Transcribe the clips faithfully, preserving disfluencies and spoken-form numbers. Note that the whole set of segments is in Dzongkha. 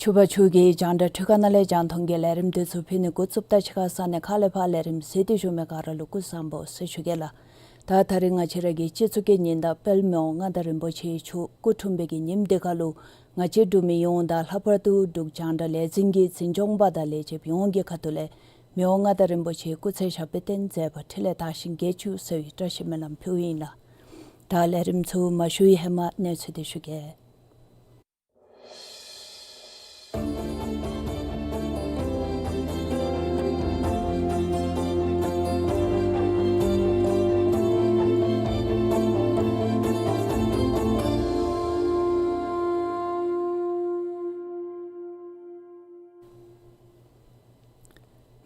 ཕྱུ་པ་ཕྱུགས་ཀྱི་རྒྱང་བསྒྲགས་འཕྲུལ་ཁང་ནང་ལས་རྒྱང་མཐོང་གི་ལས་རིམ་འདི་ཚུ་ཕུལ་ནི་འགོ་བཙུགསཔ་ད་ཕྱི་ཁ་ས་གནས་ཁག་ལས་ཕར་ལས་རིམ་གཟིགས་ཏེ་བཞུགས་མི་ག་ར་ལུ་སྐུ་གཟུགས་བཟང་པོ་ཟེར་ཞུ་གེ་ལགས། ད་ད་རིས་ང་བཅས་ར་གི་སྤྱི་ཚོགས་ཀྱི་ཉི་ཟླ་དཔལ་མི་དབང་མངའ་བདག་རིན་པོ་ཆེ་མཆོག་སྐུ་འཁྲུངས་པའི་གི་ཉིནམ་འདི་ཁར་ལུ་ང་བཅས་འབྲུག་མི་ཡོངས་དང་ལྷག་པར་དུ་འབྲུག་རྒྱང་བསྒྲགས་ལས་འཛིན་གྱི་འཛིན་སྐྱོང་པ་དང་ལས་བྱེདཔ་ཡོངས་ཀྱི་ཁ་ཐུག་ལས་མི་དབང་མངའ་བདག་རིན་པོ་ཆེ་སྐུ་ཚེ་ཞབས་པད་བརྟན་མཛད་པ་འཕྲིན་ལས་དར་ཞིང་རྒྱས་བཅུག་ཟེར་བའི་བཀྲ་ཤིས་སྨོན་ལམ་ཕུལཝ་ཨིན་ལགས། ད་ལས་རིམ་ཚུ་མ་ཞུ་བའི་ཧེ་མ་གནས་ཚུལ་འདི་ཞུ་གེ།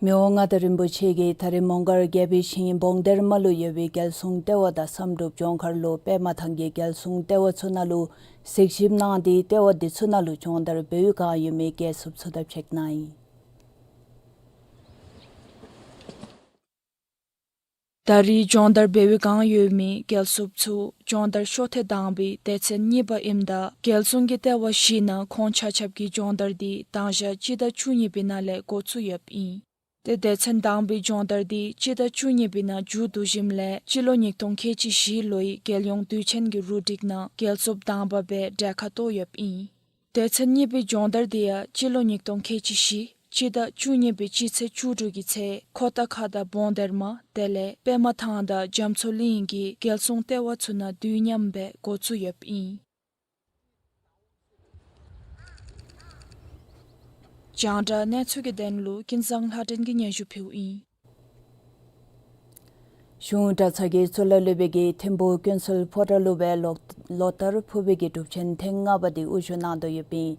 མི་དབང་མངའ་བདག་རིན་པོ་ཆེ་གིས་ད་རིས་མོང་སྒར་རྒྱལ་པོའི་ཞིང་སྦོང་སྡེར་མ་ལུ་ཡོད་པའི་རྒྱལ་སྲུང་ལྟེ་བ་དང་བསམ་གྲུབ་ལྗོངས་མཁར་ལུ་པདྨ་ཐང་གི་རྒྱལ་སྲུང་ལྟེ་བ་ཚུ་ནང་ལུ་གཟིགས་ཞིབ་གནང་སྟེ་ལྟེ་བ་འདི་ཚུ་ནང་ལུ་སྦྱོང་བརྡར་འབད་བའི་བསྒང་ཡོད་མི་རྒྱལ་སྲུངཔ་ཚུ་དང་ཕྱད་གནང་ཡི། ད་རིས་སྦྱོང་བརྡར་འབད་བའི་བསྒང་ཡོད་མི་རྒྱལ་སྲུངཔ་ཚུ་སྦྱོང་བརྡར་ཤོ་ཐེངས་དང་པའི་སྡེ་ཚན་གཉིས་པ་ཨིནམ་ད་རྒྱལ་སྲུང་གི་ལྟེ་བ་བཞི་ནང་ཁོང་ཆ་ཁྱབ་ཀྱི་སྦྱོང་བརྡར་འདི་དང་ཞག་སྤྱི་ཟླ་བཅུ་གཉིས་པའི་ནང་ལས་འགོ་བཙུགས་ཡོདཔ་ཨིན། ཏེ་སྡེ་ཚན་དང་པའི་སྦྱོང་བརྡར་འདི་སྤྱི་ཟླ་བཅུ་གཉིས་པའི་ནང་མཇུག་བསྡུ་ཞིནམ་ལས་སྤྱི་ལོ་ཉིས་སྟོང་ཁལ་གཅིག་བཞི་ལོའི་རྒྱལ་ཡོངས་དུས་ཆེན་གྱི་རུ་སྒྲིག་ནང་རྒྱལ་སྲུངཔ་དང་པ་སྦེ་གྲལ་ཁར་གཏོགས་ཡོདཔ་ཨིན། སྡེ་ཚན་གཉིས་པའི་སྦྱོང་བརྡར་འདི་ཡང་སྤྱི་ལོ་ཉིས་སྟོང་ཁལ་གཅིག་བཞི་སྤྱི་ཟླ་བཅུ་གཉིས་པའི་སྤྱི་ཚེས་བཅུ་དྲུག་གི་ཚེ་ཁོ་ཏ་ཁ་དང་སྦོང་སྡེར་མ་དེ་ལས་པདྨ་ཐང་དང་རྒྱ་མཚོ་གླིང་གི་རྒྱལ་སྲུང་ལྟེ་བ་ཚུ་ནང་དུས་མཉམ་སྦེ་འགོ་བཙུགས་ཡོདཔ་ཨིན། རྒྱང་བསྒྲགས་གནས་ཚུལ་གྱི་དོན་ལུ་ཀུན་བཟང་ལྷ་སྒྲོན་གྱིས་སྙན་ཞུ་ཕུལཝ་ཨིན། གཞུང་གྲྭ་ཚང་གི་གཙུག་ལག་སློབ་དཔོན་གྱིས་ཐིམ་ཕུ་ཀུན་གསལ་ཕོ་བྲང་ལུ་སྦེ་ལོ་ལོ་ལྟར་ཕུལ་བའི་གི་སྒྲུབ་ཆེན་ཐེངས་ལྔ་པ་འདི་དབུ་བཞུགས་གནང་དོ་ཡོདཔ་ཨིན།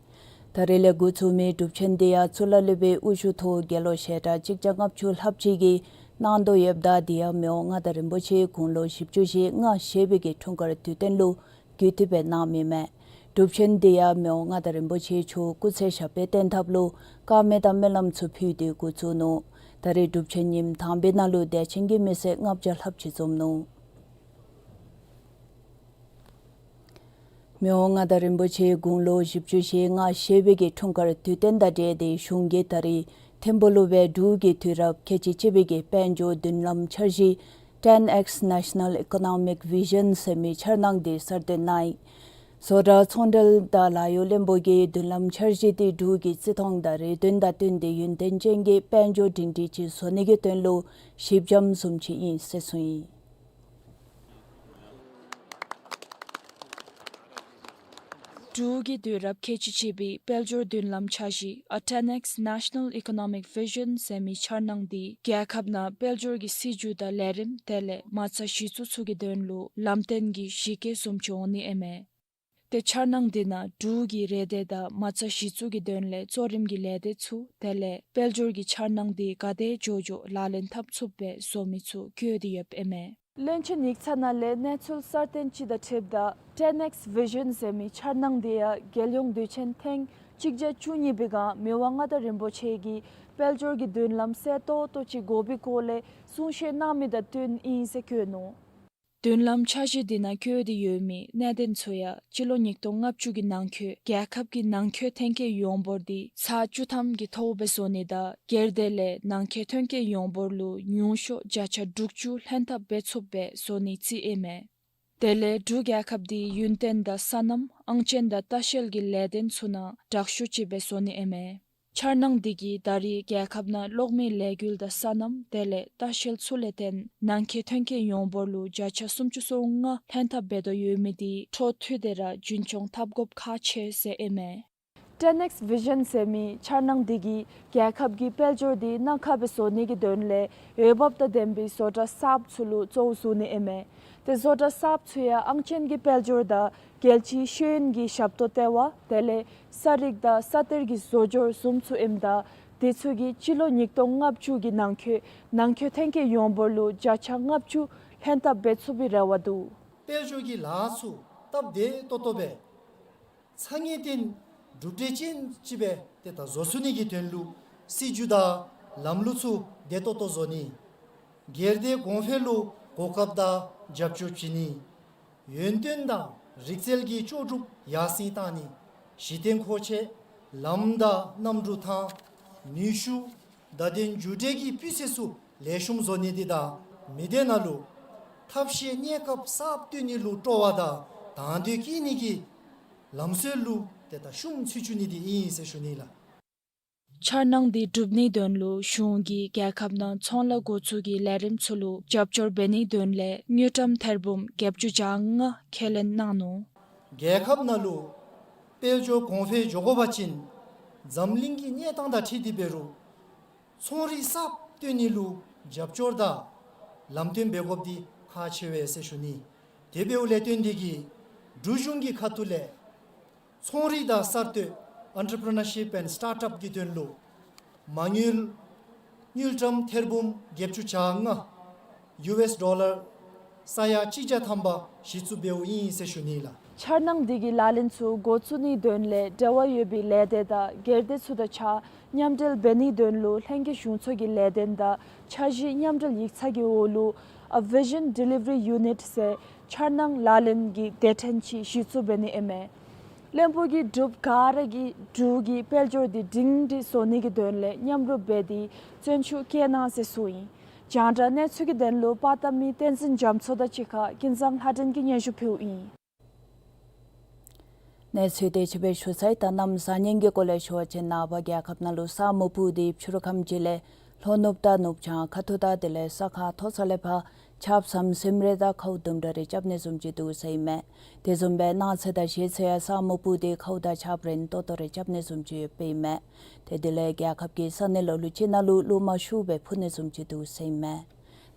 ད་རིས་ལས་འགོ་བཙུགས་མི་སྒྲུབ་ཆེན་འདི་ཡང་གཙུག་ལག་སློབ་དཔོན་དབུ་བཞུགས་ཐོག་དགེ་སློང་ཞལ་གྲངས་གཅིག་བརྒྱ་ལྔ་བཅུ་ལྷགཔ་ཅིག་གིས་གནང་དོ་ཡོདཔ་ད་འདི་ཡང་མི་དབང་མངའ་བདག་རིན་པོ་ཆེ་དགུང་ལོ་བཞི་བཅུ་ཞེ་ལྔ་བཞེས་པའི་གི་འཁྲུངས་སྐར་དུས་སྟོན་ལུ་གུ་ཏི་སྦེ་གནངམ་ཨིན་མས། སྒྲུབ་ཆེན་འདི་ཡང་མི་དབང་མངའ་བདག་རིན་པོ་ཆེ་མཆོག་སྐུ་ཚེ་ཞབས་པད་བརྟན་ཐབས་ལུ་དཀར་མེ་དང་སྨོན་ལམ་ཚུ་ཕུལ་ཏེ་འགོ་བཙུགས་ནུག། ད་རིས་སྒྲུབ་ཆེན་ཉིནམ་དང་པའི་ནང་ལུ་དད་ཅན་གྱི་མི་སེར་ལྔ་བརྒྱ་ལྷགཔ་ཅིག་འཛོམས་ནུག། མི་དབང་མངའ་བདག་རིན་པོ་ཆེ་དགུང་ལོ་བཞི་བཅུ་ཞེ་ལྔ་བཞེས་པའི་གི་འཁྲུངས་སྐར་དུས་སྟོན་དང་འབྲེལ་ཏེ་གཞུང་གིས་ད་རིས་ཐིམ་ཕུ་ལུ་སྦེ་འབྲུག་གི་དུས་རབས་ཁལ་གཅིག་གཅིག་པའི་གི་དཔལ་འབྱོར་མདུན་ལམ་འཆར་གཞི་ཊེན་ཨེགསི་National Economic Vision ཟེར་མི་འཆར་སྣང་འདི་གསར་བཏོན་གནང་ཡི། བཟོ་གྲྭ་ཚོང་འབྲེལ་དང་ལཱ་གཡོག་བློན་པོ་གིས་མདུན་ལམ་འཆར་གཞི་འདི་འབྲུག་གི་བརྩི་མཐོང་དང་རེ་འདུན་དང་བསྟུན་ཏེ་ཡུན་བརྟན་ཅན་གྱི་དཔལ་འབྱོར་སྒྲིང་སྒྲིང་ཅིག་བཟོ་ནི་གི་དོན་ལུ་ཞིབ་འཇམ་བཟུམ་ཅིག་ཨིན་ཟེར་གསུངས་ཡི། འབྲུག་གི་དུས་རབས་ཁལ་གཅིག་གཅིག་པའི་དཔལ་འབྱོར་མདུན་ལམ་འཆར་གཞི་ཨ་ཊེན་ཨེགསི་National Economic Vision ཟེར་མི་འཆར་སྣང་འདི་རྒྱལ་ཁབ་ནང་དཔལ་འབྱོར་གྱི་སྲིད་བྱུས་དང་ལས་རིམ་དེ་ལས་མ་རྩ་གཞི་བཙུགས་ཚུ་གི་དོན་ལུ་ལམ་སྟོན་གྱི་གཞི་བཀོད་བཟུམ་ཅིག་འོང་ནི་ཨིན་མས། ཏེ་འཆར་སྣང་འདི་ནང་འབྲུག་གི་རེ་འདོད་དང་མ་རྩ་གཞི་བཙུགས་ཀྱི་དོན་ལས་གཙོ་རིམ་གྱི་ལས་སྡེ་ཚུ་དེ་ལས་དཔལ་འབྱོར་གྱི་འཆར་སྣང་འདི་ག་དེ་མགྱོགས་མགྱོགས་ལག་ལེན་འཐབ་ཚུགསཔ་སྦེ་བཟོ་མི་ཚུ་བཀོད་དེ་ཡོདཔ་ཨིན་མས། བློན་ཆེན་ཡིག་ཚང་ནང་ལས་གནས་ཚུལ་གསར་བཏོན་ཅིག་དང་འཁྲིལཝ་ད་ཊེན་ཨེགསི་བི་ཞཱན་ཟེར་མི་འཆར་སྣང་འདི་ཡང་རྒྱལ་ཡོངས་དུས་ཆེན་ཐེངས་གཅིག་བརྒྱ་བཅུ་གཉིས་པའི་སྒང་མི་དབང་མངའ་བདག་རིན་པོ་ཆེ་གིས་དཔལ་འབྱོར་གྱི་མདུན་ལམ་གསལ་ཏོག་ཏོ་ཅིག་དགོ་པའི་སྐོར་ལས་གསུང་བཤད་གནང་མི་དང་བསྟུན་ཨིན་ཟེར་བཀོད་ནུག། མདུན་ལམ་འཆར་གཞི་འདི་ནང་བཀོད་དེ་ཡོད་མི་གནད་དོན་ཚུ་ཡང་སྤྱི་ལོ་ཉིས་སྟོང་ལྔ་བཅུ་གི་ནང་འཁོད་རྒྱལ་ཁབ་ཀྱི་ནང་འཁོད་ཐོན་སྐྱེད་ཡོངས་འབོར་འདི་ཚག་བཅུ་ཐམ་གྱི་ཐོག་སྦེ་བཟོ་ནི་དང་སྒེར་སྡེ་ལས་ནང་འཁོད་ཐོན་སྐྱེད་ཡོངས་འབོར་ལུ་ཉུང་ཤོས་བརྒྱ་ཆ་དྲུག་ཅུ་ལྷན་ཐབས་འབད་ཚུགསཔ་སྦེ་བཟོ་ནིའི་རྩིས་ཨིན་མས། དེ་ལས་འབྲུག་རྒྱལ་ཁབ་འདི་ཡུན་བརྟན་དང་སོ་ནམ་ཨང་ཅན་དང་ལྟ་བཤལ་གྱི་ལས་དོན་ཚུ་ནང་དྲག་ཤོས་ཅིག་སྦེ་བཟོ་ནི་ཨིན་མས། འཆར་སྣང་འདི་གིས་ད་རེས་རྒྱལ་ཁབ་ནང་གློག་མེའི་ལས་འགུལ་དང་སོ་ནམ་དེ་ལས་ལྟ་བཤལ་ཚུ་ལས་བརྟེན་ནང་འཁོད་ཐོན་སྐྱེད་ཡོངས་འབོར་ལུ་བརྒྱ་ཆ་སུམ་ཅུ་སོ་ལྔ་ལྷན་ཐབས་འབད་དོ་ཡོད་མི་འདི་འཕྲོ་མཐུད་དེ་ར་རྒྱུན་འཁྱོངས་འཐབ་དགོཔ་ཁག་ཆེ་ཟེར་ཨིན་མས། ཊེན་ཨེགསི་བི་ཞཱན་ཟེར་མི་འཆར་སྣང་འདི་གིས་རྒྱལ་ཁབ་ཀྱི་དཔལ་འབྱོར་འདི་གནའ་ཁ་སྦེ་བཟོ་ནི་གི་དོན་ལས་འོས་འབབ་དང་ལྡན་པའི་བཟོ་གྲྭ་གསརཔ་ཚུ་ལུ་གཙོ་བོ་བཟུང་ནི་ཨིན་མས། ཏེ་བཟོ་གྲྭ་གསརཔ་ཚུ་ཡང་ཨང་ཅན་གྱི་དཔལ་འབྱོར་དང་རྒྱལ་སྤྱིའི་ཤེས་ཡོན་གྱི་ཞབས་ཏོག་ལྟེ་བ་དེ་ལས་ས་རིག་དང་ས་གཏེར་གྱི་བཟོ་སྦྱོར་བཟུམ་ཚུ་ཨིནམ་ད་དེ་ཚུ་གིས་སྤྱི་ལོ་ཉིས་སྟོང་ལྔ་བཅུ་གི་ནང་འཁོད་ནང་འཁོད་ཐོན་སྐྱེད་ཡོངས་འབོར་ལུ་བརྒྱ་ཆ་ལྔ་བཅུ་ལྷན་ཐབས་འབད་ཚུགས་པའི་རེ་བ་འདུག། དཔལ་འབྱོར་གྱི་ལཱ་ཚུ་སྟབས་བདེ་ཏོག་ཏོ་སྦེ་ཚ་ངེས་ལྡན་གྲུབ་འབྲས་ཅན་ཅིག་སྦེ་ཏེ་ད་བཟོ་ཚུགས་ནི་གི་དོན་ལུ་སྲིད་བྱུས་དང་ལམ་ལུགས་ཚུ་བདེ་ཏོག་ཏོ་བཟོ་ནི། སྒེར་སྡེ་གོང་འཕེལ་ལུ་གོ་སྐབས་དང་རྒྱབ་སྐྱོར་བྱིན་ནི། ཡུན་བརྟན་དང་རིག་རྩལ་གྱི་ལྕོགས་གྲུབ་ཡར་སེང་བཏང་ནི། གཞི་རྟེན་མཁོ་ཆས་ ལམ་དང་གནམ་གྲུ་དང་ནུས་ཤུགས་བརྡ་དོན་མཇུག་འབྲས་ཀྱི་སྤུས་ཚད་ཚུ་ལེགས་ཤོམ་བཟོ་ནི་འདི་དང་མི་སྡེ་ནང་ལུ་ཐབས་ཤེས་གནས་སྐབས་གསརཔ་བཏོན་ནི་ལུ་སྤྲོ་བ་དང་དང་འདོད་བསྐྱེད་ནི་གི་ལམ་སྲོལ་ལུ་ཏེ་ད་ཤུགས་ཚུ་བཅུག་ནི་འདི་ཨིན་ཟེར་ཞུ་ནི་ལགས། འཆར་སྣང་འདི་སྒྲུབ་ནིའི་དོན་ལུ་གཞུང་གིས་རྒྱལ་ཁབ་ནང་ཚོང་ལཱ་འགོ་བཙུགས་ཀྱི་ལས་རིམ་ཚུ་ལུ་རྒྱབ་སྐྱོར་འབད་ནིའི་དོན་ལས་དངུལ་ཀྲམ་ཐེར་འབུམ་བརྒྱད་ཅུ་གྱ་ལྔ་ཁས་ལེན་གནང་ནུག། རྒྱལ་ཁབ་ནང་ལུ་དཔལ་འབྱོར་གོང་འཕེལ་འགྱོ་དགོ་པ་ཅིན་འཛམ་གླིང་གི་གནས་སྟངས་དང་འཁྲིལ་ཏེ་འབད་རུང་ཚོང་རིག་གསརཔ་བཏོན་ནི་ལུ་རྒྱབ་སྐྱོར་དང་ལམ་སྟོན་འབད་དགོཔ་འདི་ཁག་ཆེ་བས་ཟེར་ཞུ་ནི། དེ་འབདཝ་ལས་བརྟེན་ཏེ་གིས་འབྲུག་གཞུང་གི་ཁ་ཐུག་ལས་ཚོང་རིག་དང་གསར་གཏོད་Entrepreneurship and Startup གི་དོན་ལུ་མ་དངུལ་དངུལ་ཀྲམ་ཐེར་འབུམ་བརྒྱད་ཅུ་གྱ་ལྔ་ཡུ་ཨེསི་ཌོ་ལར་ས་ཡ་གཅིག་བརྒྱ་ཐམ་པ་གཞི་བཙུགས་འབདཝ་ཨིན་ཟེར་ཞུ་ནི་ལགས། འཆར་སྣང་འདི་གི་ལག་ལེན་ཚུ་འགོ་བཙུགས་ནིའི་དོན་ལས་འབྲེལ་བ་ཡོད་པའི་ལས་སྡེ་དང་སྒེར་སྡེ་ཚུ་དང་གཅིག་ཁར་མཉམ་འབྲེལ་འབད་ནིའི་དོན་ལུ་ལྷན་རྒྱས་གཞུང་ཚོགས་ཀྱི་ལས་དོན་དང་འཆར་གཞི་མཉམ་འབྲེལ་ཡིག་ཚང་གི་འོག་ལུ་A Vision Delivery Unit ཟེར་འཆར་སྣང་ལག་ལེན་གྱི་སྡེ་ཕྲན་ཅིག་གཞི་བཙུགས་འབད་ནི་ཨིན་མས། བློན་པོ་གིས་འབྲུག་ག་ར་གིས་འབྲུག་གི་དཔལ་འབྱོར་འདི་སྒྲིང་སྒྲི་བཟོ་ནི་གི་དོན་ལས་མཉམ་རུབ་འབད་དེ་བརྩོན་ཤུགས་བསྐྱེད་གནང་ཟེར་གསུངས་ཡི། རྒྱང་བསྒྲགས་གནས་ཚུལ་གྱི་དོན་ལུ་པར་བཏབ་མི་བསྟན་འཛིན་རྒྱ་མཚོ་དང་གཅིག་ཁར་ཀུན་བཟང་ལྷ་སྒྲོན་གྱིས་སྙན་ཞུ་ཕུལཝ་ཨིན། གནས་ཚུལ་དེ་ཅིག་སྦེ་ཞུ་ཚར་ཡི། ད་གནམ་གཤིས་གནས་ཀྱི་སྐོར་ལས་ཞུ་བ་ཅིན་ནངས་པ་རྒྱལ་ཁབ་ནང་ལུ་ས་སྨུག་སྤུབས་ཏེ་ཕྱི་རུ་ཁམས་ཅིག་ལས་ལྷོ་ནུབ་དང་ནུབ་བྱང་ཁ་ཐུག་དང་དེ་ལས་ས་ཁ་མཐོ་ས་ལས་ཕར་ཆརཔ་ཟམ་ཟིམ་རེ་དང་ཁཝ་དུམ་གྲ་རེ་རྐྱབ་ནི་བཟུམ་ཅིག་འདུག་ཟེར་ཨིན་མས། དེ་བཟུམ་སྦེ་གནངས་ཚེ་དང་གཞེས་ཚེ་ཡང་ས་སྨུག་སྤུབས་ཏེ་ཁཝ་དང་ཆརཔ་རན་ཏོག་ཏོ་རེ་རྐྱབ་ནི་བཟུམ་ཅིག་ཡོདཔ་ཨིན་མས། ཏེ་དེ་ལས་རྒྱལ་ཁབ་ཀྱི་ས་གནས་ལ་ལུ་ཅིག་ནང་ལུ་རླུང་མ་ཤུགས་སྦེ་འཕུ་ནི་བཟུམ་ཅིག་འདུག་ཟེར་ཨིན་མས།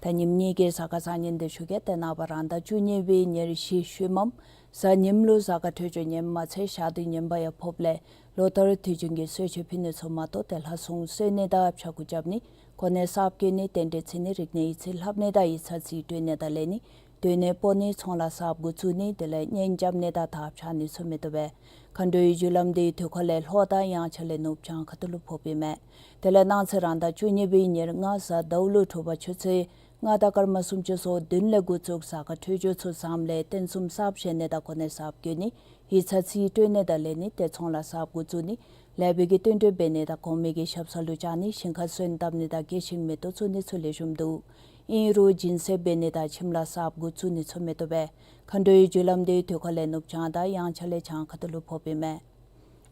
ད་ཉིནམ་གཉིས་ཀྱི་གཟའ་སྐར་བཟང་ངན་དེ་ཞུ་གེ། ཏེ་ནངས་པ་རང་ཟླ་བཅུ་གཉིས་པའི་ཉེར་བཞི་ཤུལ་མམ་གཟའ་ཉིམ་ལུ་གཟའ་སྐར་འཕྲོད་སྦྱོར་ངནམ་མ་ཚད་ཞག་དུས་ངན་པ་ཡང་ཕོགཔ་ལས་ལོ་ལྟར་དུས་རྒྱུན་གྱི་གསོལ་མཆོད་ཕུལ་ནི་ཚུ་མ་གཏོགས་ཏེ་ལྷ་སྲུང་གསོལ་ནི་དང་ཕྱྭ་འགུགས་རྐྱབ་ནི་གོ་གནས་གསརཔ་བསྐོ་ནི་རྟེན་འབྲེལ་བརྩི་ནི་རིག་གནས་ཡིག་རྩིས་ལྷབ་ནི་དང་ཡིག་ཚང་རྩིས་སྤྲོད་ནི་དང་ལེན་ནི་སྡོད་གནས་སྤོ་ནི་ཚོང་ལཱ་གསརཔ་འགོ་བཙུགས་ནི་དེ་ལས་གཉེན་རྐྱབ་ནི་དང་དར་འཕྱར་ནི་ཚུ་མི་བཏུབ་པས། མཁའ་འགྲོའི་རྒྱུ་ལམ་དེའི་དུས་འཁོར་ལས་ལྷོ་དང་དབྱངས་འཆར་ལས་ནུབ་བྱང་ཁ་ཐུག་ལུ་ཕོགཔ་ཨིན་མས། དེ་ལས་གནངས་ཚེ་རང་ཟླ་བཅུ་གཉིས་པའི་ཉེར་ལྔ་གཟའ་ཟླཝ་ལུ་དྲོ་པ་ཆུ་ཚོད་ལྔ་དང་སྐར་མ་སུམ་ཅུ་སོ་བདུན་ལས་འགོ་བཙུགས་གཟའ་སྐར་འཕྲོད་སྦྱོར་ཚུ་བཟངམ་ལས་རྟེན་གསུམ་གསརཔ་བཞེངས་ནི་དང་གོ་གནས་གསརཔ་བསྐོ་ནི་ཡིག་ཚང་རྩིས་སྤྲོད་ནི་དང་ལེན་ནི་ཏེ་ཚོང་ལཱ་གསརཔ་འགོ་བཙུགས་ནི་ལེགས་པའི་གི་བསྟུན་གྲོས་འབད་ནི་དང་གོང་མའི་གི་ཞབས་ས་ལུ་བཅར་ནི་ཞིང་ཁར་སོན་བཏབ་ནི་དང་སྐྱེད་ཤིང་མེ་ཏོག་བཙུགས་ནི་ཚུ་ལེགས་ཤོམ་འདུག། ཨིན་རུང་སྦྱིན་སྲེག་འབད་ནི་དང་ཁྱིམ་ལཱ་གསརཔ་འགོ་བཙུགས་ནི་ཚུ་མི་བཏུབ་པས། མཁའ་འགྲོའི་རྒྱུ་ལམ་དེའི་དུས་འཁོར་ལས་ནུབ་བྱང་དང་དབྱངས་འཆར་ལས་བྱང་ཁ་ཐུག་ལུ་ཕོགཔ་ཨིན་མས།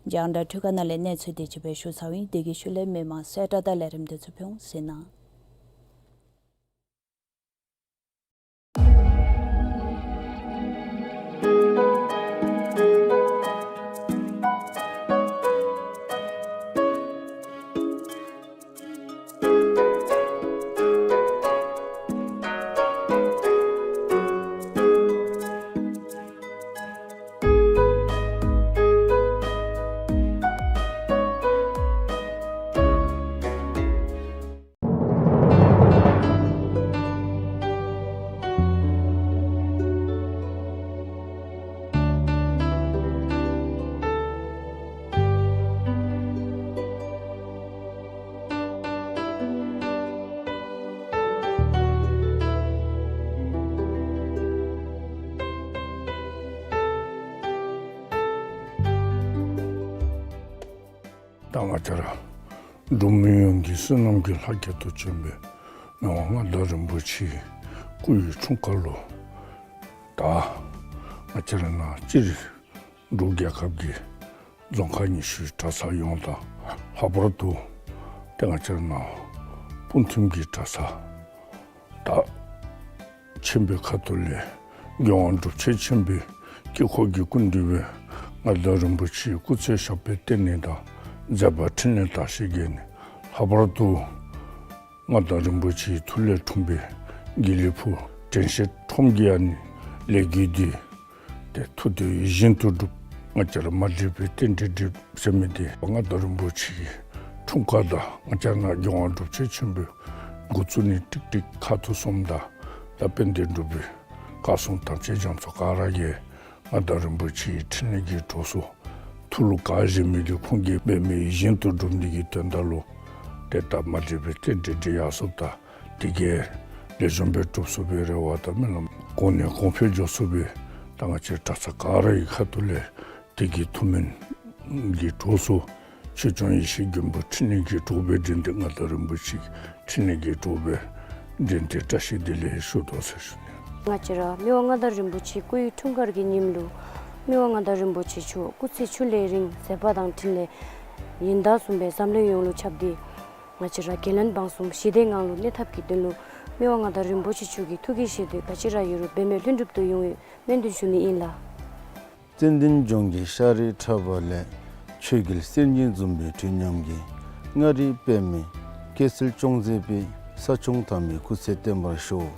རྒྱང་བསྒྲགས་འཕྲུལ་ཁང་ནང་ལས་གནས་ཚུལ་དེ་ཅིག་སྦེ་ཞུ་ཚརཝ་ཨིན། དེ་གི་ཤུལ་ལས་མི་མང་གསལ་བསྒྲགས་དང་ལས་རིམ་དེ་ཚུ་ཕུལ་འོང་ཟེར་ནི། ད་ང་བཅས་ར་འབྲུག་མི་ཡོངས་ཀྱི་བསོད་ནམས་ཀྱི་ལྷ་སྐལ་དུ་བྱོན་པའི་མི་དབང་མངའ་བདག་རིན་པོ་ཆེའི་སྐུ་ཡི་འཁྲུངས་སྐར་ལུ་ད་ང་བཅས་ར་ནང་སྤྱིར་འབྲུག་རྒྱལ་ཁབ་ཀྱི་རྫོང་ཁག་ཉི་ཤུའི་གྲྭ་ཚང་ཡོངས་དང་ལྷག་པར་དུ་ཏེ་ང་བཅས་ར་ནང་སྤུངས་ཐིམ་གྱི་གྲྭ་ཚང་ད་ཆེན་པོའི་ཁ་ཐུག་ལས་མགོན་པོ་གྲུབ་ཆེན་ཆེན་པོའི་དཀྱིལ་འཁོར་གྱི་སྐུ་མདུན་སྦེ་མངའ་བདག་རིན་པོ་ཆེའི་སྐུ་ཚེ་ཞབས་པད་བརྟན་ནི་དང་མཛད་པ་འཕྲིན་ལས་དར་ཞིང་རྒྱས་ནི། ལྷག་པར་དུ་མངའ་བདག་རིན་པོ་ཆེའི་ཐུགས་ལས་འཁྲུངས་པའི་དགེ་ལེགས་ཕུག་དྲན་ཤེས་ཁྲོམ་གྱི་ཨ་ནི་ལས་འགུལ་འདི་ཏེ་ཐུགས་འདོད་ཡིད་བཞིན་དུ་འགྲུབ། ང་བཅས་ར་མ་འདྲིས་པའི་རྟེན་འབྲེལ་འགྲིག་ཟེར་མི་འདི་མངའ་བདག་རིན་པོ་ཆེའི་འཁྲུངས་སྐར་དང་ང་བཅས་ར་ནང་མགོན་པོ་གྲུབ་ཆེན་ཆེན་པོའི་འགོ་བཙུགས་ནི་ཀྲིག་ཀྲིག་ཁ་ཐུག་གསུམ་དང་ད་དཔལ་ལྡན་འབྲུག་པའི་བཀའ་སྲུང་དམ་ཅན་རྒྱ་མཚོ་ག་ར་གིས་མངའ་བདག་རིན་པོ་ཆེའི་འཕྲིན་ལས་ཀྱི་གྲོགས་སུ་ཐུགས་ལུ་ག་བཞེས་མི་འདི་ཁོང་གིས་འབད་མི་ཡིད་བཞིན་དུ་འགྲུབ་ནི་གི་དོན་དག་ལུ་ཏེ་ད་མ་འདྲིས་པའི་རྟེན་འབྲེལ་འགྲིག་ཡར་སོཔ་དང་དེ་གིས་ལེགས་ཤོམ་སྦེ་འགྲུབ་ཚུགས་པའི་རེ་བ་དང་སྨོན་ལམ། གོང་ནས་གོང་འཕེལ་འགྱོ་ཚུགས་པའི་ད་ང་བཅས་གྲྭ་ཚང་ག་ར་གི་ཁ་ཐུག་ལས་དེ་གི་ཐུགས་སྨོན་གྱི་གྲོགས་སུ་ ཆོས་སྐྱོང་ཡེ་ཤེས་མགོན་པོ་ཕྲིན་ལས་ཀྱི་གྲོགས་པོའི་དྲིན་དེ་མངའ་བདག་རིན་པོ་ཆེ་ཕྲིན་ལས་ཀྱི་གྲོགས་པོའི་དྲིན་དེ་བཀྲ་ཤིས་བདེ་ལེགས་ཞུ་དོ་ཟེར་ཞུ་ནི། ང་བཅས་ར་མི་དབང་མངའ་བདག་རིན་པོ་ཆེ་སྐུ་ཡི་འཁྲུངས་སྐར་གྱི་ཉིནམ་ལུ་མི་དབང་མངའ་བདག་རིན་པོ་ཆེ་མཆོག་སྐུ་ཚེ་ཁྱོན་ལས་རིང་མཛད་པ་དང་འཕྲིན་ལས་ཡོན་བདག་གསུམ་པའི་འཛམ་གླིང་ཡོངས་ལུ་ཁྱབ་སྟེ་ང་བཅས་ར་རྒྱལ་བློན་འབངས་གསུམ་ཞི་བདེའི་ངང་ལུ་གནས་ཐབས་ཀྱི་དོན་ལུ་མི་དབང་མངའ་བདག་རིན་པོ་ཆེ་མཆོག་གི་ཐུགས་ཀྱི་བཞེད་དོན་ག་ཅི་ར་ཡོད་རུང་འབད་མེད་ལྷུན་གྲུབ་ཏུ་ཡོང་བའི་སྨོན་འདུན་ཞུ་ནི་ཨིན་ལགས། ཙན་དན་ལྗོངས་ཀྱི་ཤར་རི་ཁྲ་བ་ལས། ཆོས་རྒྱལ་སྲས་བཅས་འཛོམས་པའི་དུས་མཉམ་གྱི། མངའ་རིས་པདྨའི་སྐྱེད་ཚལ་སྐྱོང་མཛད་པའི། ས་སྐྱོང་དར་མའི་སྐུ་ཚེ་བརྟན་པར་ཤོག།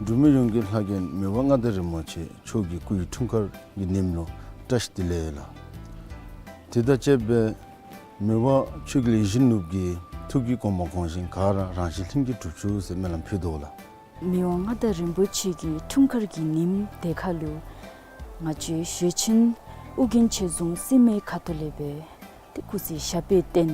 འབྲུག་མི་ཡོངས་ཀྱི་ལྷ་རྒྱལ་མི་དབང་མངའ་བདག་རིན་པོ་ཆེ་མཆོག་གི་སྐུ་ཡི་འཁྲུངས་སྐར་གྱི་ཉིནམ་ལུ་བཀྲ་ཤིས་བདེ་ལེགས་ལགས། དེ་དང་བཅསཔ་སྦེ་མི་དབང་ཆོས་རྒྱལ་ཡིད་བཞིན་ནོར་བུ་གི་ཐུགས་ཀྱི་དགོངས་པ་གོང་བཞིན་ག་ར་རང་བཞིན་ལྷུན་གྱིས་གྲུབ་བཅུག་ཟེར་སྨོན་ལམ་ཕུལ་དོ་ལགས། མི་དབང་མངའ་བདག་རིན་པོ་ཆེ་གི་འཁྲུངས་སྐར་གྱི་ཉིནམ་དེ་ཁར་ལུ་ང་བཅས་ཞེ་ཆེན་ཨོ་རྒྱན་ཆོས་རྫོང་སྲིང་མོའི་ཁ་ཐུག་ལས་སྦེ་ཏེ་སྐུ་ཚེ་ཞབས་པད་བརྟན་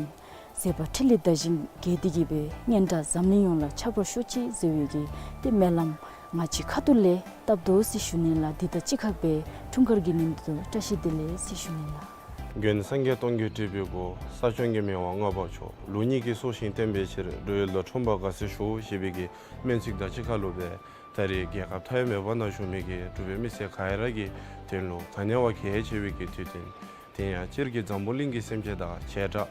མཛད་པ་འཕྲིན་ལས་དར་ཞིང་རྒྱས་ཏེ་གི་སྦེ་སྙན་གྲགས་འཛམ་གླིང་ཡོངས་ལ་ཁྱབ་པར་ཤོག་ཅིག་ཟེར་བའི་གི་ཏེ་སྨོན་ལམ་ང་བཅས་ཁ་ཐུག་ལས་བཏབ་དོ་ཟེར་ཞུ་ནི་ལགས། དེ་དང་གཅིག་ཁར་སྦེ་འཁྲུངས་སྐར་གྱི་ཉིནམ་དེ་བཀྲ་ཤིས་བདེ་ལེགས་ཟེར་ཞུ་ནི་ལགས། མགོན་སངས་རྒྱས་སྟོང་རྒྱལ་སྤྲུལ་པའི་སྐུ། ས་སྐྱོང་གི་མི་དབང་ལྔ་པ་མཆོག། ལུགས་གཉིས་ཀྱི་སྲོག་ཤིང་བརྟན་པའི་ཕྱིར། འགྲོ་བའི་བློ་འཁྲུགས་པ་དགའ་བསུ་ཞུ། ཞེས་པའི་གི་སྨོན་ཚིག་དང་གཅིག་ཁར་ལུ་སྦེ་ད་རེས་རྒྱལ་ཁབ་མཐའ་ཡས་མེད་པ་ནང་བཞུགས་མི་གི་འབྲུག་པའི་མི་སེར་ག་ར་གི་དོན་ལུ་ག་ནི་བ་གལ་ཆེ་བའི་གི་དུས་སྟོན། དེ་ཡང་སྤྱིར་གྱི་འཛམ་བུ་གླིང་གི་སེམས་ཅན་དང་བྱེ་བྲག་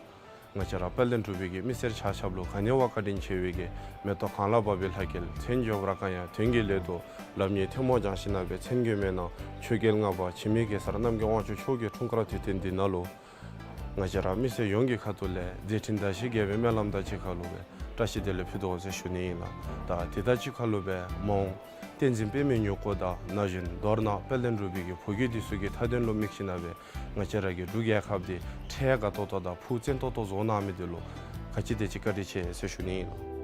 ང་བཅས་ར་དཔལ་ལྡན་འབྲུག་པའི་གི་མི་སེར་ཆ་ཁྱབ་ལུ་ག་ནི་བ་བཀའ་དྲིན་ཆེ་བའི་གི་མེ་ཏོག་གང་ལ་བབས་པའི་ལྷ་སྐལ། མཚན་བརྗོད་པར་དཀའ་ཡང་དོན་གྱི་སླད་དུ། ལམ་གཉིས་ཐལ་མོ་སྦྱངས་ཤིང་ན་སྦེ། མཚན་དགོས་མེད་ན་ཆོས་རྒྱལ་ལྔ་པ་འཆི་མེད་གེ་སར་རྣམ་རྒྱལ་དབང་ཕྱུག་མཆོག་གི་འཁྲུངས་སྐར་དུས་སྟོན་འདི་ནང་ལུ་ང་བཅས་ར་མི་སེར་ཡོངས་ཀྱི་ཁ་ཐུག་ལས་མཛད་འཕྲིན་དར་ཞིང་རྒྱས་པའི་སྨོན་ལམ་དང་གཅིག་ཁར་ལུ་སྦེ་བཀྲ་ཤིས་བདེ་ལེགས་ཕུལ་དོ་ཟེར་ཞུ་ནི་ཨིན་ལགས། ད་དེ་དང་གཅིག་ཁར་ལུ་སྦེ་མ་འོངས་བསྟན་འཛིན་པདྨའི་མྱུ་གུ་དང་ན་གཞོན་མདོར་ན་དཔལ་ལྡན་འབྲུག་པའི་གི་བུ་རྒྱུད་འདི་ཚུ་གི་མཐའ་དོན་ལུ་དམིགས་ཤིང་ན་སྦེ་ང་བཅས་ར་གི་འབྲུག་རྒྱལ་ཁབ་འདི་འཕྲལ་དགའ་ཏོག་ཏོ་དང་ཕུགས་བརྟན་ཏོག་ཏོ་བཟོ་གནང་མི་འདི་ལུ་ག་ཅི་དེ་ཅིག་བཀའ་དྲིན་ཆེ་ཟེར་ཞུ་ནི་ཨིན་ལགས།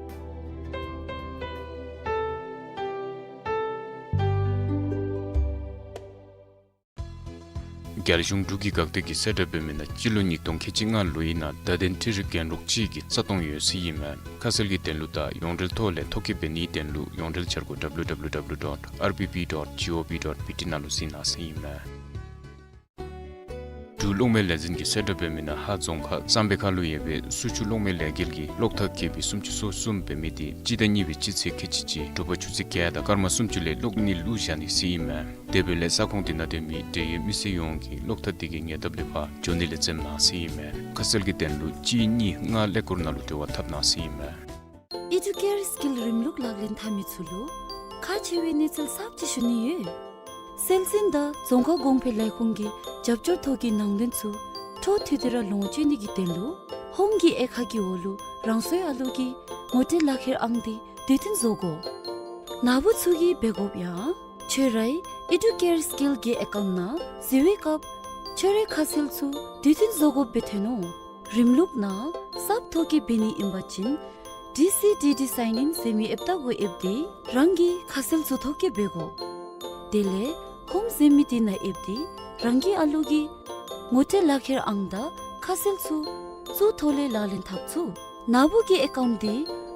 རྒྱལ་གཞུང་འབྲུག་གི་འགག་སྡེ་གིས་གསལ་བསྒྲགས་འབད་མི་ནང་སྤྱི་ལོ་ཉིས་སྟོང་ཁལ་གཅིག་ལྔ་ལོའི་ནང་བརྡ་དོན་འཕྲུལ་རིག་རྒྱན་སྒྲོག་ཅིག་གི་རྩ་སྟོང་ཡོད་ཟེར་ཨིན་མས། ཁ་གསལ་གྱི་དོན་ལུ་དང་ཡོངས་འབྲེལ་ཐོག་ལས་ཐོ་བཀོད་འབད་ནིའི་དོན་ལུ་ཡོངས་འབྲེལ་འཆར་སྒོ་W W W dot R B B dot G O V dot B T ནང་ལུ་གཟིགས་གནང་ཟེར་ཨིན་མས། འབྲུག་གློག་མེ་ལས་འཛིན་གྱིས་གསལ་བསྒྲགས་འབད་མི་ནང་ཧཱ་རྫོང་ཁག་གཙང་པའི་ཁ་ལུ་ཡོད་པའི་སུ་ཆུ་གློག་མེ་ལས་འགུལ་གྱི་གློག་ཐག་བརྒྱད་པའི་སུམ་ཅུ་སོ་གསུམ་འབད་མི་དེ་སྤྱི་ཟླ་གཉིས་པའི་སྤྱི་ཚེས་ཁལ་གཅིག་གཅིག་དྲོ་པ་ཆུ་ཚོད་བརྒྱད་དང་སྐར་མ་སུམ་ཅུ་ལས་གློག་ནི་བླུགས་བཞག་ནི་ཟེར་ཨིན་མས། དེ་འབདཝ་ལས་ས་ཁོངས་དེ་ནང་སྡོད་མི་འབྲེལ་ཡོད་མི་སེར་ཡོངས་ཀྱིས་གློག་ཐག་དེ་གི་ཉེ་འདབས་ལས་ཕར་འགྱོ་ནི་ལས་འཛེམ་གནང་ཟེར་ཨིན་མས། ཁ་གསལ་གྱི་དོན་ལུ་གཅིག་གཉིས་ལྔ་ཀླད་ཀོར་ནང་ལུ་འབྲེལ་བ་འཐབ་གནང་ཟེར་ཨིན་མས། ཨི་ཌུ་ཀེར་སི་ཀིལ་རིམ་ལུགས་ལག་ལེན་འཐབ་མི་ཚུ་ལུ་ཁག་ཆེ་བའི་གནས་ཚུལ་གསརཔ་ཅིག་ཞུ་ནི་ཡོད། སྲོལ་འཛིན་དང་རྫོང་ཁ་གོང་འཕེལ་ལས་ཁུངས་ཀྱི་རྒྱབ་སྐྱོར་ཐོག་གི་ནང་དོན་ཚུ་འཕྲོ་མཐུད་དེ་ར་ལོངས་སྤྱོད་ནི་གི་དོན་ལུ་ཧོམ་གྱི་དབྱེ་ཁག་གི་འོག་ལུ་རང་སོའི་ཨ་ལུ་གི་ངོ་སྤྲོད་ལག་ཁྱེར་ཨང་དེ་དུས་མཐུན་བཟོ་དགོ། ནཱ་བུ་ཚུ་གིས་འབད་དགོཔ་ཡང་ཁྱོད་རའི་ཨི་ཌུ་ཀེར་སི་ཀིལ་གྱི་ཨེ་ཀའུནཊ་ནང་གཟིགས་པའི་སྐབས་ཁྱོད་རའི་ཁ་གསལ་ཚུ་དུས་མཐུན་བཟོ་དགོཔ་སྦེ་ཐོན་ནུག། རིམ་ལུགས་ནང་གསརཔ་ཐོ་བཀོད་འབད་ནི་ཨིན་པ་ཅིན་ཌི་སི་ཌི་ཌི་སའིན་ཨིན་ཟེར་མི་ཨེབ་ལྟ་བུ་ཨེབ་སྟེ་རང་གི་ཁ་གསལ་ཚུ་ཐོ་བཀོད་འབད་དགོ། དེ་ལས་ཧོམ་ཟེར་མི་དེ་ནང་ཨེབ་སྟེ་རང་གི་ཨ་ལུ་གི་ངོ་སྤྲོད་ལག་ཁྱེར་ཨང་དང་ཁ་གསལ་ཚུ་ཚུར་ཐོག་ལས་ལག་ལེན་འཐབ་ཚུགས། ནཱ་བུ་གི་ཨེ་ཀའུནཊ་དེ་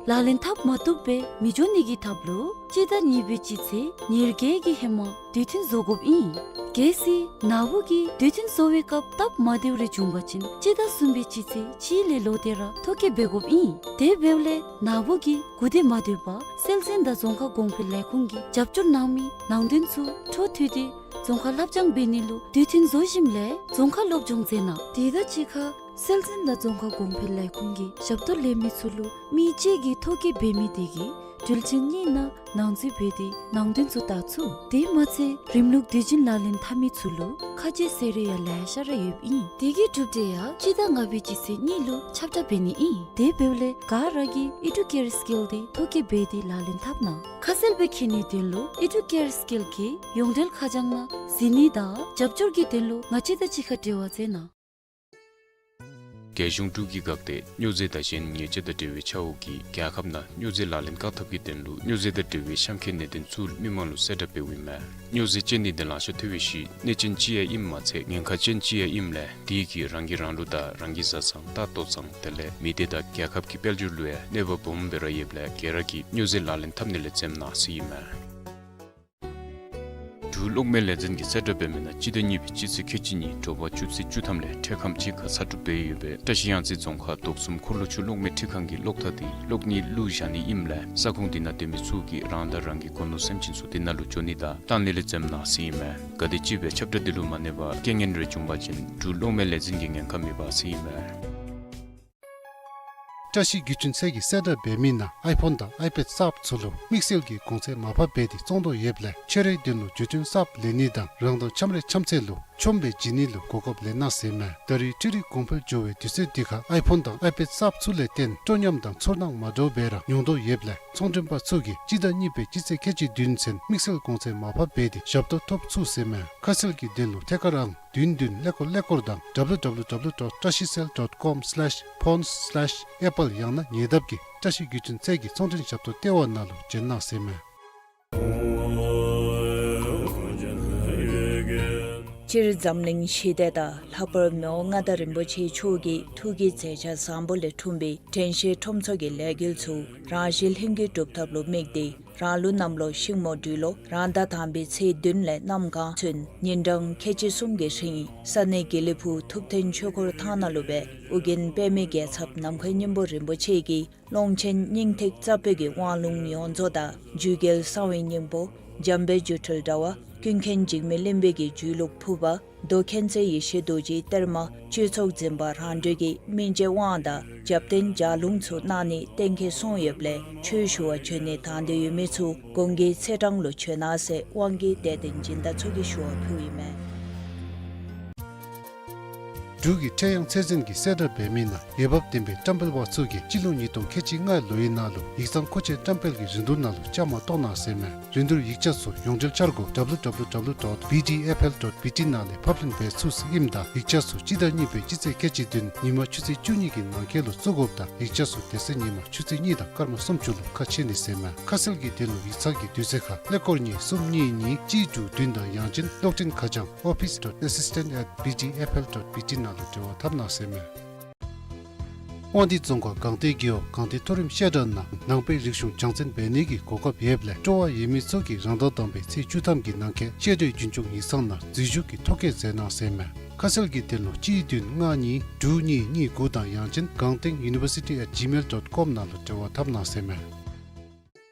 ལག་ལེན་འཐབ་མ་བཏུབ་སྦེ་མི་འགྱོ་ནི་གི་ཐབས་ལུ་སྤྱི་ཟླ་གཉིས་པའི་སྤྱི་ཚེས་ཉེར་བརྒྱད་ཀྱི་ཧེ་མ་དུས་མཐུན་བཟོ་དགོཔ་ཨིན། གལ་སྲིད་ནཱ་བུ་གིས་དུས་མཐུན་བཟོ་བའི་སྐབས་སྟབས་མ་བདེཝ་རེ་བྱུང་པ་ཅིན་སྤྱི་ཟླ་གསུམ་པའི་སྤྱི་ཚེས་གཅིག་ལས་ལོག་སྟེ་ར་ཐོ་བཀོད་འབད་དགོཔ་ཨིན། དེ་འབདཝ་ལས་ནཱ་བུ་གིས་གུ་དེ་མ་སྡོད་པར་སྲོལ་འཛིན་དང་རྫོང་ཁ་གོང་འཕེལ་ལས་ཁུངས་ཀྱིས་རྒྱབ་སྐྱོར་གནང་མི་ནང་དོན་ཚུ་འཕྲོ་མཐུད་དེ་རྫོང་ཁ་ལྷབ་སྦྱང་འབད་ནི་ལུ་དུས་མཐུན་བཟོ་ཞིནམ་ལས་རྫོང་ཁ་སློབ་སྦྱོང་མཛད་གནང་། དེ་དང་གཅིག་ཁར་སྲོལ་འཛིན་དང་རྫོང་ཁ་གོང་འཕེལ་ལས་ཁུངས་ཀྱི་ཞབས་ཏོག་ལེན་མི་ཚུ་ལུ་མི་གཅིག་གིས་ཐོ་བཀོད་འབད་མི་དེ་གི་དྲུལ་ཆེན་གཉིས་ནང་ནང་འཛུལ་འབད་དེ་ནང་དོན་ཚུ་བལྟ་ཚུགས། དེ་མ་ཚད་རིམ་ལུགས་དུས་རྒྱུན་ལག་ལེན་འཐབ་མི་ཚུ་ལུ་ཁ་རྗེ་ཟེར་རེ་ཡང་ལེ་ཤ་ར་ཡོདཔ་ཨིན། དེ་གི་གྲུབ་འབྲས་ཡང་སྤྱི་ཟླ་ལྔ་པའི་སྤྱི་ཚེས་གཉིས་ལུ་ཁྱབ་བསྒྲགས་འབད་ནི་ཨིན། དེ་འབདཝ་ལས་ག་ར་གིས་ཨི་ཌུ་ཀེར་སི་ཀིལ་དེ་ཐོ་བཀོད་འབད་དེ་ལག་ལེན་འཐབ་གནང་། ཁ་གསལ་སྦེ་མཁྱེན་ནིའི་དོན་ལུ་ཨི་ཌུ་ཀེར་སི་ཀིལ་གྱི་ཡོངས་འབྲེལ་ཁ་བྱང་ནང་གཟིགས་ནི་དང་རྒྱབ་སྐྱོར་གྱི་དོན་ལུ་ང་བཅས་དང་གཅིག་ཁར་འབྲེལ་བ་མཛད་གནང་། རྒྱལ་གཞུང་འབྲུག་གི་འགག་སྡེ་སྨྱོ་རྫས་དང་གཞན་ཉེས་ཆད་དང་འབྲེལ་བའི་ཆ་འོག་གིས་རྒྱལ་ཁབ་ནང་སྨྱོ་རྫས་ལག་ལེན་བཀག་ཐབས་ཀྱི་དོན་ལུ་སྨྱོ་རྫས་དང་འབྲེལ་བའི་གཤམ་འཁོད་གནད་དོན་ཚུ་མི་མང་ལུ་གསལ་བསྒྲགས་འབདཝ་ཨིན་མས། སྨྱོ་རྫས་སྤྱོད་ནི་དང་ལང་ཤོར་ཐལ་བའི་གཞི་གནོད་ཅན་ཅིག་ཡང་ཨིནམ་མ་ཚད་ཉེན་ཁ་ཅན་ཅིག་ཡང་ཨིནམ་ལས་དེ་གིས་རང་གིས་རང་ལུ་དང་རང་གི་བཟའ་ཚང་ལྟ་ལྟོ་ཚང་དེ་ལས་མི་སྡེ་དང་རྒྱལ་ཁབ་ཀྱི་དཔལ་འབྱོར་ལུ་ཡང་གནོད་པ་སྦོམ་སྦེ་ར་ཡོདཔ་ལས་ག་ར་གིས་སྨྱོ་རྫས་ལག་ལེན་འཐབ་ནི་ལས་འཛེམ་གནང་ཟེར་ཨིན་མས། འབྲུག་གློག་མེ་ལས་འཛིན་གྱིས་གསལ་བསྒྲགས་འབད་མི་ནང་སྤྱི་ཟླ་གཉིས་པའི་སྤྱི་ཚེས་ཁལ་གཅིག་ཉིན་དྲོ་པ་ཆུ་ཚོད་བཅུ་ཐམ་ལས་འཕྲལ་ཁམས་གཅིག་ཁར་ཚ་དྲོད་འབད་ཡོད་པའི་བཀྲ་ཤིས་གཡང་རྩེ་རྫོང་ཁག་མདོག་གསུམ་འཁོར་ལོ་ཆུ་གློག་མེ་འཕྲུལ་ཁང་གི་གློག་ཐག་དེ་གློག་བརྙན་བླུགས་བཞག་ནི་ཨིནམ་ལས་ས་ཁོངས་དེ་ནང་སྡོད་མི་ཚུ་གིས་རང་དང་རང་གི་སྒོ་ནོར་སེམས་ཅན་ཚུ་དེ་ནང་ལུ་འགྱོ་ནི་དང་བཏང་ནི་ལས་འཛེམ་གནང་ཟེར་ཨིན་མས། གལ་ཏེ་སྤྱི་པའི་ཁྱབ་བསྒྲགས་དེ་ལུ་མ་གནས་པར་རྐྱེན་ངན་རེ་བྱུང་པ་ཅིན་འབྲུག་གློག་མེ་ལས་འཛིན་གྱིས་ཉེན་ཁ་མི་འབག་ཟེར་ཨིན་མས། བཀྲ་ཤིས་བརྒྱུད་འཕྲིན་ཚད་ཀྱིས་གསལ་བསྒྲགས་འབད་མི་ནང་ཨའི་ཕོན་དང་ཨའི་པེཌ་གསརཔ་ཚུ་ལུ་དམིགས་བསལ་གྱི་གོང་ཚད་མར་ཕབ་འབད་དེ་བཙོང་དོ་ཡོདཔ་ལས་ཁྱོད་རའི་དོན་ལུ་བརྒྱུད་འཕྲིན་གསརཔ་ལེན་ནི་དང་རང་དང་འཆམ་རའི་འཆམ་ཚད་ལུ་ཆོམ་སྦེ་བྱིན་ནི་ལུ་གོ་སྐབས་ལེན་གནང་ཟེར་མས། ད་རེས་འཕྲུལ་རིག་གོང་འཕེལ་འགྱོ་བའི་དུས་ཚོད་འདི་ཁར་ཨའི་ཕོན་དང་ཨའི་པེཌ་གསརཔ་ཚུ་ལས་བརྟེན་སྤྲོ་ཉམས་དང་ཚོར་སྣང་མ་འདྲཝ་སྦེ་ར་ཡོང་དོ་ཡོདཔ་ལས་ཚོང་མགྲོན་པ་ཚུ་གིས་སྤྱི་ཟླ་གཉིས་པའི་སྤྱི་ཚེས་ཁལ་གཅིག་བདུན་ཚུན་དམིགས་བསལ་གོང་ཚད་མར་ཕབ་འབད་དེ་ཞབས་ཏོག་ཐོབ་ཚུགས་ཟེར་མས། ཁ་གསལ་གྱི་དོན་ལུ་ཐད་ཀར་ཨང་བདུན་བདུན་ཀླད་ཀོར་ཀླད་ཀོར་དང་W W W dot trashicell dot com slash phones slash apple ཡང་ན་ཉེ་འདབས་ཀྱི་བཀྲ་ཤིས་བརྒྱུད་འཕྲིན་ཚད་ཀྱི་ཚོང་མགྲོན་ཞབས་ཏོག་ལྟེ་བ་ནང་ལུ་བྱོན་གནང་ཟེར་མས། སྤྱིར་འཛམ་གླིང་ཞི་བདེ་དང་ལྷག་པར་མི་དབང་མངའ་བདག་རིན་པོ་ཆེ་མཆོག་གི་ཐུགས་ཀྱི་མཛད་འཆར་བཟང་པོ་ལས་འཁྲུངས་པའི་དྲན་ཤེས་ཁྲོམ་ཚོགས་ཀྱི་ལས་འགུལ་ཚུ་རང་བཞིན་ལྷུན་གྱིས་གྲུབ་ཐབས་ལུ་དམིགས་ཏེ་རང་ལུགས་གནམ་ལོ་ཤིང་མོ་སྦྲུལ་ལོ་རང་ཟླ་དང་པའི་ཚེས་བདུན་ལས་གནམ་གང་ཚུན་ཉིན་གྲངས་ཁལ་གཅིག་གསུམ་གྱི་རིང་ས་གནས་དགེ་ལེགས་ཕུག་ཐུབ་བསྟན་ཆོས་འཁོར་ཐང་ནང་ལུ་སྦེ་ཨོ་རྒྱན་པདྨའི་རྒྱལ་ཚབ་ནམ་མཁའི་སྙིང་པོ་རིན་པོ་ཆེ་གིས་ཀློང་ཆེན་སྙིང་ཐིག་རྩ་བརྒྱད་ཀྱི་དབང་ལུང་ཡོངས་རྫོགས་དང་འཇུག་རྒྱལ་གསང་བའི་སྙིང་པོ་འཇམ་དཔལ་སྒྱུ་འཕྲུལ་དྲྭ་བ་ཀུན་མཁྱེན་འཇིགས་མེད་གླིང་པའི་གི་འཇུག་ལུགས་ཕུར་པ་མདོ་མཁྱེན་བརྩེ་ཡེ་ཤེས་རྡོ་རྗེའི་གཏེར་མ་སྤྱོད་ཚོགས་འཛིན་པ་རང་གྲོལ་གྱི་སྨིན་བྱེད་དབང་དང་རྒྱབ་རྟེན་ལྗགས་ལུང་ཚུ་གནང་ནི་གཏན་འཁེལ་སོང་ཡོདཔ་ལས་ཆོས་ཞུ་བར་བྱོན་ནི་དང་འདོད་ཡོད་མི་ཚུ་གོང་གི་ཚེས་གྲངས་ལུ་བྱོན་གནང་ཟེར་དབང་གིས་དད་ལྡན་སྦྱིན་བདག་ཚུ་གིས་ཞུ་བ་ཕུལཝ་ཨིན་མས། འབྲུག་གི་འཕྲལ་ཡང་ཚད་འཛིན་གྱིས་གསལ་བསྒྲགས་འབད་མི་ནང་འོས་འབབ་ལྡན་པའི་བཀྲམ་སྤེལ་པ་ཚུ་གིས་སྤྱི་ལོ་ཉིས་སྟོང་ཁལ་གཅིག་ལྔའི་ལོའི་ནང་ལུ་ཡིག་ཚང་མཁོ་ཆས་བཀྲམ་སྤེལ་གྱི་རིན་བསྡུར་ནང་ལུ་བཅའ་མར་གཏོགས་གནང་ཟེར་མས། རིན་བསྡུར་ཡིག་ཆ་ཚུ་ཡོངས་འབྲེལ་འཆར་སྒོ་W W W dot B D F L dot B T ནང་ལས་ཕབ་ལེན་འབད་ཚུགས་ཟེར་ཨིནམ་ད་ཡིག་ཆ་ཚུ་སྤྱི་ཟླ་གཉིས་པའི་སྤྱི་ཚེས་ཁལ་གཅིག་བདུན་ཉིན་མ་ཆུ་ཚོད་བཅུ་གཉིས་ཀྱི་ནང་འཁོད་ལུ་བཙུགས་དགོཔ་དང་ཡིག་ཆ་ཚུ་དེ་ཚེ་ཉིན་མ་ཆུ་ཚོད་གཉིས་དང་སྐར་མ་སུམ་ཅུ་ལུ་ཁ་ཕྱེ་ནི་ཟེར་མས། ཁ་གསལ་གྱི་དོན་ལུ་ཡིག་ཚང་གི་དུས་ཚོད་ཁར་ཀླད་ཀོར་གཉིས་གསུམ་གཉིས་གཉིས་གཅིག་དྲུག་བདུན་དང་ཡང་ཅིན་གློག་འཕྲིན་ཁ་བྱང་office dot assistant at B D F L dot B T ནང་ལུ་འབྲེལ་བ་འཐབ་གནང་ཟེར་མས། དབང་འདུས་རྫོང་ཁག་སྒང་སྟེང་རྒེད་འོག་སྒང་སྟེང་མཐོ་རིམ་བཤད་གྲྭ་ནང་ནང་པའི་རིག་གཞུང་སྦྱང་བརྩོན་འབད་ནི་གི་གོ་སྐབས་ཡོདཔ་ལས་སྤྲོ་བ་ཡོད་མི་ཚུ་གིས་རང་ཟླ་དང་པའི་ཚེས་བཅུ་ཐམ་གྱི་ནང་འཁོད་བཤད་གྲྭའི་རྒྱུན་སྐྱོང་ཡིག་ཚང་ནང་འཛུལ་ཞུགས་ཀྱི་ཐོ་བཀོད་མཛད་གནང་ཟེར་མས། ཁ་གསལ་གྱི་དོན་ལུ་གཅིག་བདུན་ལྔ་གཉིས་དྲུག་གཉིས་གཉིས་དགུ་དང་ཡང་ཅིན་སྒང་སྟེང་university at gmail dot com ནང་ལུ་འབྲེལ་བ་འཐབ་གནང་ཟེར་མས།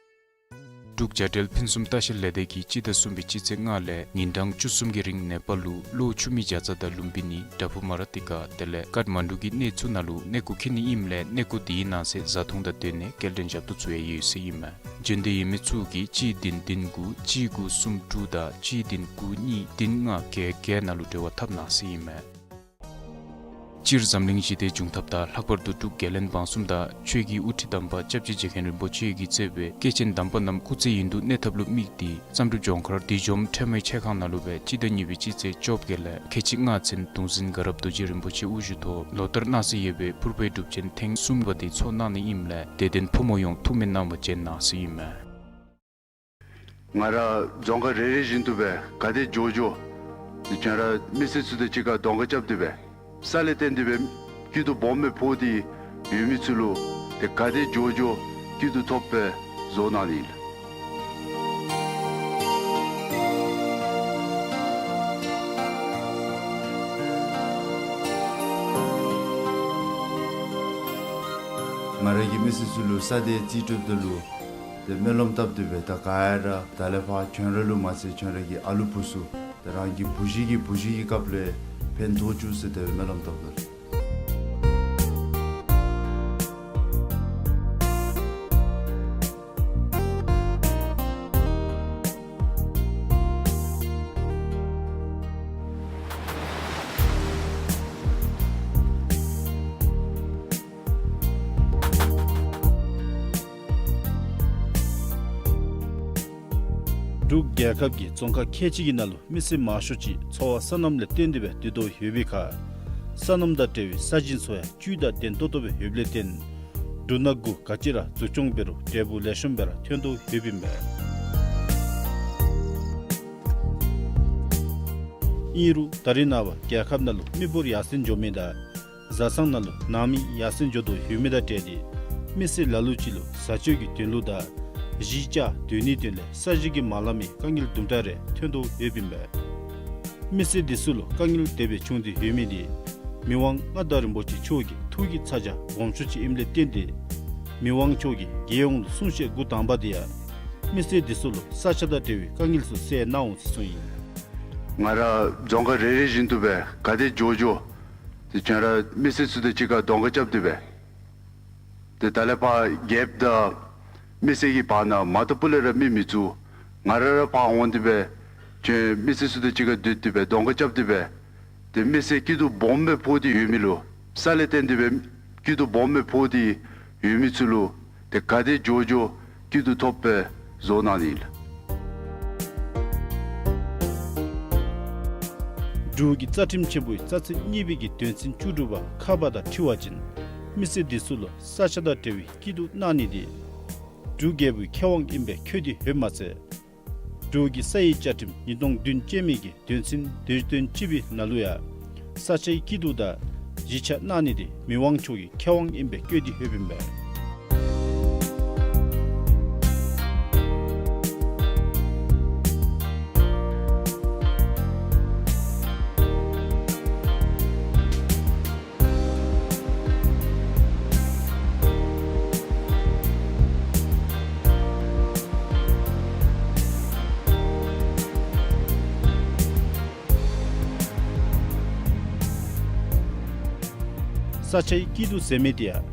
འབྲུག་བྱ་བྲལ་ཕུན་སུམ་ལྟ་བཤལ་ལས་སྡེ་གིས་སྤྱི་ཟླ་གསུམ་པའི་སྤྱི་ཚེས་ལྔ་ལས་ཉིན་གྲངས་བཅུ་གསུམ་གྱི་རིང་ནེ་པཱལ་ལུ་གློ་ཆུ་མིག་བྱ་ཙ་དང་ལུམ་བི་ནི་བྲག་ཕུག་མ་ར་ཏི་ཀ་དེ་ལས་ཀཊ་མན་ཌུ་གི་གནས་ཚུ་ནང་ལུ་གནས་སྐོར་འཁྱིད་ནི་ཨིནམ་ལས་གནས་སྐོར་དེའི་ནང་གསེས་བཟའ་འཐུང་དང་སྡོད་གནས་སྐྱེལ་འདྲེན་ཞབས་ཏོག་ཚུ་ཡང་ཡོད་ཟེར་ཨིན་མས། འབྱོན་འདོད་ཡོད་མི་ཚུ་གིས་གཅིག་བདུན་བདུན་དགུ་གཅིག་དགུ་གསུམ་དྲུག་དང་གཅིག་བདུན་དགུ་གཉིས་བདུན་ལྔ་བརྒྱད་བརྒྱད་ནང་ལུ་འབྲེལ་བ་འཐབ་གནང་ཟེར་ཨིན་མས། སྤྱིར་འཛམ་གླིང་ཞི་བདེ་འབྱུང་ཐབས་དང་ལྷག་པར་དུ་འབྲུག་རྒྱལ་བློན་འབངས་གསུམ་དང་ཆོས་ཀྱི་དབུ་ཁྲིད་དམ་པ་སྐྱབས་རྗེ་རྗེ་མཁན་རིན་པོ་ཆེ་གིས་གཙོས་པའི་སྐྱེས་ཆེན་དམ་པ་རྣམས་སྐུ་ཚེ་ཡུན་དུ་གནས་ཐབས་ལུ་དམིགས་ཏེ་བསམ་གྲུབ་ལྗོངས་མཁར་བདུད་འཇོམས་ཁྲོས་མའི་ཆས་ཁང་ནང་ལུ་སྦེ་སྤྱི་ཟླ་གཉིས་པའི་སྤྱི་ཚེས་བཅོ་བརྒྱད་ལས་ཁལ་གཅིག་ལྔ་ཚུན་གདུང་འཛིན་དགའ་རབ་རྡོ་རྗེ་རིན་པོ་ཆེ་དབུ་བཞུགས་ཐོག་ལོ་ལྟར་གནང་སྲོལ་ཡོད་པའི་ཕུར་པའི་སྒྲུབ་ཆེན་ཐེངས་གསུམ་པ་དེ་ཚོགས་གནང་ནི་ཨིནམ་ལས་དད་ལྡན་ཕོ་མོ་ཡོངས་ཐུགས་སྨོན་གནང་བར་བྱོན་གནང་ཟེར་ཨིན་མས། ང་ར་རྫོང་ཁག་རེ་རེ་བཞིན་དུ་སྦེ་ག་དེ་འགྱོ་འགྱོ་ཏེ་ཁྱོད་ར་མི་སེར་ཚུ་དང་གཅིག་ཁར་གདོང་ཁ་རྐྱབ་སྟེ་སྦེ་ས་ལས་བརྟེན་ཏེ་སྦེ་སྐྱིད་སྡུག་སྦོམ་སྦེ་ཕོག་སྟེ་ཡོད་མི་ཚུ་ལུ་ཏེ་ག་དེ་འགྱོ་འགྱོ་སྐྱིད་སྡུག་ཐོབ་སྦེ་བཟོ་གནང་ནི་ཨིན། ང་ར་གིས་མི་སེར་ཚུ་ལུ་ས་དེ་རྩིས་སྤྲོདཔ་ད་ལུ་ཏེ་སྨོན་ལམ་བཏབ་སྟེ་སྦེ་ད་ག་ར་ད་ལས་ཕར་ཁྱོད་ར་ལུ་མ་ཚད་ཁྱོད་ར་གི་ཨ་ལུ་བུ་ཚུ་ད་རང་གི་བུ་གཞི་གི་བུ་གཞི་གི་སྐབས་ལས་ཕན་ཐོགས་བཅུག་ཟེར་ཏེ་སྨོན་ལམ་བཏབ་ད། འབྲུག་རྒྱལ་ཁབ་ཀྱི་རྫོང་ཁག་ཁལ་གཅིག་གི་ནང་ལུ་མི་སེར་མང་ཤོས་ཅིག་འཚོ་བ་སོ་ནམ་ལས་བརྟེན་ཏེ་སྦེ་སྡོད་དོ་ཡོད་པའི་ཁར་སོ་ནམ་དང་འབྲེལ་བའི་ས་ཞིང་ཚུ་ཡང་བཅུད་དང་ལྡན་ཏོག་ཏོ་སྦེ་ཡོདཔ་ལས་བརྟེན་འབྲུ་སྣ་དགུ་ག་ཅི་ར་འཛུགས་སྐྱོང་འབད་རུང་འབྲས་བུ་ལེགས་ཤོམ་སྦེ་ར་ཐོན་དོ་ཡོདཔ་ཨིན་པས། ཨིན་རུང་ད་རེས་ནངས་པ་རྒྱལ་ཁབ་ནང་ལུ་མི་འབོར་ཡར་སེང་འགྱོ་མི་དང་བཟའ་ཚང་ནང་ལུ་ནང་མི་ཡར་སེང་འགྱོ་དོ་ཡོད་མི་དང་འབྲེལ་ཏེ་མི་སེར་ལ་ལུ་ཅིག་ལུ་བཟའ་སྤྱོད་ཀྱི་དོན་ལུ་དང་ གཞིས་ཆགས་སྡོད་ནིའི་དོན་ལས་ས་ཞིང་གི་མ་ལམ་མི་དཀའ་ངལ་དུམ་གྲ་རེ་ཐོན་དོ་ཡོདཔ་ཨིན་པས། མི་སེར་འདི་ཚུ་ལུ་དཀའ་ངལ་དེ་སྦེ་བྱུང་སྟེ་ཡོད་མི་འདི་མི་དབང་མངའ་བདག་རིན་པོ་ཆེ་མཆོག་གི་ཐུགས་ཀྱི་ཚ་གྱང་སྦོམ་ཤོས་ཅིག་ཨིནམ་ལས་བརྟེན་ཏེ་མི་དབང་མཆོག་གིས་རྒྱལ་ཡོངས་ལུ་གསུང་བཤད་འགོ་དང་པ་འདི་ཡང་མི་སེར་འདི་ཚུ་ལུ་ས་ཆ་དང་འབྲེལ་བའི་དཀའ་ངལ་ཚུ་སེལ་གནང་འོང་ཟེར་གསུངས་ཡི། ང་ར་རྫོང་ཁག་རེ་རེ་བཞིན་དུ་སྦེ་ག་དེ་མགྱོགས་མགྱོགས་ཏེ་ཁྱོད་ར་མི་སེར་ཚུ་དང་གཅིག་ཁར་གདོང་ཁ་རྐྱབ་སྟེ་སྦེ་ཏེ་ད་ལས་ཕར་རྒྱལཔོ་དང་མི་སེར་གྱི་བར་ན་མ་ཏོག་པུ་ལས་ར་མི་མི་བཙུགས། ང་ར་ར་ཕར་འོང་སྟེ་སྦེ་ཁྱོད་མི་སེར་ཚུ་དང་གཅིག་ཁར་སྡོད་དེ་སྦེ་གདོང་ཁ་རྐྱབ་སྟེ་སྦེ་ཏེ་མི་སེར་སྐྱིད་སྡུག་སྦོམ་སྦེ་ཕོག་སྟེ་ཡོད་མི་ལུ་ས་ལས་བརྟེན་ཏེ་སྦེ་སྐྱིད་སྡུག་སྦོམ་སྦེ་ཕོག་སྟེ་ཡོད་མི་ཚུ་ལུ་ཏེ་ག་དེ་མགྱོགས་མགྱོགས་སྐྱིད་སྡུག་ཐོབ་པའི་བཟོ་གནང་ནི་ཨིན་ལགས། འབྲུག་གི་རྩ་ཁྲིམས་ཆེན་པོའི་རྩ་ཚིག་གཉིས་པའི་གི་དོན་ཚན་བཅུ་དྲུག་པ་ཁ་པ་དང་འཁྲིལ་བ་ཅིན་མི་སེར་འདི་ཚུ་ལུ་ས་ཆ་དང་འབྲེལ་བའི་སྐྱིད་སྡུག་གནང་ནི་འདི་འབྲུག་རྒྱལ་པོའི་ཁེ་དབང་ཨིན་པས་ཁྱོད་དེ་ཡོད་མ་ཚད། འབྲུག་གི་ས་ཡི་བཅའ་ཁྲིམས་ཉིས་སྟོང་བདུན་ཅན་མའི་གི་དོན་ཚན་དོན་ཚན་གཅིག་པའི་ནང་ལུ་ཡང་ས་ཆའི་སྐྱིད་སྡུག་དང་གཞིས་ཆགས་གནང་ནི་འདི་མི་དབང་མཆོག་གི་ཁེ་དབང་ཨིན་པས་བཀོད་དེ་ཡོདཔ་ཨིན་པས། ས་ཆའི་སྐྱིད་སྡུག་ཟེར་མི་འདི་ཡང་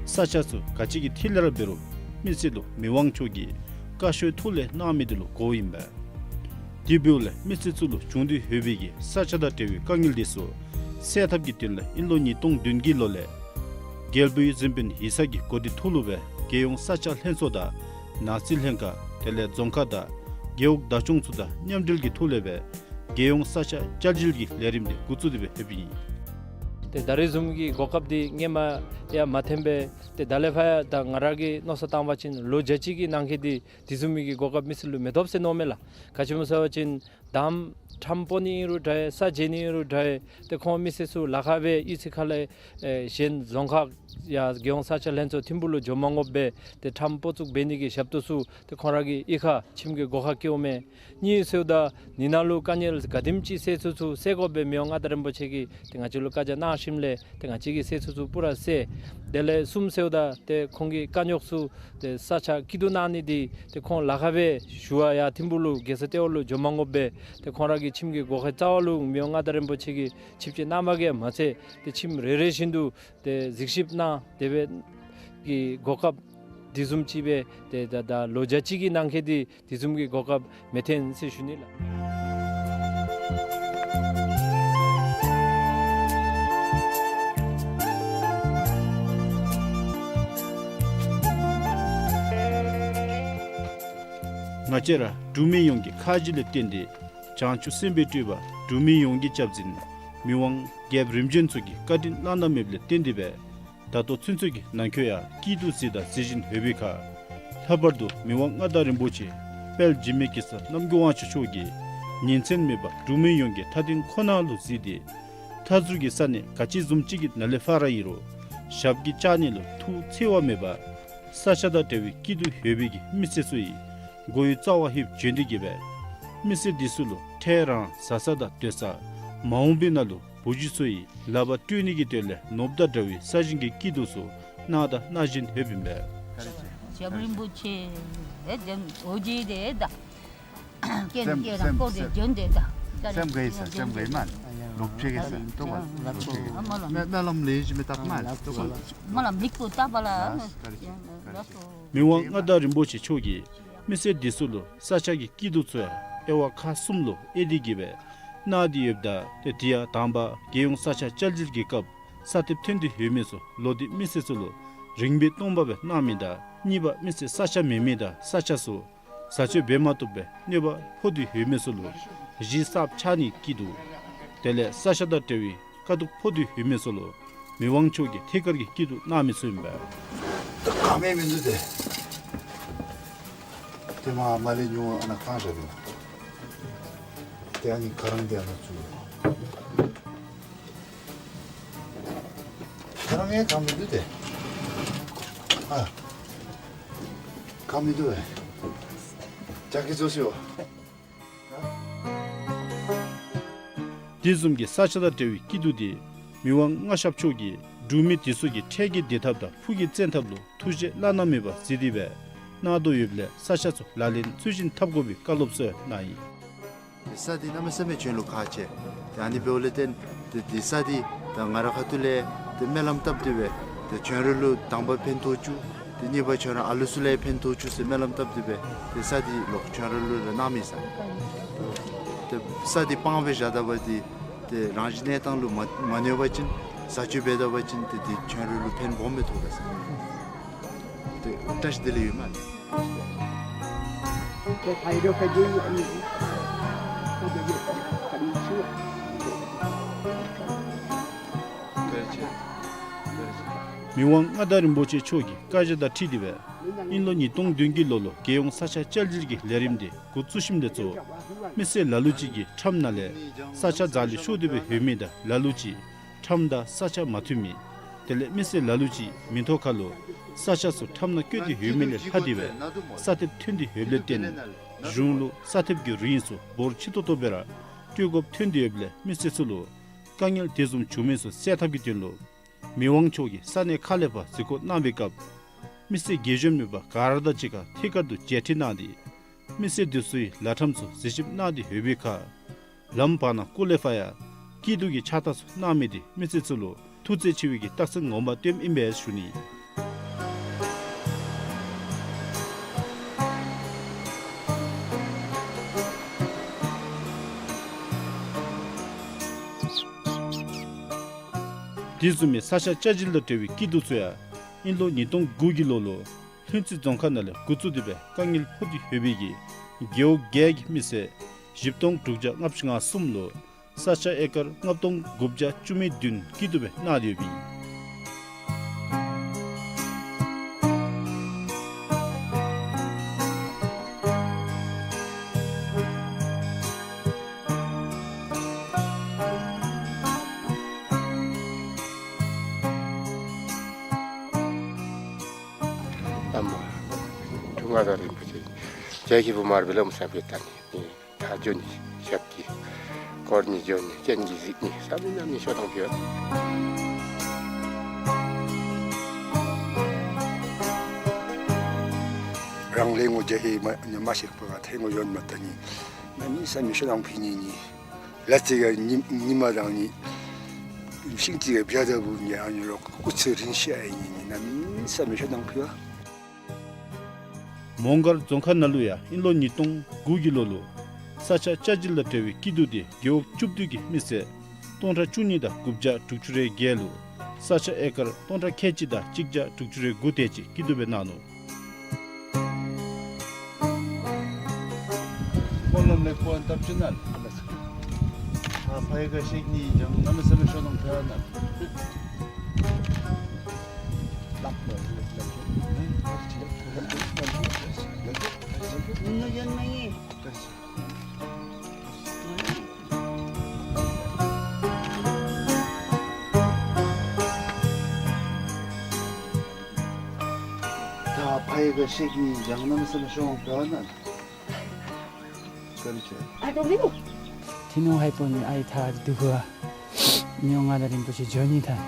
ས་ཆ་ཚུ་ག་ཅི་གི་ཐད་ལས་ར་འབད་རུང་མི་སེར་ལུ་མི་དབང་མཆོག་གིས་བཀའ་ཤོག་ཐོག་ལས་གནང་མི་འདི་ལུ་གོཝ་ཨིན་པས། དེ་འབདཝ་ལས་མི་སེར་ཚུ་ལུ་བྱུང་སྟེ་ཡོད་པའི་གི་ས་ཆ་དང་འབྲེལ་བའི་དཀའ་ངལ་འདི་ཚུ་སེལ་ཐབས་ཀྱི་དོན་ལས་ཨིན་ལོ་ཉིས་སྟོང་བདུན་གྱི་ལོ་ལས་རྒྱལ་པོའི་གཟིམ་དཔོན་ཡིག་ཚང་གི་འགོ་ཁྲིད་ཐོག་ལུ་སྦེ་རྒྱལ་ཡོངས་ས་ཆ་ལྷན་ཚོགས་དང་ནག་རྩིས་ལྷན་ཁག་དེ་ལས་རྫོང་ཁག་དང་རྒེད་འོག་བདག་སྐྱོང་ཚུ་དང་མཉམ་འབྲེལ་གྱི་ཐོག་ལས་སྦེ་རྒྱལ་ཡོངས་ས་ཆ་བསྐྱར་སྒྱུར་གྱི་ལས་རིམ་འདི་འགོ་བཙུགས་ཏེ་སྦེ་ཡོདཔ་ཨིན། ཏེ་ད་རེས་བཟུམ་གྱི་གོ་སྐབས་འདི་སྔོན་མ་ཡང་མ་ཐོན་པས། ཏེ་ད་ལས་ཕར་ཡང་ད་ང་ར་གིས་མནོ་བསམ་བཏང་བ་ཅིན་ལོ་བརྒྱ་ཅིག་གི་ནང་འཁོད་འདི་དེ་བཟུམ་མའི་གི་གོ་སྐབས་མི་སེར་ལུ་མི་ཐོབ་ཟེར་མནོཝ་མས་ལགས། ག་ཅི་སྨོ་ཟེར་བ་ཅིན་དང་པ་ཁྲམ་སྤོ་ནི་ཨིན་རུང་འདྲ་ས་འཇལ་ནི་ཨིན་རུང་འདྲ་ཏེ་ཁོང་མི་སེར་ཚུ་ལཱ་ཁག་སྦེ་གཡུས་ཚན་ཁག་ལས་ཨེ་གཞན་རྫོང་ཁག་ཡང་རྒྱལ་ཡོངས་ས་ཆ་ལྷན་ཚོགས་ཐིམ་ཕུག་ལུ་འགྱོ་མ་དགོ་པར་ཏེ་ཁྲམ་སྤོ་བཙུགས་འབད་ནི་གི་ཞབས་ཏོག་ཚུ་ཏེ་ཁོང་ར་གི་གཡུས་ཁར་ཁྱིམ་གྱི་སྒོ་ཁར་བཀལཝ་མས། གཉིས་ཟེརཝ་ད་ནི་ནང་ལུ་དཀའ་ངལ་ག་དེམ་ཅིག་སེལ་ཚུགས་ཚུགས་སེལ་དགོ་པའི་མི་དབང་མངའ་བདག་རིན་པོ་ཆེ་གིས་ཏེ་ང་བཅས་ལུ་བཀའ་རྒྱ་གནང་ཞིནམ་ལས་ཏེ་ང་བཅས་ཀྱིས་སེལ་ཚུགས་ཚུགས་པུ་ར་སེལ། དེ་ལས་གསུམ་ཟེརཝ་ད་ཏེ་ཁོང་གི་དཀའ་རྙོག་ཚུ་ཏེ་ས་ཆ་སྐྱིད་སྡུག་གནང་ནི་འདི་ཏེ་ཁོང་ལཱ་ཁག་སྦེ་ཞུ་བར་ཡར་ཐིམ་ཕུག་ལུ་རྒྱལ་ས་ལྟེ་བ་ལུ་འགྱོ་མ་དགོ་པར་ཏེ་ཁོང་ར་གི་ཁྱིམ་གྱི་སྒོ་ཁའི་རྩ་བ་ལུ་མི་དབང་མངའ་བདག་རིན་པོ་ཆེ་གིས་ཆིབས་བསྐྱོད་གནང་བ་གིས་མ་ཚད་ཏེ་ཁྱིམ་རེ་རེ་བཞིན་དུ་ཏེ་གཟིགས་ཞིབ་གནང་དེ་སྦེ་གི་གོ་སྐབས་དེ་བཟུམ་ཅིག་སྦེ་ཏེ་ད་ད་ལོ་བརྒྱ་ཅིག་གི་ནང་འཁོད་འདི་དེ་བཟུམ་གྱི་གོ་སྐབས་མི་ཐོན་ཟེར་ཞུ་ནི་ལགས། ང་བཅས་ར་འབྲུག་མི་ཡོངས་ཀྱི་ཁ་རྗེ་ལས་བརྟེན་ཏེ་བྱང་ཆུབ་སེམས་དཔའི་སྤྲུལ་པ་འབྲུག་མི་ཡོངས་ཀྱི་སྐྱབས་འཛིན་མི་དབང་རྒྱལཔོ་རིམ་བྱོན་ཚུ་གིས་བཀའ་དྲིན་བླ་ན་མེདཔ་ལས་བརྟེན་ཏེ་སྦེ་ད་ལྟོ་ཚུན་ཚོད་ཀྱི་ནང་འཁོད་ཡང་སྐྱིད་སྡུག་གཟིགས་དང་གཟིགས་བཞིན་ཡོད་པའི་ཁར་ལྷག་པར་དུ་མི་དབང་མངའ་བདག་རིན་པོ་ཆེ་དཔལ་འཇིགས་མེད་གེ་སར་རྣམ་རྒྱལ་དབང་ཕྱུག་མཆོག་གིས་ཉིན་མཚན་མེད་པར་འབྲུག་མི་ཡོངས་ཀྱི་མཐའ་དོན་ཁོ་ན་ལུ་གཟིགས་ཏེ་མཐའ་ཟུར་གྱི་ས་གནས་ག་ཅི་བཟུམ་ཅིག་གི་ནང་ལས་ཕར་ཨིན་རུང་ཞབས་ཀྱིས་བཅགས་ནི་ལུ་ཐུགས་འཚེར་བ་མེད་པར་ས་ཆ་དང་འབྲེལ་བའི་སྐྱིད་སྡུག་ཡོད་པའི་གི་མི་སེར་ཚུ་ཡི་མགོ་ཡུ་རྩ་བར་ལྷོདཔ་བྱོན་ཏེ་གིས་སྦེ་མི་སེར་འདི་ཚུ་ལུ་ཁྲལ་རང་ཟ་ས་དང་སྡོད་ས་མ་འོངས་པའི་ནང་ལུ་བུ་གཞི་ཚུ་ཡི་ལག་པར་སྤྲོད་ནི་གི་དོན་ལས་ནོར་བུ་དང་འདྲ་བའི་ས་ཞིང་གི་སྐྱིད་སྡུག་ཚུ་གནང་དང་གནང་བཞིན་ཡོདཔ་ཨིན་པས། རྒྱལཔོ་རིན་པོ་ཆེ་ཨེ་ཏེ་འོ་ཇི་དེ་ད་ཀེ་ནི་ཀེ་རང་ཀོ་དེ་བྱོན་དེ་ད་སེམས་དགའ་ཡི་ས་སེམས་དགའ་ཡི་མ་ལོག་ཕྱེ་གི་ས་ཏོ་བ་ལོག་ཕྱེ་གི་མ་ལ་མ་ལམ་ལས་ཞི་མི་ཏག་མ་ལ་ཏོ་བ་མ་ལ་མིག་པོ་ཏག་པ་ལ་ལགས་སོ། མི་དབང་མངའ་བདག་རིན་པོ་ཆེ་མཆོག་གིས་མི་སེར་འདི་ཚུ་ལུ་ས་ཆ་གི་སྐྱིད་སྡུག་ཚུ་ཡང་དབྱེ་བ་ཁག་གསུམ་ལུ་དབྱེ་སྟེ་གིས་སྦེ་གནང་སྟེ་ཡོདཔ་ད་ཏེ་དེ་ཡང་དང་པ་རྒྱལ་ཡོངས་ས་ཆ་བསྐྱར་སྒྱུར་གྱི་སྐབས་ས་ཐེབས་ཐོན་ཏེ་ཡོད་མི་ཚུ་ལོག་སྟེ་མི་སེར་ཚུ་ལུ་རིན་མེད་སྟོང་པ་སྦེ་གནང་མི་དང་གཉིས་པ་མི་སེར་ས་ཆ་མེད་མི་དང་ས་ཆ་ཚུ་བཟའ་སྤྱོད་འབད་མ་བཏུབ་པའི་གནོད་པ་ཕོག་སྟེ་ཡོད་མི་ཚུ་ལུ་གཞིས་གསརཔ་ཆགས་ནིའི་སྐྱིད་སྡུག་དེ་ལས་ས་ཆ་དང་འབྲེལ་བའི་དཀའ་སྡུག་ཕོག་སྟེ་ཡོད་མི་ཚུ་ལུ་མི་དབང་མཆོག་གིས་ཐད་ཀར་གྱི་སྐྱིད་སྡུག་གནང་མི་ཚུ་ཨིན་པས། ད་ག་མེད་མི་འདུག་སྟེ། ཏེ་མ་མ་ལས་ཉུང་ཨ་ནཱ་བཀང་བཞག་འདུག། ཏེ་ཨ་ནི་ཁ་རང་འདི་ཨ་ནཱ་བཙུགས། ཁ་རང་ཡང་གང་མི་འདུག་སྟེ། ཨ། གང་མི་འདུག་པས། ཡག་གི་བཟོ་ཤོག། དེ་བཟུམ་གྱི་ས་ཆ་དང་འབྲེལ་བའི་སྐྱིད་སྡུག་དེ་མི་དབང་མངའ་ཞབས་མཆོག་གིས་འབྲུག་མི་དེ་ཚུ་གི་འཕྲལ་གྱི་བདེ་ཐབས་དང་ཕུགས་ཀྱི་བཙན་ཐབས་ལུ་ཐུགས་རྗེ་བླ་ན་མེད་པ་གཟིགས་ཏེ་སྦེ་གནང་དོ་ཡོདཔ་ལས་ས་ཆ་ཚུ་ལག་ལེན་ཚུལ་བཞིན་འཐབ་དགོ་པའི་བཀའ་སློབ་སྩལ་གནང་ཡི། ཏེ་ས་འདི་གནམ་མེད་ས་མེད་ཁྱོད་ལུ་ཁག་ཆེ། ཏེ་ཨ་ནི་འབདཝ་ལས་བརྟེན་ཏེ་འདི་ས་འདི་ད་ང་ར་ཁ་ཐུག་ལས་ཏེ་སྨོན་ལམ་བཏབ་སྟེ་སྦེ་ཏེ་ཁྱོད་ར་ལུ་དང་པ་ཕན་ཐོགས་བཅུག། ཏེ་གཉིས་པ་ཁྱོད་ར་ཨ་ལུ་ཚུ་ལུ་ཕན་ཐོགས་བཅུག་ཟེར་སྨོན་ལམ་བཏབ་སྟེ་སྦེ་ཏེ་ས་འདི་ལོག་ཁྱོད་ར་ལུ་ར་གནང་མི་ས། ཏེ་ས་འདི་སྤང་སྦེ་བཞག་ད་པ་འདི་ཏེ་རང་བཞིན་གནས་སྟངས་ལུ་མ་མ་གནོད་པ་ཅིན་བཟའ་སྤྱོད་འབད་ད་པ་ཅིན་ཏེ་འདི་ཁྱོད་ར་ལུ་ཕན་སྦོམ་སྦེ་ཐོགས་པས་ས། ཏེ་བཀྲ་ཤིས་བདེ་ལེགས་ཡོད་མས། མི་དབང་མངའ་བདག་རིན་པོ་ཆེ་མཆོག་གི་བཀའ་རྒྱ་དང་འཁྲིལ་ཏེ་སྦེ་དབྱིན་ལོ་ཉིས་སྟོང་བདུན་གྱི་ལོ་ལུ་རྒྱལ་ཡོངས་ས་ཆ་བསྐྱར་བསྒྲིགས་ཀྱི་ལས་རིམ་དེ་འགོ་བཙུགས་ཞིནམ་ལས་གཙོ་བོ་མི་སེར་ལ་ལུ་ཅིག་གིས་ཁྲམ་ནང་ལས་ས་ཆ་ཛ་ལི་ཤོར་ཏེ་སྦེ་ཡོད་མི་དང་ལ་ལུ་ཅིག་ཁྲམ་དང་ས་ཆ་མ་མཐུན་མི། དེ་ལས་མི་སེར་ལ་ལུ་ཅིག་མིང་ཐོ་ཁ་ལུ་ས་ཆ་ཚུ་ཁྲམ་ནང་བཀོད་དེ་ཡོད་མི་ལས་ལྷག་སྟེ་སྦེ་ས་ཐེབས་ཐོན་ཏེ་ཡོདཔ་ལས་བརྟེན་གཞུང་ལུ་ས་ཐེབས་ཀྱི་རིན་ཚུ་འབོར་ཆེ་ཏོག་ཏོ་སྦེ་ར་སྤྲོད་དགོཔ་ཐོན་ཏེ་ཡོདཔ་ལས་མི་སེར་ཚུ་ལུ་དཀའ་ངལ་དེ་བཟུམ་བྱུང་མི་ཚུ་སེལ་ཐབས་ཀྱི་དོན་ལུ་མི་དབང་མཆོག་གིས་ས་གནས་ཁག་ལས་ཕར་གཟིགས་སྐོར་གནང་བའི་སྐབས་མི་སེར་དགེ་སྦྱོར་མེད་པ་ག་ར་དང་གཅིག་ཁར་ཐད་ཀར་དུ་མཇལ་འཕྲད་གནང་སྟེ་མི་སེར་དེ་ཚུའི་ལཱ་ཁྲམ་ཚུ་གཟིགས་ཞིབ་གནང་སྟེ་ཡོད་པའི་ཁར་ལམ་བར་ན་སྐོར་ལས་ཕར་ཡང་སྐྱིད་སྡུག་གི་ཕྱག་རྟགས་ཚུ་གནང་མི་དེ་མི་སེར་ཚུ་ལུ་ཐུགས་བརྩེ་ཆེ་བའི་གི་རྟགས་མཚན་ངོ་མ་སྟོནམ་ཨིན་པས་ཞུ་ནི། དེ་བཟུམ་མའི་ས་ཆ་བསྐྱར་བསྒྲིགས་དང་འབྲེལ་བའི་སྐྱིད་སྡུག་ཚུ་ཡང་དབྱིན་ལོ་ཉིས་སྟོང་དགུ་གི་ལོ་ལུ་ལྷུན་རྩེ་རྫོང་ཁག་ནང་ལས་འགོ་བཙུགས་ཏེ་སྦེ་དཀའ་ངལ་ཕོག་སྟེ་ཡོད་པའི་གི་རྒེད་འོག་བརྒྱད་ཀྱི་མི་སེར་བཞི་སྟོང་དྲུག་བརྒྱ་ལྔ་བཅུ་ང་གསུམ་ལུ་ས་ཆ་ཨེ་ཀར་ལྔ་སྟོང་དགུ་བརྒྱ་བཅུ་མེད་བདུན་སྐྱིད་སྡུག་སྦེ་གནང་སྟེ་ཡོདཔ་ཨིན། ཨ་མ་འབྲུག་མངའ་བདག་རིན་པོ་ཆེ་རྒྱལ་གྱི་བུ་མར་པའི་ལམ་སང་ཕེབས་ད་ནི། ད་འགྱོ་ནི་ཞབས་ཀྱིས་བསྐོར་ནི། འགྱོ་ནི་སྤྱན་གྱིས་གཟིགས་ནི། བསམ་ནི་རྣམ་སྨིན་ཤོག་དང་ཕུལ་བ། རང་ལས་ངོ་རྒྱ་ཧེ་མ་ནི་མ་ཤེས་པ་ཐལ་ངོ་ཡོན་མ་ད་ནི་རྣམ་སྨིན་ཤོག་དང་ཕུལ་ནི་ནི། ལ་རྩེ་ག་ཉི་ཉི་མ་དང་ནི་ཤིང་རྩེ་ག་བྱ་ད་བུ་ནི་ཨ་ནི་ལོ་སྐུ་ཚེ་རིང་ཤོག་ཨ་ནི་ནི་རྣམ་སྨིན་ཤོག་དང་ཕུལ་བ། མོང་སྒར་རྫོང་ཁག་ནང་ལུ་ཡང་དབྱིན་ལོ་ཉིས་སྟོང་དགུ་གི་ལོ་ལུ་ས་ཆ་བསྐྱར་བསྒྲིགས་དང་འབྲེལ་བའི་སྐྱིད་སྡུག་དེ་རྒེད་འོག་བཅུ་བདུན་གྱི་མི་སེར་སྟོང་ཕྲག་བཅུ་གཉིས་དང་དགུ་བརྒྱ་དྲུག་ཅུ་རེ་བརྒྱད་ལུ་ས་ཆ་ཨེ་ཀར་སྟོང་ཕྲག་ཁལ་གཅིག་དང་གཅིག་བརྒྱ་དྲུག་ཅུ་རེ་དགུ་དེ་ཅིག་སྐྱིད་སྡུག་སྦེ་གནང་ནུག། སྨོན་ལམ་ལེགས་པོ་བཏབ་ཅི་ན། ད་ཕ་ཡི་ག་ཤེག་ནི་ཡང་གནམ་མེད་ས་མེད་ཤོག་དང་ཕུལ་བ་ན། ད་ཕ་ཡི་ག་ཤེག་ནི་ཡང་གནམ་མེད་ས་མེད་ཤོག་དང་ཕུལ་བ་ན། ཨ་ཏོ་མི་ནུ། ཐི་ནོང་ཧའི་པོ་ནི་ཨའི་ཐ་དུ་གུ་ཨ། མི་དབང་མངའ་བདག་རིན་པོ་ཆེ་འགྱོ་ནི་ཐང་།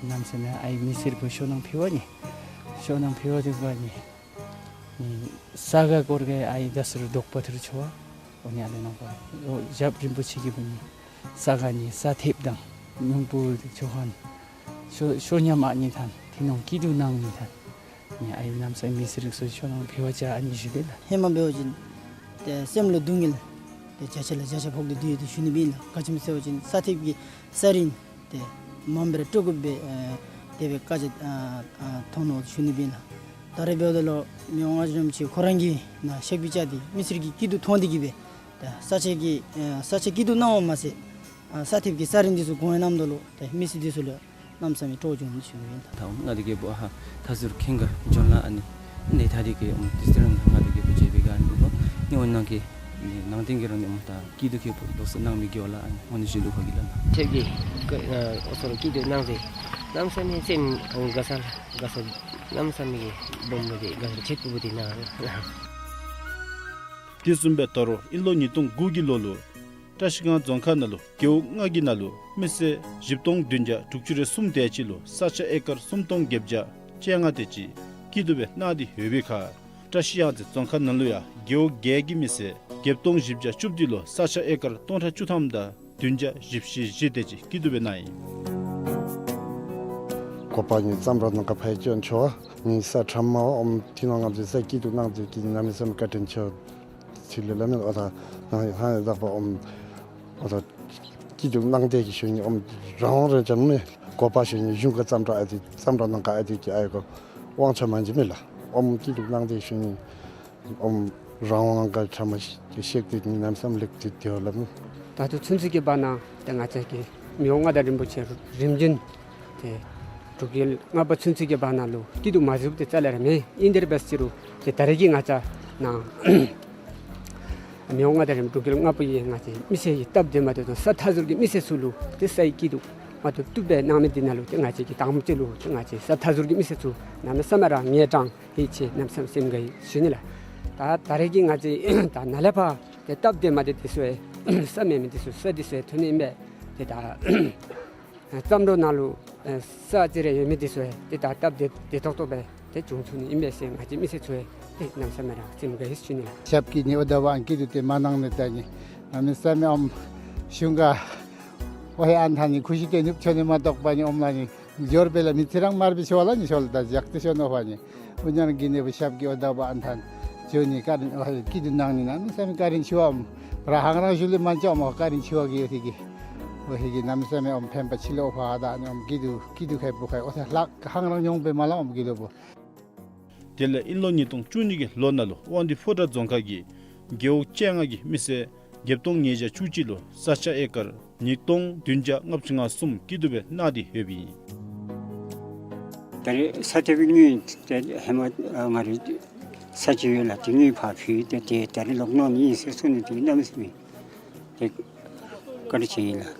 གནམ་མེད་ས་མེད་ཨའི་མི་སེར་བུ་ཤོག་དང་ཕུལ་བ་ནི། ཤོག་དང་ཕུལ་བ་དུ་གུ་ཨ་ནི། ནི་ས་ག་སྐོར་ག་ཨའི་ད་སུ་རུ་དོག་པ་ཐུར་ཆོ་བ། འོ་ནི་ཨ་ལེ་ནང་པ། འོ་ཞབས་རིན་པོ་ཆེ་གི་བུ་ནི། ས་ག་ནི་ས་ཐེབས་དང་ཉུང་པོ་ཆོ་ཧན། ཤོ་ཤོ་ཉམས་ཨ་ནི་ཐང་། ཐི་ནོང་སྐྱིད་སྡུག་གནང་ནི་ཐང་། ནི་ཨའི་གནམ་མེད་ས་མེད་མི་སེར་ཚུ་ཤོག་དང་ཕུལ་བ་ཅ་ཨ་ནི་ཞུ་བས་ལགས། ཧེ་མ་འབད་བ་ཅིན་ཏེ་སེམས་ལུ་སྡུག་བསྔལ་ཏེ་བརྒྱ་ཆ་ལས་བརྒྱ་ཆ་ཕོག་སྟེ་སྡོད་ཡོད་དེ་ཞུ་ནི་སྦེ་ཨིན་ལགས། ག་ཅི་སྨོ་ཟེར་བ་ཅིན་ས་ཐེབས་ཀྱི་ས་རིན་ཏེ་མངམ་སྦེ་ར་སྤྲོད་དགོ་པས། ཨ་དེ་སྦེ་བཀའ་རྒྱ་ཨ་ཨ་ཐོན་ནུག་ཞུ་ནི་སྦེ་ཨིན་ལགས། ད་རེས་འབདཝ་ད་ལུ་མི་དབང་མངའ་བདག་རིན་པོ་ཆེ་ཁོ་ར་གིས་ནཱ་གཤགསཔ་བཅའ་སྟེ་མི་སེར་གྱི་སྐྱིད་སྡུག་མཐོང་སྟེ་གིས་སྦེ་ད་ས་ཆ་གི་ཨ་ས་ཆ་སྐྱིད་སྡུག་གནངམ་མ་ཚད་ཨ་ས་ཐེབས་ཀྱི་ས་རིན་འདི་ཚུ་གོང་ཡང་གནངམ་ད་ལུ་ཏེ་མི་སེར་འདི་ཚུ་ལུ་གནམ་མེད་ས་མེད་སྤྲོ་བྱུང་ནུག་ཞུ་ནི་སྦེ་ཨིན། ད་མངའ་བདག་རྒྱལ་པོ་ཨ་ད་ཟུར་ཁེངས་ག་འབྱོན་ལགས། ཨ་ནི་ནི་ད་དེ་གི་ཨམ་དེ་སྟེ་རང་མངའ་བདག་རྒྱལ་པོ་མཇལ་བའི་ག་ཨ་ནི་འབདཝ་ད་ནི་འོ་ནང་གི་ནི་ནང་རྟེན་གྱི་རང་ནི་ཨམ་ད་སྐྱིད་སྡུག་ཁེ་པོ་ལོགས་སུ་གནང་མི་དགེ་བ་ལ་ཨ་ནི་འོ་ནི་ཞུ་ལུ་ཁ་གི་ལགས། ཐེབས་ཀྱི་ཨ་འོ་ཚོར་སྐྱིད་སྡུག་གནང་སྟེ་གནམ་མེད་ས་མེད་སེམས་ཨ་དགའ་ས་ལགས། དགའ་ས་གནམ་མེད་ས་མེད་ཀྱི་སྦོམ་པོ་དེ་དགའ་ས་ཁེ་པོ་དེ་གནང་། དེ་བཟུམ་སྦེ་ད་རུང་ཨིན་ལོ་ཉིས་སྟོང་དགུ་གི་ལོ་ལུ་བཀྲ་ཤིས་སྒང་རྫོང་ཁག་ནང་ལུ་རྒེད་འོག་ལྔ་གི་ནང་ལུ་མི་སེར་བཞི་སྟོང་བདུན་བརྒྱ་དྲུག་ཅུ་རེ་གསུམ་དེ་ཅིག་ལུ་ས་ཆ་ཨེ་ཀར་སུམ་སྟོང་བརྒྱད་བརྒྱ་བཅོ་ལྔ་དེ་ཅིག་སྐྱིད་སྡུག་སྦེ་གནང་སྟེ་ཡོད་པའི་ཁར་བཀྲ་ཤིས་གཡང་རྩེ་རྫོང་ཁག་ནང་ལུ་ཡང་རྒེད་འོག་བརྒྱད་ཀྱི་མི་སེར་བརྒྱད་སྟོང་བཞི་བརྒྱ་བཅུ་བདུན་ལུ་ས་ཆ་ཨེ་ཀར་སྟོང་ཕྲག་བཅུ་ཐམ་དང་བདུན་བརྒྱ་བཞི་བཅུ་ཞེ་བཞི་དེ་ཅིག་སྐྱིད་སྡུག་སྦེ་གནང་ཡི། འགོ་པ་ངེའི་ལྕམ་དྲལ་ནང་ཁར་ཕར་བྱོན་ཆོག་ངེའི་ས་ཁྲམ་མ་ཨོམ་ཐི་ནོང་ངམ་ཅིག་ས་སྐྱིད་སྡུག་གནང་ཅིག་གི་གནམ་མེད་ས་མེད་བཀའ་དྲིན་ཆེ། ཚིག་ལས་སླབ་མེད། ཨོ་ད་ཧང་ཧང་ཡ་དག་པ་ཨོམ་ཨོ་ད་སྐྱིད་སྡུག་གནང་སྟེ་གི་ཞུ་ནི་ཨོམ་རང་དབང་རང་བཙན་མེད། འགོ་པ་ཞུ་ནི་གཞུང་གི་ལྕམ་དྲལ་ཨ་དེ་ལྕམ་དྲལ་ནང་ཁར་ཨ་དེ་གི་ཨའི་གོ་དབང་ཆ་མ་ཅིག་མེད་ལགས། ཨོམ་སྐྱིད་སྡུག་གནང་སྟེ་ཞུ་ནི་ཨོམ་རང་དབང་ག་ཁྲ་མ་ཤེས་ཏེ་གནམ་མེད་ས་མེད་ལེགས་ཏེ་དེ་བ་ལ་མི། ད་ལྟོ་ཚུན་ཚོད་ཀྱི་བར་ན་ཏེ་ང་བཅས་ཀྱི་མི་དབང་མངའ་བདག་རིན་པོ་ཆེ་རིམ་བྱོན་ཏེ་འབྲུག་རྒྱལ་ལྔ་པ་ཚུན་ཚོད་ཀྱི་བར་ན་ལུ་སྐྱིད་སྡུག་མ་བཟོ་སྟེ་རྩ་ལས་ར་མེད། ཨིན་དེ་ར་འབད་ཟེར་རུང་ཏེ་ད་རེས་ཀྱི་ང་བཅས་ནཱ་མི་དབང་མངའ་བདག་རིན་པོ་འབྲུག་རྒྱལ་ལྔ་པ་གིས་ང་བཅས་མི་སེར་གྱི་སྟབས་བདེ་མ་བདེ་དང་ས་མཐའ་ཟུར་གྱི་མི་སེར་ཚུ་ལུ་ཏེ་སའི་སྐྱིད་སྡུག་མ་བཏུབ་བཏུབ་སྦེ་གནང་མི་འདི་ནང་ལུ་ཏེ་ང་བཅས་ཀྱི་དང་པ་ཅིག་ལུ་ཏེ་ང་བཅས་ས་མཐའ་ཟུར་གྱི་མི་སེར་ཚུ་གནམ་མེད་ས་མེད་ར་ངལ་གྲངས་ཧེ་ཆེ་གནམ་མེད་ས་མེད་སེམས་དགའ་ཡི་ཞུ་ནི་ལགས། ད་ད་རེས་ཀྱི་ང་བཅས་ད་ནཱ་ལས་ཕར་ཏེ་སྟབས་བདེ་མ་བདེ་འདི་ཚུ་ཡང་ས་མེད་མི་འདི་ཚུ་ས་འདི་ཚུ་ཡང་ཐོན་ནི་ཨིན་པས། ཏེ་ད་ལྕམ་དྲལ་ནང་ལུ་ས་ཅིག་རེ་ཡོད་མི་འདི་ཚུ་ཡང་ཏེ་ད་སྟབས་བདེ་བདེ་ཏོག་ཏོ་སྦེ་ཏེ་བྱུང་ཚུགས་ནི་ཨིན་པས་ཟེར་ང་བཅས་མི་སེར་ཚུ་ཡང་ཏེ་གནམ་མེད་ས་མེད་ར་སེམས་དགའ་ཡི་ཞུ་ནི་ལགས། ཞབས་ཀྱིས་ནི་ཨོ་ད་བ་ཨན་སྐྱིད་སྡུག་དེ་མ་གནང་ནི་ད་ནི་གནམ་མེད་ས་མེད་ཨོམ་གཞུང་ག་ཨོ་ཧེ་ཨན་ཐང་ནི་ཁུ་ཤི་ཏེ་ནུབ་ཆོ་ནི་མ་གཏོགས་པ་ནི་ཨོམ་ལ་ནི་འབྱོར་པས་ལགས། མི་ཚེ་རང་མར་པའི་ཆོ་ལ་ནི་ཆོ་ལ་ད་ཇག་ཏེ་ཆོ་ནོ་ཧ་ནི་ཨུ་ཉར་གི་ནི་བུ་ཞབས་ཀྱིས་ཨོ་ད་བ་ཨན་ཐང་ཆོ་ནི་བཀའ་དྲིན་ཨོ་ཧེ་སྐྱིད་སྡུག་གནང་ནི་གནམ་མེད་ས་མེད་བཀའ་དྲིན་ཆེ་བའམ་ར་ཧང་རང་ཞུ་ལེ་མན་ཅོ་མོ་བཀའ་དྲིན་ཆེ་བ་གི་ཨོ་ཧེ་གི་ཨོ་ཧེ་གི་གནམ་མེད་ས་མེད་ཨོམ་ཕན་པ་ཆེ་ལོ་ཕ་ད་ནི་ཨོམ་སྐྱིད་སྡུག་སྐྱིད་སྡུག་ཁའི་བུ་ཁའི་ཨོ་ཐེ་ལྷག་ཧང་རང་མྱོང་པས་མ་ལ་ཨོམ་སྐྱིད་སྡུག་བུ། དེ་ལས་ཨིན་ལོ་ཉིས་སྟོང་བཅུ་གཉིས་ཀྱི་ལོ་ནང་ལུ་དབང་འདུས་ཕོ་བྲང་རྫོང་ཁག་གི་རྒེད་འོག་བཅོ་ལྔ་གི་མི་སེར་བརྒྱད་སྟོང་ཉིས་བརྒྱ་བཅུ་གཅིག་ལུ་ས་ཆ་ཨེ་ཀར་ཉིས་སྟོང་བདུན་བརྒྱ་ལྔ་བཅུ་ང་གསུམ་སྐྱིད་སྡུག་སྦེ་གནང་སྟེ་ཡོདཔ་ཨིན། ད་རེས་ས་ཐེབས་དངུལ་ཏེ་ཧེ་མ་ང་རའི་ས་ཅིག་ཡོད་ལགས། ཏེ་དངུལ་ཕར་ཕུལ་ཏེ་ཏེ་ད་རེས་ལོག་གནང་ནི་ཨིན་ཟེར་གསུངས་ནི་དེ་གནམ་མེད་ས་མེད་ཏེ་བཀའ་དྲིན་ཆེ་ཨིན་ལགས།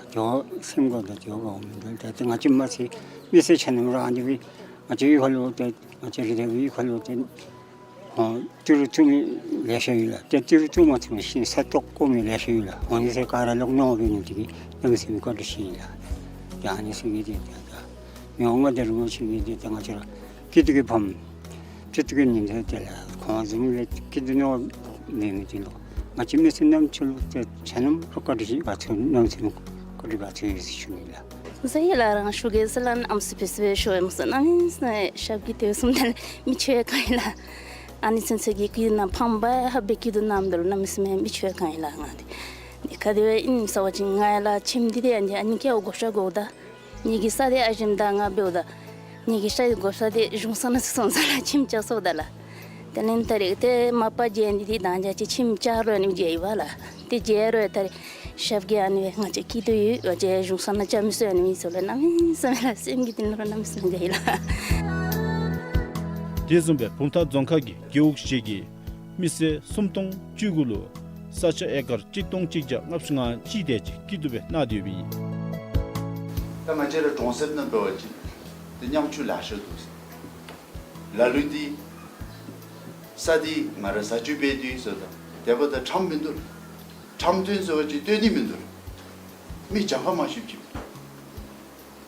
ད་ཇོ་སེམས་ཁར་ད་ཇོ་ག་འོང་མི་འདུག། ད་ཏེ་ང་བཅས་མ་ཚད་མི་སེར་ཆ་མཉམ་ར་ཨ་ནི་སྦེ་ང་བཅས་གཡུས་ཁ་ལུ་ཏེ་ང་བཅས་རི་དྭགས་གཡུས་ཁ་ལུ་ཏེ་ཧོ་ཏི་རུ་བཙུགས་མི་ལེ་ཤ་ཡོད་ལགས། ཏེ་ཏི་རུ་བཙུགས་མ་ཚུགས་མི་ཤིང་ས་བཏོག་བཀོ་མི་ལེ་ཤ་ཡོད་ལགས། འོ་ནི་ཚུ་ག་ར་ལོག་གནང་བའི་ནི་དེ་གིས་གནམ་མེད་ས་མེད་བཀའ་དྲིན་ཆེ་ཨིན་ལགས། ཏེ་ཨ་ནི་ཟེར་གི་ཏེ་ད་མི་དབང་མངའ་བདག་རིན་པོ་ཆེ་གིས་ཏེ་ད་ང་བཅས་ར་སྐྱིད་སྡུག་གི་ཕམ་སྐྱིད་སྡུག་གི་ཉིན་མཚན་དེ་ལུ་ཁོང་བཟུམ་ལས་སྐྱིད་སྡུག་མྱོང་མེད་མི་དེ་ལུ་ང་བཅས་མི་སེར་རྣམས་ཚུ་ལུ་ཏེ་ཆ་མཉམ་ར་བཀའ་དྲིན་ཆེ་བ་ཚུ་གནམ་མེད་ས་མེད་བཀའ་དྲིན་བ་ཚུ་ཡོད་ཟེར་ཞུ་ནི་ལགས། ཟེར་ཡི་ལགས། རང་ཞུ་གེ་ཟེར་ལགས། ཨམ་སྲུ་ཕུད་སྲུ་སྦེ་ཞུ་ཡི་མས་ཟེར། གནམ་མེད་ས་མེད་ཞབས་ཀྱིས་དེ་བཟུམ་ད་ལས་མི་ཆོས་གང་ཡིན་ལགས། ཨ་ནི་ཚུན་ཚོད་ཀྱི་སྐྱིད་སྡུག་གནང་ཕམ་པ་ཧ་སྦེ་སྐྱིད་སྡུག་གནངམ་ད་ལུ་གནམ་མེད་ས་མེད་མི་ཆོས་གང་ཡིན་ལགས། ང་འདི་འདི་ག་དེ་སྦེ་ཨིནམ་ཟེར་བ་ཅིན་ང་ཡ་ལགས་ཁྱིམ་འདི་དེ་ཡང་འདི་ཨ་ནི་ཀྱེ་བགོ་བཤའ་བགོཝ་ད་ངེ་གི་ས་འདི་ཨ་ཞེམ་དང་ང་འབདཝ་ད་ངེ་གི་ས་འདི་བགོ་བཤའ་འདི་གཞུང་ས་ནང་སོང་ས་ལགས། ཁྱིམ་བཅག་སོངམ་ད་ལགས། དེ་ལས་ད་རེས་ཏེ་མ་པ་མཇལ་ནི་འདི་དང་བཅས་ཅིག་ཁྱིམ་བཅག་རུང་ཨ་ནི་མཇལ་ཡི་བ་ལགས། ཏེ་མཇལ་རུང་ད་རེས་ཞབས་ཀྱིས་ཨ་ནི་སྦེ་ང་བཅས་སྐྱིད་སྡུག་ཡོད་ང་བཅས་གཞུང་ས་ནང་བཅའ་མི་ཚུ་ཨ་ནི་མི་ཚུ་ལུ་གནམ་མེད་ས་མེད་ལགས་སེམས་ཀྱི་གཏིང་ལུ་ར་གནམ་མེད་ས་མེད་དགའ་ཡི་ལགས། དེ་བཟུམ་སྦེ་བུམ་ཐང་རྫོང་ཁག་གི་རྒེད་འོག་བཞི་གི་མི་སེར་སུམ་སྟོང་བཅུ་དགུ་ལུ་ས་ཆ་ཨེ་ཀར་གཅིག་སྟོང་གཅིག་བརྒྱ་ལྔ་བཅུ་ང་གཅིག་དེ་ཅིག་སྐྱིད་སྡུག་སྦེ་གནང་སྟེ་ཡོདཔ་ཨིན། ད་ང་བཅས་ར་གྲོང་གསེབ་ནང་འབད་བ་ཅིན་ཏེ་ཉམ་ཆུང་ལེ་ཤ་འདུག་ཟེར། ལ་ལུ་འདི་ས་འདི་ང་ར་ས་ཆུ་འབད་དེ་ཡོད་ཟེརཝ་ད་དེ་འབདཝ་ད་ཁྲམ་མིན་འདུག། ཁྲམ་བཏོན་ཟེར་བ་ཅིན་བཏོན་ནི་མིན་འདུག། མི་གྱངས་ཁ་མང་ཤོས་ཅིག།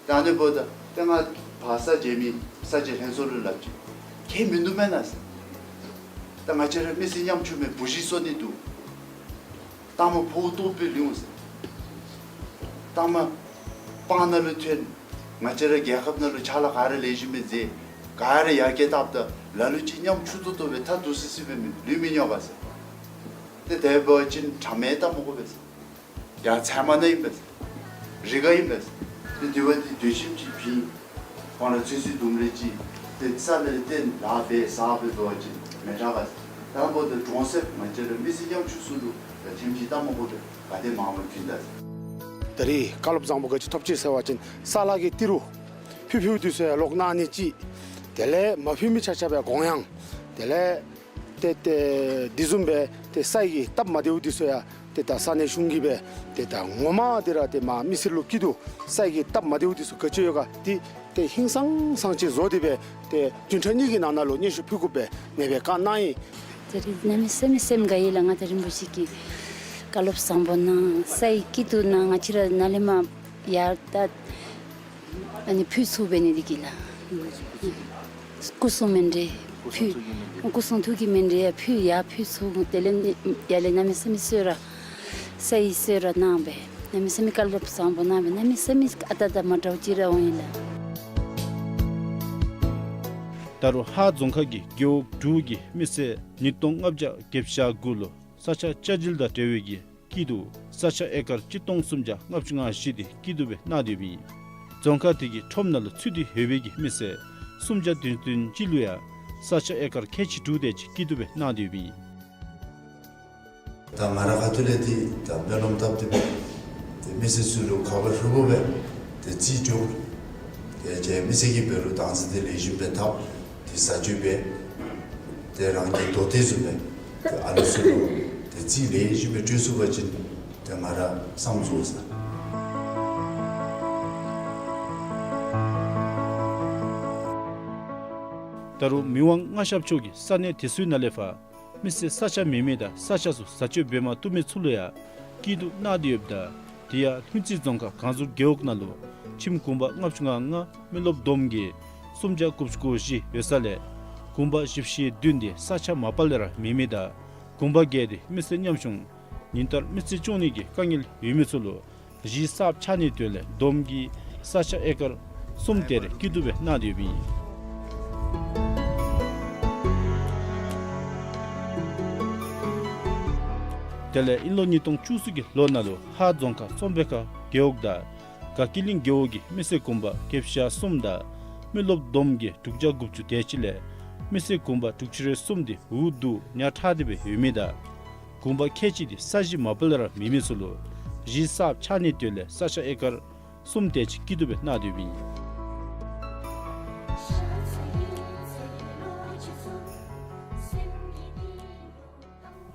ད་ཨ་ནི་འབདཝ་ད་ཏེ་ང་ཕར་ས་འཇལ་མི་ས་འཇལ་ལྷན་ཚོགས་ལུ་སླབ་ཅི། ཁྱད་མིན་འདུག་མེན་ན་ཟེར། ད་ང་བཅས་ར་མི་སེར་ཉམ་ཆུང་མས་བུ་གཞི་གསོ་ནི་འདུག། ལྟག་མ་ཕོཝ་ལྟོགས་པས་ལུས་འོང་ཟེར། ལྟག་མ་སྤང་ནང་ལུ་ཐོན། ང་བཅས་ར་རྒྱལ་ཁབ་ནང་ལུ་ཕྱག་ལཱ་ག་ར་ལེགས་ཤོམ་སྦེ་མཛད། ག་ར་ཡར་རྒྱས་བཏབ་ད་ལ་ལུ་ཅིག་ཉམ་ཆུང་ཏོག་ཏོ་སྦེ་ཐ་དུ་སི་སི་སྦེ་མི་ལུས་མི་ཉོ་ག་ཟེར། ཏེ་དེ་འབད་བ་ཅིན་ཁྲམ་ཡང་བཏབ་མི་དགོ་པས་ཟེར། ཡར་ཚལ་མ་ནང་ཨིན་པས་ཟེར། རི་ཁར་ཨིན་པས་ཟེར། ཏེ་དེ་བ་འདི་སྡོད་ཁྱིམ་ཅིག་བྱིན། ཁོང་ལུ་ཚོད་བསྲེ་ལྡུམ་ར་ཅིག་ཏེ་ས་ལས་ཏེ་ལཱ་འབད་ཟ་འབད་འབད་བ་ཅིན་མི་དྲག་ག་ཟེར། ད་འབདཝ་ད་གྲོང་གསེབ་ང་བཅས་ར་མི་སེར་ཉམ་ཆུང་ཚུ་ལུ་ད་ཁྱིམ་ཅིག་བཏབ་མི་དགོ་པས། ག་དེ་མང་མང་བྱིན་ད་ཟེར། ད་རེས་བཀའ་སློབ་བཟང་པོ་ག་ཅི་ཐོབ་ཅི་ཟེར་བ་ཅིན་ས་ལ་གི་ཏི་རུ་ཕུད་ཕུད་འདི་ཚུ་ཡང་ལོག་གནང་ནི་ཅིག། དེ་ལས་མ་ཕུད་མི་ཆ་ཁྱབ་སྦེ་དགོངས་ཡངས། དེ་ལས་ཏེ་ཏེ་དེ་བཟུམ་སྦེ་ཏེ་ས་ཡི་སྟབས་མ་བདེཝ་འདི་ཚུ་ཡང་ཏེ་ད་ས་གནས་གཞུང་གིས་སྦེ་ཏེ་ད་ངོ་མ་འདི་ར་ཏེ་མ་མི་སེར་ལུ་སྐྱིད་སྡུག་ས་ཡི་སྟབས་མ་བདེཝ་འདི་ཚུ་ག་ཅི་ཡོད་ག་འདི་ཏེ་ཧིང་སངས་ས་ཅིག་བཟོ་སྟེ་སྦེ་ཏེ་བདུན་ཕྲག་གཉིས་ཀྱི་ནང་ན་ལུ་སྙན་ཞུ་ཕུལ་དགོ་པས་ཨ་ནི་སྦེ་བཀའ་གནང་ཡི། ད་རིས་གནམ་མེད་ས་མེད་སེམས་དགའ་ཡི་ལགས། མངའ་བདག་རིན་པོ་ཆེ་གིས་བཀའ་སློབ་བཟང་པོ་གནང་། ས་ཡི་སྐྱིད་སྡུག་གནང་། ང་བཅས་ར་ནཱ་ལས་མར་ཡར་ད་ཨ་ནི་ཕུལ་ཚུགས་འབད་ནི་འདི་གིས་ལགས། སྐུ་གསུང་མཎྜལ་ཕུལ། སྐུ་གསུང་ཐུགས་ཀྱི་མཎྜལ་ཡར་ཕུལ། ཡར་ཕུལ་ཚུགས། དེ་ལས་ནི་ཡར་ལས་གནམ་མེད་ས་མེད་གསོལ་རས་ས་ཡི་གསོལ་རས་གནང་སྦེ། གནམ་མེད་ས་མེད་བཀའ་སློབ་བཟང་པོ་གནང་སྦེ། གནམ་མེད་ས་མེད་ཨ་རྟག་དང་མ་འདྲཝ་ཅིག་ར་འོང་ཡི་ལགས། ད་རུང་ཧཱ་རྫོང་ཁག་གི་རྒེད་འོག་དྲུག་གི་མི་སེར་ཉིས་སྟོང་ལྔ་བརྒྱ་བརྒྱད་ཅུ་གྱ་དགུ་ལུ་ས་ཆ་བཅའ་སྒྲིལ་དང་འབྲེལ་བའི་གི་སྐྱིད་སྡུག་ས་ཆ་ཨེ་ཀར་གཅིག་སྟོང་སུམ་བརྒྱ་ལྔ་བཅུ་ང་བཞི་དེ་སྐྱིད་སྡུག་སྦེ་གནང་སྟེ་ཡོདཔ་ཨིན། རྫོང་ཁག་དེ་གི་ཁྲོམ་ནང་ལུ་ཚུད་དེ་ཡོད་པའི་གི་མི་སེར་སུམ་བརྒྱ་བདུན་བདུན་ཅིག་ལུ་ཡང་ས་ཆ་ཨེ་ཀར་ཁལ་གཅིག་དྲུག་དེ་ཅིག་སྐྱིད་སྡུག་སྦེ་གནང་སྟེ་ཡོདཔ་ཨིན། ད་ང་ར་ཁ་ཐུག་ལས་འདི་ད་སྨོན་ལམ་བཏབ་སྟེ་སྦེ་ཏེ་མི་སེར་ཚུ་ལུ་ཁ་བ་ཧྲུལ་པོ་སྦེ་ཏེ་རྩིས་སྤྲོད། ཏེ་རྗེ་མི་སེར་གྱིས་འབད་རུང་བདག་འཛིན་དེ་ལེགས་ཤོམ་སྦེ་འཐབ། ཏེ་བཟའ་སྤྱོད་འབད། ཏེ་རང་གི་དོ་བདག་ཚུ་སྦེ་ཏེ་ཨ་ལུ་ཚུ་ལུ་ཏེ་རྩིས་ལེགས་ཤོམ་སྦེ་སྤྲོད་ཚུགས་པ་ཅིན་ཏེ་ང་ར་བསམ་ཚུགས་ས། ད་རུང་མི་དབང་མངའ་ཞབས་མཆོག་གིས་ས་གནས་དེ་ཚུ་ནང་ལས་ཕར་མི་སེར་ས་ཆ་མེད་མི་དང་ས་ཆ་ཚུ་བཟའ་སྤྱོད་འབད་མ་བཏུབ་མི་ཚུ་ལུ་ཡང་སྐྱིད་སྡུག་གནང་སྟེ་ཡོདཔ་ད། དེ་ཡང་ལྷུན་རྩེ་རྫོང་ཁག་སྒང་ཟུར་རྒེད་འོག་ནང་ལུ་ཁྱིམ་གུང་པ་ལྔ་བཅུ་ང་ལྔ་མི་རློབས་བསྡོམས་ཀྱིས་སུམ་བརྒྱ་དགུ་བཅུ་གོ་བཞི་ཡོད་ས་ལས་གུང་པ་བཞི་བཅུ་ཞེ་བདུན་དེ་ས་ཆ་མ་པ་ལས་ར་མེད་མི་དང་གུང་པ་བརྒྱད་དེ་མི་སེར་ཉམ་ཆུང་ཉིན་ལྟར་མི་རྩིས་སྐྱོང་ནི་གི་དཀའ་ངལ་ཡོད་མི་ཚུ་ལུ་གཞི་གསརཔ་ཆགས་ནིའི་དོན་ལས་བསྡོམས་ཀྱིས་ས་ཆ་ཨེ་ཀར་གསུམ་དེ་རེ་སྐྱིད་སྡུག་སྦེ་གནང་སྟེ་ཡོདཔ་ཨིན། དེ་ལས་ཨིན་ལོ་ཉིས་སྟོང་བཅུ་གསུམ་གྱི་ལོ་ནང་ལུ་ཧཱ་རྫོང་ཁག་ཙོང་པེ་ཁ་རྒེད་འོག་དང་དགའ་སྐྱིད་གླིང་རྒེད་འོག་གི་མི་སེར་གུང་པ་བརྒྱད་བརྒྱ་གསུམ་དང་མི་རློབས་བསྡོམས་ཀྱིས་དྲུག་བརྒྱ་དགུ་བཅུ་དེ་ཅིག་ལས་མི་སེར་གུང་པ་དྲུག་ཅུ་རེ་གསུམ་དེ་འུ་སྡུག་ཉག་ཕྲ་སྟེ་སྦེ་ཡོད་མི་དང་གུང་པ་ཁལ་གཅིག་དེ་ས་གཞི་མ་པ་ལས་ར་མེད་མི་ཚུ་ལུ་གཞི་གསརཔ་ཆགས་ནིའི་དོན་ལས་ས་ཆ་ཨེ་ཀར་གསུམ་དེ་ཅིག་སྐྱིད་སྡུག་སྦེ་གནང་སྟེ་ཡོདཔ་ཨིན།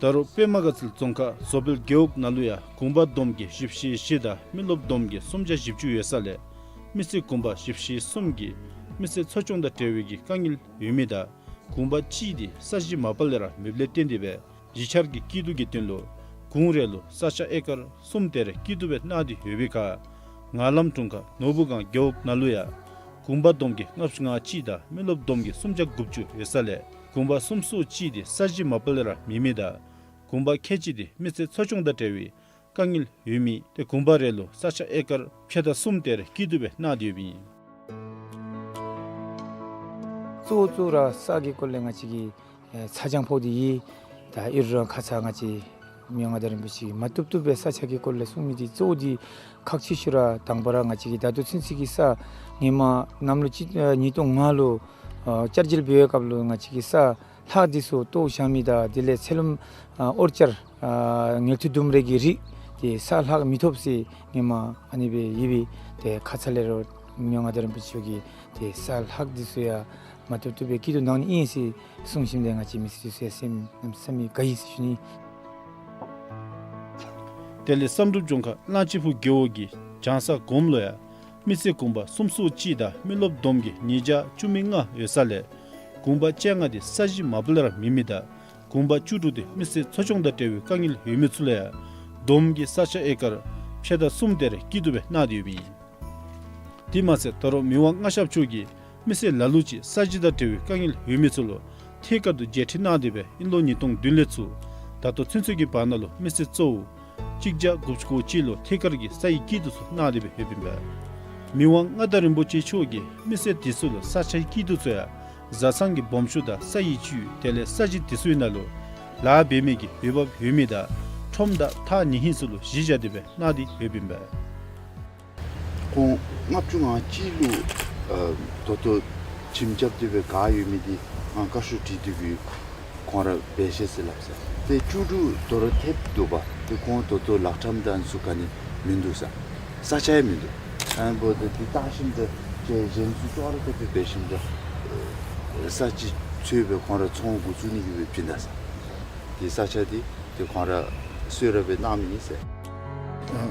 ད་རུང་པདྨ་དགའ་ཚལ་རྫོང་ཁག་བཟོ་དཔལ་རྒེད་འོག་ནང་ལུ་ཡང་གུང་པ་བསྡོམས་ཀྱིས་བཞི་བཅུ་ཞེ་བཞི་དང་མི་རློབས་བསྡོམས་ཀྱིས་སུམ་བརྒྱ་བཞི་བཅུ་ཡོད་ས་ལས་མི་སེར་གུང་པ་བཞི་བཅུ་ཞེ་གསུམ་གྱིས་མི་སེར་འཚོ་སྐྱོང་དང་འབྲེལ་བའི་གི་དཀའ་ངལ་ཡོད་མི་དང་གུང་པ་གཅིག་དེ་ས་གཞི་མ་པ་ལས་ར་མེདཔ་ལས་བརྟེན་ཏེ་སྦེ་གཞིས་ཆགས་ཀྱི་སྐྱིད་སྡུག་གི་དོན་ལུ་གུང་རེ་ལུ་ས་ཆ་ཨེ་ཀར་གསུམ་དེ་རེ་སྐྱིད་སྡུག་སྦེ་གནང་སྟེ་ཡོད་པའི་ཁར་ངང་ལམ་དྲུང་ཁག་ནོར་བུ་སྒང་རྒེད་འོག་ནང་ལུ་ཡང་གུང་པ་བསྡོམས་ཀྱིས་ལྔ་བཅུ་ང་གཅིག་དང་མི་རློབས་བསྡོམས་ཀྱིས་སུམ་བརྒྱ་དགུ་བཅུ་ཡོད་ས་ལས་གུང་པ་གསུམ་སོ་གཅིག་དེ་ས་གཞི་མ་པ་ལས་ར་མེད་མི་དང་གུང་པ་ཁལ་གཅིག་དེ་མི་སེར་འཚོ་སྐྱོང་དང་འབྲེལ་བའི་དཀའ་ངལ་ཡོད་མི་ཏེ་གུང་པ་རེ་ལུ་ས་ཆ་ཨེ་ཀར་ཕྱེད་དང་གསུམ་དེ་རེ་སྐྱིད་སྡུག་སྦེ་གནང་སྟེ་ཡོདཔ་ཨིན། གཙོ་བོ་གཙོ་བོ་ར་ས་གི་སྐོར་ལས་ང་བཅས་ཀྱི་ཨེ་ཚ་གྱང་ཕོག་སྟེ་ཡོད། ད་ཨིན་རུང་ཁ་ཙ་ང་བཅས་མི་དབང་མངའ་བདག་རིན་པོ་ཆེ་གིས་མ་བཏུབ་བཏུབ་སྦེ་ས་ཆ་གི་སྐོར་ལས་གསུང་མི་འདི་གཙོ་བོ་འདི་ཁག་ཆེ་ཤོས་ར་དང་པ་ར་ང་བཅས་ཀྱི་ད་ལྟོ་ཚུན་ཚོད་ཀྱི་ས་སྔོན་མ་གནམ་ལོ་གཅིག་ཨེ་ཉིས་སྟོང་ལྔ་ལུ་ཨ་བསྐྱར་བརྗེ་འབད་བའི་སྐབས་ལུ་ང་བཅས་ཀྱི་ས་ལྷག་འདི་ཚུ་བཏོག་བཞག་མི་དང་དེ་ལས་ཚལ་ལུངམ་ཨ་ཨོར་ཅར་ཨ་ངལ་ཐུལ་ལྡུམ་རའི་གི་རིགས་དེ་ས་ལྷག་མི་ཐོབ་ཟེར་སྔོན་མ་ཨ་ནི་སྦེ་ཡོད་པས། ཏེ་ཁ་ཙ་ལས་ར་མི་དབང་མངའ་བདག་རིན་པོ་ཆེ་མཆོག་གིས་ཏེ་ས་ལྷག་འདི་ཚུ་ཡང་མ་བཏུབ་བཏུབ་སྦེ་སྐྱིད་སྡུག་གནང་ནི་ཨིན་ཟེར་གསུང་ཞིནམ་ལས་ང་བཅས་མི་སེར་ཚུ་ཡང་སེམས་གནམ་མེད་ས་མེད་དགའ་ཡི་ཟེར་ཞུ་ནི། དེ་ལས་བསམ་གྲུབ་ལྗོངས་མཁར་གླང་ཆེན་ཕུག་རྒེད་འོག་གི་བྱང་ས་སྒོམ་ལུ་ཡང་མི་སེར་གུང་པ་གསུམ་སོ་གཅིག་དང་མི་རློབས་བསྡོམས་ཀྱིས་ཉིས་བརྒྱ་བཅུ་མེད་ལྔ་ཡོད་ས་ལས་གུང་པ་བཅོ་ལྔ་དེ་ས་གཞི་མ་པ་ལས་ར་མེད་མི་དང་གུང་པ་བཅུ་དྲུག་དེ་མི་སེར་འཚོ་སྐྱོང་དང་འབྲེལ་བའི་དཀའ་ངལ་ཡོད་མི་ཚུ་ལུ་ཡང་བསྡོམས་ཀྱིས་ས་ཆ་ཨེ་ཀར་ཕྱེད་དང་གསུམ་དེ་རེ་སྐྱིད་སྡུག་སྦེ་གནང་སྟེ་ཡོདཔ་ཨིན། དེ་མ་ཚད་ད་རུང་མི་དབང་མངའ་ཞབས་མཆོག་གིས་མི་སེར་ལ་ལུ་ཅིག་ས་གཞི་དང་འབྲེལ་བའི་དཀའ་ངལ་ཡོད་མི་ཚུ་ལུ་ཐད་ཀར་དུ་མཇལ་ཕྲད་གནང་སྟེ་སྦེ་ཨིན་ལོ་ཉིས་སྟོང་བདུན་ལས་ཚུར་ད་ལྟོ་ཚུན་ཚོད་ཀྱི་བར་ན་ལུ་མི་སེར་གཙོ་བོ་གཅིག་བརྒྱ་དགུ་བཅུ་གོ་གཅིག་ལུ་ཐད་ཀར་གྱི་ས་ཡི་སྐྱིད་སྡུག་ཚུ་གནང་སྟེ་སྦེ་ཡོདཔ་ཨིན་པས། མི་དབང་མངའ་བདག་རིན་པོ་ཆེ་མཆོག་གིས་མི་སེར་དེ་ཚུ་ལུ་ས་ཆའི་སྐྱིད་སྡུག་ཚུ་ཡང་བཟའ་ཚང་གི་སྦོམ་ཆུང་དང་ས་ཡི་བཅུད་དེ་ལས་ས་གཞི་དེ་ཚུའི་ནང་ལུ་ལཱ་འབད་མི་གི་འོས་འབབ་ཡོད་མི་དང་ཁྲོམ་དང་ཐག་ཉེ་ཧིང་ཚུ་ལུ་གཞི་བཞག་སྟེ་སྦེ་གནང་སྟེ་ཡོདཔ་ཨིན་པས། ཁོང་ལྔ་བཅུ་ང་གཅིག་ལུ་ཨ་ད་ལྟོ་ཁྱིམ་རྐྱབ་སྟེ་སྦེ་ག་ཡོད་མི་འདི་ང་བཀའ་ཤོག་བྲིས་ཏེ་གི་ཁོང་ར་འབད་ཤེས་ཟེར་སླབ་ས། ཏེ་བཅུ་དྲུག་དོ་རུང་ཐེབས་འདུག་པ། ཏེ་ཁོང་ད་ལྟོ་ལག་ཁྲམ་དང་ཚུ་ག་ནི་མིན་འདུག་ས། ས་ཆ་ཡང་མིན་འདུག། ཨ་ནི་འབདཝ་ད་འདི་བལྟ་ཞིནམ་ད་ཅིག་གཞན་ཚུ་ཅོག་ར་འཐདཔ་སྦེ་འབད་ཞིནམ་ད་ཨེ་ས་ཅིག་འཚོལ་སྦེ་ཁོང་ར་ཚོང་འགོ་བཙུགས་ནི་གི་སྦེ་བྱིན་ད་ས། འདི་ས་ཆ་འདི་ཏེ་ཁོང་ར་གསོལ་རས་སྦེ་གནང་མི་ཨིན་ཟེར།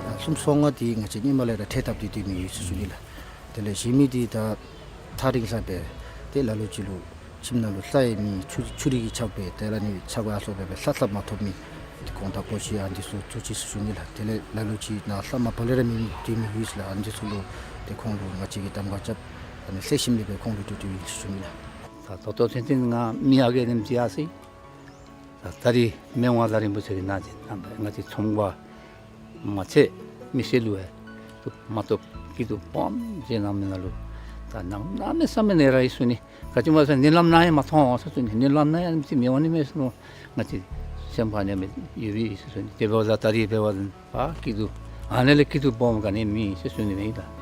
ཨ་གསུམ་སོ་ལྔ་འདི་ང་བཅས་སྔོན་མ་ལས་ར་ཁྲལ་བཏབ་སྟེ་སྡོད་མི་ཡོད་ཟེར་ཞུ་ནི་ལགས། དེ་ལས་གཞན་མི་འདི་ད་ཐག་རིང་ས་སྦེ་ཏེ་ལ་ལུ་ཅིག་ལུ་ ཁྱིམ་ནང་ལུ་ལྷ་ཡང་མེད། ཆུ་ཆུ་རི་གིས་ཆགས་པས། དེ་ལས་ནི་ཆགས་པ་ཨ་ལོ་སྦེ་སྦེ་ལྷ་ལྷ་མ་ཐོབ་མི་དེ་ཁོང་དང་ཁོང་ཅིག་ཨ་ནི་ཚུ་གཙོ་ཆེ་ཟེར་ཞུ་ནི་ལགས། དེ་ལས་ལ་ལུ་ཅིག་ནཱ་ལྷ་མ་པ་ལས་ར་མེད་མི་དེ་མི་ཡོད་ལགས། ཨ་ནི་ཚུ་ལུ་དེ་ཁོང་ལུ་ང་བཅས་ཀྱིས་གདམ་ཁ་རྐྱབ། ཨ་ནི་ལེགས་ཤོམ་སྦེ་ཁོང་ལུ་ཏེ་ཏེ་ཡོད་ཟེར་ཞུ་ནི་ལགས། ད་ད་ལྟོ་ཚུན་ཚོད་ང་མི་ཡར་གྱི་ནེམ་ཅིག་ཡར་སོ་ཡི། ད་ད་རིས་མི་དབང་མངའ་བདག་རིན་པོ་ཆེ་གི་ནང་ཅིག་ནང་ང་བཅས་ཚོང་པ་མ་ཚད་མི་སེར་ལུ་ཡང་མ་ཐོབ་སྐྱིད་སྡུག་སྦོམ་ཅིག་ནང་མི་ནང་ལུ་ད་ནམ་གནམ་མེད་ས་མེད་ནད་ར་ཡི་ཟེར་ཞུ་ནི། ག་ཅི་སྨོ་ཟེར་ན་ནད་ལམ་ནང་ཡང་མ་མཐོང་ཟེར་ཞུ་ནི། ནད་ལམ་ནང་ཡང་ཅིག་མི་འོང་ནི་མས་ཟེར་ཞུ་ནི། ང་བཅས་སེམས་ཁར་ནི་མི་ཡོད་པའི་ཟེར་ཞུ་ནི། དེ་འབདཝ་ད་ད་རིས་འབདཝ་ད་ཨ་སྐྱིད་སྡུག་ཨ་ནི་ལས་སྐྱིད་སྡུག་སྦོམ་ག་ནི་མེད་ཟེར་ཞུ་ནི་མས་ད།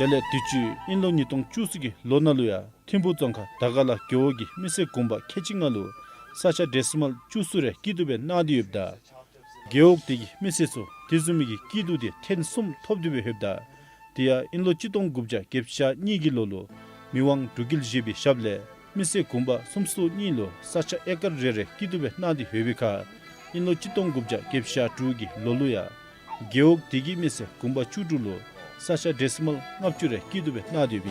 དེ་ལས་དུས་ཅི་དབྱིན་ལོ་ཉིས་སྟོང་བཅུ་གསུམ་གྱི་ལོ་ནང་ལུ་ཡང་ཐིམ་ཕུག་རྫོང་ཁག་དར་དཀར་ལ་རྒེད་འོག་གི་མི་སེར་གུང་པ་ཁལ་གཅིག་ལྔ་ལུ་ས་ཆ་ཌེ་སི་མཱལ་བཅུ་གསུམ་རེ་སྐྱིད་སྡུག་སྦེ་གནང་སྟེ་ཡོདཔ་ད། རྒེད་འོག་དེ་གི་མི་སེར་ཚུ་དེ་བཟུམ་མའི་གི་སྐྱིད་སྡུག་དེ་ཐེངས་གསུམ་ཐོབ་སྟེ་སྦེ་ཡོདཔ་ད། དེ་ཡང་དབྱིན་ལོ་གཅིག་སྟོང་དགུ་བརྒྱ་བརྒྱད་ཅུ་གྱ་གཉིས་ཀྱི་ལོ་ལུ་མི་དབང་འབྲུག་རྒྱལ་བཞི་པའི་ཞབས་ལས་མི་སེར་གུང་པ་སུམ་ཅུ་སོ་གཉིས་ལུ་ས་ཆ་ཨེ་ཀར་རེ་རེ་སྐྱིད་སྡུག་སྦེ་གནང་སྟེ་ཡོད་པའི་ཁར་དབྱིན་ལོ་གཅིག་སྟོང་དགུ་བརྒྱ་བརྒྱད་ཅུ་གྱ་དྲུག་གི་ལོ་ལུ་ཡང་རྒེད་འོག་དེ་གི་མི་སེར་གུང་པ་བཅུ་དྲུག་ལུ་ས་ཆ་ཌེ་སི་མཱལ་ལྔ་བཅུ་རེ་སྐྱིད་སྡུག་སྦེ་གནང་སྟེ་ཡོདཔ་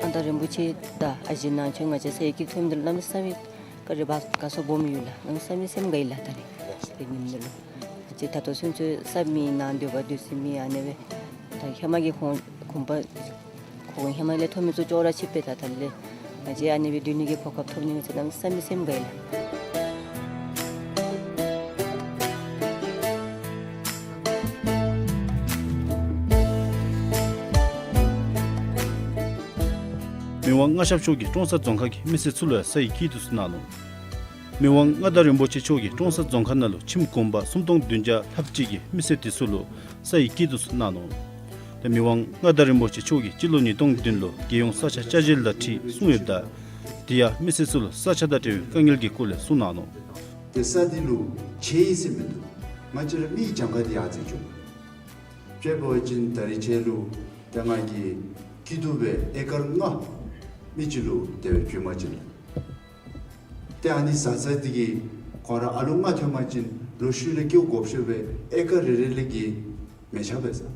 ཨིན། མངའ་བདག་རིན་པོ་ཆེ་དང་ཨ་ཞེ་ནང་ཆོས་ང་བཅས་ས་ཡི་སྐྱིད་ཐོབ་མི་འདི་ལུ་གནམ་མེད་ས་མེད་བཀའ་དྲིན་དགའ་ཚོར་སྦོམ་ཡོད་ལགས། གནམ་མེད་ས་མེད་སེམས་དགའ་ཡི་ལགས། ད་རེས་དེ་ཉིནམ་འདི་ལུ་ང་བཅས་ད་ལྟོ་ཚུན་ཚོད་ས་མེད་ནང་སྡོད་པ་སྡོད་ས་མེད་ཨ་ནི་སྦེ་ད་ཧེ་མ་གི་ཁོང་གུང་པ་ཁོང་ཧེ་མ་ལས་ཐོབ་མི་ཚུ་ཅོག་ར་ཆིབས་པས། ད་ད་ལས་ང་བཅས་ཨ་ནི་སྦེ་སྡོད་ནི་གི་གོ་སྐབས་ཐོབ་ནི་ང་བཅས་གནམ་མེད་ས་མེད་སེམས་དགའ་ཡི་ལགས། མི་དབང་མངའ་ཞབས་མཆོག་གིས་ཀྲོང་གསར་རྫོང་ཁག་གི་མི་སེར་ཚུ་ལུ་ཡང་ས་ཡི་སྐྱིད་སྡུག་ཚུ་གནང་ནུག། མི་དབང་མངའ་བདག་རིན་པོ་ཆེ་མཆོག་གིས་ཀྲོང་གསར་རྫོང་ཁག་ནང་ལུ་ཁྱིམ་གུང་པ་སུམ་སྟོང་བདུན་བརྒྱ་ལྷགཔ་ཅིག་གི་མི་སེར་དེ་ཚུ་ལུ་ས་ཡི་སྐྱིད་སྡུག་ཚུ་གནང་ནུག། ཏེ་མི་དབང་མངའ་བདག་རིན་པོ་ཆེ་མཆོག་གིས་སྤྱི་ལོ་ཉིས་སྟོང་བདུན་ལུ་རྒྱལ་ཡོངས་ས་ཆ་བསྐྱར་ཞིབ་དང་འཁྲིལ་གསུངས་ཡོདཔ་ད། དེ་ཡང་མི་སེར་ཚུ་ལུ་ས་ཆ་དང་འབྲེལ་བའི་དཀའ་ངལ་གྱི་སྐོར་ལས་གསུངས་གནང་ནུག། ཏེ་ས་འདི་ལུ་ཆེ་ཡི་ཟེར་མི་འདུག། ང་བཅས་ར་མི་གྱངས་ཁ་འདི་ཡར་འཛེགས་བཅུག། དཔེ་འབད་བ་ཅིན་ད་རིས་ཁྱེད་ལུ་ཏེ་ང་གིས་སྐྱིད་སྡུག་སྦེ་ཨེ་ཀར་ལྔ་མི་གཅིག་ལུ་དེ་སྦེ་བྱིན་པ་ཅིན་ཏེ་ཨ་ནི་བཟའ་ཚང་འདི་གིས་ཁོང་ར་ཨ་ལོ་ལྔ་ཐོན་པ་ཅིན་ལོ་ཤུལ་ལས་སྐྱེཝ་དགོཔ་ཤོར་སྦེ་ཨེ་ཀར་རེ་རེ་ལས་ཀྱི་མེ་ཆ་འབད་ས།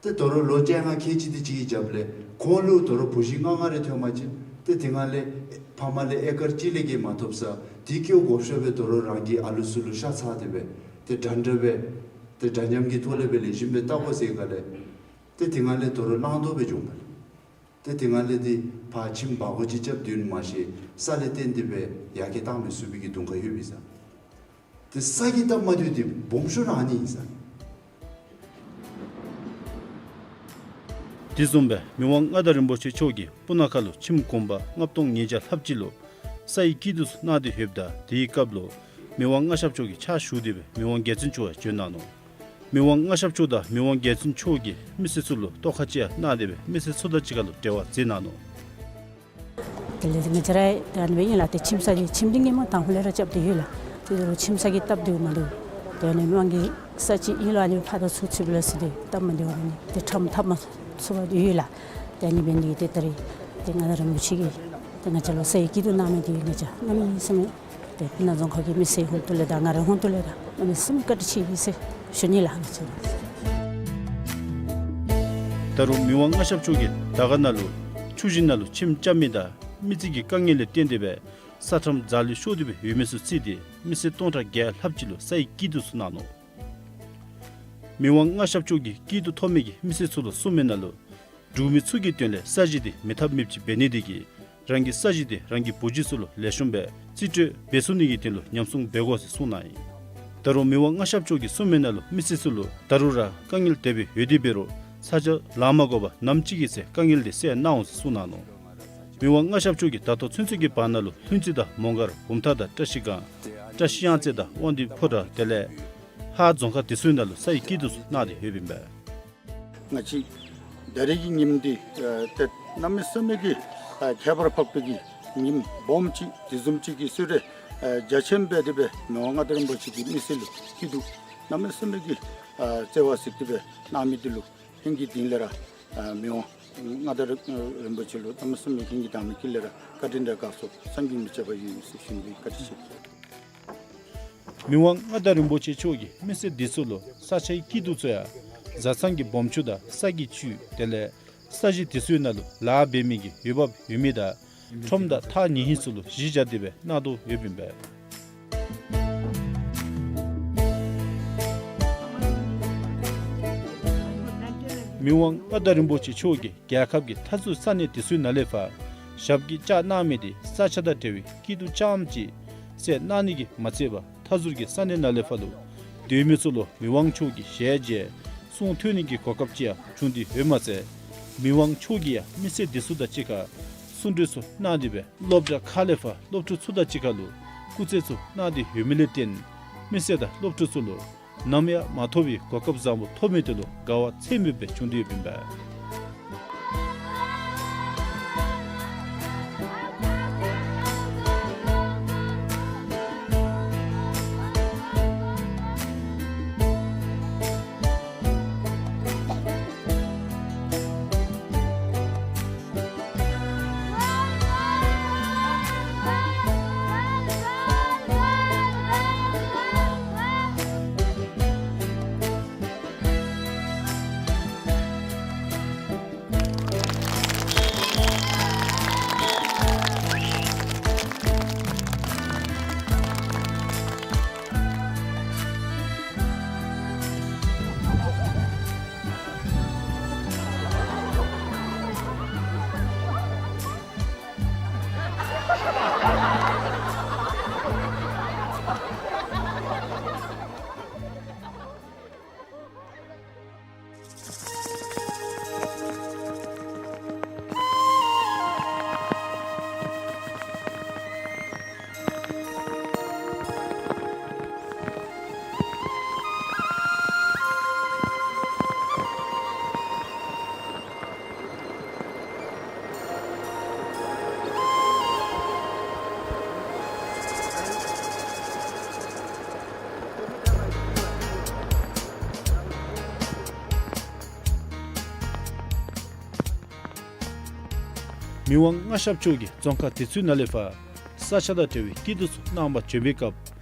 ཏེ་དོ་རུང་ལོ་བཅོ་ལྔ་ཁལ་གཅིག་དེ་ཅིག་གི་རྒྱབ་ལས་ཁོང་ལུ་དོ་རུང་བུ་གཞི་ལྔ་ལྔ་རེ་ཐོན་པ་ཅིན་ཏེ་དེ་སྒང་ལས་ཕ་མ་ལས་ཨེ་ཀར་གཅིག་ལས་ཀྱི་མ་ཐོབ་ས། དེ་སྐྱེཝ་དགོཔ་ཤོར་སྦེ་དོ་རུང་རང་གི་ཨ་ལུ་ཚུ་ལུ་ཤ་ཚ་སྟེ་སྦེ་ཏེ་འདྲ་འདྲ་སྦེ་ཏེ་འདྲ་མཉམ་གྱི་ཐོག་ལས་སྦེ་ལེགས་ཤོམ་སྦེ་བལྟ་དགོ་ཟེར་སྒང་ལས་ཏེ་དེ་སྒང་ལས་དོ་རུང་བླང་དོར་སྦེ་འབྱུངམ་མས། ཏེ་དེ་སྒང་ལས་ཏེ་ཕར་ཁྱིམ་སྦ་སྒོར་ཅིག་རྐྱབ་སྡོད་ནི་མ་ཤེས་ས་ལས་བརྟེན་ཏེ་སྦེ་ཡར་རྒྱས་བཏང་མི་ཚུགས་པའི་གི་གདོང་ཁ་ཡོདཔ་ཨིན་ས། ཏེ་ས་གིས་སྟབས་མ་བདེཝ་འདི་སྦོམ་ཤོས་ར་ཨ་ནི་ཨིན་ས། དེ་བཟུམ་སྦེ་མི་དབང་མངའ་བདག་རིན་པོ་ཆེ་མཆོག་གིས་སྤུ་ན་ཁ་ལུ་ཁྱིམ་གུང་པ་ལྔ་སྟོང་ཉིས་བརྒྱ་ལྷགཔ་ཅིག་ལུ་ས་ཡི་སྐྱིད་སྡུག་གནང་སྟེ་ཡོདཔ་ད། དེའི་སྐབས་ལུ་མི་དབང་མངའ་ཞབས་མཆོག་གིས་ཕྱག་ཞུ་སྟེ་སྦེ་མི་དབང་རྒྱལ་བཙུན་མཆོག་ཡང་བྱོན་གནང་ནུག། མི་དབང་མངའ་ཞབས་མཆོག་དང་མི་དབང་རྒྱལ་བཙུན་མཆོག་གིས་མི་སེར་ཚུ་ལུ་ཐོག་ཁ་ཅིག་ཡང་གནང་སྟེ་སྦེ་མི་སེར་ཚུ་དང་གཅིག་ཁར་ལུ་འབྲེལ་བ་མཛད་གནང་ནུག། དེ་ལས་ང་བཅས་ར་ད་ཨ་ནི་སྦེ་ཨིན་ལགས། ཏེ་ཁྱིམ་ས་འདི་ཁྱིམ་འདི་ངོ་མ་དང་ཕུ་ལས་ར་རྐྱབ་སྟེ་ཡོད་ལགས། ཏེ་དོ་རུང་ཁྱིམ་ས་གིས་སྟབས་བདེཝ་མ་བདེཝ་ཏེ་ཨ་ནི་མི་དབང་གི་ས་ཅིག་ཨིན་ལོ། ཨ་ནི་ཕར་དང་ཚུར་ཚུར་ལས་ཟེར་ཏེ་སྟབས་མ་བདེཝ་ཨ་ནི་ཏེ་ཁྲམ་འཐབ་མ་ཚུགས་པར་ཡོད་ལགས། ཏེ་ཨ་ནི་འབད་ནི་འདི་གིས་ཏེ་ད་རིས་ཏེ་མངའ་བདག་རིན་པོ་ཆེ་གིས་ཏེ་ང་བཅས་ལུ་ས་ཡི་སྐྱིད་སྡུག་གནང་མི་འདི་ང་བཅས་གནམ་མེད་ས་མེད་ཏེ་སྤུ་ན་རྫོང་ཁག་གི་མི་སེར་ཧོངས་ཏོ་ལས་དང་ང་རའི་ཧོངས་ཏོ་ལས་དང་གནམ་མེད་ས་མེད་བཀའ་དྲིན་ཆེ་ཡི་ཟེར་ཞུ་ནི་ལགས། ང་བཅས་ད་རུང་མི་དབང་མངའ་ཞབས་མཆོག་གིས་དར་དཀར་ནང་ལུ་ཆུ་ཞིང་ནང་ལུ་ཁྱིམ་རྐྱབ་མི་དང་མི་རྩིས་ཀྱི་དཀའ་ངལ་ལས་བརྟེན་ཏེ་སྦེ་ས་ཁྲམ་འཛག་ལུས་ཤོར་ཏེ་སྦེ་ཡོད་མི་ཚུ་རྩིས་ཏེ་མི་སེར་སྟོང་ཕྲག་བརྒྱད་ལྷགཔ་ཅིག་ལུ་ས་ཡི་སྐྱིད་སྡུག་ཚུ་གནང་ནུག། མི་དབང་མངའ་ཞབས་མཆོག་གིས་སྐྱིད་སྡུག་ཐོབ་མི་གི་མི་སེར་ཚུ་ལུ་གསུངས་མི་ནང་ལུ་འབྲུག་མི་ཚུ་གི་དོན་ལས་ས་གཞི་འདི་མེད་ཐབས་མེདཔ་ཅིག་འབད་ནི་དེ་གིས་རང་གི་ས་གཞི་འདི་རང་གི་བུ་རྒྱུད་ཚུ་ལུ་ལེགས་ཤོམ་སྦེ་རྩིས་སྤྲོད་འབད་ཚུགས་ནི་གི་དོན་ལུ་ཉམས་སྲུང་འབད་དགོ་ཟེར་གསུངས་གནང་ཡི། ད་རུང་མི་དབང་མངའ་ཞབས་མཆོག་གིས་གསུངས་མི་ནང་ལུ་མི་སེར་ཚུ་ལུ་ད་རུང་ར་དཀའ་ངལ་དེ་སྦེ་ཡོད་དེ་འབད་རུང་ས་ཆ་ལང་མ་དགོ་པར་ནམ་ཅིག་གི་ཚེ་དཀའ་ངལ་དེ་སེལ་གནང་འོང་ཟེར་གསུངས་གནང་ནུག། མི་དབང་མངའ་ཞབས་མཆོག་གིས་ད་ལྟོ་ཚུན་ཚོད་ཀྱི་བར་ན་ལུ་ལྷུན་རྩེ་དང་མོང་སྒར་བུམ་ཐང་དང་བཀྲ་ཤིས་སྒང་བཀྲ་ཤིས་གཡང་རྩེ་དང་དབང་འདུས་ཕོ་བྲང་དེ་ལས་ཧཱ་རྫོང་ཁག་དེ་ཚུ་ནང་ལུ་ས་ཡི་སྐྱིད་སྡུག་ཚུ་གནང་སྟེ་ཡོདཔ་ཨིན་པས། ང་བཅས་ད་རེས་ཀྱི་ཉིནམ་འདི་ཨ་ཏེ་གནམ་མེད་ས་མེད་ཀྱི་ཨ་ཁྱད་པར་འཕགས་པའི་གི་ཉིནམ་སྦོམ་ཅིག་དེ་བཟུམ་ཅིག་གི་གསོལ་རས་ རྒྱ་ཆེན་སྦེ་དེ་སྦེ་མི་དབང་མངའ་བདག་རིན་པོ་ཆེ་གི་མི་སེར་ལུ་སྐྱིད་སྡུག་གནམ་མེད་ས་མེད་ཀྱི་བརྩེ་བ་གཟིགས་ཏེ་སྦེ་གནང་མི་དེ་ལུ་ཧིང་གི་གཏིང་ལས་ར་མི་དབང་མངའ་བདག་རིན་པོ་ཆེ་ལུ་གནམ་མེད་ས་མེད་ཧིང་གི་དྭངས་མའི་དཀྱིལ་ལས་ར་བཀའ་དྲིན་དང་དགའ་ཚོར་བསམ་གྱིས་མི་ཁྱབ་པ་ཡོད་ཟེར་ཞུ་ནི། བཀའ་དྲིན་ཆེ། མི་དབང་མངའ་བདག་རིན་པོ་ཆེ་མཆོག་གིས་མི་སེར་འདི་ཚུ་ལུ་ས་ཆའི་སྐྱིད་སྡུག་ཚུ་ཡང་བཟའ་ཚང་གི་སྦོམ་ཆུང་དང་ས་གི་བཅུད་དེ་ལས་ས་གཞི་དེ་ཚུའི་ནང་ལུ་ལཱ་འབད་མི་གི་འོས་འབབ་ཡོད་མི་དང་ཁྲོམ་དང་ཐག་ཉེ་ཧིང་ཚུ་ལུ་གཞི་བཞག་སྟེ་སྦེ་གནང་དོ་ཡོདཔ་ཨིན་པས། མི་དབང་མངའ་བདག་རིན་པོ་ཆེ་མཆོག་གིས་རྒྱལ་ཁབ་ཀྱི་མཐའ་ཟུར་ས་གནས་དེ་ཚུའི་ནང་ལས་ཕར་ཞབས་ཀྱིས་བཅགས་གནང་མི་དེ་ས་ཆ་དང་འབྲེལ་བའི་སྐྱིད་སྡུག་རྐྱངམ་ཅིག་བསལ་གནང་ནི་གིས་མ་ཚད་པར་མཐའ་ཟུར་གྱི་ས་གནས་ནང་ལས་ཕར་ལུ་སྡོད་མི་ཚུ་ལུ་མི་དབང་མཆོག་གི་ཞལ་མཇལ་གསུང་ཐོས་ནི་གི་གོ་སྐབས་ཅིག་ཡང་བྱུང་སྟེ་ཡོདཔ་མ་ཚད་མི་དབང་མཆོག་གིས་ཡང་མི་སེར་དེ་ཚུ་དང་གཅིག་ཁར་གསུང་གྲོས་ཚུ་གནང་སྟེ་སྦེ་སློབ་གྲྭ་ཁག་ལས་ཕར་སློབ་ཕྲུག་ཚུ་དང་གཅིག་ཁར་ལུ་སྐུགས་རྩེད་ཚུ་གནང་སྟེ་ཡོད་མི་ལས་བརྟེན་མི་སེར་དང་སློབ་ཕྲུག་ཚུ་ལུ་ནམ་ཡང་མ་ཐོབ་པའི་གོ་སྐབས་བཟང་པོ་ཐོབ་མི་དེ་ལུ་དགའ་བ་ཚད་མེད་སྦེ་བྱུང་སྟེ་ཡོདཔ་ཨིན་པས། མི་དབང་མངའ་ཞབས་མཆོག་གིས་རྫོང་ཁག་དེ་ཚུའི་ནང་ལས་ཕར་ས་ཆ་དང་འབྲེལ་བའི་སྐྱིད་སྡུག་ཚུ་གནང་པར་བྱོན་པའི་སྐབས་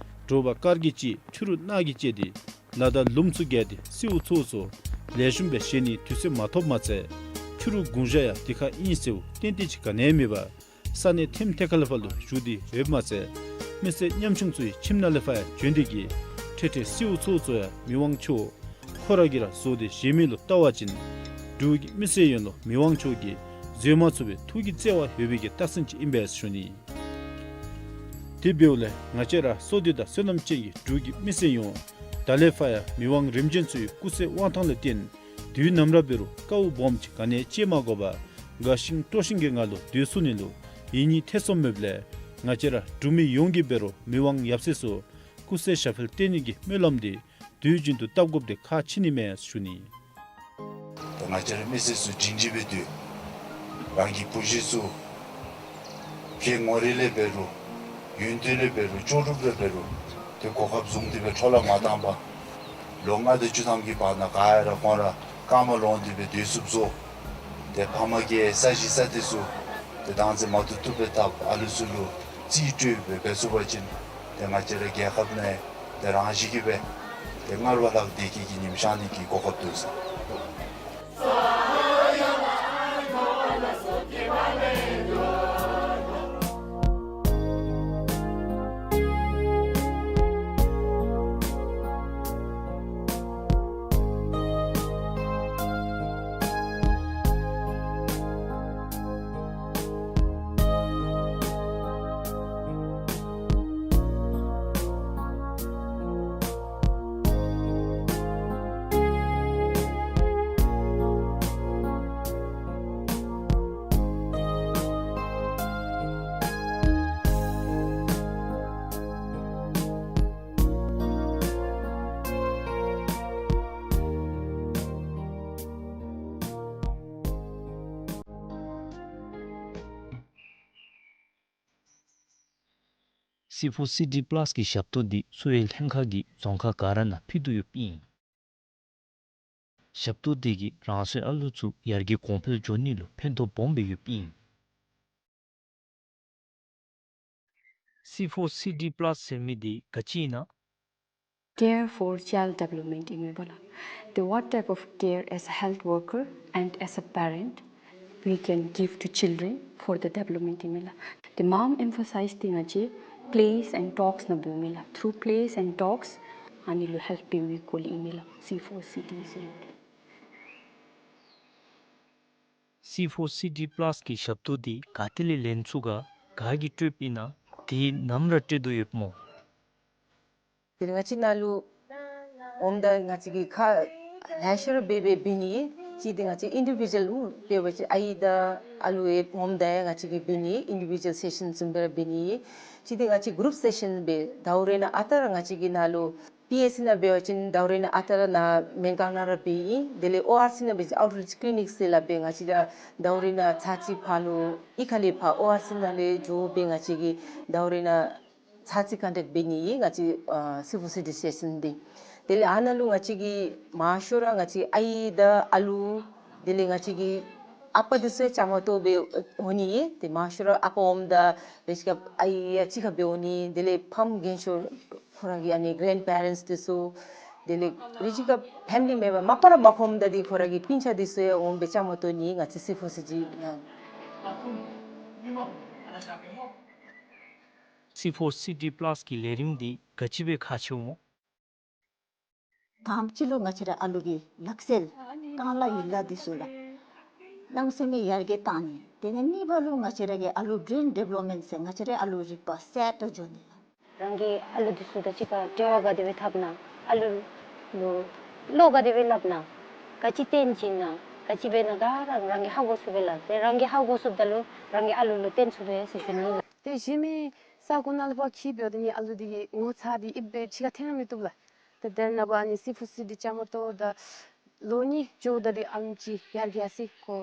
དྲོ་པ་དཀར་གྱིས་བཅད་ཕྱི་རུ་ནག་གིས་བཅད་དེ་ལ་དང་ལུངམ་ཚུ་བརྒལ་ཏེ་སེའུ་ཚོ་ཚུ་ལེགས་ཤོམ་སྦེ་བཞེས་ནིའི་དུས་ཚོད་མ་ཐོབ་མ་ཚད་ཕྱི་རུ་དགུང་ཞག་ཡང་དེ་ཁར་ཨིན་ཟེར་ཏན་ཏན་ཅིག་ག་ནི་ཡང་མེད་པར་ས་གནས་ཐེམ་ཐེ་ཁ་ལས་ཕར་ལུ་བཞུགས་ཏེ་ཡོདཔ་མ་ཚད་མི་སེར་ཉམ་ཆུང་ཚུ་གི་ཁྱིམ་ནང་ལས་ཕར་ཡང་བྱོན་ཏེ་གིས་ཁྲེ་ཁྲེ་སེའུ་ཚོ་ཚུ་ཡང་མི་དབང་མཆོག་ཁོ་ར་གིས་ར་བཟོ་སྟེ་བཞེས་མི་ལུ་བལྟ་བ་ཅིན་འབྲུག་གི་མི་སེར་ཡོངས་ལུ་མི་དབང་མཆོག་གིས་བཟོད་མ་ཚུགས་པའི་ཐུགས་ཀྱི་བརྩེ་བ་ཡོད་པའི་གི་རྟགས་མཚན་ཅིག་ཨིན་པས་ཞུ་ནི། དེ་འབདཝ་ལས་ང་བཅས་ར་བསོད་བདེ་དང་བསོད་ནམས་ཅན་གྱི་འབྲུག་གི་མི་སེར་ཡོངས་ད་ལས་ཕར་ཡང་མི་དབང་རིམ་བྱོན་ཚུ་གི་སྐུ་ཚེ་དབང་ཐང་ལས་བརྟེན་དུས་ནམ་ར་འབད་རུང་དཀའཝ་སྦོམ་ཅིག་ག་ནི་ཡང་སྤྱད་མ་དགོ་པར་དགའ་ཞིང་སྤྲོ་ཞིང་གི་ངང་ལུ་སྡོད་ཚུགས་ནི་ལུ་ཡིད་གཉིས་ཐེ་ཚོམ་མེདཔ་ལས་ང་བཅས་ར་འབྲུག་མི་ཡོངས་ཀྱིས་འབད་རུང་མི་དབང་ཡབ་སྲས་ཚུ་སྐུ་ཚེ་ཞབས་པད་བརྟན་ནི་གི་སྨོན་ལམ་འདི་དུས་རྒྱུན་དུ་བཏབ་དགོཔ་འདི་ཁག་ཆེ་ནི་མས་ཞུ་ནི། ད་ང་བཅས་ར་མི་སེར་ཚུ་སྒྲིང་སྒྲི་སྦེ་སྡོད། རང་གི་བུ་གཞི་ཚུ་ཕྱི་ངོས་རིས་ལས་འབད་རུང་ཡུན་དུས་ལས་འབད་རུང་ལྕོགས་གྲུབ་ལས་འབད་རུང་ཏེ་གོ་སྐབས་བཟུང་སྟེ་སྦེ་འཕྲོ་བརླག་མ་བཏང་པར་ལོ་ལྔ་དང་བཅུ་ཐམ་གྱི་བར་ན་ག་ར་ཁོང་ར་རྐངམ་ལོང་སྟེ་སྦེ་སྡོད་ཚུགསཔ་བཟོ། ཏེ་ཕམ་གི་ས་གཞི་ས་གཏེར་ཚུ་ཏེ་བདག་འཛིན་མ་བཏུབ་བཏུབ་སྦེ་བཏབ། ཨ་ལུ་ཚུ་ལུ་རྩིས་སྤྲོད་སྦེ་འབད་ཚུགས་པ་ཅིན་ཏེ་ང་བཅས་ར་རྒྱལ་ཁབ་ནང་ཏེ་རང་བཞིན་གྱིས་སྦེ་ཏེ་སྔར་བ་ལྷག་བདེ་སྐྱིད་ཀྱི་ཉིམ་ཤར་ནི་གི་གོ་སྐབས་འདུག་ཟེར། སི་ཕོར་སི་ཌི་པ་ལཱས་ཀྱི་ཞབས་ཏོག་འདི་གསོ་བའི་ལྷན་ཁག་གིས་རྫོང་ཁག་ག་ར་ནང་ཕུལ་དོ་ཡོདཔ་ཨིན། ཞབས་ཏོག་འདི་གིས་རང་སོའི་ཨ་ལུ་ཚུ་ཡར་རྒྱས་གོང་འཕེལ་འགྱོ་ནི་ལུ་ཕན་ཐོགས་སྦོམ་སྦེ་ཡོདཔ་ཨིན། སི་ཕོར་སི་ཌི་པ་ལཱས་ཟེར་མི་འདི་ག་ཅི་ཨིན་ན། Care for child development ཨིན་མས་པ་ལགས། The what type of care as a health worker and as a parent we can give to children for the development ཨིན་མས་ལགས། The mom emphasize ཏེ་ང་བཅས་plays and talks ནང་འབདཝ་ཨིན་མས་ལགས། Through plays and talks ཨ་ནི་ལུ་ཧེལཔ་འབད་བའི་སྐོར་ལས་ཨིན་མས་ལགས། སི་ཕོར་སི་ཌི་ཟེར་སི་ཕོར་སི་ཌི་པ་ལཱས་ཀྱི་ཞབས་ཏོག་འདི་ག་ཏེ་ལས་ལེན་ཚུགས་ག། ག་གིས་སྤྲོདཔ་ཨིན་ན། དེ་ནམ་ར་སྤྲོད་དོ་ཡོདཔ་སྨོ། དེ་ལས་ང་བཅས་ནཱ་ལུ་འོངམ་ད་ང་བཅས་ཀྱིས་ཁ་ལེ་ཤ་ར་འབད་འབད་འབད་ནི། གཅིག་འདི་ང་བཅས་ཨིན་ཌི་བི་ཇུ་ཨལ་འབད་བ་ཅིན་ཨའི་དང་ཨ་ལུ་ཡང་འོངམ་ད་ཡང་ང་བཅས་ཀྱིས་འབད་ནི། ཨིན་ཌི་བི་ཇུ་ཨལ་སེ་ཤཱན་བཟུམ་སྦེ་ར་འབད་ནི། གཅིག་འདི་ང་བཅས་གུ་རུབ་སེ་ཤཱན་སྦེ་ཟླཝ་རེ་ནང་ཨ་རྟག་ར་ང་བཅས་ཀྱིས་ནཱ་ལུ་པི་ཨེཆ་སི་ནང་འབད་བ་ཅིན་ཟླཝ་རེ་ནང་ཨ་རྟག་ར་ནཱ་སྨན་ཁང་ནང་ར་འབད་ཨིན། དེ་ལས་ཨོ་ཨར་སི་ནང་འབད་བ་ཅིན་ཨའུཊ་རིཆ་ཀི་ལི་ནིཀ་ཟེར་སླབ་སྦེ་ང་བཅས་ར་ཟླཝ་རེ་ནང་ཚར་གཅིག་ཕར་ལུ་གཡུས་ཁ་ལས་ཕར་ཨོ་ཨར་སི་ནང་ལས་འགྱོ་སྦེ་ང་བཅས་ཀྱིས་ཟླཝ་རེ་ནང་ཚར་གཅིག་ཀོན་ཊེཀཊ་འབད་ནི་ཨིན། ང་བཅས་ཨ་སི་ཕོར་སི་ཌི་སེ་ཤཱན་འདི། དེ་ལས་ཨ་ནཱ་ལུ་ང་བཅས་ཀྱིས་མང་ཤོས་ར་ང་བཅས་ཨའི་དང་ཨ་ལུ་དེ་ལས་ང་བཅས་ཀྱི་ཨ་པ་འདི་ཚུ་ཡང་བཅའ་མར་གཏོགས་སྦེ་འོང་ནི་ཨིན། ཏེ་མང་ཤོས་ར་ཨ་པ་འོངམ་ད་རེ་ཅིག་ཁར་ཨའི་ཡང་གཅིག་ཁར་སྦེ་འོང་ནི། དེ་ལས་ཕམ་རྒན་ཤོས་ཁོ་ར་གི་ཨ་ནི་གྲེནཌ་པེ་རེནཊསི་འདི་ཚུ་དེ་ལས་རེ་ཅིག་ཁར་ཕེ་མི་ལི་མེམ་བར་མ་པ་ར་མ་ཁོམ་ད་འདི་ཁོ་ར་གི་སྤུན་ཆ་འདི་ཚུ་ཡང་འོང་སྦེ་བཅའ་མར་གཏོགས་ནི་ང་བཅས་སི་ཕོར་སི་ཌི་ནང་། སི་ཕོར་སི་ཌི་པ་ལཱས་ཀྱི་ལས་རིམ་འདི་ག་ཅི་སྦེ་ཁག་ཆེཝ་སྨོ། དང་པ་ཅིག་ལུ་ང་བཅས་ར་ཨ་ལུ་གི་ལག་རྩལ་རྐང་ལག་ཡན་ལག་འདི་ཚུ་ལགས་གནམ་མེད་ས་མེད་ཡར་རྒྱས་བཏང་ནི། དེ་ལས་གཉིས་པ་ལུ་ང་བཅས་ར་གི་ཨ་ལུ་བྲེན་ཌི་བེ་ལོབ་མེནཊ་ཟེར་ང་བཅས་ར་ཨ་ལུ་རིག་པ་སེཊ་འགྱོ་ནི་ལགས། རང་གི་ཨ་ལུ་འདི་ཚུ་དང་གཅིག་ཁར་འབྲེལ་བ་ག་དེ་སྦེ་འཐབ་ན། ཨ་ལུ་ལུ་བློ་ག་དེ་སྦེ་སླབ་ན། ག་ཅི་སྟོན་བྱིན་ན། ག་ཅི་འབད་ན་ག་ར་རང་གིས་ཧ་གོ་ཚུགས་པས་ལགས། ཏེ་རང་གིས་ཧ་གོ་ཚུགསཔ་ད་ལུ་རང་གི་ཨ་ལུ་ལུ་སྟོན་ཚུགས་པས་ཟེར་ཞུ་ནི་ལགས། ཏེ་གཞན་མི་ས་གོ་ནང་ལུ་ཕར་འཁྱིད་འབདཝ་ད་ནི་ཨ་ལུ་འདི་གི་ངོ་ཚ་འདི་ཨིན་པས་ཕྱི་ཁར་འཐོན་ར་མི་བཏུབ་ལགས། ཏེ་དེ་ནང་ཕར་ཨ་ནི་སི་ཕོར་སི་ཌི་བཅའ་མར་གཏོགས་ད་ལོ་གཉིས་འགྱོཝ་ད་འདི་ཨ་ལུ་ཅིག་ཡར་རྒྱས་སི་ཁོ་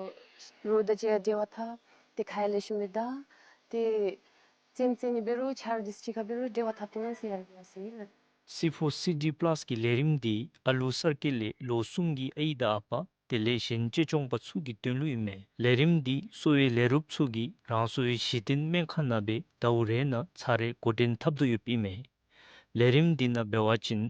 རོགས་དང་གཅིག་ཁར་འབྲེལ་བ་འཐབ། ཏེ་ཁ་ཡང་ལེགས་ཤོམ་སྦེ་བརྡ། ཏེ་རྩེདམོ་རྩེ་ནི་འབད་རུང་ཆ་རོགས་འདི་ཚུ་གཅིག་ཁར་འབད་རུང་འབྲེལ་བ་འཐབ་སྟེ་ནང་ཟེར་ཡར་རྒྱས་སི་ལགས། སི་ཕོར་སི་ཌི་པ་ལཱས་ཀྱི་ལས་རིམ་འདི་ཨ་ལུ་གསར་སྐྱེས་ལས་ལོ་གསུམ་གྱི་ཨའི་དང་ཨ་པ་དེ་ལས་གཞན་གཅེས་སྐྱོང་པ་ཚུ་གི་དོན་ལུ་ཨིན་མས། ལས་རིམ་འདི་གསོ་བའི་ལས་རོགསཔ་ཚུ་གིས་རང་སོའི་གཞི་རྟེན་སྨན་ཁང་ནང་སྦེ་ཟླཝ་རེ་ནང་ཚར་རེ་འགོ་འདྲེན་འཐབ་དོ་ཡོདཔ་ཨིན་མས། ལས་རིམ་འདི་ནང་འབད་བ་ཅིན་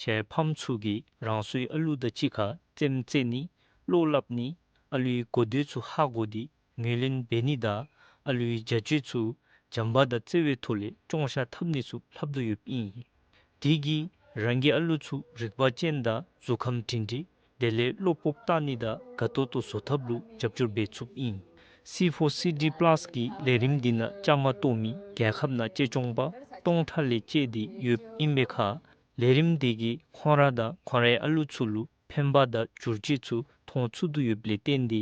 ཁྱེད་ཕམ་ཚུ་གིས་རང་སོའི་ཨ་ལུ་དང་གཅིག་ཁར་རྩེདམོ་རྩེ་ནི་བློ་སླབ་ནི་ཨ་ལུའི་གོ་ཐོས་ཚུ་ཧ་གོ་སྟེ་ངོས་ལེན་འབད་ནི་དང་ཨ་ལུའི་བྱ་སྤྱོད་ཚུ་བྱམས་པ་དང་བརྩེ་བའི་ཐོག་ལས་ཅོང་ཤ་འཐབ་ནི་ཚུ་ལྷབ་དོ་ཡོདཔ་ཨིན། དེ་གིས་རང་གི་ཨ་ལུ་ཚུ་རིག་པ་ཅན་དང་གཟུགས་ཁམས་སྒྲིང་སྒྲིང་དེ་ལས་བློ་སྤོབས་བཏང་ནི་དང་དགའ་ཏོག་ཏོ་བཟོ་ཐབས་ལུ་རྒྱབ་སྐྱོར་འབད་ཚུགསཔ་ཨིན། སི་ཕོར་སི་ཌི་པ་ལཱས་ཀྱི་ལས་རིམ་འདི་ནང་བཅའ་མར་གཏོགས་མི་རྒྱལ་ཁབ་ནང་གཅེས་སྐྱོང་པ་སྟོང་ཕྲག་ལས་བཅད་དེ་ཡོདཔ་ཨིན་པའི་ཁར་ལས་རིམ་འདི་གིས་ཁོང་ར་དང་ཁོང་རའི་ཨ་ལུ་ཚུ་ལུ་ཕན་པ་དང་བསྒྱུར་བཅོས་ཚུ་མཐོང་ཚུགས་དོ་ཡོདཔ་ལས་བརྟེན་ཏེ་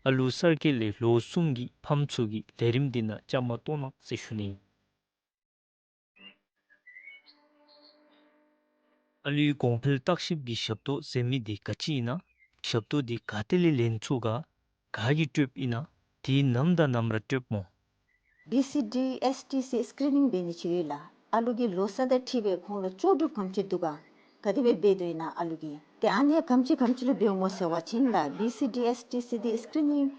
ཨ་ལུ་གསར་སྐྱེས་ལས་ལོ་གསུམ་གྱི་ཕམ་ཚུ་གིས་ལས་རིམ་འདི་ནང་བཅའ་མར་གཏོགས་གནང་ཟེར་ཞུ་ནི། ཨ་ལུའི་གོང་འཕེལ་བརྟག་ཞིབ་ཀྱི་ཞབས་ཏོག་ཟེར་མི་འདི་ག་ཅི་ཨིན་ན། ཞབས་ཏོག་འདི་ག་ཏེ་ལས་ལེན་ཚུགས་ག། ག་གིས་སྤྲོདཔ་ཨིན་ན། དེ་ནམ་དང་ནམ་ར་སྤྲོདཔ་སྨོ། བི་སི་ཌི་ཨེསི་ཊི་སི་སི་ཀི་རི་ནིང་འབད་ནི་ཅིག་ཡོད་ལགས། ཨ་ལུ་གི་ལོ་ས་དང་འཁྲིལ་སྦེ་ཁོང་ལུ་ལྕོགས་གྲུབ་ག་དེམ་ཅིག་འདུག་ག། ག་དེ་སྦེ་འབད་དོ་ཨིན་ན་ཨ་ལུ་གིས། ཏེ་ཨ་ནི་ག་དེམ་ཅིག་ག་དེམ་ཅིག་ལུ་འབདཝ་སྨོ་ཟེར་བ་ཅིན་ལགས་བི་སི་ཌི་ཨེསི་ཊི་སི་འདི་སི་ཀི་རི་ནིང་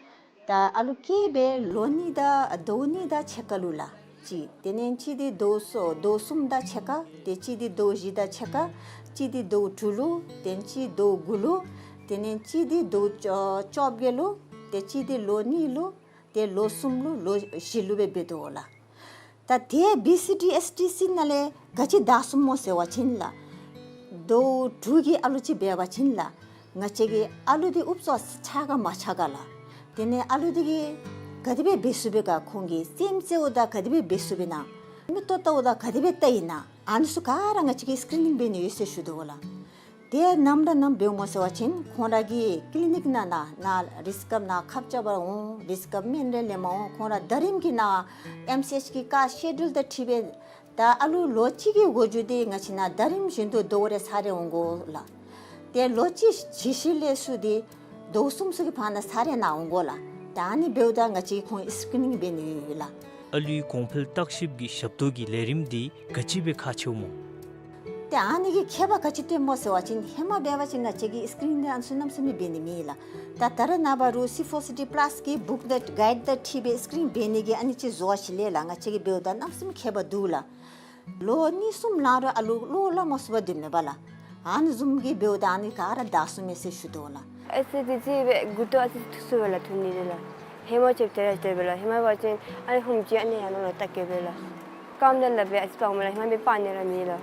ད་ཨ་ལུ་སྐྱེས་སྦེ་ལོ་གཉིས་དང་ཟླཝ་གཉིས་དང་ཕྱེད་ཀ་ལུ་ལགས་གཅིག། དེ་ལས་གཅིག་འདི་ཟླཝ་གསུམ་ཟླཝ་གསུམ་དང་ཕྱེད་ཀ། ཏེ་གཅིག་འདི་ཟླཝ་བཞི་དང་ཕྱེད་ཀ། གཅིག་འདི་ཟླཝ་དྲུག་ལུ། ཏེ་གཅིག་ཟླཝ་དགུ་ལུ། དེ་ལས་གཅིག་འདི་ཟླཝ་བཅོ་བཅོ་བརྒྱད་ལུ། ཏེ་གཅིག་འདི་ལོ་གཉིས་ལུ། ཏེ་ལོ་གསུམ་ལུ་ལོ་བཞི་ལུ་སྦེ་འབད་དོ་ལགས། ད་དེ་བི་སི་ཌི་ཨེསི་ཊི་སི་ནང་ལས་ག་ཅི་དྲག་སོང་སྨོ་ཟེར་བ་ཅིན་ལགས། ཟླཝ་དྲུག་གི་ཨ་ལུ་ཅིག་འབད་བ་ཅིན་ལགས། ང་བཅས་ཀྱི་ཨ་ལུ་འདི་ཨུབ་ཙམ་ཆགས་ག་མ་ཆགས་ག་ལགས། དེ་ལས་ཨ་ལུ་འདི་གིས་ག་དེ་སྦེ་འབད་ཚུགས་པས་ག། ཁོང་གིས་རྩེདམོ་རྩེཝ་ད་ག་དེ་སྦེ་འབད་ཚུགས་པས་ན། མིག་ཏོ་བལྟཝ་ད་ག་དེ་སྦེ་བལྟ་ཡི་ན། ཨ་ནི་ཚུ་ག་ར་ང་བཅས་ཀྱིས་སི་ཀི་རི་ནིང་འབད་ནི་ཡོད་ཟེར་ཞུ་དོ་ལགས། དེ་ནམ་ར་ནམ་འབདཝ་སྨོ་ཟེར་བ་ཅིན་ཁོང་ར་གི་ཀི་ལི་ནིཀ་ནང་ན་ན་རིསི་ཀེམཔ་ནང་ཁབ་རྐྱབ་པར་འོང་། རིསི་ཀེམཔ་སྨན་རེ་ལེན་པར་འོང་། ཁོང་ར་ཟླ་རིམ་གྱི་ནང་ཨེམ་སི་ཨེཆ་གི་ཀ་སི་ཀེ་ཌུལ་དང་འཁྲིལ་སྦེ་ད་ཨ་ལུ་ལོ་གཅིག་གི་འགོ་འགྱོ་སྟེ་ང་བཅས་ནང་ཟླ་རིམ་བཞིན་དུ་ཟླཝ་རེ་ཚར་རེ་འོང་དགོ་ལགས། ཏེ་ལོ་གཅིག་གཞི་ལས་ཚུར་ཏེ་ཟླཝ་གསུམ་ཚུ་གི་བར་ན་ཚར་རེ་ནང་འོང་དགོ་ལགས། ད་ཨ་ནི་འབདཝ་ད་ང་བཅས་ཁོང་སི་ཀི་རི་ནིང་འབད་ནི་ཡོད་ལགས། ཨ་ལུའི་གོང་འཕེལ་བརྟག་ཞིབ་ཀྱི་ཞབས་ཏོག་གི་ལས་རིམ་འདི་ག་ཅི་སྦེ་ཁག་ཆེཝ་སྨོ། ཏེ་ཨ་ནི་གི་ཁྱད་པར་ག་ཅི་སྟོནམ་སྨོ་ཟེར་བ་ཅིན་ཧེ་མ་འབད་བ་ཅིན་ང་བཅས་ཀྱིས་སི་ཀི་རིན་འདི་ཨ་ནི་ཚུ་གནམ་མེད་ས་མེད་འབད་ནི་མེད་ལགས། ད་ད་རེས་ནངས་པ་རུང་སི་ཕོར་སི་ཌི་པ་ལཱས་ཀྱི་བུཀ་ནེཊ་གའིཌ་དང་འཁྲིལ་སྦེ་སི་ཀི་རིན་འབད་ནི་གི་ཨ་ནི་ཅིག་བཟོ་བ་ཅིག་ལས་ལགས། ང་བཅས་ཀྱིས་འབདཝ་ད་གནམ་མེད་ས་མེད་ཁྱད་པར་འདུག་ལགས། ལོ་གཉིས་གསུམ་ལང་རུང་ཨ་ལུ་བློ་སླབ་མ་ཚུགས་པར་སྡོདཔ་མས་པ་ལགས། ཨ་ནི་བཟུམ་གྱི་འབདཝ་ད་ཨ་ནི་ག་ར་དར་སོང་མས་ཟེར་ཞུ་དོ་ལགས། ཨེ་སི་དེ་ཅིག་སྦེ་མགུ་ཏོ་ཨ་ཙི་ཐུག་སོང་པས་ལགས། ཐུག་ནི་དེ་ལགས། ཧེ་མ་ཅིག་དེ་ར་དེ་སྦེ་ལགས། ཧེ་མ་འབད་བ་ཅིན་ཨ་ནི་ཧུམ་ཅིག་ཨ་ནི་ཡར་ནང་ལུ་བལྟ་གེ་སྦེ་ལགས། རྐངམ་དེ་ལགས་སྦེ་ཨ་ཙི་སྤར་མས་ལགས། ཧེ་མ་འབད་སྤར་ནི་ར་མེད་ལགས།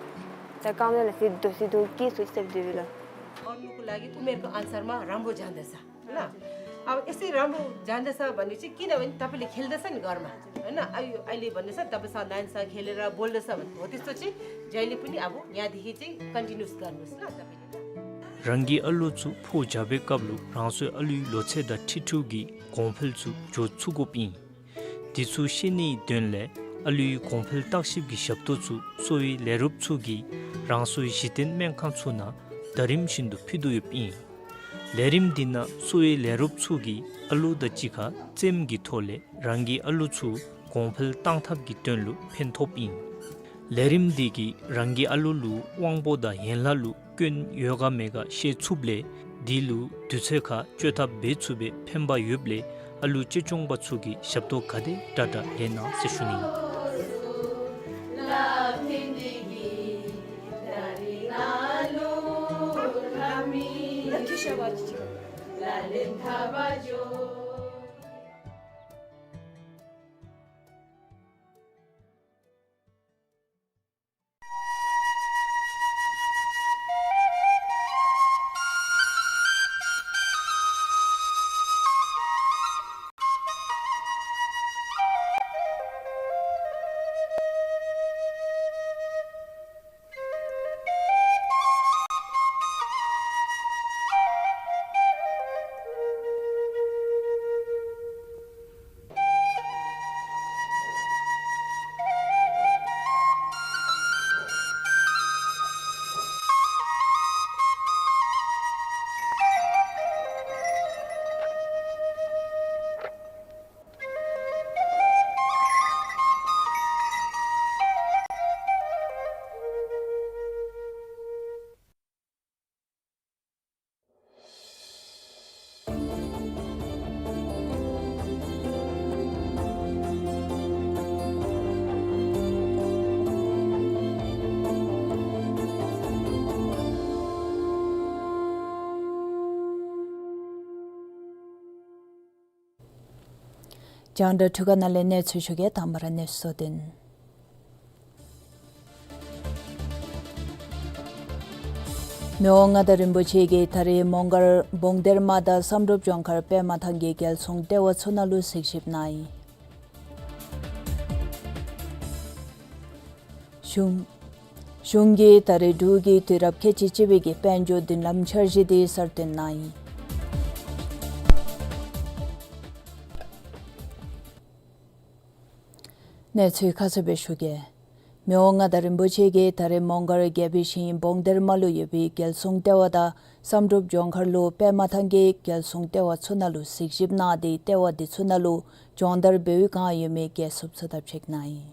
ད་རྐངམ་དེ་ལགས་ཨ་ཙི་རྡོག་ཙི་རྡོག་སྐྱེས་སོང་ཅི་ཟེར་དེ་སྦེ་ལགས། और लोग को लागि उमेर को अनुसार मा राम्रो जाँदैछ। ल, अब यसै राम्रो जाँदैछ भनेपछि, किनभने तपाईँले खेल्दैछ नि घरमा, होइन? अहिले, अहिले भन्दैछ, तपाईँ स-, नानीसँग खेलेर बोल्दैछ भने हो, त्यस्तो चाहिँ जहिले पनि अब यहाँदेखि चाहिँ कन्टिन्युस गर्नुहोस् ल तपाईँले, ल। རང་གི་ཨ་ལུ་ཚུ་ཕོ་རྒྱས་པའི་སྐབས་ལུ་རང་སོའི་ཨ་ལུའི་ལོ་ཚད་དང་འཁྲིལ་འཁྲིལཝ་གི་གོང་འཕེལ་ཚུ་འགྱོ་ཚུགས་དགོཔ་ཨིན། དེ་ཚུ་ཤེས་ནིའི་དོན་ལས་ཨ་ལུའི་གོང་འཕེལ་བརྟག་ཞིབ་ཀྱི་ཞབས་ཏོག་ཚུ་གསོ་བའི་ལས་རོགསཔ་ཚུ་གིས་རང་སོའི་གཞི་རྟེན་སྨན་ཁང་ཚུ་ནང་ཟླ་རིམ་བཞིན་དུ་ཕུལ་དོ་ཡོདཔ་ཨིན། ལས་རིམ་འདི་ནང་གསོ་བའི་ལས་རོགསཔ་ཚུ་གིས་ཨ་ལུ་དང་གཅིག་ཁར་རྩེདམོ་གི་ཐོག་ལས་རང་གི་ཨ་ལུ་ཚུ་གོང་འཕེལ་གཏང་ཐབས་ཀྱི་དོན་ལུ་ཕན་ཐོགསཔ་ཨིན། ལས་རིམ་འདི་གིས་རང་གི་ཨ་ལུ་ལུ་དབང་པོ་དང་ཡན་ལག་ལུ་སྐྱོན་ཡོད་ག་མེད་ག་ཤེས་ཚུགསཔ་ལས་དེ་ལུ་དུས་ཚོད་ཁར་བཅོས་ཐབས་འབད་ཚུགས་པའི་ཕན་པ་ཡོདཔ་ལས་ཨ་ལུ་གཅེས་སྐྱོང་པ་ཚུ་གིས་ཞབས་ཏོག་ག་དེ་དྲག་དྲག་ལེན་གནང་ཟེར་ཞུ་ནི། རྒྱང་བསྒྲགས་འཕྲུལ་ཁང་ནང་ལས་གནས་ཚུལ་ཞུ་གེ། དང་པ་ར་གནས་ཚུལ་གཙོ་དོན། མི་དབང་མངའ་བདག་རིན་པོ་ཆེ་གིས་ད་རིས་མོང་སྒར་བོང་སྡེར་མ་དང་བསམ་གྲུབ་ལྗོངས་མཁར་པདྨ་ཐང་གི་རྒྱལ་སྲུང་ལྟེ་བ་ཚུ་ནང་ལུ་གཟིགས་ཞིབ་གནང་ཡི། གཞུང་གཞུང་གིས་ད་རིས་འབྲུག་གི་དུས་རབས་ཁལ་གཅིག་གཅིག་པའི་གི་དཔལ་འབྱོར་མདུན་ལམ་འཆར་གཞི་དེ་གསར་བཏོན་གནང་ཡི། གནས་ཚུལ་ཁ་གསལ་སྦེ་ཞུ་གེ། མི་དབང་མངའ་བདག་རིན་པོ་ཆེ་གིས་ད་རིས་མོང་སྒར་རྒྱལ་པོའི་ཞིང་བོང་སྡེར་མ་ལུ་ཡོད་པའི་རྒྱལ་སྲུང་ལྟེ་བ་དང་བསམ་གྲུབ་ལྗོངས་མཁར་ལུ་པདྨ་ཐང་གི་རྒྱལ་སྲུང་ལྟེ་བ་ཚུ་ནང་ལུ་གཟིགས་ཞིབ་གནང་སྟེ་ལྟེ་བ་དེ་ཚུ་ནང་ལུ་སྦྱོང་བརྡར་འབད་བའི་བསྒང་ཡོད་མི་རྒྱལ་སྲུངཔ་ཚུ་དང་ཕྱད་གནང་ཡི།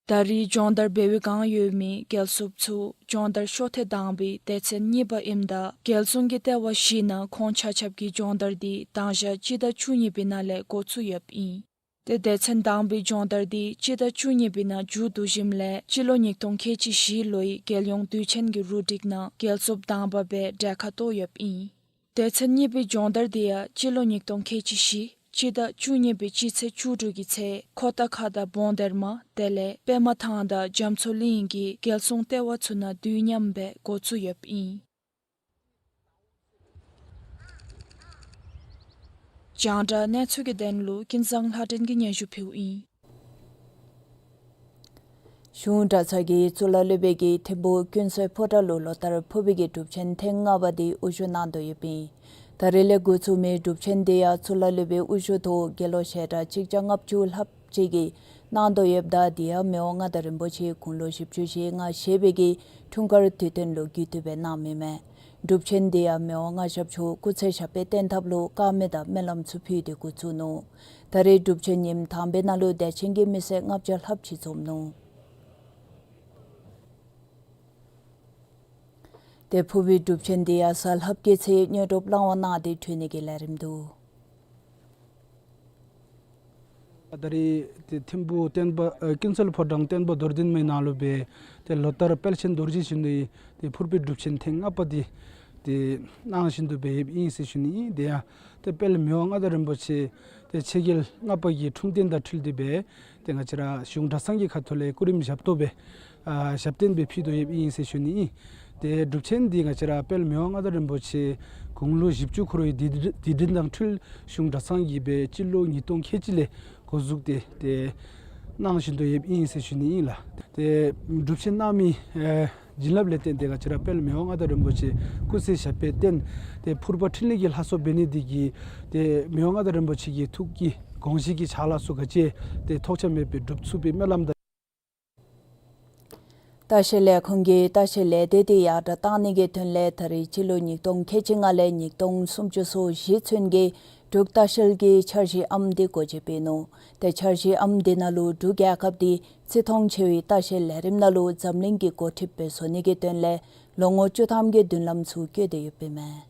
ད་རིས་སྦྱོང་བརྡར་འབད་བའི་བསྒང་ཡོད་མི་རྒྱལ་སྲུངཔ་ཚུ་སྦྱོང་བརྡར་ཤོ་ཐེངས་དང་པའི་སྡེ་ཚན་གཉིས་པ་ཨིནམ་ད་རྒྱལ་སྲུང་གི་ལྟེ་བ་བཞི་ནང་ཁོང་ཆ་ཁྱབ་ཀྱི་སྦྱོང་བརྡར་འདི་དང་ཞག་སྤྱི་ཟླ་བཅུ་གཉིས་པའི་ནང་ལས་འགོ་བཙུགས་ཡོདཔ་ཨིན། ཏེ་སྡེ་ཚན་དང་པའི་སྦྱོང་བརྡར་འདི་སྤྱི་ཟླ་བཅུ་གཉིས་པའི་ནང་མཇུག་བསྡུ་ཞིནམ་ལས་སྤྱི་ལོ་ཉིས་སྟོང་ཁལ་གཅིག་བཞི་ལོའི་རྒྱལ་ཡོངས་དུས་ཆེན་གྱི་རུ་སྒྲིག་ནང་རྒྱལ་སྲུངཔ་དང་པ་སྦེ་གྲལ་ཁར་གཏོགས་ཡོདཔ་ཨིན། སྡེ་ཚན་གཉིས་པའི་སྦྱོང་བརྡར་དེ་ཡང་སྤྱི་ལོ་ཉིས་སྟོང་ཁལ་གཅིག་བཞི་སྤྱི་ཟླ་བཅུ་གཉིས་པའི་སྤྱི་ཚེས་བཅུ་དྲུག་གི་ཚེ་ཁོ་ཏ་ཁ་དང་བོང་སྡེར་མ་དེ་ལས་པདྨ་ཐང་དང་རྒྱ་མཚོ་གླིང་གི་རྒྱལ་སྲུང་ལྟེ་བ་ཚུ་ནང་དུས་མཉམ་སྦེ་འགོ་བཙུགས་ཡོདཔ་ཨིན། རྒྱང་བསྒྲགས་གནས་ཚུལ་གྱི་དོན་ལུ་ཀུན་བཟང་ལྷ་སྒྲོན་གྱིས་སྙན་ཞུ་ཕུལཝ་ཨིན། གཞུང་གྲྭ་ཚང་གིས་གཙུག་ལག་སློབ་དཔོན་གྱིས་ཐིམ་ཕུག་ཀུན་གསལ་ཕོ་བྲང་ལུ་ལོ་ལྟར་ཕུར་བུའི་གི་སྒྲུབ་ཆེན་ཐེངས་ལྔ་པ་དེ་དབུ་བཞུགས་གནང་དོ་ཡོདཔ་ཨིན། ད་རིས་ལས་འགོ་བཙུགས་མི་སྒྲུབ་ཆེན་དེ་ཡང་གཙུག་ལག་སློབ་དཔོན་དབུ་བཞུགས་ཐོག་དགེ་སློང་ཞལ་གྲངས་གཅིག་བརྒྱ་ལྔ་བཅུ་ལྷགཔ་ཅིག་གིས་གནང་དོ་ཡོདཔ་ད་དེ་ཡང་མི་དབང་མངའ་བདག་རིན་པོ་ཆེ་དགུང་ལོ་བཞི་བཅུ་ཞེ་ལྔ་བཞེས་པའི་གི་འཁྲུངས་སྐར་དུས་སྟོན་ལུ་གུས་བཏུད་སྦེ་གནངམ་ཨིན་མས། སྒྲུབ་ཆེན་འདི་ཡང་མི་དབང་མངའ་ཞབས་མཆོག་སྐུ་ཚེ་ཞབས་པད་བརྟན་ཐབས་ལུ་དཀར་མེ་དང་སྨོན་ལམ་ཚུ་ཕུལ་ཏེ་འགོ་བཙུགས་ནུག། ད་རེས་སྒྲུབ་ཆེན་ཉིནམ་དང་པའི་ནང་ལུ་དད་ཅན་གྱི་མི་སེར་ལྔ་བརྒྱ་ལྷགཔ་ཅིག་འཛོམས་ནུག། ཏེ་ཕུར་བུའི་སྒྲུབ་ཆེན་འདི་ཡང་གཟའ་ལྷགཔ་གི་ཚེ་དངོས་གྲུབ་བླང་བར་གནང་སྟེ་གྲོལ་ནི་གི་ལས་རིམ་འདུག། ད་རེས་ཏེ་ཐིམ་ཕུག་བསྟན་པ་ཨ་ཀུན་གསལ་ཕོ་བྲང་བསྟན་པ་རྡོར་གདན་མའི་ནང་ལུ་སྦེ་ཏེ་ལོ་ལྟར་དཔལ་ཆེན་རྡོ་རྗེ་འཆང་ནི་ཏེ་ཕུར་བུའི་སྒྲུབ་ཆེན་ཐེངས་ལྔ་པ་འདི་ཏེ་གནང་བཞིན་དུ་སྦེ་ཡོདཔ་ཨིན་ཟེར་ཞུ་ནི་ཨིན། དེ་ཡང་ཏེ་དཔལ་མི་དབང་མངའ་བདག་རིན་པོ་ཆེ་ཏེ་ཆེ་རྒྱལ་ལྔ་པ་གི་འཁྲུངས་རྟེན་དང་འཁྲིལ་ཏེ་སྦེ་ཏེ་ང་བཅས་ར་གཞུང་གྲྭ་ཚང་གི་ཁ་ཐུག་ལས་སྐུ་རིམ་ཞབས་ཏོག་སྦེ་ཨ་ཞབས་བརྟན་སྦེ་ཕུལ་དོ་ཡོདཔ་ཨིན་ཟེར་ཞུ་ནི་ཨིན། ཏེ་སྒྲུབ་ཆེན་འདི་ང་བཅས་ར་དཔལ་མི་དབང་མངའ་བདག་རིན་པོ་ཆེ་དགུང་ལོ་བཞི་བཅུ་འཁོར་བའི་དུས་དུས་དྲན་དང་འཁྲིལ་གཞུང་གྲྭ་ཚང་གིས་སྦེ་སྤྱི་ལོ་ཉིས་སྟོང་ཁལ་གཅིག་ལས་འགོ་བཙུགས་ཏེ་ཏེ་གནང་བཞིན་དུ་ཡོདཔ་ཨིན་ཟེར་ཞུ་ནི་ཨིན་ལགས། ཏེ་སྒྲུབ་ཆེན་གནང་མི་ཨེ་བྱིན་རླབས་ལས་བརྟེན་ཏེ་ང་བཅས་ར་དཔལ་མི་དབང་མངའ་བདག་རིན་པོ་ཆེ་སྐུ་ཚེ་ཞབས་པད་བརྟན་ཏེ་ཕུར་པ་འཕྲིན་ལས་ཀྱི་ལྷ་ཚོགས་འབད་ནི་འདི་གིས་ཏེ་མི་དབང་མངའ་བདག་རིན་པོ་ཆེ་གི་ཐུགས་ཀྱི་དགོངས་བཞེད་ཀྱི་ཕྱག་ལཱ་ཚུ་ག་ཅི་ཏེ་ཐོགས་ཆགས་མེད་པར་སྒྲུབ་ཚུགས་པའི་སྨོན་ལམ་དང་ལྟ་བཤལ་ལས་ཁུངས་ཀྱིས་ལྟ་བཤལ་ལས་སྡེ་འདི་ཡར་དྲག་གཏང་ནི་གི་དོན་ལས་ད་རེས་སྤྱི་ལོ་ཉིས་སྟོང་ཁལ་གཅིག་ལྔ་ལས་ཉིས་སྟོང་སུམ་ཅུ་སོ་བཞི་ཚུན་གྱི་འབྲུག་ལྟ་བཤལ་གྱི་འཆར་གཞིའམ་འདི་སྒོ་འབྱེད་འབད་ནུག། ཏེ་འཆར་གཞིའམ་འདི་ནང་ལུ་འབྲུག་རྒྱལ་ཁབ་འདི་རྩིས་མཐོང་ཆེ་བའི་ལྟ་བཤལ་ལས་རིམ་ནང་ལུ་འཛམ་གླིང་གིས་འགོ་ཁྲིདཔ་སྦེ་བཟོ་ནི་གི་དོན་ལས་ལོ་ངོ་བཅུ་ཐམ་གྱི་མདུན་ལམ་ཚུ་བཀོད་དེ་ཡོདཔ་ཨིན་མས།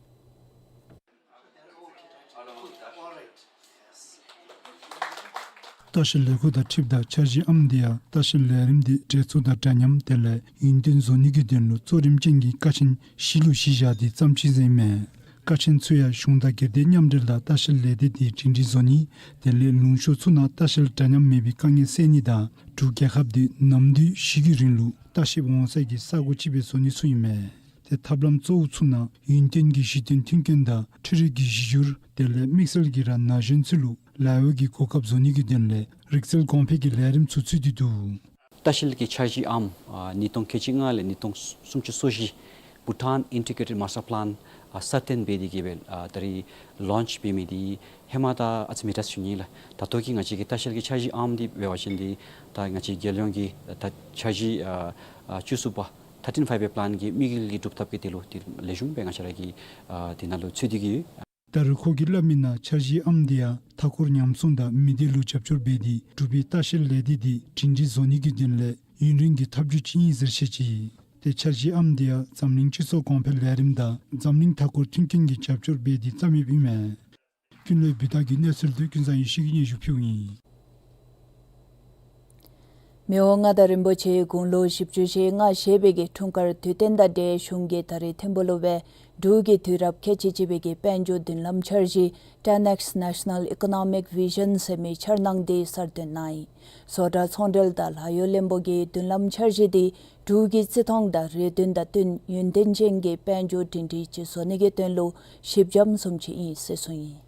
ལྟ་བཤལ་ལས་ཁུངས་དང་འཁྲིལཝ་ད་འཆར་གཞིའམ་འདི་ཡང་ལྟ་བཤལ་ལས་རིམ་འདི་གྲོས་ཚོགས་དང་འདྲ་མཉམ་དེ་ལས་ཡུན་བརྟན་བཟོ་ནི་གི་དོན་ལུ་གཙོ་རིམ་ཅན་གྱི་ཀ་ཆེན་བཞི་ལུ་གཞི་བཞག་སྟེ་བརྩམས་ཅི་ཟེར་ཨིན་མས། ཀ་ཆེན་ཚུ་ཡང་གཞུང་དང་སྒེར་སྡེ་མཉམ་འབྲེལ་དང་ལྟ་བཤལ་ལས་སྡེ་འདི་སྒྲིང་སྒྲིང་བཟོ་ནི་དེ་ལས་ལུང་ཕྱོགས་ཚུ་ནང་ལྟ་བཤལ་འདྲ་མཉམ་མེད་པའི་དཀའ་ངལ་སེལ་ནི་དང་འབྲུག་རྒྱལ་ཁབ་འདི་ནམ་དུས་བཞི་གི་རིང་ལུ་ལྟ་བཤལཔ་འོང་ས་གི་ས་གོ་ཅིག་སྦེ་བཟོ་ནི་ཚུ་ཨིན་མས། ཏེ་ཐབས་ལམ་གཙོ་བོ་ཚུ་ནང་ཡུན་བརྟན་གྱི་གཞི་རྟེན་མཐུན་རྐྱེན་དང་འཕྲུལ་རིག་གི་གཞི་འགྱུར་དེ་ལས་དམིགས་བསལ་གྱི་ར་ན་གཞོན་ཚུ་ལུ་ལཱ་གཡོག་གི་གོ་སྐབས་བཟོ་ནི་གི་དོན་ལས་རིག་རྩལ་གོང་འཕེལ་གྱི་ལས་རིམ་ཚུ་ཚུད་དེ་འདུག། ལྟ་བཤལ་གྱི་འཆར་གཞིའམ་ཨ་ཉིས་སྟོང་ཁལ་གཅིག་ལྔ་ལས་ཉིས་སྟོང་སུམ་ཅུ་སོ་བཞི་བྷུ་ཊཱན་ཨིན་ཊི་གྲེ་ཊེཌ་མཱས་ཊར་པི་ལཱན་ཨ་སྲ་བརྟན་འབད་དེ་གིས་སྦེ་ཨ་ད་རེས་ལོནཆ་འབད་མི་འདི་ཧེ་མ་ད་ཨ་ཙི་མེད་དྲགས་ཞུ་ནི་ལགས། ད་ལྟོ་གི་ང་བཅས་ཀྱི་ལྟ་བཤལ་གྱི་འཆར་གཞིའམ་འདི་འབད་བ་ཅིན་འདི་ད་ང་བཅས་རྒྱལ་ཡོངས་ཀྱི་ད་འཆར་གཞི་ཨ་ཨ་བཅུ་གསུམ་པ་ཐར་ཊིན་ཕའིབ་ཡར་པི་ལཱན་གྱི་དམིགས་ཡུལ་གྱི་སྒྲུབ་ཐབས་ཀྱི་དེ་ལུ་དེ་ལེགས་ཤོམ་སྦེ་ང་བཅས་ར་གི་ཨ་དེ་ནང་ལུ་ཚུད་དེ་གིས་ཡོད། ད་རུང་ཁོ་གིས་སླབ་མི་ནང་འཆར་གཞིའམ་འདི་ཡང་མཐའ་འཁོར་ཉམས་སྲུང་དང་མི་སྡེ་ལུ་རྒྱབ་སྐྱོར་འབད་དེ་འབྲུག་པའི་ལྟ་བཤལ་ལས་སྡེ་འདི་སྒྲིང་སྒྲིང་བཟོ་ནི་གི་དོན་ལས་ཡུན་རིང་གི་ཐབས་བྱུས་ཅིག་ཨིན་ཟེར་བཤད་ཅི། ཏེ་འཆར་གཞིའམ་འདི་ཡང་འཛམ་གླིང་སྤྱི་ཚོགས་གོང་འཕེལ་ལས་རིམ་དང་འཛམ་གླིང་མཐའ་འཁོར་མཐུན་རྐྱེན་གྱིས་རྒྱབ་སྐྱོར་འབད་དེ་བརྩམས་ཡོདཔ་ཨིན་མས། ཀུན་ལེགས་བུ་སྟག་གི་གནས་ཚུལ་འདི་ཀུན་བཟང་ཡེ་ཤེས་ཀྱིས་སྙན་ཞུ་ཕུལཝ་ཨིན། མི་དབང་མངའ་བདག་རིན་པོ་ཆེ་དགུང་ལོ་བཞི་བཅུ་ཞེ་ལྔ་བཞེས་པའི་གི་འཁྲུངས་སྐར་དུས་སྟོན་དང་འབྲེལ་གཞུང་གིས་ད་རེས་ཐིམ་ཕུག་ལུ་སྦེ་འབྲུག་གི་དུས་རབས་ཁལ་གཅིག་གཅིག་པའི་གི་དཔལ་འབྱོར་མདུན་ལམ་འཆར་གཞི་ཊེན་ཨེགསི་ནེ་ཤ་ནཱལ་ཨི་ཀོ་ནོ་མིག་བི་ཞཱན་ཟེར་མི་འཆར་སྣང་འདི་གསར་བཏོན་གནང་ཡི། བཟོ་གྲྭ་ཚོང་འབྲེལ་དང་ལཱ་གཡོག་བློན་པོ་གིས་མདུན་ལམ་འཆར་གཞི་འདི་འབྲུག་གི་བརྩི་མཐོང་དང་རེ་འདུན་དང་བསྟུན་ཡུན་བརྟན་ཅན་གྱི་དཔལ་འབྱོར་སྒྲིང་སྒྲིང་ཅིག་བཟོ་ནི་གི་དོན་ལུ་ཞིབ་འཇམ་བཟུམ་ཅིག་ཨིན་ཟེར་གསུངས་ཡི།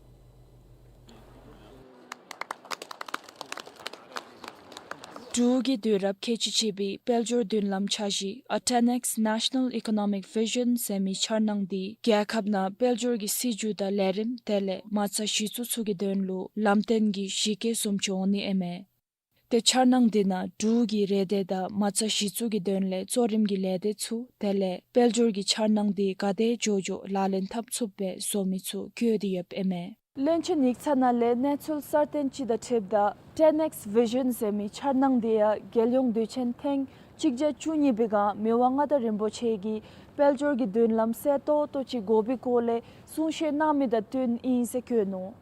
འབྲུག་གི་དུས་རབས་ཁལ་གཅིག་གཅིག་པའི་དཔལ་འབྱོར་མདུན་ལམ་འཆར་གཞི་ཨ་ཊེན་ཨེགསི་ནེ་ཤ་ནཱལ་ཨི་ཀོ་ནོ་མིག་བི་ཞཱན་ཟེར་མི་འཆར་སྣང་འདི་རྒྱལ་ཁབ་ནང་དཔལ་འབྱོར་གྱི་སྲིད་བྱུས་དང་ལས་རིམ་དེ་ལས་མ་རྩ་གཞི་བཙུགས་ཚུ་གི་དོན་ལུ་ལམ་སྟོན་གྱི་གཞི་བཀོད་བཟུམ་ཅིག་འོང་ནི་ཨིན་མས། ཏེ་འཆར་སྣང་འདི་ནང་འབྲུག་གི་རེ་འདོད་དང་མ་རྩ་གཞི་བཙུགས་ཀྱི་དོན་ལས་གཙོ་རིམ་གྱི་ལས་སྡེ་ཚུ་དེ་ལས་དཔལ་འབྱོར་གྱི་འཆར་སྣང་འདི་ག་དེ་མགྱོགས་མགྱོགས་ལག་ལེན་འཐབ་ཚུགསཔ་སྦེ་བཟོ་མི་ཚུ་བཀོད་དེ་ཡོདཔ་ཨིན་མས། བློན་ཆེན་ཡིག་ཚང་ནང་ལས་གནས་ཚུལ་གསར་བཏོན་ཅིག་དང་འཁྲིལཝ་ད་ཊེན་ཨེགསི་བི་ཞཱན་ཟེར་མི་འཆར་སྣང་འདི་ཡང་རྒྱལ་ཡོངས་དུས་ཆེན་ཐེངས་གཅིག་བརྒྱ་བཅུ་གཉིས་པའི་སྒང་མི་དབང་མངའ་བདག་རིན་པོ་ཆེ་གིས་དཔལ་འབྱོར་གྱི་མདུན་ལམ་གསལ་ཏོག་ཏོ་ཅིག་དགོ་པའི་སྐོར་ལས་གསུང་བཤད་གནང་མི་དང་བསྟུན་ཨིན་ཟེར་བཀོད་ནུག།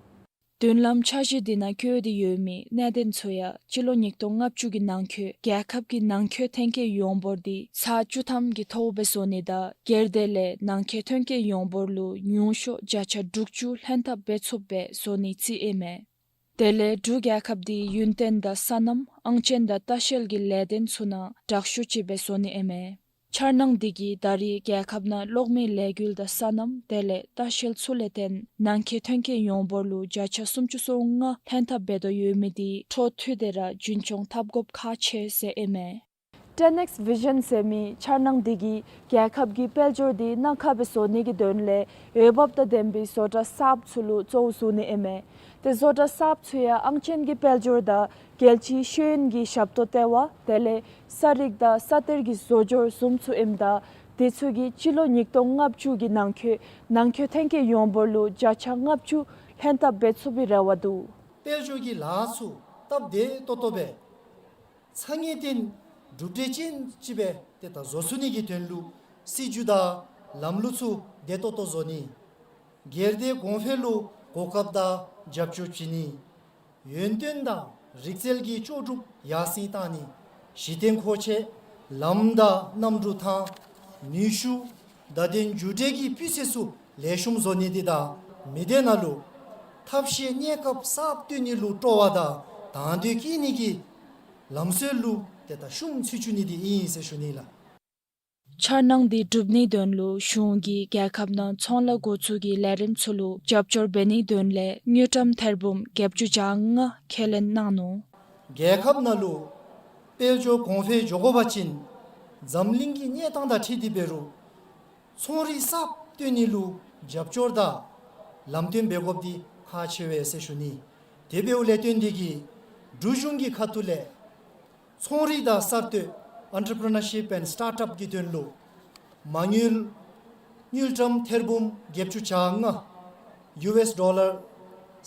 མདུན་ལམ་འཆར་གཞི་འདི་ནང་བཀོད་དེ་ཡོད་མི་གནད་དོན་ཚུ་ཡང་སྤྱི་ལོ་ཉིས་སྟོང་ལྔ་བཅུ་གི་ནང་འཁོད་རྒྱལ་ཁབ་ཀྱི་ནང་འཁོད་ཐོན་སྐྱེད་ཡོངས་འབོར་འདི་ཚག་བཅུ་ཐམ་གྱི་ཐོག་སྦེ་བཟོ་ནི་དང་སྒེར་སྡེ་ལས་ནང་འཁོད་ཐོན་སྐྱེད་ཡོངས་འབོར་ལུ་ཉུང་ཤོས་བརྒྱ་ཆ་དྲུག་ཅུ་ལྷན་ཐབས་འབད་ཚུགསཔ་སྦེ་བཟོ་ནིའི་རྩིས་ཨིན་མས། དེ་ལས་འབྲུག་རྒྱལ་ཁབ་འདི་ཡུན་བརྟན་དང་སོ་ནམ་ཨང་ཅན་དང་ལྟ་བཤལ་གྱི་ལས་དོན་ཚུ་ནང་དྲག་ཤོས་ཅིག་སྦེ་བཟོ་ནི་ཨིན་མས། འཆར་སྣང་འདི་གིས་ད་རེས་རྒྱལ་ཁབ་ནང་གློག་མེའི་ལས་འགུལ་དང་སོ་ནམ་དེ་ལས་ལྟ་བཤལ་ཚུ་ལས་བརྟེན་ནང་འཁོད་ཐོན་སྐྱེད་ཡོངས་འབོར་ལུ་བརྒྱ་ཆ་སུམ་ཅུ་སོ་ལྔ་ལྷན་ཐབས་འབད་དོ་ཡོད་མི་འདི་འཕྲོ་མཐུད་དེ་ར་རྒྱུན་སྐྱོང་འཐབ་དགོཔ་ཁག་ཆེ་ཟེར་ཨིན་མས། ཊེན་ཨེགསི་བི་ཞཱན་ཟེར་མི་འཆར་སྣང་འདི་གིས་རྒྱལ་ཁབ་ཀྱི་དཔལ་འབྱོར་འདི་གནའ་ཁ་སྦེ་བཟོ་ནི་གི་དོན་ལས་འོས་འབབ་དང་ལྡན་པའི་བཟོ་གྲྭ་གསརཔ་ཚུ་ལུ་གཙོ་བོ་བཟུང་ནི་ཨིན་མས། ཏེ་བཟོ་གྲྭ་གསརཔ་ཚུ་ཡང་ཨང་ཅན་གྱི་དཔལ་འབྱོར་དང་རྒྱལ་སྤྱིའི་ཤེས་ཡོན་གྱི་ཞབས་ཏོག་ལྟེ་བ་དེ་ལས་ས་རིག་དང་ས་གཏེར་གྱི་བཟོ་སྦྱོར་བཟུམ་ཚུ་ཨིནམ་ད་ དེ་ཚུ་གིས་སྤྱི་ལོ་ཉིས་སྟོང་ལྔ་བཅུ་གི་ནང་འཁོད་ནང་འཁོད་ཐོན་སྐྱེད་ཡོངས་འབོར་ལུ་བརྒྱ་ཆ་ལྔ་བཅུ་ལྷན་ཐབས་འབད་ཚུགས་པའི་རེ་བ་འདུག། དཔལ་འབྱོར་གྱི་ལཱ་ཚུ་སྟབས་བདེ་ཏོག་ཏོ་སྦེ་ཚ་ངེས་ཏན་གྲུབ་འབྲས་ཅན་ཅིག་སྦེ་ཏེ་ད་བཟོ་ཚུགས་ནི་གི་དོན་ལུ་སྲིད་བྱུས་དང་ལམ་ལུགས་ཚུ་བདེ་ཏོག་ཏོ་བཟོ་ནི། སྒེར་སྡེ་གོང་འཕེལ་ལུ་གོ་སྐབས་དང་རྒྱབ་སྐྱོར་བྱིན་ནི། ཡོན་ཏན་དང་རིག་རྩལ་གྱི་ལྕོགས་གྲུབ་ཡར་སེང་བཏང་ནི། གཞི་རྟེན་མཁོ་ཆས་ལམ་དང་གནམ་གྲུ་ཐང་ནུས་ཤུགས་བརྡ་དོན་མཇུག་འབྲས་ཀྱི་སྤུས་ཚད་ཚུ་ལེགས་ཤོམ་བཟོ་ནི་དེ་དང་མི་སྡེ་ནང་ལུ་ཐབས་ཤེས་གནས་སྐབས་གསརཔ་བཏོན་ནི་ལུ་སྤྲོ་བ་དང་དང་འདོད་བསྐྱེད་ནི་གི་ལམ་སྲོལ་ལུ་ཏེ་ད་ཤུགས་ཚུད་བཅུག་ནི་དེ་ཨིན་ཟེར་ཞུ་ནི་ལགས། འཆར་སྣང་འདི་སྒྲུབ་ནིའི་དོན་ལུ་གཞུང་གིས་རྒྱལ་ཁབ་ནང་ཚོང་ལཱ་འགོ་བཙུགས་ཀྱི་ལས་རིམ་ཚུ་ལུ་རྒྱབ་སྐྱོར་འབད་ནིའི་དོན་ལས་དངུལ་ཀྲམ་ཐེར་འབུམ་བརྒྱད་ཅུ་གྱ་ལྔ་ཁས་ལེན་གནང་ནུག། རྒྱལ་ཁབ་ནང་ལུ་དཔལ་འབྱོར་གོང་འཕེལ་འགྱོ་དགོ་པ་ཅིན་འཛམ་གླིང་གི་གནས་སྟངས་དང་འཁྲིལ་ཏེ་འབད་རུང་ཚོང་རིག་གསརཔ་བཏོན་ནི་ལུ་རྒྱབ་སྐྱོར་དང་ལམ་སྟོན་འབད་དགོཔ་འདི་ཁག་ཆེ་བས་ཟེར་ཞུ་ནི། དེ་འབདཝ་ལས་བརྟེན་ཏེ་གིས་འབྲུག་གཞུང་གི་ཁ་ཐུག་ལས་ཚོང་རིག་དང་གསར་གཏོད་Entrepreneurship and Startup གི་དོན་ལུ་མ་དངུལ་དངུལ་ཀྲམ་ཐེར་འབུམ་བརྒྱད་ཅུ་གྱ་ལྔ་ཡུ་ཨེསི་ཌོ་ལར་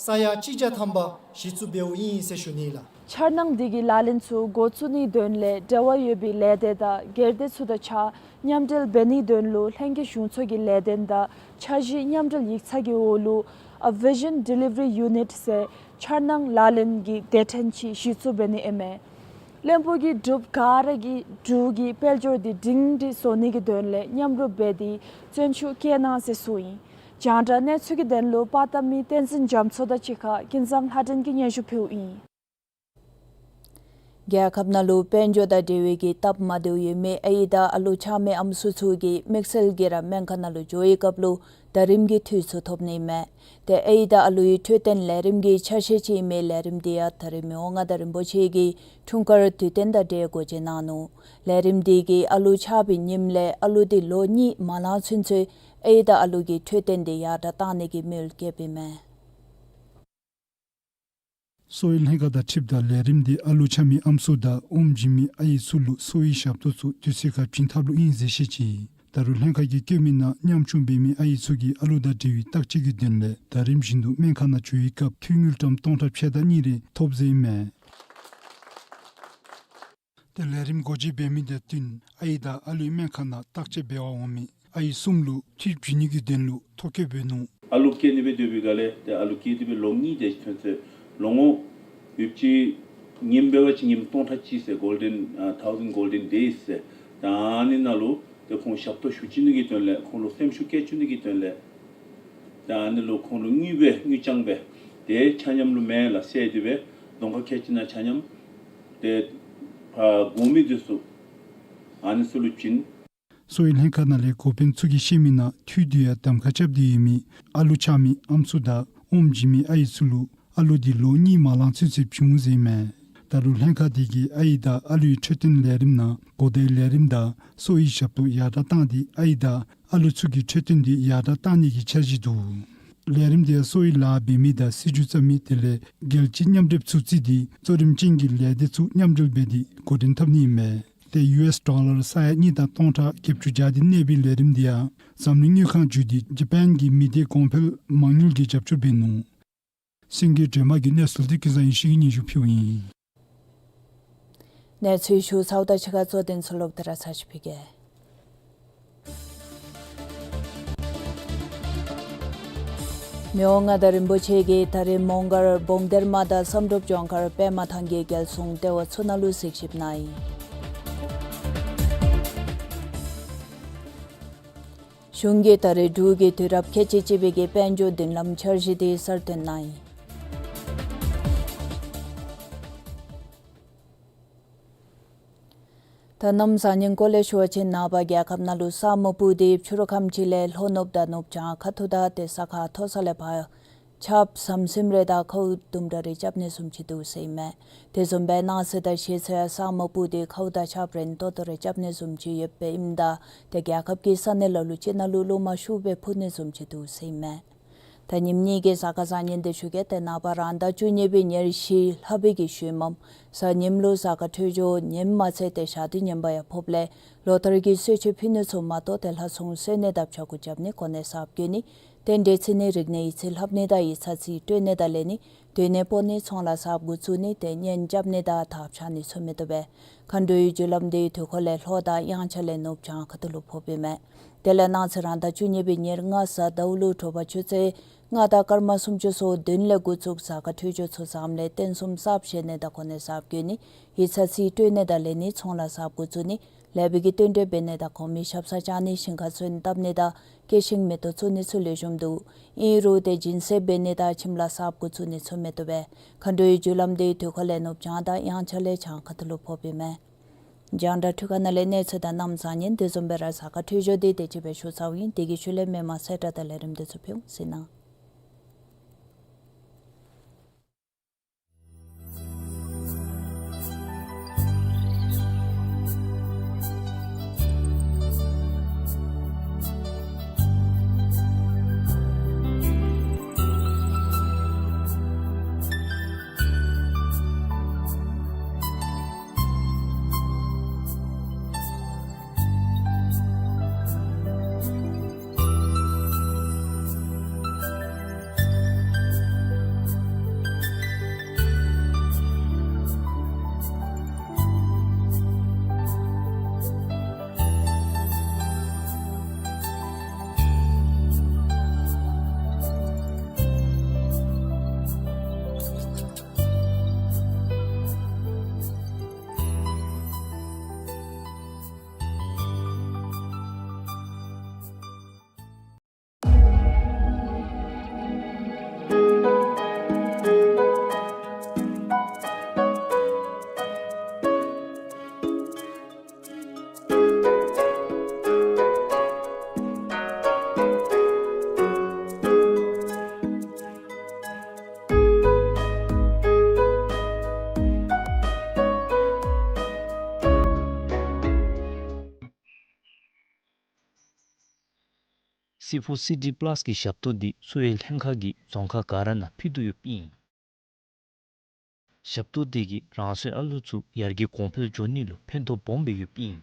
ས་ཡ་གཅིག་བརྒྱ་ཐམ་པ་གཞི་བཙུགས་འབདཝ་ཨིན་ཟེར་ཞུ་ནི་ལགས། འཆར་སྣང་འདི་གི་ལག་ལེན་ཚུ་འགོ་བཙུགས་ནིའི་དོན་ལས་འབྲེལ་བ་ཡོད་པའི་ལས་སྡེ་དང་སྒེར་སྡེ་ཚུ་དང་གཅིག་ཁར་མཉམ་འབྲེལ་འབད་ནིའི་དོན་ལུ་ལྷན་རྒྱས་གཞུང་ཚོགས་ཀྱི་ལས་དོན་དང་འཆར་གཞི་མཉམ་འབྲེལ་ཡིག་ཚང་གི་འོག་ལུ་A Vision Delivery Unit ཟེར་འཆར་སྣང་ལག་ལེན་གྱི་སྡེ་ཚན་ཅིག་གཞི་བཙུགས་འབད་ནི་ཨིན་མས། བློན་པོ་གིས་འབྲུག་ག་ར་གིས་འབྲུག་གི་དཔལ་འབྱོར་འདི་སྒྲིང་སྒྲི་བཟོ་ནི་གི་དོན་ལས་མཉམ་རུབ་འབད་དེ་བརྩོན་ཤུགས་བསྐྱེད་གནང་ཟེར་གསུངས་ཡི། རྒྱང་བསྒྲགས་གནས་ཚུལ་གྱི་དོན་ལུ་པར་བཏབ་མི་བསྟན་འཛིན་རྒྱ་མཚོ་དང་གཅིག་ཁར་ཀུན་བཟང་ལྷ་སྒྲོན་གྱིས་སྙན་ཞུ་ཕུལཝ་ཨིན། རྒྱལ་ཁབ་ནང་ལུ་དཔལ་འབྱོར་དང་འབྲེལ་བའི་གི་སྟབས་མ་བདེཝ་ཡོད་མི་ཨའི་དང་ཨ་ལུ་ཆགས་མི་ཨམ་སྲུ་ཚུ་གིས་དམིགས་བསལ་གྱིས་ར་སྨན་ཁང་ནང་ལུ་འགྱོ་བའི་སྐབས་ལུ་ཟླ་རིམ་གྱི་འཐུས་ཚུ་ཐོབ་ནི་མས། ཏེ་ཨའི་དང་ཨ་ལུའི་འཕྲོད་བསྟེན་ལས་རིམ་གྱི་འཆར་གཞི་ཅིག་ཨིན་མི་ལས་རིམ་འདི་ཡང་ད་རེས་མི་དབང་མངའ་བདག་རིན་པོ་ཆེ་གིས་འཁྲུངས་སྐར་དུས་སྟོན་དང་འབྲེལ་འགོ་འབྱེད་གནང་ནུག། ལས་རིམ་འདི་གིས་ཨ་ལུ་ཆགས་པའི་ཉིནམ་ལས་ཨ་ལུ་འདི་ལོ་གཉིས་མ་ལང་ཚུན་ཚོད་ཨའི་དང་ཨ་ལུ་གི་འཕྲོད་བསྟེན་འདི་ཡར་དྲགས་གཏང་ནི་གི་དམིགས་ཡུལ་བསྐྱེདཔ་ཨིན་མས། གསོ་བའི་ལྷན་ཁག་དང་འཁྲིལཝ་ད་ལས་རིམ་འདི་ཨ་ལུ་ཆགས་མི་ཨམ་སྲུ་དང་ཨོམ་བྱིན་མི་ཨའི་ཚུ་ལུ་གསོ་བའི་ཞབས་ཏོག་ཚུ་དུས་ཚོད་ཁར་བྱིན་ཐབས་ལུ་ཨིན་ཟེར་བཤད་ཅི། ད་རུང་ལྷན་ཁག་གིས་བཀོད་མི་ནང་ཉམ་ཆུང་འབད་མི་ཨའི་ཚུ་གིས་ཨ་ལུ་དང་འབྲེལ་བའི་བརྟག་དཔྱད་ཀྱི་དོན་ལས་ཟླ་རིམ་བཞིན་དུ་སྨན་ཁང་ནང་འགྱོ་བའི་སྐབས་འཐུས་དངུལ་ཀྲམ་སྟོང་ཕྲག་ཕྱེད་དང་གཉིས་རེ་ཐོབ་ཟེར་ཨིན་མས། ཏེ་ལས་རིམ་འགོ་འབྱེད་འབད་མི་དང་བསྟུན་ཨའི་དང་ཨ་ལུའི་སྨན་ཁང་ནང་བརྟག་དཔྱད་འབད་བར་འོང་མི་ཨའི་གསུམ་ལུ་འཐུས་བྱིན་ནི་གི་དོན་ལུ་ཐོ་བཀོད་འབད་ནུག། ཨ་ལུ་སྐྱེ་ནི་སྦེ་སྡོད་པའི་སྒང་ལས་ཏེ་ཨ་ལུ་སྐྱེས་ཏེ་སྦེ་ལོ་གཉིས་དེ་ཅིག་ཐོན་ཚེ་ལོ་ངོ་ཡོདཔ་ཅིག་ཉིནམ་འབད་བ་ཅིན་ཉིནམ་སྟོང་ཕྲག་གཅིག་ཟེར་Golden ཨ་Thousand Golden Days ཟེར། ད་ཨ་ནི་ནང་ལུ་ཏེ་ཁོང་ཞབས་ཏོག་ཞུ་བྱིན་ནི་གི་དོན་ལས་ཁོང་ལུ་སེམས་ཤུགས་བསྐྱེད་བཅུག་ནི་གི་དོན་ལས་ད་ཨ་ནི་ལུ་ཁོང་ལུ་དངུལ་སྦེ་དངུལ་རྐྱང་སྦེ་ཏེ་ཆ་མཉམ་ལུ་མེ་ལ་བསད་དེ་སྦེ་གདོང་ཁར་ཁལ་གཅིག་ནང་ཆ་མཉམ་ཏེ་ཕར་དགོ་མི་འདི་ཚུ་ཨ་ནི་ཚུ་ལུ་བྱིན། གསོ་བའི་ལྷན་ཁག་ནང་ལས་འགོ་དཔོན་ཚུ་གིས་བཤད་མི་ནང་འཐུས་འདི་ཡང་གདམ་ཁ་རྐྱབ་སྟེ་ཡོད་མི་ཨ་ལུ་ཆགས་མི་ཨམ་སྲུ་དང་ཨོམ་བྱིན་མི་ཨའི་ཚུ་ལུ་ཨ་ལུ་འདི་ལོ་གཉིས་མ་ལང་ཚུན་ཚོད་བྱིན་འོང་ཟེར་ཨིན་མས། ད་རུང་ལྷན་ཁག་འདི་གིས་ཨའི་དང་ཨ་ལུའི་འཕྲོད་བསྟེན་ལས་རིམ་ནང་གོ་བརྡའི་ལས་རིམ་དང་གསོ་བའི་ཞབས་ཏོག་ཡར་དྲགས་བཏང་སྟེ་ཨའི་དང་ཨ་ལུ་ཚུ་གི་འཕྲོད་བསྟེན་འདི་ཡར་དྲགས་བཏང་ནི་གི་འཆར་གཞི་འདུག། ལས་རིམ་འདི་ཡང་གསོ་བའི་ལཱ་འབད་མི་དང་སྲིད་བྱུས་བརྩམ་མི་དེ་ལས་རྒྱལ་སྤྱི་མཉམ་འབྲེལ་ཚུ་བརྩིས་ཏེ་གཙོ་རིམ་ཅན་གྱི་ལས་སྡེ་ཚུ་མཉམ་འབྲེལ་འབད་དེ་འགོ་འདྲེན་འཐབ་ནི་ཨིན་མས། ཏེ་ཡུ་ཨེསི་ཌོ་ལར་ས་ཡ་གཉིས་དང་སྟོང་ཕྲག་བརྒྱད་ཅུ་གྱ་བདུན་གནས་པའི་ལས་རིམ་འདི་ཡང་འཛམ་གླིང་དངུལ་ཁང་བརྒྱུད་དེ་ཇ་པཱན་གྱི་མི་སྡེ་གོང་འཕེལ་མ་དངུལ་གྱིས་རྒྱབ་སྐྱོར་འབད་ནུག། སེང་གེ་སྒྲོལ་མ་གི་གནས་ཚུལ་འདི་ཀུན་བཟང་ཡེ་ཤེས་ཀྱིས་སྙན་ཞུ་ཕུལཝ་ཨིན། གནས་ཚུལ་ཞུ་ཚརཝ་དང་གཅིག་ཁར་གཙོ་དོན་ཚུ་ལོག་སྟེ་ར་ཚར་ཅིག་ཕུལ་གེ། མི་དབང་མངའ་བདག་རིན་པོ་ཆེ་གིས་ད་རིས་མོང་སྒར་སྦོམ་སྡེར་མ་དང་བསམ་གྲུབ་ལྗོངས་མཁར་པདྨ་ཐང་གི་རྒྱལ་སྲུང་ལྟེ་བ་ཚུ་ནང་ལུ་གཟིགས་ཞིབ་གནང་ཡི། གཞུང་གིས་ད་རིས་འབྲུག་གི་དུས་རབས་ཁལ་གཅིག་གཅིག་པའི་གི་དཔལ་འབྱོར་མདུན་ལམ་འཆར་གཞི་དེ་གསར་བཏོན་གནང་ཡི། ད་གནམ་བཟང་ངན་སྐོར་ལས་ཞུ་བ་ཅིན་ནངས་པ་རྒྱལ་ཁབ་ནང་ལུ་ས་སྨུག་སྤུབས་ཏེ་ཕྱི་རུ་ཁམས་ཅིག་ལས་ལྷོ་ནུབ་དང་ནུབ་བྱང་ཁ་ཐུག་དང་ཏེ་ས་ཁ་མཐོ་ས་ལས་ཕར་ཆརཔ་ཟམ་ཟིམ་རེ་དང་ཁཝ་དུམ་གྲ་རེ་རྐྱབ་ནི་བཟུམ་ཅིག་འདུག་ཟེར་ཨིན་མས། དེ་བཟུམ་སྦེ་གནངས་ཚེ་དང་གཞེས་ཚེ་ཡང་ས་སྨུག་སྤུབས་ཏེ་ཁཝ་དང་ཆརཔ་རན་ཏོག་ཏོ་རེ་རྐྱབ་ནི་བཟུམ་ཅིག་ཡོདཔ་ཨིནམ་ད་ཏེ་རྒྱལ་ཁབ་ཀྱི་ས་གནས་ལ་ལུ་ཅིག་ནང་ལུ་རླུང་མ་ཤུགས་སྦེ་འཕུ་ནི་བཟུམ་ཅིག་འདུག་ཟེར་ཨིན་མས། ད་ ད་ཉིནམ་གཉིས་ཀྱི་གཟའ་སྐར་བཟང་ངན་དེ་ཞུ་གེ། ཏེ་ནངས་པ་རང་ཟླ་བཅུ་གཉིས་པའི་ཉེར་བཞི་ལྷག་པའི་གི་ཤུལ་མམ་གཟའ་ཉིམ་ལུ་གཟའ་སྐར་འཕྲོད་སྦྱོར་ཉིནམ་མ་ཚད་ཏེ་ཞག་དུས་ངན་པ་ཡང་ཕོགཔ་ལས་ལོ་ལྟར་གྱི་གསོལ་མཆོད་ཕུལ་ནི་ཚུ་མ་གཏོགས་ཏེ་ལྷ་སྲུང་གསོལ་ནི་དང་ཕྱྭ་འགུགས་རྐྱབ་ནི་གོ་གནས་གསརཔ་བསྐོ་ནི་རྟེན་འབྲེལ་ཚེ་ནི་རིག་གནས་ཡིག་རྩིས་ལྷབ་ནི་དང་ཡིག་ཚང་རྩིས་སྤྲོད་ནི་དང་ལེན་ནི་སྡོད་གནས་སྤོ་ནི་ཚོང་ལཱ་གསརཔ་འགོ་བཙུགས་ནི་ཏེ་གཉེན་རྐྱབ་ནི་དང་དར་འཕྱར་ནི་ཚུ་མི་བཏུབ་པས། མཁའ་འགྲོའི་རྒྱུ་ལམ་དེའི་དུས་འཁོར་ལས་ལྷོ་དང་དབྱངས་འཆར་ལས་ནུབ་བྱང་ཁ་ཐུག་ལུ་ཕོགཔ་ཨིན་མས། དེ་ལས་གནངས་ཚེ་རང་ཟླ་བཅུ་གཉིས་པའི་ཉེར་ལྔ་གཟའ་ཟླཝ་ལུ་དྲོ་པ་ཆུ་ཚོད་ལྔ་དང་སྐར་མ་སུམ་ཅུ་སོ་བདུན་ལས་འགོ་བཙུགས་གཟའ་སྐར་འཕྲོད་སྦྱོར་ཚུ་བཟངམ་ལས་རྟེན་གསུམ་གསརཔ་བཞེངས་ནི་དང་གོ་གནས་གསརཔ་བསྐོ་ནི་ཡིག་ཚང་རྩིས་སྤྲོད་ནི་དང་ལེན་ནི་ཚོང་ལཱ་གསརཔ་འགོ་བཙུགས་ནི་ལེགས་པའི་གི་རྟེན་འབྲེལ་འབད་ནི་དང་གོང་མའི་ཞབས་སར་བཅར་ནི་ཞིང་ཁར་སོན་བཏབ་ནི་དང་སྐྱེད་ཤིང་མེ་ཏོག་བཙུགས་ནི་ཚུ་ལེགས་ཤོམ་འདུག། ཨིན་རུང་ཏེ་སྦྱིན་སྲེག་འབད་ནི་དང་ཁྱིམ་ལཱ་གསརཔ་འགོ་བཙུགས་ནི་ཚུ་མི་བཏུབ་པས། མཁའ་འགྲོའི་རྒྱུ་ལམ་དེའི་དུས་འཁོར་ལས་ནུབ་བྱང་དང་དབྱངས་འཆར་ལས་བྱང་ཁ་ཐུག་ལུ་ཕོགཔ་ཨིན་མས། རྒྱང་བསྒྲགས་འཕྲུལ་ཁང་ནང་ལས་གནས་ཚུལ་དང་གནམ་བཟང་ངན་དེ་བཟུམ་སྦེ་ར་གཟའ་སྐར་འཕྲོད་སྦྱོར་དེ་དེ་ཅིག་སྦེ་ཞུ་ཚརཝ་ཨིན། དེ་གི་ཤུལ་ལས་མི་མང་གསལ་བསྒྲགས་དང་ལས་རིམ་དེ་ཚུ་ཕུལ་འོང་ཟེར་ན། སི་ཕོར་སི་ཌི་པ་ལཱས་ཀྱི་ཞབས་ཏོག་འདི་གསོ་བའི་ལྷན་ཁག་གིས་རྫོང་ཁག་ག་ར་ནང་ཕུལ་དོ་ཡོདཔ་ཨིན། ཞབས་ཏོག་འདི་གིས་རང་སོའི་ཨ་ལུ་ཚུ་ཡར་རྒྱས་གོང་འཕེལ་འགྱོ་ནི་ལུ་ཕན་ཐོགས་སྦོམ་སྦེ་ཡོདཔ་ཨིན།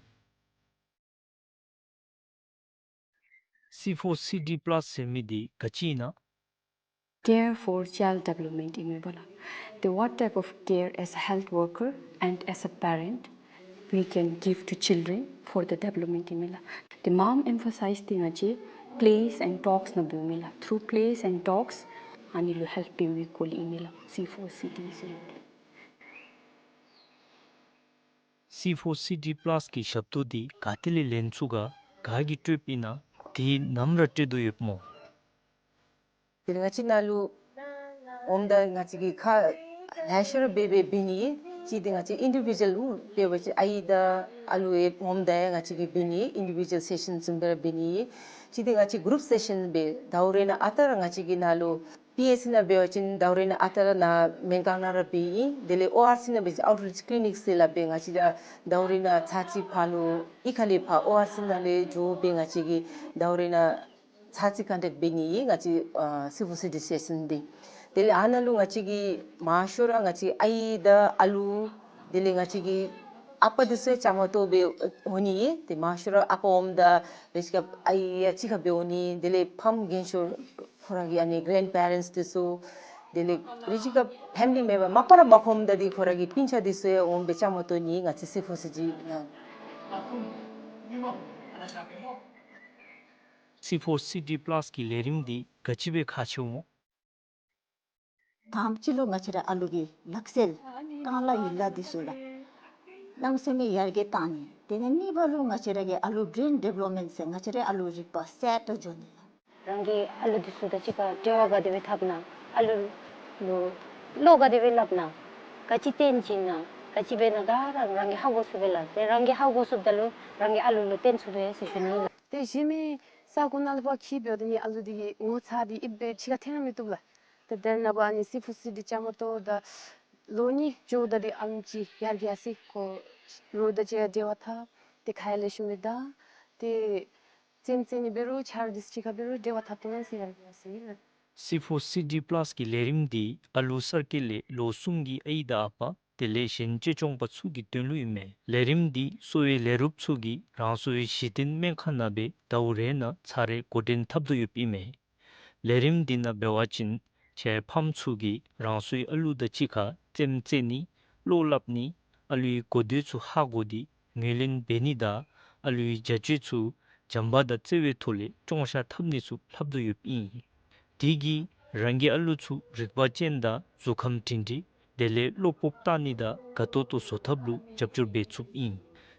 སི་ཕོར་སི་ཌི་པ་ལཱས་ཟེར་མི་འདི་ག་ཅི་ཨིན་ན། Care for child development ཨིན་མས་པ་ལགས། The what type of care as a health worker and as a parent we can give to children for the development ཨིན་མས་ལགས། The mom emphasize འདི་ང་བཅས་plays and talks ནང་འབདཝ་ཨིན་ལགས། Through plays and talks ཨ་ནི་ལུ་ཧེལཔ་འབད་བའི་སྐོར་ལས་ཨིན་མས་ལགས། སི་ཕོར་སི་ཌི་ཟེར་སི་ཕོར་སི་ཌི་པ་ལཱས་ཀྱི་ཞབས་ཏོག་འདི་ག་ཏེ་ལས་ལེན་ཚུགས་ག། ག་གིས་སྤྲོདཔ་ཨིན་ན། དེ་ནམ་ར་སྤྲོད་དོ་ཡོདཔ་སྨོ། དེ་ལས་ང་བཅས་ནཱ་ལུ་འོངམ་ད་ང་བཅས་ཀྱིས་ཁ་ལེ་ཤ་ར་འབད་འབད་འབད་ནི། གཅིག་འདི་ང་བཅས་ཨིན་ཌི་བི་ཇུ་ཨལ་འབད་བ་ཅིན་ཨའི་དང་ཨ་ལུ་ཡང་འོངམ་ད་ཡང་ང་བཅས་ཀྱིས་འབད་ནི་ཨིན་ཌི་བི་ཇུ་ཨལ་སེ་ཤཱན་བཟུམ་སྦེ་ར་འབད་ནི། གཅིག་འདི་ང་བཅས་གུ་རུབ་སེ་ཤཱན་འབད་ཟླཝ་རེ་ནང་ཨ་རྟག་ར་ང་བཅས་ཀྱིས་ནཱ་ལུ་པི་ཨེཆ་སི་ནང་འབད་བ་ཅིན་ཟླཝ་རེ་ནང་ཨ་རྟག་ར་ནཱ་མེན་ཀོང་ནང་ར་འབད་ཡི། དེ་ལས་ཨོ་ཨར་སི་ནང་འབད་བ་ཅིན་Outreach Clinic ཟེར་སླབ་སྦེ་ང་བཅས་ར་ཟླཝ་རེ་ནང་ཚར་གཅིག་ཕར་ལུ་གཡུས་ཁ་ལས་ཕར་ཨོ་ཨར་སི་ནང་ལས་འགྱོ་སྦེ་ང་བཅས་ཀྱིས་ཟླཝ་རེ་ནང་ཚར་གཅིག་ཀོན་ཊེཀཊ་འབད་ནི་ཨིན་ང་བཅས་ཨ་སི་ཕོར་སི་ཌི་སེ་ཤཱན་འདི། དེ་ལས་ཨ་ནཱ་ལུ་ང་བཅས་ཀྱིས་མང་ཤོས་ར་ང་བཅས་ཨའི་དང་ཨ་ལུ་དེ་ལས་ང་བཅས་ཀྱི་ཨ་པ་འདི་ཚུ་ཡང་བཅའ་མར་གཏོགས་སྦེ་འོང་ནི་ཨིན། ཏེ་མང་ཤོས་ར་ཨ་པ་འོངམ་ད་རེ་ཅིག་ཁར་ཨའི་ཡང་གཅིག་ཁར་སྦེ་འོང་ནི། དེ་ལས་ཕམ་རྒན་ཤོས་ཁོ་ར་གི་ཨ་ནི་གྷེ་རེནཌ་པེ་རེནཌསི་འདི་ཚུ་དེ་ལས་རེ་ཅིག་ཁར་ཕེ་མི་ལི་མེམ་བར་མ་པ་ར་མ་ཁོམ་ད་འདི་ཁོ་ར་གི་སྤུན་ཆ་འདི་ཚུ་ཡང་འོང་སྦེ་བཅའ་མར་གཏོགས་ནི་ཨིན་ང་བཅས་སི་ཕོར་སི་ཌི་ནང་། སི་ཕོར་སི་ཌི་པ་ལཱས་ཀྱི་ལས་རིམ་འདི་ག་ཅི་སྦེ་ཁག་ཆེཝ་སྨོ། དང་པ་ཅིག་ལུ་ང་བཅས་ར་ཨ་ལུ་གི་ལག་རྩལ་རྐང་ལག་ཡིག་ལགས་འདི་ཚུ་ལགས་གནམ་མེད་ས་མེད་ཡར་རྒྱས་བཏང་ནི། དེ་ལས་གཉིས་པ་ལུ་ང་བཅས་ར་གི་ཨ་ལུ་བྲེན་ཌི་བེ་ལོབ་མེནཊ་ཟེར་ང་བཅས་ར་ཨ་ལུ་རིག་པ་གསར་དུ་འགྱོ་ནི་ལགས། རང་གི་ཨ་ལུ་འདི་ཚུ་དང་གཅིག་ཁར་འབྲེལ་བ་ག་དེ་སྦེ་འཐབ་ན། ཨ་ལུ་ལུ་བློ་ག་དེ་སྦེ་སླབ་ན། ག་ཅི་སྟོན་བྱིན་ན། ག་ཅི་འབད་ན་ག་ར་རང་གིས་ཧ་གོ་ཚུགས་པས་ལགས། ཏེ་རང་གིས་ཧ་གོ་ཚུགསཔ་ད་ལུ་རང་གི་ཨ་ལུ་ལུ་སྟོན་ཚུགས་པས་ཟེར་ཞུ་ནི་ལགས། ཏེ་གཞན་མི་ས་གོ་ནང་ལུ་ཕར་འཁྱིད་འབདཝ་ད་ནི་ཨ་ལུ་འདི་གི་ངོ་ཚ་འདི་ཨིན་པས་ཕྱི་ཁར་འཐོན་ར་མི་བཏུབ་ལགས། ཏེ་དེ་ནང་པ་ཨ་ནི་སི་ཕོར་སི་ཌི་བཅའ་མར་གཏོགས་ད་ལོ་གཉིས་འགྱོཝ་ད་འདི་ཨ་ལུ་ཅིག་ཡར་རྒྱས་སི་ཁོ་རོགས་དང་གཅིག་ཁར་འབྲེལ་བ་འཐབ། ཏེ་ཁ་ཡང་ལེགས་ཤོམ་སྦེ་བརྡ། ཏེ་རྩེདམོ་རྩེ་ནི་འབད་རུང་ཆ་རོགས་འདི་ཚུ་གཅིག་ཁར་འབད་རུང་འབྲེལ་བ་འཐབ་ཐོག་ནང་ཟེར་ཡར་རྒྱས་སི་ལགས། སི་ཕོར་སི་ཌི་པ་ལཱས་ཀྱི་ལས་རིམ་འདི་ཨ་ལུ་གསར་སྐྱེས་ལས་ལོ་གསུམ་གྱི་ཨའི་དང་ཨ་པ་དེ་ལས་གཞན་གཅེས་སྐྱོང་པ་ཚུ་གི་དོན་ལུ་ཨིན་མས། ལས་རིམ་འདི་གསོ་བའི་ལས་རོགསཔ་ཚུ་གིས་རང་སོའི་གཞི་རྟེན་སྨན་ཁང་ནང་སྦེ་ཟླཝ་རེ་ནང་ཚར་རེ་འགོ་འདྲེན་འཐབ་དོ་ཡོདཔ་ཨིན་མས། ལས་རིམ་འདི་ནང་འབད་བ་ཅིན་ཁྱེད་ཕམ་ཚུ་གིས་རང་སོའི་ཨ་ལུ་དང་གཅིག་ཁར་རྩེདམོ་རྩེ་ནི་བློ་སླབ་ནི་ཨ་ལུའི་གོ་ཐོས་ཚུ་ཧ་གོ་སྟེ་ངོས་ལེན་འབད་ནི་དང་ཨ་ལུའི་བྱ་སྤྱོད་ཚུ་བྱམས་པ་དང་བརྩེ་བའི་ཐོག་ལས་སྐྱོང་བཞག་འཐབ་ནི་ཚུ་ལྷབ་དོ་ཡོདཔ་ཨིན། དེ་གིས་རང་གི་ཨ་ལུ་ཚུ་རིག་པ་ཅན་དང་གཟུགས་ཁམས་སྒྲིང་སྒྲིང་དེ་ལས་བློ་སྤོབས་བཏང་ནི་དང་དགའ་ཏོག་ཏོ་བཟོ་ཐབས་ལུ་རྒྱབ་སྐྱོར་འབད་ཚུགསཔ་ཨིན།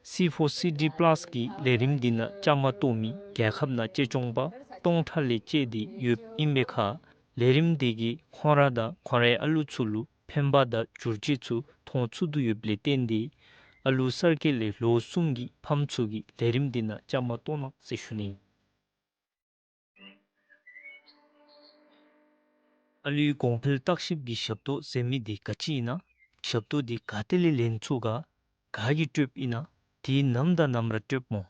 སི་ཕོར་སི་ཌི་པ་ལཱས་ཀྱི་ལས་རིམ་འདི་ནང་བཅའ་མར་གཏོགས་མི་རྒྱལ་ཁབ་ནང་གཅེས་སྐྱོང་པ་སྟོང་ཕྲག་ལས་བཅད་དེ་ཡོདཔ་ཨིན་པའི་ཁར་ལས་རིམ་འདི་གིས་ཁོང་ར་དང་ཁོང་རའི་ཨ་ལུ་ཚུ་ལུ་ཕན་པ་དང་བསྒྱུར་བཅོས་ཚུ་མཐོང་ཚུགས་དོ་ཡོདཔ་ལས་བརྟེན་ཏེ་ཨ་ལུ་གསར་སྐྱེས་ལས་ལོ་གསུམ་གྱི་ཕམ་ཚུ་གིས་ལས་རིམ་འདི་ནང་བཅའ་མར་གཏོགས་གནང་ཟེར་ཞུ་ནི། ཨ་ལུའི་གོང་འཕེལ་བརྟག་ཞིབ་ཀྱི་ཞབས་ཏོག་ཟེར་མི་འདི་ག་ཅི་ཨིན་ན། ཞབས་ཏོག་འདི་ག་ཏེ་ལས་ལེན་ཚུགས་ག། ག་གིས་སྤྲོདཔ་ཨིན་ན། དེ་ནམ་དང་ནམ་ར་སྤྲོདཔ་སྨོ།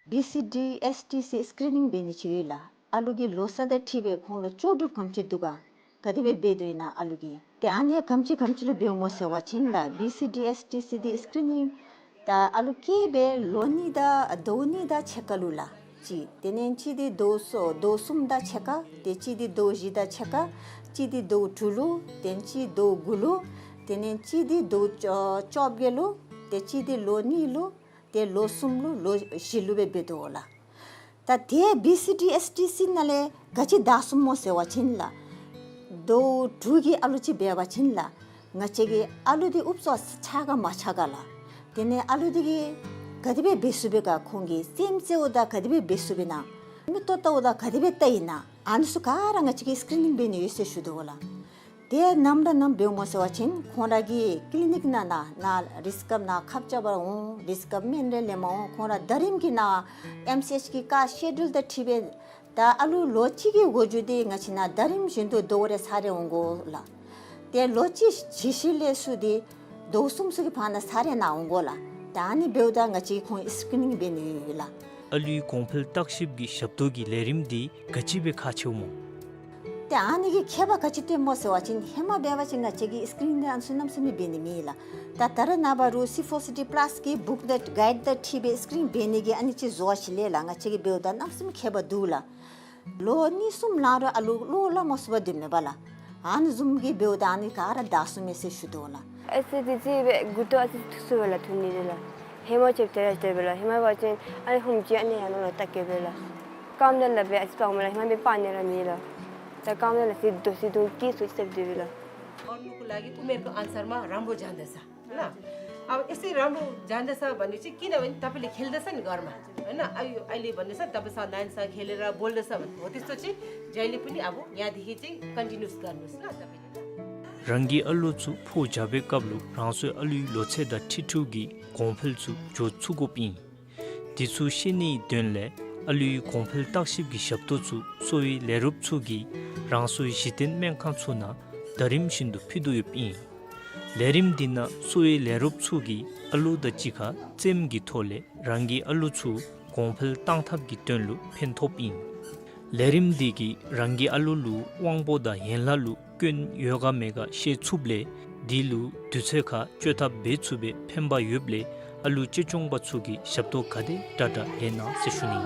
བི་སི་ཌི་ཨེསི་ཊི་སི་སི་ཀི་རི་ནིང་འབད་ནི་ཅིག་ཡོད་ལགས། ཨ་ལུ་གི་ལོ་ཚད་དང་འཁྲིལ་སྦེ་ཁོང་ལུ་ལྕོགས་གྲུབ་ག་དེམ་ཅིག་འདུག་ག། ག་དེ་སྦེ་འབད་དོ་ཨིན་ན་ཨ་ལུ་གིས། ཏེ་ཨ་ནི་ག་དེམ་ཅིག་ག་དེམ་ཅིག་ལུ་འབདཝ་སྨོ་ཟེར་བ་ཅིན་ལགས། བི་སི་ཌི་ཨེསི་ཊི་སི་འདི་སི་ཀི་རི་ནིང་ད་ཨ་ལུ་སྐྱེས་སྦེ་ལོ་གཉིས་དང་ཟླཝ་གཉིས་དང་ཕྱེད་ཀ་ལུ་ལགས། གཅིག། དེ་ལས་གཅིག་འདི་ཟླཝ་གསུམ་ཟླཝ་གསུམ་དང་ཕྱེད་ཀ། ཏེ་གཅིག་འདི་ཟླཝ་བཞི་དང་ཕྱེད་ཀ། གཅིག་འདི་ཟླཝ་དྲུག་ལུ། ཏེ་གཅིག་ཟླཝ་དགུ་ལུ། དེ་ལས་གཅིག་འདི་ཟླཝ་བཅོ་བཅོ་བརྒྱད་ལུ། ཏེ་གཅིག་འདི་ལོ་གཉིས་ལུ། ཏེ་ལོ་གསུམ་ལུ་ལོ་བཞི་ལུ་སྦེ་འབད་དོ་ལགས། ད་ཏེ་བི་སི་ཌི་ཨེསི་ཊི་སི་ནང་ལས་ག་ཅི་བདའ་ཚུགསཔ་སྨོ་ཟེར་བ་ཅིན་ལགས། ཟླཝ་དྲུག་གི་ཨ་ལུ་ཅིག་འབད་བ་ཅིན་ལགས། ང་བཅས་ཀྱི་ཨ་ལུ་འདི་ཨུབ་ཙམ་ཆགས་ག་མ་ཆགས་ག་ལགས། དེ་ལས་ཨ་ལུ་འདི་གིས་ག་དེ་སྦེ་འབད་ཚུགས་པས་ག། ཁོང་གིས་རྩེདམོ་རྩེཝ་ད་ག་དེ་སྦེ་འབད་ཚུགས་པས་ན། མིག་ཏོ་བལྟཝ་ད་ག་དེ་སྦེ་བལྟ་ཡི་ན། ཨ་ནི་ཚུ་ག་ར་ང་བཅས་ཀྱིས་སི་ཀི་རི་ནིང་འབད་ནི་ཡོད་ཟེར་ཞུ་དོ་ལགས། ཏེ་ནམ་ར་ནམ་འབདཝ་སྨོ་ཟེར་བ་ཅིན་ཁོང་ར་གི་ཀི་ལི་ནིག་ནང་ན་ན་རིསི་ཀབ་ནང་ཁབ་རྐྱབ་པར་འོང་། རིསི་ཀབ་སྨན་རེ་ལེནམ་འོང་། ཁོང་ར་ཟླ་རིམ་གྱི་ནང་ཨེམ་སི་ཨེཆ་གི་ཀ་སི་ཀེ་ཌུལ་དང་འཁྲིལ་སྦེ་ད་ཨ་ལུ་ལོ་གཅིག་གི་འགོ་འགྱུར་འདི་ང་བཅས་ནང་ཟླ་རིམ་བཞིན་དུ་ཟླཝ་རེ་ཚར་རེ་འོང་དགོ་ལགས། ཏེ་ལོ་གཅིག་ཇི་ཞིག་ལས་ཚུར་འདི་ཟླཝ་གསུམ་ཚུ་གི་བར་ན་ཚར་རེ་ནང་འོང་དགོ་ལགས། ད་ཨ་ནི་འབདཝ་ད་ང་བཅས་ཁོང་སི་ཀི་རི་ནིང་འབད་ནི་ཡོད་ལགས། ཨ་ལུའི་གོང་འཕེལ་བརྟག་ཞིབ་ཀྱི་ཞབས་ཏོག་གི་ལས་རིམ་འདི་ག་ཅི་སྦེ་ཁག་ཆེཝ་སྨོ། ཏེ་ཨ་ནི་གི་ཁྱད་པར་ག་ཅི་སྟོནམ་སྨོ་ཟེར་བ་ཅིན་ཧེ་མ་འབད་བ་ཅིན་ང་བཅས་ཀྱིས་སི་ཀི་རི་ནིང་འདི་ཨ་ནི་ཚུ་གནམ་མེད་ས་མེད་འབད་ནི་མེད་ལགས། ད་ད་རེས་ནངས་པ་རུང་སི་ཕོར་སི་ཌི་པ་ལཱས་ཀྱི་བུཀ་དང་གའིཌ་དང་འཁྲིལ་སྦེ་སི་ཀི་རི་ནིང་འབད་ནི་གི་ཨ་ནི་ཅིག་བཟོ་བ་ཅིན་ལས་ལགས། ང་བཅས་ཀྱིས་འབདཝ་ད་གནམ་མེད་ས་མེད་ཁྱད་པར་འདུག་ལགས། ལོ་གཉིས་གསུམ་ལང་རུང་ཨ་ལུ་བློ་སླབ་མ་ཚུགས་པར་སྡོདཔ་མས་པ་ལགས། ཨ་ནི་བཟུམ་གྱི་འབདཝ་ད་ཨ་ནི་ག་ར་བདའ་ཚུགས་མས་ཟེར་ཞུ་དོ་ལགས། ཨེ་ཙི་དེ་ཅིག་སྦེ་མགུ་ཏོ་ཨ་ཙི་ཐུག་སོང་པས་ལགས། ཐུག་ནི་རེ་ལགས། ཧེ་མ་ཅིག་དེ་ར་དེ་སྦེ་ལགས། ཧེ་མ་འབད་བ་ཅིན་ཨ་ནི་ཧུམ་ཅིག་ཨ་ནི་ཡར་ནང་ལུ་བལྟ་གེ་པས་ལགས། རྐངམ་དེ་ལག་པས་ཨ་ཙི་སྤར་མས་ལགས། ཧེ་མ་འབད་སྤར་ནི་ར་མེད་ལགས། ད་རྐངམ་དེ་ལག་པས་ཨ་ཙི་རྡོ་སི་རྡོ་སྐྱེས་སོ་ཅིག་སྦེ་སྡོད་པས་ལགས། और उनको लागि उमेरको अनुसारमा राम्रो जाँदछ। ल। अब यसै राम्रो जाँदछ भने चाहिँ किन भने तपाईँले खेल्दछ नि घरमा, होइन? अहिले, अहिले भन्दैछ, तपाईँसँग, नानीसँग खेलेर बोल्दछ भने। हो त्यस्तो चाहिँ जहिले पनि अब यहाँदेखि चाहिँ कन्टिन्युस गर्नुस् ल तपाईँले, ल। རང་གི་ཨ་ལུ་ཚུ་འཕོ་འགྱངས་པའི་སྐབས་ལུ་རང་སོའི་ཨ་ལུའི་ལོ་ཚད་དང་འཁྲིལ་འཁྲིལཝ་གི་གོང་འཕེལ་ཚུ་འགྱོ་ཚུགས་དགོཔ་ཨིན། དེ་ཚུ་ཤེས་ནིའི་དོན་ལས་ཨ་ལུའི་གོང་འཕེལ་བརྟག་ཞིབ་ཀྱི་ཞབས་ཏོག་ཚུ་གསོ་བའི་ལས་རོགསཔ་ཚུ་གིས་རང་སོའི་གཞི་རྟེན་སྨན་ཁང་ཚུ་ནང་ཟླ་རིམ་བཞིན་དུ་ཕུལ་དོ་ཡོདཔ་ཨིན། ལས་རིམ་འདི་ནང་གསོ་བའི་ལས་རོགསཔ་ཚུ་གིས་ཨ་ལུ་དང་གཅིག་ཁར་རྩེདམོ་གི་ཐོག་ལས་རང་གི་ཨ་ལུ་ཚུ་གོང་འཕེལ་གཏང་ཐབས་ཀྱི་དོན་ལུ་ཕན་ཐོགསཔ་ཨིན། ལས་རིམ་འདི་གིས་རང་གི་ཨ་ལུ་ལུ་དབང་པོ་དང་ཡན་ལག་ལུ་སྐྱོན་ཡོད་ག་མེད་ག་ཤེས་ཚུགསཔ་ལས་དེ་ལུ་དུས་ཚོད་ཁར་བཅོས་ཐབས་འབད་ཚུགས་པའི་ཕན་པ་ཡོདཔ་ལས་ཨ་ལུ་གཅེས་སྐྱོང་པ་ཚུ་གིས་ཞབས་ཏོག་ག་དེ་དྲག་དྲག་ལེན་གནང་ཟེར་ཞུ་ནི།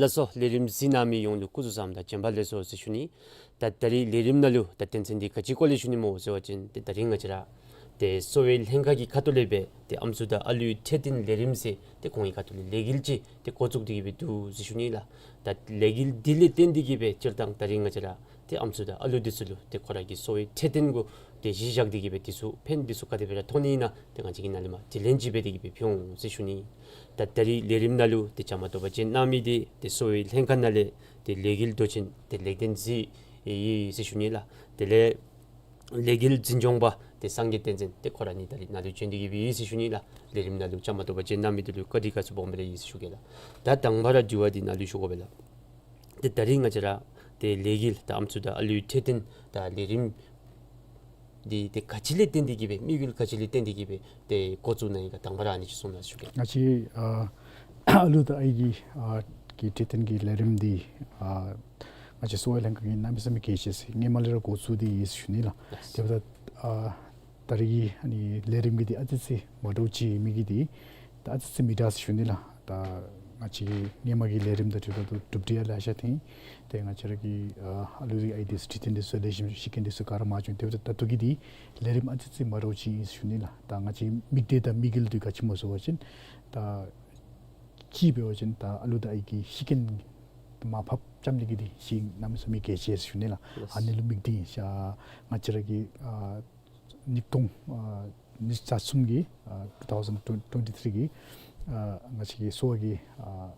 ལགས་སོ། ལས་རིམ་གཟིགས་གནང་མི་ཡོངས་ལུ་སྐུ་གཟུགས་བཟང་དང་བྱོན་པ་ལེགས་སོ་ཟེར་ཞུ་ནི། ད་ད་རིས་ལས་རིམ་ནང་ལུ་ད་དོན་ཚན་འདི་ག་ཅི་སྐོར་ལས་ཞུ་ནི་སྨོ་ཟེར་བ་ཅིན་ཏེ་ད་རིས་ང་བཅས་ར་ ཏེ་གསོ་བའི་ལྷན་ཁག་གི་ཁ་ཐུག་ལས་སྦེ་ཏེ་ཨམ་སྲུ་དང་ཨ་ལུའི་འཕྲོད་བསྟེན་ལས་རིམ་ཟེར་ཏེ་ཁོང་གི་ཁ་ཐུག་ལས་ལས་འགུལ་ཅིག་ཏེ་འགོ་བཙུགས་ཏེ་གི་སྦེ་འདུག་ཟེར་ཞུ་ནི་ལགས། ད་ལས་འགུལ་འདི་ལས་བརྟེན་ཏེ་གི་སྦེ་སྤྱིར་བཏང་ད་རིས་ང་བཅས་ར་ཏེ་ཨམ་སྲུ་དང་ཨ་ལུ་འདི་ཚུ་ལུ་ཏེ་ཁོ་ར་གི་གསོ་བའི་འཕྲོད་བསྟེན་གུ་ཏེ་གཞི་བཞག་སྟེ་གི་སྦེ་འདི་ཚུ་ཕན་འདི་ཚུ་ག་དེ་སྦེ་ར་ཐོགས་ནི་ཨིན་ན་ཏེ་ང་བཅས་ཀྱིས་ནཱ་ལས་མར་དྲི་ལན་ཅིག་འབད་དེ་གི་སྦེ་ཕུལ་འོང་ཟེར་ཞུ་ནི། ད་ད་རིས་ལས་རིམ་ནང་ལུ་ཏེ་བཅའ་མར་གཏོགས་པ་ཅིན་གནང་མི་འདི་ཏེ་གསོ་བའི་ལྷན་ཁག་ནང་ལས་ཏེ་ལས་འགུལ་མདོ་ཆེན་ཏེ་ལེགས་ལྡན་གཟིགས་ཡོད་ཟེར་ཞུ་ནི་ལགས། དེ་ལས་ལས་འགུལ་འཛིན་སྐྱོང་པ་ཏེ་སངས་རྒྱས་བསྟན་འཛིན་ཏེ་ཁོ་ར་གཉིས་ད་རིས་ནཱ་ལུ་བྱོན་ཏེ་གི་སྦེ་ཡོད་ཟེར་ཞུ་ནི་ལགས། ལས་རིམ་ནང་ལུ་བཅའ་མར་གཏོགས་པ་ཅིན་གནང་མི་འདི་ལུ་བཀའ་དྲིན་དགའ་ཚོར་སྦོམ་སྦེ་ར་ཡོད་ཟེར་ཞུ་གེ་ལགས། ད་དང་པ་ར་དྲི་བ་འདི་ནཱ་ལུ་ཞུ་དགོ་པས་ལགས། ཏེ་ད་རིས་ང་བཅས་ར་ཏེ་ལས་འགུལ་ད་ཨམ་སྲུ་དང་ཨ་ལུའི་འཕྲོད་བསྟེན་ད་ལས་རིམ་འདི་ཏེ་ག་ཅི་ལས་བརྟེན་ཏེ་གི་སྦེ་དམིགས་ཡུལ་ག་ཅི་ལས་བརྟེན་ཏེ་གི་སྦེ་ཏེ་འགོ་བཙུགས་ནི་ཨིན་ག་དང་པ་ར་ཨ་ནི་ཅིག་གསུང་གནང་ཞུ་གེ། ང་བཅས་ཨ་ཨ་ལུ་དང་ཨའི་གི་ཨ་གི་འཕྲོད་བསྟེན་གྱི་ལས་རིམ་འདི་ཨ་ང་བཅས་གསོ་བའི་ལྷན་ཁག་གིས་གནམ་མེད་ས་མེད་གལ་ཆེ་ཟེར་སྔོན་མ་ལས་ར་འགོ་བཙུགས་ཏེ་ཡོད་ཟེར་ཞུ་ནི་ལགས། ལགས། དེ་འབདཝ་ད་ཨ་ད་རིས་ཀྱི་ཨ་ནི་ལས་རིམ་གྱི་འདི་ཨ་ཙི་ཙི་མ་འདྲཝ་ཅིག་མི་གི་འདི་ད་ཨ་ཙི་ཙི་མི་འདྲ་ཟེར་ཞུ་ནི་ལགས། ད་ང་བཅས་ཀྱི་སྔོན་མ་གི་ལས་རིམ་དང་འཁྲིལཝ་ད་གྲུབ་འབྲས་ཡང་ལེ་ཤ་ཐོན། ཏེ་ང་བཅས་ར་གི་ཨ་ཨ་ལུ་རེ་ཨའི་འདི་ཚུ་འཕྲོད་བསྟེན་འདི་ཚུ་ལེགས་ཤོམ་ཤི་རྐྱེན་འདི་ཚུ་ག་ར་མར་བྱུང་། དེ་འབདཝ་ད་ད་ལྟོ་གི་འདི་ལས་རིམ་ཨ་ཙི་ཙི་མ་འདྲཝ་ཅིག་ཨིན་ཟེར་ཞུ་ནི་ལགས། ད་ང་བཅས་དམིགས་གཏད་དང་དམིགས་ཡུལ་འདི་ག་ཅི་སྨོ་ཟེར་བ་ཅིན་ད་གཅིག་འབད་བ་ཅིན་ད་ཨ་ལུ་དང་ཨའི་གི་ཤི་རྐྱེན་མར་ཕབ་རྐྱབ་ནི་གི་འདི་ཤིག་གནམ་མེད་ས་མེད་གལ་ཆེ་ཟེར་ཞུ་ནི་ལགས། ལགས། ཨ་ནི་ལུ་དམིགས་ཏེ་ཨིན་ཤག། ང་བཅས་ར་གི་ཨ་ཉིས་སྟོང་ཨ་ཉི་ཤུ་རྩ་གསུམ་གྱི་ཨ་two thousand twenty-three གྱི་ཨ་ང་བཅས་ཀྱི་གསོ་བ་གི་ཨ་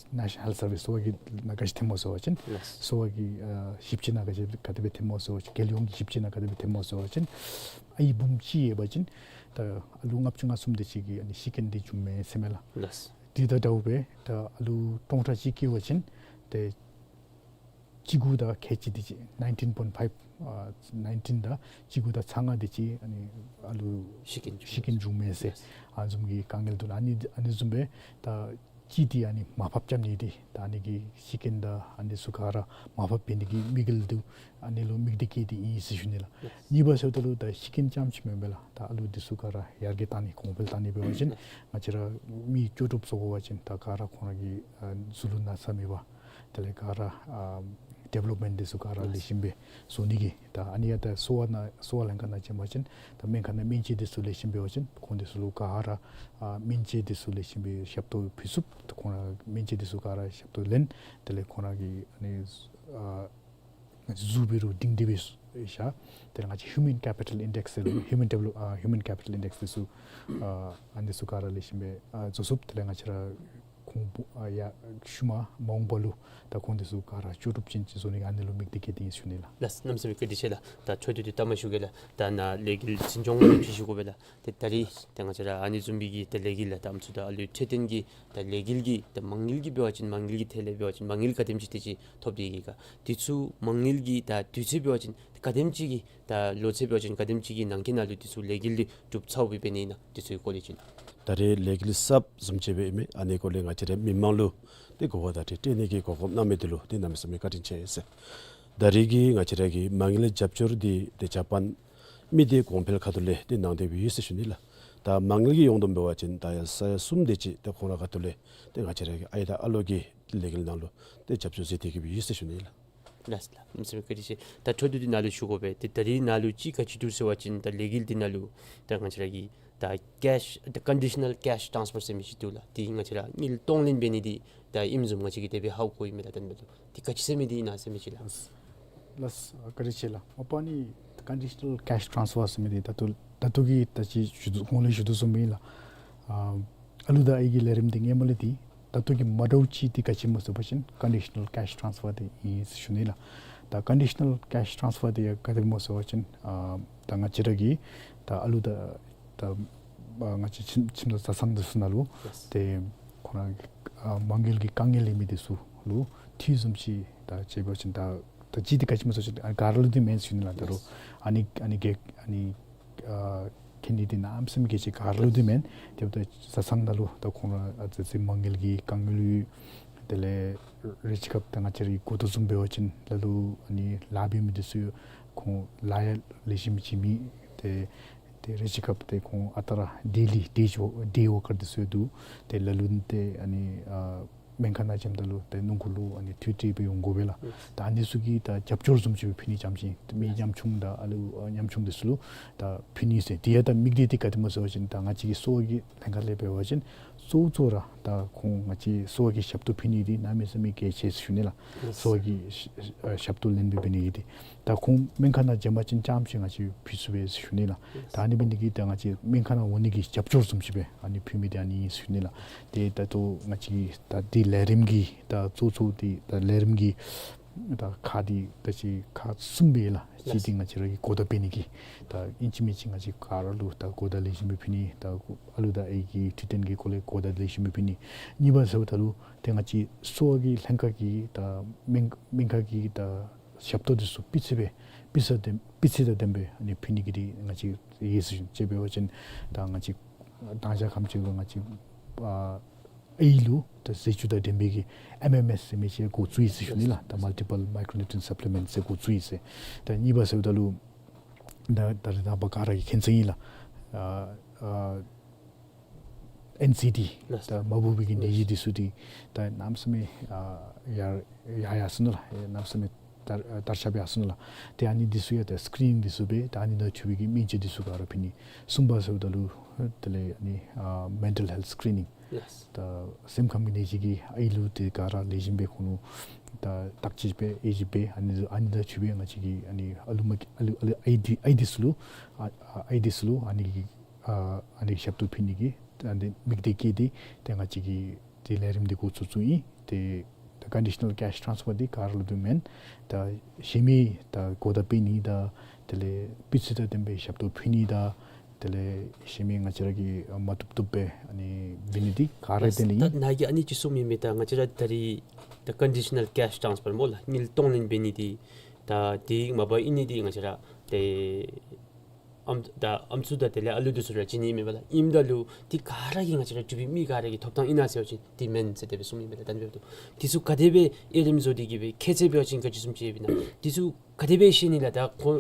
ཨ་National Health Service གསོ་བ་གི་ནང་ག་ཅི་ཐོནམ་སྨོ་ཟེར་བ་ཅིན་ལགས། གསོ་བ་གི་ཨ་ཞིབ་དཔྱད་ནང་ག་ཅི་ག་དེ་སྦེ་ཐོནམ་སྨོ་ཟེར་བ་ཅིན་རྒྱལ་ཡོངས་ཀྱི་ཞིབ་དཔྱད་ནང་ག་དེ་སྦེ་ཐོནམ་སྨོ་ཟེར་བ་ཅིན་ཨའི་འབུམ་གཅིག་ཡོད་པ་ཅིན་ད་ཨ་ལུ་ལྔ་བཅུ་ང་གསུམ་དེ་ཅིག་གིས་ཨ་ནི་ཤི་རྐྱེན་འདི་བྱུངམ་མས་ཟེར་མས་ལགས། ལགས། དེ་དང་འདྲཝ་སྦེ་ད་ཨ་ལུ་སྟོང་ཕྲག་གཅིག་བཀལ་བ་ཅིན་ཏེ་གཅིག་དགུ་དང་ཁལ་གཅིག་དེ་ཅིག་nineteen point five ཨ་nineteen དང་གཅིག་དགུ་དང་ཚག་ལྔ་དེ་ཅིག་ཨ་ནི་ཨ་ལུ་ཤི་རྐྱེན་བྱུང་ཤི་རྐྱེན་བྱུངམ་མས་ཟེར། ལགས། ཨ་ནི་བཟུམ་གྱི་དཀའ་ངལ་འདུག་ལགས། ཨ་ནི་ཨ་ནི་བཟུམ་སྦེ་ད་གཅིག་འདི་ཨ་ནི་མར་ཕབ་རྐྱབ་ནི་འདི་ད་ཨ་ནི་གི་ཤི་རྐྱེན་དང་ཨ་ནི་ཚུ་ག་ར་མར་ཕབ་འབད་ནི་གི་དམིགས་ཡུལ་འདི་ཨ་ནི་ལུ་དམིགས་ཏེ་བཀལ་ཏེ་ཨིན་ཟེར་ཞུ་ནི་ལགས། ལགས། གཉིས་པ་ཟེརཝ་ད་ལུ་ད་ཤི་རྐྱེན་རྐྱངམ་ཅིག་མེན་པས་ལགས། ད་ཨ་ལུ་འདི་ཚུ་ག་ར་ཡར་རྒྱས་བཏང་ནི་གོང་འཕེལ་བཏང་ནི་འབད་བ་ཅིན་ང་བཅས་ར་མི་ལྕོགས་གྲུབ་བཟོ་དགོ་པ་ཅིན་ད་ག་ར་ཁོང་ར་གི་ཨ་གཟུགས་ལུ་ན་ཚ་མེད་པར་དེ་ལས་ག་ར་ཨ་ཌི་ཝེ་ལོབ་མེནཊ་འདི་ཚུ་ག་ར་ལེགས་ཤོམ་སྦེ་བཟོ་ནི་གི་ད་ཨ་ནི་ཡང་ད་གསོ་བ་ནང་གསོ་བ་ལྷན་ཁག་ནང་བྱོན་པ་ཅིན་ད་སྨན་ཁང་ནང་སྨན་བཅོས་འདི་ཚུ་ལེགས་ཤོམ་འབད་བ་ཅིན་ཁོང་འདི་ཚུ་ལུ་ག་ར་ཨ་སྨན་བཅོས་འདི་ཚུ་ལེགས་ཤོམ་སྦེ་ཞབས་ཏོག་ཕུལ་ཚུགས། ད་ཁོང་ར་སྨན་བཅོས་འདི་ཚུ་ག་ར་ཞབས་ཏོག་ལེན། དེ་ལས་ཁོང་ར་གི་ཨ་ནི་ཨ་གཟུགས་འབད་རུང་སྒྲིང་སྒྲི་སྦེ་ཤར། དེ་ལས་ང་བཅས་Human Capital Index ཟེར་Human Develop ཨ་Human Capital Index འདི་ཚུ་ཨ་ཨ་ནི་ཚུ་ག་ར་ལེགས་ཤོམ་སྦེ་ཨ་བཟོ་ཚུགས། དེ་ལས་ང་བཅས་ར་ཁོང་བུ་ཨ་ཡ་ཤུལ་མ་མ་འོངས་པ་ལུ་ད་ཁོང་འདི་ཚུ་ག་ར་ལྕོགས་གྲུབ་ཅན་ཅིག་བཟོ་ནི་ཨ་ནི་ལུ་དམིགས་ཏེ་བཀལ་ཏེ་ཨིན་ཟེར་ཞུ་ནི་ལགས། ལགས། གནམ་མེད་ས་མེད་བཀའ་དྲིན་ཆེ་ལགས། ད་འཕྲོ་མཐུད་དེ་ལྟ་མ་ཞུ་གེ་ལགས། ད་ནཱ་ལས་འགུལ་འཛིན་སྐྱོང་ལུ་ཅིག་ཞུ་དགོ་པས་ལགས། ཏེ་ད་རིས་ཏེ་ང་བཅས་ར་ཨ་ནི་བཟུམ་མའི་གི་ཏེ་ལས་འགུལ་ལགས་ད་ཨམ་སྲུ་དང་ཨ་ལུའི་འཕྲོད་བསྟེན་གྱི་ད་ལས་འགུལ་གྱི་ད་མ་དངུལ་གྱི་འབད་བ་ཅིན་མ་དངུལ་གྱི་ཐད་ལས་འབད་བ་ཅིན་མ་དངུལ་ག་དེམ་ཅིག་དེ་ཅིག་ཐོབ་སྟེ་ཡོད་ག། དེ་ཚུ་མ་དངུལ་གྱི་ད་དུས་ཚོད་འབད་བ་ཅིན་ག་དེམ་ཅིག་གི་ད་ལོ་ཚད་འབད་བ་ཅིན་ག་དེམ་ཅིག་གི་ནང་འཁོད་ནང་ལུ་དེ་ཚུ་ལས་འགུལ་འདི་གྲུབ་ཚརཝ་སྦེ་འབད་ནི་ཨིན་ན་དེ་ཚུ་གི་སྐོར་ལས་ཅིག། ད་རེས་ལས་འགུལ་གསརཔ་བཟུམ་ཅིག་སྦེ་ཨིན་མས། ཨ་ནི་སྐོར་ལས་ང་བཅས་ར་མི་མང་ལུ་ཏེ་གོ་བ་བརྡ་སྤྲོད་སྤྲོད་ནི་གི་གོ་སྐབས་གནང་མི་འདི་ལུ་ཏེ་གནམ་མེད་ས་མེད་བཀའ་དྲིན་ཆེ་ཟེར། ད་རེས་ཀྱི་ང་བཅས་ར་གི་མ་དངུལ་རྒྱབ་སྐྱོར་འདི་ཏེ་ཇ་པཱན་མི་སྡེ་གོང་འཕེལ་ཁ་ཐུག་ལས་ཏེ་གནང་སྟེ་སྦེ་ཡོད་ཟེར་ཞུ་ནི་ལགས། ད་མ་དངུལ་གྱི་ཡོངས་བསྡོམས་འབད་བ་ཅིན་ད་ཡར་ས་ཡ་གསུམ་དེ་ཅིག་ཏེ་ཁོང་ར་ཁ་ཐུག་ལས་ཏེ་ང་བཅས་ར་གི་ཨའི་དང་ཨ་ལོ་གི་ལས་འགུལ་ནང་ལུ་ཏེ་རྒྱབ་སྐྱོར་མཛད་དེ་གི་སྦེ་ཡོད་ཟེར་ཞུ་ནི་ལགས། ལགས་ལགས། གནམ་མེད་ས་མེད་བཀའ་དྲིན་ཆེ། ད་འཕྲོ་མཐུད་དེ་ནཱ་ལུ་ཞུ་དགོ་པས། ཏེ་ད་རིས་ནཱ་ལུ་ཅིག་ག་ཅི་འདུག་ཟེར་བ་ཅིན་ད་ལས་འགུལ་འདི་ནང་ལུ་ད་ང་བཅས་ར་གི་ད་ཀེཤ་ད་ཀོན་ཌི་ཤ་ནཱལ་ཀེཤ་ཊཱནསི་ཕར་ཟེར་མི་ཅིག་འདུག་ལགས། ཏེ་ང་བཅས་ར་དངུལ་གཏོང་ལེན་འབད་ནི་འདི་ད་ཨིནམ་བཟུམ་ང་བཅས་ཀྱིས་དེ་སྦེ་ཧ་གོ་ཡི་མས་ལགས། ད་ནཱ་ལུ་ཏེ་ག་ཅི་ཟེར་མི་འདི་ཨིན་ན་ཟེར་མི་ཅིག་ལགས། ལགས་བཀའ་དྲིན་ཆེ་ལགས། མ་པ་ཨ་ནི་ཀོན་ཌི་ཤ་ནཱལ་ཀེཤ་ཊཱནསི་ཕར་ཟེར་མི་འདི་ད་ལྟོ་ད་ལྟོ་གི་ད་ཅི་ཞུ་དོ་གོང་ལས་ཞུ་དོ་བཟུམ་སྦེ་ཨིན་ལགས། ཨ་ཨ་ལུ་དང་ཨའི་གི་ལས་རིམ་འདི་སྔོན་མ་ལས་འདི་ད་ལྟོ་གི་མ་འདྲཝ་ཅིག་འདི་ག་ཅི་སྨོ་ཟེར་བ་ཅིན་ཀོན་ཌི་ཤ་ནཱལ་ཀེཤ་ཊཱནསི་ཕར་འདི་ཨིན་ཟེར་ཞུ་ནི་ལགས། ད་ཀོན་ཌི་ཤ་ནཱལ་ཀེཤ་ཊཱནསི་ཕར་འདི་ཡང་ག་དེ་སྦེ་སྨོ་ཟེར་བ་ཅིན་ཨ་ད་ང་བཅས་ར་གི་ད་ཨ་ལུ་དང་ད་ཨ་ང་བཅས་ཁྱིམ་ཁྱིམ་ཚང་བཟའ་ཚང་འདི་ཚུ་ནང་ལུ་ལགས། ཏེ་ཁོང་ར་ཨ་མ་དངུལ་གྱི་དཀའ་ངལ་ཡོད་མི་འདི་ཚུ་ལུ་འཐུས་བཟུམ་ཅིག་ད་ཅིག་འབད་བ་ཅིན་ད་ད་ཅི་འདི་ག་ཅི་སྨོ་ཟེར་བ་ཅིན་ཨ་ག་ར་ལུ་འདི་མེན་ཟེར་ཞུ་ནི་ལགས། ད་རུང་ལགས། ཨ་ནི་ཨ་ནི་གེ་ཨ་ནི་ཨ་ཁེ་ནི་འདི་གནམ་མེད་ས་མེད་གལ་ཆེ་ག་ར་ལུ་འདི་མེན། དེ་འབདཝ་ད་བཟའ་ཚང་ནང་ལུ་ད་ཁོང་ར་ཨ་ཙི་ཙི་མ་དངུལ་གྱི་དཀའ་ངལ་ཡོད། དེ་ལས་རེ་ཅིག་སྐབས་ད་ང་བཅས་ར་གིས་གོ་དོ་བཟུམ་འབད་བ་ཅིན་ལ་ལུ་ཨ་ནི་ལཱ་འབད་མི་འདི་ཚུ་ཁོང་ལཱ་ཡང་ལེགས་ཤོམ་ཅིག་མེད། ཏེ་ཏེ་རེ་ཅིག་སྐབས་ཏེ་ཁོང་ཨ་རྟག་ར་ཌེ་ལི་ཌེ་ཝར་ཌེ་ཝར་ཀར་འདི་ཚུ་ཡང་འདུག། ཏེ་ལ་ལུ་ཏེ་ཨ་ནི་ཨ་ སྨན་ཁང་ནང་འབྱོནམ་ད་ལུ་ཏེ་སྣུམ་འཁོར་ལུ་ཨ་ནི་མཐུད་དེ་སྦེ་འོང་དགོ་པས་ལགས། ད་ཨ་ནི་ཚུ་གི་ད་རྒྱབ་སྐྱོར་བཟུམ་ཅིག་སྦེ་ཕུལ་ནི་ཙམ་ཅིག་ཏེ་མི་ཉམ་ཆུང་དང་ཨ་ལུ་ཨ་ཉམ་ཆུང་འདི་ཚུ་ལུ་ད་ཕུལ་ནི་ཟེར། དེ་ཡང་ད་དམིགས་གཏད་འདི་ག་དེ་སྨོ་ཟེར་བ་ཅིན་ད་ང་བཅས་ཀྱི་གསོ་བ་གི་ལྷན་ཁག་ལས་འབད་བ་ཅིན་གཙོ་བོ་གཙོ་བོ་ར་ད་ཁོང་ང་བཅས་གསོ་བ་གི་ཞབས་ཏོག་ཕུལ་ནི་འདི་གནམ་མེད་ས་མེད་གལ་ཆེ་ཟེར་ཞུ་ནི་ལགས། གསོ་བ་གི་ཞབས་ཏོག་ལེན་པའི་འབད་ནི་གི་འདི་ད་ཁོང་སྨན་ཁང་ནང་འབྱོན་པ་ཅིན་རྐྱངམ་ཅིག་ང་བཅས་ཕུལ་ཚུགས་པས་ཟེར་ཞུ་ནི་ལགས། ད་ཨ་ནི་འབད་ནི་གི་ད་ང་བཅས་སྨན་ཁང་ནང་འོང་ནི་གི་རྒྱབ་སྐྱོར་བཟུམ་ཅིག་སྦེ་ཨ་ནི་ཕུལ་མི་འདི་ཨ་ནི་ཨིན་ཟེར་ཞུ་ནི་ལགས། ཏེ་ད་ལྟོ་ང་བཅས་ད་འདི་ལས་རིམ་གྱི་ད་གཙོ་གཙོ་འདི་ད་ལས་རིམ་གྱི་ད་ཁག་འདི་ད་ཅི་ཁག་གསུམ་སྦེ་ལགས། གཅིག་འདི་ང་བཅས་ར་གི་གོ་བརྡ་སྤེལ་ནི་གི་ད་ཨིན་ཅི་མིན་ཅི་ང་བཅས་ག་ར་ལུ་ད་གོ་བརྡ་ལེགས་ཤོམ་སྦེ་ཕུལ་ནི། ད་ཨ་ལུ་དང་ཨའི་གི་འཕྲོད་བསྟེན་གྱི་སྐོར་ལས་གོ་བརྡ་ལེགས་ཤོམ་སྦེ་ཕུལ་ནི། གཉིས་པ་ཟེརཝ་ད་ལུ་ཏེ་ང་བཅས་གསོ་བ་གི་ལྷན་ཁག་གི་ད་སྨན་སྨན་ཁང་གི་ད་ཞབས་ཏོག་འདི་ཚུ་སྤུས་ཚད་སྦེ་སྤུས་ཚད་དང་སྤུས་ཚད་དང་ལྡནམ་སྦེ་ཨ་ནི་ཕུལ་ནི་གི་འདི་ང་བཅས་ཡོད་ཟེར་ཞུ་ནི། དཔེ་འབད་བ་ཅིན་ད་ང་བཅས་ད་ཅི་ཁམས་ཅིག་ལུ་ང་བཅས་ཨ་ཨའི་ལུ་ད་ཟས་བཅུད་དང་ལྡན་པའི་གི་ཨེམ་ཨེམ་ཨེསི་ཟེར་མི་ཅིག་འགོ་བཙུགས་ཡི་ཟེར་ཞུ་ནི་ལགས། ད་Multiple Micronutrient Supplement ཟེར་འགོ་བཙུགས་ཡི་ཟེར། ད་གཉིས་པ་ཟེརཝ་ད་ལུ་ད་ད་རེས་ནངས་པ་ག་ར་གིས་མཁྱེན་གསལ་ཨིན་ལགས། ཨ་ཨ་ཨེན་སི་ཌི་ལགས། ད་མ་བུ་བའི་གི་ནད་གཞི་འདི་ཚུ་འདི་ད་གནམ་མེད་ས་མེད་ཨ་ཡར་ཡར་ཡར་སོ་ནུག་ལགས། གནམ་མེད་ས་མེད་དར་དར་ཁྱབ་ཡར་སོ་ནུག་ལགས། ཏེ་ཨ་ནི་འདི་ཚུ་ཡང་ད་སི་ཀི་རི་ནིང་འདི་ཚུ་སྦེ་ད་ཨ་ནི་ནང་འཁོད་པའི་གི་སྨན་བཅོས་འདི་ཚུ་ག་ར་ཕུལ་ནི། གསུམ་པ་ཟེརཝ་ད་ལུ་དེ་ལས་ཨ་ནི་ཨ་mental health screening ལགས། ད་སེམས་ཁམས་ཀྱི་ནད་གཞི་གིས་ཨའི་ལུ་ཏེ་ག་ར་ལེགས་ཤོམ་སྦེ་ཁོང་ལུ་ད་བརྟག་དཔྱད་འབད་དབྱེ་ཞིབ་འབད་ཨ་ནི་ཨ་ནི་ནང་འཁོད་པའི་ང་བཅས་ཀྱི་ཨ་ནི་ཨ་ལུ་མ་ཨ་ལུ་ཨ་ལུ་ཨའི་འདི་ཨའི་འདི་ཚུ་ལུ་ཨ་ཨ་ཨའི་འདི་ཚུ་ལུ་ཨ་ནི་གི་ཨ་ཨ་ནི་ཞབས་ཏོག་ཕུལ་ནི་གི་ད་ཨ་ནི་དམིགས་གཏད་བསྐྱེད་དེ་ཏེ་ང་བཅས་ཀྱིས་ཏེ་ལས་རིམ་འདི་འགོ་བཙུགས་བཙུགསཔ་ཨིན། ཏེ་ད་conditional cash transfer འདི་ག་ར་ལུ་འདུག་མེན། ད་གཞན་མི་ད་གོ་བརྡ་སྤེལ་ནི་དང་དེ་ལས་སྤུས་ཚད་དང་ལྡན་པའི་ཞབས་ཏོག་ཕུལ་ནི་དང་དེ་ལས་གཞན་མི་ང་བཅས་ར་གིས་མ་བཏུབ་བཏུབ་སྦེ་ཨ་ནི་འབད་ནི་འདི་ག་ར་དེ་ལས་ད་ཨིན། ནཱ་གིས་ཨ་ནི་ཅིག་གསུངས་མི་མེན་ན། ད་ང་བཅས་ར་ད་རེས་ད་conditional cash transfer སྨོ་ལགས། དངུལ་གཏོང་ལེན་འབད་ནི་འདི་ད་དེ་མ་པ་ཨིན་ནི་འདི་ང་བཅས་ར་ཏེ་ཨམ་ད་ཨམ་སྲུ་དང་དེ་ལས་ཨ་ལུ་འདི་ཚུ་ར་བྱིན་ནི་མེན་པ་ལགས། ཨིནམ་ད་ལུ་འདི་ག་ར་གིས་ང་བཅས་ར་འབྲུག་པའི་མི་ག་ར་གི་ཐོབ་ཐང་ཨིན་ན་ཟེར་བ་ཅིན་འདི་མེན་ཟེར་དེ་སྦེ་གསུངས་མི་མེན་ན། ད་འདི་འདི་ཚུ་ག་དེ་སྦེ་དབྱེ་རིམ་བཟོ་སྟེ་གི་སྦེ་ཁྱད་ཚད་འབད་བ་ཅིན་ག་ཅི་བཟུམ་ཅིག་ཡོདཔ་ཨིན་ན། འདི་ཚུ་ག་དེ་སྦེ་ཤེས་ནི་ལགས། ད་ཁོ་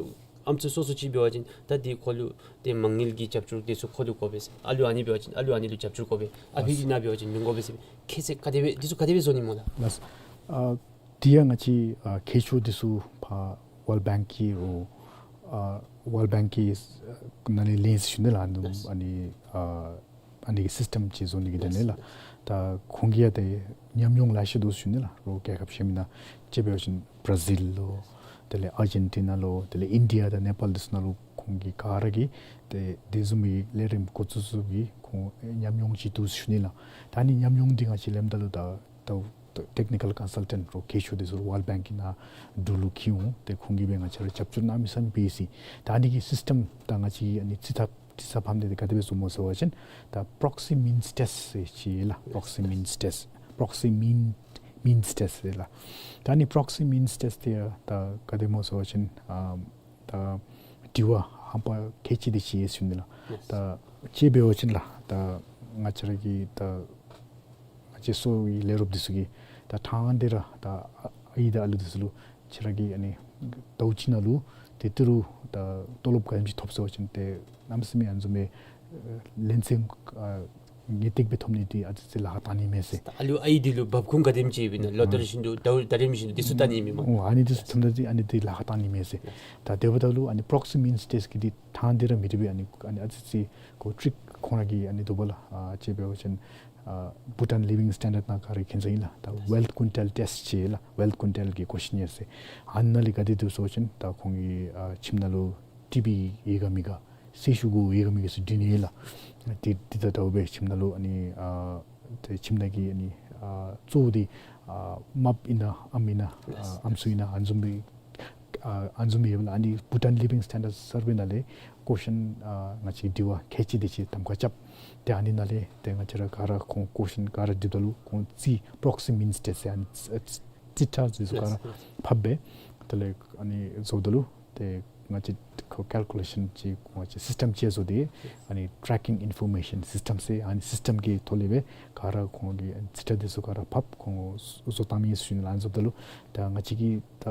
ཨམ་སྲུ་སོ་སོ་ཅིག་འབད་བ་ཅིན་ད་འདི་ཁོ་ལུ་ཏེ་མ་དངུལ་གྱི་རྒྱབ་སྐྱོར་འདི་ཚུ་ཁོ་ལུ་དགོ་པས་ཟེར། ཨ་ལུ་ཨ་ནི་འབད་བ་ཅིན་ཨ་ལུ་ཨ་ནི་ལུ་རྒྱབ་སྐྱོར་དགོ་པས། ཨ་ཕི་གི་ནང་འབད་བ་ཅིན་མི་དགོ་པས་ཟེར། ཁྱད་ཚད་ག་དེ་སྦེ་འདི་ཚུ་ག་དེ་སྦེ་བཟོ་ནི་སྨོ་ལགས། ལགས། ཨ་དེ་ཡང་ང་བཅས་ཨ་ཁྱད་ཆོས་འདི་ཚུ་ཕར་World Bank གི་རོགས་ཨ་World Bank གི་ནང་ལས་ལེན་ཟེར་ཞུ་ནི་ལགས། ཨ་ནི་ཨ་ཨ་ནི་གི་སིསི་ཊེམ་ཅིག་བཟོ་ནི་གི་དོན་ལས་ལགས། ད་ཁོང་གིས་ཡང་ཏེ་ཉམས་མྱོང་ལེ་ཤ་འདུག་ཟེར་ཞུ་ནི་ལགས། རོགས་རྒྱལ་ཁབ་གཞན་མི་ནང་དཔྱེ་འབད་བ་ཅིན་བར་ཛིལ་ལུ་དེ་ལས་ཨར་ཇེན་ཊི་ན་ལུ་དེ་ལས་ཨིན་ཌི་ཡ་དང་ནེ་པཱལ་འདི་ཚུ་ནང་ལུ་ཁོང་གིས་ག་ར་གིས་ཏེ་དེ་བཟུམ་མའི་ལས་རིམ་འགོ་བཙུགས་བཙུགསཔ་གི་ཁོང་ཉམས་མྱོང་ཅིག་འདུག་ཟེར་ཞུ་ནི་ལགས། ད་ཨ་ནི་ཉམས་མྱོང་འདི་ང་བཅས་ལེནམ་ད་ལུ་ད་ད་ཊེག་ནི་ཀཱལ་ཀོན་སཱལ་ཊེནཊ་རོགས་གལ་ཆེ་འདི་ཚུ་World Bank གི་ནང་འབྲུག་ལུ་འཁྱིད་འོང་། ཏེ་ཁོང་གིས་སྦེ་ང་བཅས་ར་རྒྱབ་སྐྱོར་གནམ་མེད་ས་མེད་འབད་ཡི་ཟེར། ད་ཨ་ནི་གི་སིསི་ཊེམ་ད་ང་བཅས་ཨ་ནི་རྩིས་ཐ་རྩིས་ཚབ་ཕམ་འདི་ག་དེ་སྦེ་བཟོཝ་སྨོ་ཟེར་བ་ཅིན་ད་པྲོག་སི་མིནསི་ཊེསཊ་ཟེར་ཅིག་ཡོད་ལགས། པྲོག་སི་མིནསི་ཊེསཊ་པྲོག་སི་མིན་མིནསི་ཊེསཊ་ཟེར་ལགས། ད་ཨ་ནི་པྲོག་སི་མིནསི་ཊེསཊ་འདི་ཡང་ད་ག་དེ་སྨོ་ཟེར་བ་ཅིན་ཨ་ད་དྲི་བ་ཧམ་པ་གལ་ཆེ་འདི་ཅིག་ཡོད་ཟེར་ཞུ་ནི་ལགས། ད་དཔྱེ་འབད་བ་ཅིན་ལགས། ད་ང་བཅས་ར་གི་ད་ང་བཅས་གསོ་བའི་ལས་རོགསཔ་འདི་ཚུ་གིས་ད་ཐང་འདི་ར་ད་ཨའི་དང་ཨ་ལུ་འདི་ཚུ་ལུ་ཁྱེད་ར་གིས་ཨ་ནི་ཟླཝ་གཅིག་ནང་ལུ་ཏེ་ཏི་རུ་ད་ཏོ་ལོབ་ག་དེམ་ཅིག་ཐོབ་ཟེར་བ་ཅིན་ཏེ་གནམ་མེད་ས་མེད་ཨ་ནི་བཟུམ་མའི་ལེན་ཚད་ཨ་ངེས་ཏིག་སྦེ་ཐོབ་ནི་འདི་ཨ་ཙི་ཅིག་ལཱ་ཁག་བཏང་ནི་མས་ཟེར། ད་ཨ་ལུ་ཨའི་འདི་ལུ་འབབ་ཁུངས་ག་དེམ་ཅིག་ཡོདཔ་ཨིན་ན། ལོ་ལྟར་བཞིན་དུ་ཟླཝ་ཟླ་རིམ་བཞིན་དུ་འདི་ཚུ་བལྟ་ནི་མས་སྨོ། ཨོ་ཨ་ནི་འདི་ཚུ་ཐོནམ་ད་འདི་ཨ་ནི་འདི་ལཱ་ཁག་བཏང་ནི་མས་ཟེར། ད་དེ་འབདཝ་ད་ལུ་ཨ་ནི་པྲོག་སི་མིནསི་ཊེསཊ་གི་འདི་ཐང་འདི་ར་མི་འདྲ་བའི་ཨ་ནི་ཨ་ནི་ཨ་ཙི་ཅིག་ཁོ་ཊིག་ཁོང་ར་གི་ཨ་ནི་འདུག་པ་ལགས། ཨ་དཔྱེ་འབད་བ་ཅིན་ཨ་བྷུ་ཊཱན་ལི་ཝིང་སི་ཊེན་ཌརཌ་ནང་ག་ར་མཁྱེན་གསལ་ཨིན་ལགས། ད་ཝེལཐི་ཀུན་ཊལ་ཊེསཊ་ཟེར་ལགས། ཝེལཐི་ཀུན་ཊལ་གི་ཀོ་ཤིན་ནི་ཡར་ཟེར། ཨ་ནཱ་ལས་ག་དེ་འདུག་ཟེར་བ་ཅིན་ད་ཁོང་གི་ཨ་ཁྱིམ་ནང་ལུ་ཊི་བི་ཡོད་ག་མེད་ག་སེ་ཤུགས་ཡོད་ག་མེད་ག་ཟེར་འདྲི་ནི་ལགས། དེ་དེ་དང་འདྲཝ་སྦེ་ཁྱིམ་ནང་ལུ་ཨ་ནི་ཨ་ཏེ་ཁྱིམ་ནང་གི་ཨ་ནི་ཨ་གཙོ་བོ་འདི་ཨ་རྨགཔ་ཨིན་ན་ཨམ་ཨིན་ན་ཨ་ཨམ་སྲུ་ཨིན་ན་ཨ་ནི་བཟུམ་སྦེ་ཨ་ཨ་ནི་བཟུམ་སྦེ་ཡོདཔ་ལགས། ཨ་ནི་བྷུ་ཊཱན་ལི་ཝིང་སི་ཊེན་ཌརཌ་སར་ཝེ་ནང་ལས་ཀོ་ཤིན་ཨ་ང་བཅས་དྲི་བ་ཁལ་གཅིག་དེ་ཅིག་གདམ་ཁ་རྐྱབ། ཏེ་ཨ་ནི་ནང་ལས་ཏེ་ང་བཅས་ར་ག་ར་ཁོང་ཀོ་ཤིན་ག་ར་དྲིཝ་ད་ལུ་ཁོང་རྩིས་པྲོག་སི་མིནསི་ཊེསཊ་ཟེར་ཨ་ནི་རྩིས་ཁྲ་འདི་ཚུ་ག་ར་ཕབ་སྦེ་དེ་ལས་ཨ་ནི་བཟོཝ་ད་ལུ་ཏེ་ང་བཅས་ཁོ་ཀཱལ་ཀུ་ལེ་ཤཱན་ཅིག་ང་བཅས་སིསི་ཊེམ་ཅིག་བཟོ་སྟེ་ཨ་ནི་ཊེག་ཀིང་ཨིན་ཕོར་མེ་ཤཱན་སིསི་ཊེམ་ཟེར་ཨ་ནི་སིསི་ཊེམ་གི་ཐོག་ལས་སྦེ་ག་ར་ཁོང་གི་རྩིས་ཁྲ་འདི་ཚུ་ག་ར་ཕབ་ཁོང་བཟོ་བཏང་མི་ཨིན་ཟེར་ཞུ་ནི་ལགས། བཟོཝ་ད་ལུ་ད་ང་བཅས་ཀྱི་ད་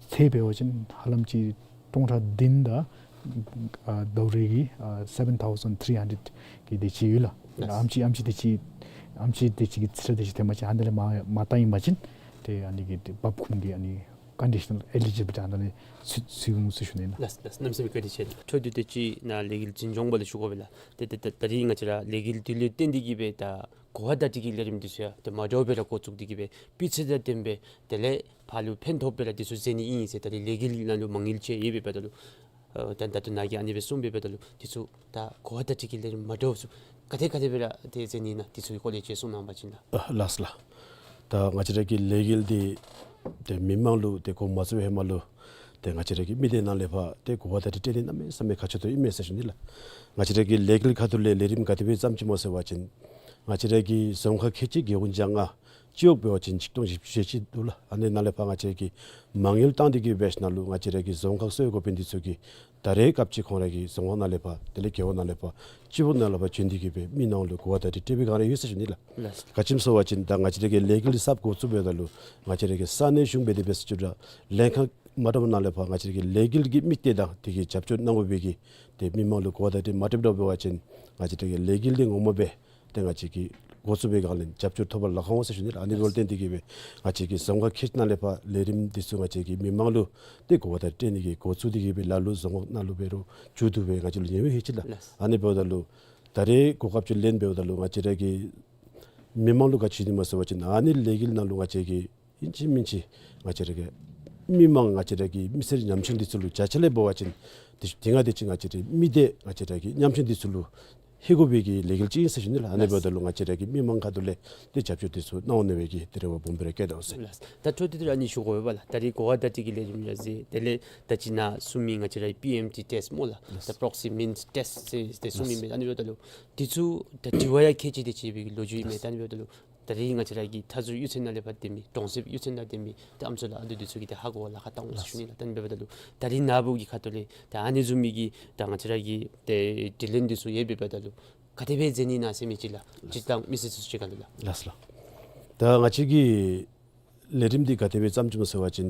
ཚད་འབད་བ་ཅིན་ཧ་ལམ་ཅིག་སྟོང་ཕྲག་བདུན་དང་ཨ་ཟླཝ་རེ་གི་ཨ་སེ་བེན་ཐའུ་ཟེན་ཐི་རི་ཧན་ཌེཌ་གི་དེ་ཅིག་ཡོད་ལགས། ཨམ་ཅིག་ཨམ་ཅིག་དེ་ཅིག་ ཨམ་ཆི་དེ་ཅིག་གི་རྩིས་ཁྲ་དེ་ཅིག་ཐོན་པ་ཅིན་ཨ་ནི་ལས་མ་མ་བཏང་ཡི་པ་ཅིན་ཏེ་ཨ་ནི་གི་ཏེ་འབབ་ཁུངས་ཀྱི་ཨ་ནི་ཀོན་ཌི་ཤི་ནཱལ་ཨེ་ལི་ཇི་བི་ལི་ཊི་ཨ་ནི་ཚུད་ཚུད་འོང་ཟེར་ཞུ་ནི་ལགས། ལགས་ལགས། གནམ་མེད་ས་མེད་བཀའ་དྲིན་ཆེ་ལགས། འཕྲོ་མཐུད་དེ་ཅིག་ནཱ་ལས་འགུལ་འཛིན་སྐྱོང་པ་ལུ་ཞུ་དགོ་པས་ལགས། ཏེ་ཏེ་ཏེ་ད་རིས་ང་བཅས་ར་ལས་འགུལ་འདི་ལུ་བརྟེན་ཏེ་གིས་སྦེ་ད་གོ་བ་བརྡ་སྤྲོད་ཀྱི་ལས་རིམ་འདི་ཚུ་ཡང་ཏེ་མ་འདྲཝ་སྦེ་ར་འགོ་བཙུགས་ཏེ་གིས་སྦེ་སྤུས་ཚད་དང་ལྡན་པའི་དེ་ལས་ཕར་ལུ་ཕན་ཐོགས་པའི་ར་འདི་ཚུ་མཛད་ནི་ཨིན་ཟེར། ད་རིས་ལས་འགུལ་ནང་ལུ་མ་དངུལ་ཅིག་ཡོད་པའི་འབདཝ་ད་ལུ་ཨ་ད་ད་ལྟོ་ནཱ་གིས་ཨ་ནི་སྦེ་གསུངས་པའི་འབདཝ་ད་ལུ་འདི་ཚུ་ད་གོ་བ་བརྡ་སྤྲོད་ཀྱི་ལས་རིམ་མ་འདྲཝ་ཚུ་ག་དེ་ག་དེ་སྦེ་ར་ཏེ་མཛད་ནི་ཨིན་ན་འདི་ཚུ་གི་སྐོར་ལས་ཅིག་གསུང་གནང་བ་ཅིན་ལགས། ཨ་ལགས་ལགས། ད་ང་བཅས་ར་གི་ལས་འགུལ་འདི་ཏེ་མི་མང་ལུ་ཏེ་འགོ་མ་བཙུགས་པའི་ཧེ་མ་ལུ་ཏེ་ང་བཅས་ར་གི་མི་སྡེ་ནང་ལས་ཕར་ཏེ་གོ་བ་བརྡ་སྤྲོད་སྤྲོད་ནི་གནམ་མེད་ས་མེད་ཁག་ཆེ་ཏོག་ཨིན་མས་ཟེར་ཞུ་ནི་ལགས། ང་བཅས་ར་གི་ལས་འགུལ་ཁ་ཐུག་ལས་ལས་རིམ་ག་དེ་སྦེ་བརྩམས་ཅི་སྨོ་ཟེར་བ་ཅིན་ང་བཅས་ར་གི་རྫོང་ཁག་ཁལ་གཅིག་རྒེད་འོག་བརྒྱ་ལྔ་སྤྱི་འོག་འབད་བ་ཅིན་ཆིག་སྟོང་བཞི་བཅུ་ཞེ་གཅིག་འདུག་ལགས། ཨ་ནི་ནང་ལས་ཕར་ང་བཅས་ར་གིས་མ་དངུལ་བཏང་སྟེ་གིས་འབད་ཞིནམ་ལས་ང་བཅས་ར་གི་རྫོང་ཁག་གསོ་བའི་འགོ་དཔོན་འདི་ཚུ་གིས་ད་རེས་སྐབས་ཅིག་ཁོང་ར་གི་རྫོང་ཁག་ནང་ལས་ཕར་དེ་ལས་རྒེད་འོག་ནང་ལས་ཕར་སྤྱི་འོག་ནང་ལས་ཕར་བྱོན་ཏེ་གིས་སྦེ་མི་ནང་ལུ་གོ་བ་བརྡ་སྤྲོད་སྤྲོད་པའི་སྒང་ར་ཡོད་ཟེར་ཞུ་ནི་ལགས། ལགས། ག་ཅི་སྨོ་ཟེར་བ་ཅིན་ད་ང་བཅས་ར་གི་ལས་འགུལ་གསརཔ་འགོ་བཙུགས་འབདཝ་ད་ལུ་ང་བཅས་ར་གི་ས་གནས་གཞུང་འབད་དེ་འབད་ས་ཅིག་ར་ལྷན་ཁག་མ་འདྲཝ་ནང་ལས་ཕར་ང་བཅས་ར་གི་ལས་འགུལ་གྱི་དམིགས་གཏད་དང་དེ་གི་རྒྱབ་སྐྱོར་གནང་དགོ་པའི་གི་ཏེ་མི་མང་ལུ་གོ་བ་བརྡ་སྤྲོད་མ་སྤྲོད་འདྲཝ་འབད་བ་ཅིན་ང་བཅས་ར་གི་ལས་འགུལ་འདི་ངོ་མ་སྦེ་ཏེ་ང་བཅས་ཀྱིས་འགོ་བཙུགས་པའི་སྒང་ལས་རྒྱབ་སྐྱོར་ཐོབ་པར་ལཱ་ཁག་འོང་ཟེར་ཞུ་ནི་ལགས། ཨ་ནི་འབདཝ་ལས་བརྟེན་ཏེ་གིས་སྦེ་ང་བཅས་ཀྱི་རྫོང་ཁག་ཁལ་གཅིག་ནང་ལས་ཕར་ལས་རིམ་འདི་ཚུ་ང་བཅས་ཀྱིས་མི་མང་ལུ་ཏེ་གོ་བ་བརྡ་སྤྲོད་ནི་གི་འགོ་བཙུགས་ཏེ་གིས་སྦེ་ལ་ལུ་རྫོང་ཁག་ནང་ལུ་འབད་རུང་མཇུག་བསྡུ་སྦེ་ང་བཅས་ལུ་ཉེ་བའི་ཧེ་ཅི་ལགས། ལགས། ཨ་ནི་འབདཝ་ད་ལུ་ད་རེས་གོ་སྐབས་ཅིག་ལེན་འབདཝ་ད་ལུ་ང་བཅས་ར་གི་མི་མང་ལུ་ག་ཅི་ཞུ་ནི་སྨོ་ཟེར་བ་ཅིན་ཨ་ནི་ལས་འགུལ་ནང་ལུ་ང་བཅས་ཀྱིས་ཨིན་ཅི་མིན་ཅི་ང་བཅས་ར་གི་མི་མང་ང་བཅས་ར་གི་མི་སེར་ཉམ་ཆུང་འདི་ཚུ་ལུ་བརྒྱ་ཆ་ལས་འབད་བ་ཅིན་ཏེ་ཏེ་ང་བཅས་ཀྱི་ང་བཅས་ར་མི་སྡེ་ང་བཅས་ར་གི་ཉམ་ཆུང་འདི་ཚུ་ལུ་ལྷོད་དགོ་པའི་གི་ལས་འགུལ་ཅིག་ཨིན་ཟེར་ཞུ་ནི་ལགས། ཨ་ནི་ལགས། འབདཝ་ད་ལུ་ང་བཅས་ར་གི་མི་མང་ཁ་ཐུག་ལས་ཏེ་རྒྱབ་སྐྱོར་འདི་ཚུ་གནང་འོང་ནི་སྦེ་གི་ཏེ་རེ་བ་སྦོམ་སྦེ་ར་བསྐྱེད་དོ་ཟེར། ལགས། ད་འཕྲོ་མཐུད་དེ་ར་ཨ་ནི་ཞུ་དགོ་པས་ལགས། ད་རེས་གོ་བ་བརྡ་སྤྲོད་ཀྱི་ལས་རིམ་ར་ཟེར་དེ་ལས་ད་ཅི་ནཱ་གསུངས་མི་ང་བཅས་ར་པི་ཨེམ་ཊི་ཊེསཊ་སྨོ་ལགས། ལགས། ད་པྲོག་སི་མིན་ཊེསཊ་ཟེར་ཏེ་གསུངས་མི་ལགས། མས། ཨ་ནི་འབདཝ་ད་ལུ་འདི་ཚུ་ད་དྲི་བ་ཡང་ཁལ་གཅིག་དེ་ཅིག་སྦེ་གི་ལོ་རྒྱུས་ཨིན་མས། ད་ཨ་ནི་འབདཝ་ད་ལུ་ད་རིས་ང་བཅས་ར་གི་མཐའ་ཟུར་གཡུས་ཚན་ནང་ལས་ཕར་སྡོད་མི་གྲོང་གསེབ་གཡུས་ཚན་ནང་སྡོད་མི་ཏེ་ཨམ་སྲུ་ལགས་ཨ་དུ་འདི་ཚུ་གིས་ཏེ་ཧ་གོ་བར་ལཱ་ཁག་བཏང་འོང་ཟེར་ཞུ་ནི་ལགས། ད་ཨ་ནི་འབདཝ་ད་ལུ་ད་རིས་ནཱ་བུ་གི་ཁ་ཐུག་ལས་ད་ཨ་ནི་བཟུམ་མའི་གི་ད་ང་བཅས་ར་གི་ཏེ་དྲི་ལན་འདི་ཚུ་ཡོད་པའི་འབདཝ་ད་ལུ་ག་དེ་སྦེ་མཛད་ནི་ཨིན་ན་ཟེར་མི་ཅིག་ལགས། ལགས། སྤྱིར་བཏང་མི་སེར་ཚུ་ཅིག་ཁ་ལུ་ལགས། ལགས་ལགས། ད་ང་བཅས་ཀྱི་ལས་རིམ་འདི་ག་དེ་སྦེ་བརྩམས་ཅི་སྨོ་ཟེར་བ་ཅིན་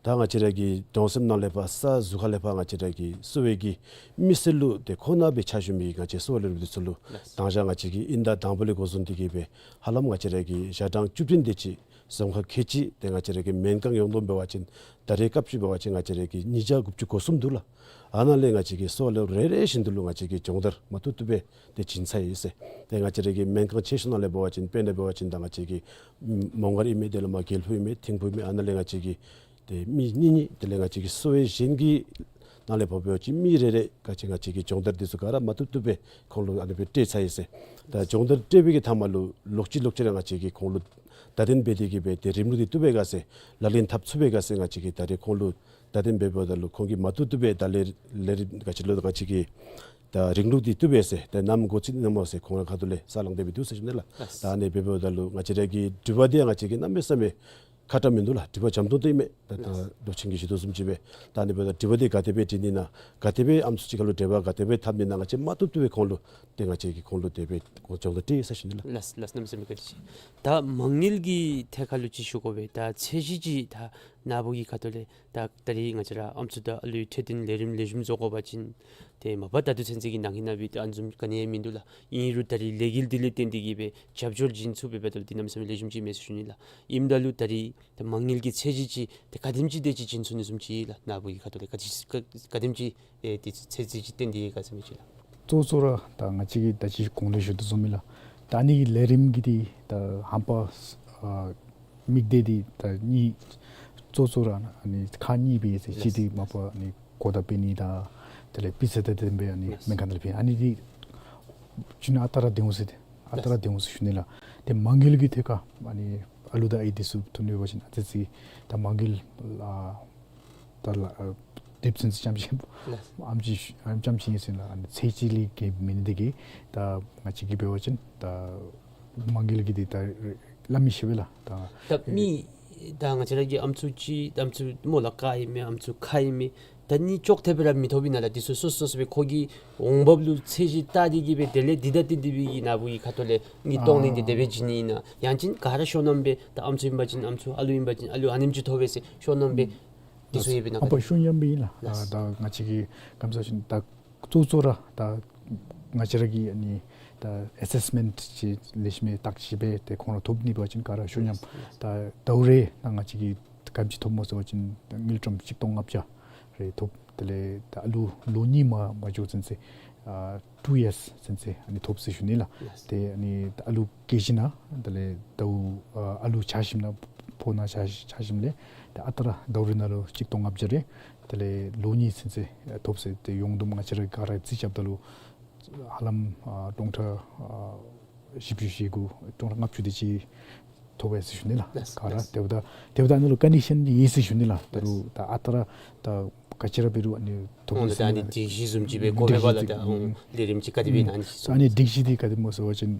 ད་ང་བཅས་ར་གི་གྲོང་གསེབ་ནང་ལས་ཕར་ས་ཟུར་ཁ་ལས་ཕར་ང་བཅས་ར་གི་གསོ་བའི་གི་མི་སེར་ལུ་ཏེ་ཁོ་ན་སྦེ་ཕྱག་ཞུ་མི་ང་བཅས་གསོ་བ་ལས་རིམ་འདི་ཚུ་ལུ་ལགས། དང་ཞག་ང་བཅས་ཀྱིས་དབྱིན་ཟླ་དང་པ་ལས་འགོ་བཟུང་སྟེ་གིས་སྦེ་ཧ་ལམ་ང་བཅས་ར་གི་ཞག་གྲངས་བཅུ་བདུན་དེ་ཅིག་རྫོང་ཁག་ཁལ་གཅིག་ཏེ་ང་བཅས་ར་གི་སྨན་ཁང་ཡོངས་བསྡོམས་འབད་བ་ཅིན་ད་རེས་སྐབས་ཅིག་འབད་བ་ཅིན་ང་བཅས་ར་གི་ཉིས་བརྒྱ་དགུ་བཅུ་གོ་གསུམ་འདུག་ལགས། ཨ་ནཱ་ལས་ང་བཅས་ཀྱིས་གསོ་བ་ལས་རིམ་རེ་རེ་བཞིན་དུ་ལུ་ང་བཅས་ཀྱིས་སྦྱོང་བརྡར་མ་བཏུབ་བཏུབ་སྦེ་ཏེ་བྱིན་ཚར་ཡི་ཟེར། ཏེ་ང་བཅས་ར་གི་སྨན་ཁང་ཆེ་ཤོས་ནང་ལས་འབད་བ་ཅིན་དཔེར་ན་འབད་བ་ཅིན་ད་ང་བཅས་ཀྱི་མོང་སྒར་ཨིན་མས། དེ་ལས་མར་དགེ་ལེགས་ཕུག་ཨིན་མས། ཐིམ་ཕུག་ཨིན་མས། ཨ་ནཱ་ལས་ང་བཅས་ཀྱི་ཏེ་མི་གཉིས་གཉིས་དེ་ལས་ང་བཅས་ཀྱི་གསོ་བའི་གཞན་གྱི་ནང་ལས་ཕར་འབད་བ་ཅིན་མི་རེ་རེ་ག་ཅི་ང་བཅས་ཀྱིས་སྦྱོང་བརྡར་འདི་ཚུ་ག་ར་མ་བཏུབ་བཏུབ་སྦེ་ཁོང་ལུ་ཨ་ནི་སྦེ་སྤྲོད་ཚར་ཡི་ཟེར། ད་སྦྱོང་བརྡར་སྤྲོད་པའི་གི་མཐའ་མ་ལུ་ལོག་ཅི་ལོག་ཅི་ར་ང་བཅས་ཀྱིས་ཁོང་ལུ་བརྡ་དོན་འབད་དེ་གིས་སྦེ་ཏེ་རིམ་ལུགས་འདི་བཏུབ་པའི་སྒང་ཟེར་ལག་ལེན་འཐབ་ཚུགས་པའི་སྒང་ཟེར་ང་བཅས་ཀྱིས་ད་རེས་ཁོང་ལུ་བརྡ་དོན་འབད་འབདཝ་ད་ལུ་ཁོང་གིས་མ་བཏུབ་བཏུབ་སྦེ་ད་ལས་ལས་རིམ་ག་ཅི་ལོ་ང་བཅས་ཀྱིས་ད་རིམ་ལུགས་འདི་བཏུབ་པས་ཟེར་ད་ནམ་འགོ་བཙུགས་ནི་ཨིན་ན་སྨོ་ཟེར་ཁོང་ར་ཁ་ཐུག་ལས་ས་ལང་སྟེ་སྦེ་འདུག་ཟེར་ཞུ་ནི་ལགས། ལགས། ད་ཨ་ནི་སྦེ་འབདཝ་ད་ལུ་ང་བཅས་ར་གི་དྲི་བ་འདི་ཡང་ང་བཅས་ཀྱིས་གནམ་མེད་ས་མེད་ཁག་དྲགས་མིན་འདུག་ལགས། དྲི་བ་འཇམ་ཏོང་ཏོ་ཨིན་མས། ད་ད་ལགས། ལོ་ཆེན་གྱིས་ཞུ་དོ་བཟུམ་ཅིག་སྦེ་ད་ཨ་ནི་འབདཝ་ད་དྲི་བ་འདི་ག་དེ་སྦེ་དྲི་ནི་ཨིན་ན་ག་དེ་སྦེ་ཨམ་སྲུ་གཅིག་ཁར་ལུ་འབྲེལ་བ་ག་དེ་སྦེ་འཐབ་ནི་ཨིན་ན་ང་བཅས་མ་བཏུབ་བཏུབ་སྦེ་ཁོང་ལུ་ཏེ་ང་བཅས་ཀྱིས་ཁོང་ལུ་དེ་སྦེ་སྦྱོང་བརྡར་སྤྲོད་ཡི་ཟེར་ཞུ་ནི་ལགས། ལགས་ལགས། གནམ་མེད་ས་མེད་བཀའ་དྲིན་ཆེ། ད་མ་དངུལ་གྱི་ཐད་ཁར་ལུ་ཅིག་ཞུ་དགོ་པས། ད་ཚད་གཞི་ཅིག་ད་ནཱ་བུ་གི་ཁ་ཐུག་ལས་ད་ད་རིས་ང་བཅས་ར་ཨམ་སྲུ་དང་ཨ་ལུའི་འཕྲོད་བསྟེན་ལས་རིམ་ལེགས་ཤོམ་བཟོ་དགོ་པ་ཅིན་ཏེ་མ་པ་ད་ལྟོ་ཚུན་ཚོད་ཀྱི་ནང་གི་ནང་སྦེ་ཏེ་ཨ་ནི་བཟུམ་ག་ནི་ཡང་མིན་འདུག་ལགས། ཨིན་རུང་ད་རིས་ལས་འགུལ་འདི་ལས་བརྟེན་ཏེ་གིས་སྦེ་རྒྱབ་སྐྱོར་བྱིན་ཚུགས་པའི་འབདཝ་ད་ལུ་འདི་གནམ་མེད་ས་མེད་ལེགས་ཤོམ་ཅིག་མས་ཟེར་ཞུ་ནི་ལགས། ཨིནམ་ད་ལུ་ད་རིས་ད་མ་དངུལ་གྱི་ཚད་གཞི་ཅིག་ཏེ་ག་དེམ་ཅིག་དེ་ཅིག་བྱིན་ཚུགས་ནི་བཟུམ་ཅིག་ལགས། ནཱ་བུ་གི་ཁ་ཐུག་ལས་ག་ཅི་ག་ག་དེམ་ཅིག་ཨེ་ཏེ་ཚད་གཞི་ཅིག་བཏོན་ཏེ་ཡོད་ག་ཟེར་མི་ཅིག་ལགས། གཙོ་གཙོ་ར་ད་ང་བཅས་ཀྱིས་ད་ཅི་གོང་ལས་ཞུ་དོ་བཟུམ་སྦེ་ལགས། ད་ཨ་ནི་གི་ལས་རིམ་གྱི་འདི་ད་ཧམ་པ་ཨ་དམིགས་གཏད་འདི་ད་གཉིས་གཙོ་གཙོ་ར་ཨ་ནི་ཁག་གཉིས་སྦེ་ཟེར། གཅིག་འདི་མ་པ་ཨ་ནི་གོ་བརྡ་སྤེལ་ནི་དང་དེ་ལས་སྤུས་ཚད་དང་ལྡན་པའི་ཨ་ནི་སྨན་ཁང་ནང་ལུ་ཕུལ་ཨ་ནི་འདི་ཅིག་ནང་ཨ་རྟག་ར་སྡོད་འོང་ཟེར་ཏེ་ཨ་རྟག་ར་སྡོད་འོང་ཟེར་ཞུ་ནི་ལགས། ཏེ་མ་དངུལ་གྱི་ཐད་ཁར་ཨ་ནི་ཨ་ལུ་དང་ཨའི་འདི་ཚུ་ཐོན་ཡོད་པ་ཅིན་ཨ་ཙི་ཙི་ད་མ་དངུལ་ཨ་ད་ལགས་ཨ་དེབ་ཚན་ཚུ་རྐྱངམ་ཅིག་ལགས། ཨམ་ཅིག་ཨམ་རྐྱངམ་ཅིག་ཨིན་ཟེར་ན་ཨ་ནི་ཚད་གཞི་ལས་བརྒལ་མེན་ནི་དེ་གིས་ད་ང་བཅས་ཀྱིས་འབད་བ་ཅིན་ད་མ་དངུལ་གྱི་འདི་ད་སླབ་མི་ཤེས་པས་ལགས། ད་ད་མི་ད་ང་བཅས་ར་གི་ཨམ་སྲུ་ཅིག་ཨམ་སྲུ་སྨོ་ལགས་ཀ་ཨིན་མས། ཨམ་སྲུ་ཁ་ཨིན་མས། ད་ནི་ཅོག་འཐདཔ་སྦེ་ར་མི་ཐོབ་ཨིན་ན་ལགས། འདི་ཚུ་སོ་སོ་སོ་སྦེ་ཁོ་གི་འོང་འབབ་ལུ་ཚད་གཞི་བལྟ་སྟེ་གིས་སྦེ་དེ་ལས་འདི་ད་ཏེ་འདི་སྦེ་གི་ནཱ་བུ་གི་ཁ་ཐུག་ལས་ནི་གཏོང་ནི་འདི་དེ་སྦེ་བྱིན་ནི་ཨིན་ན། ཡང་ཅིན་ག་ར་ཤོང་ནམ་སྦེ་ད་ཨམ་སྲུ་ཨིན་པ་ཅིན་ཨམ་སྲུ་ཨ་ལུ་ཨིན་པ་ཅིན་ཨ་ལུ་ཨ་ནེམ་ཅིག་ཐོབ་པས་ཟེར་ཤོང་ནམ་སྦེ་འདི་ཚུ་ཡོད་པས་ན། ཨ་པ་ཤོང་ཡང་སྦེ་ཨིན་ལགས། ལགས། ད་ང་བཅས་ཀྱིས་ག་ཅི་ཟེར་ད་གཙོ་གཙོ་ར་ད་ང་བཅས་ར་གི་ཨ་ནི་ ད་ཨེ་སེས་མེནཊ་ཅིག་ལེགས་ཤོམ་སྦེ་བརྟག་ཞིབ་འབད་དེ་ཁོང་ར་ཐོབ་ནི་འབད་བ་ཅིན་ག་ར་ཤོ་ཉམས། ད་ཟླཝ་རེ་ནང་ང་བཅས་ཀྱིས་ག་དེམ་ཅིག་ཐོབ་སྨོ་ཟེར་བ་ཅིན་ད་དངུལ་ཀྲམ་གཅིག་སྟོང་ལྔ་བརྒྱ་རེ་ཐོབ། དེ་ལས་ད་ཨ་ལུ་ལོ་གཉིས་མ་མ་འགྱོ་ཚུན་ཚོད་ཨ་ཊུ་ཡརསི་ཚུན་ཚོད་ཨ་ནི་ཐོབ་ཟེར་ཞུ་ནི་ལགས། ཏེ་ཨ་ནི་ད་ཨ་ལུ་སྐྱེས་ཞིནམ་ལས་དེ་ལས་ཟླཝ་ཨ་ཨ་ལུ་ཆགས་ཞིནམ་ལས་ཕོ་ནང་ཆགས་ཆགས་ཞིནམ་ལས་ཏེ་ཨ་རྟག་ར་ཟླཝ་རེ་ནང་ལུ་གཅིག་སྟོང་ལྔ་བརྒྱ་རེ་དེ་ལས་ལོ་གཉིས་ཚུན་ཚོད་ཨ་ཐོབ་ཟེར། ཏེ་ཡོངས་བསྡོམས་ང་བཅས་ར་ག་ར་རྩིས་རྐྱབ་ད་ལུ་ཧ་ལམ་ཨ་སྟོང་ཕྲག་ཨ་བཞི་བཅུ་ཞེ་དགུ་སྟོང་ཕྲག་ལྔ་བཅུ་དེ་ཅིག་ཐོབ་ཡི་ཟེར་ཞུ་ནི་ལགས། ལགས། ག་ར་ལགས། དེ་འབདཝ་ད་དེ་འབདཝ་ད་ཨ་ནི་ལུ་ཀོན་ཌི་ཤཱན་འདི་ཡོད་ཟེར་ཞུ་ནི་ལགས། ད་རུང་ལགས། ད་ཨ་རྟག་ར་ད་ག་ཅི་ར་འབད་རུང་ཨ་ནི་ཐོབ་ཨོང་ཡོད་ཟེར་ད་ཨ་ནི་ནི་ལགས། སྒྲིག་གཞི་བཟུམ་ཅིག་སྦེ་དགོ་པས་པ་ལགས། སྒྲིག་གཞི་ད་ཨོང་ཨུམ་ལས་རིམ་ཅིག་ག་དེ་སྦེ་ཨུམ་ཨ་ནི་ཨ་ནི་སྒྲིག་གཞི་འདི་ག་དེ་སྨོ་ཟེར་བ་ཅིན་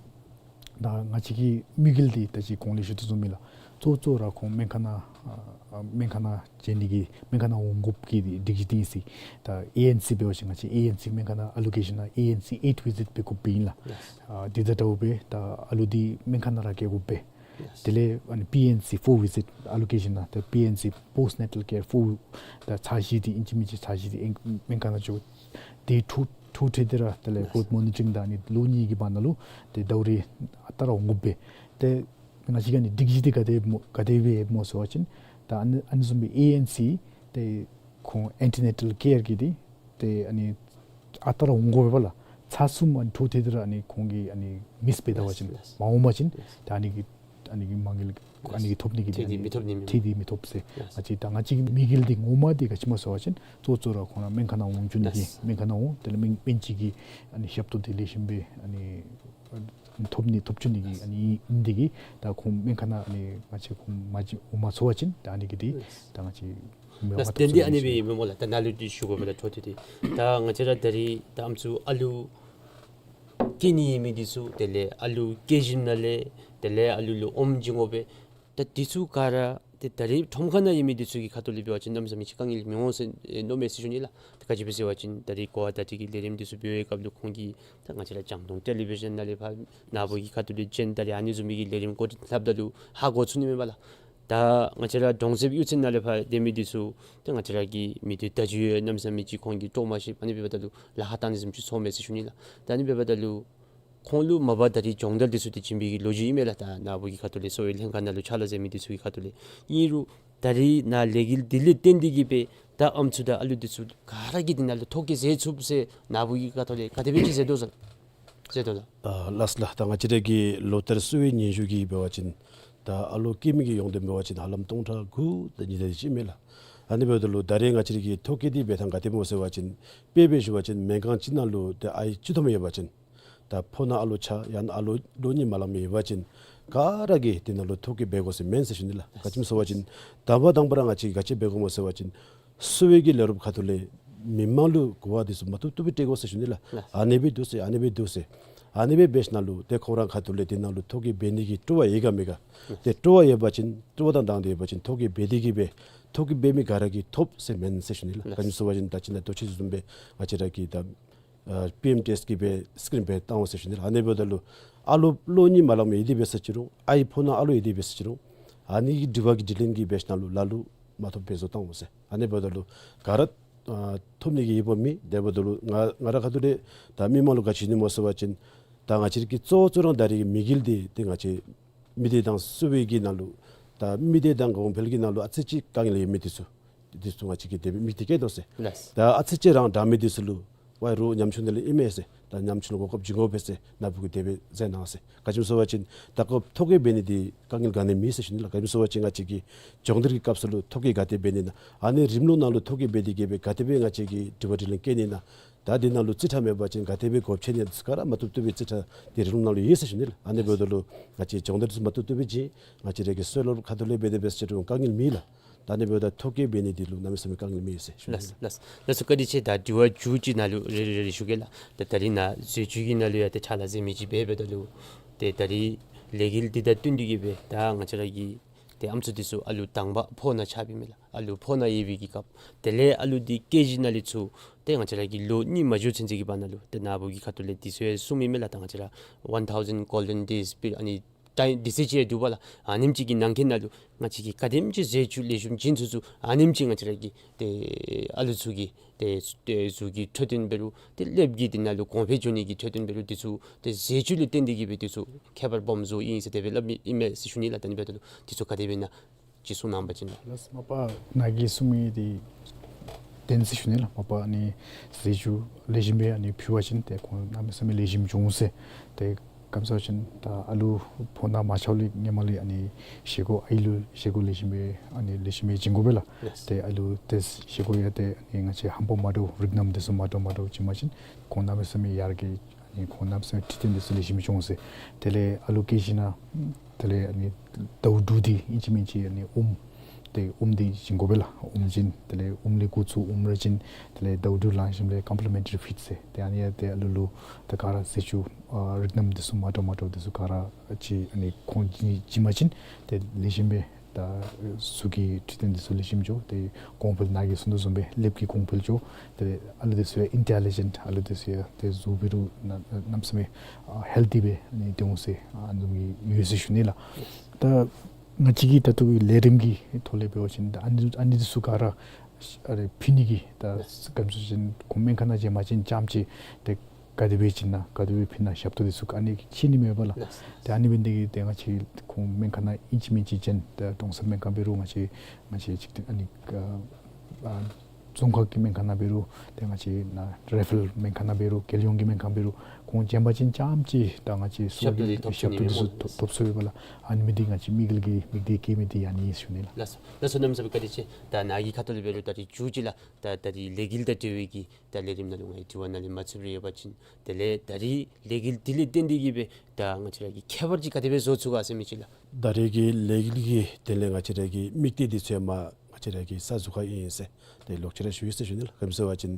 ད་ང་བཅས་ཀྱི་དམིགས་ཡུལ་འདི་ད་ཅི་གོང་ལས་ཞུ་དོ་བཟུམ་ཨིན་ལགས། གཙོ་གཙོ་ར་ཁོང་སྨན་ཁང་ནང་ཨ་ཨ་སྨན་ཁང་ནང་བྱོན་ནི་གི་སྨན་ཁང་ནང་འོང་དགོཔ་གི་སྒྲིག་གཞི་འདི་ཨིན་ཟེར། ད་ཨེ་ཨེན་སི་འབད་བ་ཅིན་ང་བཅས་ཨེ་ཨེན་སི་སྨན་ཁང་ནང་ཨ་ལོ་ཀེ་ཤཱན་ནང་ཨེ་ཨེན་སི་ཨེཊ་བི་ཟིཊ་འབད་དགོཔ་ཨིན་ལགས། ཨ་འདི་ད་ལྟ་འབད་ད་ཨ་ལུ་འདི་སྨན་ཁང་ནང་ར་བསྐྱལ་དགོ་པས། དེ་ལས་ཨ་ནི་པི་ཨེན་སི་ཕོར་བི་ཟིཊ་ཨ་ལོ་ཀེ་ཤཱན་ནང་ད་པི་ཨེན་སི་པོསཊ་ནེ་ཊཱལ་ཀེར་ཕོར་ད་ཚར་བཞི་འདི་ཨིན་ཅི་མིན་ཅི་ཚར་བཞི་འདི་ཨིན་སྨན་ཁང་ནང་འགྱོ། ཏེ་ཐོ་ཐོ་ཐོབ་སྟེ་ར་དེ་ལས་ཀོརཊ་མོ་ནི་ཊ་རིང་དང་ཨ་ནི་ལོ་གཉིས་ཀྱི་བར་ན་ལུ་ཏེ་ཟླཝ་རེ་ཨ་རྟག་ར་འོང་དགོ་པས། ཏེ་ང་བཅས་ཀྱི་ཨ་ནི་སྒྲིག་གཞི་འདི་ག་དེ་སྨོ་ག་དེ་སྦེ་སྨོ་ཟེར་བ་ཅིན་ད་ཨ་ནི་ཨ་ནི་བཟུམ་སྦེ་ཨེ་ཨེན་སི་ཏེ་ཁོང་ཨེན་ཊི་ནེ་ཊཱལ་ཀེར་གྱི་འདི་ཏེ་ཨ་ནི་ཨ་རྟག་ར་འོང་དགོ་པས་ལགས། ཚར་གསུམ་ཨ་ནི་ཐོ་ཐོབ་སྟེ་ར་ཨ་ནི་ཁོང་གིས་ཨ་ནི་མིསི་འབད་ད་པ་ཅིན་ལགས། མ་འོང་པ་ཅིན་ལགས། ད་ཨ་ནི་གི་ཨ་ནི་གི་མ་དངུལ་ཨ་ནི་གི་ཐོབ་ནི་གི་ཏེ་ཨ་ནི་ཐོབ་ནི་མི་ཐོབ་ནི་མི་ཐོབ་ཟེར། ལགས། ང་བཅས་ད་ང་བཅས་ཀྱི་དམིགས་ཡུལ་འདི་ངོ་མ་འདི་ག་ཅི་སྨོ་ཟེར་བ་ཅིན་གཙོ་གཙོ་ར་ཁོང་ར་སྨན་ཁང་ནང་འོང་བཅུག་ནི་གི་ལགས། སྨན་ཁང་ནང་འོང་དེ་ལས་སྨན་སྨན་བཅོས་ཀྱི་ཨ་ནི་ཞབས་ཏོག་འདི་ལེགས་ཤོམ་སྦེ་ཨ་ནི་ཐོབ་ནི་ཐོབ་བཅུག་ནི་གི་ཨ་ནི་ཨིན་ཏེ་གི་ད་ཁོང་སྨན་ཁང་ནང་ཨ་ནི་ང་བཅས་ཁོང་མ་ཅིག་འོང་མ་ཚུགས་པ་ཅིན་ད་ཨ་ནི་གི་འདི་ལགས། ད་ང་བཅས་མི་ལགས། མ་ཐོབ་དེ་འདི་ཟེར་ཨ་ནི་སྦེ་ཨིན་མས་སྨོ་ལགས། ད་ནཱ་ལུ་འདི་ཞུ་དགོ་པས་ལགས། ཐོ་ཐོབ་འདི་ད་ང་བཅས་ར་ད་རིས་ད་ཨམ་སྲུ་ཨ་ལུ་སྐྱེ་ནི་ཨིན་མི་འདི་ཚུ་དེ་ལས་ཨ་ལུ་སྐྱེས་ཞིནམ་ལས་དེ་ལས་ཨ་ལུ་ལུ་ཨོམ་བྱིན་དགོ་པས། ད་འདི་ཚུ་ག་ར་ཏེ་ད་རིས་ཁྲོམ་ཁ་ནང་ཡོད་མི་འདི་ཚུ་གི་ཁ་ཐུག་ལས་འབད་བ་ཅིན་གནམ་མེད་ས་མེད་ཅིག་དཀའ་ངལ་མི་འོང་ཟེར་ཨེ་མནོཝ་མས་ཟེར་ཞུ་ནི་ལགས། ད་ག་ཅི་སྦེ་ཟེར་བ་ཅིན་ད་རིས་གོ་བ་བརྡ་སྤྲོད་ཀྱི་ལས་རིམ་འདི་ཚུ་འབད་བའི་སྐབས་ལུ་ཁོང་གིས་ད་ང་བཅས་ར་ལྗང་མདོག་ཊེ་ལི་བི་ཤཱན་ནང་ལས་ཕར་ནཱ་བུ་གི་ཁ་ཐུག་ལས་བྱོན་ད་རིས་ཨ་ནི་བཟུམ་མའི་གི་ལས་རིམ་གོ་སྒྲིག་ལྷབ་ད་ལུ་ཧ་གོ་ཚུགས་ནི་མས་པ་ལགས། ད་ང་བཅས་ར་གྲོང་གསེབ་གཡུས་ཚན་ནང་ལས་ཕར་སྡོད་མི་འདི་ཚུ་ད་ང་བཅས་ར་གི་མི་སྡེ་བརྡ་བརྒྱུད་ཡང་གནམ་མེད་ས་མེད་ཅིག་ཁོང་གིས་དཀྲོག་མ་ཤེས། ཨ་ནི་འབདཝ་ད་ལུ་ལཱ་ཁག་བཏང་ནི་བཟུམ་ཅིག་ཚོརཝ་མས་ཟེར་ཞུ་ནི་ལགས། ད་ཨ་ནི་འབདཝ་ད་ལུ་ཁོང་ལུ་མ་པ་ད་རིས་སྦྱོང་བརྡར་འདི་ཚུ་འདི་བྱིན་པའི་གི་ལོ་རྒྱུས་ཨིན་མས་ལགས། ད་ནཱ་བུ་གི་ཁ་ཐུག་ལས་གསོ་བའི་ལྷན་ཁག་ནང་ལུ་ཕྱག་ལཱ་མཛད་མི་འདི་ཚུ་གི་ཁ་ཐུག་ལས། ཨིན་རུང་ད་རིས་ནཱ་ལས་འགུལ་འདི་ལས་བརྟེན་ཏེ་གི་སྦེ་ད་ཨམ་སྲུ་དང་ཨ་ལུ་འདི་ཚུ་ག་ར་གིས་འདི་ནང་ལུ་ཐོ་བཀོད་མཛད་ཚུགས་ཟེར་ནཱ་བུ་གི་ཁ་ཐུག་ལས་ག་དེ་སྦེ་ཅིག་མཛད་དོ་ཟེར་མཛད་དོ་ལགས། ཨ་ལགས་ལགས། ད་ང་བཅས་ར་གི་ལོ་ལྟར་གསོ་བའི་སྙན་ཞུ་གི་འབད་བ་ཅིན་ད་ཨ་ལོ་སྐྱེ་མི་གི་ཡོངས་བསྡོམས་འབད་བ་ཅིན་ཧ་ལམ་སྟོང་ཕྲག་དགུ་དང་ཉིས་བརྒྱ་དེ་ཅིག་མས་ལགས། ཨ་ནི་འབདཝ་ད་ལུ་ད་རིས་ང་བཅས་ར་གི་ཐོ་བཀོད་འདི་འབད་ཐངས་ག་དེ་སྨོ་ཟེར་བ་ཅིན་དཔེ་སྦེ་ཞུ་བ་ཅིན་སྨན་ཁང་ཅིག་ནང་ལུ་ཏེ་ཨའི་གཅིག་ཐོནམ་ཡོད་པ་ཅིན་ད་ཕོ་ནང་ཨ་ལོ་ཆགས་ཡང་ན་ཨ་ལོ་ལོ་གཉིས་མ་ལང་མི་ཡོད་པ་ཅིན་ག་ར་གིས་དེ་ནང་ལུ་ཐོ་བཀོད་འབད་དགོ་ཟེར་མེན་ཟེར་ཞུ་ནི་ལགས། ག་ཅི་སྨོ་ཟེར་བ་ཅིན་དང་པ་དང་པ་ར་ང་བཅས་ག་ཅི་འབད་དགོཔ་སྨོ་ཟེར་བ་ཅིན་གསོ་བའི་གི་ལས་རོགསཔ་ཁ་ཐུག་ལས་མི་མང་ལུ་གོ་བ་འདི་ཚུ་མ་བཏུབ་བཏུབ་སྦེ་སྤྲོད་དགོ་ཟེར་ཞུ་ནི་ལགས། ལགས། ཨ་ནི་སྦེ་འདུག་ཟེར་ཨ་ནི་སྦེ་འདུག་ཟེར། ཨ་ནི་སྦེ་འབད་ཞིནམ་ལས་ཏེ་ཁོང་ར་ཁ་ཐུག་ལས་དེ་ནང་ལུ་ཐོ་བཀོད་འབད་ནི་གི་སྤྲོ་བ་ཡོད་ག་མེད་ག། ལགས། ཏེ་སྤྲོ་བ་ཡོད་པ་ཅིན་སྤྲོ་བ་དང་དང་འདོད་ཡོད་པ་ཅིན་ཐོ་བཀོད་འབད་དེ་གི་སྦེ་ཐོ་བཀོད་འབད་མི་ག་ར་གིས་ཐོབ་ཟེར་མེན་ཟེར་ཞུ་ནི་ལགས། ལགས། ག་ཅི་སྨོ་ཟེར་བ་ཅིན་ད་ཅི་ནཱ་ཐོ་ཅིག་བཟུམ་སྦེ་ང་བཅས་ར་གི་ད་ཨ་པི་ཨེམ་ཊི་ཨེས་གི་སྦེ་སི་ཀིམ་སྦེ་བཏང་འོང་ཟེར་ཞུ་ནི་ལགས། ཨ་ནི་འབདཝ་ད་ལུ་ཨ་ལོ་ལོ་གཉིས་མ་ལང་མི་ཡོད་དེ་འབད་ས་ཅིག་རུང་ཨའི་ཕོ་ནང་ཨ་ལོ་ཡོད་དེ་འབད་ས་ཅིག་རུང་ཨ་ནི་གི་དྲི་བ་གི་དྲིས་ལན་གྱི་འབད་ཞིནམ་ལས་ལ་ལུ་མ་ཐོབ་འབད་བཟོ་བཏང་འོང་ཟེར། ཨ་ནི་འབདཝ་ད་ལུ་ག་ར་ཨ་ཐོབ་ནི་གི་ཡོདཔ་མེད། དེ་འབདཝ་ད་ལུ་ང་ང་ར་ཁ་ཐུག་ལས་ད་མི་མང་ལུ་ག་ཅི་ཞུ་ནི་སྨོ་ཟེར་བ་ཅིན་ད་ང་བཅས་ར་གི་གཙོ་གཙོ་ར་ད་རིས་ཀྱི་དམིགས་ཡུལ་འདི་ཏེ་ང་བཅས་མི་སྡེ་དང་གསོ་བའི་གི་ནང་ལུ་ད་མི་སྡེ་དང་གོང་འཕེལ་གྱི་ནང་ལུ་ཨ་ཙི་ཅིག་དཀའ་ངལ་ཡོད་མི་འདི་ཚུ་འདི་ཚུ་ང་བཅས་ཀྱིས་དེ་སྦེ་དམིགས་ཏེ་བསྐྱེད་དོ་ཟེར། ལགས། ད་ཨ་ཙི་ཅིག་རང་དྲག་མི་འདི་ཚུ་ལུ་ཝའི་རོགས་ཉམ་ཆུང་འདི་ལས་ཨིན་མས་ཟེར། ད་ཉམ་ཆུང་ལུ་གོ་སྐབས་བྱིན་དགོ་པས་ཟེར་ནཱ་བུ་གིས་དེ་སྦེ་མཛད་གནང་ཟེར། ག་ཅི་སྨོ་ཟེར་བ་ཅིན་ད་ཁོ་ཐོ་བཀོད་འབད་ནི་འདི་དཀའ་ངལ་ག་ནི་མེད་ཟེར་ཞུ་ནི་ལགས། ག་ཅི་སྨོ་ཟེར་བ་ཅིན་ང་བཅས་ཀྱིས་སྦྱོང་བརྡར་གྱི་སྐབས་སུ་ལུ་ཐོ་བཀོད་ག་དེ་འབད་ནི་ཨིན་ན་ཨ་ནི་རིམ་ལུགས་ནང་ལུ་ཐོ་བཀོད་འབད་དེ་གི་སྦེ་ག་དེ་སྦེ་ང་བཅས་ཀྱིས་དྲི་བ་དྲིས་ལན་བཀོད་ནི་ཨིན་ན། ད་འདི་ནང་ལུ་རྩིས་ཁྲ་མེད་པ་ཅིན་ག་དེ་སྦེ་སྒོ་ཕྱེ་ནི་ཨིན་ན་ག་ར་མ་བཏུབ་བཏུབ་སྦེ་རྩིས་ཁྲ་འདི་རིམ་ལུགས་ནང་ལུ་ཡོད་ཟེར་ཞུ་ནི་ལགས། ཨ་ནི་འབདཝ་ད་ལུ་ང་བཅས་སྦྱོང་བརྡར་འདི་ཚུ་མ་བཏུབ་བཏུབ་སྦེ་བྱིན། ང་བཅས་ར་གི་གསོ་བའི་སློབ་ཁ་ཐུག་ལས་འབད་དེ་འབད་ས་ཅིག་རུང་དཀའ་ངལ་མེད་ལགས། ད་ཨ་ནི་འབདཝ་ད་ཐོ་བཀོད་འབད་ནི་འདི་ལུ་གནམ་མེད་ས་མེད་དཀའ་ངལ་མེད་ཟེར་ཞུ་ནི་ལགས། ལགས། ལགས་སོ། བཀའ་དྲིན་ཆེ། ད་དྲི་བ་བཅུ་གཅིག་ནང་ལུ་རེ་རེ་རེ་རེ་ཞུ་གེ་ལགས། ད་ད་རིས་ནཱ་འཛུལ་བཅོས་ཀྱི་ནང་ལུ་ཡང་ཏེ་ཕྱག་ལཱ་མཛད་མི་ཅིག་འབད་འབདཝ་ད་ལུ་ཏེ་ད་རིས་ལས་འགུལ་འདི་དང་བསྟུན་ཏེ་གི་སྦེ་ད་ང་བཅས་ར་གི་ཏེ་ཨམ་སྲུ་འདི་ཚུ་ཨ་ལུ་དང་པ་ཕོ་ནང་ཆགས་པའི་མས་ལགས། ཨ་ལུ་ཕོ་ནང་ཡོད་པའི་གི་སྐབས་དེ་ལས་ཨ་ལུ་འདི་སྐྱེས་ཞིནམ་ལས་ཚུར་ཏེ་ང་བཅས་ར་གི་ལོ་གཉིས་མ་འགྱོ་ཚུན་ཚོད་ཀྱི་བར་ན་ལུ་ཏེ་ནཱ་བུ་གི་ཁ་ཐུག་ལས་འདི་ཚུ་ཡང་གསུངམ་ཨིན་མས་ལགས། ད་ང་བཅས་ར་one thousand golden days period ཨ་ནི་ ད་དེ་ཚུ་ཅིག་འདུག་པ་ལགས། ཨ་ནེམ་ཅིག་གི་ནང་འཁོད་ནང་ལུ་ང་བཅས་ཀྱིས་ག་དེམ་ཅིག་ཟས་བཅུད་ལེགས་ཤོམ་བྱིན་ཚུགས་ཚུགས་ཨ་ནེམ་ཅིག་ང་བཅས་ར་གི་ཏེ་ཨ་ལུ་ཚུ་གི་ཏེ་ཏེ་གཟུགས་ཀྱི་འཕྲོད་བསྟེན་འབད་རུང་ཏེ་ཀླདཔ་གི་དེ་ནང་ལུ་གོང་འཕེལ་འགྱོ་ནི་གི་འཕྲོད་བསྟེན་འབད་རུང་དེ་ཚུ་ཏེ་ཟས་བཅུད་ལུ་བརྟེན་ཏེ་གི་སྦེ་དེ་ཚུ་ཁྱད་པར་སྦོམ་བཟོཝ་ཨིན་ཟེར་དེ་སྦེ་སླབ་ཨིན་མས་ཟེར་ཞུ་ནི་ལགས། ད་ཨ་ནི་འབདཝ་ད་ལུ་དེ་ཚུ་ག་དེ་སྦེ་ཨིན་ན་ཅིག་གསུང་གནང་བ་ཅིན། ལགས་སོ། མ་པ་ནཱ་གིས་གསུངས་མི་འདི་བདེན་ཟེར་ཞུ་ནི་ལགས། མ་པ་ཨ་ནི་ཟས་བཅུད་ལེགས་ཤོམ་སྦེ་ཨ་ནི་ཕུལ་བ་ཅིན་ཏེ་ཁོང་གནམ་མེད་ས་མེད་ལེགས་ཤོམ་འགྱོ་འོང་ཟེར། ཏེ་ག་ཅི་སྨོ་ཟེར་བ་ཅིན་ད་ཨ་ལུ་ཕོ་ཉ་མ་ཆགས་ལས་སྔོན་མ་ལས་ཨ་ནི་བཞེས་སྒོ་ཨའི་ལུ་བཞེས་སྒོ་ལེགས་ཤོམ་སྦེ་ཨ་ནི་ལེགས་ཤོམ་སྦེ་བྱིན་དགོ་པས་ལགས། ལགས། ཏེ་ཨ་ལུ་ཏེ་བཞེས་སྒོ་ཡང་ཏེ་ཨ་ནི་ང་བཅས་ཧམ་པ་མ་འདྲཝ་རིགས་སྣ་དེ་ཚུ་མ་འདྲཝ་མ་འདྲཝ་བྱིན་པ་ཅིན་ཁོང་གནམ་མེད་ས་མེད་ཡར་རྒྱས་ཨ་ནི་ཁོང་གནམ་མེད་ས་མེད་འཕྲོད་བསྟེན་དེ་ཚུ་ལེགས་ཤོམ་འགྱོ་འོང་ཟེར། དེ་ལས་ཨ་ལུ་སྐྱེས་ཞིནམ་དེ་ལས་ཨ་ནི་དྭཝ་འབྲུ་འདི་ཨིན་ཅི་མིན་ཅི་ཨ་ནི་ཨོམ་ཏེ་ཨོམ་འདི་བྱིན་དགོ་པས་ལགས། ཨོམ་བྱིན། དེ་ལས་ཨོམ་ལས་འགོ་བཙུགས་ཨོམ་ར་བྱིན། དེ་ལས་དྭཝ་འབྲུ་ལང་ཞིནམ་ལས་complementary feed ཟེར་ཏེ་ཨ་ནི་ཡང་ཏེ་ཨ་ལུ་ལུ་ད་ག་ར་ཟས་བཅུད་ཨ་རིགས་སྣ་དེ་ཚུ་མ་འདྲཝ་མ་འདྲཝ་དེ་ཚུ་ག་ར་ཅིག་ཨ་ནི་ཁོང་བྱིན་བྱིན་པ་ཅིན་ཏེ་ལེགས་ཤོམ་སྦེ་ད་གཟུགས་ཀྱི་འཕྲོད་བསྟེན་དེ་ཚུ་ལེགས་ཤོམ་འགྱོ། ཏེ་གོང་འཕེལ་ནཱ་གིས་གསུངས་དོ་བཟུམ་སྦེ་ཀླདཔ་གི་གོང་འཕེལ་འགྱོ། ཏེ་ཨ་ལུ་དེ་ཚུ་ཡང་intelligent ཨ་ལུ་དེ་ཚུ་ཡང་ཏེ་གཟུགས་འབད་རུང་གནམ་མེད་ས་མེད་ཨ་healthy སྦེ་ཨ་ནི་སྡོད་འོང་ཟེར་ཨ་ནི་བཟུམ་གྱི་ཡོད་ཟེར་ཞུ་ནི་ལགས། ད་ང་བཅས་ཀྱི་ད་ལྟོ་གི་ལས་རིམ་གྱི་ཐོག་ལས་འབད་བ་ཅིན་ད་ཨ་ནི་ཨ་ནི་དེ་ཚུ་ག་ར་ཨ་རེ་ཕུལ་ནི་གི་ད་ག་ཅི་སྨོ་ཟེར་བ་ཅིན་ཁོང་སྨན་ཁང་ནང་བྱོན་པ་ཅིན་རྐྱངམ་ཅིག་ཏེ་ག་དེ་སྦེ་བྱིན་ན་ག་དེ་སྦེ་ཕུལ་ན་ཞབས་ཏོག་དེ་ཚུ་ག་ཨ་ནི་ཤེས་ནི་མས་པ་ལགས། ཏེ་ཨ་ནི་འབད་ནི་དེ་གིས་ཏེ་ང་བཅས་ཁོང་སྨན་ཁང་ནང་ཨིན་ཅི་མིན་ཅི་བྱོན། ཏེ་ཀྲོང་གསར་སྨན་ཁང་འབད་རུང་ང་བཅས་ང་བཅས་ཅིག་ཏེ་ཨ་ནི་ཨ་རྫོང་ཁག་གི་སྨན་ཁང་ནང་འབད་རུང་ཏེ་ང་བཅས་ནཱ་རེ་ཕེ་རཱལ་སྨན་ཁང་ནང་འབད་རུང་རྒྱལ་ཡོངས་ཀྱི་སྨན་ཁང་འབད་རུང་ཁོང་བྱོན་པ་ཅིན་རྐྱངམ་ཅིག་ད་ང་བཅས་གསོ་ཞབས་ཏོག་དེ་ཐོབ་ཞབས་ཏོག་དེ་ཚུ་ཐོབ་ཐོབ་ཚུགས་པས་ལགས། ཨ་ནི་མི་འདི་ང་བཅས་དམིགས་ཡུལ་གྱི་དམིགས་གཏད་བསྐྱེད་མི་འདི་ཨ་ནི་ཨིན་ཟེར་ཞུ་ནི་ལགས། ལགས་སོ། ལགས་སོ། གནམ་མེད་ས་མེད་བཀའ་དྲིན་ཆེ། ད་ནཱ་གི་ཁ་ཐུག་ལས་འབད་རུང་ད་རིས་མཇུག་ཅིག་ལགས། ད་ད་རིས་ལས་འགུལ་དང་འབྲེལ་བའི་གི་ད་ལས་རིམ་ནང་ལུ་ང་གིས་དྲི་བ་ནཱ་ལས་མ་ཚུད་པར་ཡོད་པ་ཅིན་དེ་ལས་ད་རིས་ལས་འགུལ་འདི་ལས་བརྟེན་ཏེ་གི་སྦེ་ད་ང་བཅས་ར་གིས་ཁྱད་པར་ཅིག་ག་དེ་སྦེ་བཟོ་ཚུགས་ག་ཟེར་མི་ཅིག་ལགས། ད་རིས་ཀྱི་ལས་འགུལ་གྱི་དེ་ལས་ང་བཅས་ར་གི་དམིགས་གཏད་འདི་ཚུ་ཡང་མར་ང་བཅས་ར་གིས་གསར་བཟོ་ག་ཨིན་ཟེར་ཏེ་ལོག་ཅི་ར་ཞུ་ཡི་ཟེར་ཞུ་ནི་ལགས། ག་ཅི་སྨོ་ཟེར་བ་ཅིན་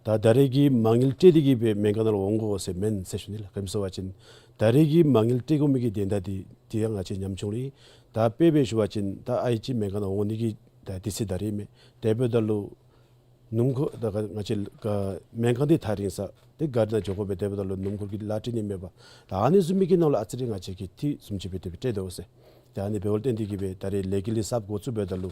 ད་ད་རིས་ཀྱི་མ་དངུལ་སྤྲོད་དེ་གི་སྦེ་སྨན་ཁང་ནང་ལུ་འོང་དགོ་ཟེར་མེན་ཟེར་ཞུ་ནི་ལགས། ག་ཅི་སྨོ་ཟེར་བ་ཅིན་ད་རིས་ཀྱི་མ་དངུལ་སྤྲོད་དགོ་མི་གི་དོན་དག་འདི་དེ་ཡང་ང་བཅས་ཉམ་ཆུང་ལས་ད་དཔེ་སྦེ་ཞུ་བ་ཅིན་ད་ཨའི་ཅིག་སྨན་ཁང་ནང་འོང་ནི་གི་ད་དུས་ཚོད་ད་རིས་མས། དེ་འབདཝ་ད་ལུ་སྣུམ་འཁོར་ད་ག་ང་བཅས་ག་སྨན་ཁང་འདི་ཐག་རིང་ས་ཏེ་གཱ་རི་ནང་འགྱོ་དགོ་པས། དེ་འབདཝ་ད་ལུ་སྣུམ་འཁོར་གྱི་གླ་སྤྲོད་ནི་མེད་པས། ད་ཨ་ནི་བཟུམ་མའི་གི་ནང་ལུ་ཨ་ཙི་རེ་ང་བཅས་ཀྱིས་འཐུས་བཟུམ་ཅིག་སྦེ་དེ་སྦེ་སྤྲོད་དོ་ཟེར། ད་ཨ་ནི་འབདཝ་ལས་བརྟེན་ཏེ་གི་སྦེ་ད་རིས་ལས་འགུལ་འདི་གསརཔ་འགོ་བཙུགས་འབདཝ་ད་ལུ་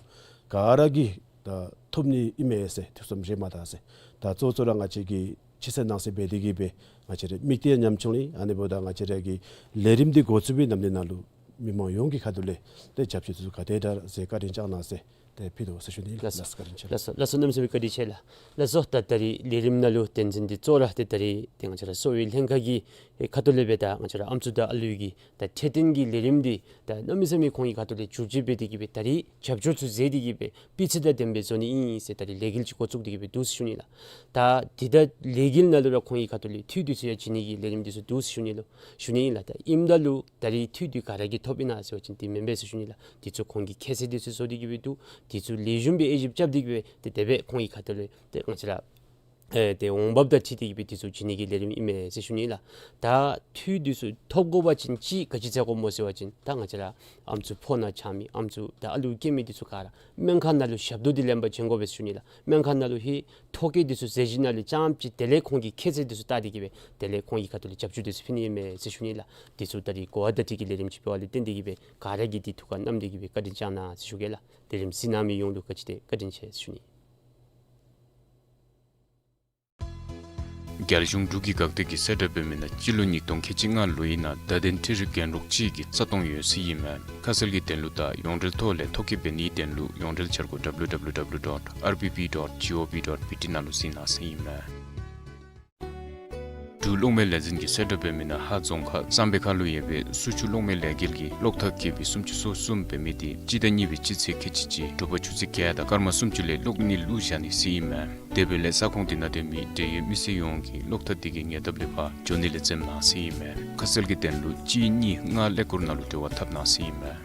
ག་ར་གིས་ད་ཐོབ་ནི་ཨིན་མས་ཟེར་ཐུགས་བསམ་བཞེས་མ་ད་ཟེར། ད་གཙོ་བོ་གཙོ་བོ་ར་ང་བཅས་ཀྱིས་ཅི་ཟེར་ནང་ཟེར་འབད་དེ་གི་སྦེ་ང་བཅས་ར་དམིགས་གཏད་ཉམ་ཆུང་ལས་ཨ་ནི་འབདཝ་ད་ང་བཅས་ར་གི་ལས་རིམ་འདི་འགོ་བཙུགས་པའི་ནམ་དུས་ནང་ལུ་མི་མང་ཡོངས་ཀྱི་ཁ་ཐུག་ལས་ཏེ་རྒྱབ་སྐྱོར་དེ་ཚུ་ག་དེ་དྲག་ཟེར་བཀའ་དྲིན་བསྐྱང་གནང་ཟེར་ཏེ་ཕུལ་དོ་ཟེར་ཞུ་ནི་ལགས། ལགས་སོ། བཀའ་དྲིན་ཆེ་ལགས། ལགས་སོ། ལགས་སོ། གནམ་མེད་ས་མེད་བཀའ་དྲིན་ཆེ་ལགས། ལགས་སོ། ད་ད་རིས་ལས་རིམ་ནང་ལུ་དོན་ཚན་འདི་གཙོ་བོ་ར་ཏེ་ད་རིས་ཏེ་ང་བཅས་ར་གསོ་བའི་ལྷན་ཁག་གི་ཁ་ཐུག་ལས་སྦེ་ད་ང་བཅས་ར་ཨམ་སྲུ་དང་ཨ་ལུ་གི་ད་འཕྲོད་བསྟེན་གྱི་ལས་རིམ་འདི་ད་གནམ་མེད་ས་མེད་ཁོང་གི་ཁ་ཐུག་ལས་བཅུད་བསྡུ་འབད་དེ་གི་སྦེ་ད་རིས་རྒྱབ་སྐྱོར་ཚུ་མཛད་དེ་གི་སྦེ་སྤུས་ཚད་དང་ལྡནམ་སྦེ་བཟོ་ནི་ཨིན་ཟེར་ད་རིས་ལས་འགུལ་ཅིག་འགོ་བཙུགས་ཏེ་གི་སྦེ་འདུག་ཟེར་ཞུ་ནི་ལགས། ད་འདི་ད་ལས་འགུལ་ནང་ལུ་ར་ཁོང་གི་ཁ་ཐུག་ལས་འཐུས་དེ་ཚུ་ཡང་བྱིན་ནི་གི་ལས་རིམ་དེ་ཚུ་འདུག་ཟེར་ཞུ་ནི་ལགས། ཞུ་ནི་ཨིན་ལགས། ད་ཨིནམ་ད་ལུ་ད་རིས་འཐུས་དེ་ག་ར་གིས་ཐོབ་ཨིན་ན་ཟེར་བ་ཅིན་དེ་མེན་པས་ཟེར་ཞུ་ནི་ལགས། དེ་ཚུ་ཁོང་གིས་ཁྱད་ཚད་དེ་ཚུ་བཟོ་སྟེ་གི་སྦེ་འདུག། དེ་ཚུ་ལེགས་ཤོམ་སྦེ་དབྱེ་ཞིབ་རྐྱབ་སྟེ་གི་སྦེ་ཏེ་དེ་སྦེ་ཁོང་གི་ཁ་ཐུག་ལས་ཏེ་ང་བཅས་ར་ཨེ་ཏེ་འོང་འབབ་དང་འཁྲིལ་ཏེ་གི་སྦེ་དེ་ཚུ་བྱིན་ནི་གི་ལས་རིམ་ཨིན་མས་ཟེར་ཞུ་ནི་ལགས། ད་འཐུས་དེ་ཚུ་ཐོབ་དགོ་པ་ཅིན་ཅིག་ག་ཅི་འབད་དགོཔ་སྨོ་ཟེར་བ་ཅིན་ད་ང་བཅས་ར་ཨམ་སྲུ་ཕོ་ཉ་ཆགས་མི་ཨམ་སྲུ་དང་ཨ་ལུ་སྐྱེས་མི་དེ་ཚུ་ག་ར་སྨན་ཁང་ནང་ལུ་ཞབས་ཏོག་དེ་ལེན་པར་བྱོན་དགོ་པས་ཟེར་ཞུ་ནི་ལགས། སྨན་ཁང་ནང་ལུ་ཧེ་ཐོ་བཀོད་དེ་ཚུ་མཛད་བཞིན་ནང་ལས་རྐྱངམ་ཅིག་དེ་ལས་ཁོང་གི་ཁྱད་ཚད་དེ་ཚུ་བལྟ་སྟེ་གི་སྦེ་དེ་ལས་ཁོང་གི་ཁ་ཐུག་ལས་རྒྱབ་སྐྱོར་དེ་ཚུ་ཕུལ་ནི་ཨིན་མས་ཟེར་ཞུ་ནི་ལགས། དེ་ཚུ་ད་རིས་གོ་བ་བརྡ་སྤྲོད་ཀྱི་ལས་རིམ་ཅིག་འབད་བ་ལས་བརྟེན་ཏེ་གི་སྦེ་ག་ར་གིས་དེ་ཐུགས་ཁར་བསྣམས་ཏེ་གི་སྦེ་བཀའ་དྲིན་བསྐྱང་གནང་ཟེར་ཞུ་གེ་ལགས། ལས་རིམ་གཟིགས་གནང་མི་ཡོངས་ལུ་བཀའ་དྲིན་ཆེ་བཀའ་དྲིན་ཆེ་ཟེར་ཞུ་ནི། རྒྱལ་གཞུང་འབྲུག་གི་འགག་སྡེ་གིས་གསལ་བསྒྲགས་འབད་མི་ནང་སྤྱི་ལོ་ཉིས་སྟོང་ཁལ་གཅིག་ལྔ་ལོའི་ནང་བརྡ་དོན་འཕྲུལ་རིག་རྒན་རོགས་གཅིག་གི་རྩ་གཏོང་ཡོད་ཟེར་ཨིན་མས། ཁ་གསལ་གྱི་དོན་ལུ་དང་ཡོངས་འབྲེལ་ཐོག་ལས་ཐོ་བཀོད་འབད་ནིའི་དོན་ལུ་ཡོངས་འབྲེལ་འཆར་སྒོ་W W W dot R B P dot G O V dot B T ནང་ལུ་གཟིགས་གནང་ཟེར་ཨིན་མས། འབྲུག་གློག་མེ་ལས་འཛིན་གྱིས་གསལ་བསྒྲགས་འབད་མི་ནང་ཧཱ་རྫོང་ཁག་གཙང་པའི་ཁ་ལུ་ཡོད་པའི་སུ་ཆུ་གློག་མེ་ལས་འགུལ་གྱི་གློག་ཐག་བརྒལ་བའི་སུམ་ཅུ་སོ་གསུམ་འབད་མི་དེ་སྤྱི་ཟླ་གཉིས་པའི་སྤྱི་ཚེས་ཁལ་གཅིག་གཅིག་དྲོ་པ་ཆུ་ཚོད་བརྒྱད་དང་སྐར་མ་སུམ་ཅུ་ལས་གློག་ནི་བླུགས་བཞག་ནི་ཟེར་ཨིན་མས། དེ་འབདཝ་ལས་ས་ཁོངས་དེ་ནང་སྡོད་མི་འབྲེལ་ཡོད་མི་སེར་ཡོངས་ཀྱིས་གློག་ཐག་དེ་གི་ཉེ་འདབས་ལས་ཕར་འགྱོ་ནི་ལས་འཛེམ་གནང་ཟེར་ཨིན་མས། ཁ་གསལ་གྱི་དོན་ལུ་གཅིག་གཉིས་ལྔ་ཀླད་ཀོར་ནང་ལུ་འབྲེལ་བ་འཐབ་གནང་ཟེར་ཨིན་མས།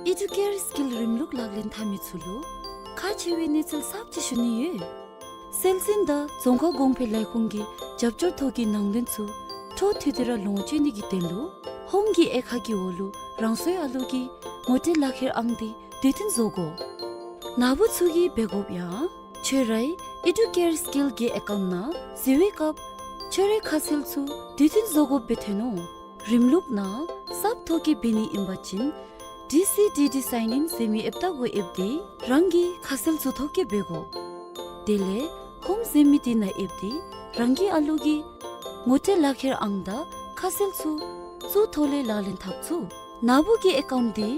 ཨི་ཌུ་ཀེར་སི་ཀིལ་རིམ་ལུགས་ལག་ལེན་འཐབ་མི་ཚུ་ལུ་ཁག་ཆེ་བའི་གནས་ཚུལ་གསརཔ་ཅིག་ཞུ་ནི་ཡོད། སྲོལ་འཛིན་དང་རྫོང་ཁ་གོང་འཕེལ་ལས་ཁུངས་ཀྱི་རྒྱབ་སྐྱོར་ཐོག་གི་ནང་དོན་ཚུ་འཕྲོ་མཐུད་དེ་ར་ལོངས་སྤྱོད་ནི་གི་དོན་ལུ་ཧོམ་གྱི་དབྱེ་ཁག་གི་འོག་ལུ་རང་སོའི་ཨ་ལུ་གི་ངོ་སྤྲོད་ལག་ཁྱེར་ཨང་དེ་དུས་མཐུན་བཟོ་དགོ། ནཱ་བུ་ཚུ་གིས་འབད་དགོཔ་ཡང་ཁྱོད་རའི་ཨི་ཌུ་ཀེར་སི་ཀིལ་གྱི་ཨེ་ཀའུནཊ་ནང་གཟིགས་པའི་སྐབས་ཁྱོད་རའི་ཁ་གསལ་ཚུ་དུས་མཐུན་བཟོ་དགོཔ་སྦེ་ཐོན་འོང་། རིམ་ལུགས་ནང་གསརཔ་ཐོ་བཀོད་འབད་ནི་ཨིན་པ་ཅིན་ཌི་སི་ཌི་ཌི་སའིན་ཨིན་ཟེར་མི་ཨེཔ་བཏབ་དགོ། ཨེཔ་འདི་རང་གི་ཁ་གསལ་ཚུ་ཐོ་བཀོད་འབད་དགོ། དེ་ལས་ཧོམ་ཟེར་མི་འདི་ནང་ཨེཔ་འདི་རང་གི་ཨ་ལུ་གི་ངོ་སྤྲོད་ལག་ཁྱེར་ཨང་དང་ཁ་གསལ་ཚུ་ཚུར་ཐོག་ལས་ལག་ལེན་འཐབ་ཚུགས། ནཱ་བུ་གི་ཨེ་ཀའུནཊ་འདི་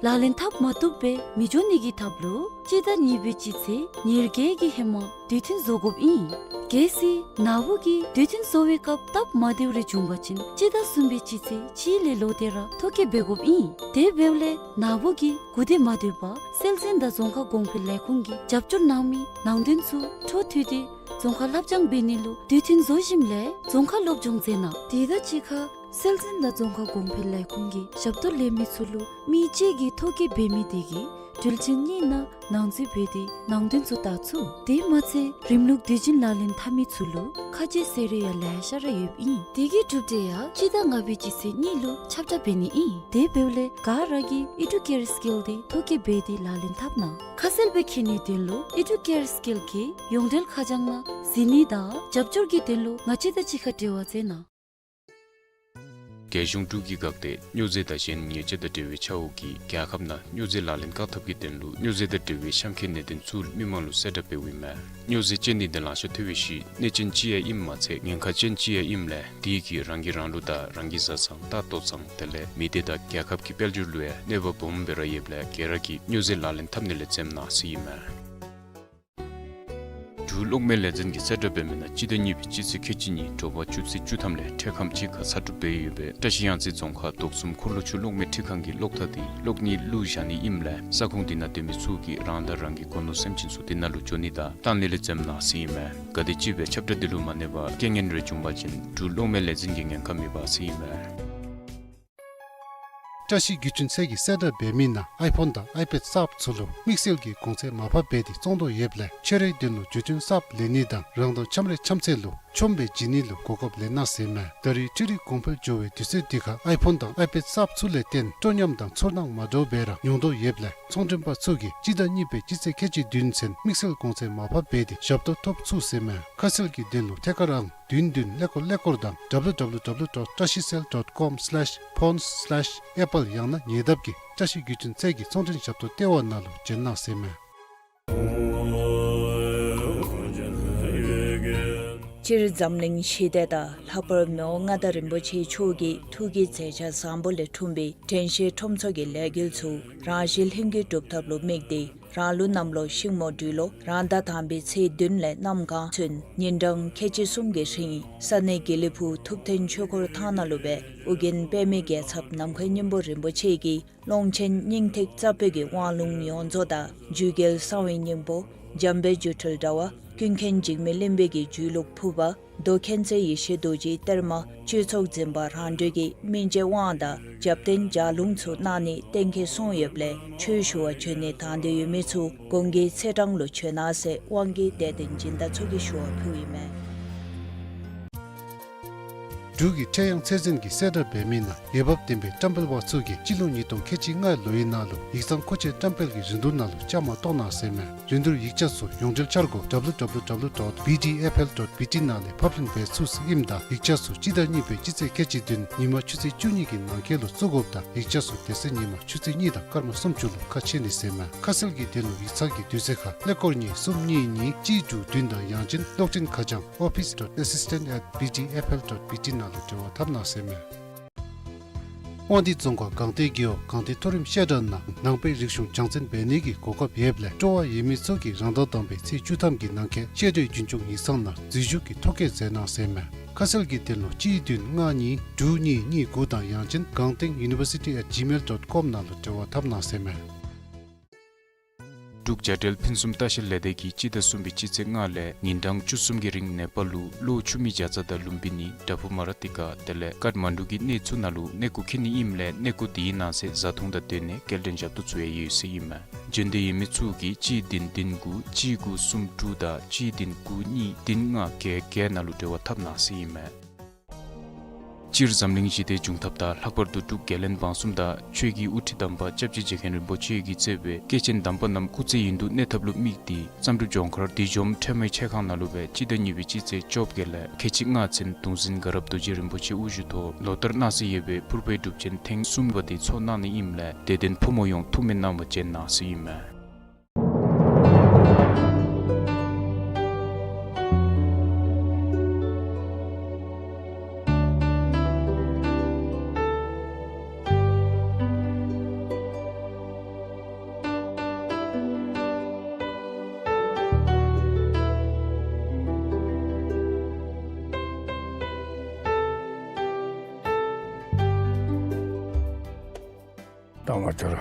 ལག་ལེན་འཐབ་མ་བཏུབ་པར་མི་འགྱོ་ནི་གི་ཐབས་ལུ་སྤྱི་ཟླ་གཉིས་པའི་སྤྱི་ཚེས་ཉེར་བརྒྱད་ཀྱི་ཧེ་མ་དུས་མཐུན་བཟོ་དགོཔ་ཨིན། གལ་སྲིད་ནཱ་བུ་གིས་དུས་མཐུན་བཟོ་བའི་སྐབས་སྟབས་མ་བདེཝ་རེ་བྱུང་པ་ཅིན་སྤྱི་ཟླ་གསུམ་པའི་སྤྱི་ཚེས་གཅིག་ལས་ལོག་སྟེ་ར་ཐོ་བཀོད་འབད་དགོཔ་ཨིན། དེ་འབདཝ་ལས་ནཱ་བུ་གིས་གུ་དེ་མ་སྡོད་པར་སྲོལ་འཛིན་དང་རྫོང་ཁ་གོང་འཕེལ་ལས་ཁུངས་ཀྱིས་རྒྱབ་སྐྱོར་གནང་མི་ནང་དོན་ཚུ་འཕྲོ་མཐུད་དེ་རྫོང་ཁ་ལྷབ་སྦྱང་འབད་ནི་ལུ་དུས་མཐུན་བཟོ་ཞིནམ་ལས་རྫོང་ཁ་སློབ་སྦྱོང་མཛད་གནང་། དེ་དང་གཅིག་ཁར་སྲོལ་འཛིན་དང་རྫོང་ཁ་གོང་འཕེལ་ལས་ཁུངས་ཀྱིས་ཞབས་ཏོག་ལེན་མི་ཚུ་ལུ་མི་གཅིག་གིས་ཐོ་བཀོད་འབད་མི་དེ་གི་དྲིལ་ཅན་གཉིས་ནང་ནང་འཛུལ་འབད་དེ་ནང་དོན་ཚུ་བལྟ་ཚུགས། དེ་མ་ཚད་རིམ་ལུགས་དུས་རྒྱུན་ལག་ལེན་འཐབ་མི་ཚུ་ལུ་ཁ་རྗེ་ཟེར་རེ་ཡང་ལེ་ཤ་ར་ཡོདཔ་ཨིན། དེ་གི་གྲུབ་འབྲས་ཡང་སྤྱི་ཟླ་ལྔ་པའི་སྤྱི་ཚེས་གཉིས་ལུ་ཁྱབ་བསྒྲགས་འབད་ནི་ཨིན། དེ་འབདཝ་ལས་ག་ར་གིས་ཨི་ཌུ་ཀེར་སི་ཀིལ་འདི་ཐོ་བཀོད་འབད་དེ་ལག་ལེན་འཐབ་གནང་། ཁ་གསལ་སྦེ་མཁྱེན་ནིའི་དོན་ལུ་ཨི་ཌུ་ཀེར་སི་ཀིལ་གྱི་ཡོངས་འབྲེལ་ཁ་བྱང་ནང་གཟིགས་ནི་དང་རྒྱབ་སྐྱོར་གྱི་དོན་ལུ་ང་བཅས་དང་གཅིག་ཁར་འབྲེལ་བ་མཛད་གནང་། རྒྱལ་གཞུང་འབྲུག་གིས་བཀག་སྡོམ་སྨྱོ་རྫས་དང་གཞན་ཉེས་ཆད་དང་འབྲེལ་བའི་ཆ་འོག་གི་རྒྱལ་ཁབ་ནང་སྨྱོ་རྫས་ལག་ལེན་བཀག་ཐབས་ཀྱི་དོན་ལུ་སྨྱོ་རྫས་དང་འབྲེལ་བའི་གཤམ་འཁོད་གནད་དོན་ཚུ་མི་མང་ལུ་གསལ་བསྒྲགས་འབདཝ་ཨིན་མས། སྨྱོ་རྫས་ཅན་ནི་འདི་ལང་ཤ་ཐོབ་པའི་ཤུལ་གནོད་ཅན་ཅིག་ཡང་ཨིནམ་མ་ཚད་ཉེན་ཁ་ཅན་ཅིག་ཡང་ཨིནམ་ལས་དེ་གིས་རང་གིས་རང་ལུ་དང་རང་གི་བཟའ་ཚང་ད་ལྟོ་ཚང་དེ་ལས་མི་སྡེ་དང་རྒྱལ་ཁབ་ཀྱི་དཔལ་འབྱོར་ལུ་ཡང་གནོད་པ་སྦོམ་སྦེ་ར་ཡོདཔ་ལས་ག་ར་གིས་སྨྱོ་རྫས་ལག་ལེན་འཐབ་ནི་ལས་འཛེམ་གནང་ཟེར་ཨིན་མས། འབྲུག་གློག་མེ་ལས་འཛིན་གྱིས་གསལ་བསྒྲགས་འབད་མི་ནང་སྤྱི་ཟླ་གཉིས་པའི་སྤྱི་ཚེས་ཁལ་གཅིག་གཉིས་དྲོ་པ་ཆུ་ཚོད་བཅུ་ཐམ་ལས་འཕྲལ་ཁམས་ཅིག་ཁར་ཚ་དྲོད་འབད་ཡོད་པའི་བཀྲ་ཤིས་གཡང་རྩེ་རྫོང་ཁག་དོག་གསུམ་འཁོར་ལོ་ཆུ་གློག་མེ་འཕྲུལ་ཁང་གི་གློག་ཐག་འདི་གློག་བརྙན་བླུག་བཞག་ནི་ཨིནམ་ལས་ས་ཁོངས་འདི་ནང་སྡོད་མི་ཚུ་གིས་རང་དང་རང་གི་སྒོ་ནོར་སེམས་ཅན་ཚུ་འདི་ནང་ལུ་འགྱོ་ནི་དང་བཏང་ནི་ལས་འཛེམ་གནང་ཟེར་ཨིན་མས། ག་དེམ་ཅིག་སྦེ་ཁྱབ་བསྒྲགས་འདི་ལུ་མ་གནས་པར་རྐྱེན་ངན་རེ་བྱུང་པ་ཅིན་འབྲུག་གློག་མེ་ལས་འཛིན་གྱིས་ཉེན་ཁ་མེད་པ་ཟེར་ཨིན་མས། བཀྲ་ཤིས་བརྒྱུད་འཕྲིན་ཚད་ཀྱིས་གསལ་བསྒྲགས་འབད་མི་ནང་ཨའི་ཕོན་དང་ཨའི་པེཌ་གསརཔ་ཚུ་ལུ་དམིགས་བསལ་གྱི་གོང་ཚད་མར་ཕབ་འབད་དེ་བཙོང་དོ་ཡོདཔ་ལས་ཁྱོད་རའི་དོན་ལུ་བརྒྱུད་འཕྲིན་གསརཔ་ལེན་ནི་དང་རང་དང་འཆམ་རའི་འཆམ་ཚད་ལུ་ཆོམ་སྦེ་བྱིན་ནི་ལུ་གོ་སྐབས་ལེན་གནང་ཟེར་མས། ད་རེས་འཕྲུལ་རིག་གོང་འཕེལ་འགྱོ་བའི་དུས་ཚོད་འདི་ཁར་ཨའི་ཕོན་དང་ཨའི་པེཌ་གསརཔ་ཚུ་ལས་བརྟེན་སྤྲོ་ཉམས་དང་ཚོར་སྣང་མ་འདྲཝ་སྦེ་ར་མྱོང་དོ་ཡོདཔ་ལས་ཚོང་མགྲོན་པ་ཚུ་གིས་སྤྱི་ཟླ་གཉིས་པའི་སྤྱི་ཚེས་ཁལ་གཅིག་བདུན་ཚུན་དམིགས་བསལ་གོང་ཚད་མར་ཕབ་འབད་དེ་ཞབས་ཏོག་ཐོབ་ཚུགས་ཟེར་མས། ཁ་གསལ་གྱི་དོན་ལུ་ཐད་ཀར་ཨང་བདུན་བདུན་ཀླད་ཀོར་ཀླད་ཀོར་དང་W W W dot trashiesale dot com slash phones slash apple ཡང་ན་ཉེ་འདབས་ཀྱི་བཀྲ་ཤིས་བརྒྱུད་འཕྲིན་ཚད་ཀྱི་ཚོང་མགྲོན་ཞབས་ཏོག་ལྟེ་བ་ནང་ལུ་བྱོན་གནང་ཟེར་མས། སྤྱིར་འཛམ་གླིང་ཞི་བདེ་དང་ལྷག་པར་མི་དབང་མངའ་བདག་རིན་པོ་ཆེ་མཆོག་གི་ཐུགས་ཀྱི་མཛད་འཆར་བཟང་པོ་ལས་འཁྲུངས་པའི་དྲན་ཤེས་ཁྲོམ་ཚོགས་ཀྱི་ལས་འགུལ་ཚུ་རང་གཞན་ལྷན་སྐྱིད་སྒྲུབ་ཐབས་ལུ་དམིགས་ཏེ་རང་ལུགས་གནམ་ལོ་ཤིང་མོ་སྦྲུལ་ལོ་རང་ཟླ་དང་པའི་ཚེས་བདུན་ལས་གནམ་གང་ཚུན་ཉིན་གྲངས་ཁལ་གཅིག་གསུམ་གྱི་རིང་ས་གནས་དགེ་ལེགས་ཕུག་ཐུབ་བསྟན་ཆོས་འཁོར་ཐང་ནང་ལུ་སྦེ་ཨོ་རྒྱན་པདྨའི་རྒྱལ་ཚབ་ནམ་མཁའི་སྙིང་པོ་རིན་པོ་ཆེ་གིས་ཀློང་ཆེན་སྙིང་ཐིག་རྩ་བོད་ཀྱི་དབང་ལུང་ཡོངས་རྫོགས་དང་རྒྱུད་རྒྱལ་གསང་བའི་སྙིང་པོ་འཇམ་དཔལ་སྒྱུ་འཕྲུལ་དྲྭ་བ་ཀུན་མཁྱེན་འཇིགས་མེད་གླིང་པའི་གི་རྒྱུད་ལུགས་ཕུར་པ་མདོ་མཁྱེན་བརྩེ་ཡེ་ཤེས་རྡོ་རྗེའི་གཏེར་མ་སྤྱོད་ཚོགས་འཛིན་པ་རང་གྲོལ་གྱི་སྨིན་བྱེད་དབང་དང་རྒྱབ་རྟེན་ལྗགས་ལུང་ཚུ་གནང་ནི་གཏན་འཁེལ་སོང་ཡོདཔ་ལས་ཆོས་ཞུ་བར་བྱོན་ནི་དང་འདོད་ཡོད་མི་ཚུ་གོང་གི་ཚེས་གྲངས་ལུ་བྱོན་གནང་ཟེར་དབང་གིས་དད་ལྡན་སྦྱིན་བདག་ཚུ་གིས་ཞུ་བ་ཕུལཝ་ཨིན་མས། འབྲུག་གི་ཁྲེ་ཡང་ཚེ་བརྟན་གྱིས་གསལ་བསྒྲགས་འབད་མི་ནང་འོས་འབབ་ལྡན་པའི་བཀྲམ་སྤེལ་པ་ཚུ་གིས་སྤྱི་ལོ་ཉིས་སྟོང་ཁལ་གཅིག་ལྔའི་ལོའི་ནང་ལུ་ཡིག་ཚང་མཁོ་ཆས་བཀྲམ་སྤེལ་གྱི་རིན་བསྡུར་ནང་ལུ་བཅའ་མར་གཏོགས་གནང་ཟེར་མས། རིན་བསྡུར་ཡིག་ཆ་ཚུ་ཡོངས་འབྲེལ་འཆར་སྒོ་W W W dot B D F L dot B T ནང་ལས་ཕབ་ལེན་འབད་ཚུགས་ཟེར་ཨིནམ་ད་ཡིག་ཆ་ཚུ་སྤྱི་ཟླ་གཉིས་པའི་སྤྱི་ཚེས་ཁལ་གཅིག་བདུན་ཉིན་མ་ཆུ་ཚོད་བཅུ་གཉིས་ཀྱི་ནང་འཁོད་ལུ་བཙུགས་དགོཔ་དང་ཡིག་ཆ་ཚུ་དེ་ཚེ་ཉིན་མ་ཆུ་ཚོད་གཉིས་དང་སྐར་མ་སུམ་ཅུ་ལུ་ཁ་ཕྱེ་ནི་ཟེར་མས། ཁ་གསལ་གྱི་དོན་ལུ་ཡིག་ཚང་གི་དུས་ཚོད་ཁར་ཀླད་ཀོར་གཉིས་གསུམ་གཉིས་གཉིས་གཅིག་དྲུག་བདུན་དང་ཡང་ཅིན་གློག་འཕྲིན་ཁ་བྱང་office dot assistant at B D F L dot B T ནང་ལུ་འབྲེལ་བ་འཐབ་གནང་ཟེར་མས། དབང་འདུས་རྫོང་ཁག་སྒང་སྟེང་རྒེད་འོག་སྒང་སྟེང་མཐོ་རིམ་བཤད་གྲྭ་ནང་ནང་པའི་རིག་གཞུང་སྦྱང་བརྩོན་འབད་ནི་གི་གོ་སྐབས་ཡོདཔ་ལས་སྤྲོ་བ་ཡོད་མི་ཚུ་གིས་རང་ཟླ་དང་པའི་ཚེས་བཅུ་ཐམ་གྱི་ནང་འཁོད་བཤད་གྲྭའི་རྒྱུན་སྐྱོང་ཡིག་ཚང་ནང་འཛུལ་ཞུགས་ཀྱི་ཐོ་བཀོད་མཛད་གནང་ཟེར་མས། ཁ་གསལ་གྱི་དོན་ལུ་གཅིག་བདུན་ལྔ་གཉིས་དྲུག་གཉིས་གཉིས་དགུ་དང་ཡང་ཅིན་སྒང་སྟེང་university at gmail dot com ནང་ལུ་འབྲེལ་བ་འཐབ་གནང་ཟེར་མས། འབྲུག་བྱ་བྲལ་ཕུན་སུམ་ལྟ་བཤལ་ལས་སྡེ་གིས་སྤྱི་ཟླ་གསུམ་པའི་སྤྱི་ཚེས་ལྔ་ལས་ཉིན་གྲངས་བཅུ་གསུམ་གྱི་རིང་ནེ་པཱལ་ལུ་གློ་ཆུ་མིག་བྱ་ཙ་དང་ལུམ་བི་ནི་བྲག་ཕུག་མ་ར་ཏི་ཀ་དེ་ལས་ཀཏ་མན་ཌུ་གི་གནས་ཚུ་ནང་ལུ་གནས་སྐོར་འཁྱིད་ནི་ཨིནམ་ལས་གནས་སྐོར་དེའི་ནང་གསེས་བཟའ་འཐུང་དང་སྡོད་གནས་སྐྱེལ་འདྲེན་ཞབས་ཏོག་ཚུ་ཡང་ཡོད་ཟེར་ཨིན་མས། འབྱོན་འདོད་ཡོད་མི་ཚུ་གིས་གཅིག་བདུན་བདུན་དགུ་གཅིག་དགུ་གསུམ་དྲུག་དང་གཅིག་བདུན་དགུ་གཉིས་བདུན་ལྔ་བརྒྱད་བརྒྱད་ནང་ལུ་འབྲེལ་བ་འཐབ་གནང་ཟེར་ཨིན་མས། སྤྱིར་འཛམ་གླིང་ཞི་བདེ་འབྱུང་ཐབས་དང་ལྷག་པར་དུ་འབྲུག་རྒྱལ་བློན་འབངས་གསུམ་དང་ཆོས་ཀྱི་དབུ་ཁྲིད་དམ་པ་སྐྱབས་རྗེ་རྗེ་མཁན་རིན་པོ་ཆེ་གིས་གཙོས་པའི་སྐྱེས་ཆེན་དམ་པ་རྣམས་སྐུ་ཚེ་ཡུན་དུ་གནས་ཐབས་ལུ་དམིགས་ཏེ་བསམ་གྲུབ་ལྗོངས་མཁར་བདུད་འཇོམས་ཁྲོས་མའི་ཆས་ཁང་ནང་ལུ་སྦེ་སྤྱི་ཟླ་གཉིས་པའི་སྤྱི་ཚེས་བཅོ་བརྒྱད་ལས་ཁལ་གཅིག་ལྔ་ཚུན་གདུང་འཛིན་དགའ་རབ་རྡོ་རྗེ་རིན་པོ་ཆེ་དབུ་བཞུགས་ཐོག་ལོ་ལྟར་གནང་སྲོལ་ཡོད་པའི་ཕུར་པའི་སྒྲུབ་ཆེན་ཐེངས་གསུམ་པ་དེ་ཚོགས་གནང་ནི་ཨིནམ་ལས་དད་ལྡན་ཕོ་མོ་ཡོངས་ཐུགས་སྨོན་གནང་བར་བྱོན་གནང་ཟེར་ཨིན་མས། ད་ང་བཅས་ར་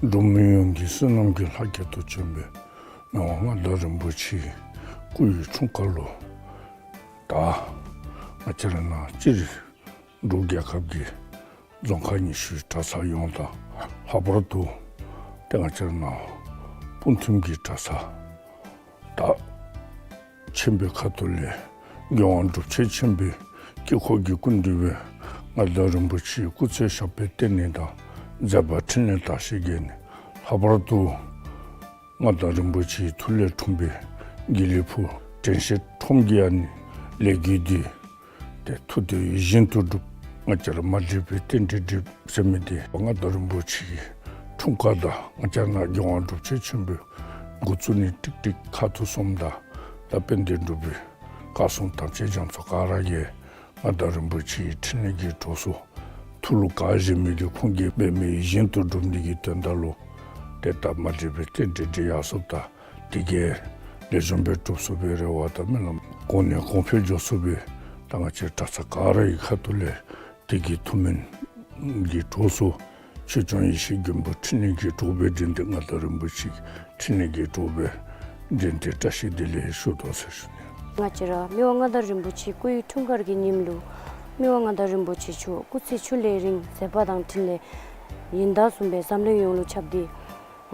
འབྲུག་མི་ཡོངས་ཀྱི་བསོད་ནམས་ཀྱི་ལྷ་སྐལ་དུ་བྱོན་པའི་མི་དབང་མངའ་བདག་རིན་པོ་ཆེའི་སྐུ་ཡི་འཁྲུངས་སྐར་ལུ་ད་ང་བཅས་ར་ནང་སྤྱིར་འབྲུག་རྒྱལ་ཁབ་ཀྱི་རྫོང་ཁག་ཉི་ཤུའི་གྲྭ་ཚང་ཡོངས་དང་ལྷག་པར་དུ་ཏེ་ང་བཅས་ར་ནང་སྤུངས་ཐིམ་གྱི་གྲྭ་ཚང་ད་ཆེན་པོའི་ཁ་ཐུག་ལས་མགོན་དབང་སྒྲུབ་ཆེན་ཆེན་པོའི་དཀྱིལ་འཁོར་གྱི་སྐུ་མདུན་སྦེ་མངའ་བདག་རིན་པོ་ཆེའི་སྐུ་ཚེ་ཞབས་པད་བརྟན་ནི་དང་མཛད་པ་འཕྲིན་ལས་དར་ཞིང་རྒྱས་ནི། ལྷག་པར་དུ་མངའ་བདག་རིན་པོ་ཆེའི་ཐུགས་ལས་འཁྲུངས་པའི་དགེ་ལེགས་ཕུག་དྲན་ཤེས་ཁྲོམ་གྱི་ཨ་ནི་ལས་འགུལ་འདི་ཏེ་ཐུགས་དོན་ཡིད་བཞིན་དུ་འགྲུབ། ང་བཅས་ར་མ་འདྲིས་པའི་རྟེན་འབྲེལ་འགྲིག་ཟེར་མི་འདི་མངའ་བདག་རིན་པོ་ཆེའི་འཁྲུངས་སྐར་དང་ང་བཅས་ནང་མགོན་དབང་སྒྲུབ་ཆེན་ཆེན་པོའི་འགོ་བཙུགས་ནི་ཀྲིག་ཀྲིག་ཁ་ཐུག་སོངམ་ད་ད་དཔལ་ལྡན་འབྲུག་པའི་བཀའ་སྲུང་དམ་ཅན་རྒྱ་མཚོ་ག་ར་གིས་མངའ་བདག་རིན་པོ་ཆེའི་འཕྲིན་ལས་ཀྱི་གྲོགས་སུ་ཐུགས་ལུ་ག་བཞེས་མི་འདི་ཁོང་གིས་འབད་མི་ཡིད་བཞིན་དུ་འགྲུབ་ནི་གི་དོན་དག་ལུ་ཏེ་ད་མ་འདྲིས་པའི་རྟེན་འབྲེལ་འགྲིག་ཡར་སོཔ་ད་དེ་གིས་ལེགས་ཤོམ་སྦེ་འགྲུབ་ཚུགས་པའི་རེ་བ་དང་སྨོན་ལམ་གོང་ནས་གོང་འཕེལ་འགྱོ་ཚུགས་པའི་ད་ང་བཅས་གྲྭ་ཚང་ག་ར་གི་ཁ་ཐུག་ལས་དེ་གི་ཐུགས་སྨོན་གྱི་གྲོགས་སུ་ཆོས་སྐྱོང་ཡེ་ཤེས་མགོན་པོ་འཕྲིན་ལས་ཀྱི་གྲོགས་སྦེ་འདྲེན་ཏེ་མངའ་བདག་རིན་པོ་ཆེ་འཕྲིན་ལས་ཀྱི་གྲོགས་སྦེ་འདྲེན་ཏེ་བཀྲ་ཤིས་བདེ་ལེགས་ཞུ་དོ་ཟེར་ཞུ་ནི། ང་བཅས་ར་མི་དབང་མངའ་བདག་རིན་པོ་ཆེ་སྐུ་ཡི་འཁྲུངས་སྐར་གྱི་ཉིནམ་ལུ་མི་དབང་མངའ་བདག་རིན་པོ་ཆེ་མཆོག་སྐུ་ཚེ་ཁྱོན་ལས་རིང་མཛད་པ་དང་འཕྲིན་ལས་ཡིན་ད་གསུངས་པའི་འཛམ་གླིང་ཡོངས་ལུ་ཁྱབ་སྟེ་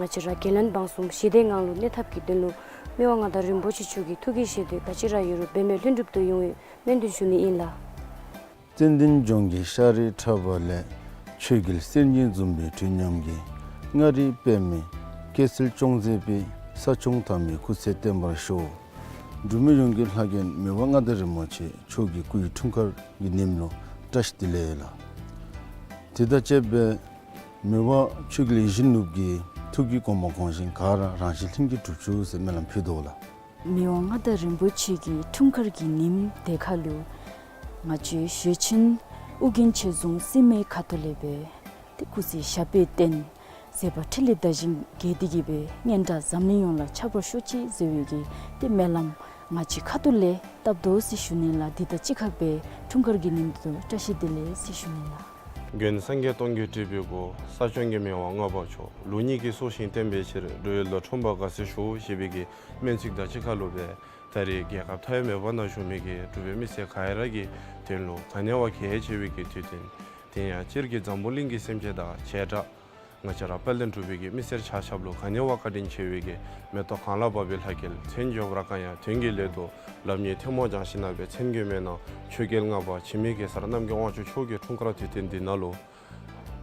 ང་བཅས་ར་རྒྱལ་བློན་འབངས་གསུམ་ཞི་བདེའི་ངང་ལུ་གནས་ཐབས་ཀྱི་དོན་ལུ་མི་དབང་མངའ་བདག་རིན་པོ་ཆེ་མཆོག་གི་ཐུགས་ཀྱི་བཞེད་དོན་ག་ཅི་ར་ཡོད་རུང་འབད་མེད་ལྷུན་གྲུབ་ཏུ་ཡོང་བའི་སྨོན་འདུན་ཞུ་ནི་ཨིན་ལགས། ཙན་དན་ལྗོངས་ཀྱི་ཤར་རི་ཁྲ་བ་ལས། ཆོས་རྒྱལ་སེང་གེ་འཛུམ་པའི་འཁྲུལ་སྙོམས་ཀྱིས། མངའ་རིས་པདྨའི་སྐྱེད་ཚལ་སྐྱོང་མཛད་པའི། ས་སྐྱོང་དར་མའི་སྐུ་ཚེ་བརྟན་པར་ཤོག། འབྲུག་མི་ཡོངས་ཀྱི་ལྷ་རྒྱལ་མི་དབང་མངའ་བདག་རིན་པོ་ཆེ་མཆོག་གི་སྐུ་ཡི་འཁྲུངས་སྐར་གྱི་ཉིནམ་ལུ་བཀྲ་ཤིས་བདེ་ལེགས་ལགས། དེ་དང་བཅསཔ་སྦེ་མི་དབང་ཆོས་རྒྱལ་ཡིད་བཞིན་ནོར་བུ་གིས་ཐུགས་ཀྱི་དགོངས་པ་གོང་བཞིན་ག་ར་རང་བཞིན་ལྷུན་གྱིས་གྲུབ་བཅུག་ཟེར་སྨོན་ལམ་ཕུལ་དོ་ལགས། མི་དབང་མངའ་བདག་རིན་པོ་ཆེ་གི་འཁྲུངས་སྐར་གྱི་ཉིནམ་དེ་ཁ་ལུ་ང་བཅས་ཞེ་ཆེན་ཨོ་རྒྱན་ཆོས་རྫོང་སྲིད་མའི་ཁ་ཐུག་ལས་སྦེ་ཏེ་སྐུ་ཚེ་ཞབས་པད་བརྟན་མཛད་པ་འཕྲིན་ལས་དར་ཞིང་རྒྱས་ཏེ་གི་སྦེ་སྙན་གྲགས་འཛམ་གླིང་ཡོངས་ལ་ཁྱབ་པར་ཤོག་ཅིག་ཟེར་བའི་གི་ཏེ་སྨོན་ལམ་ང་བཅས་ཁ་ཐུག་ལས་བཏབ་དོ་ཟེར་ཞུ་ནི་ལགས། དེ་དང་གཅིག་ཁར་སྦེ་འཁྲུངས་སྐར་གྱི་ཉིནམ་དེ་བཀྲ་ཤིས་བདེ་ལེགས་ཟེར་ཞུ་ནི་ལགས། མགོན་སངས་རྒྱས་སྟོང་གི་སྤྲུལ་པའི་སྐུ། ས་སྐྱོང་གི་མི་དབང་ལྔ་པ་མཆོག། ལུགས་གཉིས་ཀྱི་སྲོག་ཤིང་བརྟན་པའི་ཕྱིར། འགྲོ་བའི་བློ་འཁྲུགས་པ་དགའ་བསུ་ཞུ། ཞེས་པའི་གི་སྨོན་ཚིག་དང་གཅིག་ཁར་ལུ་སྦེ་ད་རེས་རྒྱལ་ཁབ་མཐའ་ཡས་མེད་པ་ནང་བཞུགས་མི་གི་འབྲུག་པའི་མི་སེར་ག་ར་གི་དོན་ལུ་ག་ནི་བ་གལ་ཆེ་བའི་གི་དུས་སྟོན། དེ་ཡང་སྤྱིར་གྱི་འཛམ་བུ་གླིང་གི་སེམས་ཅན་དང་བྱེ་བྲག་ང་བཅས་ར་དཔལ་ལྡན་འབྲུག་པའི་གི་མི་སེར་ཆ་ཁྱབ་ལུ་ག་ནི་བ་བཀའ་དྲིན་ཆེ་བའི་གི་མེ་ཏོག་གང་ལ་འབབ་པའི་ལྷ་སྐལ་མཚན་བརྗོད་པར་དཀའ་ཡང་དོན་གྱི་སླད་དུ་ལམ་ཉེས་ཐལ་མོ་སྦྱང་ཞིནམ་ལས་མཚན་དགོས་མེད་ན་ཆོས་རྒྱལ་ལྔ་པ་འཆི་མེད་གེ་སར་རྣམ་རྒྱལ་དབང་ཕྱུག་མཆོག་གི་འཁྲུངས་སྐར་དུས་སྟོན་འདི་ནང་ལུ་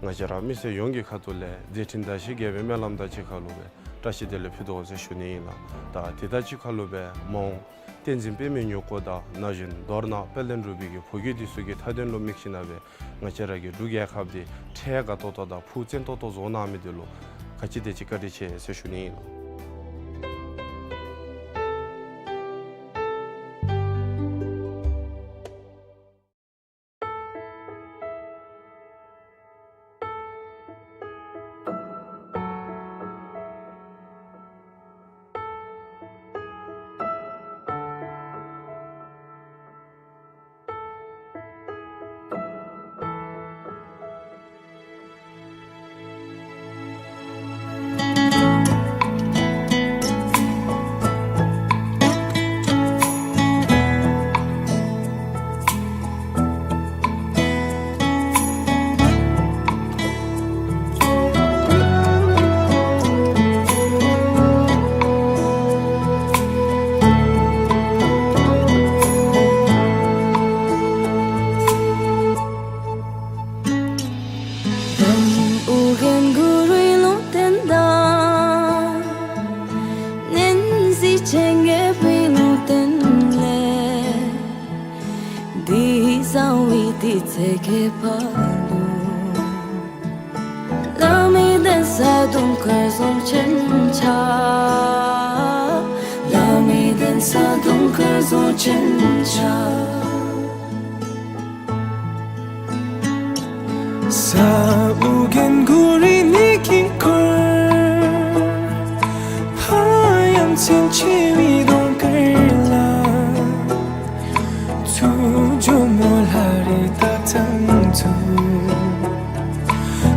ང་བཅས་ར་མི་སེར་ཡོངས་ཀྱི་ཁ་ཐུག་ལས་མཛད་འཕྲིན་དར་ཞིང་རྒྱས་པའི་སྨོན་ལམ་དང་གཅིག་ཁར་ལུ་སྦེ་བཀྲ་ཤིས་བདེ་ལེགས་ཕུལ་དོ་ཟེར་ཞུ་ནི་ཨིན་ལགས། ད་དེ་དང་གཅིག་ཁར་ལུ་སྦེ་མ་འོངས་བསྟན་འཛིན་པདྨའི་མྱུ་གུ་དང་ན་གཞོན་མདོར་ན་དཔལ་ལྡན་འབྲུག་པའི་གི་བུ་རྒྱུད་འདི་ཚུ་གི་མཐའ་དོན་ལུ་དམིགས་ཞིནམ་ལས་ང་བཅས་ར་གི་འབྲུག་རྒྱལ་ཁབ་འདི་འཕྲལ་དགའ་ཏོག་ཏོ་དང་ཕུགས་བརྟན་ཏོག་ཏོ་བཟོ་གནང་མི་འདི་ལུ་ག་ཅི་དེ་ཅིག་བཀའ་དྲིན་ཆེ་ཟེར་ཞུ་ནི་ཨིན་ལགས། གསང་བའི་དུས་ཚོད་ཀྱི་བར་དུ། བླ་མའི་གདན་ས་དུང་དཀར་རྫོང་ཆེན་ཆགས། བླ་མའི་གདན་ས་དུང་དཀར་རྫོང་ཆེན་ཆགས། ས་ཨུ་རྒྱན་གུ་རུའི་གཉིས་ཀྱིས་བསྐོར། ཕ་ཡ་མཚན་ཆེ་བའི་དུང་དཀར་ལ། ཐུགས་སྐྱོ་མོ་ལྷ་རི་དྭགས་གཙང་དུ།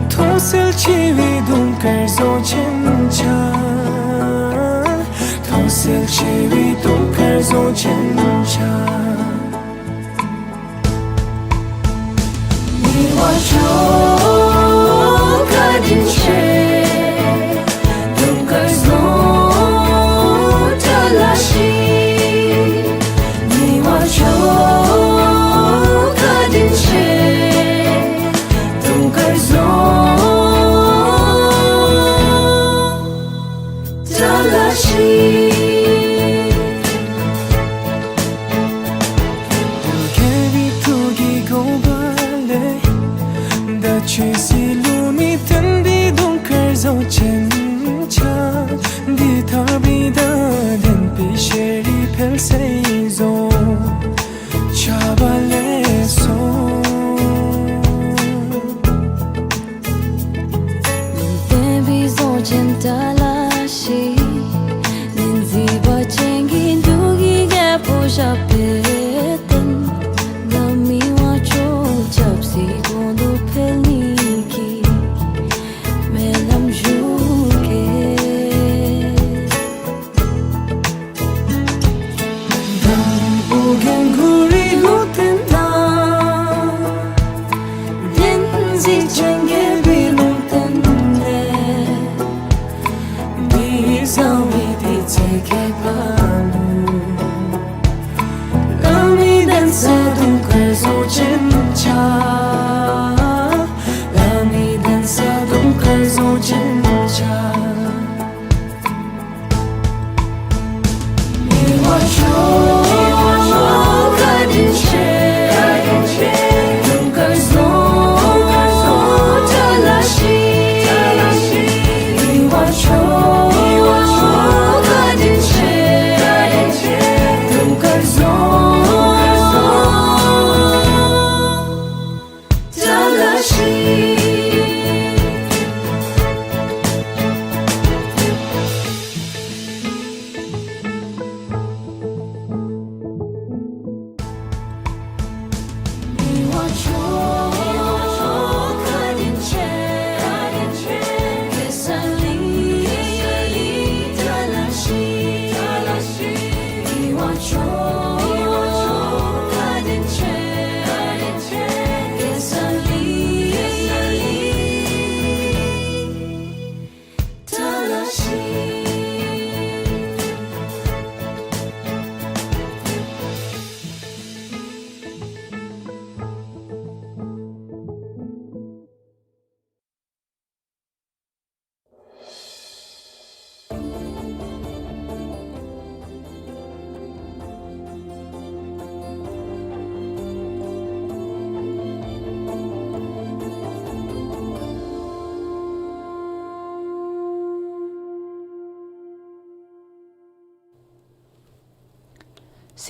མཐོ་གསལ་ཆེ་བའི་དུང་དཀར་རྫོང་ཆེན་ཆགས། མཐོ་གསལ་ཆེ་བའི་དུང་དཀར་རྫོང་ཆེན་ཆགས། ཉི་མ་ཆོ་ག་དྲིན་ཆེ། དུང་དཀར་རྫོང་བཀྲ་ལ་ཤིས། ཉི་མ་ཆོ་ག་དྲིན་ཆེ། དུང་དཀར་རྫོང་བཀྲ་ལ་ཤིས། རྒྱལ་བའི་ཐུགས་ཀྱི་དགོངས་པ་ལས། ད་ཆོས་སྲིད་ལུགས་གཉིས་བསྟན་པའི་དུང་དཀར་རྫོང་ཆེན་ཆགས། འདི་ལྟ་བུའི་དད་ལྡན་པའི་ཤེས་རིག་འཕེལ་སའི་རྫོང་ཆགས་པ་ལེགས་སོ། ལུང་བསྟན་པའི་རྫོང་ཆེན་བཀྲ་ལ་ཤིས། ཉི་ཟེར་བ་ཅན་གྱི་འབྲུག་གི་རྒྱལ་པོ་ཞབས་པད་བརྟན། ལ་མི་དབང་ཆོས་ཆབ་སྲིད་གོང་དུ་འཕེལ་ནི་གི་སྨོན་ལམ་ཞུ་གེ། ཨུ་རྒྱན་གུ་རུའི་ལུང་བསྟན་དང་། བསྟན་འཛིན་ཅན་རྒྱལ་པོའི་ལུང་བསྟན་ལས། འདི་གསང་བའི་དུས་ཚོད་ཀྱི་བར་དུ། བླ་མའི་གདན་ས་དུང་དཀར་རྫོང་ཆེན་ཆགས། བླ་མའི་གདན་ས་དུང་དཀར་རྫོང་ཆེན་ཆགས།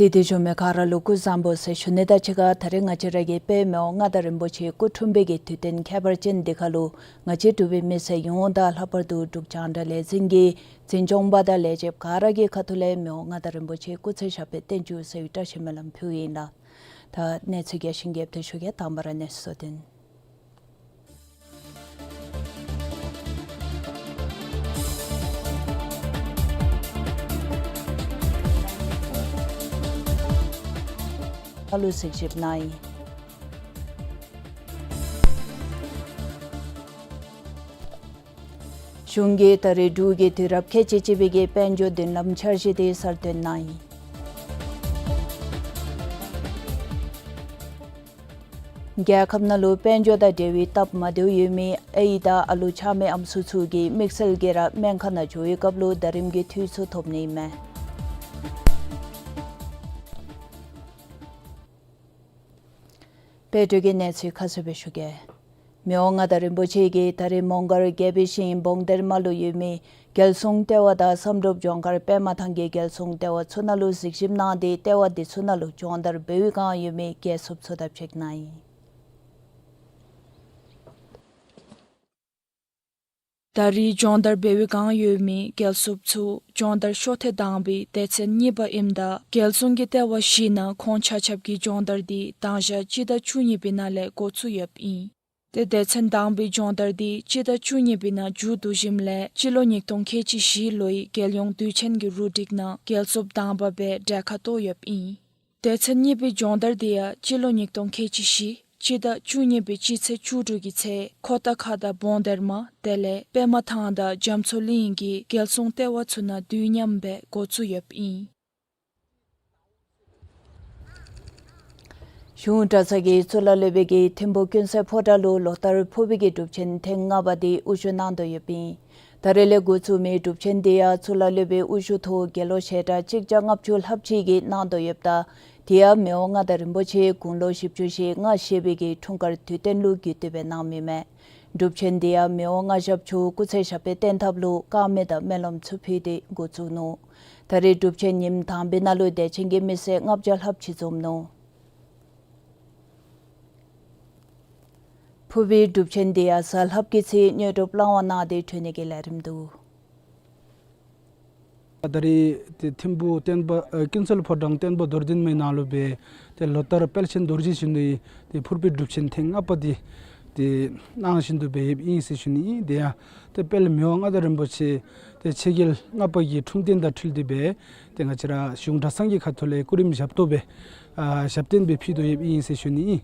གསན་ཏེ་བཞུགས་མི་ག་ར་ལུ་སྐུ་གཟུགས་བཟང་པོ་ཟེར་ཞུ་ནི་དང་གཅིག་ཁར་ད་རེས་ང་བཅས་ར་གི་དཔལ་མི་དབང་མངའ་བདག་རིན་པོ་ཆེ་སྐུ་འཁྲུངས་པའི་གི་དུས་སྟོན་ཁྱད་པར་ཅན་འདི་ཁར་ལུ་ང་བཅས་འབྲུག་པའི་མི་སེར་ཡོངས་དང་ལྷག་པར་དུ་འབྲུག་རྒྱང་བསྒྲགས་ལས་འཛིན་གྱི་འཛིན་སྐྱོང་པ་དང་ལས་བྱེདཔ་ག་ར་གི་ཁ་ཐུག་ལས་མི་དབང་མངའ་བདག་རིན་པོ་ཆེ་སྐུ་ཚེ་ཞབས་པད་བརྟན་བཅུག་ཟེར་བའི་བཀྲ་ཤིས་སྨོན་ལམ་ཕུལཝ་ཨིན་ལགས། ད་གནས་ཚུལ་རྒྱས་ཤིང་རྒྱསཔ་ཏེ་ཞུ་གེ། དང་པ་ར་གནས་ཚུལ་གསོལ་འདེབས། ཨ་ལུ་གཟིགས་ཞིབ་གནང་ཡི། གཞུང་གིས་ད་རེས་འབྲུག་གི་དུས་རབས་ཁལ་གཅིག་གཅིག་པའི་གི་དཔལ་འབྱོར་མདུན་ལམ་འཆར་གཞི་དེ་གསར་བཏོན་གནང་ཡི། རྒྱལ་ཁབ་ནང་ལུ་དཔལ་འབྱོར་དང་འབྲེལ་བའི་སྟབས་མ་བདེཝ་ཡོད་མི་ཨའི་དང་ཨ་ལུ་ཆགས་མེད་ཨམ་སྲུ་ཚུ་གིས་དམིགས་བསལ་གྱིས་ར་སྨན་ཁང་ནང་འགྱོ་བའི་སྐབས་ལུ་ཟླ་རིམ་གྱི་འཐུས་ཚུ་ཐོབ་ནི་མས། དཔལ་སྒྲོལ་གྱིས་གནས་ཚུལ་ཁ་གསལ་སྦེ་ཞུ་གེ། མི་དབང་མངའ་བདག་རིན་པོ་ཆེ་གིས་ད་རིས་མོང་སྒར་རྒྱལ་པོའི་ཞིང་བོང་སྡེར་མ་ལུ་ཡོད་མི་རྒྱལ་སྲུང་ལྟེ་བ་དང་བསམ་གྲུབ་ལྗོངས་མཁར་པདྨ་ཐང་གི་རྒྱལ་སྲུང་ལྟེ་བ་ཚུ་ནང་ལུ་གཟིགས་ཞིབ་གནང་སྟེ་ལྟེ་བ་འདི་ཚུ་ནང་ལུ་སྦྱོང་བརྡར་འབད་བའི་བསྒང་ཡོད་མི་རྒྱལ་སྲུངཔ་ཚུ་དང་ཕྱད་གནང་ཡི། ད་རིས་སྦྱོང་བརྡར་འབད་བའི་བསྒང་ཡོད་མི་རྒྱལ་སྲུངཔ་ཚུ་སྦྱོང་བརྡར་ཤོ་ཐེངས་དང་པའི་སྡེ་ཚན་གཉིས་པ་ཨིནམ་ད་རྒྱལ་སྲུང་གི་ལྟེ་བ་བཞི་ནང་ཁོང་ཆ་ཁྱབ་ཀྱི་སྦྱོང་བརྡར་འདི་དང་ཞག་སྤྱི་ཟླ་བཅུ་གཉིས་པའི་ནང་ལས་འགོ་བཙུགས་ཡོདཔ་ཨིན། ཏེ་སྡེ་ཚན་དང་པའི་སྦྱོང་བརྡར་འདི་སྤྱི་ཟླ་བཅུ་གཉིས་པའི་ནང་མཇུག་བསྡུ་ཞིནམ་ལས་སྤྱི་ལོ་ཉིས་སྟོང་ཁལ་གཅིག་བཞི་ལོའི་རྒྱལ་ཡོངས་དུས་ཆེན་གྱི་རུ་སྒྲིག་ནང་རྒྱལ་སྲུངཔ་དང་པ་སྦེ་གྲལ་ཁར་གཏོགས་ཡོདཔ་ཨིན། སྡེ་ཚན་གཉིས་པའི་སྦྱོང་བརྡར་འདི་ཡང་སྤྱི་ལོ་ཉིས་སྟོང་ཁལ་གཅིག་བཞི་སྤྱི་ཟླ་བཅུ་གཉིས་པའི་སྤྱི་ཚེས་བཅུ་དྲུག་གི་ཚེ་ཁོ་ཏ་ཁ་དང་བོང་སྡེར་མ་དེ་ལས་པདྨ་ཐང་དང་རྒྱ་མཚོ་གླིང་གི་རྒྱལ་སྲུང་ལྟེ་བ་ཚུ་ནང་དུས་མཉམ་སྦེ་འགོ་བཙུགས་ཡོདཔ་ཨིན། གཞུང་གྲྭ་ཚང་གིས་གཙུག་ལག་སློབ་དཔོན་གྱིས་ཐིམ་ཕུག་ཀུན་གསལ་ཕོ་བྲང་ལུ་ལོ་ལྟར་ཕུར་བུ་གི་སྒྲུབ་ཆེན་ཐེངས་ལྔ་པ་འདི་དབུ་བཞུགས་གནང་དོ་ཡོདཔ་ཨིན། ད་རེས་ལས་འགོ་བཙུགས་མི་སྒྲུབ་ཆེན་འདི་ཡང་གཙུག་ལག་སློབ་དཔོན་དབུ་བཞུགས་ཐོག་དགེ་སློང་ཞལ་གྲངས་གཅིག་བརྒྱ་ལྔ་བཅུ་ལྷགཔ་ཅིག་གིས་གནང་དོ་ཡོདཔ་ད་དེ་ཡང་མི་དབང་མངའ་བདག་རིན་པོ་ཆེ་དགུང་ལོ་བཞི་བཅུ་ཞེ་ལྔ་བཞེས་པའི་གི་འཁྲུངས་སྐར་དུས་སྟོན་ལུ་བརྒྱུད་དེ་སྦེ་གནངམ་ཨིན་མས། སྒྲུབ་ཆེན་འདི་ཡང་མི་དབང་མངའ་ཞབས་མཆོག་སྐུ་ཚེ་ཞབས་པད་བརྟན་ཐབས་ལུ་དཀར་མེ་དང་སྨོན་ལམ་ཚུ་ཕུལ་ཏེ་འགོ་བཙུགས་ནུག། ད་རེས་སྒྲུབ་ཆེན་ཉིནམ་དང་པའི་ནང་ལུ་དད་ཅན་གྱི་མི་སེར་ལྔ་བརྒྱ་ལྷགཔ་ཅིག་འཛོམས་ནུག། ཕུར་བུའི་སྒྲུབ་ཆེན་འདི་ཡང་གཟའ་ལྷགཔ་གི་ཚེ་དངོས་གྲུབ་བླང་བར་གནང་སྟེ་གྲོལ་ནི་གི་ལས་རིམ་འདུག། ད་རེས་ཏེ་ཐིམ་ཕུག་བསྟན་པ་ཨ་ཀུན་གསལ་ཕོ་བྲང་བསྟན་པ་རྡོར་གདན་མའི་ནང་ལུ་སྦེ་ཏེ་ལོ་ལྟར་དཔལ་ཆེན་རྡོ་རྗེ་འཆང་ནི་ཏེ་ཕུར་བུའི་སྒྲུབ་ཆེན་ཐེངས་ལྔ་པ་འདི་ཏེ་གནང་བཞིན་དུ་སྦེ་ཡོདཔ་ཨིན་ཟེར་ཞུ་ནི་ཨིན། དེ་ཡང་ཏེ་དཔལ་མི་དབང་མངའ་བདག་རིན་པོ་ཆེ་ཏེ་ཆེ་རྒྱལ་ལྔ་པ་གི་འཁྲུངས་རྟེན་དང་འཁྲིལ་ཏེ་སྦེ་ཏེ་ང་བཅས་ར་གཞུང་གྲྭ་ཚང་གི་ཁ་ཐུག་ལས་སྐུ་རིམ་ཞབས་ཏོག་སྦེ་ཨ་ཞབས་བརྟན་སྦེ་ཕུལ་དོ་ཡོདཔ་ཨིན་ཟེར་ཞུ་ནི་ཨིན།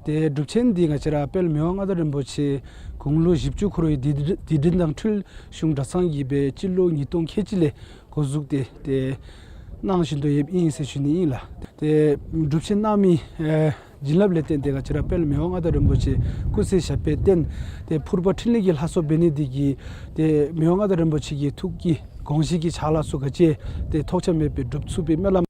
ཏེ་སྒྲུབ་ཆེན་འདི་ང་བཅས་ར་དཔལ་མི་དབང་མངའ་བདག་རིན་པོ་ཆེ་དགུང་ལོ་བཞི་བཅུ་འཁོར་བའི་དུས་དུས་དྲན་དང་འཁྲིལ་གཞུང་གྲྭ་ཚང་གིས་སྦེ་སྤྱི་ལོ་ཉིས་སྟོང་ཁལ་གཅིག་ལས་འགོ་བཙུགས་ཏེ་ཏེ་གནང་བཞིན་དུ་ཡོདཔ་ཨིན་ཟེར་ཞུ་ནི་ཨིན་ལགས། ཏེ་སྒྲུབ་ཆེན་གནང་མི་ཨེ་བྱིན་རླབས་ལས་བརྟེན་ཏེ་ང་བཅས་ར་དཔལ་མི་དབང་མངའ་བདག་རིན་པོ་ཆེ་སྐུ་ཚེ་ཞབས་པད་བརྟན་ཏེ་ཕུར་པ་འཕྲིན་ལས་ཀྱི་ལྷ་ཚོགས་འབད་ནི་འདི་གིས་ཏེ་མི་དབང་མངའ་བདག་རིན་པོ་ཆེ་གི་ཐུགས་ཀྱི་དགོངས་བཞེད་ཀྱི་ཕྱག་ལཱ་ཚུ་ག་ཅི་ཏེ་ཐོགས་ཆགས་མེད་པར་སྒྲུབ་ཚུགས་པའི་སྨོན་ལམ།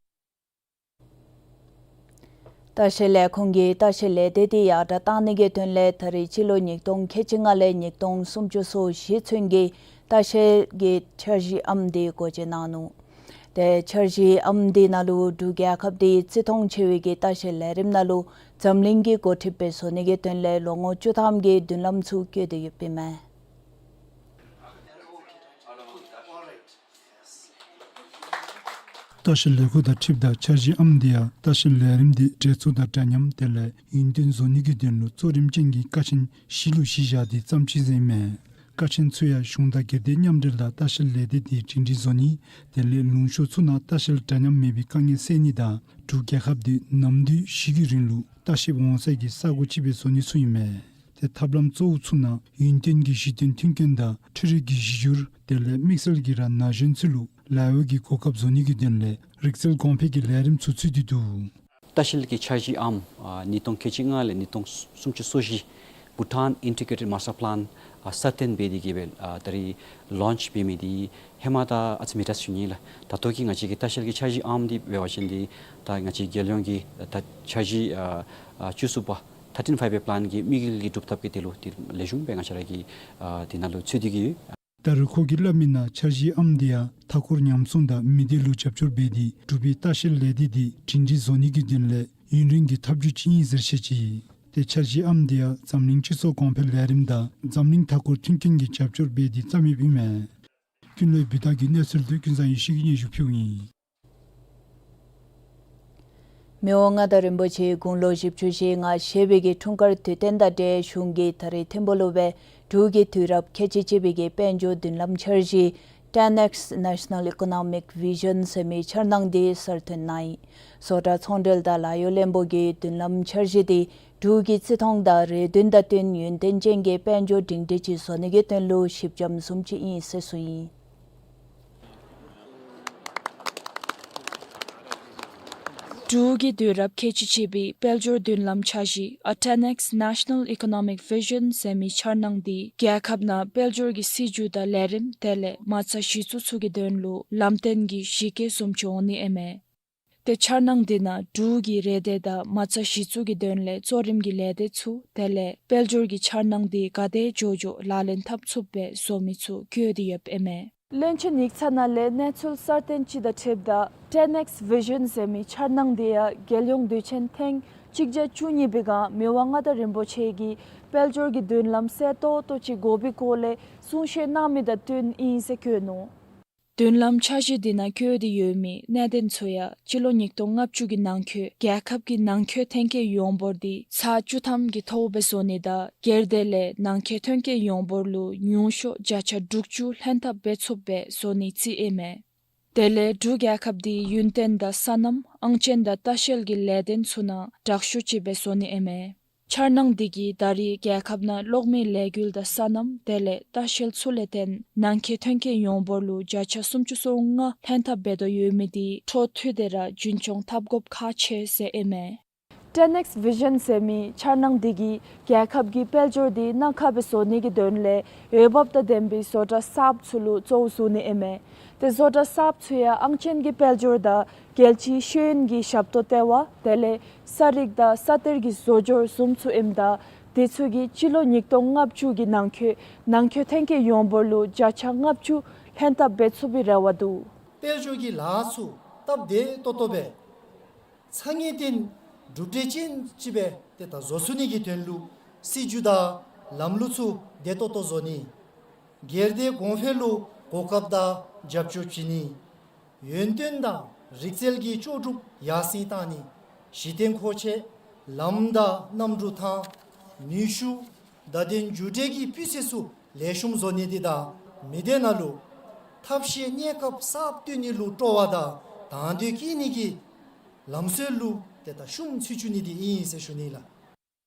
ལྟ་བཤལ་ལས་ཁུངས་ཀྱི་ལྟ་བཤལ་ལས་སྡེ་འདི་ཡར་དྲག་གཏང་ནི་གི་དོན་ལས་ད་རེས་སྤྱི་ལོ་ཉིས་སྟོང་ཁལ་གཅིག་ལྔ་ལས་ཉིས་སྟོང་སུམ་ཅུ་སོ་བཞི་ཚུན་གྱི་ལྟ་བཤལ་གྱི་འཆར་གཞི་ཨམ་འདི་སྒོ་འབྱེད་གནང་ནུག། ཏེ་འཆར་གཞི་ཨམ་འདི་ནང་ལུ་འབྲུག་རྒྱལ་ཁབ་འདི་བརྩི་མཐོང་ཆེ་བའི་གི་ལྟ་བཤལ་ལས་རིམ་ནང་ལུ་འཛམ་གླིང་གི་འགོ་ཁྲིདཔ་སྦེ་བཟོ་ནི་གི་དོན་ལས་ལོ་ངོ་བཅུ་ཐམ་གྱི་མདུན་ལམ་ཚུ་བཀོད་དེ་ཡོདཔ་ཨིན་མས། ལྟ་བཤལ་ལས་ཁུངས་དང་འཁྲིལཝ་ད་འཆར་གཞི་ཨམ་འདི་ཡང་ལྟ་བཤལ་ལས་རིམ་འདི་གྲོས་ཚོགས་དང་འདྲ་མཉམ་དེ་ལས་ཡུན་བརྟན་བཟོ་ནི་གི་དོན་ལུ་གཙོ་རིམ་ཅན་གྱི་ཀ་ཆེན་བཞི་ལུ་གཞི་བཞག་སྟེ་བརྩམས་ཅི་ཟེར་ཨིན་མས། ཀ་ཆེན་ཚུ་ཡང་གཞུང་དང་སྒེར་སྡེ་མཉམ་འབྲེལ་དང་ལྟ་བཤལ་ལས་སྡེ་འདི་སྒྲིང་སྒྲིང་བཟོ་ནི་དེ་ལས་ལུང་ཕྱོགས་ཚུ་ནང་ལྟ་བཤལ་འདྲ་མཉམ་མེད་པའི་དཀའ་ངལ་སེལ་ནི་དང་འབྲུག་རྒྱལ་ཁབ་འདི་ནམ་དུས་བཞི་གི་རིང་ལུ་ལྟ་བཤལཔ་འོང་སའི་གི་ས་གོ་ཅིག་སྦེ་བཟོ་ནི་ཚུ་ཨིན་མས། ཏེ་ཐབས་ལམ་གཙོ་བོ་ཚུ་ནང་ཡུན་བརྟན་གྱི་གཞི་རྟེན་མཐུན་རྐྱེན་དང་འཕྲུལ་རིག་གི་གཞི་འགྱུར་དེ་ལས་དམིགས་བསལ་གྱི་ར་ན་གཞོན་ཚུ་ལུ་ལཱ་གཡོག་གི་གོ་སྐབས་བཟོ་ནི་གི་དོན་ལས་རིག་རྩལ་གོང་འཕེལ་གྱི་ལས་རིམ་ཚུ་ཚུད་དེ་འདུག། ལྟ་བཤལ་གྱི་འཆར་གཞི་ཨམ་ཨ་ཉིས་སྟོང་ཁལ་གཅིག་ལྔ་ལས་ཉིས་སྟོང་སུམ་ཅུ་སོ་བཞི་Bhutan Integrated Master Plan ཨ་སྲ་བརྟན་འབད་དེ་གིས་སྦེ་ཨ་ད་རིས་ལོནཆ་འབད་མི་འདི་ཧེ་མ་དང་ཨ་ཙི་མི་འདྲ་ཞུ་ནི་ལགས། ད་ལྟོ་གི་ང་བཅས་ཀྱི་ལྟ་བཤལ་གྱི་འཆར་གཞི་ཨམ་འདི་འབད་བ་ཅིན་འདི་ད་ང་བཅས་རྒྱལ་ཡོངས་ཀྱི་ད་འཆར་གཞི་ཨ་ཨ་བཅུ་གསུམ་པ་Thirteen Five Year Plan གི་དམིགས་ཡུལ་གྱི་སྒྲུབ་ཐབས་ཀྱི་དོན་ལུ་འདི་ལེགས་ཤོམ་སྦེ་ང་བཅས་ར་གིས་ཨ་འདི་ནང་ལུ་ཚུད་དེ་གིས་ཡོད། ད་རུང་ཁོ་གིས་སླབ་མི་ནང་འཆར་གཞི་ཨམ་འདི་ཡང་མཐའ་འཁོར་ཉམས་སྲུང་དང་མི་སྡེ་ལུ་རྒྱབ་སྐྱོར་འབད་དེ་འབྲུག་པའི་ལྟ་བཤལ་ལས་སྡེ་འདི་སྒྲིང་སྒྲིང་བཟོ་ནི་གི་དོན་ལས་ཡུན་རིང་གི་ཐབས་བྱུས་ཅིག་ཨིན་ཟེར་བཤད་ཅི། ཏེ་འཆར་གཞི་ཨམ་འདི་ཡང་འཛམ་གླིང་སྤྱི་ཚོགས་གོང་འཕེལ་ལས་རིམ་དང་འཛམ་གླིང་མཐའ་འཁོར་མཐུན་རྐྱེན་གྱི་རྒྱབ་སྐྱོར་འབད་དེ་བརྩམས་ཡོདཔ་ཨིན་མས། ཀུན་ལེགས་བི་དྷ་གི་གནས་ཚུལ་འདི་ཀུན་བཟང་ཡེ་ཤེས་ཀྱིས་སྙན་ཞུ་ཕུལཝ་ཨིན། མི་དབང་མངའ་བདག་རིན་པོ་ཆེ་དགུང་ལོ་བཞི་བཅུ་ཞེ་ལྔ་བཞེས་པའི་གི་འཁྲུངས་སྐར་དུས་སྟོན་དང་འབྲེལ་གཞུང་གིས་ད་རིས་ཐིམ་ཕུག་ལུ་སྦེ་འབྲུག་གི་དུས་རབས་ཁལ་གཅིག་གཅིག་པའི་གི་དཔལ་འབྱོར་མདུན་ལམ་འཆར་གཞི་Ten X National Economic Vision ཟེར་མི་འཆར་སྣང་འདི་གསར་བཏོན་གནང་ཡི། བཟོ་གྲྭ་ཚོང་འབྲེལ་དང་ལཱ་གཡོག་བློན་པོ་གིས་མདུན་ལམ་འཆར་གཞི་འདི་འབྲུག་གི་བརྩི་མཐོང་དང་རེ་འདུན་དང་བསྟུན་ཡུན་བརྟན་ཅན་གྱི་དཔལ་འབྱོར་སྒྲིང་སྒྲིང་ཅིག་བཟོ་ནི་གི་དོན་ལུ་ཞིབ་འཇམ་བཟུམ་ཅིག་ཨིན་ཟེར་གསུངས་ཡི། འབྲུག་གི་དུས་རབས་ཁལ་གཅིག་གཅིག་པའི་དཔལ་འབྱོར་མདུན་ལམ་འཆར་གཞི་ཨ་ཊེན་ཨེགསི་National Economic Vision ཟེར་མི་འཆར་སྣང་འདི་རྒྱལ་ཁབ་ནང་དཔལ་འབྱོར་གྱི་སྲིད་བྱུས་དང་ལས་རིམ་དེ་ལས་མ་རྩ་གཞི་བཙུགས་ཚུ་གི་དོན་ལུ་ལམ་སྟོན་གྱི་གཞི་བཀོད་བཟུམ་ཅིག་འོང་ནི་ཨིན་མས། ཏེ་འཆར་སྣང་འདི་ནང་འབྲུག་གི་རེ་འདོད་དང་མ་རྩ་གཞི་བཙུགས་ཀྱི་དོན་ལས་གཙོ་རིམ་གྱི་ལས་སྡེ་ཚུ་དེ་ལས་དཔལ་འབྱོར་གྱི་འཆར་སྣང་འདི་ག་དེ་མགྱོགས་མགྱོགས་ལག་ལེན་འཐབ་ཚུགསཔ་སྦེ་བཟོ་མི་ཚུ་བཀོད་དེ་ཡོདཔ་ཨིན་མས། བློན་ཆེན་ཡིག་ཚང་ནང་ལས་གནས་ཚུལ་གསར་བཏོན་ཅིག་དང་འཁྲིལཝ་ད་ཊེན་ཨེགསི་བི་ཞཱན་ཟེར་མི་འཆར་སྣང་འདི་ཡང་རྒྱལ་ཡོངས་དུས་ཆེན་ཐེངས་གཅིག་བརྒྱ་བཅུ་གཉིས་པའི་སྒང་མི་དབང་མངའ་བདག་རིན་པོ་ཆེ་གིས་དཔལ་འབྱོར་གྱི་མདུན་ལམ་གསལ་ཏོག་ཏོ་ཅིག་དགོ་པའི་སྐོར་ལས་གསུང་བཤད་གནང་མི་དང་བསྟུན་ཨིན་ཟེར་བཀོད་ནུག། མདུན་ལམ་འཆར་གཞི་འདི་ནང་བཀོད་དེ་ཡོད་མི་གནད་དོན་ཚུ་ཡང་སྤྱི་ལོ་ཉིས་སྟོང་ལྔ་བཅུ་གི་ནང་འཁོད་རྒྱལ་ཁབ་ཀྱི་ནང་འཁོད་ཐོན་སྐྱེད་ཡོངས་འབོར་འདི་ཚག་བཅུ་ཐམ་གྱི་ཐོག་སྦེ་བཟོ་ནི་དང་སྒེར་སྡེ་ལས་ནང་འཁོད་ཐོན་སྐྱེད་ཡོངས་འབོར་ལུ་ཉུང་ཤོས་བརྒྱ་ཆ་དྲུག་ཅུ་ལྷན་ཐབས་འབད་ཚུགསཔ་སྦེ་བཟོ་ནི་རྩིས་ཨིན་མས། དེ་ལས་འབྲུག་རྒྱལ་ཁབ་འདི་ཡུན་བརྟན་དང་སོ་ནམ་ཨང་ཅན་དང་ལྟ་བཤལ་གྱི་ལས་དོན་ཚུ་ནང་དྲག་ཤོས་ཅིག་སྦེ་བཟོ་ནི་ཨིན་མས། འཆར་སྣང་འདི་གིས་ད་རེས་རྒྱལ་ཁབ་ནང་གློག་མེའི་ལས་འགུལ་དང་སོ་ནམ་དེ་ལས་ལྟ་བཤལ་ཚུ་ལས་བརྟེན་ནང་འཁོད་ཐོན་སྐྱེད་ཡོངས་འབོར་ལུ་བརྒྱ་ཆ་སུམ་ཅུ་སོ་ལྔ་ལྷན་ཐབས་འབད་དོ་ཡོད་མི་འདི་འཕྲོ་མཐུད་དེ་ར་རྒྱུན་སྐྱོང་འཐབ་དགོཔ་ཁག་ཆེ་ཟེར་ཨིན་མས། ཊེན་ཨེགསི་བི་ཞཱན་ཟེར་མི་འཆར་སྣང་འདི་གིས་རྒྱལ་ཁབ་ཀྱི་དཔལ་འབྱོར་འདི་གནམ་ཁ་སྦེ་བཟོ་ནི་གི་དོན་ལས་འོས་འབབ་དང་ལྡན་པའི་བཟོ་གྲྭ་གསརཔ་ཚུ་ལུ་གཙོ་བོ་བཟུང་ནི་ཨིན་མས། ཏེ་བཟོ་གྲྭ་གསརཔ་ཚུ་ཡང་ཨང་ཅན་གྱི་དཔལ་འབྱོར་དང་རྒྱལ་སྤྱིའི་ཤེས་ཡོན་གྱི་ཞབས་ཏོག་ལྟེ་བ་དེ་ལས་ས་རིག་དང་ས་གཏེར་གྱི་བཟོ་སྦྱོར་བཟུམ་ཚུ་ཨིནམ་ད་དེ་ཚུ་གིས་སྤྱི་ལོ་ཉིས་སྟོང་ལྔ་བཅུ་གི་ནང་འཁོད་ནང་འཁོད་ཐོན་སྐྱེད་ཡོངས་འབོར་ལུ་བརྒྱ་ཆ་ལྔ་བཅུ་ལྷན་ཐབས་འབད་ཚུགས་པའི་རེ་བ་འདུག། དཔལ་འབྱོར་གྱི་ལཱ་ཚུ་སྟབས་བདེ་ཏོག་ཏོ་སྦེ་ཚ་ངེས་ལྡན་གྲུབ་འབྲས་ཅན་ཅིག་སྦེ་ཏེ་ད་བཟོ་ཚུགས་ནི་གི་དོན་ལུ་སྲིད་བྱུས་དང་ལམ་ལུགས་ཚུ་བདེ་ཏོག་ཏོ་བཟོ་ནི། སྒེར་སྡེ་གོང་འཕེལ་ལུ་གོ་སྐབས་དང་རྒྱབ་སྐྱོར་བྱིན་ནི། ཡོན་ཏན་དང་རིག་རྩལ་གྱི་ལྕོགས་གྲུབ་ཡར་སེང་བཏང་ནི། གཞི་རྟེན་མཁོ་ཆས་ལམ་དང་གནམ་གྲུ་ཐང་ནུས་ཤུགས་བརྡ་དོན་མཇུག་འབྲས་ཀྱི་སྤུས་ཚད་ཚུ་ལེགས་ཤོམ་བཟོ་ནི་འདི་དང་མི་སྡེ་ནང་ལུ་ཐབས་ཤེས་གནས་སྐབས་གསརཔ་བཏོན་ནི་ལུ་སྤྲོ་བ་དང་དང་འདོད་བསྐྱེད་ནི་གི་ལམ་སྲོལ་ལུ་ཏེ་ད་ཤུགས་ཚུ་བཙུགས་ནི་འདི་ཨིན་ཟེར་ཞུ་ནི་ལགས།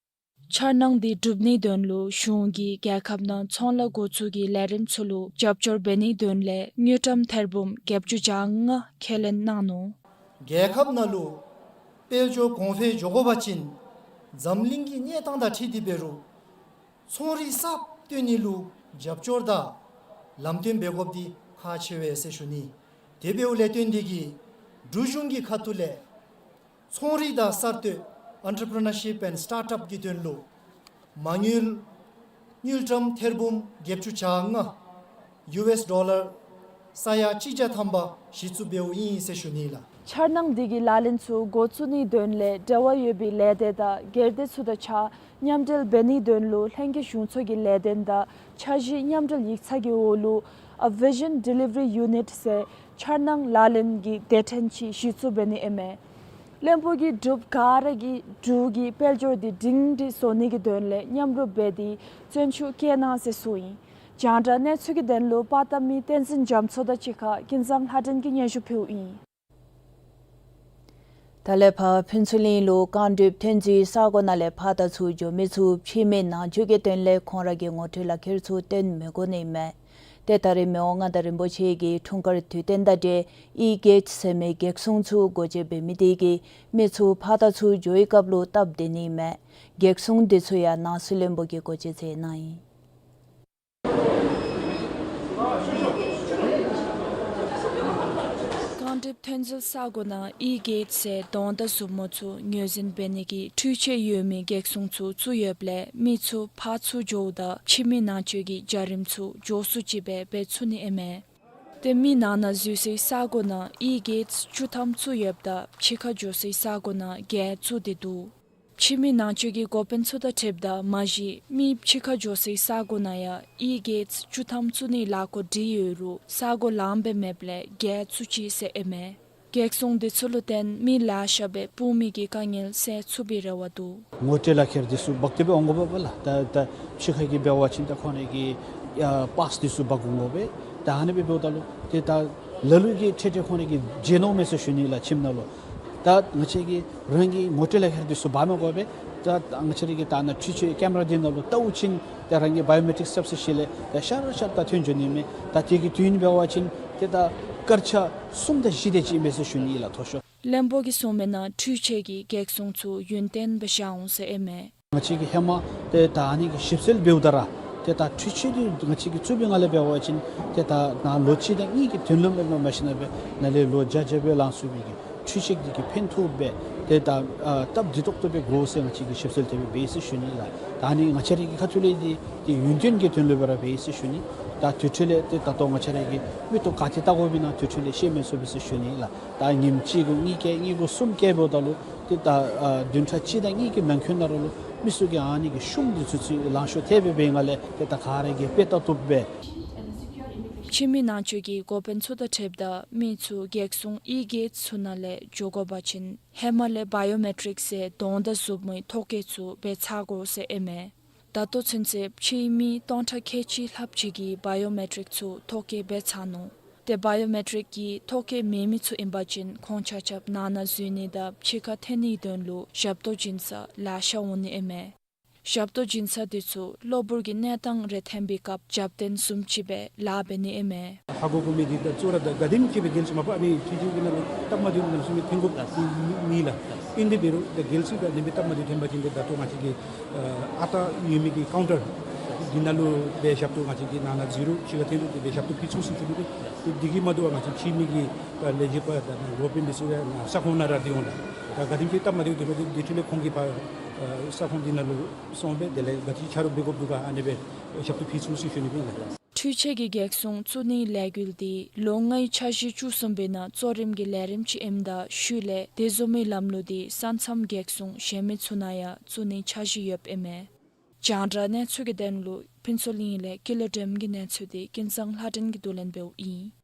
འཆར་སྣང་འདི་སྒྲུབ་ནིའི་དོན་ལུ་གཞུང་གིས་རྒྱལ་ཁབ་ནང་ཚོང་ལཱ་འགོ་བཙུགས་ཀྱི་ལས་རིམ་ཚུ་ལུ་རྒྱབ་སྐྱོར་འབད་ནིའི་དོན་ལས་དངུལ་ཀྲམ་ཐེར་འབུམ་བརྒྱད་ཅུ་གྱ་ལྔ་ཁས་ལེན་གནང་ནུག། རྒྱལ་ཁབ་ནང་ལུ་དཔལ་འབྱོར་གོང་འཕེལ་འགྱོ་དགོ་པ་ཅིན་འཛམ་གླིང་གི་གནས་སྟངས་དང་འཁྲིལ་ཏེ་འབད་རུང་ཚོང་རིག་གསརཔ་བཏོན་ནི་ལུ་རྒྱབ་སྐྱོར་དང་ལམ་སྟོན་འབད་དགོཔ་འདི་ཁག་ཆེ་བས་ཟེར་ཞུ་ནི། དེ་འབདཝ་ལས་བརྟེན་ཏེ་གིས་འབྲུག་གཞུང་གི་ཁ་ཐུག་ལས་ཚོང་རིག་དང་གསར་གཏོད་Entrepreneurship and Startup གི་དོན་ལུ་མ་དངུལ་དངུལ་ཀྲམ་ཐེར་འབུམ་བརྒྱད་ཅུ་གྱ་ལྔ་ཡུ་ཨེསི་ཌོ་ལར་ས་ཡ་གཅིག་བརྒྱ་ཐམ་པ་གཞི་བཙུགས་འབདཝ་ཨིན་ཟེར་ཞུ་ནི་ལགས། འཆར་སྣང་འདི་གི་ལག་ལེན་ཚུ་འགོ་བཙུགས་ནིའི་དོན་ལས་འབྲེལ་བ་ཡོད་པའི་ལས་སྡེ་དང་སྒེར་སྡེ་ཚུ་དང་གཅིག་ཁར་མཉམ་འབྲེལ་འབད་ནིའི་དོན་ལུ་ལྷན་རྒྱས་གཞུང་ཚོགས་ཀྱི་ལས་དོན་དང་འཆར་གཞི་མཉམ་འབྲེལ་ཡིག་ཚང་གི་འོག་ལུ་ཨ་Vision Delivery Unit ཟེར་འཆར་སྣང་ལག་ལེན་གྱི་སྡེ་ཕྲན་ཅིག་གཞི་བཙུགས་འབད་ནི་ཨིན་མས། བློན་པོ་གིས་འབྲུགཔ་ག་ར་གིས་འབྲུག་གི་དཔལ་འབྱོར་འདི་སྒྲིང་སྒྲི་བཟོ་ནི་གི་དོན་ལས་མཉམ་རུབ་འབད་དེ་བརྩོན་ཤུགས་བསྐྱེད་གནང་ཟེར་གསུངས་ཡི། རྒྱང་བསྒྲགས་གནས་ཚུལ་གྱི་དོན་ལུ་པར་བཏབ་མི་བསྟན་འཛིན་རྒྱ་མཚོ་དང་གཅིག་ཁར་ཀུན་བཟང་ལྷ་སྒྲོན་གྱིས་སྙན་ཞུ་ཕུལཝ་ཨིན། ད་ལས་ཕར་ཕུན་ཚོགས་གླིང་ལུ་རྐང་སྒྲུབ་ཐོན་རྫས་ས་གོ་ནང་ལས་ཕར་དང་ཚུར་འགྱོ་མི་ཚུ་ཕྱི་མི་ནང་འཛུལ་གྱི་དོན་ལས་ཁོང་ར་གི་ངོ་སྤྲོད་ལག་ཁྱེར་ཚུ་སྟོན་མི་དགོ་ནི་མས། ཏེ་ད་རེས་མི་དབང་མངའ་བདག་རིན་པོ་ཆེ་གིས་འཁྲུངས་སྐར་དུས་སྟོན་དང་འབྲེལ་ཨི་གེཊ་ཟེར་མི་བགེགས་སྲུང་ཚུ་སྒོ་འབྱེད་འབད་མི་དེ་གིས་མི་ཚུ་ཕར་དང་ཚུར་འགྱོ་བའི་སྐབས་ལུ་སྟབས་བདེ་ནི་མས། བགེགས་སྲུང་དེ་ཚུ་ཡང་ནང་སྲིད་བློན་པོ་གིས་སྒོ་འབྱེད་མཛད་གནང་ཡི། རྐང་སྒྲུབ་ཐོན་རྫས་ས་གོ་ནང་ཨི་གེཊ་ཟེར་གདོང་དང་མཛུབ་མོ་ཚུ་ངོས་འཛིན་འབད་ནི་གི་འཕྲུལ་ཆས་ཡོད་མི་བགེགས་སྲུང་ཚུ་བཙུགས་ཡོདཔ་ལས་མི་ཚུ་ཕར་ཚུར་འགྱོཝ་ད་ཕྱི་མི་ནང་འཛུལ་གྱི་བྱ་རིམ་ཚུ་མགྱོགས་སུ་ཅིག་སྦེ་འབད་ཚུགས་ནི་ཨིན་མས། ཏེ་མི་ནང་ན་འཛུལ་སའི་ས་གོ་ནང་ཨི་གེཊ་བཅུ་ཐམ་བཙུགས་ཡོདཔ་ད་ཕྱི་ཁར་འགྱོ་སའི་ས་གོ་ནང་བརྒྱད་བཙུགས་ཏེ་འདུག། ཕྱི་མི་ནང་འཛུལ་གྱི་འགོ་དཔོན་ཚུ་དང་འཁྲིལཝ་ད་མ་གཞི་མི་ཕྱི་ཁར་འགྱོ་སའི་ས་གོ་ནང་ཡང་ཨི་གེཊ་བཅུ་ཐམ་བཙུགས་ནིའི་ལས་འགུལ་འདི་ཡོད་རུང་ས་གོ་ལངམ་སྦེ་མེདཔ་ལས་བརྒྱད་བཙུགས་ཅི་ཟེར་ཨིན་མས། བགེགས་སྲུང་འདི་ཚུ་ལུ་བརྟེན་མི་ལེ་ཤ་སྦེ་སྤུ་མི་གི་དཀའ་ངལ་སེལ་ཚུགས་པའི་རེ་བ་འདུག། ངོ་སྤྲོད་ལག་ཁྱེར་འདི་ཚུ་འབག་སྟེ་སྦེ་འོང་དགོ་པས་ལགས། ད་ད་ཕྱི་ཁ་གི་འབད་བ་ཅིན་ད་ཁོང་རའི་གི་ཨ་པཱསི་འདི་ཚུ་འབག་འོང་དགོ་པས། ད་ཨ་ནི་སྦེ་འབདཝ་ད་ལུ་ཏེ་ད་ལ་ལུ་གིས་འཕྲལ་འཕྲལ་ཁོང་རའི་གིས་བརྗེད་ནི་མས་ཟེར་ཞུ་ནི་ལགས་ཁྱིམ་ནང་ལུ། ད་ང་བཅས་ཀྱིས་རང་གི་ངོ་སྤྲོད་ལག་ཁྱེར་འདི་ཚུ་འབག་མི་དགོ་པས། ད་ང་བཅས་རའི་གི་ད་ནཱ་འཕྲུལ་ཆས་ཀེམ་ར་འདི་ནང་ལུ་བལྟཝ་ཅིན་ད་རང་གི་བའི་ཡོ་མེ་ཊིཀ་ཚབ་ས་ཤེས་ལས་ད་ཤར་ཤར་ད་ཐོན་འགྱོ་ནི་མས། ད་དེ་གི་དུས་ཡུན་འབད་བ་ཅིན་ཏེ་ད་སྐར་ཆ་གསུམ་དང་བཞི་དེ་ཅིག་མས་ཟེར་ཞུ་ནི་ལགས། མཐོ་ཤོས། བློན་པོ་གིས་གསུངས་མི་ནང་འཕྲུལ་ཆས་ཀྱིས་བགེགས་སྲུང་ཚུ་ཡུན་བརྟན་སྦེ་བཞག་འོང་ཟེར་ཨིན་མས། ང་བཅས་ཀྱིས་ཧེ་མ་ཏེ་ད་ཨ་ནི་གི་ཞིབ་འཚོལ་འབདཝ་ད་ར་ཏེ་ད་འཕྲུལ་ཆས་འདི་ང་བཅས་ཀྱིས་བཙུགས་པའི་སྒང་ལས་འབད་བ་ཅིན་ཏེ་ད་ནཱ་ལོ་གཅིག་དང་གཉིས་ཀྱི་དོན་ལུ་མེན་པར་མ་གཞི་ན་སྦེ་ནཱ་ལས་ལོ་བརྒྱ་བརྒྱ་སྦེ་ལང་ཚུགས་པའི་གི་ འཕྲུལ་ཆས་འདི་གིས་ཕན་ཐོགས་སྦེ་ཏེ་ད་ཨ་སྟབས་བདེ་ཏོག་ཏོ་སྦེ་དགོ་ཟེར་ང་བཅས་ཀྱིས་ཞིབ་འཚོལ་དེ་སྦེ་འབད་ཡི་ཟེར་ཞུ་ནི་ལགས། ད་ཨ་ནི་ང་བཅས་ར་གི་ཁ་ཐུག་ལས་འདི་ཏེ་ཡུན་བརྟན་གྱི་དོན་ལུ་སྦེ་ར་འབད་ཡི་ཟེར་ཞུ་ནི། ད་དུས་ཚོད་ལས་ཏེ་ད་ལྟོ་ང་བཅས་ར་གིས་མིག་ཏོ་ག་ཏེ་བལྟ་དགོ་པས་ན་དུས་ཚོད་ལས་ཤེས་མི་ཚུགས་པས་ཟེར་ཞུ་ནི་ལགས། ད་ཉིནམ་གཅིག་གུ་གཉིས་བཀལ་གཉིས་གུ་གསུམ་བཀལ་འབདཝ་ད་ལུ་ཏེ་ད་ཨ་བདུན་ཕྲག་གཅིག་དང་གཉིས་ཀྱི་ནང་འཁོད་ནང་ར་ལུ་མི་ཚུ་གིས་ཨ་ནི་གི་ཤུམ་འདི་ཚུ་ཚུ་ལང་ཤོར་ཐལ་སྦེ་འབད་ནི་ལས་ཏེ་ད་ག་ར་གིས་དཔེ་བལྟ་བཏུབ་སྦེ། ཕྱི་མི་ནང་འཛུལ་གྱི་འགོ་དཔོན་ཚུ་དང་འཁྲིལཝ་ད་མི་ཚུ་རྒྱལ་སྲུང་ཨི་གེཊ་ཚུ་ནང་ལས་འགྱོ་དགོ་པ་ཅིན་ཧེ་མ་ལས་བ་ཡོ་མེ་ཊིཀ་ཟེར་གདོང་དང་གཟུགས་མིག་ཐོ་བཀོད་ཚུ་འབད་ཚར་དགོ་ཟེར་ཨིན་མས། ད་ལྟོ་ཚུན་ཚོད་ཕྱིའི་མི་སྟོང་ཕྲག་ཁལ་གཅིག་ལྷགཔ་ཅིག་གིས་བ་ཡོ་མེ་ཊིཀ་ཚུ་ཐོ་བཀོད་འབད་ཚར་ནུག། ཏེ་བ་ཡོ་མེ་ཊིཀ་གི་ཐོ་བཀོད་མེད་མི་ཚུ་ཨིན་པ་ཅིན་ཁོང་ཆ་ཁྱབ་ནང་ན་འཛུལ་ནི་དང་ཕྱི་ཁར་འཐོན་ནིའི་དོན་ལུ་ཞབས་ཏོག་བྱིན་ས་ལེ་ཤ་འོང་ནི་ཨིན་མས། ཞབས་ཏོག་བྱིན་ས་འདི་ཚུ་གློ་བུར་གྱི་གནས་སྟངས་རེ་ཐོན་པའི་སྐབས་རྒྱབ་རྟེན་བཟུམ་ཅིག་སྦེ་ལཱ་འབད་ནི་ཨིན་མས། ཧ་གོ་དགོ་མི་འདི་ད་གཙོ་བོ་ར་ད་ག་དེམ་ཅིག་སྦེ་རྒྱལ་སྲིད་མ་པ་ཨ་ནི་ཕྱི་རྒྱལ་གྱི་ནང་ལུ་སྟབས་མ་བདེཝ་ནང་ལུ་སོང་མི་ཐོན་དགོཔ་ཨིན་ལགས། ཨིན་དེ་འབད་རུང་ད་རྒྱལ་སྲིད་ད་ཨ་ནི་སྦེ་སྟབས་མ་བདེཝ་ཐོན་པ་ཅིན་ཏེ་ད་ལྟོ་ང་བཅས་ཀྱི་ཨ་ཨ་རྟག་ཡོད་མི་གི་ཀའུན་ཊར་འདི་ནང་ལུ་སྦེ་ཞབས་ཏོག་ང་བཅས་ཀྱིས་ནང་ན་འཛུལ་རུང་ཕྱི་ཁར་འཐོན་རུང་ཏེ་ཞབས་ཏོག་ཕུལ་ཚུགས་ཟེར་ཞུ་ནི། ཏེ་འདི་གིས་མ་དོ་བར་ང་བཅས་ཕྱི་མི་གི་ད་ལས་བྱེདཔ་དང་འགོ་དཔོན་འདི་ཚུ་ཡང་ས་ཁོངས་ནང་ར་སྡོད་འོང་ལགས། ད་ག་དེམ་ཅིག་སྟབས་མ་བདེཝ་ཐོན་པ་ཅིན་དེ་འཕྲོ་ལས་ཁོང་གིས་ཕར་ཨ་ས་ཁོངས་འདི་ནང་ལུ་སོང་སྦེ་དེ་ལས་ག་ཅི་ཆ་རོགས་འབད་དགོཔ་འདུག་ག་ཨ་ནི་སྦེ་ཞབས་ཏོག་ཕུལ་ཚུགས་ཟེར་ཞུ་ནི་ཨིན་ལགས། འཕྲུལ་ཆས་ཀྱི་རྒྱལ་སྲུང་བཙུགས་ནིའི་ལས་འགུལ་འདི་ལོ་ལྔའི་འཆར་གཞི་བཅུ་གསུམ་པའི་ནང་གཙོ་རིམ་གྱི་ལས་རིམ་ཅིག་ཨིནམ་ད་ཤུལ་ལས་དེ་བཟུམ་མའི་ལམ་ལུགས་འདི་ས་མཚམས་རྒྱལ་སྲུང་གཞན་མི་ཚུ་ནང་ཡང་བཙུགས་ནིའི་འཆར་གཞི་ཡོདཔ་ཨིན་མས། རྒྱང་བསྒྲགས་གནས་ཚུལ་གྱི་དོན་ལུ་ཕུན་ཚོགས་གླིང་ལས་ཀུན་ལེགས་སྒྲོལ་མ་གི་གནས་ཚུལ་འདི་ཀུན་བཟང་ལྷ་སྒྲོན་གྱིས་བསྡུ་ལེན་འབདཝ་ཨིན།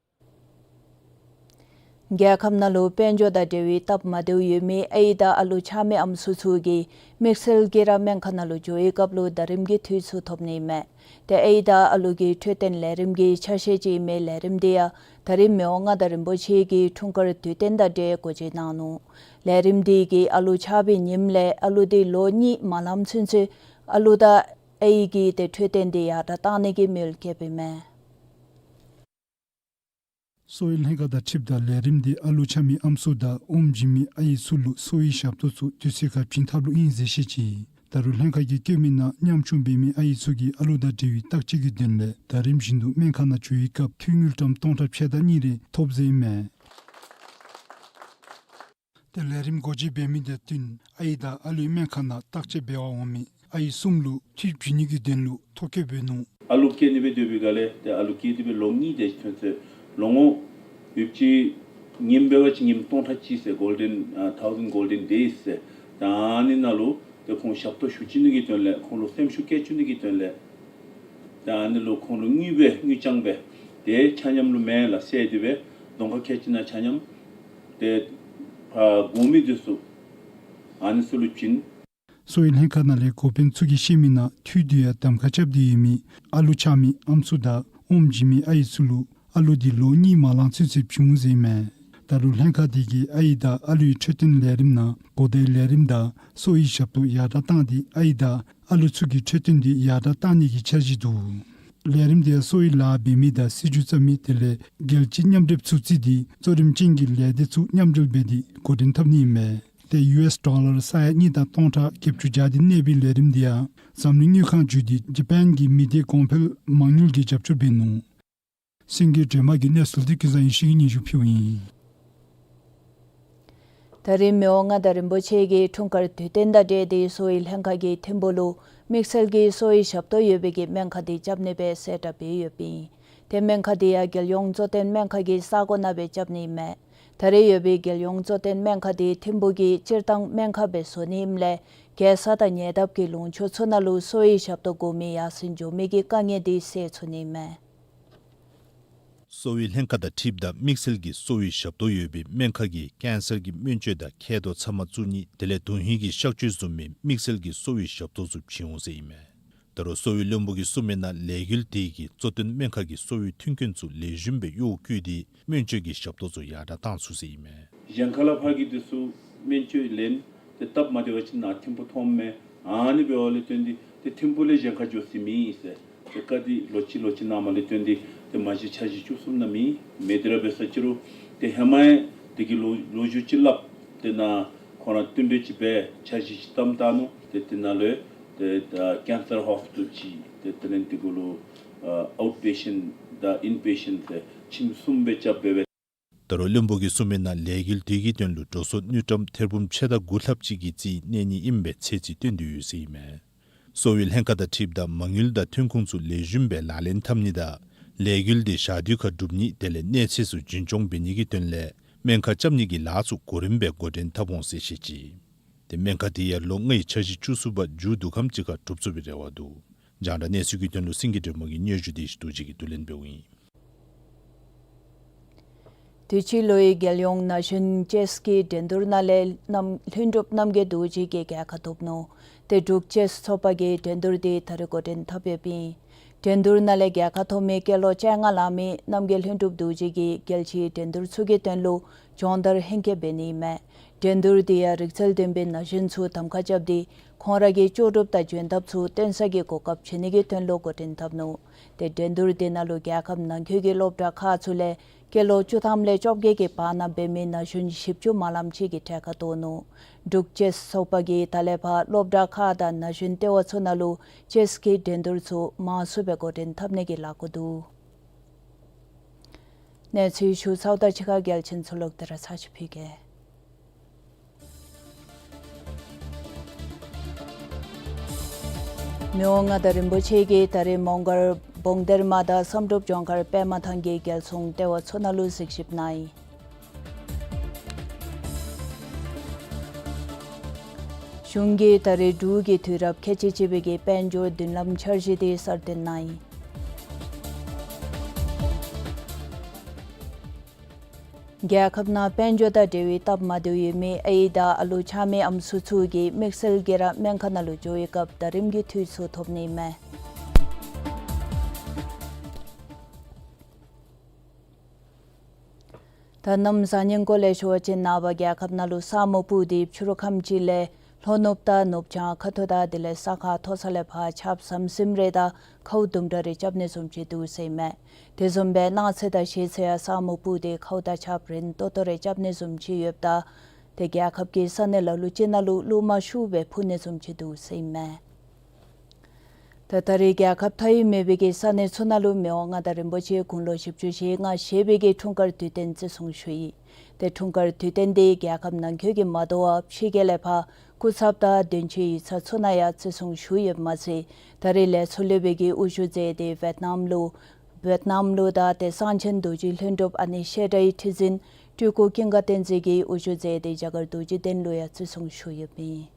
རྒྱལ་ཁབ་ནང་ལུ་དཔལ་འབྱོར་དང་འབྲེལ་བའི་སྟབས་མ་བདེཝ་ཡོད་མི་ཨའི་དང་ཨ་ལུ་ཆགས་མི་ཨམ་སྲུ་ཚུ་གིས་དམིགས་བསལ་གྱི་ར་སྨན་ཁང་ནང་ལུ་འགྱོ་བའི་སྐབས་ལུ་ཟླ་རིམ་གྱི་འཐུས་ཚུ་ཐོབ་ནི་མས། ཏེ་ཨའི་དང་ཨ་ལུ་གི་འཕྲོད་བསྟེན་ལས་རིམ་གྱི་ཆ་ཤས་ཅིག་ཨིན་མི་ལས་རིམ་འདི་ཡང་ད་རིས་མི་དབང་མངའ་བདག་རིན་པོ་ཆེ་གི་འཁྲུངས་སྐར་དུས་སྟོན་དང་འབྲེལ་འགོ་འབྱེད་གནང་ནུག། ལས་རིམ་འདི་གིས་ཨ་ལུ་ཆགས་པའི་ཉིནམ་ལས་ཨ་ལུ་འདི་ལོ་གཉིས་མ་ལངམ་ཚུན་ཚོད་ཨ་ལུ་དང་ཨའི་གི་ཏེ་འཕྲོད་བསྟེན་འདི་ཡར་དྲགས་གཏང་ནི་གི་མོལ་བསྐྱེདཔ་ཨིན་མས། གསོ་བའི་ལྷན་ཁག་དང་འཁྲིལཝ་ད་ལས་རིམ་འདི་ཨ་ལུ་ཆགས་མི་ཨམ་སྲུ་དང་ཨོམ་བྱིན་མི་ཨའི་ཚུ་ལུ་གསོ་བའི་ཞབས་ཏོག་ཚུ་དུས་ཚོད་ཁར་བྱིན་ཐབས་ལུ་ཨིན་ཟེར་བཤད་ཅི། ད་རུང་ལྷན་ཁག་གིས་བཀོད་མི་ནང་ཉམ་ཆུང་འབད་མི་ཨའི་ཚུ་གིས་ཨ་ལུ་དང་འབྲེལ་བའི་བརྟག་དཔྱད་ཀྱི་དོན་ལས་ཟླ་རིམ་བཞིན་དུ་སྨན་ཁང་ནང་འགྱོ་བའི་སྐབས་འཐུས་དངུལ་ཀྲམ་སྟོང་ཕྲག་ཕྱེད་དང་གཉིས་རེ་ཐོབ་ཟེར་ཨིན་མས། ཏེ་ལས་རིམ་འགོ་འབྱེད་འབད་མི་དང་བསྟུན་ཨའི་དང་ཨ་ལུའི་སྨན་ཁང་ནང་བརྟག་དཔྱད་འབད་བར་འོང་མི་ཨའི་གསུམ་ལུ་འཐུས་བྱིན་ནི་གི་དོན་ལུ་ཐོ་བཀོད་འབད་ནུག། ཨ་ལུ་སྐྱེ་ནི་སྦེ་སྡོད་པའི་སྒང་ལས་ཏེ་ཨ་ལུ་སྐྱེས་ཏེ་སྦེ་ལོ་གཉིས་དེ་ཅིག་ཐོན་ཚེ་ལོ་ངོ་ཡོདཔ་ཅིག་ཉིནམ་འབད་བ་ཅིན་ཉིནམ་སྟོང་ཕྲག་གཅིག་ཟེར་གོལ་ཌེན་ཨ་ཐའུ་ཟེན་གོལ་ཌེན་ཌེསི་ཟེར་ད་ཨ་ནི་ནང་ལུ་ཏེ་ཁོང་ཞབས་ཏོག་ཞུ་བྱིན་ནི་གི་དོན་ལས་ཁོང་ལུ་སེམས་ཤུགས་བསྐྱེད་བཅུག་ནི་གི་དོན་ལས་ད་ཨ་ནི་ལུ་ཁོང་ལུ་དངུལ་སྦེ་དངུལ་རྐྱང་སྦེ་ཏེ་ཆ་མཉམ་ལུ་མེན་ལགས་ཟེར་དེ་སྦེ་གདོང་ཁར་ཁལ་གཅིག་ནང་ཆ་མཉམ་ཏེ་ཕར་དགོ་མི་འདི་ཚུ་ཨ་ནི་ཚུ་ལུ་བྱིན། གསོ་བའི་ལྷན་ཁག་ནང་ལས་འགོ་དཔོན་ཚུ་གིས་བཤད་མི་ནང་འཐུས་འདི་ཡང་གདམ་ཁ་རྐྱབ་སྟེ་ཡོད་མི་ཨ་ལུ་ཆགས་མི་ཨམ་སྲུ་དང་ཨོམ་བྱིན་མི་ཨའི་ཚུ་ལུ་ཨ་ལུ་འདི་ལོ་གཉིས་མ་ལང་ཚུན་ཚོད་བྱིན་འོང་ཟེར་ཨིན་མས། ད་རུང་ལྷན་ཁག་འདི་གིས་ཨའི་དང་ཨ་ལུའི་འཕྲོད་བསྟེན་ལས་རིམ་ནང་གོ་བརྡའི་ལས་རིམ་དང་གསོ་བའི་ཞབས་ཏོག་ཡར་དྲགས་བཏང་སྟེ་ཨའི་དང་ཨ་ལུ་ཚུ་གི་འཕྲོད་བསྟེན་འདི་ཡར་དྲགས་བཏང་ནི་གི་འཆར་གཞི་འདུག། ལས་རིམ་འདི་ཡང་གསོ་བའི་ལཱ་འབད་མི་དང་སྲིད་བྱུས་བརྩམ་མི་དེ་ལས་རྒྱལ་སྤྱི་མཉམ་འབྲེལཔ་ཚུ་བརྩིས་ཏེ་གཙོ་རིམ་ཅན་གྱི་ལས་སྡེ་ཚུ་མཉམ་འབྲེལ་འབད་དེ་འགོ་འདྲེན་འཐབ་ནི་ཨིན་མས། ཏེ་ཡུ་ཨེསི་ཌོ་ལར་ས་ཡ་གཉིས་དང་སྟོང་ཕྲག་བརྒྱད་ཅུ་གྱ་བདུན་གནས་པའི་ལས་རིམ་འདི་ཡང་འཛམ་གླིང་དངུལ་ཁང་བརྒྱུད་དེ་ཇ་པཱན་གྱི་མི་སྡེ་གོང་འཕེལ་མ་དངུལ་གྱིས་རྒྱབ་སྐྱོར་འབད་ནུག། སེང་གེ་སྒྲོལ་མ་གི་གནས་ཚུལ་འདི་ཀུན་བཟང་ཡེ་ཤེས་ཀྱིས་སྙན་ཞུ་ཕུལཝ་ཨིན། ད་རིས་མི་དབང་མངའ་བདག་རིན་པོ་ཆེ་གི་འཁྲུངས་སྐར་དུས་སྟོན་དང་འབྲེལ་ཏེ་གསོ་བའི་ལྷན་ཁག་གིས་ཐིམ་ཕུག་ལུ་དམིགས་བསལ་གྱི་གསོ་བའི་ཞབས་ཏོག་ཡོད་པའི་གི་སྨན་ཁང་འདི་རྐྱབ་ནི་སྦེ་གསལ་བསྒྲགས་འབད་ཡོདཔ་ཨིན། ཏེ་སྨན་ཁང་འདི་ཡང་རྒྱལ་ཡོངས་གཙོ་བསྟེན་སྨན་ཁང་གི་ས་གོ་ནང་སྦེ་རྐྱབ་ནི་ཨིན་མས། ད་རེས་ཡོད་པའི་རྒྱལ་ཡོངས་གཙོ་བསྟེན་སྨན་ཁང་འདི་ཐིམ་ཕུག་གི་སྤྱིར་བཏང་སྨན་ཁང་སྦེ་བཟོ་ནི་ཨིནམ་ལས་རྒྱལ་ས་དང་ཉེ་འདབས་ཀྱི་ལུང་ཕྱོགས་ཚུ་ནང་ལུ་གསོ་བའི་ཞབས་ཏོག་དགོ་མི་ཡར་སེང་འགྱོ་མི་གི་དཀའ་ངལ་འདི་སེལ་ཚུགས་ནི་ཨིན་མས། གསོ་བའི་ལྷན་ཁག་དང་འཁྲིལཝ་ད་དམིགས་བསལ་གྱི་གསོ་བའི་ཞབས་ཏོག་ཡོད་པའི་སྨན་ཁང་གིས་ཀེན་སར་གྱི་སྨན་བཅོས་དང་མཁལ་རྡོག་ཚབ་མ་བཙུགས་ནི་དེ་ལས་དོན་ཧིང་གི་གཤག་བཅོས་བཟུམ་མའི་དམིགས་བསལ་གྱི་གསོ་བའི་ཞབས་ཏོག་ཚུ་བྱིན་འོང་ཟེར་ཨིན་མས། ད་རུང་གསོ་བའི་བློན་པོ་གིས་གསུངས་མི་ནང་ལས་འགུལ་དེ་གིས་གཙོ་བསྟེན་སྨན་ཁང་གི་གསོ་བའི་མཐུན་རྐྱེན་ཚུ་ལེགས་ཤོམ་སྦེ་གཡོག་བཀོལ་ཏེ་སྨན་བཅོས་ཀྱི་ཞབས་ཏོག་ཚུ་ཡར་དྲགས་བཏང་ཚུགས་ཟེར་ཨིན་མས། གཞན་ཁ་ལས་ཕར་གྱི་འདི་ཚུ་སྨན་བཅོས་ལེན་ཏེ་སྟབས་མ་བདེ་བ་ཅིན་ནཱ་ཐིམ་ཕུག་ཐོནམ་མས། ཨ་ནི་འབདཝ་ལས་བརྟེན་ཏེ་ཏེ་ཐིམ་ཕུག་ལས་གཞན་ཁར་འགྱོ་ས་མེད་ཟེར། ཏེ་བཀའ་འདི་ལོ་གཅིག་ལོ་གཅིག་ནང་མ་ལས་བརྟེན་ཏེ་ཏེ་མ་གཞི་འཆར་གཞི་བཅུ་གསུམ་ནང་མེད། མེད་དེ་ར་འབད་ས་ཅི་རུང་ཏེ་ཧེ་མ་ཡང་དེ་གི་ལོ་ལོ་རྒྱུས་ཅིག་སླབ། ཏེ་ནཱ་ཁོང་ར་བསྟུན་གྲོས་ཅིག་འབད་འཆར་གཞི་ཅིག་བརྩམས་བཏང་ནུག། ཏེ་དེ་ནང་ལུ་ཏེ་ད་ཀེན་སར་ཧོསི་ཊལ་ཅིག་ཏེ་དེ་ལས་དེ་གུ་ལུ་ཨ་ཨའུཊ་པེ་ཤེནཊ་དང་ཨིན་པེ་ཤེནཊ་ཟེར་ཁྱིམ་གསུམ་སྦེ་རྐྱབ་སྦེ་སྦེ། ད་ ད་རུང་བློན་པོ་གིས་གསུངས་མི་ནང་ལས་འགུལ་དེ་གི་དོན་ལུ་འགྲོ་སོང་དངུལ་ཀྲམ་ཐེར་འབུམ་ཕྱེད་དང་དགུ་ལྷགཔ་ཅིག་གི་རྩིས་གནས་ནི་ཨིན་པའི་ཚོད་རྩིས་སྟོན་དོ་ཡོད་ཟེར་ཨིན་མས། གསོ་བའི་ལྷན་ཁག་དང་འཁྲིལཝ་ད་མ་དངུལ་དང་ཐོན་ཁུངས་ཚུ་ལེགས་ཤོམ་སྦེ་ལག་ལེན་འཐབ་ནི་དང་ལས་འགུལ་དེ་ཞག་དུས་ཁར་གྲུབ་ནི་དེ་ལས་གནས་ཚད་ཚུ་རྒྱུན་སྐྱོང་འབད་ནི་གི་དོན་ལས་སྨན་ཁང་རྐྱབ་ནི་གི་ལཱ་ཚུ་གོ་རིམ་སྦེ་འགོ་འདྲེན་འཐབ་འོང་ཟེར་བཤད་ཅི། ཏེ་སྨན་ཁང་དེ་ཡང་ལོ་ལྔའི་འཆར་གཞི་བཅུ་གསུམ་པ་མཇུག་བསྡུ་ཁམས་ཅིག་ཁར་གྲུབ་ཚུགས་པའི་རེ་བ་འདུག། རྒྱང་བསྒྲགས་གནས་ཚུལ་གྱི་དོན་ལུ་སེང་གེ་སྒྲོལ་མ་གི་སྙན་ཞུ་དེ་ཞུ་དོ་ཅིག་གིས་བསྡུ་ལེན་འབདཝ་ཨིན། དུས་ཅི་ལོའི་རྒྱལ་ཡོངས་ན་གཞོན་ཅེསི་གི་འགྲན་བསྡུར་ནང་ལས་རྣམ་ལྷུན་གྲུབ་རྣམ་རྒྱལ་རྡོ་རྗེ་གིས་རྒྱལ་ཁ་ཐོབ་ནུག། ཏེ་འབྲུག་ཅེསི་ཚོགས་པ་གིས་འགྲན་བསྡུར་དེ་ད་རེས་འགོ་འདྲེན་འཐབ་ཡོདཔ་ཨིན། འགྲན་བསྡུར་ནང་ལས་རྒྱལ་ཁ་ཐོབ་མི་སྐྱེས་ལོ་བཅོ་ལྔ་ལང་མི་རྣམ་རྒྱལ་ལྷུན་གྲུབ་རྡོ་རྗེ་གིས་རྒྱལ་སྤྱིའི་འགྲན་བསྡུར་ཚུ་གི་དོན་ལུ་སྦྱོང་བརྡར་ལྷན་སྐྱེལ་འབད་ནི་ཨིན་མས། འགྲན་བསྡུར་དེ་ཡང་རིག་རྩལ་ལྡན་པའི་ན་གཞོན་ཚུ་གདམ་ཁ་རྐྱབ་སྟེ་ཁོང་ར་གི་ལྕོགས་གྲུབ་དང་འཇོན་ཐང་ཚུ་སྟོན་ས་གི་གོ་སྐབས་བྱིན་ནི་གི་དོན་ལུ་འགོ་འདྲེན་འཐབ་ནུག། ཏེ་འགྲན་བསྡུར་དེ་ནང་ལུ་རྒྱལ་ཁབ་ནང་འཁོད་ཀྱི་སློབ་གྲྭ་ཁག་ཚུ་ལས་སྐྱེས་ལོ་བཅུ་ཐམ་ལས་བཅོ་བརྒྱད་ཀྱི་བར་ན་འབད་མི་ན་གཞོན་བཞི་བཅུ་མ་ལངམ་ཅིག་གིས་གྲལ་ཁར་གཏོགས་ནུག། འབྲུག་ཅེསི་ཚོགས་པ་གིས་ད་ལས་ཕར་སློབ་གྲྭ་ཁག་དང་ན་གཞོན་ལྟེ་བ་ཚུ་ནང་ལུ་ཅེསི་གི་འགྲན་བསྡུར་ཚུ་མང་སུ་སྦེ་འགོ་འདྲེན་འཐབ་ནི་གི་ལཱ་འགོ་འདུག། གནས་ཚུལ་ཞུ་ཚརཝ་དང་གཅིག་ཁར་རྒྱལ་ཆེན་ཚུ་ལོག་སྟེ་ར་ཚར་ཅིག་ཕུལ་གེ། མི་དབང་མངའ་བདག་རིན་པོ་ཆེ་གིས་ད་རེས་མོང་སྒར་བོང་གཏེར་མ་དང་བསམ་གྲུབ་ལྗོངས་མཁར་པདྨ་ཐང་གི་རྒྱལ་སྲུང་ལྟེ་བ་ཚུ་ནང་ལུ་གཟིགས་ཞིབ་གནང་ཡི། གཞུང་གིས་ད་རེས་འབྲུག་གི་དུས་རབས་ཁལ་གཅིག་གཅིག་པའི་གི་དཔལ་འབྱོར་མདུན་ལམ་འཆར་གཞི་དེ་གསར་བཏོན་གནང་ཡི། རྒྱལ་ཁབ་ནང་དཔལ་འབྱོར་དང་འབྲེལ་བའི་སྟབས་མ་བདེཝ་ཡོད་མི་ཨའི་དང་ཨ་ལུ་ཆགས་མེད་ཨམ་སྲུ་ཚུ་གིས་དམིགས་བསལ་གྱིས་ར་སྨན་ཁང་ནང་ལུ་འགྱོ་བའི་སྐབས་ཟླ་རིམ་གྱི་འཐུས་ཚུ་ཐོབ་ནི་མས། ད་གནམ་བཟང་ངན་སྐོར་ལས་ཞུ་བ་ཅིན་ནངས་པ་རྒྱལ་ཁབ་ནང་ལུ་ས་སྨུག་སྤུབས་ཏེ་ཕྱི་རུ་ཁམས་ཅིག་ལས་ལྷོ་ནུབ་དང་ནུབ་བྱང་ཁ་ཐུག་དང་དེ་ལས་ས་ཁ་མཐོ་ས་ལས་ཕར་ཆརཔ་ཟམ་ཟིམ་རེ་དང་ཁཝ་དུམ་གྲ་རེ་རྐྱབ་ནི་བཟུམ་ཅིག་འདུག་ཟེར་མས། དེ་བཟུམ་སྦེ་གནངས་ཚེ་དང་གཞེས་ཚེ་ཡང་ས་སྨུག་སྤུབས་ཏེ་ཁཝ་དང་ཆརཔ་རན་ཏོག་ཏོ་རེ་རྐྱབ་ནི་བཟུམ་ཅིག་ཡོདཔ་ད། ཏེ་རྒྱལ་ཁབ་ཀྱི་ས་གནས་ལ་ལུ་ཅིག་ནང་ལུ་རླུང་མ་ཤུགས་སྦེ་འཕུ་ནི་བཟུམ་ཅིག་འདུག་ཟེར་མས། ད་ད་རེས་རྒྱལ་ཁབ་མཐའ་དབུས་མེད་པའི་གི་ས་གནས་ཚུ་ནང་ལུ་མི་དབང་མངའ་བདག་རིན་པོ་ཆེ་དགུང་ལོ་བཞི་བཅུ་ཞེ་ལྔ་བཞེས་པའི་གི་འཁྲུངས་སྐར་དུས་སྟོན་བརྩི་སྲུང་ཞུ་ཡི། ཏེ་འཁྲུངས་སྐར་དུས་སྟོན་དེ་རྒྱལ་ཁབ་ནང་འཁོད་ཀྱི་མ་དོ་བར་ཕྱི་རྒྱལ་ལས་ཕར་སྐུ་ཚབ་དང་དོན་གཅོད་ཡིག་ཚང་ཚུ་ནང་ཡང་བརྩི་སྲུང་ཞུ་ཡོདཔ་མ་ཚད་ད་རེས་ལས་ཚོགས་ལས་པའི་གི་དབུ་བཞུགས་མཛད་དེ་ཝེཊ་ནམ་ལུ་ཝེཊ་ནམ་ལུ་དང་ཏེ་གསང་ཆེན་རྡོ་རྗེ་ལྷུན་གྲུབ་ཨ་ནེ་བཤད་གྲྭའི་ཁྲི་འཛིན་སྤྲུལ་སྐུ་ཀུན་དགའ་བསྟན་འཛིན་གྱིས་དབུ་བཞུགས་མཛད་དེ་རྒྱ་གར་རྡོ་རྗེ་གདན་ལུ་ཡང་བརྩི་སྲུང་ཞུ་ཡོདཔ་ཨིན།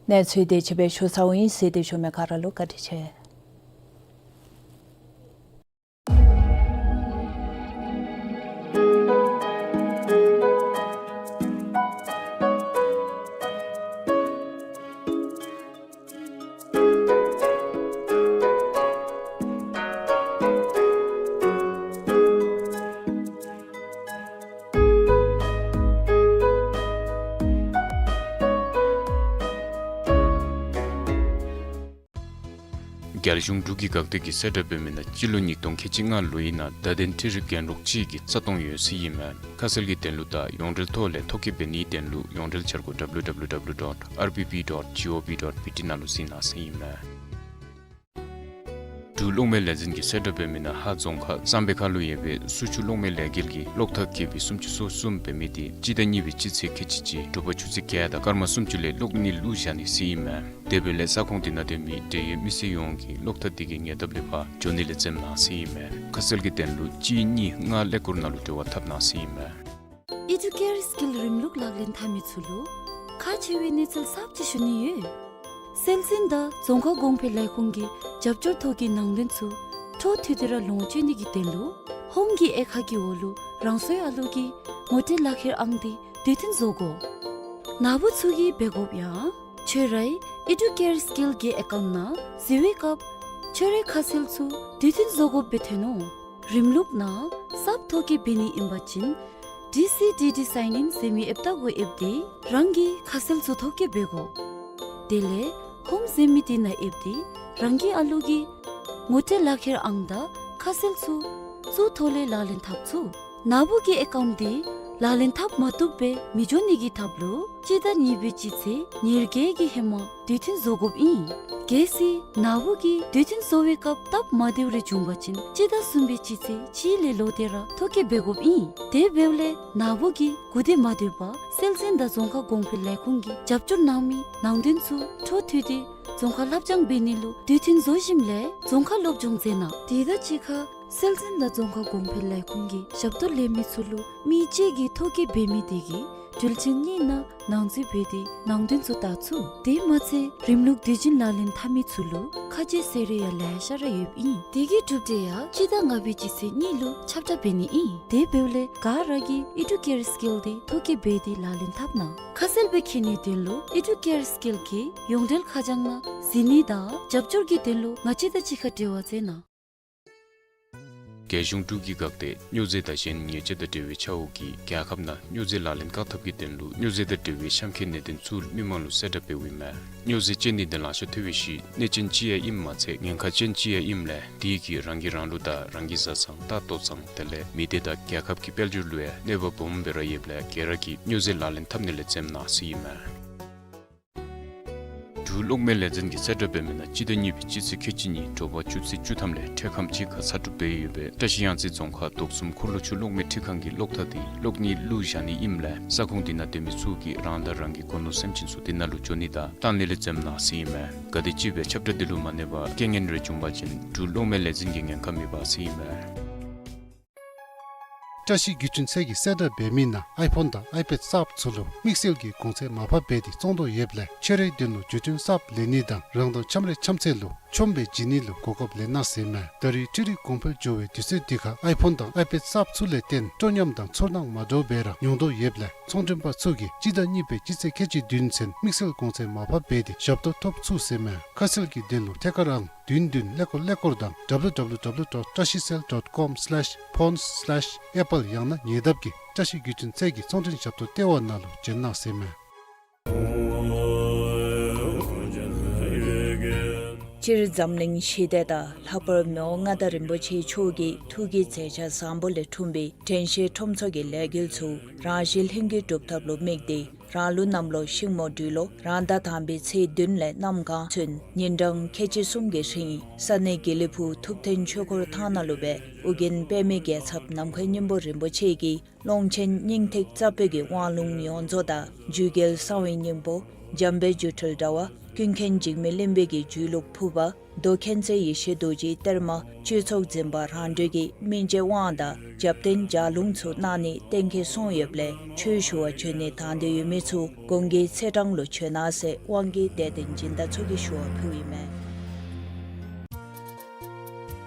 གནས་ཚུལ་དེ་ཅིག་སྦེ་ཞུ་ཚརཝ་ཨིན། གསན་གཟིགས་ཞུ་མི་ག་ར་ལུ་བཀའ་དྲིན་ཆེ། རྒྱལ་གཞུང་འབྲུག་གི་འགག་སྡེ་གིས་གསལ་བསྒྲགས་འབད་མི་ནང་སྤྱི་ལོ་ཉིས་སྟོང་ཁལ་གཅིག་ལྔ་ལོའི་ནང་བརྡ་དོན་འཕྲུལ་རིག་རྒན་རོགས་ཅིག་གི་རྩ་སྟོང་ཡོད་ཟེར་ཨིན་མས། ཁ་གསལ་གྱི་དོན་ལུ་དང་ཡོངས་འབྲེལ་ཐོག་ལས་ཐོ་བཀོད་འབད་ནིའི་དོན་ལུ་ཡོངས་འབྲེལ་འཆར་སྒོ་W W W dot R B B dot G O V dot B T ནང་ལུ་གཟིགས་གནང་ཟེར་ཨིན་མས། འབྲུག་གློག་མེ་ལས་འཛིན་གྱིས་གསལ་བསྒྲགས་འབད་མི་ནང་ཧཱ་རྫོང་ཁག་གཙང་པའི་ཁ་ལུ་ཡོད་པའི་སུ་ཆུ་གློག་མེ་ལས་འགུལ་གྱི་གློག་ཐག་བརྒལ་བའི་སུམ་ཅུ་སོ་གསུམ་འབད་མི་དེ་སྤྱི་ཟླ་གཉིས་པའི་སྤྱི་ཚེས་ཁལ་གཅིག་གཅིག་དྲོ་པ་ཆུ་ཚོད་བརྒྱད་དང་སྐར་མ་སུམ་ཅུ་ལས་གློག་གཉིད་བླུག་བཞག་ནི་ཟེར་ཨིན་མས། དེ་འབདཝ་ལས་ས་ཁོངས་དེ་ནང་སྡོད་མི་འབྲེལ་ཡོད་མི་སེར་ཡོངས་ཀྱིས་གློག་ཐག་དེ་གི་ཉེ་འདབས་ལས་ཕར་འགྱོ་ནི་ལས་འཛེམ་གནང་ཟེར་ཨིན་མས། ཁ་གསལ་གྱི་དོན་ལུ་གཅིག་གཉིས་ལྔ་ཀླད་ཀོར་ནང་ལུ་འབྲེལ་བ་འཐབ་གནང་ཟེར་ཨིན་མས། ཨི་ཌུ་ཀེར་སི་ཀིལ་རིམ་ལུགས་ལག་ལེན་འཐབ་མི་ཚུ་ལུ་ཁག་ཆེ་བའི་གནས་ཚུལ་གསརཔ་ཅིག་ཞུ་ནི་ཡོད། སྲོལ་འཛིན་དང་རྫོང་ཁ་གོང་འཕེལ་ལས་ཁུངས་ཀྱི་རྒྱབ་སྐྱོར་ཐོག་གི་ནང་དོན་ཚུ་འཕྲོ་མཐུད་དེ་ར་ལོངས་སྤྱོད་ནི་གི་དོན་ལུ་ཧོམ་གྱི་དབྱེ་ཁག་གི་འོག་ལུ་རང་སོའི་ཨ་ལོ་གི་ངོ་སྤྲོད་ལག་ཁྱེར་ཨང་དེ་དུས་མཐུན་བཟོ་དགོ། ནཱ་བུ་ཚུ་གིས་འབད་དགོཔ་ཡང་ཁྱོད་རའི་ཨི་ཌུ་ཀེར་སི་ཀིལ་གྱི་ཨེ་ཀའུནཊ་ནང་གཟིགས་པའི་སྐབས་ཁྱོད་རའི་ཁ་གསལ་ཚུ་དུས་མཐུན་བཟོ་དགོཔ་སྦེ་ཐོན་ནུག། རིམ་ལུགས་ནང་གསརཔ་ཐོ་བཀོད་འབད་ནི་ཨིན་པ་ཅིན་ཌི་སི་ཌི་ཌི་སའིན་ཨིན་ཟེར་མི་ཨེབ་ད་གུ་ཨེབ་སྟེ་རང་གི་ཁ་གསལ་ཚུ་ཐོ་བཀོད་འབད་དགོ། དེ་ལས་ཧོམ་ཟེར་མི་དེ་ནང་ཨེབ་སྟེ་རང་གི་ཨ་ལོ་གི་ངོ་སྤྲོད་ལག་ཁྱེར་ཨང་དང་ཁ་གསལ་ཚུ་ཚུ་ཐོག་ལས་ལག་ལེན་འཐབ་ཚུགས། ནཱ་བུ་གི་ཨེ་ཀའུནཊ་དེ་ལག་ལེན་འཐབ་མ་བཏུབ་སྦེ་མི་འགྱོ་ནི་གི་ཐབས་ལུ་སྤྱི་ཟླ་གཉིས་པའི་སྤྱི་ཚེས་ཉེར་བརྒྱད་ཀྱི་ཧེ་མ་དུས་མཐུན་བཟོ་དགོཔ་ཨིན། གལ་སྲིད་ནཱ་བུ་གིས་དུས་མཐུན་བཟོ་བའི་སྐབས་སྟབས་མ་བདེཝ་རེ་བྱུང་པ་ཅིན་སྤྱི་ཟླ་གསུམ་པའི་སྤྱི་ཚེས་གཅིག་ལས་ལོག་སྟེ་ར་ཐོ་བཀོད་འབད་དགོཔ་ཨིན། དེ་འབདཝ་ལས་ནཱ་བུ་གིས་སྒུག་སྡོད་མ་སྡོད་པར་སྲོལ་འཛིན་དང་རྫོང་ཁ་གོང་འཕེལ་ལས་ཁུངས་ཀྱིས་རྒྱབ་སྐྱོར་གནང་མི་ནང་དོན་ཚུ་འཕྲོ་མཐུད་དེ་རྫོང་ཁ་ལྷབ་སྦྱང་འབད་ནི་ལུ་དུས་མཐུན་བཟོ་ཞིནམ་ལས་རྫོང་ཁ་སློབ་སྦྱོང་མཛད་གནང་། དེ་དང་གཅིག་ཁར་སྲོལ་འཛིན་དང་རྫོང་ཁ་གོང་འཕེལ་ལས་ཁུངས་ཀྱི་ཞབས་ཏོག་ལེན་མི་ཚུ་ལུ་མི་གཅིག་གིས་ཐོ་བཀོད་འབད་མི་དེ་གི་དུས་ཆེན་གཉིས་ནང་ནང་འཛུལ་འབད་དེ་ནང་དོན་ཚུ་བལྟ་ཚུགས། དེ་མ་ཚད་རིམ་ལུགས་དུས་རྒྱུན་ལག་ལེན་འཐབ་མི་ཚུ་ལུ་ཁ་རྗེ་ཟེར་རེ་ཡང་ལེ་ཤ་ར་ཡོདཔ་ཨིན། དེ་གི་གྲུབ་འབྲས་ཡང་སྤྱི་ཟླ་ལྔ་པའི་སྤྱི་ཚེས་གཉིས་ལུ་ཁྱབ་བསྒྲགས་འབད་ནི་ཨིན། དེ་འབདཝ་ལས་ག་ར་གིས་ཨི་ཌུ་ཀེར་སི་ཀིལ་དེ་ཐོ་བཀོད་འབད་དེ་ལག་ལེན་འཐབ་གནང་། ཁ་གསལ་སྦེ་མཁྱེན་ནིའི་དོན་ལུ་ཨི་ཌུ་ཀེར་སི་ཀིལ་གྱི་ཡོངས་འབྲེལ་ཁ་བྱང་ནང་གཟིགས་ནི་དང་རྒྱབ་སྐྱོར་གྱི་དོན་ལུ་ང་བཅས་དང་གཅིག་ཁར་འབྲེལ་བ་མཛད་གནང་། རྒྱལ་གཞུང་འབྲུག་གི་འགག་སྡེ་སྨྱོ་རྫས་དང་གཞན་ཉེས་ཆད་དང་འབྲེལ་བའི་ཆ་འོག་གིས་རྒྱལ་ཁབ་ནང་སྨྱོ་རྫས་ལག་ལེན་བཀག་ཐབས་ཀྱི་དོན་ལུ་སྨྱོ་རྫས་དང་འབྲེལ་བའི་གཤམ་འཁོད་གནད་དོན་ཚུ་མི་མང་ལུ་གསལ་བསྒྲགས་འབདཝ་ཨིན་མས། སྨྱོ་རྫས་ཅན་ནི་དང་ལང་ཤ་ཐོབ་པའི་ཤུལ་གནོད་ཅན་ཅིག་ཡང་ཨིནམ་མ་ཚད་ཉེན་ཁ་ཅན་ཅིག་ཡང་ཨིནམ་ལས་དེ་གིས་རང་གིས་རང་ལུ་དང་རང་གི་བཟའ་ཚང་ལྟ་ལྟོ་ཚང་དེ་ལས་མི་སྡེ་དང་རྒྱལ་ཁབ་ཀྱི་དཔལ་འབྱོར་ལུ་ཡང་གནོད་པ་སྦོམ་སྦེ་ར་ཡོདཔ་ལས་ག་ར་གིས་སྨྱོ་རྫས་ལག་ལེན་འཐབ་ནི་ལས་འཛེམ་གནང་ཟེར་ཨིན་མས། འབྲུག་གློག་མེ་ལས་འཛིན་གྱིས་གསལ་བསྒྲགས་འབད་མི་ནང་སྤྱི་ཟླ་གཉིས་པའི་སྤྱི་ཚེས་ཁལ་གཅིག་གཉིས་དྲོ་པ་ཆུ་ཚོད་བཅུ་ཐམ་ལས་འཕྲལ་ཁམས་ཅིག་ཁར་ཚར་གྲབས་འབད་ཡོད་པའི་བཀྲ་ཤིས་གཡང་རྩེ་རྫོང་ཁག་རྡོ་གསུམ་འཁོར་ལོ་ཆུ་གློག་མེ་འཕྲུལ་ཁང་གི་གློག་ཐག་དེ་གློག་གཉིད་བླུག་བཞག་ནི་ཨིནམ་ལས་ས་ཁོངས་དེ་ནང་སྡོད་མི་ཚུ་གིས་རང་དང་རང་གི་སྒོ་ནོར་སེམས་ཅན་ཚུ་དེ་ནང་ལུ་འགྱོ་ནི་དང་བཏང་ནི་ལས་འཛེམ་གནང་ཟེར་ཨིན་མས། ག་དེམ་ཅིག་སྦེ་ཁྱབ་བསྒྲགས་དེ་ལུ་མ་གནས་པར་རྐྱེན་ངན་རེ་བྱུང་པ་ཅིན་འབྲུག་གློག་མེ་ལས་འཛིན་གྱིས་ཉེན་ཁ་མི་འབག་ཟེར་ཨིན་མས། བཀྲ་ཤིས་བརྒྱུད་འཕྲིན་ཚད་ཀྱིས་གསལ་བསྒྲགས་འབད་མི་ནང་ཨའི་ཕོན་དང་ཨའི་པེཌ་གསརཔ་ཚུ་ལུ་དམིགས་བསལ་གྱི་གོང་ཚད་མར་ཕབ་འབད་དེ་བཙོང་དོ་ཡོདཔ་ལས་ཁྱོད་རའི་དོན་ལུ་བརྒྱུད་འཕྲིན་གསརཔ་ལེན་ནི་དང་རང་དང་འཆམ་རའི་འཆམ་ཚད་ལུ་ཆོམ་སྦེ་བྱིན་ནི་ལུ་གོ་སྐབས་ལེན་གནང་ཟེར་ཨིན་མས། ད་རེས་འཕྲུལ་རིག་གོང་འཕེལ་འགྱོ་བའི་དུས་ཚོད་འདི་ཁར་ཨའི་ཕོན་དང་ཨའི་པེཌ་གསརཔ་ཚུ་ལས་བརྟེན་སྤྲོ་ཉམས་དང་ཚོར་སྣང་མ་འདྲཝ་སྦེ་ར་མྱོང་དོ་ཡོདཔ་ལས་ཚོང་མགྲོན་པ་ཚུ་གིས་སྤྱི་ཟླ་གཉིས་པའི་སྤྱི་ཚེས་ཁལ་གཅིག་བདུན་ཚུན་དམིགས་བསལ་གོང་ཚད་མར་ཕབ་འབད་དེ་ཞབས་ཏོག་ཐོབ་ཚུགས་ཟེར་ཨིན་མས། ཁ་གསལ་གྱི་དོན་ལུ་ཐད་ཀར་ཨང་བདུན་བདུན་ཀླད་ཀོར་ཀླད་ཀོར་དང་W W W dot trashicell dot com slash phones slash apple ཡང་ན་ཉེ་འདབས་ཀྱི་བཀྲ་ཤིས་བརྒྱུད་འཕྲིན་ཚད་ཀྱི་ཚོང་མགྲོན་ཞབས་ཏོག་ལྟེ་བ་ནང་ལུ་བྱོན་གནང་ཟེར་ཨིན་མས། སྤྱིར་འཛམ་གླིང་ཞི་བདེ་དང་ལྷག་པར་མི་དབང་མངའ་བདག་རིན་པོ་ཆེ་མཆོག་གི་ཐུགས་ཀྱི་མཛད་འཆར་བཟང་པོ་ལས་འཁྲུངས་པའི་དྲན་ཤེས་ཁྲོམ་ཚོགས་ཀྱི་ལས་འགུལ་ཚུ་རང་གཞི་ལྷུན་གྱིས་གྲུབ་ཐབས་ལུ་དམིགས་ཏེ་རང་ལུགས་གནམ་ལོ་ཤིང་མོ་སྦྲུལ་ལོ་རང་ཟླ་དང་པའི་ཚེས་བདུན་ལས་གནམ་གང་ཚུན་ཉིན་གྲངས་ཁལ་གཅིག་གསུམ་གྱི་རིང་ས་གནས་དགེ་ལེགས་ཕུག་ཐུབ་བསྟན་ཆོས་འཁོར་ཐང་ནང་ལུ་སྦེ་ཨོ་རྒྱན་པདྨའི་རྒྱལ་ཚབ་ནམ་མཁའི་སྙིང་པོ་རིན་པོ་ཆེ་གིས་ཀློང་ཆེན་སྙིང་ཐིག་རྩ་བོད་ཀྱི་དབང་ལུང་ཡོངས་རྫོགས་དང་རྒྱུད་རྒྱལ་གསང་བའི་སྙིང་པོ་འཇམ་དཔལ་སྒྱུ་འཕྲུལ་དྲྭ་བ་ཀུན་མཁྱེན་འཇིགས་མེད་གླིང་པའི་གི་རྒྱུད་ལུགས་ཕུར་པ་མདོ་མཁྱེན་བརྩེ་ཡེ་ཤེས་རྡོ་རྗེའི་གཏེར་མ་སྤྱི་ཚོགས་འཛིན་པ་རང་གྲོལ་གྱི་སྨིན་བྱེད་དབང་དང་རྒྱབ་རྟེན་ལྗགས་ལུང་ཚུ་གནང་ནི་གཏན་འཁེལ་སོང་ཡོདཔ་ལས་ཆོས་ཞུ་བར་བྱོན་ནི་དང་འདོད་ཡོད་མི་ཚུ་གོང་གི་ཚེས་གྲངས་ལུ་བྱོན་གནང་ཟེར་དབང་གི་དད་ལྡན་སྦྱིན་བདག་ཚུ་གིས་ཞུ་བ་ཕུལཝ་ཨིན་མས།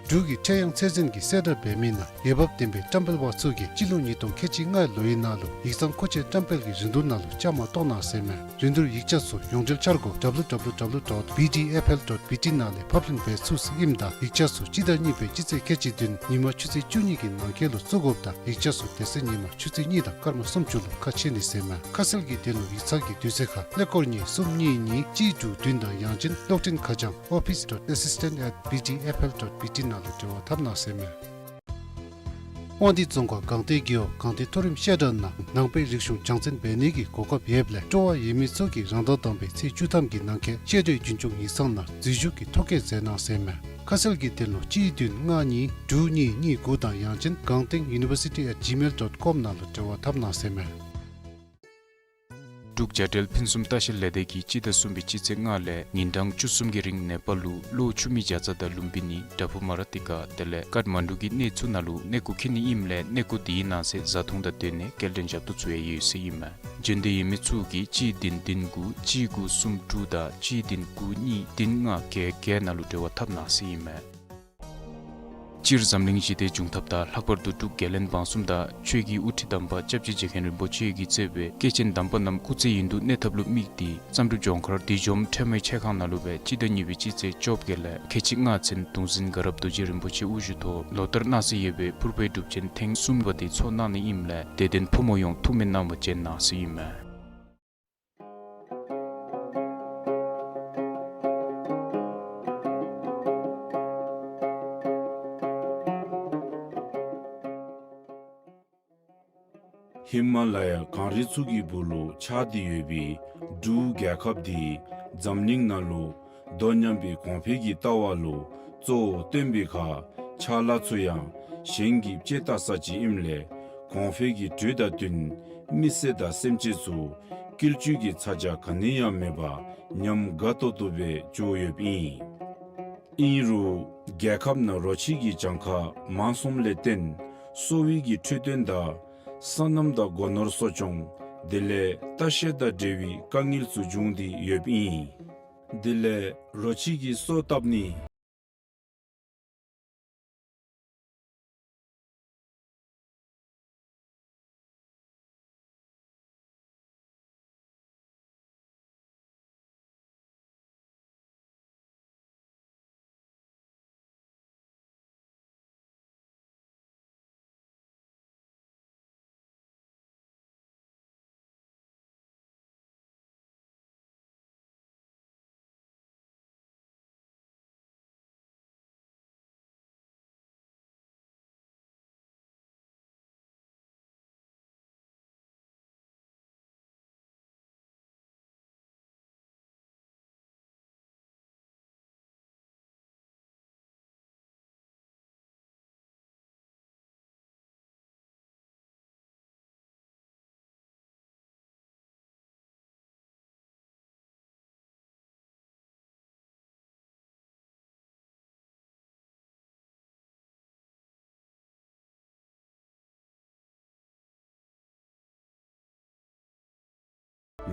འབྲུག་གི་ཁྲེལ་ཡང་ཚེ་བཙུན་གྱི་གསལ་བསྒྲགས་འབད་མི་ནང་འོས་འབབ་ལྡན་པའི་བཀྲམ་སྤེལ་པ་ཚུ་གིས་སྤྱི་ལོ་ཉིས་སྟོང་ཁལ་གཅིག་ལྔའི་ལོའི་ནང་ལུ་ཡིག་ཚང་མཁོ་ཆས་བཀྲམ་སྤེལ་གྱི་རིན་བསྡུར་ནང་ལུ་བཅའ་མར་གཏོགས་གནང་ཟེར་མས། རིན་བསྡུར་ཡིག་ཆ་ཚུ་ཡོངས་འབྲེལ་འཆར་སྒོ་W W W dot B D F L dot B T ནང་ལས་ཕབ་ལེན་འབད་ཚུགས་ཟེར་ཨིནམ་ད་ཡིག་ཆ་ཚུ་སྤྱི་ཟླ་གཉིས་པའི་སྤྱི་ཚེས་ཁལ་གཅིག་བདུན་ཉིན་མ་ཆུ་ཚོད་བཅུ་གཉིས་ཀྱི་ནང་འཁོད་ལུ་བཙུགས་དགོཔ་དང་ཡིག་ཆ་ཚུ་དེ་ཚེ་ཉིན་མ་ཆུ་ཚོད་གཉིས་དང་སྐར་མ་སུམ་ཅུ་ལུ་ཁ་ཕྱེ་ནི་ཟེར་མས། ཁ་གསལ་གྱི་དོན་ལུ་ཡིག་ཚང་གི་དུས་ཚོད་ཁར་ཀླད་ཀོར་གཉིས་གསུམ་གཉིས་གཉིས་གཅིག་དྲུག་བདུན་དང་ཡང་ཅིན་གློག་འཕྲིན་ཁ་བྱང་office dot assistant at B D F L dot B T ནང་ལུ་འབྲེལ་བ་འཐབ་གནང་ཟེར་མས། དབང་འདུས་རྫོང་ཁག་སྒང་སྟེང་རྒེད་འོག་སྒང་སྟེང་མཐོ་རིམ་བཤད་གྲྭ་ནང་ནང་པའི་རིག་གཞུང་སྦྱང་བརྩོན་འབད་ནི་གི་གོ་སྐབས་ཡོདཔ་ལས་སྤྲོ་བ་ཡོད་མི་ཚུ་གིས་རང་ཟླ་དང་པའི་ཚེས་བཅུ་ཐམ་གྱི་ནང་འཁོད་བཤད་གྲྭའི་རྒྱུན་སྐྱོང་ཡིག་ཚང་ནང་འཛུལ་ཞུགས་ཀྱི་ཐོ་བཀོད་མཛད་གནང་ཟེར་མས། ཁ་གསལ་གྱི་དོན་ལུ་གཅིག་བདུན་ལྔ་གཉིས་དྲུག་གཉིས་གཉིས་དགུ་དང་ཡང་ཅིན་གངས་སྟེང་university at gmail dot com ནང་ལུ་འབྲེལ་བ་འཐབ་གནང་ཟེར་མས། འབྲུག་རྒྱ་བྲལ་ཕུན་སུམ་ལྟ་བཤལ་ལས་སྡེ་གིས་སྤྱི་ཟླ་གསུམ་པའི་སྤྱི་ཚེས་ལྔ་ལས་ཉིན་གྲངས་བཅུ་གསུམ་གྱི་རིང་ནེ་པཱལ་ལུ་གློ་ཆུ་མིག་བྱ་ཚང་དང་ལུམ་བི་ནི་དྲ་ཕུ་མ་ར་ཏི་ཀ་དེ་ལས་ཀཏ་མན་ཌུ་གི་གནས་ཚུ་ནང་ལུ་གནས་སྐོར་འཁྱིད་ནི་ཨིནམ་ལས་གནས་སྐོར་དེའི་ནང་གསེས་བཟའ་འཐུང་དང་སྡོད་གནས་སྐྱེལ་འདྲེན་ཞབས་ཏོག་ཚུ་ཡང་ཡོད་ཟེར་ཨིན་མས། འབྱོན་འདོད་ཡོད་མི་ཚུ་གིས་གཅིག་བདུན་བདུན་དགུ་གཅིག་དགུ་གསུམ་དྲུག་དང་གཅིག་བདུན་དགུ་གཉིས་བདུན་ལྔ་བརྒྱད་བརྒྱད་ནང་ལུ་འབྲེལ་བ་འཐབ་གནང་ཟེར་ཨིན་མས། སྤྱིར་འཛམ་གླིང་ཞི་བདེ་འབྱུང་ཐབས་དང་ལྷག་པར་དུ་འབྲུག་རྒྱལ་བློན་འབངས་གསུམ་དང་ཆོས་ཀྱི་དབུ་ཁྲིད་དམ་པ་སྐྱབས་རྗེ་རྗེ་མཁན་རིན་པོ་ཆེ་གིས་གཙོས་པའི་སྐྱེས་ཆེན་དམ་པ་རྣམས་སྐུ་ཚེ་ཡུན་དུ་གནས་ཐབས་ལུ་དམིགས་ཏེ་བསམ་གྲུབ་ལྗོངས་མཁར་བདེ་འཇོམས་ཁྲོས་མའི་ཆས་ཁང་ནང་ལུ་སྦེ་སྤྱི་ཟླ་གཉིས་པའི་སྤྱི་ཚེས་བཅོ་བརྒྱད་ལས་ཁལ་གཅིག་ལྔ་ཚུན་གདུང་འཛིན་དགའ་རབ་རྡོ་རྗེ་རིན་པོ་ཆེ་དབུ་བཞུགས་ཐོག་ལོ་ལྟར་གནང་སྲོལ་ཡོད་པའི་ཕུར་པའི་སྒྲུབ་ཆེན་ཐེངས་གསུམ་པ་དེ་ཚོགས་གནང་ནི་ཨིནམ་ལས་དད་ལྡན་ཕོ་མོ་ཡོངས་ཐུགས་སྨོན་གནང་བར་བྱོན་གནང་ཟེར་ཨིན་མས། ཧི་མ་ལ་ཡ་གངས་རི་ཚུ་གི་སྦུག་ལུ་ཆགས་ཏེ་ཡོད་པའི་འབྲུག་རྒྱལ་ཁབ་འདི་འཛམ་གླིང་ནང་ལུ་དོ་མཉམ་པའི་གོང་འཕེལ་གྱི་ལྟ་བ་ལུ་གཙོ་བོ་བཏོན་པའི་ཁར་ཕྱག་ལཱ་ཚུ་ཡང་གཞན་གྱིས་དཔྱད་བལྟ་ས་ཅིག་ཨིནམ་ལས་གོང་འཕེལ་གྱི་དྲོད་དང་བསྟུན་མི་སེར་དང་སེམས་ཅན་ཚུ་བསྐྱིལ་བཅོས་ཀྱི་ཚ་གྱང་ག་ནི་ཡང་མེད་པར་ཉམས་དགའ་ཏོག་ཏོ་སྦེ་འགྱོ་ཡོདཔ་ཨིན། ཨིན་རུང་རྒྱལ་ཁབ་ནང་རོ་ཁྱི་གི་གྱངས་ཁ་མང་སོངམ་ལས་བརྟེན་གསོ་བའི་གི་འཕྲོད་བསྟེན་དང་སོ་ནམ་དང་སྒོ་ནོར་གསོ་སྐྱོང་དེ་ལས་ལྟ་བཤལ་དང་འབྲེལ་བའི་དཀའ་ངལ་ཚུ་བྱུང་སྟེ་ཡོདཔ་ཨིན། དེ་ལས་རོ་ཁྱི་གི་སོ་བཏབ་ནི།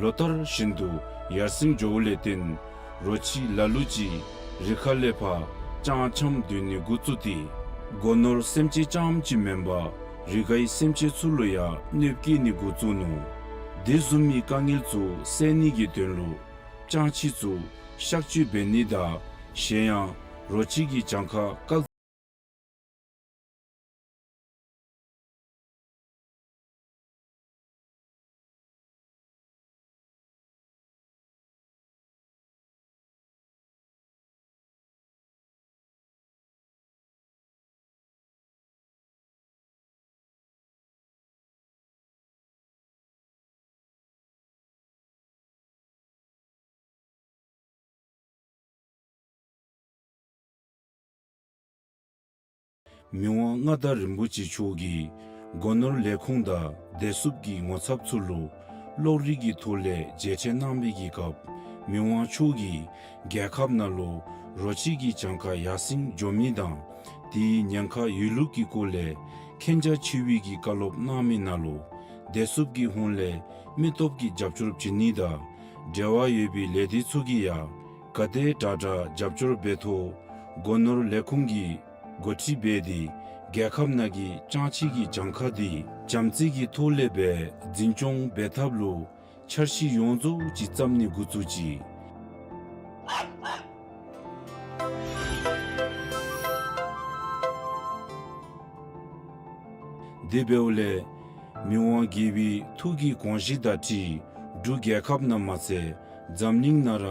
ལོ་ལྟར་བཞིན་དུ་ཡར་སེང་འགྱོཝ་ལས་བརྟེན་རོ་ཁྱི་ལ་ལུ་ཅིག་རི་ཁ་ལས་ཕར་སྤྱང་འཁྱམས་སྡོད་ནི་འགོ་བཙུགས་ཏེ་སྒོ་ནོར་སེམས་ཅན་རྐྱངམ་ཅིག་མེན་པར་རི་ཁའི་སེམས་ཅན་ཚུ་ལུ་ཡང་གནོདཔ་བཀལ་ནི་འགོ་བཙུགས་ནུག། དེ་བཟུམ་མའི་དཀའ་ངལ་ཚུ་སེལ་ནི་གི་དོན་ལུ་སྤྱང་ཁྱི་ཚུ་གཤག་བཅོས་འབད་ནི་དང་གཞན་ཡང་རོ་ཁྱི་གི་གྱངས་ཁ་བཀག་མི་དབང་མངའ་བདག་རིན་པོ་ཆེ་མཆོག་གིས་སྒོ་ནོར་ལས་ཁུངས་དང་བདེ་སྲུངཔ་གི་ངོ་ཚབ་ཚུ་ལུ་གློག་རིག་གི་ཐོག་ལས་མཇལ་འཕྲད་གནང་བའི་གི་སྐབས་མི་དབང་མཆོག་གིས་རྒྱལ་ཁབ་ནང་ལུ་རོ་ཁྱི་གི་གྱངས་ཁ་ཡར་སེང་འགྱོ་མི་དང་དེའི་ཉེན་ཁ་ཡོད་ལུགས་ཀྱི་སྐོར་ལས་མཁྱེན་རྒྱ་ཆེ་བའི་གི་བཀའ་སློབ་གནང་མི་ནང་ལུ་བདེ་སྲུངཔ་གི་ཧོངས་ལས་མི་སྟོབས་ཀྱི་རྒྱབ་སྐྱོར་བྱིན་ནི་དང་འབྲེལ་བ་ཡོད་པའི་ལས་སྡེ་ཚུ་གིས་ཡང་ག་དེ་དྲག་དྲག་རྒྱབ་སྐྱོར་འབད་ཐོག་སྒོ་ནོར་ལས་ཁུངས་ཀྱིས་འགོ་ཁྲིད་འབད་དེ་རྒྱལ་ཁབ་ནང་གི་སྤྱང་ཁྱི་གི་གྱངས་ཁ་དེ་བྱམས་བརྩེ་གི་ཐོག་ལས་སྦེ་འཛིན་སྐྱོང་འབད་ཐབས་ལུ་འཆར་གཞི་ཡོངས་རྫོགས་ཅིག་བརྩམ་ནི་འགོ་བཙུགས་ཅི། དེ་འབདཝ་ལས་མི་དབང་རྒྱལ་པོའི་ཐུགས་ཀྱི་དགོངས་གཞི་དང་འཁྲིལ་འབྲུག་རྒྱལ་ཁབ་ནང་མ་ཚད་འཛམ་གླིང་ནང་ར་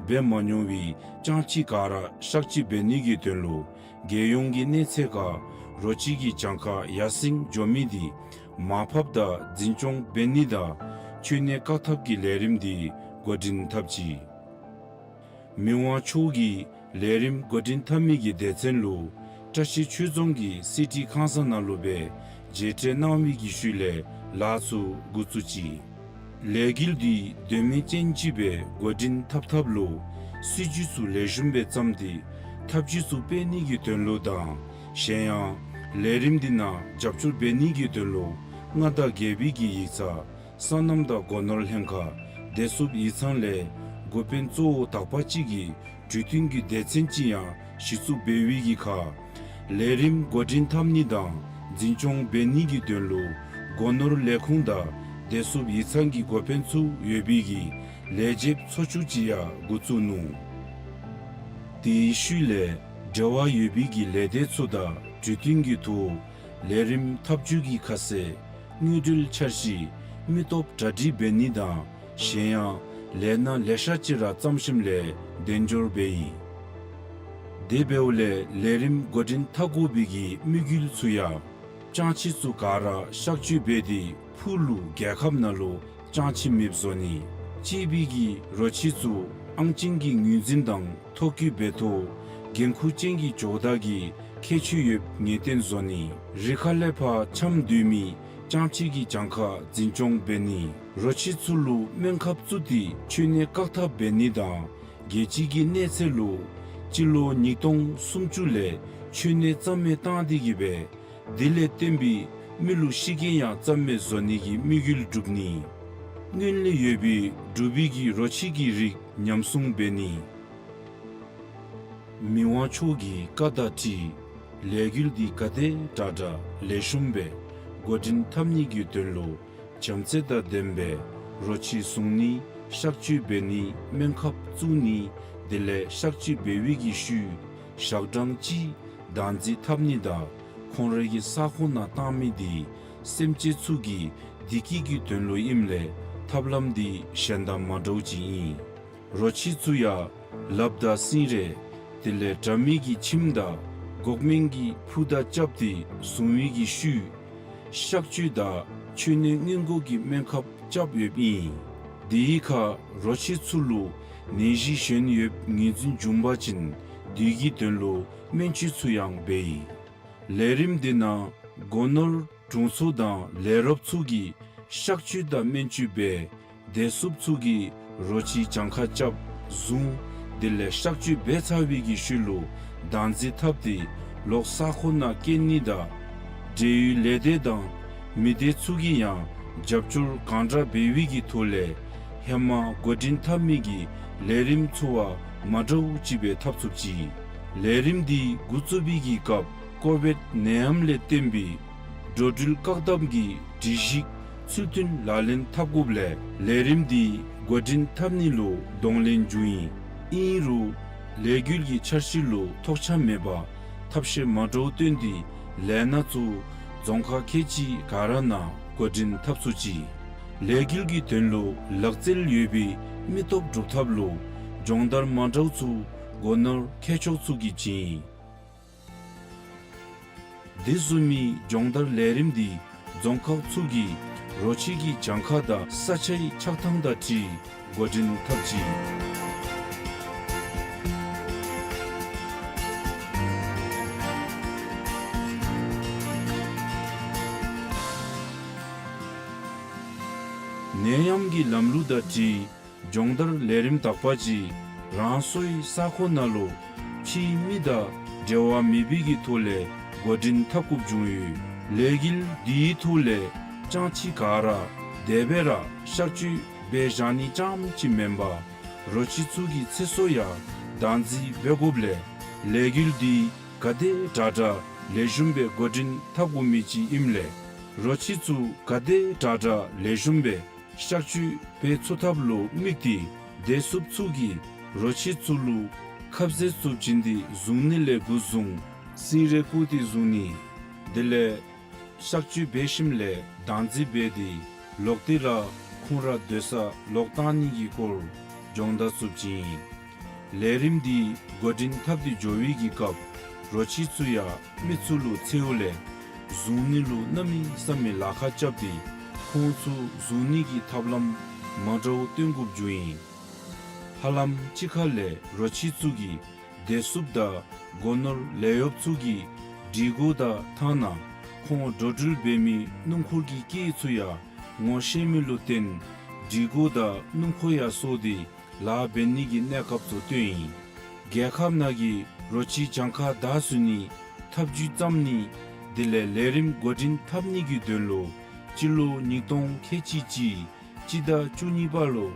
འབད་མ་མྱོང་བའི་སྤྱང་ཁྱི་ག་ར་གཤག་བཅོས་འབད་ནི་གི་དོན་ལུ་རྒྱལ་ཡོངས་ཀྱི་གནས་ཚད་ཁར་རོ་ཁྱི་གི་གྱངས་ཁ་ཡར་སེང་འགྱོ་མི་དེ་མར་ཕབ་དང་འཛིན་སྐྱོང་འབད་ནི་དང་འཆོལ་ནད་བཀག་ཐབས་ཀྱི་ལས་རིམ་དེ་འགོ་འདྲེན་འཐབ་ཅི། མི་དབང་མཆོག་གིས་ལས་རིམ་འགོ་འདྲེན་འཐབ་མི་གི་སྡེ་ཚན་ལུ་བཀྲ་ཤིས་ཆོས་རྫོང་གི་སི་ཊི་ཁང་གསར་ནང་ལུ་སྦེ་མཇལ་འཕྲད་གནང་བའི་གི་ཤུལ་ལས་ལཱ་ཚུ་འགོ་བཙུགས་ཅི། ལས་འགུལ་འདི་དོན་སྨིན་ཅན་ཅིག་སྦེ་འགོ་འདྲེན་འཐབ་ཐབས་ལུ་སྲིད་བྱུས་ཚུ་ལེགས་ཤོམ་སྦེ་བརྩམས་ཏེ་ཐབས་ཇུས་ཚུ་སྤེལ་ནི་གི་དོན་ལུ་དང་གཞན་ཡང་ལས་རིམ་འདི་ནང་རྒྱབ་སྐྱོར་འབད་ནི་གི་དོན་ལུ་མངའ་བདག་རྒྱལ་པོའི་གི་ཡིག་ཚང་སོ་ནམ་དང་སྒོ་ནོར་ལྷན་ཁག་བདེ་སྲུངཔ་ཡིག་ཚང་ལས་འགོ་དཔོན་གཙོ་བོ་དག་པ་ཅིག་གིས་གྲོས་བསྟུན་གྱི་སྡེ་ཚན་ཅིག་ཡང་གཞི་བཙུགས་འབད་བའི་གི་ཁར་ལས་རིམ་འགོ་འདྲེན་འཐབ་ནི་དང་འཛིན་སྐྱོང་འབད་ནི་གི་དོན་ལུ་སྒོ་ནོར་ལས་ཁུངས་དང་བདེ་སྲུངཔ་ཡིག་ཚང་གི་འགོ་དཔོན་ཚུ་ཡོད་པའི་གི་ལས་བྱེདཔ་ཚོགས་ཆུང་ཅིག་ཡང་འགོ་བཙུགས་ནུག། དེའི་ཤུལ་ལས་འབྲེལ་བ་ཡོད་པའི་གི་ལས་སྡེ་ཚུ་དང་གྲོས་བསྟུན་གྱི་ཐོག་ལས་རིམ་འཐབ་ཇུས་ཀྱི་ཁ་གསལ་དངུལ་འབྲེལ་འཆར་གཞི་མི་སྟོབས་གྲ་སྒྲིག་འབད་ནི་དང་གཞན་ཡང་ལས་སྣ་ལེ་ཤ་ཅིག་ར་བརྩམ་ཞིནམ་ལས་གདན་འབྱོར་འབད་ཡི། དེ་འབདཝ་ལས་ལས་རིམ་འགོ་འདྲེན་འཐབ་དགོ་པའི་གི་དམིགས་ཡུལ་ཚུ་ཡང་སྤྱང་ཁྱི་ཚུ་ག་ར་གཤག་བཅོས་འབད་དེ་ཕུགས་ལུ་རྒྱལ་ཁབ་ནང་ལུ་སྤྱང་ཁྱི་མེདཔ་བཟོ་ནི། གཅེས་པའི་གི་རོ་ཁྱི་ཚུ་ཨང་ཅན་གྱི་ངོས་འཛིན་དང་ཐོ་བཀོད་འབད་ཐོག་འགན་ཁུར་ཅན་གྱི་ཇོ་བདག་གི་ཁྱད་ཆོས་ཡོདཔ་ངེས་གཏན་བཟོ་ནི། རི་ཁ་ལས་ཕར་འཁྱམས་སྡོད་མི་སྤྱང་ཁྱི་གི་གྱངས་ཁ་འཛིན་སྐྱོང་འབད་ནི། རོ་ཁྱི་ཚུ་ལུ་སྨན་ཁབ་བཙུགས་ཏེ་འཆོལ་ནད་བཀག་ཐབས་འབད་ནི་དང་རྒྱལ་སྤྱི་གི་གནས་ཚད་ལུ་སྤྱི་ལོ་ཉིས་སྟོང་སུམ་ཅུ་ལས་འཆོལ་ནད་རྩ་མེད་བཏང་སྟེ་གི་སྦེ་དེ་ལས་བརྟེན་པའི་མི་ལུ་ཤི་རྐྱེན་ཡང་རྩ་མེད་བཟོ་ནི་གི་དམིགས་ཡུལ་བསྒྲུབ་ནི། སྔོན་ལས་ཡོད་པའི་འབྲུག་པའི་གི་རོ་ཁྱི་གི་རིགས་ཉམས་སྲུང་འབད་ནི། མི་དབང་མཆོག་གི་བཀའ་དང་འཁྲིལ་ལས་འགུལ་འདི་ག་དེ་དྲག་དྲག་ལེགས་ཤོམ་སྦེ་འགོ་འདྲེན་འཐབ་ནི་གི་དོན་ལུ་བྱམས་བརྩེ་དང་ལྡན་པའི་རོ་ཁྱི་བཟུང་ནི་གཤག་བཅོས་འབད་ནི་སྨན་ཁབ་བཙུགས་ནི་དེ་ལས་གཤག་བཅོས་འབད་བའི་གི་ཤུལ་ཞག་གྲངས་གཅིག་བདག་འཛིན་འཐབ་ནི་དང་ཁོང་རའི་གི་ས་ཁོངས་ནང་བཏང་མི་འདི་སེམས་ཅན་ཚུ་གི་བདེ་སྐྱིད་ཀྱི་དོན་ལུ་ཨིནམ་ལས་ཐབས་ལམ་འདི་གཞན་དང་མ་འདྲཝ་ཅིག་ཨིན། རོ་ཁྱི་ཚུ་ཡང་ལགཔ་དང་སིང་རས་དེ་ལས་དྲ་མིག་གི་ཁྱིམ་དང་འགོག་སྨན་གྱི་ཕུར་དང་རྐྱབ་སྟེ་བཟུང་བའི་གི་ཤུལ་གཤག་བཅོས་དང་འཆོལ་ནད་སྔོན་འགོག་གི་སྨན་ཁབ་རྐྱབ་ཡོདཔ་ཨིན། དེའི་ཁར་རོ་ཁྱི་ཚུ་ལུ་ནད་གཞི་གཞན་ཡོདཔ་ངོས་འཛིན་བྱུང་པ་ཅིན་དེ་གི་དོན་ལུ་སྨན་བཅོས་ཚུ་ཡང་འབད་ཡི། ལས་རིམ་འདི་ནང་སྒོ་ནོར་དྲུང་འཚོ་དང་ལས་རོགསཔ་ཚུ་གིས་གཤག་བཅོས་དང་སྨན་བཅོས་འབད། བདེ་སྲུངཔ་ཚུ་གིས་རོ་ཁྱི་གྱངས་ཁ་རྐྱབ་བཟུང་དེ་ལས་གཤག་བཅོས་འབད་ཚར་བའི་གི་ཤུལ་ལུ་བདག་འཛིན་འཐབ་སྟེ་ལོག་ས་ཁོངས་ནང་བསྐྱལ་ནི་དང་འབྲེལ་ཡོད་ལས་སྡེ་དང་མི་སྡེ་ཚུ་གིས་ཡང་རྒྱབ་སྐྱོར་གང་དྲག་འབད་བའི་གི་ཐོག་ལས་ཧེ་མ་འགོ་འདྲེན་འཐབ་མི་གི་ལས་རིམ་ཚུ་བ་མ་འདྲཝ་ཅིག་སྦེ་འཐབ་ཚུགས་ཅི། ལས་རིམ་འདི་འགོ་བཙུགས་པའི་གི་སྐབས་ཀོ་བིཌ་ནད་ཡམས་ལས་བརྟེན་པའི་འགྲོ་འགྲུལ་བཀག་དམ་གྱི་སྒྲིག་གཞི་ཚུལ་མཐུན་ལག་ལེན་འཐབ་དགོཔ་ལས་ལས་རིམ་འདི་འགོ་འདྲེན་འཐབ་ནི་ལུ་གདོང་ལེན་བྱུང་ཡི། ཨིན་རུང་ལས་འགུལ་གྱི་འཆར་གཞི་ལུ་ཐོགས་ཆགས་མེད་པར་ཐབས་ཤེས་མ་འདྲཝ་བཏོན་ཏེ་ལས་སྣ་ཚུ་རྫོང་ཁག་ཁལ་གཅིག་ག་ར་ནང་འགོ་འདྲེན་འཐབ་ཚུགས་ཅི། ལས་འགུལ་གྱི་དོན་ལུ་ལག་རྩལ་ཡོད་པའི་མི་སྟོབས་སྒྲུབ་ཐབས་ལུ་སྦྱོང་བརྡར་མ་འདྲཝ་ཚུ་སྒོ་ནོར་མཁས་མཆོག་ཚུ་གིས་བྱིན་ཡི། དེ་བཟུམ་མའི་སྦྱོང་བརྡར་ལས་རིམ་འདི་རྫོང་ཁག་ཚུ་གི་རོ་ཁྱི་གི་གྱངས་ཁ་དང་ས་ཆའི་ཆགས་ཐངས་དང་འཁྲིལ་འགོ་འདྲེན་འཐབ་ཅི། ནད་ཡམས་ཀྱི་ལམ་ལུགས་དང་འཁྲིལ་སྦྱོང་བརྡར་ལས་རིམ་དག་པ་ཅིག་རང་སོའི་ས་ཁོངས་ནང་ལུ་ཕྱིའི་མི་དང་འབྲེལ་བ་མེད་པའི་གི་ཐོག་ལས་འགོ་འདྲེན་འཐབ་དགོཔ་བྱུང་ཡོད། ལས་འགུལ་འདིའི་ཐོག་ལས་སྤྱང་ཁྱི་ག་ར་དེ་སྦེ་ར་གཤག་བཅོས་འབད་བཞག་ནི་རྐྱངམ་ཅིག་མེན་པར་རོ་ཁྱི་ཚུ་གི་ཚེ་སྲོག་ཡང་བདག་འཛིན་འབད་དགོཔ་ལས་ལས་འགུལ་འདི་ག་དེ་དྲག་དྲག་ལེགས་ཤོམ་སྦེ་འགོ་འདྲེན་འཐབ་དགོ་མི་ཅིག་ཨིནམ་ལས་རོ་ཁྱི་ཚུ་ག་དེ་དྲག་དྲག་ལེགས་ཤོམ་སྦེ་གཤག་བཅོས་འབད་ཚུགས་ཐབས་ལུ་དམིགས་ཏེ་བདེ་སྲུངཔ་ཚུ་གིས་རོ་ཁྱི་ཚུ་ལུ་ཁབ་ཟས་ཚུ་བྱིན་ཏེ་བཟུང་ནི་ལས་འགོ་བཟུང་སིང་རེ་བཀོ་སྟེ་བཟུང་ནི། དེ་ལས་གཤག་བཅོས་འབད་ཞིནམ་ལས་བདག་འཛིན་འབད་དེ་ལོག་སྟེ་ར་ཁོང་ར་སྡོད་ས་ལོག་བཏང་ནི་གི་སྐོར་སྦྱོང་བརྡར་ཚུ་བྱིན་ཡི། ལས་རིམ་འདི་འགོ་འདྲེན་འཐབ་སྟེ་འགྱོ་བའི་གི་སྐབས་རོ་ཁྱི་ཚུ་ཡང་མི་ཚུ་ལུ་འཚེརཝ་ལས་བཟུང་ནི་ལུ་གནམ་མེད་ས་མེད་ལཱ་ཁག་རྐྱབ་སྟེ་ཁོང་ཚུ་བཟུང་ནི་གི་ཐབས་ལམ་མ་འདྲཝ་སྟོན་དགོཔ་བྱུང་ཡི། ཧ་ལམ་གཅིག་ཁར་ལས་རོ་ཁྱི་ཚུ་གིས་བདེ་སྲུངཔ་དང་སྒོ་ནོར་ལས་གཡོགཔ་ཚུ་གི་སྒྲིག་གོ་དང་ཐ་ན་ཁོང་འགྲོ་འགྲུལ་འབད་མི་སྣུམ་འཁོར་གྱི་སྐེད་ཚུ་ཡང་ངོ་ཤེས་མི་ལུ་བརྟེན་སྒྲིག་གོ་དང་སྣུམ་འཁོར་ཡང་སོར་ཏེ་ལཱ་འབད་ནི་གི་གནས་སྐབས་ཚུ་སྟོན་ཡི། རྒྱལ་ཁབ་ནང་གི་རོ་ཁྱི་གྱངས་ཁ་བདའ་ཚུགས་ནི་ཐབས་བྱུས་བརྩམ་ནི་དེ་ལས་ལས་རིམ་འགོ་འདྲེན་འཐབ་ནི་གི་དོན་ལུ་སྤྱི་ལོ་ཉིས་སྟོང་ཁལ་གཅིག་གཅིག་སྤྱི་ཟླ་བཅུ་གཉིས་པ་ལུ་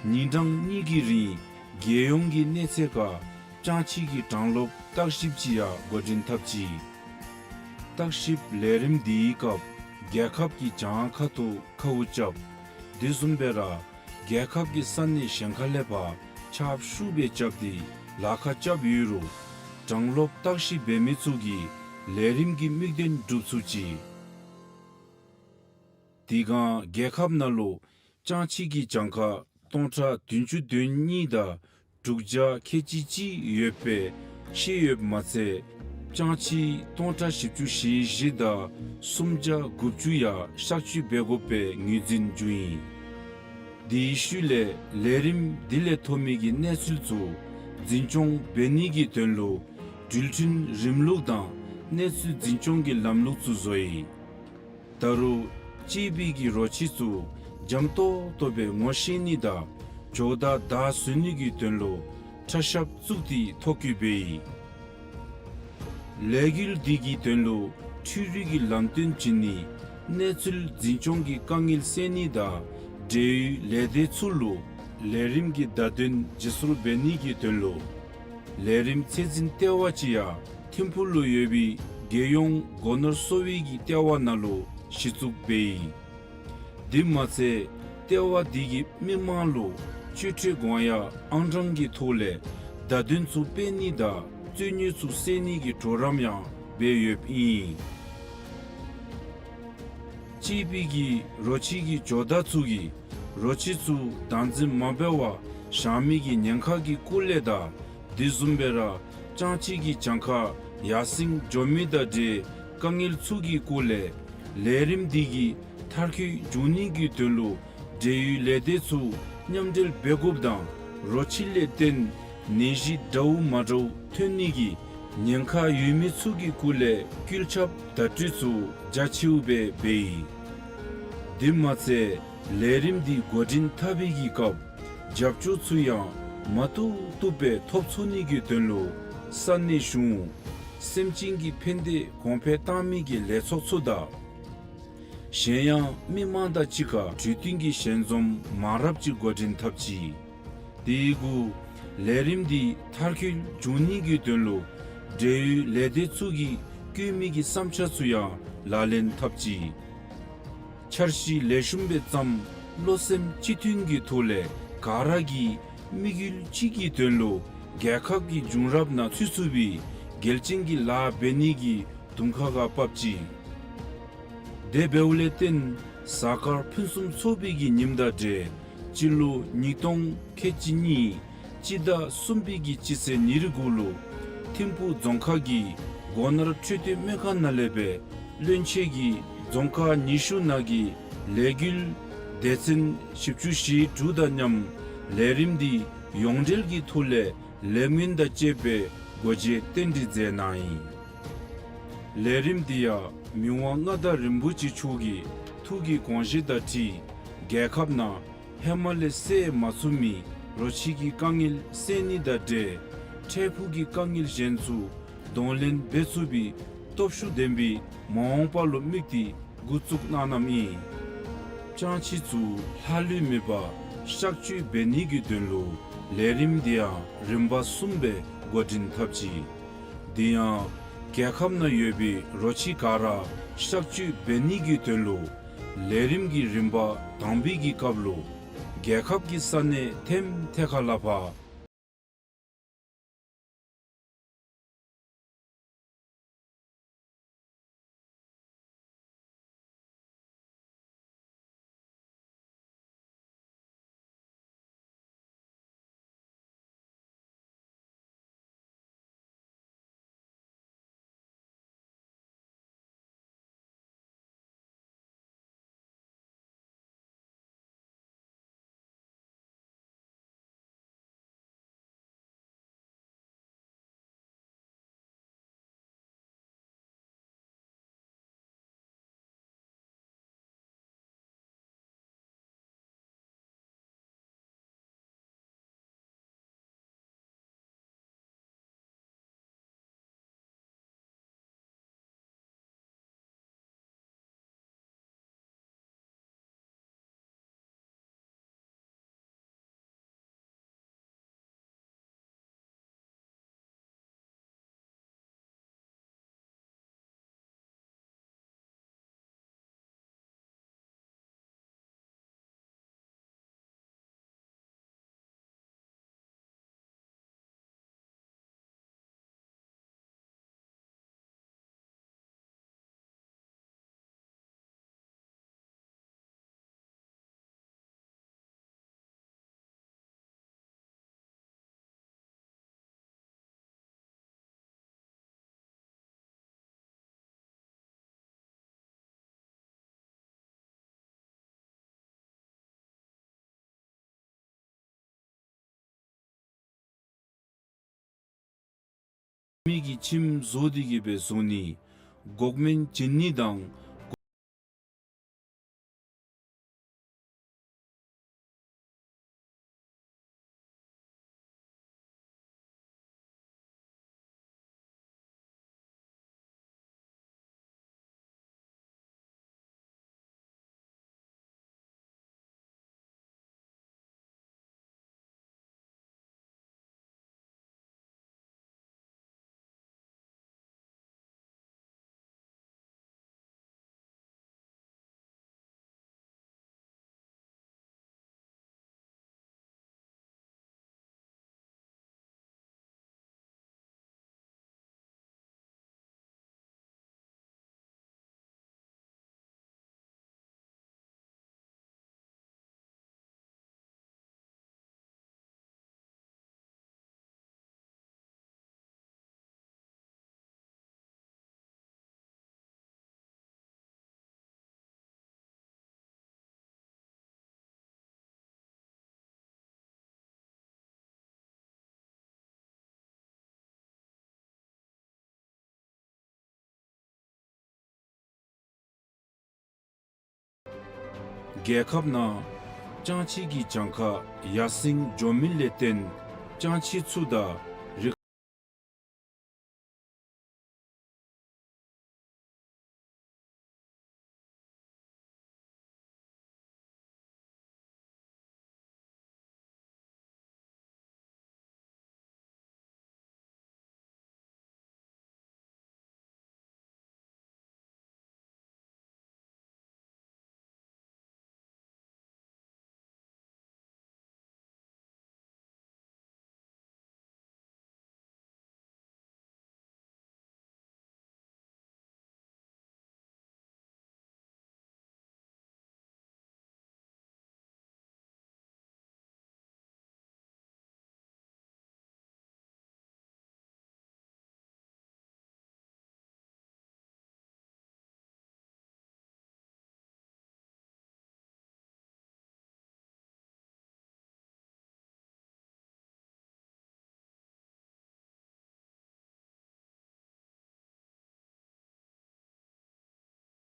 ཉིན་གྲངས་གཉིས་ཀྱི་རིང་རྒྱལ་ཡོངས་ཀྱི་གནས་ཚད་ཁར་སྤྱང་ཁྱི་གི་གྲངས་ལོབ་བརྟག་ཞིབ་ཅིག་ཡང་འགོ་འདྲེན་འཐབ་ཅི། བརྟག་ཞིབ་ལས་རིམ་འདིའི་སྐབས་རྒྱལ་ཁབ་ཀྱི་གྱངས་ཁ་ཐུག་ཁཝ་རྐྱབ། དེ་བཟུམ་སྦེ་ར་རྒྱལ་ཁབ་ཀྱི་ས་གནས་གཞན་ཁ་ལས་ཕར་ཁྱབ་ཤུགས་སྦེ་རྐྱབ་སྟེ་ལཱ་ཁག་རྐྱབ་ཡོད་རུང་གྲངས་ལོབ་བརྟག་ཞིབ་འབད་མི་ཚུ་གིས་ལས་རིམ་གྱི་དམིགས་དོན་འགྲུབ་ཚུགས་ཅི། དེ་སྒང་རྒྱལ་ཁབ་ནང་ལུ་སྤྱང་ཁྱི་གི་གྱངས་ཁ་སྟོང་ཕྲག་བདུན་ཅུ་དོན་གཉིས་དང་དྲུག་བརྒྱ་ཁལ་གཅིག་གཅིག་ཡོད་པའི་ཤེས་ཡོདཔ་མ་ཚད་སྤྱང་ཁྱི་སྟོང་ཕྲག་བཞི་བཅུ་ཞེ་བཞི་དང་སུམ་བརྒྱ་དགུ་བཅུ་ཡང་གཤག་བཅོས་འབད་དགོ་པའི་ངོས་འཛིན་བྱུང་ཡི། དེའི་ཤུལ་ལས་ལས་རིམ་དེ་ལས་ཐོབ་མི་གི་གནས་ཚུལ་ཚུ་འཛིན་སྐྱོང་འབད་ནི་གི་དོན་ལུ་འགྲུལ་འཕྲིན་རིམ་ལུགས་དང་གནས་ཚུལ་འཛིན་སྐྱོང་གི་ལམ་ལུགས་ཚུ་བཟོ་ཡི། ད་རུང་གཅེས་པའི་གི་རོ་ཁྱི་ཚུ་འཇམ་ཏོང་ཏོ་སྦེ་ངོ་ཤེས་ནི་དང་ཇོ་བདག་བདའ་ཟུན་ནི་གི་དོན་ལུ་ཁྲ་ཤབ་བཙུགས་ཏེ་ཐོ་བཀོད་འབད་ཡི། ལས་འགུལ་འདི་གི་དོན་ལུ་འཕྲུལ་རིག་གི་ལམ་སྟོན་བྱིན་ནི་གནས་ཚུལ་འཛིན་སྐྱོང་གི་དཀའ་ངལ་སེལ་ནི་དང་འབྲེལ་ཡོད་ལས་སྡེ་ཚུ་ལུ་ལས་རིམ་གྱི་བརྡ་དོན་བརྗེ་སོར་འབད་ནི་གི་དོན་ལུ་ལས་རིམ་ཚད་འཛིན་ལྟེ་བ་ཅིག་ཡང་ཐིམ་ཕུག་ལུ་ཡོད་པའི་རྒྱལ་ཡོངས་སྒོ་ནོར་གསོ་བའི་གི་ལྟེ་བ་ནང་ལུ་གཞི་བཙུགས་འབད་ཡི། དེ་མ་ཚད་ལྟེ་བ་འདི་གིས་མི་མང་ལུ་སྤྱོད་ཁྲལ་དགོངས་ཡངས་ཨང་གྲངས་ཀྱི་ཐོག་ལས་བརྡ་དོན་ཚུ་སྤེལ་ནི་དང་རྩོད་རྙོགས་ཚུ་སེལ་ནི་གི་གྲོགས་རམ་ཡང་འབད་ཡོདཔ་ཨིན། གཅེས་པའི་གི་རོ་ཁྱི་གི་ཇོ་བདག་ཚུ་གིས་རོ་ཁྱི་ཚུ་བདག་འཛིན་མ་འབད་བར་བཞག་མི་གི་ཉེན་ཁ་གི་སྐོར་ལས་དང་དེ་བཟུམ་སྦེ་ར་སྤྱང་ཁྱི་གི་གྱངས་ཁ་ཡར་སེང་འགྱོ་མི་དང་འབྲེལ་དཀའ་ངལ་ཚུ་གི་སྐོར་ལས་ལས་རིམ་འདི་གིས་མཐར་འཁྱོལ་འབྱུང་ནི་གི་དོན་ལུ་འབྲེལ་ཡོད་ལས་སྡེ་ཚུ་མཉམ་འབྲེལ་འབད་དགོཔ་དང་རོ་ཁྱི་ལས་བརྟེན་ནད་གཞི་འདྲཝ་མ་འདྲཝ་ཐོན་ནི་གི་ཉེན་ཁ་ཡོད་མི་ཚུ་གི་སྐོར་ལས་བཀོད་ཁྱབ་བརྡ་སྤྲོད་ཚུ་རྒྱ་ཆེཝ་སྦེ་འབད་ཡི། དེ་མ་ཚད་ལས་རིམ་འདི་འགོ་འདྲེན་འཐབ་པའི་གི་སྐབས་རྒྱབ་སྐྱོར་ཚུ་ཡང་མ་བཏུབ་བཏུབ་སྦེ་ཐོབ་ཚུགས་ནི་གི་དོན་ལུ་ས་གནས་གཞུང་སེམས་ཅན་གྱི་ཕན་བདེ་གོང་འཕེལ་བཏང་མི་གི་ལས་ཚོགས་ཚུ་དང་གཞན་ཡང་མི་མང་དང་གཅིག་ཁར་གྲོས་བསྟུན་གྱི་ཞལ་འཛོམས་མང་རབས་ཅིག་འགོ་འདྲེན་འཐབ་ཅི། དེ་གུ་ལས་རིམ་འདི་མཐར་འཁྱོལ་འབྱུང་ནི་གི་དོན་ལུ་འབྲེལ་ཡོད་ལས་སྡེ་ཚུ་གིས་བཀོད་མི་གི་བསམ་འཆར་ཚུ་ཡང་ལག་ལེན་འཐབ་ཅི། འཆར་གཞི་ལེགས་ཤོམ་སྦེ་བརྩམས་བློ་སེམས་གཅིག་མཐུན་གྱི་ཐོག་ལས་ག་ར་གིས་དམིགས་ཡུལ་གཅིག་གི་དོན་ལུ་རྒྱལ་ཁབ་ཀྱི་བྱུང་རབས་ནང་ཚུད་ཚུགས་པའི་གལ་ཅན་གྱི་ལཱ་འབད་ནི་གི་དུང་ཁ་ཁར་བབས་ཅི། དེ་འབདཝ་ལས་བརྟེན་གཟའ་སྐར་ཕུན་སུམ་ཚོགས་པའི་གི་ཉིནམ་དང་འབྲེལ་སྤྱི་ལོ་ཉིས་སྟོང་ཁལ་གཅིག་གཉིས་སྤྱི་ཟླ་གསུམ་པའི་གི་སྤྱི་ཚེས་ཉེར་དགུ་ལུ་ཐིམ་ཕུག་རྫོང་ཁག་གི་སྒོ་ནོར་འཕྲོད་བསྟེན་སྨན་ཁང་ནང་ལས་སྦེ་བློན་ཆེན་གྱིས་རྫོང་ཁག་ཉི་ཤུ་ནང་གི་ལས་འགུལ་སྡེ་ཚན་བཞི་བཅུ་ཞེ་དྲུག་དང་མཉམ་ལས་རིམ་འདི་ཡོངས་འབྲེལ་གྱི་ཐོག་ལས་ལས་མགོན་དང་བཅས་པའི་སྒོ་འབྱེད་རྟེན་འབྲེལ་མཛད་གནང་ཡི། ལས་རིམ་འདི་ཡང་མི་དབང་མངའ་བདག་རིན་པོ་ཆེ་མཆོག་གི་ཐུགས་ཀྱི་དགོངས་བཞེད་དང་འཁྲིལ་ རྒྱལ་ཁབ་ནང་ཧེ་མ་ལས་སེལ་མ་ཚུགས་མི་རོ་ཁྱི་གི་དཀའ་ངལ་སེལ་ནི་དང་འབྲེལ་འཕྲལ་ཕུགས་ཀྱི་དཀའ་ངལ་གཞན་ཚུ་གདོང་ལེན་འབད་ཚུགས་པའི་སྟོབས་ཤུགས་ལྡན་པའི་མ་འོངས་པ་ལུ་དམིགས་ཏེ་འགོ་བཙུགས་གནང་གནངམ་ཨིན། སྤྱང་ཁྱི་ཚུ་ལྷག་ལུས་མེད་པར་གཤག་བཅོས་འབད་ནི་གི་དོན་ལུ་ལས་རིམ་འདི་ཡང་རིམ་པ་གསུམ་སྦེ་འགོ་འདྲེན་འཐབ་ཅི། དེ་ཡང་རྒྱལ་ཁབ་ནང་ཡོད་པའི་རོ་ཁྱི་ག་ར་གཤག་བཅོས་འབད་ནི་གི་དོན་ལུ་ལས་རིམ་གྱི་རིམ་པ་དང་པའི་གི་སྐབས་ལུ་རྒྱལ་ཁབ་ཀྱི་ས་གནས་ཐེམ་ཐེ་ཁ་ལ་ཕར་མི་གི་ཁྱིམ་བཟོ་སྟེ་གི་སྦེ་བཟོ་ནི། འགོག་སྨན་བྱིན་ནི་དང་། རྒྱལ་ཁབ་ནང་སྤྱང་ཁྱི་གི་གྱངས་ཁ་ཡར་སེང་འགྱོ་མི་ལས་བརྟེན་སྤྱང་ཁྱི་ཚུ་དང་རི་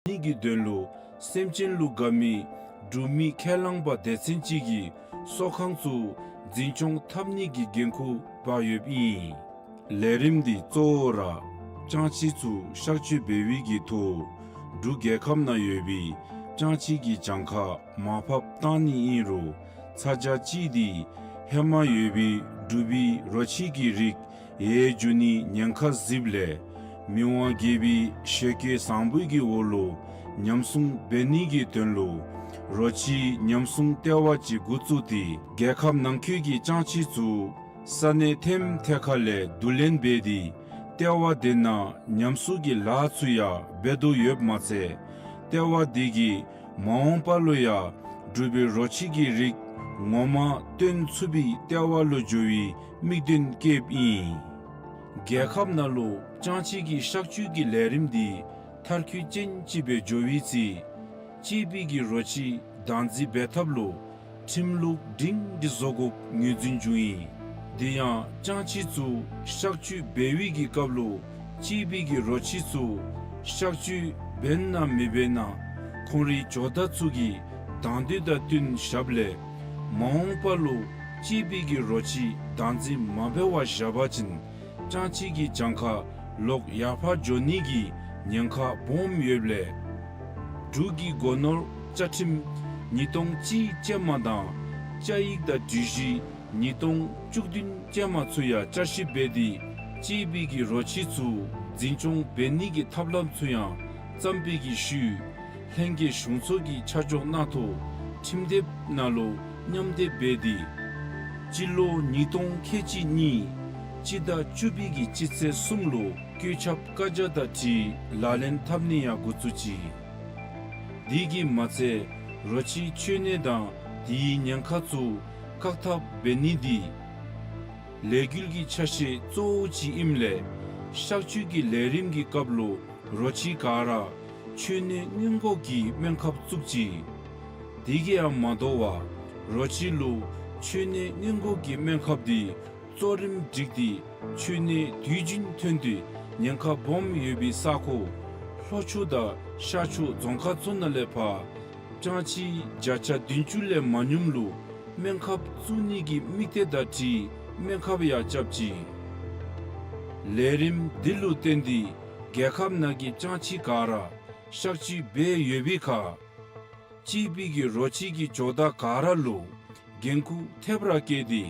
ནི་གི་དོན་ལུ་སེམས་ཅན་ལུ་དགའ་མི་ འབྲུག་མི་ཁས་བླངས་པ་སྡེ་ཚན་ཅིག་གིས་གསོ་ཁང་ཚུ་འཛིན་སྐྱོང་འཐབ་ནི་གི་འགན་ཁུར་འབག་ཡོདཔ་ཨིན། ལས་རིམ་འདི་གཙོ་བོ་ར་ཅང་ཅི་ཚུ་གཤག་བཅོས་འབད་བའི་གི་ཐོག་འབྲུག་རྒྱལ་ཁབ་ནང་ཡོད་པའི་ཅང་ཅི་གི་གྱངས་ཁ་མར་ཕབ་བཏང་ནི་ཨིན་རུང་ཚ་གྱང་ཅིག་འདི་ཧེ་མ་ཡོད་པའི་འབྲུག་པའི་རོ་ཁྱི་གི་རིགས་ཡལ་འགྱོ་ནི་ཉེན་ཁ་གཟིགསཔ་ལས་མི་དབང་རྒྱལ་པོའི་ཞལ་བཀོད་བཟང་པོའི་གི་འོག་ལུ་ཉམས་སྲུང་འབད་ནི་གི་དོན་ལུ་རོ་ཁྱི་ཉམས་སྲུང་ལྟེ་བ་ཅིག་འགོ་བཙུགས་ཏེ་རྒྱལ་ཁབ་ནང་འཁོད་ཀྱི་ཅང་ཅི་ཚུ་ས་གནས་ཐེམ་ཐེ་ཁ་ལས་བསྡུ་ལེན་འབད་དེ་ལྟེ་བ་དེ་ནང་ཉམས་གསོ་གི་ལཱ་ཚུ་ཡང་འབད་དོ་ཡོདཔ་མ་ཚད་ལྟེ་བ་དེ་གིས་མ་འོངས་པ་ལུ་ཡང་འབྲུག་པའི་རོ་ཁྱི་གི་རིགས་ངོ་མ་བཏོན་ཚུགས་པའི་ལྟེ་བ་ལུ་འགྱུར་བའི་དམིགས་དོན་བསྐྱེདཔ་ཨིན། རྒྱལ་ཁབ་ནང་ལུ་ཅང་ཅི་གི་གཤག་བཅོས་ཀྱི་ལས་རིམ་འདི་མཐར་འཁྱོལ་ཅན་ཅིག་སྦེ་འགྱོ་བའི་ཚེ་གཅེས་པའི་གི་རོ་ཁྱི་བདག་འཛིན་འབད་ཐབས་ལུ་ཁྲིམས་ལུགས་སྒྲིང་སྒྲི་བཟོ་དགོཔ་ངོས་འཛིན་འབྱུང་ཡི། དེ་ཡང་ཅང་ཅི་ཚུ་གཤག་བཅོས་འབད་བའི་གི་སྐབས་ལུ་གཅེས་པའི་གི་རོ་ཁྱི་ཚུ་གཤག་བཅོས་འབད་ན་མི་འབད་ན་ཁོང་རའི་ཇོ་བདག་ཚུ་གི་དང་འདོད་དང་བསྟུན་བཞགཔ་ལས་མ་འོངས་པ་ལུ་གཅེས་པའི་གི་རོ་ཁྱི་བདག་འཛིན་མ་འབད་བར་བཞག་པ་ཅིན་ཅང་ཅི་གི་གྱངས་ཁ་ལོག་ཡར་འཕར་འགྱོ་ནི་གི་ཉེན་ཁ་སྦོམ་ཡོདཔ་ལས་འབྲུག་གི་སྒོ་ནོར་བཅའ་ཁྲིམས་ཉིས་སྟོང་གཅིག་ཅན་མ་དང་བཅའ་ཡིག་དང་སྒྲིག་གཞི་ཉིས་སྟོང་བཅུ་བདུན་ཅན་མ་ཚུ་ཡང་བསྐྱར་ཞིབ་འབད་དེ་གཅེས་པའི་གི་རོ་ཁྱི་ཚུ་འཛིན་སྐྱོང་འབད་ནི་གི་ཐབས་ལམ་ཚུ་ཡང་བརྩམས་པའི་གི་ཤུལ་ལྷན་རྒྱས་གཞུང་ཚོགས་ཀྱི་ཆ་འཇོག་གནང་ཐོག་ཁྲིམས་དེབ་ནང་ལུ་མཉམ་དེབ་འབད་དེ་སྤྱི་ལོ་ཉིས་སྟོང་ཁལ་གཅིག་གཉིས་སྤྱི་ཟླ་བཅུ་པའི་གི་སྤྱི་ཚེས་གསུམ་ལུ་བཀོད་ཁྱབ་བཀའ་རྒྱ་དང་འཁྲིལ་ལག་ལེན་འཐབ་ནི་ཡང་འགོ་བཙུགས་ཅི། དེ་གིས་མ་ཚད་རོ་ཁྱི་འཆོལ་ནད་དང་དེའི་ཉེན་ཁ་ཚུ་བཀག་ཐབས་འབད་ནི་འདི་ལས་འགུལ་གྱི་ཆ་ཤས་གཙོ་བོ་ཅིག་ཨིནམ་ལས་གཤག་བཅོས་ཀྱི་ལས་རིམ་གྱི་སྐབས་ལུ་རོ་ཁྱི་ག་ར་འཆོལ་ནད་སྔོན་འགོག་གི་སྨན་ཁབ་བཙུགས་ཅི། དེ་གིས་ཡང་མ་དོ་བར་རོ་ཁྱི་ལུ་འཆོལ་ནད་སྔོན་འགོག་གི་སྨན་ཁབ་འདི་གཙོ་རིམ་བསྒྲིགས་ཏེ་འཆོལ་ནད་དུས་རྒྱུན་ཐོན་ཏེ་ཉེན་ཁ་སྦོམ་ཡོད་པའི་ས་ཁོངས་ལྷོ་ཕྱོགས་དང་ཤར་ཕྱོགས་རྫོང་ཁག་ཚུ་ནང་ལས་ཕར་ཅང་ཅི་བརྒྱ་ཆ་བདུན་ཅུ་ལས་མ་ཉུངམ་ལུ་སྨན་ཁབ་བཙུགས་ནི་གི་དམིགས་གཏད་དང་འཁྲིལ་སྨན་ཁབ་ཡང་རྐྱབ་ཅི། ལས་རིམ་འདི་ལུ་བརྟེན་ཏེ་རྒྱལ་ཁབ་ནང་གི་ཅང་ཅི་ག་ར་གཤག་བཅོས་འབད་ཡོད་པའི་ཁར་གཅེས་པའི་གི་རོ་ཁྱི་གི་ཇོ་བདག་ག་ར་ལུ་འགན་ཁུར་ཐེབས་ར་བཀལ་ཏེ་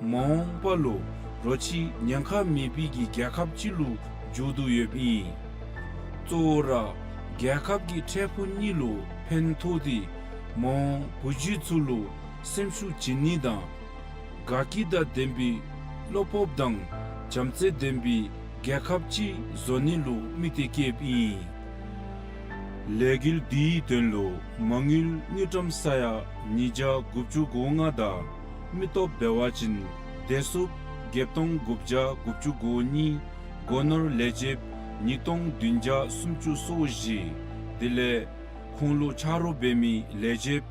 མ་འོངས་པ་ལུ་རོ་ཁྱི་ཉེན་ཁ་མེད་པའི་གི་རྒྱལ་ཁབ་ཅིག་ལུ་འགྱུར་དོ་ཡོདཔ་ཨིན། གཙོ་བོ་ར་རྒྱལ་ཁབ་ཀྱི་འཕྲལ་ཕུགས་གཉིས་ལུ་ཕན་ཐོགས་ཏེ་མ་འོངས་བུ་རྒྱུད་ཚུ་ལུ་སེམས་ཤུགས་བྱིན་ནི་དང་དགའ་སྐྱིད་དང་ལྡན་པའི་བློ་སྤོབས་དང་བྱམས་བརྩེ་ལྡན་པའི་རྒྱལ་ཁབ་ཅིག་བཟོ་ནི་ལུ་དམིགས་གཏད་བསྐྱེདཔ་ཨིན། ལས་འགུལ་འདིའི་དོན་ལུ་མ་དངུལ་དངུལ་ཀྲམ་ས་ཡ་ཉིས་བརྒྱ་དགུ་བཅུ་གོ་ལྔ་དང་མི་སྟོབས་འབད་བ་ཅིན་བདེ་སྲུངཔ་བརྒྱད་སྟོང་དགུ་བརྒྱ་དགུ་བཅུ་གོ་གཉིས། སྒོ་ནོར་ལས་བྱེདཔ་ཉིས་སྟོང་བདུན་བརྒྱ་སུམ་ཅུ་སོ་བཞི། དེ་ལས་ཁོང་ལུ་ཆ་རོགས་འབད་མི་ལས་བྱེདཔ་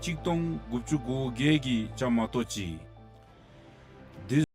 གཅིག་སྟོང་དགུ་བཅུ་གོ་བརྒྱད་ཀྱིས་བཅའ་མར་གཏོགས་ཅི། འདི་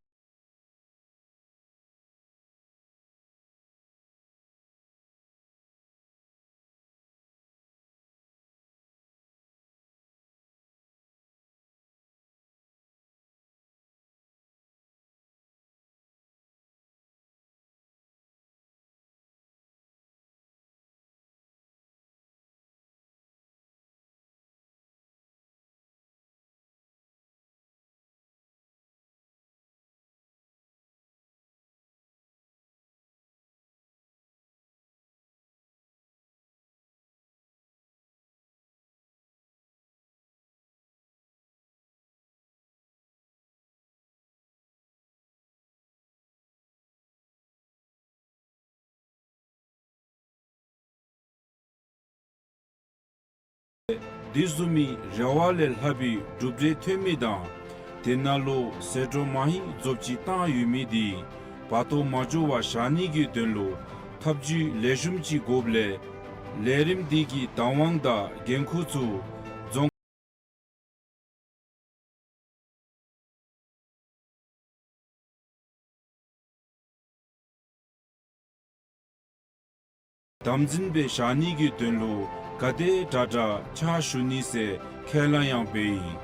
དེ་བཟུམ་མའི་རེ་བ་ལས་ལྷག་པའི་གྲུབ་འབྲས་ཐོན་མི་དང་དེ་ནང་ལུ་ཟད་འགྲོ་མ་ཧིང་རྫོབ་ཅིག་བཏང་ཡོད་མི་དེ་བར་སྟོང་མ་འགྱོ་བར་བཞག་ནི་གི་དོན་ལུ་ཐབས་ཇུས་ལེགས་ཤོམ་ཅིག་དགོཔ་ལས་ལས་རིམ་དེ་གི་བདག་དབང་དང་འགན་ཁུར་ཚུ་རྫོང་དམ་འཛིན་སྦེ་བཞག་ནི་གི་དོན་ལུ་ ག་དེ་དྲག་དྲག་ཕྱག་ཞུ་ནི་ཟེར་ཁས་བླངས་ཡང་འབད་ཡི།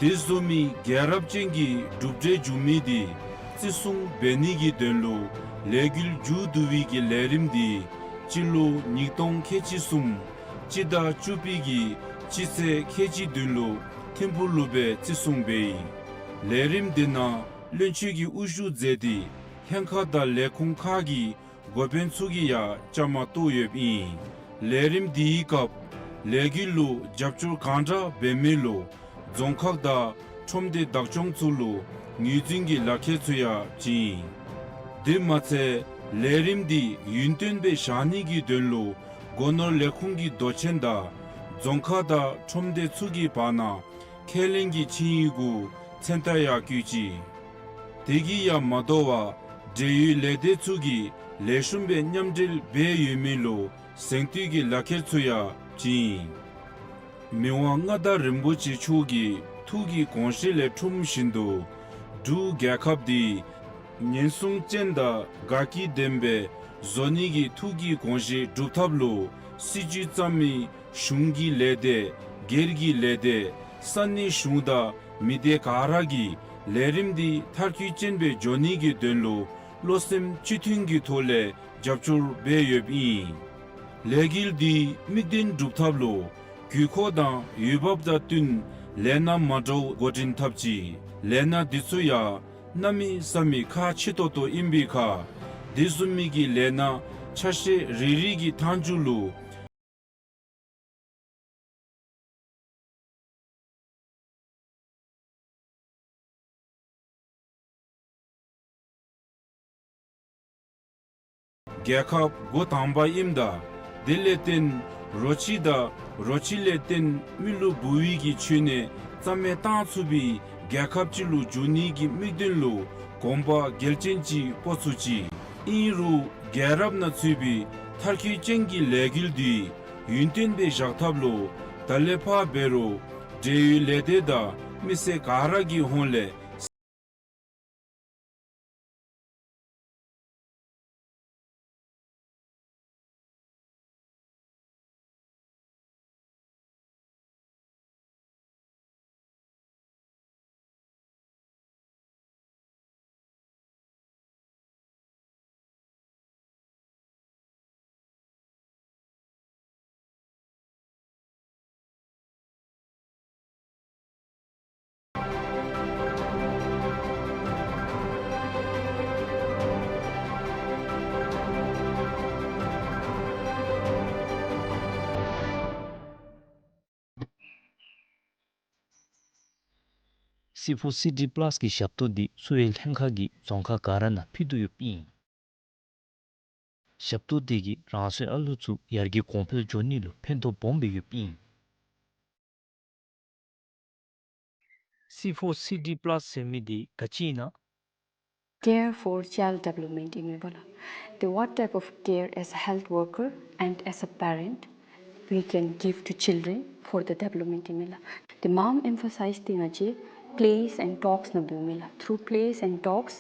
དེ་བཟུམ་མའི་རྒྱལ་རབས་ཅན་གྱི་གྲུབ་འབྲས་བྱུང་མི་དེ་བརྩི་སྲུང་འབད་ནི་གི་དོན་ལུ་ལས་འགུལ་མཇུག་བསྡུ་བའི་གི་ལས་རིམ་དེ་སྤྱི་ལོ་ཉིས་སྟོང་ཁལ་གཅིག་གསུམ་སྤྱི་ཟླ་བཅུ་པའི་གི་སྤྱི་ཚེས་ཁལ་གཅིག་བདུན་ལུ་ཐིམ་ཕུག་ལུ་སྦེ་བརྩི་སྲུང་འབད་ཡི། ལས་རིམ་དེ་ནང་བློན་ཆེན་གྱིས་དབུ་བཞུགས་མཛད་དེ་ལྷན་ཁག་དང་ལས་ཁུངས་ཁག་གི་འགོ་དཔོན་ཚུ་གིས་ཡང་བཅའ་མར་གཏོགས་ཡོདཔ་ཨིན། ལས་རིམ་དེའི་སྐབས་ལས་འགུལ་ལུ་རྒྱབ་སྐྱོར་གང་དྲག་འབད་མི་ལུ་རྫོང་ཁག་དང་ཁྲོམ་སྡེ་བདག་སྐྱོང་ཚུ་ལུ་ངོས་འཛིན་གྱི་ལག་ཁྱེར་ཚུ་ཡང་བྱིན་ཡི། དེ་མ་ཚད་ལས་རིམ་དེ་ཡུན་བརྟན་སྦེ་བཞག་ནི་གི་དོན་ལུ་སྒོ་ནོར་ལས་ཁུངས་ཀྱི་མདོ་ཆེན་དང་རྫོང་ཁག་དང་ཁྲོམ་སྡེ་ཚུ་གི་བར་ན་ཁས་ལེན་གྱི་ཆིངས་ཡིག་གུ་མཚན་རྟགས་ཡང་བཀོད་ཅི། དེ་གིས་ཡང་མ་དོ་བར་འབྲེལ་ཡོད་ལས་སྡེ་ཚུ་གིས་ལེགས་ཤོམ་སྦེ་མཉམ་འབྲེལ་འབད་ཡོད་མི་ལུ་གཟེངས་བསྟོད་ཀྱི་ལག་ཁྱེར་ཚུ་ཡང་བྱིན་ཡི། མི་དབང་མངའ་བདག་རིན་པོ་ཆེ་མཆོག་གི་ཐུགས་ཀྱི་དགོངས་བཞེད་ལས་འཁྲུངས་བཞིན་དུ་འབྲུག་རྒྱལ་ཁབ་འདི་ཉེན་སྲུང་ཅན་དང་དགའ་སྐྱིད་ལྡན་པའི་བཟོ་ནི་གི་ཐུགས་ཀྱི་དགོངས་བཞེད་སྒྲུབ་ཐབས་ལུ་སྲིད་བྱུས་བརྩམ་མི་གཞུང་གི་ལས་སྡེ་སྒེར་གྱི་ལས་སྡེ་ས་གནས་གཞུང་དང་མི་སྡེ་ག་ར་གིས་ལས་རིམ་འདི་མཐར་འཁྱོལ་ཅན་སྦེ་འགྱོ་ནི་གི་དོན་ལུ་བློ་སེམས་གཅིག་མཐུན་གྱི་ཐོག་ལས་རྒྱབ་སྐྱོར་འབད་ཡོདཔ་ཨིན། ལས་འགུལ་འདི་དམིགས་དོན་སྒྲུབ་ཐབས་ལུ་དགོས་མཁོ་དང་འོས་འབབ་དང་བསྟུན་ལས་སྣ་མ་འདྲཝ་འགོ་འདྲེན་འཐབ་ཅི། ལས་སྣ་འདི་ཚུ་ཡང་གནམ་མེད་ས་མེད་ཁག་ཆེ་ཏོག་ཏོ་ཨིན་པའི་ཁར་དེ་བཟུམ་མའི་གི་ལས་སྣ་ཆ་ཤས་རེ་རེ་གི་མཐའ་མཇུག་ལུ་རྒྱལ་ཁབ་འགོ་དང་པ་ཨིནམ་ད་དེ་ལས་བརྟེན་རོ་ཁྱི་དང་རོ་ཁྱི་ལས་བརྟེན་མི་ལུ་འབུ་བའི་གི་འཆོལ་ནད་རྩ་མེད་བཏང་ཚུགས་པའི་རྒྱལ་ཁབ་ཅིག་ལུ་འགྱུར་ནི་གི་དམིགས་དོན་ལུ་གོམ་པ་འགལ་ཅན་ཅིག་སྤོ་ཚུགས་ཅི། ཨིན་རུང་རྒྱལ་རབས་ནང་ཚུད་པའི་མཐར་འཁྱོལ་ཅན་གྱི་ལས་འགུལ་འདི་ཡུན་བརྟན་སྦེ་བཞག་ཐབས་ལུ་ད་ལས་ཕར་འབད་རུང་འབྲེལ་ཡོད་ལས་སྡེ་དང་མི་སེར་ག་ར་གི་ཧོངས་ལས་སི་ཕོར་སི་ཌི་པ་ལཱས་ཀྱི་ཞབས་ཏོག་འདི་སུ་ཡོད་ལྷན་ཁག་གི་རྫོང་ཁག་ག་ར་ནང་ཕུལ་དོ་ཡོདཔ་ཨིན། ཞབས་ཏོག་འདི་གིས་རང་སོའི་ཨ་ལུ་ཚུ་ཡར་རྒྱས་གོང་འཕེལ་འགྱོ་ནི་ལུ་ཕན་ཐོགས་སྦོམ་སྦེ་ཡོདཔ་ཨིན། སི་ཕོར་སི་ཌི་པ་ལཱས་ཟེར་མི་འདི་ག་ཅི་ཨིན་ན། Care for child development ཨིན་མས་པ་ལགས། The what type of care as a health worker and as a parent we can give to children for the development ཨིན་མས་ལགས། The mom emphasize འདི་ང་བཅས་plays and talks ནང་འབདཝ་ཨིན་མས་ལགས། Through plays and talks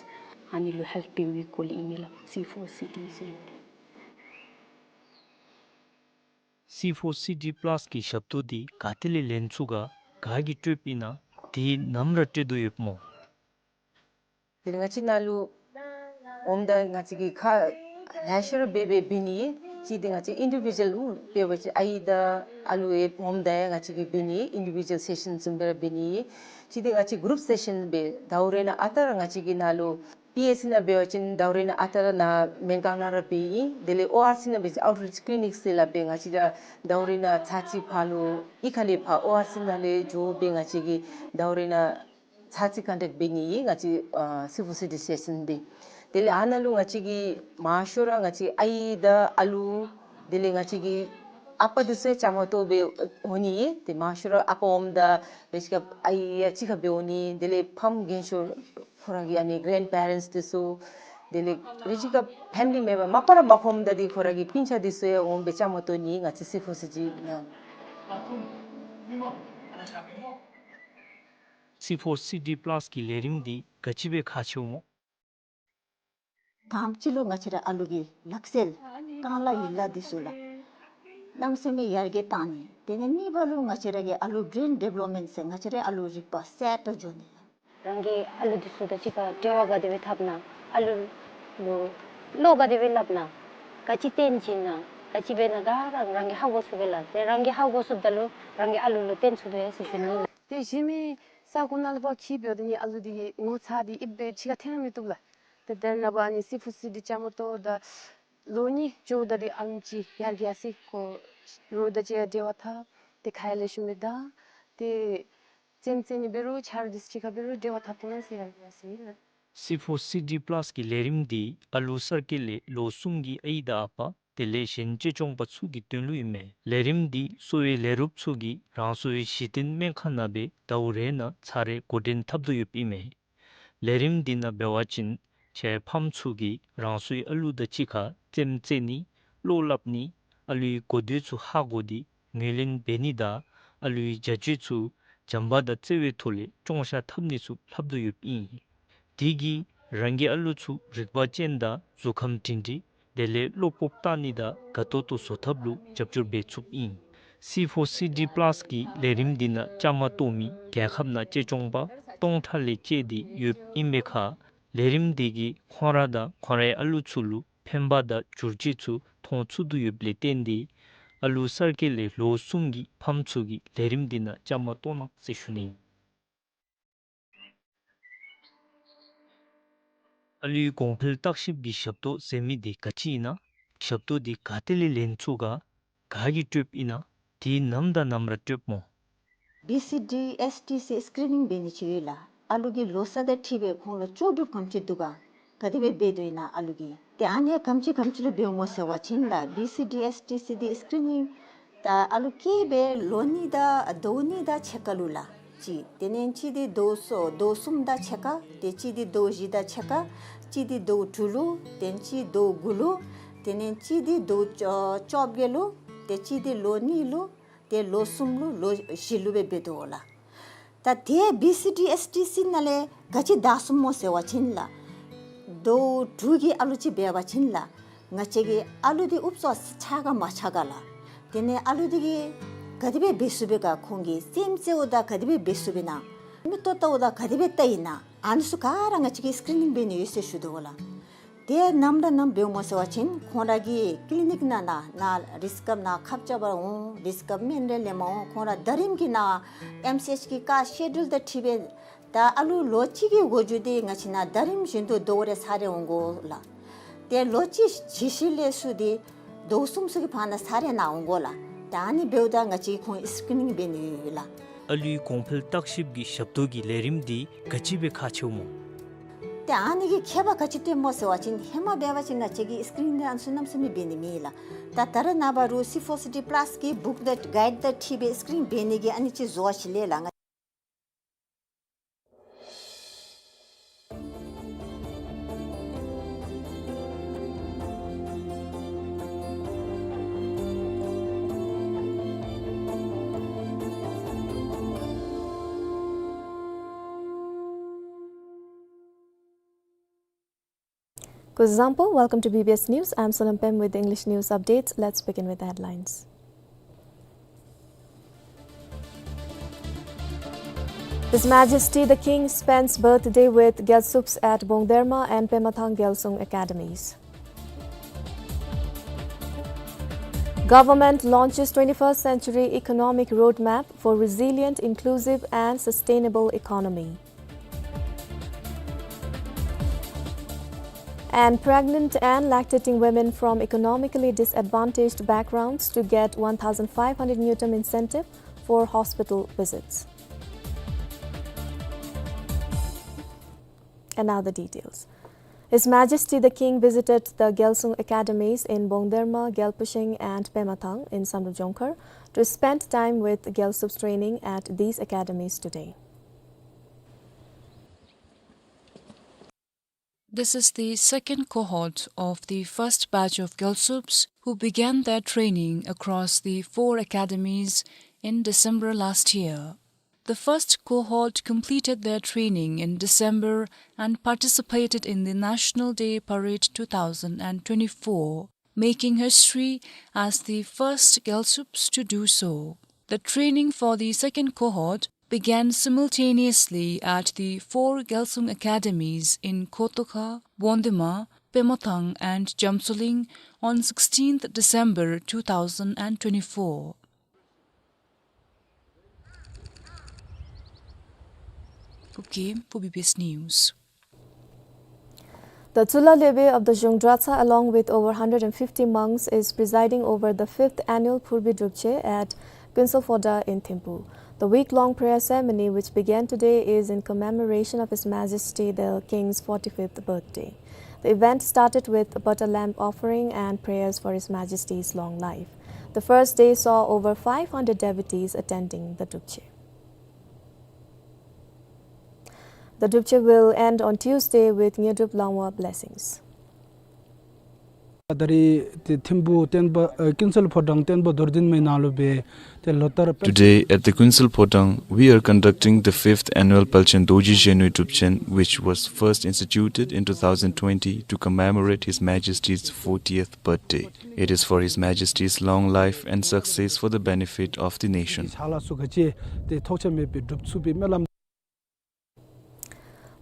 ཨ་ནི་ལུ་ཧེལཔ་འབད་བའི་སྐོར་ལས་ཨིན་མས་ལགས། སི་ཕོར་སི་ཌི་ཟེར། སི་ཕོར་སི་ཌི་པ་ལཱས་ཀྱི་ཞབས་ཏོག་འདི་ག་ཏེ་ལས་ལེན་ཚུགས་ག་ག་གིས་སྤྲོདཔ་ཨིན་ན། དེ་ནམ་ར་སྤྲོད་དོ་ཡོདཔ་སྨོ། དེ་ལས་ང་བཅས་ནཱ་ལུ་འོངམ་ད་ང་བཅས་ཀྱིས་ཁག་ལེ་ཤ་ར་འབད་འབད་འབད་ནི་ཨིན། གཅིག་འདི་ང་བཅས་ཨིན་ཌི་བི་ཇུ་ཝལ་འབད་བ་ཅིན་ཨའི་དང་ཨ་ལུ་ཡང་འོངམ་ད་ཡང་ང་བཅས་ཀྱིས་འབད་ནི་ཨིན། ཨིན་ཌི་བི་ཇུ་ཝལ་སེ་ཤཱན་བཟུམ་སྦེ་ར་འབད་ནི་ཨིན། གཅིག་འདི་ང་བཅས་གུ་རུབ་སེ་ཤཱན་འབད་ཟླཝ་རེ་ནང་ཨ་རྟག་ར་ང་བཅས་ཀྱིས་ནཱ་ལུ་པི་ཨེཆ་སི་ནང་འབད་བ་ཅིན་ཟླཝ་རེ་ནང་ཨ་རྟག་ར་ནཱ་སྨན་ཁང་ནང་ར་འབད་ཨིན། དེ་ལས་ཨོ་ཨར་སི་ནང་འབད་བ་ཅིན་ཨའུཊ་རིཅ་ཀི་ལི་ནིཀ་ཟེར་སླབ་སྦེ་ང་བཅས་ར་ཟླཝ་རེ་ནང་ཚར་གཅིག་ཕར་ལུ་གཡུས་ཁ་ལས་ཕར་ཨོ་ཨར་སི་ནང་ལས་འགྱོ་སྦེ་ང་བཅས་ཀྱིས་ཟླཝ་རེ་ནང་ཚར་གཅིག་ཀོན་ཊེཀཊ་འབད་ནི་ཨིན་ང་བཅས་ཨ་སི་ཕོར་སི་ཌི་སེ་ཤཱན་འདི། དེ་ལས་ཨ་ནཱ་ལུ་ང་བཅས་ཀྱིས་མང་ཤོས་ར་ང་བཅས་ཨའི་དང་ཨ་ལུ་དེ་ལས་ང་བཅས་ཀྱི་ཨ་པ་འདི་ཚུ་ཡང་བཅའ་མར་གཏོགས་སྦེ་འོང་ནི་ཨིན། ཏེ་མང་ཤོས་ར་ཨ་པ་འོངམ་ད་རེ་ཅིག་ཁར་ཨའི་ཡང་གཅིག་ཁར་སྦེ་འོང་ནི། དེ་ལས་ཕམ་རྒན་ཤོས་ཁོ་ར་གི་ཨ་ནི་གེ་རེནཌ་པེ་རེནཊསི་འདི་ཚུ་དེ་ལས་རེ་ཅིག་ཁར་ཕེ་མི་ལི་མེམ་བར་མ་པ་ར་མ་ཁོམ་ད་འདི་ཁོ་ར་གི་སྤུན་ཆ་འདི་ཚུ་ཡང་འོང་སྦེ་བཅའ་མར་གཏོགས་ནི་ཨིན་ང་བཅས་སི་ཕོར་སི་ཌི་ནང་། སི་ཕོར་སི་ཌི་པ་ལཱས་ཀྱི་ལས་རིམ་འདི་ག་ཅི་སྦེ་ཁག་ཆེཝ་སྨོ། དང་པ་ཅིག་ལུ་ང་བཅས་ར་ཨ་ལུ་གི་ལག་རྩལ་རྐང་ལག་ཡན་ལག་འདི་ཚུ་ལགས། གནམ་མེད་ས་མེད་ཡར་རྒྱས་བཏང་ནི། དེ་ནས་གཉིས་པ་ལུ་ང་བཅས་ར་གི་ཨ་ལུ་བྲེན་ཌི་བེ་ལོབ་མེནཊ་ཟེར་ང་བཅས་རའི་ཨ་ལུ་རིག་པ་གསརཔ་འགྱོ་ནི། རང་གི་ཨ་ལུ་འདི་ཚུ་དང་གཅིག་ཁར་འབྲེལ་བ་ག་དེ་སྦེ་འཐབ་ན། ཨ་ལུ་ལུ་བློ་ག་དེ་སྦེ་སླབ་ན། ག་ཅི་སྟོན་བྱིན་ན། ག་ཅི་འབད་ན་ག་ར་རང་གིས་ཧ་གོ་ཚུགས་པས་ལགས། དེ་རང་གིས་ཧ་གོ་ཚུགསཔ་ད་ལུ་རང་གི་ཨ་ལུ་ལུ་སྟོན་ཚུགས་པས་ཟེར་ཞུ་ནི། དེ་གཞན་མི་ས་གོ་ནང་ལུ་ཕར་འཁྱིད་འབདཝ་ད་ནི་ཨ་ལུ་འདི་གི་ངོ་ཚ་འདི་ཨིབ་སྦེ་ཕྱི་ཁར་འཐོན་མི་བཏུབ་ལགས། དེ་དེ་ནང་ཕར་ཨ་ནི་སི་ཕོར་སི་འདི་བཅའ་མར་གཏོགས་ད་ལོ་གཉིས་འགྱོཝ་ད་འདི་ཨ་ལུ་ཅིག་ཡར་རྒྱས་སི་ཁོ་རོགས་དང་གཅིག་ཁར་འབྲེལ་བ་འཐབ། དེ་ཁ་ཡར་ལེགས་ཤོམ་སྦེ་ད་དེ་རྩེདམོ་རྩེ་ནི་འབད་རུང་ཆ་རོགས་འདི་ཚུ་གཅིག་ཁར་འབད་རུང་འབྲེལ་བ་འཐབ་ཐོག་ནང་ཟེར་ཡར་རྒྱས་སི། སི་ཕོར་སི་ཌི་པ་ལཱསི་གི་ལས་རིམ་འདི་ཨ་ལུ་གསར་སྐྱེས་ལས་ལོ་གསུམ་གྱི་ཨའི་དང་ཨ་པ་དེ་ལས་གཞན་གཅེས་སྐྱོང་པ་ཚུ་གི་དོན་ལུ་ཨིན་མས། ལས་རིམ་འདི་གསོ་བའི་ལས་རོགསཔ་ཚུ་གིས་རང་སོའི་གཞི་རྟེན་སྨན་ཁང་ནང་སྦེ་ཟླཝ་རེ་ནང་ཚར་རེ་འགོ་འདྲེན་འཐབ་དོ་ཡོདཔ་ཨིན་མས། ལས་རིམ་འདི་ནང་འབད་བ་ཅིན་ཁྱེད་ཕམ་ཚུ་གིས་རང་སོའི་ཨ་ལུ་དང་གཅིག་ཁར་རྩེདམོ་རྩེ་ནི་བློ་སླབ་ནི་ཨ་ལུའི་གོ་ཐོས་ཚུ་ཧ་གོ་སྟེ་ངོས་ལེན་འབད་ནི་དང་ཨ་ལུའི་བྱ་སྤྱོད་ཚུ་བྱམས་པ་དང་བརྩེ་བའི་ཐོག་ལས་ཅོང་ཤ་འཐབ་ནི་ཚུ་ལྷབ་དོ་ཡོདཔ་ཨིན། དེ་གིས་རང་གི་ཨ་ལུ་ཚུ་རིག་པ་ཅན་དང་གཟུགས་ཁམས་སྒྲིང་སྒྲིང་དེ་ལས་བློ་སྤོབས་བཏང་ནི་དང་དགའ་ཏོག་ཏོ་བཟོ་ཐབས་ལུ་རྒྱབ་སྐྱོར་འབད་ཚུགསཔ་ཨིན། སི་ཕོར་སི་ཌི་པ་ལཱསི་གི་ལས་རིམ་འདི་ནང་བཅའ་མར་གཏོགས་མི་རྒྱལ་ཁབ་ནང་གཅེས་སྐྱོང་པ་སྟོང་ཕྲག་ལས་བཅད་དེ་ཡོདཔ་ཨིན་པའི་ཁར་ལས་རིམ་འདི་གིས་ཁོང་ར་དང་ཁོང་རའི་ཨ་ལུ་ཚུ་ལུ་ཕན་པ་དང་བསྒྱུར་བཅོས་ཚུ་མཐོང་ཚུགས་དོ་ཡོདཔ་ལས་བརྟེན་ཏེ་ཨ་ལུ་གསར་སྐྱེས་ལས་ལོ་གསུམ་གྱི་ཕམ་ཚུ་གིས་ལས་རིམ་འདི་ནང་བཅའ་མར་གཏོགས་གནང་ཟེར་ཞུ་ནི། ཨ་ལུའི་གོང་འཕེལ་བརྟག་ཞིབ་ཀྱི་ཞབས་ཏོག་ཟེར་མི་འདི་ག་ཅི་ཨིན་ན། ཞབས་ཏོག་འདི་ག་ཏེ་ལས་ལེན་ཚུགས་ག། ག་གིས་སྤྲོདཔ་ཨིན་ན། དེ་ནམ་དང་ནམ་ར་སྤྲོདཔ་སྨོ། བི་སི་ཌི་ཨེསི་ཊི་སི་སི་ཀི་རི་ནིང་འབད་ནི་ཅིག་ཡོད་ལགས། ཨ་ལུ་གི་ལོ་ཚད་དང་འཁྲིལ་སྦེ་ཁོང་ལུ་ལྕོགས་གྲུབ་ག་དེམ་ཅིག་འདུག་ག། ག་དེ་སྦེ་འབད་དོ་ཨིན་ན་ཨ་ལུ་གིས། ཏེ་ཨ་ནི་ག་དེམ་ཅིག་ག་དེམ་ཅིག་ལུ་འབདཝ་སྨོ་ཟེར་བ་ཅིན་ལགས། བི་སི་ཌི་ཨེསི་ཊི་སི་འདི་སི་ཀི་རི་ནིང་ད་ཨ་ལུ་སྐྱེས་སྦེ་ལོ་གཉིས་དང་ཟླཝ་གཉིས་དང་ཕྱེད་ཀ་ལུ་ལགས། གཅིག། དེ་ལས་གཅིག་འདི་ཟླཝ་གསུམ་ཟླཝ་གསུམ་དང་ཕྱེད་ཀ། ཏེ་གཅིག་འདི་ཟླཝ་བཞི་དང་ཕྱེད་ཀ། གཅིག་འདི་ཟླཝ་དྲུག་ལུ། ཏེ་གཅིག་ཟླཝ་དགུ་ལུ། དེ་ལས་གཅིག་འདི་ཟླཝ་བཅོ་བཅོ་བརྒྱད་ལུ། ཏེ་གཅིག་འདི་ལོ་གཉིས་ལུ། ཏེ་ལོ་གསུམ་ལུ་ལོ་བཞི་ལུ་སྦེ་འབད་དོ་ལགས། ད་དེ་བི་སི་ཌི་ཨེསི་ཊི་སི་ནང་ལས་ག་ཅི་དྲག་སོང་སྨོ་ཟེར་བ་ཅིན་ལགས། ཟླཝ་དྲུག་གི་ཨ་ལུ་ཅིག་འབད་བ་ཅིན་ལགས། ང་བཅས་ཀྱི་ཨ་ལུ་འདི་ཨུབ་སོ་ཆགས་ག་མ་ཆགས་ག་ལགས། དེ་ལས་ཨ་ལུ་འདི་གིས་ག་དེ་སྦེ་འབད་ཚུགས་པས་ག། ཁོང་གིས་རྩེདམོ་རྩེཝ་ད་ག་དེ་སྦེ་འབད་ཚུགས་པས་ན། མིག་ཏོ་བལྟཝ་ད་ག་དེ་སྦེ་བལྟ་ཡི་ན། ཨ་ནི་ཚུ་ག་ར་ང་བཅས་ཀྱིས་སི་ཀི་རི་ནིང་འབད་ནི་ཡོད་ཟེར་ཞུ་དོ་ལགས། དེ་ནམ་ར་ནམ་འབདཝ་སྨོ་ཟེར་བ་ཅིན་ཁོང་ར་གི་ཀི་ལི་ནིག་ནང་ན་ན་རིསི་ཀབ་ནང་ཁབ་རྐྱབ་པར་འོང་། རིསི་ཀབ་སྨན་རེ་ལེནམ་འོང་། ཁོང་ར་ཟླ་རིམ་གྱི་ནང་ཨེམ་སི་ཨེཆ་གི་ཀ་སི་ཀེ་ཌུལ་དང་འཁྲིལ་སྦེ་ད་ཨ་ལུ་ལོ་གཅིག་གི་འགོ་འགྱོ་སྟེ་ང་བཅས་ནང་ཟླ་རིམ་བཞིན་དུ་ཟླཝ་རེ་ཚར་རེ་འོང་དགོ་ལགས། ཏེ་ལོ་གཅིག་གི་ཤུལ་ལས་ཚུར་ཏེ་ཟླཝ་གསུམ་ཚུ་གི་བར་ན་ཚར་རེ་ནང་འོང་དགོ་ལགས། ད་ཨ་ནི་འབདཝ་ད་ང་བཅས་ཁོང་སི་ཀི་རི་ནིང་འབད་ནི་ཡོད་ལགས། ཨ་ལུའི་གོང་འཕེལ་བརྟག་ཞིབ་ཀྱི་ཞབས་ཏོག་གི་ལས་རིམ་འདི་ག་ཅི་སྦེ་ཁག་ཆེཝ་སྨོ། ཏེ་ཨ་ནི་གི་ཁྱད་པར་ག་ཅི་སྟོནམ་སྨོ་ཟེར་བ་ཅིན་ཧེ་མ་འབད་བ་ཅིན་ང་བཅས་ཀྱིས་སི་ཀི་རི་ནིང་འདི་ཨ་ནི་ཚུ་གནམ་མེད་ས་མེད་འབད་ནི་མེད་ལགས། ད་ད་རེས་ནངས་པ་རུང་སི་ཕོར་སི་ཌི་པ་ལཱསི་གི་བུཀ་དང་གའིཌ་དང་འཁྲིལ་སྦེ་སི་ཀི་རི་ནིང་འབད་ནི་གི་ཨ་ནི་ཅིག་བཟོ་བ་ཅིག་ལས་ལགས། Kuzuzangpo, welcome to B B S News. I'm Sonam Pem with the English news updates. Let's begin with the headlines. His Majesty the King spends birthday with Gyaltsubs at Bongderma and Pemathang Gyalsung Academies. Government launches twenty-first century economic roadmap for resilient, inclusive and sustainable economy. And pregnant and lactating women from economically disadvantaged backgrounds to get one thousand five hundred ngultrum incentive for hospital visits. And now the details. His Majesty the King visited the Gyalsung Academies in Bongderma, Gyalpushing and Pemathang in Samdrup Jongkhar to spend time with Gyaltsubs training at these academies today. This is the second cohort of the first batch of Gyaltsubs who began their training across the four academies in December last year. The first cohort completed their training in December and participated in the National Day Parade two thousand and twenty-four. making history as the first Gyaltshups to do so. The training for the second cohort began simultaneously at the four Gyaltsung academies in Khotokha, Bondema, Pemothang and Jamsoling on sixteenth December two thousand and twenty-four. Kuki for B B S News. The Tsular Lebe of the Zhung Dratshar, along with over hundred and fifty monks, is presiding over the fifth annual Purbi Drupche at Kuensel Phodrang in Thimphu. The week-long prayer ceremony, which began today, is in commemoration of His Majesty the King's forty-fifth birthday. The event started with butter lamb offering and prayers for His Majesty's long life. The first day saw over five hundred devotees attending the Drupche. The Drupche will end on Tuesday with Ngedrup Langwa blessings. ད་རེས་ཏེ་ཐིམ་ཕུ་བསྟན་པ་ཨ་ཀུན་གསལ་ཕོ་བྲང་བསྟན་པ་རྡོར་འཛིན་མའི་ནང་ལུ་སྦེ་ཏེ་ལོ་ལྟར། Today at the Kuensel Phodrang, we are conducting the fifth annual Palchen Dorji Zhenwe Drupchen, which was first instituted in two thousand twenty to commemorate His Majesty's fortieth birthday. It is for His Majesty's long life and success for the benefit of the nation. ཕྱག་ལཱ་ཚུ་ག་ཅི་ཏེ་ཐོགས་ཆགས་མེད་པའི་སྒྲུབ་ཚུགས་པའི་སྨོན་ལམ།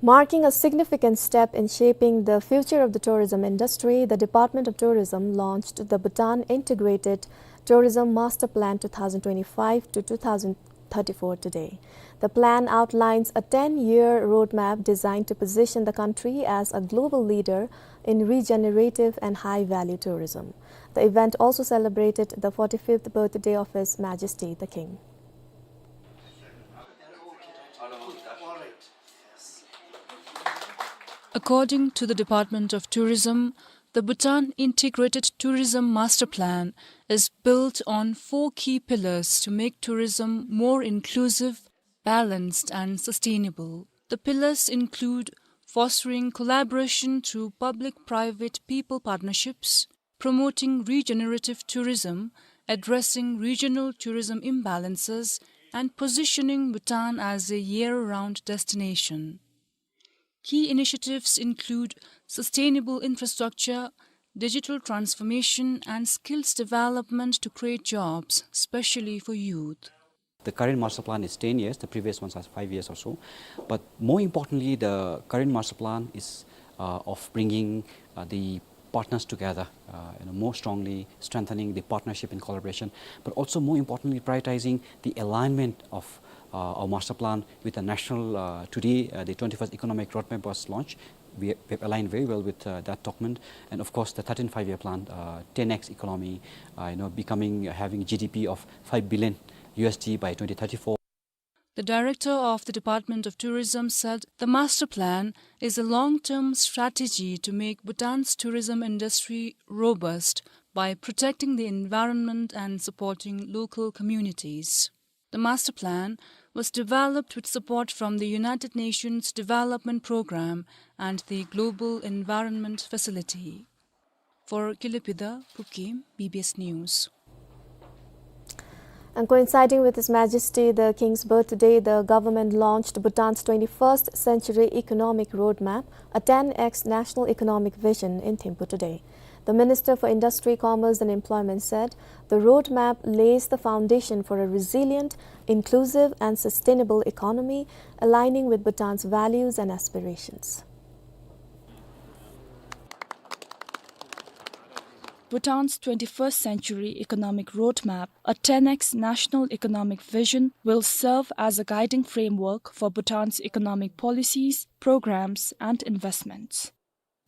Marking a significant step in shaping the future of the tourism industry, the Department of Tourism launched the Bhutan Integrated Tourism Master Plan two thousand twenty-five to two thousand thirty-four today. The plan outlines a ten-year roadmap designed to position the country as a global leader in regenerative and high-value tourism. The event also celebrated the forty-fifth birthday of His Majesty the King. According to the Department of Tourism, the Bhutan Integrated Tourism Master Plan is built on four key pillars to make tourism more inclusive, balanced, and sustainable. The pillars include fostering collaboration through public-private people partnerships, promoting regenerative tourism, addressing regional tourism imbalances, and positioning Bhutan as a year-round destination. Key initiatives include sustainable infrastructure, digital transformation, and skills development to create jobs, especially for youth. The current master plan is ten years, the previous ones are five years or so. But more importantly, the current master plan is, uh, of bringing, uh, the partners together, uh, you know, more strongly, strengthening the partnership and collaboration, but also more importantly, prioritizing the alignment of, uh, our master plan with the national, uh, today, uh, the twenty-first Economic Roadmap was launched. We, we have aligned very well with, uh, that document. And of course, the thirteenth Five-Year Plan, uh, ten X economy, uh, you know, becoming, having G D P of five billion U S D by twenty thirty-four. The director of the Department of Tourism said the master plan is a long-term strategy to make Bhutan's tourism industry robust by protecting the environment and supporting local communities. The master plan was developed with support from the United Nations Development Programme and the Global Environment Facility. For Kilipida Kuki, B B S News. And coinciding with His Majesty the King's birthday, the government launched Bhutan's twenty-first Century Economic Roadmap, a ten X national economic vision, in Thimphu today. The Minister for Industry, Commerce and Employment said the roadmap lays the foundation for a resilient, inclusive and sustainable economy aligning with Bhutan's values and aspirations. Bhutan's twenty-first Century Economic Roadmap, a ten X national economic vision, will serve as a guiding framework for Bhutan's economic policies, programs, and investments.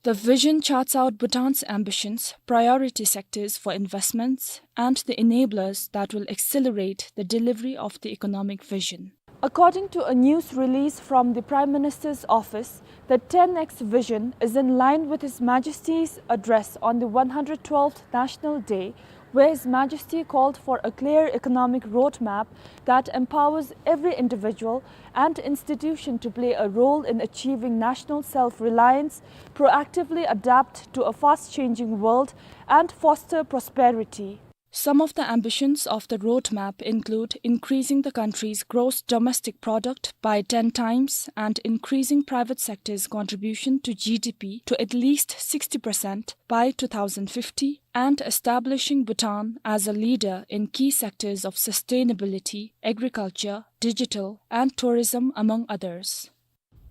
The vision charts out Bhutan's ambitions, priority sectors for investments, and the enablers that will accelerate the delivery of the economic vision. According to a news release from the Prime Minister's office, the ten X vision is in line with His Majesty's address on the one hundred twelfth National Day, where His Majesty called for a clear economic roadmap that empowers every individual and institution to play a role in achieving national self-reliance, proactively adapt to a fast-changing world, and foster prosperity. Some of the ambitions of the roadmap include increasing the country's gross domestic product by ten times and increasing private sector's contribution to G D P to at least sixty percent by two thousand fifty and establishing Bhutan as a leader in key sectors of sustainability, agriculture, digital, and tourism, among others.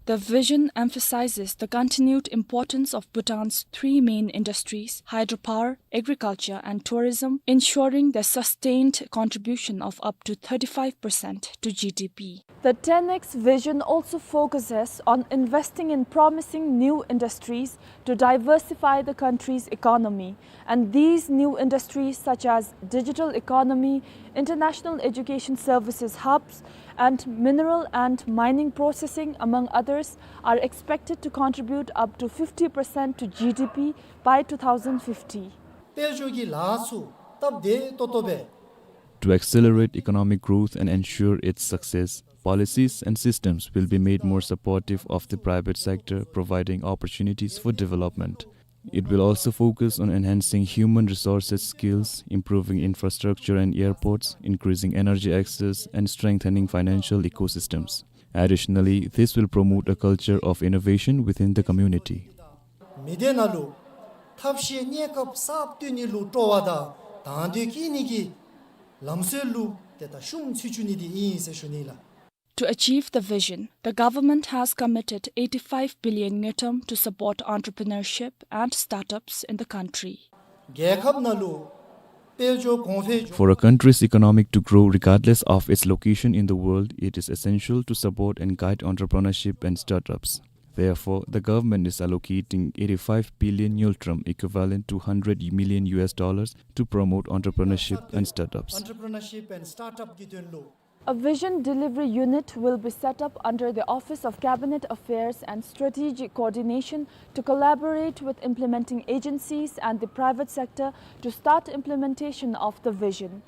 The vision emphasizes the continued importance of Bhutan's three main industries, hydropower, agriculture, and tourism, ensuring their sustained contribution of up to thirty-five percent to G D P. The ten X vision also focuses on investing in promising new industries to diversify the country's economy, and these new industries, such as digital economy, international education services hubs, and mineral and mining processing, among others, are expected to contribute up to fifty percent to G D P by two thousand fifty. དཔལ་འབྱོར་གྱི་ལཱ་ཚུ་སྟབས་བདེ་ཏོག་ཏོ་སྦེ། To accelerate economic growth and ensure its success, policies and systems will be made more supportive of the private sector, providing opportunities for development. It will also focus on enhancing human resources skills, improving infrastructure and airports, increasing energy access, and strengthening financial ecosystems. Additionally, this will promote a culture of innovation within the community. མི་སྡེ་ནང་ལུ་ཐབས་ཤེས་གནས་སྐབས་གསརཔ་བཏོན་ནི་ལུ་སྤྲོ་བ་དང་དང་འདོད་བསྐྱེད་ནི་གི་ལམ་སྲོལ་ལུ་ཏེ་ད་ཤུགས་ཚུ་བཅུག་ནི་འདི་ཨིན་ཟེར་ཞུ་ནི་ལགས། To achieve the vision, the government has committed eighty-five billion ngultrum to support entrepreneurship and startups in the country. རྒྱལ་ཁབ་ནང་ལུ་དཔལ་འབྱོར་གོང་འཕེལ། For a country's economic to grow regardless of its location in the world, it is essential to support and guide entrepreneurship and startups. Therefore, the government is allocating eighty-five billion ngultrum, equivalent to hundred million U S dollars, to promote entrepreneurship and startups. Entrepreneurship and startup གི་དོན་ལུ། A vision delivery unit will be set up under the Office of Cabinet Affairs and Strategic Coordination to collaborate with implementing agencies and the private sector to start implementation of the vision.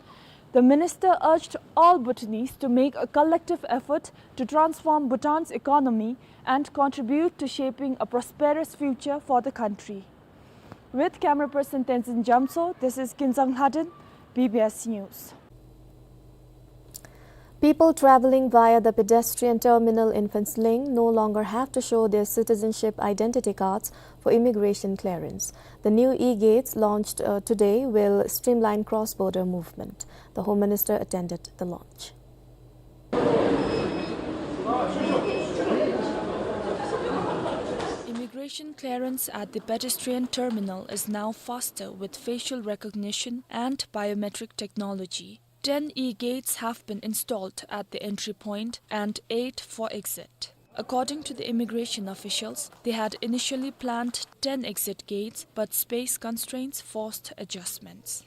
The minister urged all Bhutanese to make a collective effort to transform Bhutan's economy and contribute to shaping a prosperous future for the country. With camera person Tenzin Jamtso, this is Kinzang Lhaden, B B S News. People traveling via the pedestrian terminal in Phuentsholing no longer have to show their citizenship identity cards for immigration clearance. The new e-gates launched, uh, today will streamline cross-border movement. The Home Minister attended the launch. Immigration clearance at the pedestrian terminal is now faster with facial recognition and biometric technology. Ten e-gates have been installed at the entry point and eight for exit. According to the immigration officials, they had initially planned ten exit gates, but space constraints forced adjustments.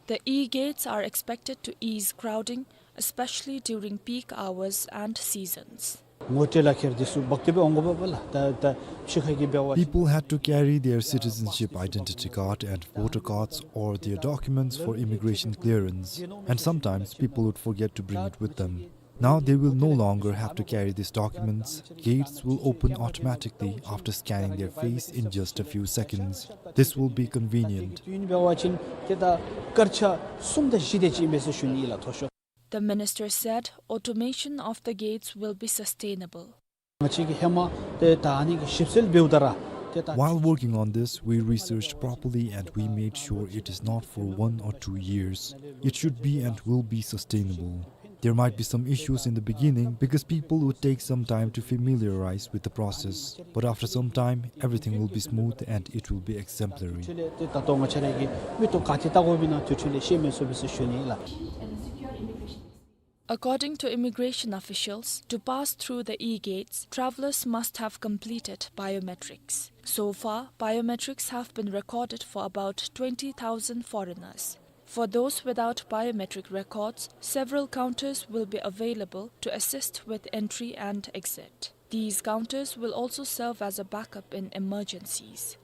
The e-gates are expected to ease crowding, especially during peak hours and seasons. ངོ་སྤྲོད་ལག་ཁྱེར་འདི་ཚུ་འབག་སྟེ་སྦེ་འོང་དགོ་པས་ལགས། ད་ད་ཕྱི་ཁ་གི་འབད་བ། People had to carry their citizenship identity card and voter cards or their documents for immigration clearance, and sometimes people would forget to bring it with them. Now they will no longer have to carry these documents. Gates will open automatically after scanning their face in just a few seconds. This will be convenient. དུས་ཡུན་འབད་བ་ཅིན་ཏེ་ད་སྐར་ཆ་གསུམ་དང་བཞི་དེ་ཅིག་ཨིན་པས་ཟེར་ཞུ་ནི་ལགས། མཐོ་ཤོས། The minister said automation of the gates will be sustainable. ང་བཅས་ཀྱིས་ཧེ་མ་ཏེ་ད་ཨ་ནི་གི་ཞིབ་འཚོལ་འབདཝ་ད་ར་ཏེ་ད། While working on this, we researched properly and we made sure it is not for one or two years. It should be and will be sustainable. There might be some issues in the beginning because people would take some time to familiarize with the process. But after some time, everything will be smooth and it will be exemplary. དུས་ཚོད་ལས་ཏེ་ད་ལྟོ་ང་བཅས་ར་གིས་མིག་ཏོ་ག་ཏེ་བལྟ་དགོཔ་ཨིན་ན་དུས་ཚོད་ལས་ཤེས་མི་ཚུགས་པས་ཟེར་ཞུ་ནི་ལགས། According to immigration officials, to pass through the e-gates, travelers must have completed biometrics. So far, biometrics have been recorded for about twenty thousand foreigners. For those without biometric records, several counters will be available to assist with entry and exit. These counters will also serve as a backup in emergencies.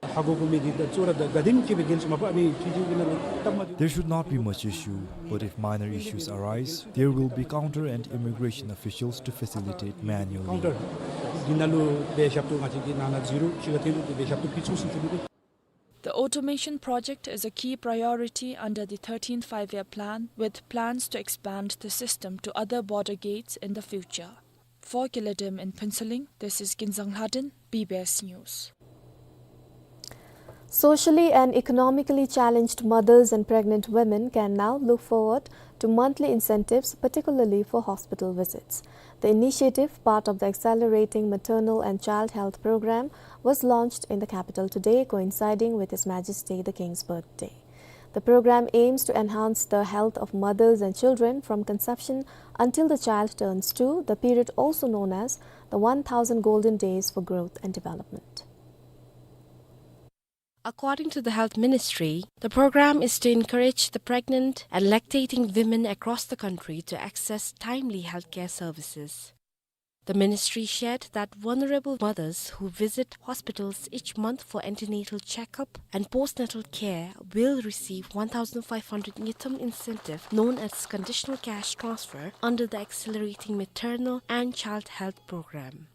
ཧ་གོ་དགོ་མི་འདི་ད་གཙོ་བོ་ར་ད་དགའ་ལྡན་གྱི་སྦེ་འགན་ཞིག་མ་པ་ཨ་ནི་ཕྱི་རྒྱལ་གྱི་ནང་ལུ་སྟབས་མ་བདེ། There should not be much issue, but if minor issues arise, there will be counter and immigration officials to facilitate manually. ཀའུན་ཊར་འདི་ནང་ལུ་སྦེ་ཞབས་ཏོག་ང་བཅས་ཀྱིས་ནང་ན་འཛུལ་རུང་ཕྱི་ཁར་ཐོན་རུང་དེ་སྦེ་ཞབས་ཏོག་ཕུལ་ཚུགས་ཟེར་ཞུ་ནི། The automation project is a key priority under the thirteenth Five-Year Plan, with plans to expand the system to other border gates in the future. For Kiladim in Phuentsholing, this is Kinzang Lhadon, B B S News. Socially and economically challenged mothers and pregnant women can now look forward to monthly incentives, particularly for hospital visits. The initiative, part of the Accelerating Maternal and Child Health Program, was launched in the capital today, coinciding with His Majesty the King's birthday. The program aims to enhance the health of mothers and children from conception until the child turns two, the period also known as the one thousand Golden Days for Growth and Development. According to the Health Ministry, the program is to encourage the pregnant and lactating women across the country to access timely healthcare services. The ministry shared that vulnerable mothers who visit hospitals each month for antenatal checkup and postnatal care will receive one thousand five hundred ngultrum incentive, known as conditional cash transfer, under the Accelerating Maternal and Child Health Program.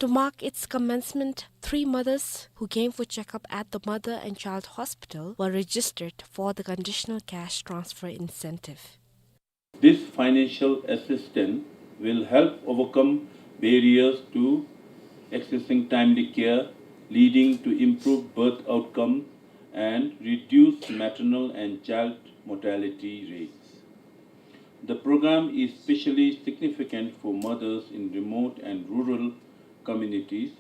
To mark its commencement, three mothers who came for checkup at the Mother and Child Hospital were registered for the conditional cash transfer incentive. This financial assistance will help overcome barriers to accessing timely care, leading to improved birth outcome and reduced maternal and child mortality rates. The program is especially significant for mothers in remote and rural communities,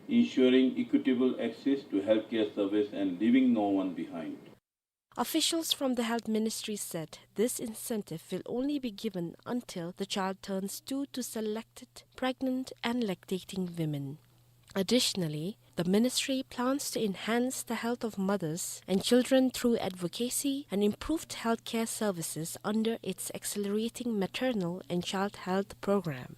ensuring equitable access to healthcare service and leaving no one behind. Officials from the Health Ministry said this incentive will only be given until the child turns two to selected pregnant and lactating women. Additionally, the ministry plans to enhance the health of mothers and children through advocacy and improved healthcare services under its Accelerating Maternal and Child Health Program.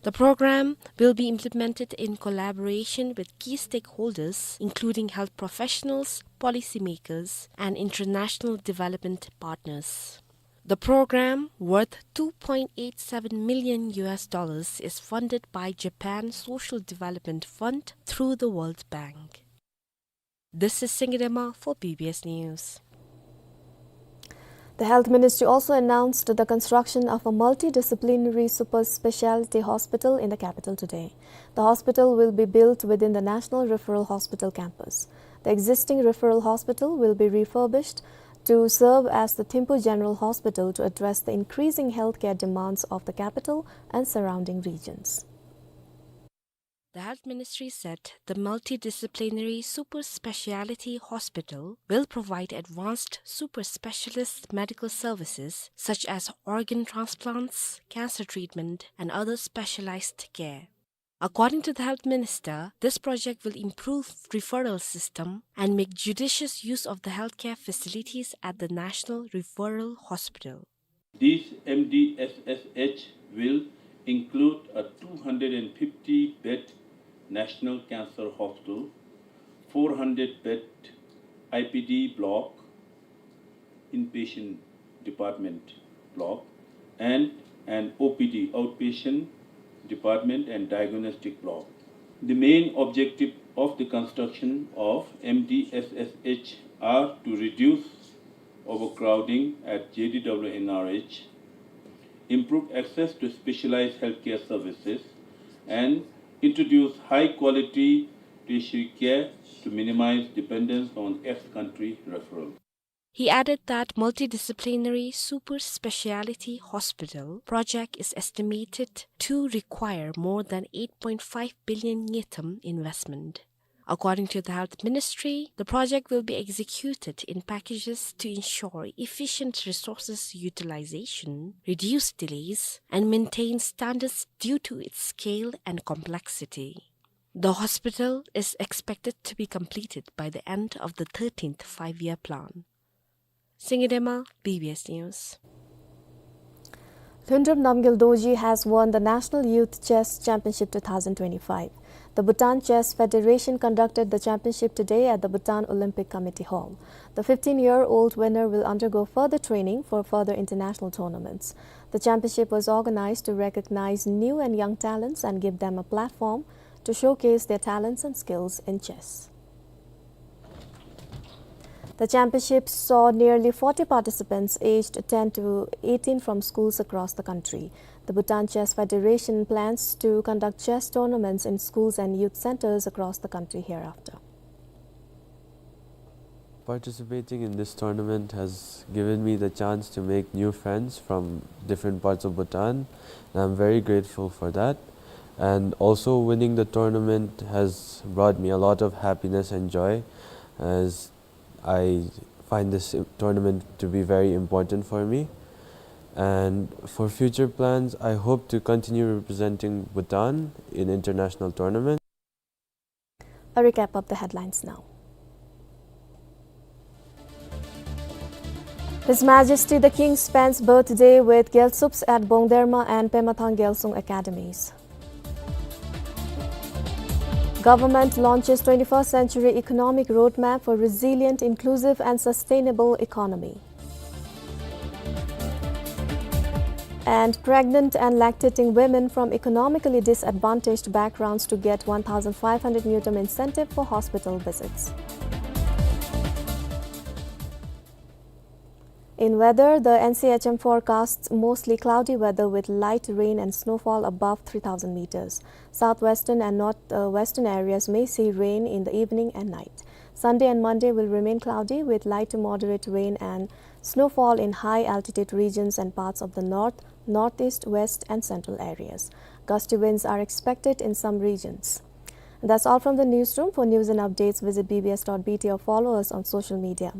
The program will be implemented in collaboration with key stakeholders, including health professionals, policymakers, and international development partners. The program, worth two point eight seven million U S dollars, is funded by Japan Social Development Fund through the World Bank. This is Singye Dema for B B S News. The Health Ministry also announced the construction of a multidisciplinary super specialty hospital in the capital today. The hospital will be built within the National Referral Hospital campus. The existing referral hospital will be refurbished to serve as the Thimphu General Hospital to address the increasing healthcare demands of the capital and surrounding regions. The Health Ministry said the multidisciplinary super speciality hospital will provide advanced super specialist medical services such as organ transplants, cancer treatment, and other specialized care. According to the Health Minister, this project will improve referral system and make judicious use of the healthcare facilities at the National Referral Hospital. This M D S S H will include a two hundred and fifty bed National Cancer Hospital, four hundred bed I P D block, inpatient department block, and an O P D, outpatient department and diagnostic block. The main objective of the construction of M D S S H are to reduce overcrowding at J D W N R H, improve access to specialized healthcare services, and introduce high-quality tertiary care to minimize dependence on ex-country referral. He added that multidisciplinary super speciality hospital project is estimated to require more than eight point five billion ngultrum investment. According to the Health Ministry, the project will be executed in packages to ensure efficient resources utilization, reduce delays, and maintain standards due to its scale and complexity. The hospital is expected to be completed by the end of the thirteenth Five-Year Plan. Singye Dema, B B S News. Lhundrup Namgyel Dorji has won the National Youth Chess Championship two thousand twenty-five. The Bhutan Chess Federation conducted the championship today at the Bhutan Olympic Committee Hall. The fifteen-year-old winner will undergo further training for further international tournaments. The championship was organized to recognize new and young talents and give them a platform to showcase their talents and skills in chess. The championship saw nearly forty participants aged ten to eighteen from schools across the country. The Bhutan Chess Federation plans to conduct chess tournaments in schools and youth centers across the country hereafter. Participating in this tournament has given me the chance to make new friends from different parts of Bhutan, and I'm very grateful for that. And also, winning the tournament has brought me a lot of happiness and joy, as I find this tournament to be very important for me. And for future plans, I hope to continue representing Bhutan in international tournaments. A recap of the headlines now. His Majesty the King spends birthday with Gyaltsups at Bongderma and Pemathang Gyalsung Academies. Government launches twenty-first Century Economic Roadmap for Resilient, Inclusive and Sustainable Economy. And pregnant and lactating women from economically disadvantaged backgrounds to get one thousand five hundred ngultrum incentive for hospital visits. In weather, the N C H M forecasts mostly cloudy weather with light rain and snowfall above three thousand meters. Southwestern and north, uh, western areas may see rain in the evening and night. Sunday and Monday will remain cloudy with light to moderate rain and snowfall in high altitude regions and parts of the north, northeast, west, and central areas. Gusty winds are expected in some regions. That's all from the newsroom. For news and updates, visit B B S dot B T or follow us on social media.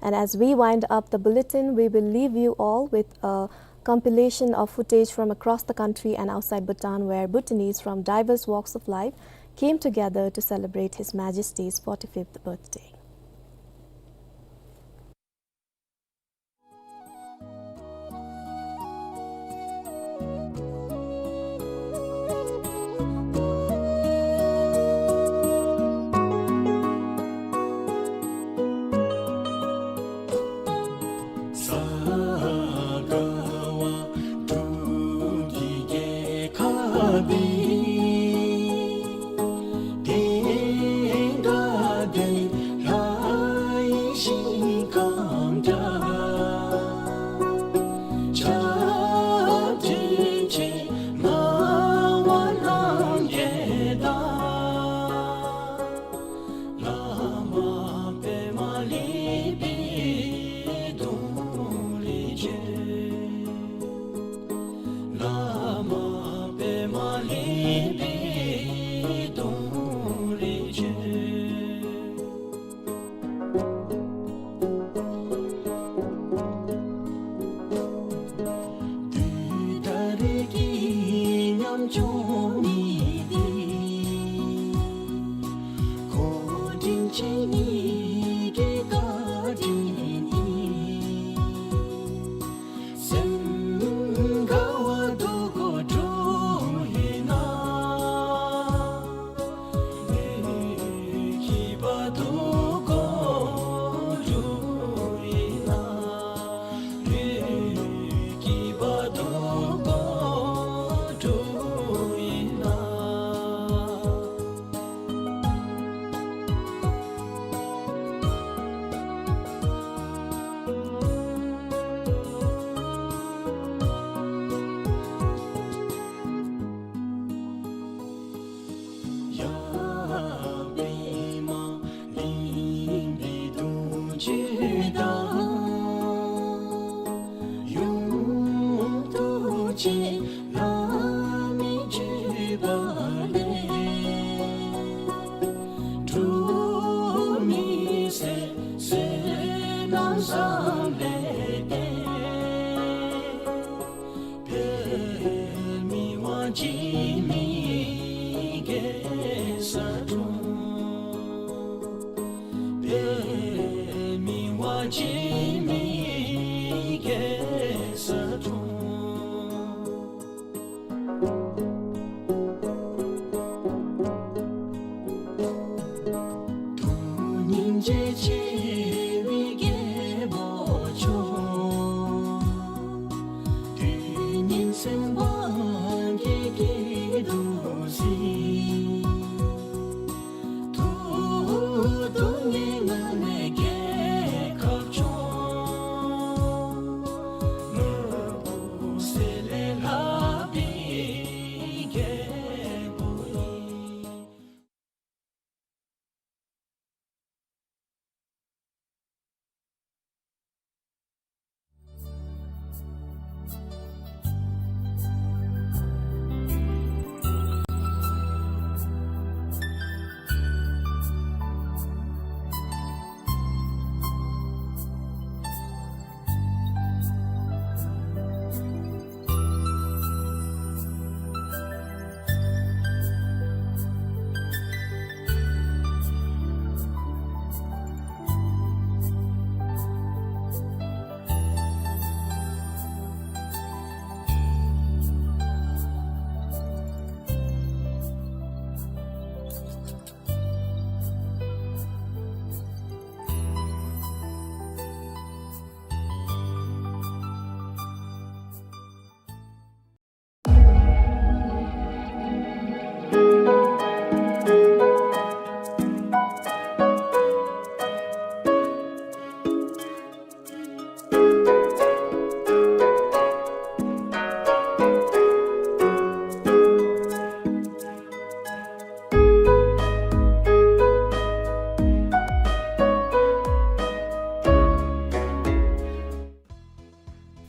And as we wind up the bulletin, we will leave you all with a compilation of footage from across the country and outside Bhutan, where Bhutanese from diverse walks of life came together to celebrate His Majesty's forty-fifth birthday.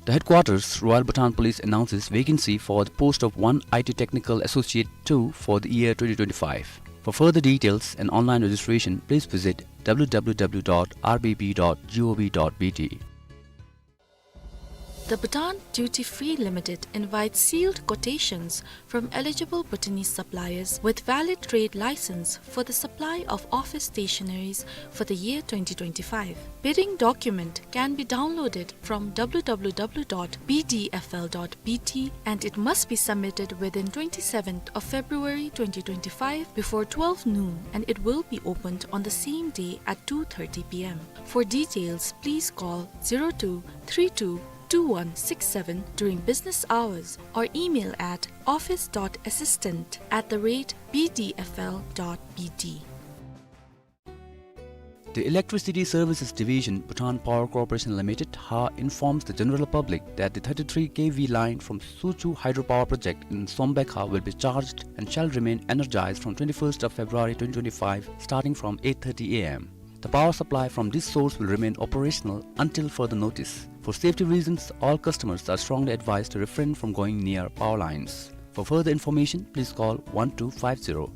The headquarters, Royal Bhutan Police, announces vacancy for the post of one I T Technical Associate two for the year twenty twenty-five. For further details and online registration, please visit w w w dot r b b dot gov dot b t. The Bhutan Duty Free Limited invites sealed quotations from eligible Bhutanese suppliers with valid trade license for the supply of office stationaries for the year twenty twenty-five. Bidding document can be downloaded from w w w dot b d f l dot b t, and it must be submitted within twenty-seventh of February twenty twenty-five before twelve noon, and it will be opened on the same day at two thirty p m. For details, please call zero two three two two one six seven during business hours or email at office dot assistant at the rate b d f l dot b t. The Electricity Services Division, Bhutan Power Corporation Limited, ha, informs the general public that the thirty-three K V line from Suchu Hydropower Project in Sombekha will be charged and shall remain energized from twenty-first of February twenty twenty-five, starting from eight thirty A M. The power supply from this source will remain operational until further notice. For safety reasons, all customers are strongly advised to refrain from going near power lines. For further information, please call one two five zero.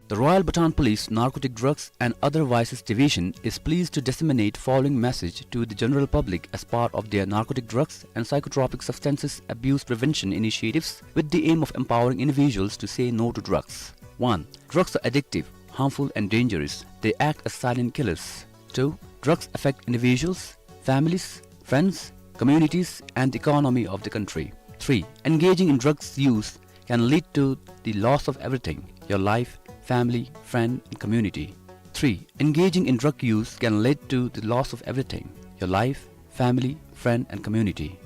The Royal Bhutan Police Narcotic Drugs and Other Vices Division is pleased to disseminate following message to the general public as part of their narcotic drugs and psychotropic substances abuse prevention initiatives, with the aim of empowering individuals to say no to drugs. One, drugs are addictive, harmful and dangerous. They act as silent killers. Two, drugs affect individuals, families, friends, communities, and the economy of the country. Three, engaging in drugs use can lead to the loss of everything, your life, family, friend, and community. Three, engaging in drug use can lead to the loss of everything, your life, family, friend, and community.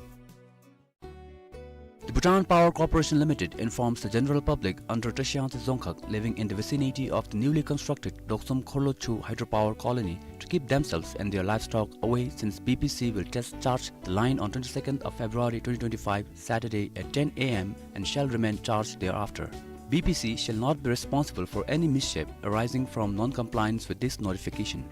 The Bhutan Power Corporation Limited informs the general public under Tashiyangtse Dzongkhag living in the vicinity of the newly constructed Doksom Khorlochu Hydropower Colony to keep themselves and their livestock away, since B P C will test charge the line on twenty-second of February twenty twenty-five, Saturday, at ten A M and shall remain charged thereafter. B P C shall not be responsible for any mischief arising from non-compliance with this notification.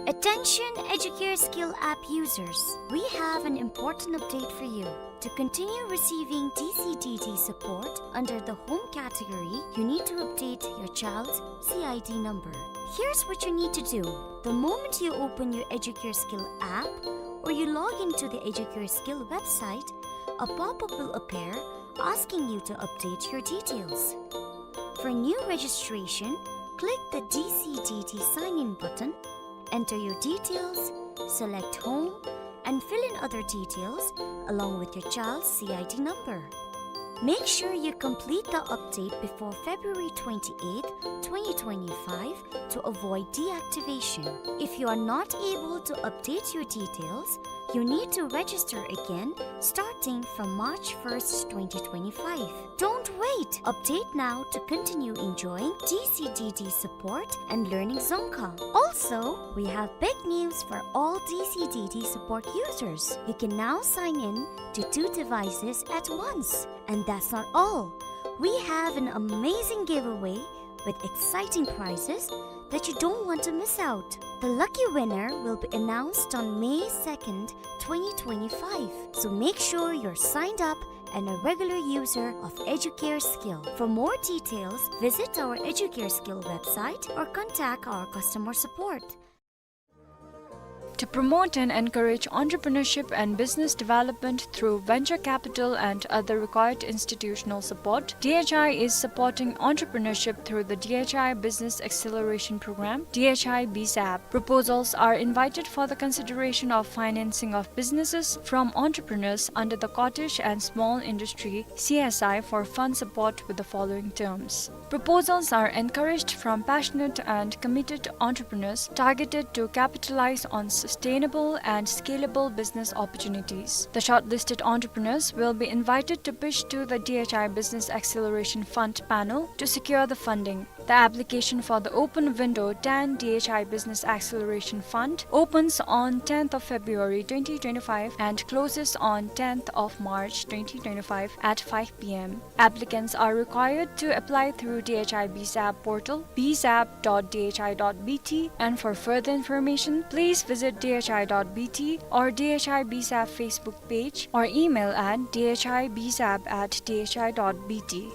Attention Educare Skill app users, we have an important update for you. To continue receiving D C D D support under the home category, you need to update your child's C I D number. Here's what you need to do. The moment you open your Educare Skill app or you log into the Educare Skill website, a pop-up will appear asking you to update your details. For new registration, click the D C D D sign in button, enter your details, select home, and fill in other details along with your child's C I D number. Make sure you complete the update before February twenty-eighth, twenty twenty-five to avoid deactivation. If you are not able to update your details, you need to register again starting from March first, twenty twenty-five. Don't wait! Update now to continue enjoying D C D D support and learning Dzongkha. Also, we have big news for all D C D D support users. You can now sign in to two devices at once. And that's not all. We have an amazing giveaway with exciting prizes that you don't want to miss out. The lucky winner will be announced on May second, twenty twenty-five. So make sure you're signed up and a regular user of Educare Skill. For more details, visit our Educare Skill website or contact our customer support. To promote and encourage entrepreneurship and business development through venture capital and other required institutional support, D H I is supporting entrepreneurship through the D H I Business Acceleration Program, D H I B sap. Proposals are invited for the consideration of financing of businesses from entrepreneurs under the Cottage and Small Industry, C S I, for fund support with the following terms. Proposals are encouraged from passionate and committed entrepreneurs targeted to capitalize on sustainable and scalable business opportunities. The shortlisted entrepreneurs will be invited to pitch to the D H I Business Acceleration Fund panel to secure the funding. The application for the Open Window ten D H I Business Acceleration Fund opens on tenth of February twenty twenty-five and closes on tenth of March twenty twenty-five at five P M. Applicants are required to apply through D H I B SAP portal, B SAP dot D H I dot B T, and for further information, please visit D H I dot B T or D H I B SAP Facebook page or email at D H I B SAP at D H I dot B T.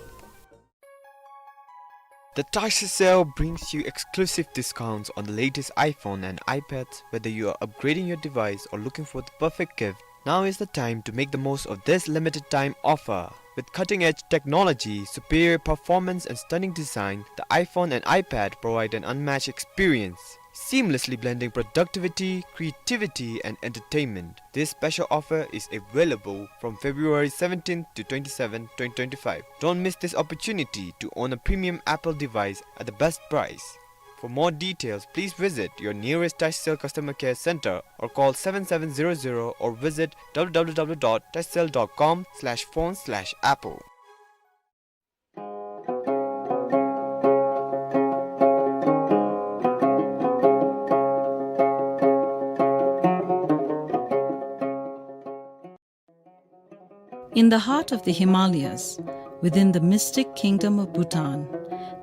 The Tashi Sale brings you exclusive discounts on the latest iPhone and iPads. Whether you are upgrading your device or looking for the perfect gift, now is the time to make the most of this limited time offer. With cutting-edge technology, superior performance, and stunning design, the iPhone and iPad provide an unmatched experience, seamlessly blending productivity, creativity, and entertainment. This special offer is available from February seventeenth to twenty-seventh, twenty twenty-five. Don't miss this opportunity to own a premium Apple device at the best price. For more details, please visit your nearest Tashcell customer care center or call seven seven zero zero or visit w w w dot tashcell dot com slash phone slash apple. In the heart of the Himalayas, within the mystic kingdom of Bhutan,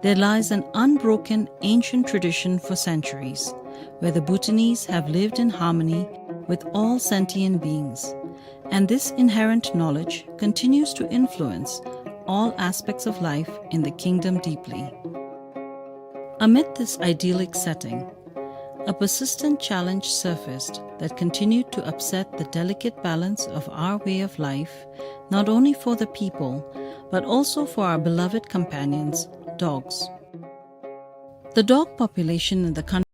there lies an unbroken ancient tradition for centuries, where the Bhutanese have lived in harmony with all sentient beings, and this inherent knowledge continues to influence all aspects of life in the kingdom deeply. Amid this idyllic setting, a persistent challenge surfaced that continued to upset the delicate balance of our way of life, not only for the people, but also for our beloved companions, dogs. The dog population in the country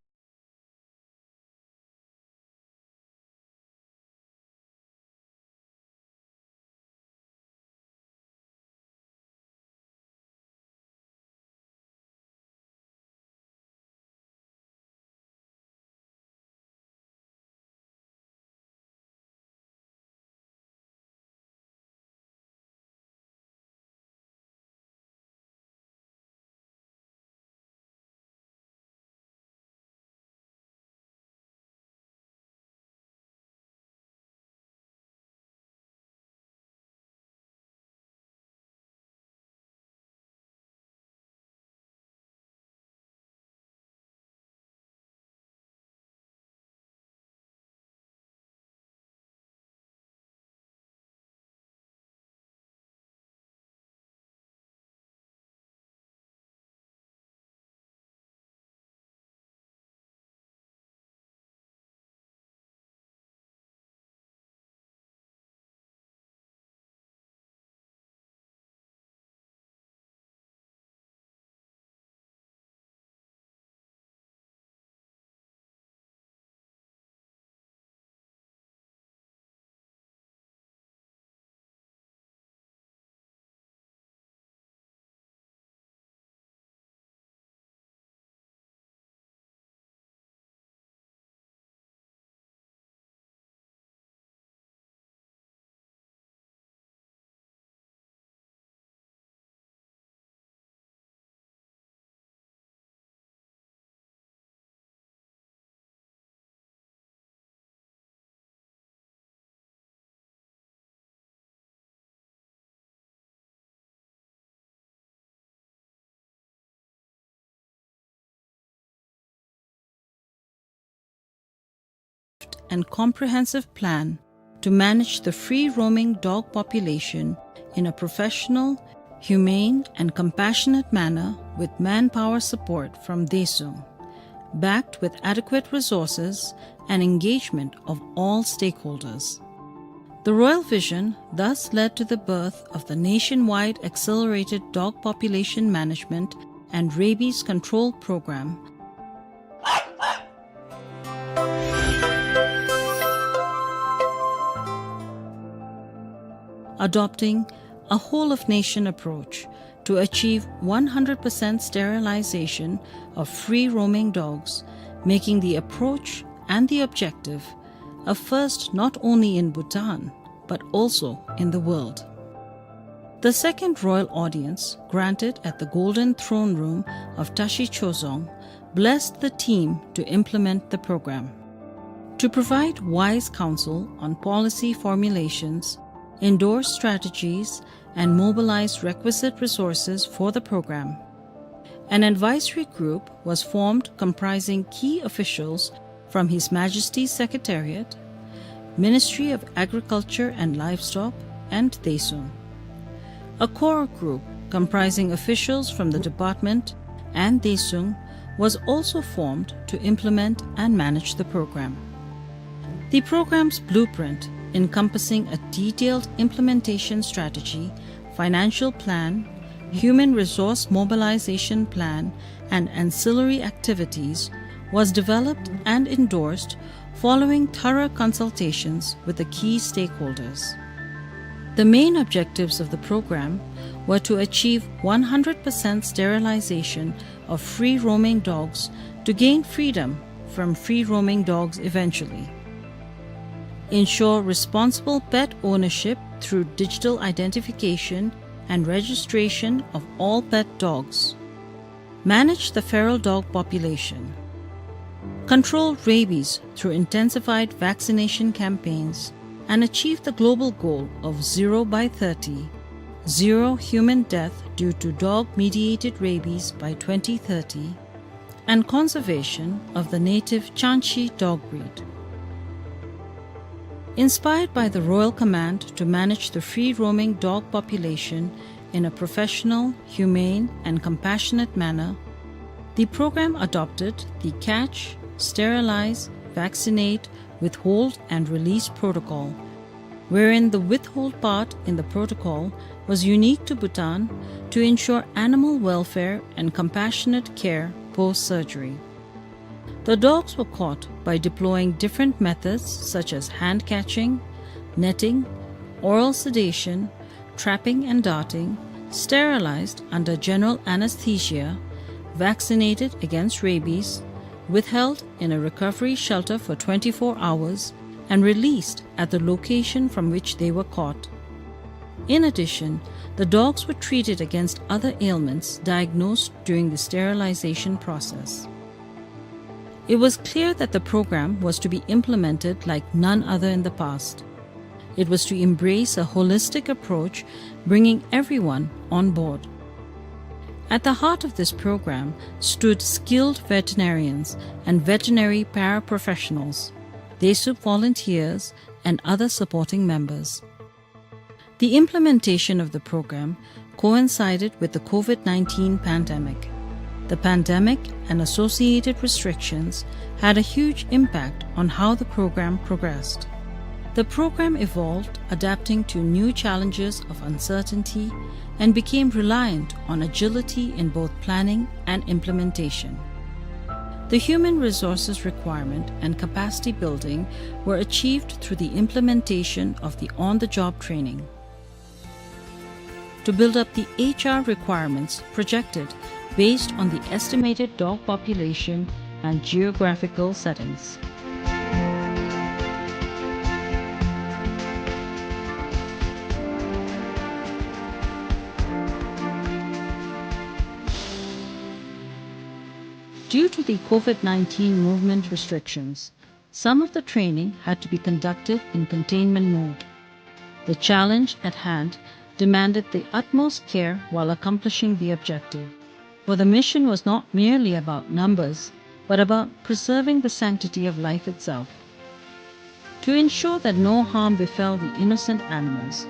and comprehensive plan to manage the free-roaming dog population in a professional, humane, and compassionate manner with manpower support from DESUM, backed with adequate resources and engagement of all stakeholders. The royal vision thus led to the birth of the nationwide Accelerated Dog Population Management and Rabies Control Program, adopting a whole-of-nation approach to achieve one hundred percent sterilization of free-roaming dogs, making the approach and the objective a first not only in Bhutan, but also in the world. The second royal audience, granted at the Golden Throne Room of Tashi Chozong, blessed the team to implement the program. To provide wise counsel on policy formulations, endorse strategies, and mobilize requisite resources for the program, an advisory group was formed comprising key officials from His Majesty's Secretariat, Ministry of Agriculture and Livestock, and DESUM. A core group comprising officials from the department and DESUM was also formed to implement and manage the program. The program's blueprint, encompassing a detailed implementation strategy, financial plan, human resource mobilization plan, and ancillary activities, was developed and endorsed following thorough consultations with the key stakeholders. The main objectives of the program were to achieve one hundred percent sterilization of free-roaming dogs to gain freedom from free-roaming dogs eventually. Ensure responsible pet ownership through digital identification and registration of all pet dogs. Manage the feral dog population. Control rabies through intensified vaccination campaigns and achieve the global goal of zero by thirty, zero human death due to dog-mediated rabies by twenty thirty, and conservation of the native Changshi dog breed. Inspired by the royal command to manage the free-roaming dog population in a professional, humane, and compassionate manner, the program adopted the catch, sterilize, vaccinate, withhold, and release protocol, wherein the withhold part in the protocol was unique to Bhutan to ensure animal welfare and compassionate care post-surgery. The dogs were caught by deploying different methods such as hand catching, netting, oral sedation, trapping and darting, sterilized under general anesthesia, vaccinated against rabies, withheld in a recovery shelter for twenty-four hours, and released at the location from which they were caught. In addition, the dogs were treated against other ailments diagnosed during the sterilization process. It was clear that the program was to be implemented like none other in the past. It was to embrace a holistic approach, bringing everyone on board. At the heart of this program stood skilled veterinarians and veterinary paraprofessionals, DESUM volunteers, and other supporting members. The implementation of the program coincided with the COVID nineteen pandemic. The pandemic and associated restrictions had a huge impact on how the program progressed. The program evolved, adapting to new challenges of uncertainty, and became reliant on agility in both planning and implementation. The human resources requirement and capacity building were achieved through the implementation of the on-the-job training. To build up the H R requirements projected based on the estimated dog population and geographical settings. Due to the COVID nineteen movement restrictions, some of the training had to be conducted in containment mode. The challenge at hand demanded the utmost care while accomplishing the objective, for the mission was not merely about numbers, but about preserving the sanctity of life itself. To ensure that no harm befell the innocent animals,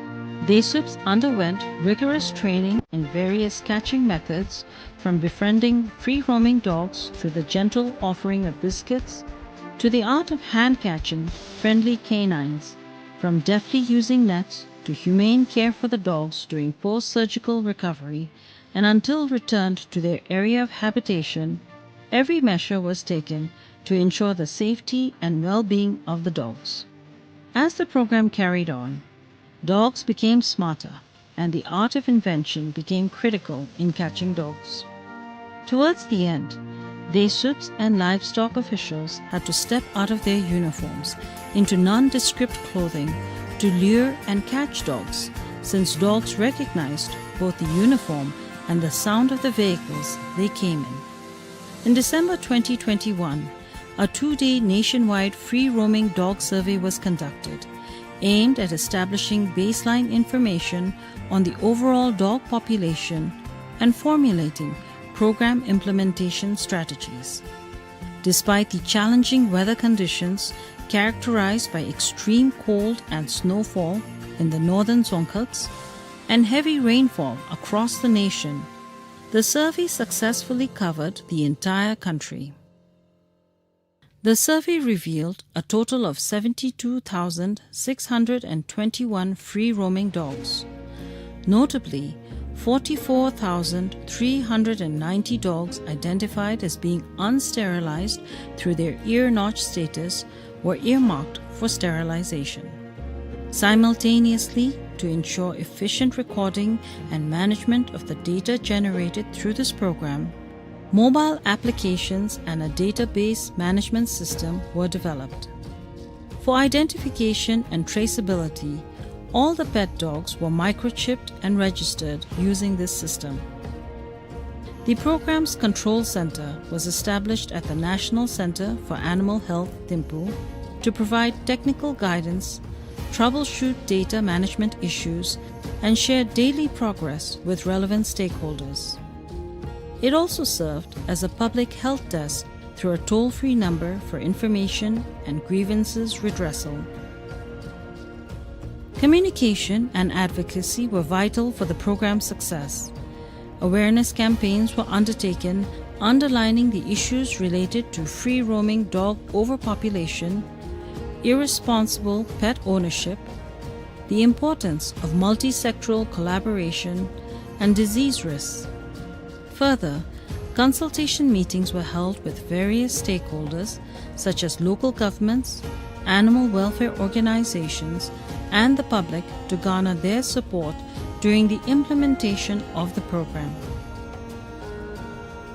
DESUPs underwent rigorous training in various catching methods, from befriending free-roaming dogs through the gentle offering of biscuits, to the art of hand-catching friendly canines, from deftly using nets to humane care for the dogs during post-surgical recovery, and until returned to their area of habitation, every measure was taken to ensure the safety and well-being of the dogs. As the program carried on, dogs became smarter, and the art of invention became critical in catching dogs. Towards the end, DESUPs and livestock officials had to step out of their uniforms into nondescript clothing to lure and catch dogs, since dogs recognized both the uniform and the sound of the vehicles they came in. In December twenty twenty-one, a two-day nationwide free-roaming dog survey was conducted, aimed at establishing baseline information on the overall dog population and formulating program implementation strategies. Despite the challenging weather conditions characterized by extreme cold and snowfall in the northern Dzongkhag and heavy rainfall across the nation, the survey successfully covered the entire country. The survey revealed a total of seventy-two thousand six hundred and twenty-one free-roaming dogs. Notably, forty-four thousand three hundred and ninety dogs identified as being unsterilized through their ear-notch status were earmarked for sterilization. Simultaneously, to ensure efficient recording and management of the data generated through this program, mobile applications and a database management system were developed. For identification and traceability, all the pet dogs were microchipped and registered using this system. The program's control center was established at the National Center for Animal Health, Thimphu, to provide technical guidance, troubleshoot data management issues, and share daily progress with relevant stakeholders. It also served as a public health desk through a toll-free number for information and grievances redressal. Communication and advocacy were vital for the program's success. Awareness campaigns were undertaken underlining the issues related to free-roaming dog overpopulation, irresponsible pet ownership, the importance of multi-sectoral collaboration, and disease risks. Further, consultation meetings were held with various stakeholders such as local governments, animal welfare organizations, and the public to garner their support during the implementation of the program.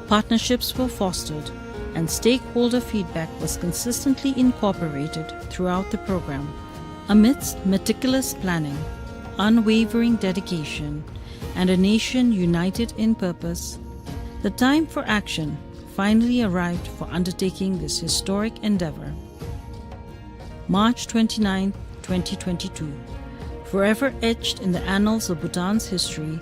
Partnerships were fostered, and stakeholder feedback was consistently incorporated throughout the program. Amidst meticulous planning, unwavering dedication, and a nation united in purpose, the time for action finally arrived for undertaking this historic endeavor. March twenty-ninth, twenty twenty-two, forever etched in the annals of Bhutan's history,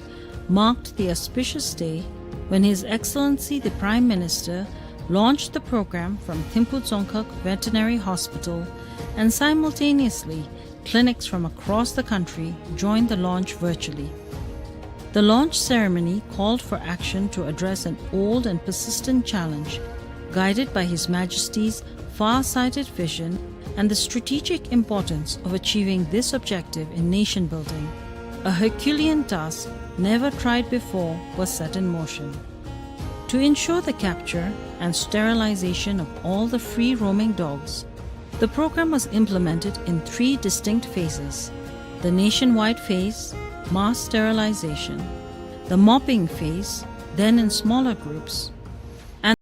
marked the auspicious day when His Excellency the Prime Minister launched the program from Thimphu Dzongkhag Veterinary Hospital, and simultaneously clinics from across the country joined the launch virtually. The launch ceremony called for action to address an old and persistent challenge, guided by His Majesty's far-sighted vision and the strategic importance of achieving this objective in nation building. A Herculean task never tried before was set in motion. To ensure the capture and sterilization of all the free-roaming dogs, the program was implemented in three distinct phases: the nationwide phase, mass sterilization, the mopping phase, then in smaller groups, and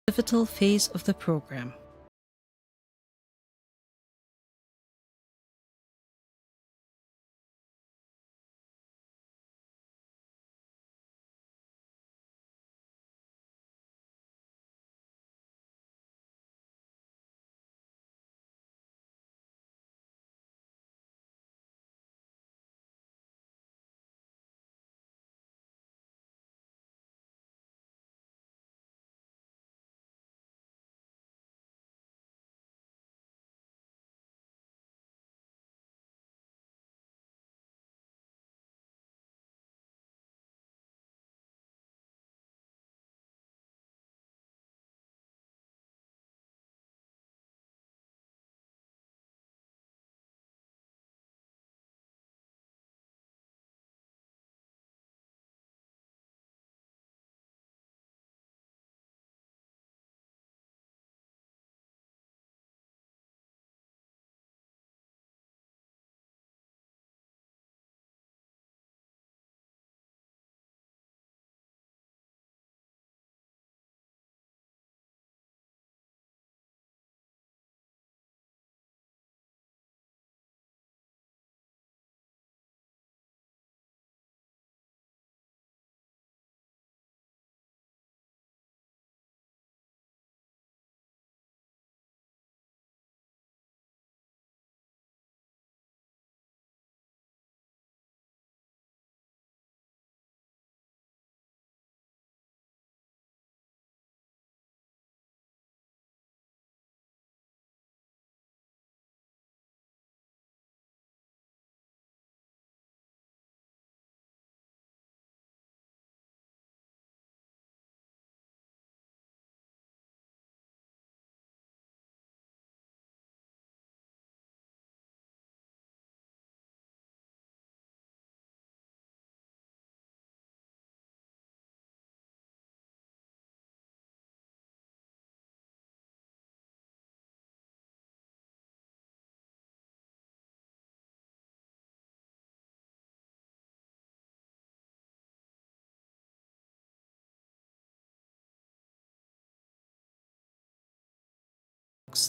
pivotal phase of the program.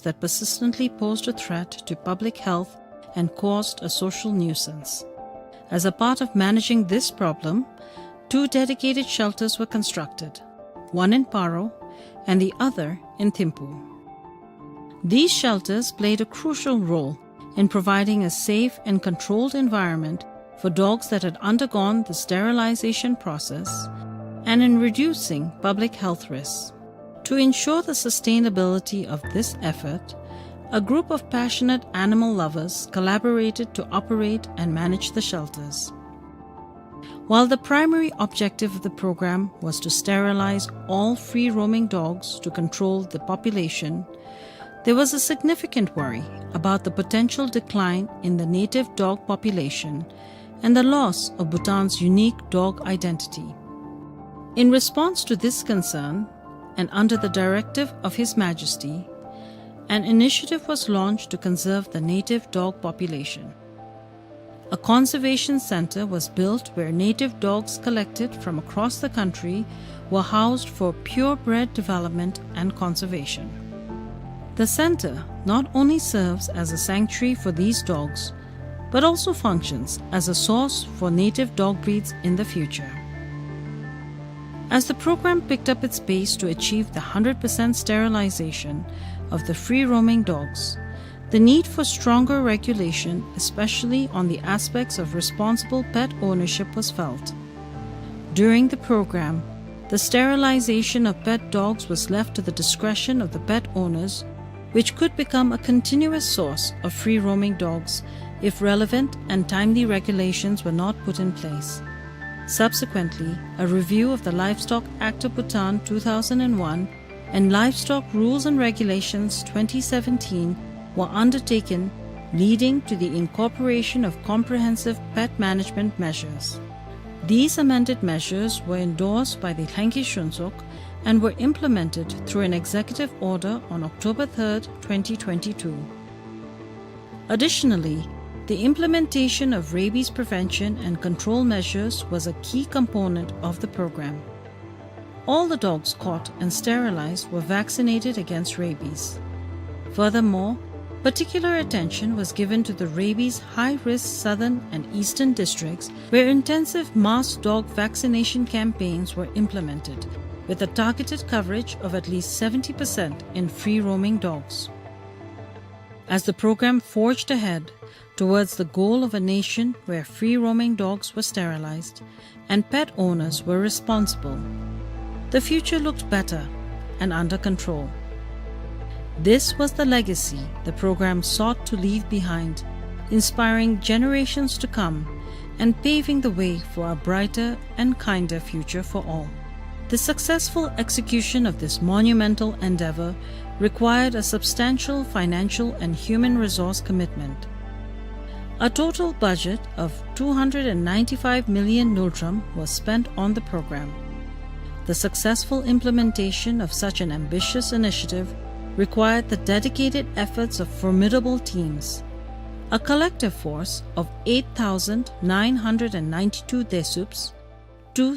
that persistently posed a threat to public health and caused a social nuisance. As a part of managing this problem, two dedicated shelters were constructed, one in Paro and the other in Thimphu. These shelters played a crucial role in providing a safe and controlled environment for dogs that had undergone the sterilization process and in reducing public health risks. To ensure the sustainability of this effort, a group of passionate animal lovers collaborated to operate and manage the shelters. While the primary objective of the program was to sterilize all free-roaming dogs to control the population, there was a significant worry about the potential decline in the native dog population and the loss of Bhutan's unique dog identity. In response to this concern, and under the directive of His Majesty, an initiative was launched to conserve the native dog population. A conservation center was built where native dogs collected from across the country were housed for purebred development and conservation. The center not only serves as a sanctuary for these dogs, but also functions as a source for native dog breeds in the future. As the program picked up its pace to achieve the hundred percent sterilization of the free-roaming dogs, the need for stronger regulation, especially on the aspects of responsible pet ownership, was felt. During the program, the sterilization of pet dogs was left to the discretion of the pet owners, which could become a continuous source of free-roaming dogs if relevant and timely regulations were not put in place. Subsequently, a review of the Livestock Act of Bhutan two thousand one and Livestock Rules and Regulations twenty seventeen were undertaken, leading to the incorporation of comprehensive pet management measures. These amended measures were endorsed by the Lhengki Shunzok and were implemented through an executive order on October third, twenty twenty-two. Additionally, the implementation of rabies prevention and control measures was a key component of the program. All the dogs caught and sterilized were vaccinated against rabies. Furthermore, particular attention was given to the rabies high-risk southern and eastern districts, where intensive mass dog vaccination campaigns were implemented, with a targeted coverage of at least seventy percent in free-roaming dogs. As the program forged ahead towards the goal of a nation where free-roaming dogs were sterilized and pet owners were responsible, the future looked better and under control. This was the legacy the program sought to leave behind, inspiring generations to come and paving the way for a brighter and kinder future for all. The successful execution of this monumental endeavor required a substantial financial and human resource commitment. A total budget of two hundred and ninety-five million ngultrum was spent on the program. The successful implementation of such an ambitious initiative required the dedicated efforts of formidable teams, a collective force of eight thousand nine hundred and ninety-two Desuups, two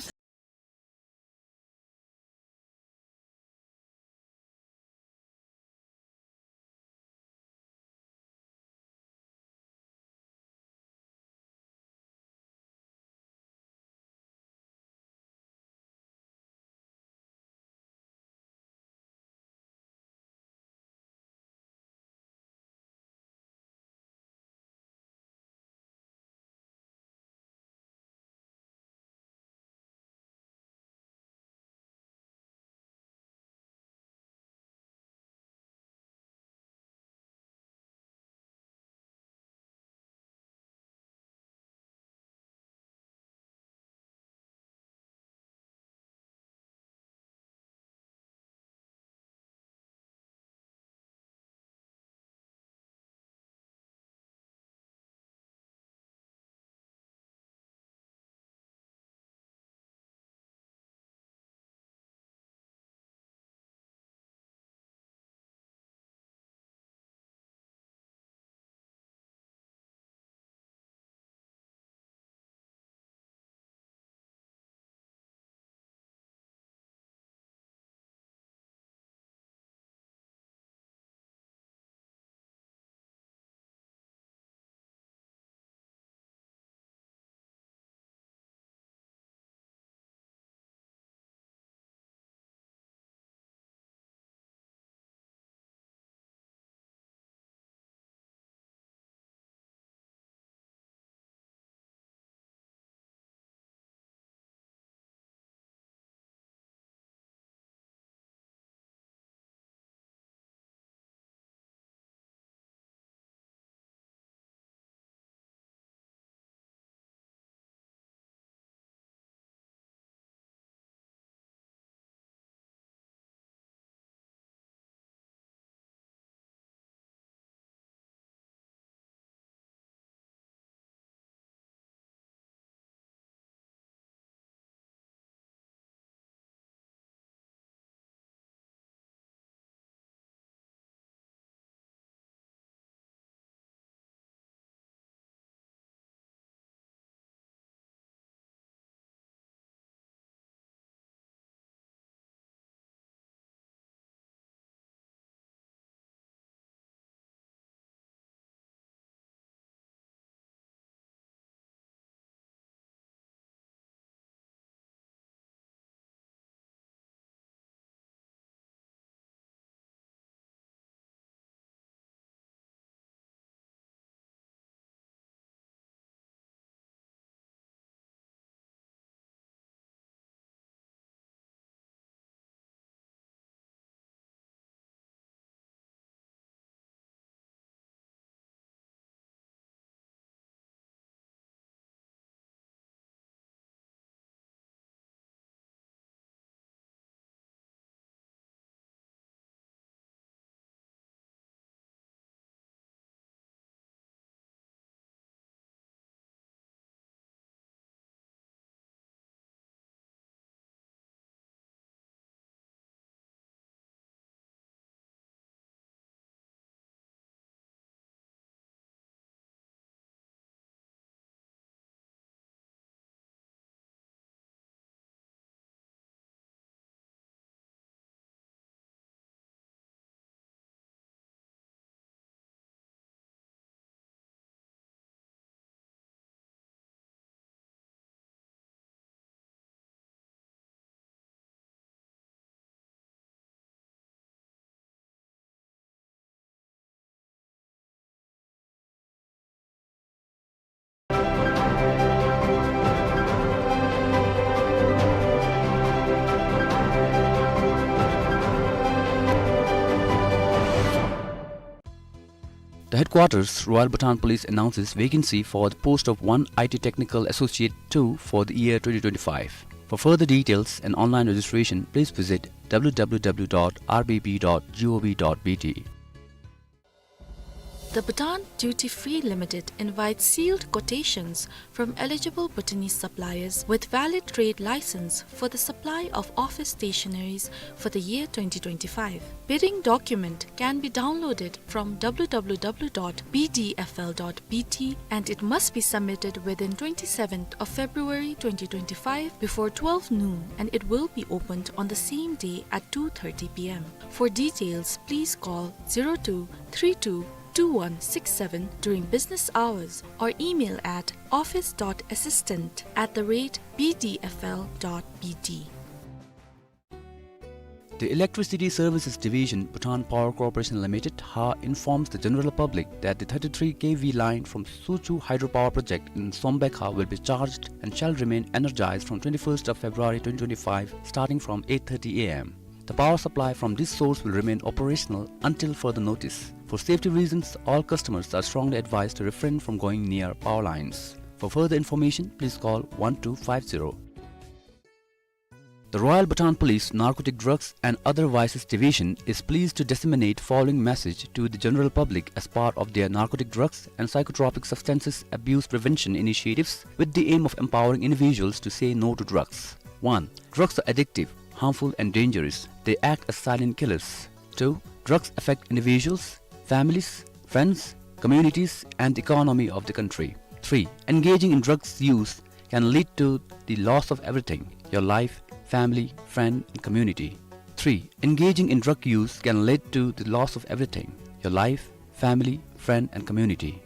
The headquarters, Royal Bhutan Police, announces vacancy for the post of one I T Technical Associate two for the year twenty twenty-five. For further details and online registration, please visit w w w dot r b b dot g o v dot b t. The Bhutan Duty Free Limited invites sealed quotations from eligible Bhutanese suppliers with valid trade license for the supply of office stationaries for the year twenty twenty-five. Bidding document can be downloaded from w w w dot b d f l dot b t, and it must be submitted within twenty-seventh of February twenty twenty-five before twelve noon, and it will be opened on the same day at two thirty p m. For details, please call zero two three two two one six seven during business hours or email at office dot assistant at the rate b d f l dot b t. The Electricity Services Division, Bhutan Power Corporation Limited, ha, informs the general public that the thirty-three K V line from Suchu Hydropower Project in Sombekha will be charged and shall remain energized from twenty-first of February twenty twenty-five, starting from eight thirty A M. The power supply from this source will remain operational until further notice. For safety reasons, all customers are strongly advised to refrain from going near power lines. For further information, please call one two five zero. The Royal Bhutan Police Narcotic Drugs and Other Vices Division is pleased to disseminate following message to the general public as part of their narcotic drugs and psychotropic substances abuse prevention initiatives, with the aim of empowering individuals to say no to drugs. One, drugs are addictive, harmful and dangerous. They act as silent killers. Two, drugs affect individuals, families, friends, communities, and the economy of the country. Three, engaging in drugs use can lead to the loss of everything, your life, family, friend, and community. Three, engaging in drug use can lead to the loss of everything, your life, family, friend, and community.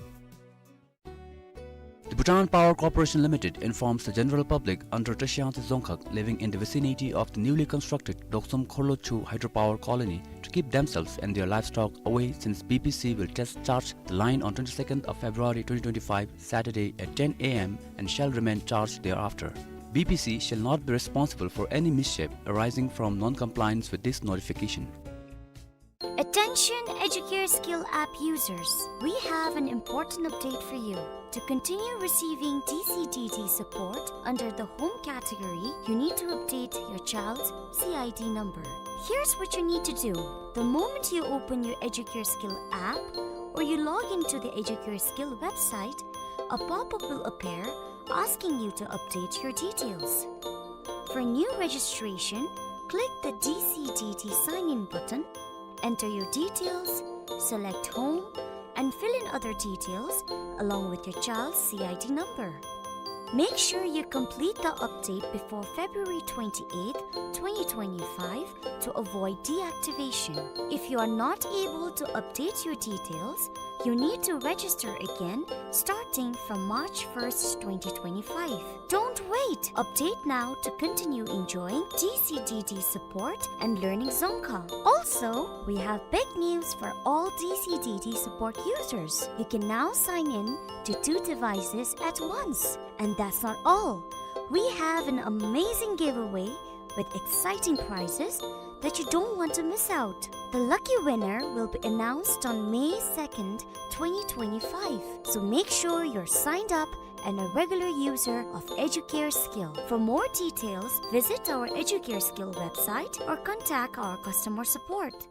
The Bhutan Power Corporation Limited informs the general public under Tashiyangtse Dzongkhag living in the vicinity of the newly constructed Doksom Khorlochu Hydropower Colony to keep themselves and their livestock away, since B P C will test charge the line on twenty-second of February twenty twenty-five, Saturday, at ten A M and shall remain charged thereafter. B P C shall not be responsible for any mischief arising from non-compliance with this notification. Attention Educare Skill app users, we have an important update for you. To continue receiving D C D D support under the home category, you need to update your child's C I D number. Here's what you need to do. The moment you open your Educare Skill app or you log into the Educare Skill website, a pop-up will appear asking you to update your details. For new registration, click the D C D D sign-in button, enter your details, select Home, and fill in other details along with your child's C I D number. Make sure you complete the update before February twenty-eighth, twenty twenty-five to avoid deactivation. If you are not able to update your details, you need to register again starting from March first, twenty twenty-five. Don't wait! Update now to continue enjoying D C D D support and learning Dzongkha. Also, we have big news for all D C D D support users. You can now sign in to two devices at once. And that's not all. We have an amazing giveaway with exciting prizes that you don't want to miss out. The lucky winner will be announced on May second, twenty twenty-five. So make sure you're signed up and a regular user of Educare Skill. For more details, visit our Educare Skill website or contact our customer support.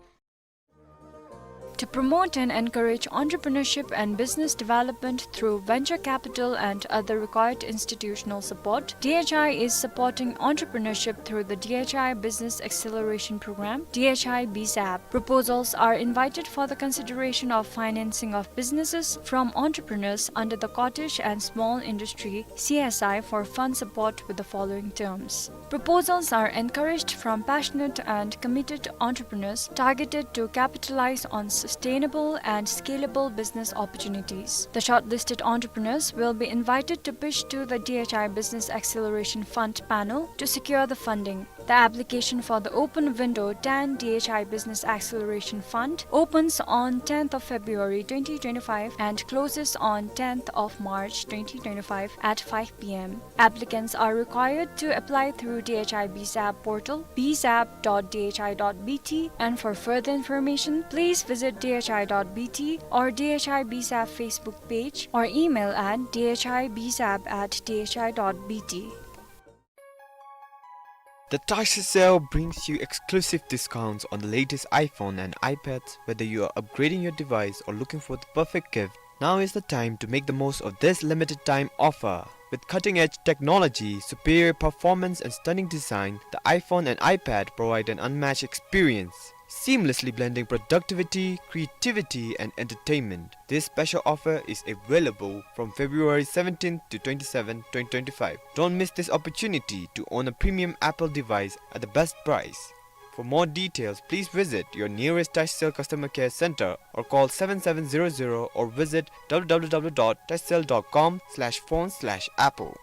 To promote and encourage entrepreneurship and business development through venture capital and other required institutional support, D H I is supporting entrepreneurship through the D H I Business Acceleration Program, D H I B SAP. Proposals are invited for the consideration of financing of businesses from entrepreneurs under the Cottage and Small Industry, C S I, for fund support with the following terms. Proposals are encouraged from passionate and committed entrepreneurs targeted to capitalize on sustainable and scalable business opportunities. The shortlisted entrepreneurs will be invited to pitch to the D H I Business Acceleration Fund panel to secure the funding. The application for the open window ten D H I Business Acceleration Fund opens on tenth of February twenty twenty-five and closes on tenth of March twenty twenty-five at five P M. Applicants are required to apply through D H I B SAP portal, B SAP dot D H I dot B T, and for further information, please visit D H I dot B T or D H I B SAP Facebook page or email at D H I B SAP at D H I dot B T. The Tashi Sale brings you exclusive discounts on the latest iPhone and iPads. Whether you are upgrading your device or looking for the perfect gift, now is the time to make the most of this limited time offer. With cutting-edge technology, superior performance, and stunning design, the iPhone and iPad provide an unmatched experience, seamlessly blending productivity, creativity, and entertainment. This special offer is available from February seventeenth to twenty-seventh, twenty twenty-five. Don't miss this opportunity to own a premium Apple device at the best price. For more details, please visit your nearest Tashcell customer care center or call seven seven zero zero or visit w w w dot tashcell dot com slash phone slash apple.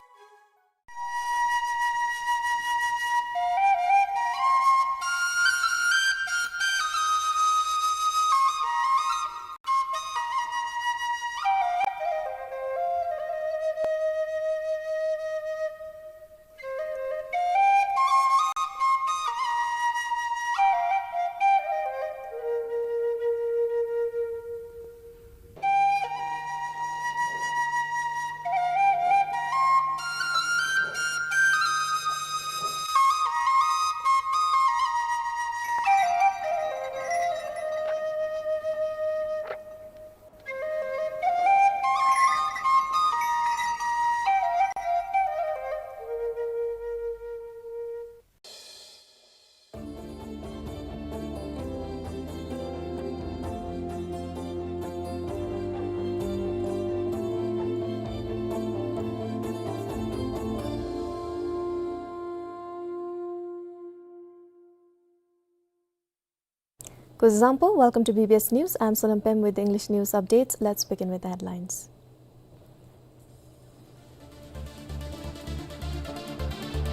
Kuzuzangpo, welcome to B B S News. I'm Sonam Pem with the English news updates. Let's begin with the headlines.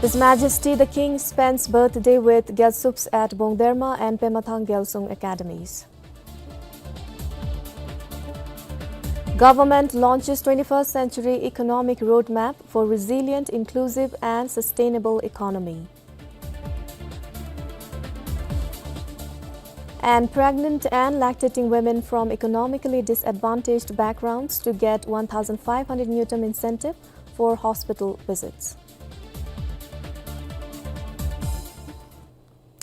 His Majesty the King spends birthday with Gyaltsubs at Bongderma and Pemathang Gyalsung Academies. Government launches twenty-first Century Economic Roadmap for Resilient, Inclusive and Sustainable Economy. And pregnant and lactating women from economically disadvantaged backgrounds to get one thousand five hundred ngultrum incentive for hospital visits.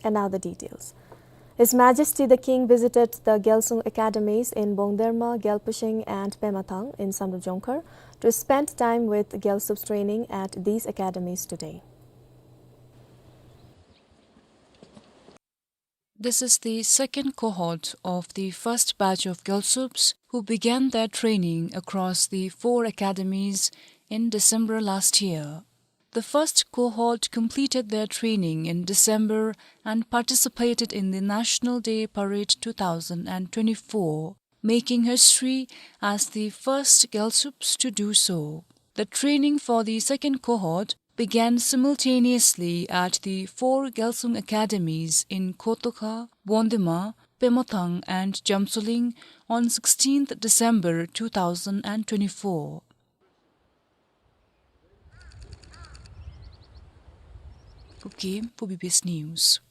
And now the details. His Majesty the King visited the Gyalsung Academies in Bongderma, Gyalpushing and Pemathang in Samdrup Jongkhar to spend time with Gyaltsubs training at these academies today. This is the second cohort of the first batch of Gyaltsubs who began their training across the four academies in December last year. The first cohort completed their training in December and participated in the National Day Parade two thousand twenty-four, making history as the first Gyaltsubs to do so. The training for the second cohort began simultaneously at the four Gyalsung academies in Khotokha, Bongderma, Pemathang and Jamtsoling on sixteenth December two thousand twenty-four. Kuki for B B S News.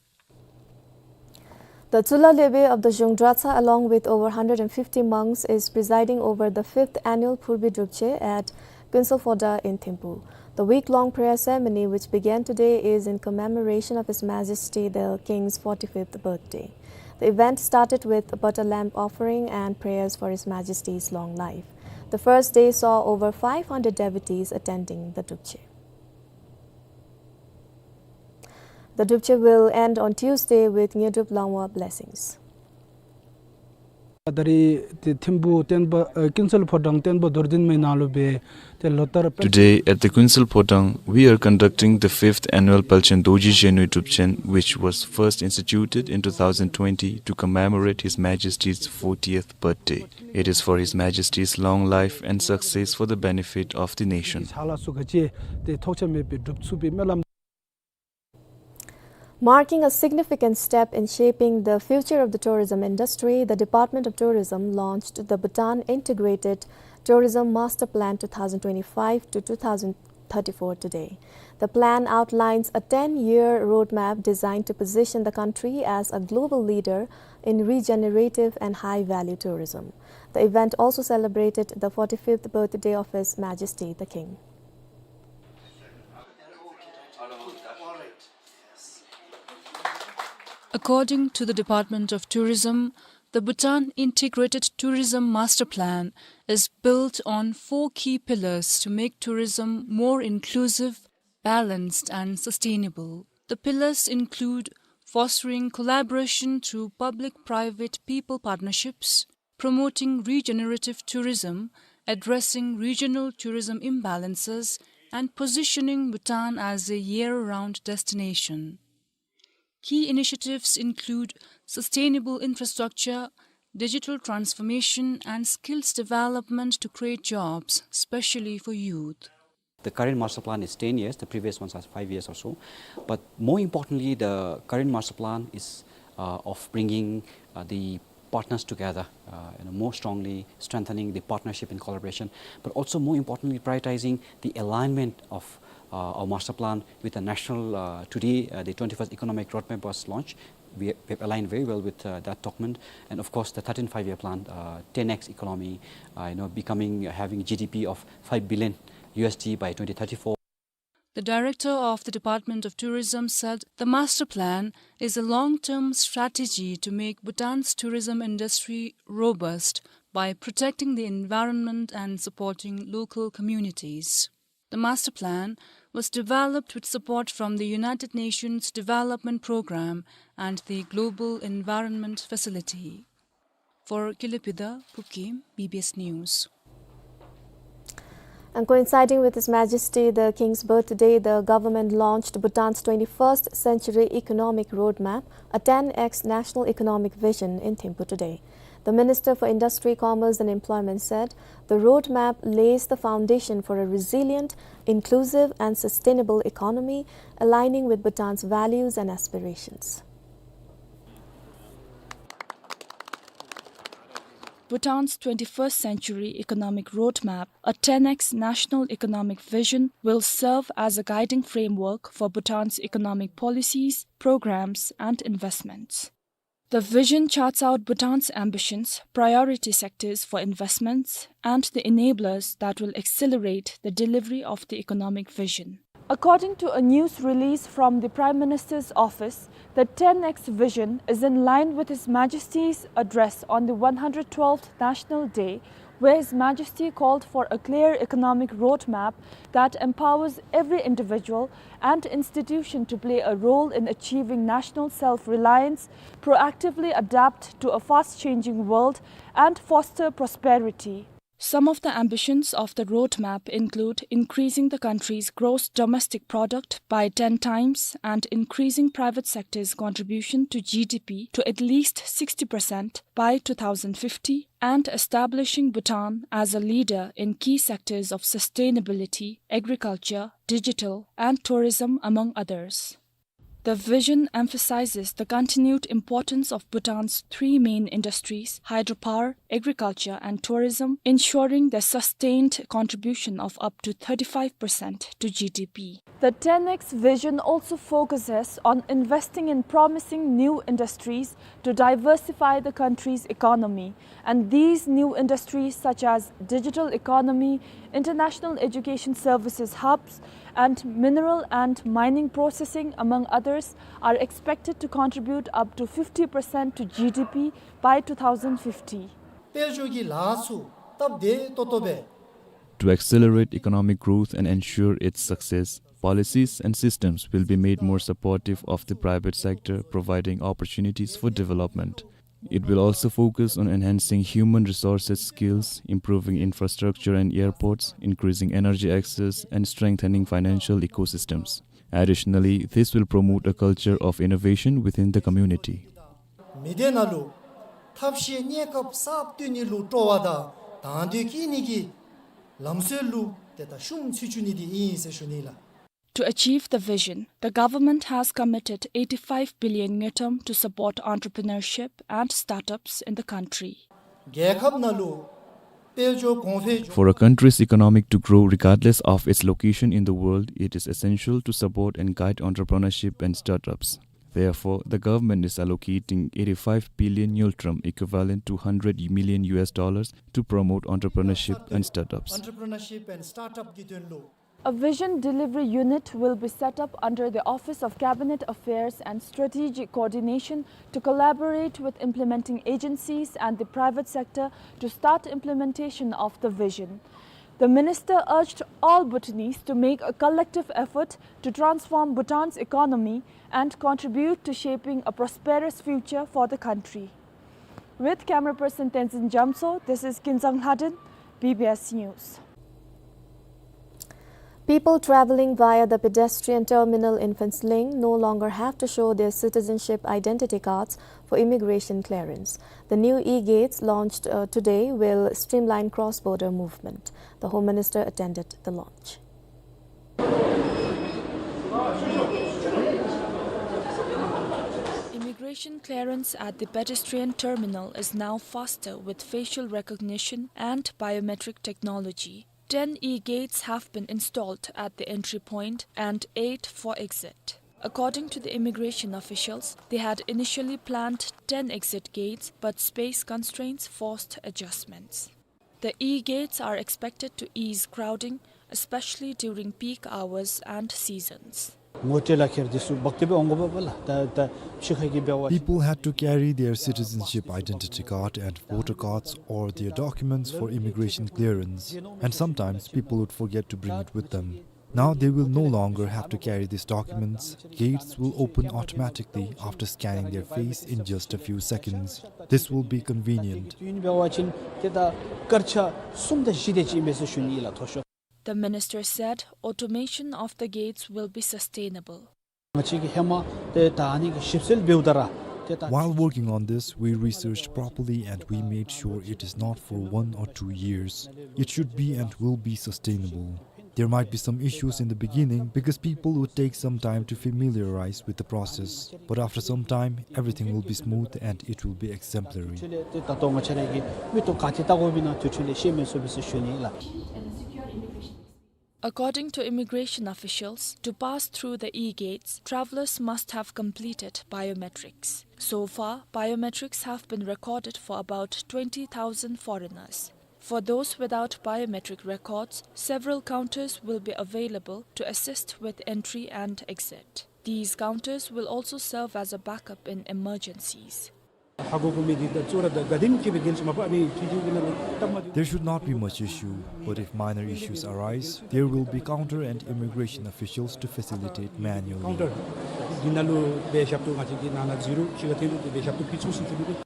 The Tsulla Lebe of the Zhung Dratsa, along with over hundred and fifty monks, is presiding over the fifth annual Purbi Drupche at Kuensel Phodrang in Thimphu. The week-long prayer ceremony, which began today, is in commemoration of His Majesty the King's forty-fifth birthday. The event started with butter lamp offering and prayers for His Majesty's long life. The first day saw over five hundred devotees attending the Drupche. The Drupche will end on Tuesday with Ngedrup Langwa blessings. ད་རེས་ཏེ་ཐིམ་ཕུ་བསྟན་པ་ཨ་ཀུན་གསལ་ཕོ་བྲང་བསྟན་པ་རྡོར་གདན་མའི་ནང་ལུ་སྦེ་ཏེ་ལོ་ལྟར། Today at the Kuensel Phodrang, we are conducting the fifth annual Palchen Dorji Zhenwe Drupchen, which was first instituted in two thousand twenty to commemorate His Majesty's fortieth birthday. It is for His Majesty's long life and success for the benefit of the nation. ཕྱག་ལཱ་ཚུ་ག་ཅི་ཏེ་ཐོགས་ཆགས་མེད་པའི་སྒྲུབ་ཚུགས་པའི་སྨོན་ལམ། Marking a significant step in shaping the future of the tourism industry, the Department of Tourism launched the Bhutan Integrated Tourism Master Plan two thousand twenty-five to two thousand thirty-four today. The plan outlines a ten-year roadmap designed to position the country as a global leader in regenerative and high-value tourism. The event also celebrated the forty-fifth birthday of His Majesty the King. According to the Department of Tourism, the Bhutan Integrated Tourism Master Plan is built on four key pillars to make tourism more inclusive, balanced, and sustainable. The pillars include fostering collaboration through public-private people partnerships, promoting regenerative tourism, addressing regional tourism imbalances, and positioning Bhutan as a year-round destination. Key initiatives include sustainable infrastructure, digital transformation, and skills development to create jobs, especially for youth. The current master plan is ten years, the previous ones are five years or so. But more importantly, the current master plan is, uh, of bringing, uh, the partners together, uh, you know, more strongly strengthening the partnership and collaboration, but also more importantly, prioritizing the alignment of, uh, our master plan with the national, uh, today, uh, the twenty-first Economic Roadmap was launched. We, we have aligned very well with, uh, that document. And of course, the thirteenth Five-Year Plan, uh, ten X economy, uh, you know, becoming, having G D P of five billion U S D by twenty thirty-four. The director of the Department of Tourism said the master plan is a long-term strategy to make Bhutan's tourism industry robust by protecting the environment and supporting local communities. The master plan was developed with support from the United Nations Development Programme and the Global Environment Facility. For Kilipida Pukim, B B S News. And coinciding with His Majesty the King's birthday, the government launched Bhutan's twenty-first Century Economic Roadmap, a ten X National Economic Vision in Thimphu today. The Minister for Industry, Commerce and Employment said the roadmap lays the foundation for a resilient, inclusive and sustainable economy, aligning with Bhutan's values and aspirations. Bhutan's twenty-first Century Economic Roadmap, a ten X National Economic Vision, will serve as a guiding framework for Bhutan's economic policies, programs, and investments. The vision charts out Bhutan's ambitions, priority sectors for investments, and the enablers that will accelerate the delivery of the economic vision. According to a news release from the Prime Minister's office, the ten X vision is in line with His Majesty's address on the one hundred twelfth National Day, where His Majesty called for a clear economic roadmap that empowers every individual and institution to play a role in achieving national self-reliance, proactively adapt to a fast-changing world, and foster prosperity. Some of the ambitions of the roadmap include increasing the country's gross domestic product by ten times and increasing private sector's contribution to G D P to at least sixty percent by two thousand fifty and establishing Bhutan as a leader in key sectors of sustainability, agriculture, digital, and tourism, among others. The vision emphasizes the continued importance of Bhutan's three main industries, hydropower, agriculture, and tourism, ensuring their sustained contribution of up to thirty-five percent to G D P. The ten X vision also focuses on investing in promising new industries to diversify the country's economy. And these new industries, such as digital economy, international education services hubs, and mineral and mining processing, among others, are expected to contribute up to fifty percent to G D P by two thousand fifty. དཔལ་འབྱོར་གྱི་ལཱ་ཚུ་སྟབས་བདེ་ཏོག་ཏོ་སྦེ། To accelerate economic growth and ensure its success, policies and systems will be made more supportive of the private sector, providing opportunities for development. It will also focus on enhancing human resources skills, improving infrastructure and airports, increasing energy access, and strengthening financial ecosystems. Additionally, this will promote a culture of innovation within the community. མི་སྡེ་ནང་ལུ་ཐབས་ཤེས་གནས་སྐབས་གསརཔ་བཏོན་ནི་ལུ་སྤྲོ་བ་དང་དང་འདོད་བསྐྱེད་ནི་གི་ལམ་སྲོལ་ལུ་ཏེ་ད་ཤུགས་ཚུ་བཅུག་ནི་འདི་ཨིན་ཟེར་ཞུ་ནི་ལགས། To achieve the vision, the government has committed eighty-five billion ngultrum to support entrepreneurship and startups in the country. རྒྱལ་ཁབ་ནང་ལུ་དཔལ་འབྱོར་གོང་འཕེལ། For a country's economic to grow regardless of its location in the world, it is essential to support and guide entrepreneurship and startups. Therefore, the government is allocating eighty-five billion ngultrum, equivalent to hundred million U S dollars, to promote entrepreneurship and startups. Entrepreneurship and startup གི་དོན་ལུ། A vision delivery unit will be set up under the Office of Cabinet Affairs and Strategic Coordination to collaborate with implementing agencies and the private sector to start implementation of the vision. The minister urged all Bhutanese to make a collective effort to transform Bhutan's economy and contribute to shaping a prosperous future for the country. With camera person Tenzin Jamso, this is Kinzang Lhaden, B B S News. People travelling via the pedestrian terminal in Phuentsholing no longer have to show their citizenship identity cards for immigration clearance. The new e-gates launched, uh, today will streamline cross-border movement. The Home Minister attended the launch. Immigration clearance at the pedestrian terminal is now faster with facial recognition and biometric technology. Ten e-gates have been installed at the entry point and eight for exit. According to the immigration officials, they had initially planned ten exit gates, but space constraints forced adjustments. The e-gates are expected to ease crowding, especially during peak hours and seasons. ངོ་སྤྲོད་ལག་ཁྱེར་འདི་ཚུ་འབག་སྟེ་སྦེ་འོང་དགོ་པས་ལགས། ད་ད་ཕྱི་ཁ་གི་འབད་བ་ཅིན། People had to carry their citizenship identity card and voter cards or their documents for immigration clearance, and sometimes people would forget to bring it with them. Now they will no longer have to carry these documents. Gates will open automatically after scanning their face in just a few seconds. This will be convenient. དུས་ཡུན་འབད་བ་ཅིན་ཏེ་ད་སྐར་ཆ་གསུམ་དང་བཞི་དེ་ཅིག་ཨིན་པས་ཟེར་ཞུ་ནི་ཨིན་ལགས། མཐོ་ཤོས། The minister said automation of the gates will be sustainable. ང་བཅས་ཀྱིས་ཧེ་མ་ཏེ་ད་ཨ་ནི་གི་ཞིབ་འཚོལ་འབདཝ་ད་ར་ཏེ་ད། While working on this, we researched properly and we made sure it is not for one or two years. It should be and will be sustainable. There might be some issues in the beginning because people would take some time to familiarize with the process. But after some time, everything will be smooth and it will be exemplary. དུས་ཚོད་ལས་ཏེ་ད་ལྟོ་ང་བཅས་ར་གིས་མིག་ཏོ་ག་ཏེ་བལྟ་དགོཔ་ཨིན་ན་དུས་ཚོད་ལས་ཤེས་མི་ཚུགས་པས་ཟེར་ཞུ་ནི་ཨིན་ལགས། According to immigration officials, to pass through the e-gates, travelers must have completed biometrics. So far, biometrics have been recorded for about twenty thousand foreigners. For those without biometric records, several counters will be available to assist with entry and exit. These counters will also serve as a backup in emergencies. ཧ་གོ་དགོ་མི་འདི་ད་གཙོ་བོ་ར་ད་ག་དེམ་ཅིག་སྦེ་འགན་ཅིག་མ་པ་ཨ་ནི་ཅིག་ཅིག་གི་ནང་ལུ་སྟབས་མ་བདེཝ། There should not be much issue, but if minor issues arise, there will be counter and immigration officials to facilitate manually. Counter འདི་ནང་ལུ་འབད་ཞབས་ཏོག་ང་བཅས་ཀྱིས་ནང་ན་འཛུལ་རུང་ཕྱི་ཁར་འཐོན་རུང་ཏེ་འབད་ཞབས་ཏོག་ཕུལ་ཚུགས་ཟེར་ཞུ་ནི།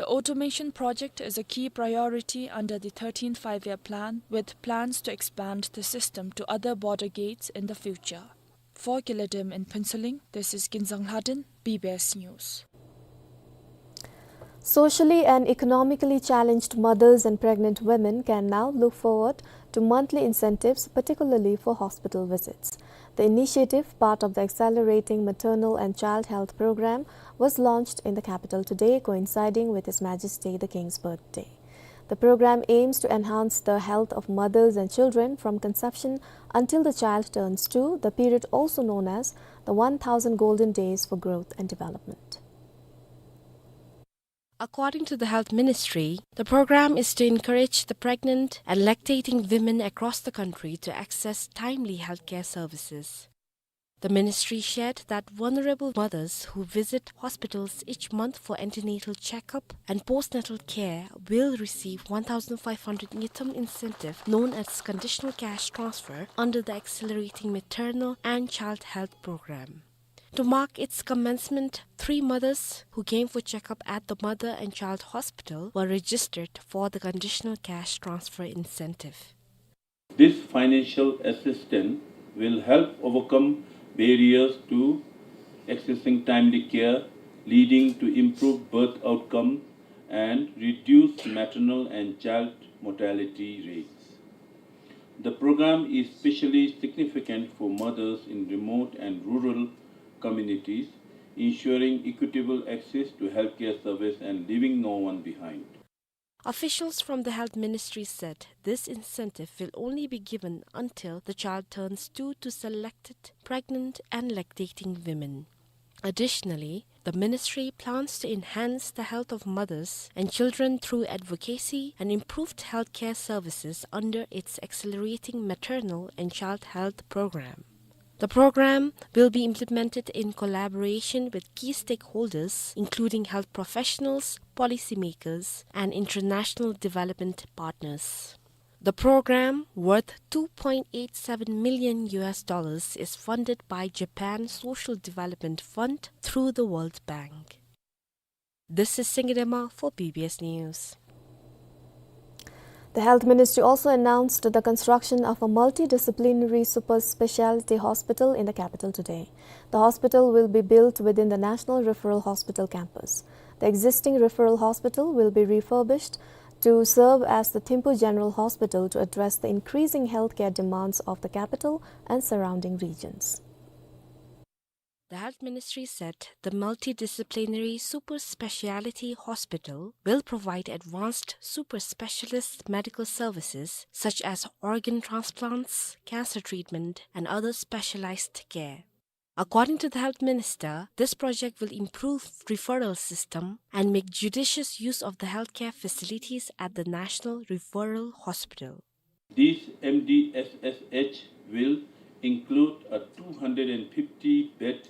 The automation project is a key priority under the thirteenth Five-Year Plan, with plans to expand the system to other border gates in the future. For Killer Dem in Phuentsholing, this is Kinzang Lhaden, B B S News. Socially and economically challenged mothers and pregnant women can now look forward to monthly incentives, particularly for hospital visits. The initiative, part of the Accelerating Maternal and Child Health Program, was launched in the capital today, coinciding with His Majesty the King's birthday. The program aims to enhance the health of mothers and children from conception until the child turns two, the period also known as the one thousand Golden Days for Growth and Development. According to the Health Ministry, the program is to encourage the pregnant and lactating women across the country to access timely healthcare services. The ministry shared that vulnerable mothers who visit hospitals each month for antenatal checkup and postnatal care will receive one thousand five hundred ngultrum incentive, known as conditional cash transfer, under the Accelerating Maternal and Child Health Program. To mark its commencement, three mothers who came for checkup at the Mother and Child Hospital were registered for the conditional cash transfer incentive. This financial assistance will help overcome barriers to accessing timely care, leading to improved birth outcome and reduced maternal and child mortality rates. The program is especially significant for mothers in remote and rural communities, ensuring equitable access to healthcare service and leaving no one behind. Officials from the Health Ministry said this incentive will only be given until the child turns two to selected pregnant and lactating women. Additionally, the ministry plans to enhance the health of mothers and children through advocacy and improved healthcare services under its Accelerating Maternal and Child Health Program. The program will be implemented in collaboration with key stakeholders, including health professionals, policymakers, and international development partners. The program, worth two point eight seven million U S dollars, is funded by Japan Social Development Fund through the World Bank. This is Singye Dema for B B S News. The Health Ministry also announced the construction of a multidisciplinary super specialty hospital in the capital today. The hospital will be built within the National Referral Hospital campus. The existing referral hospital will be refurbished to serve as the Thimphu General Hospital to address the increasing healthcare demands of the capital and surrounding regions. The Health Ministry said the multidisciplinary super speciality hospital will provide advanced super specialist medical services such as organ transplants, cancer treatment, and other specialized care. According to the Health Minister, this project will improve referral system and make judicious use of the healthcare facilities at the National Referral Hospital. This M D S S H will include a two hundred fifty bed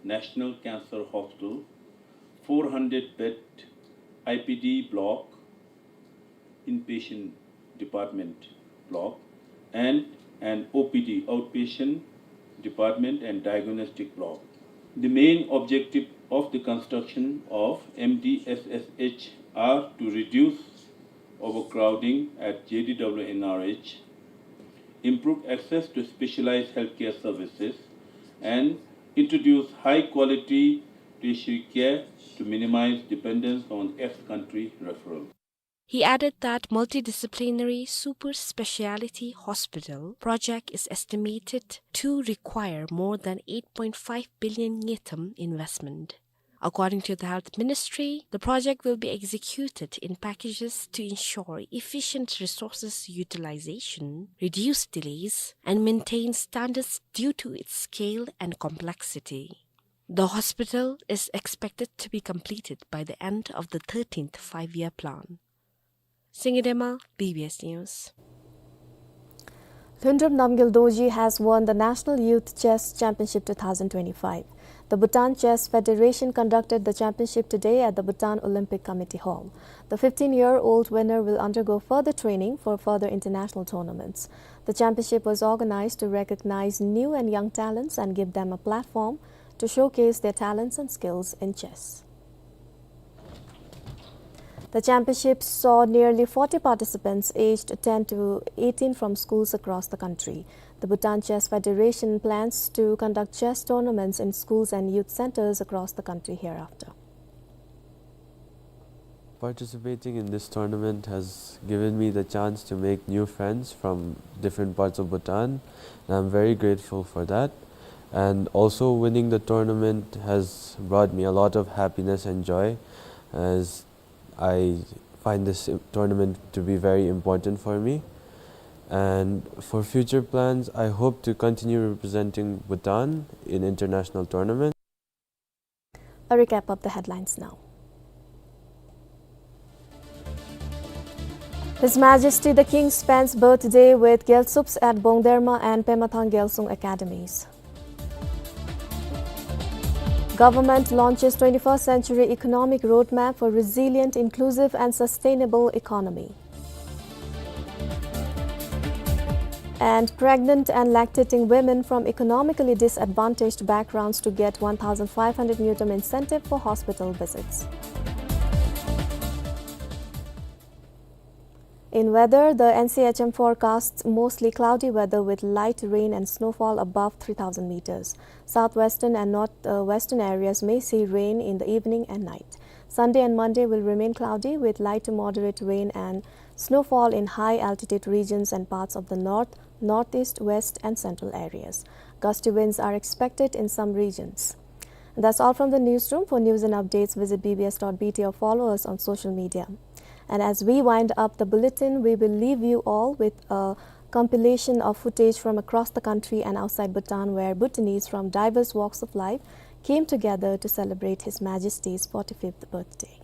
National Cancer Hospital, four hundred bed I P D block, inpatient department block, and an O P D, outpatient department and diagnostic block. The main objective of the construction of M D S S H are to reduce overcrowding at J D W N R H, improve access to specialized healthcare services, and introduce high-quality tertiary care to minimize dependence on ex-country referral. He added that multidisciplinary super speciality hospital project is estimated to require more than eight point five billion ngultrum investment. According to the Health Ministry, the project will be executed in packages to ensure efficient resources utilization, reduce delays, and maintain standards due to its scale and complexity. The hospital is expected to be completed by the end of the thirteenth Five-Year Plan. Singye Dema, B B S News. Lhundrup Namgyel Dorji has won the National Youth Chess Championship two thousand twenty-five. The Bhutan Chess Federation conducted the championship today at the Bhutan Olympic Committee Hall. The fifteen-year-old winner will undergo further training for further international tournaments. The championship was organized to recognize new and young talents and give them a platform to showcase their talents and skills in chess. The championship saw nearly forty participants aged ten to eighteen from schools across the country. The Bhutan Chess Federation plans to conduct chess tournaments in schools and youth centers across the country hereafter. Participating in this tournament has given me the chance to make new friends from different parts of Bhutan, and I'm very grateful for that. And also, winning the tournament has brought me a lot of happiness and joy, as I find this tournament to be very important for me. And for future plans, I hope to continue representing Bhutan in international tournaments. A recap of the headlines now. His Majesty the King spends birthday with Gyaltsubs at Bongderma and Pemathang Gyalsung Academies. Government launches twenty-first Century Economic Roadmap for resilient, inclusive and sustainable economy. And pregnant and lactating women from economically disadvantaged backgrounds to get one thousand five hundred ngultrum incentive for hospital visits. In weather, the N C H M forecasts mostly cloudy weather with light rain and snowfall above three thousand meters. Southwestern and north, uh, western areas may see rain in the evening and night. Sunday and Monday will remain cloudy with light to moderate rain and snowfall in high altitude regions and parts of the north, northeast, west, and central areas. Gusty winds are expected in some regions. That's all from the newsroom. For news and updates, visit B B S dot B T or follow us on social media. And as we wind up the bulletin, we will leave you all with a compilation of footage from across the country and outside Bhutan, where Bhutanese from diverse walks of life came together to celebrate His Majesty's forty-fifth birthday.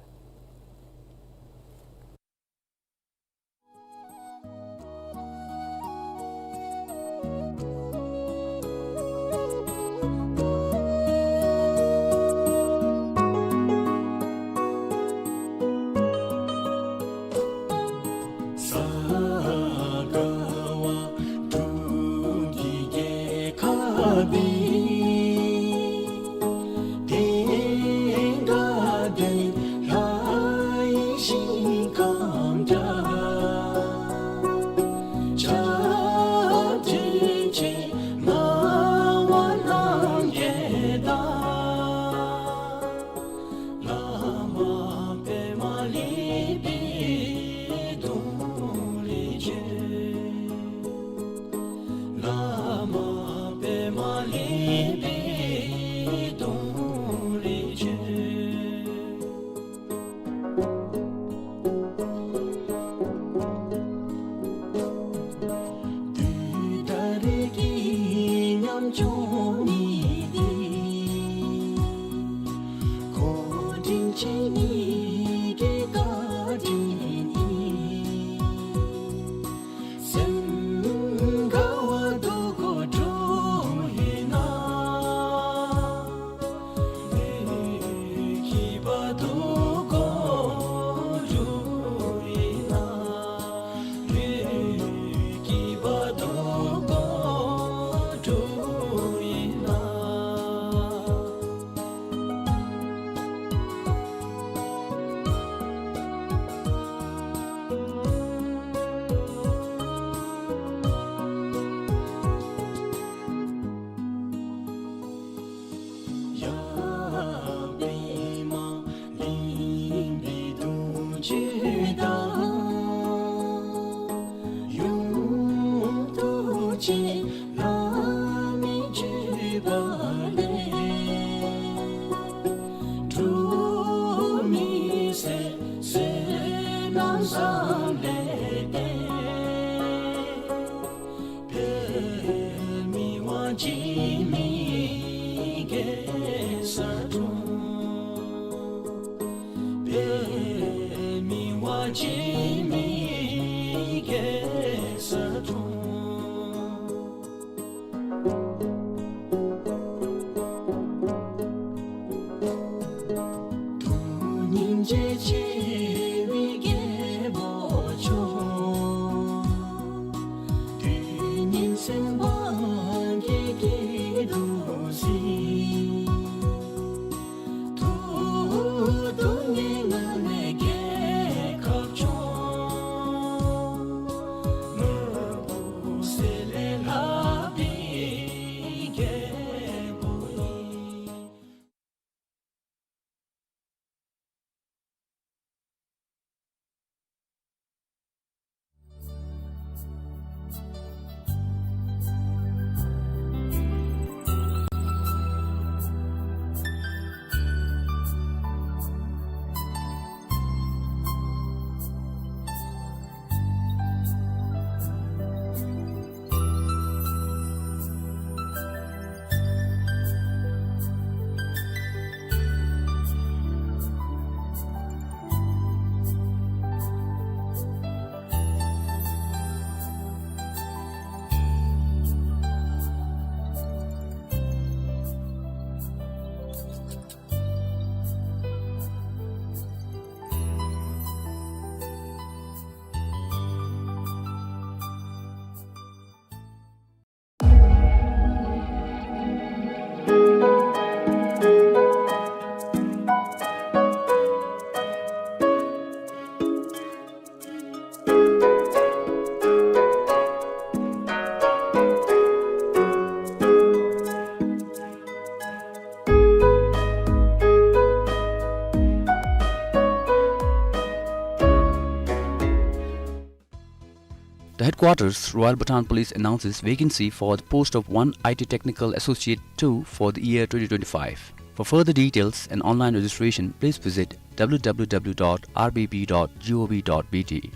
The headquarters, Royal Bhutan Police, announces vacancy for the post of one I T Technical Associate two for the year twenty twenty-five. For further details and online registration, please visit w w w dot r b b dot gov dot b t.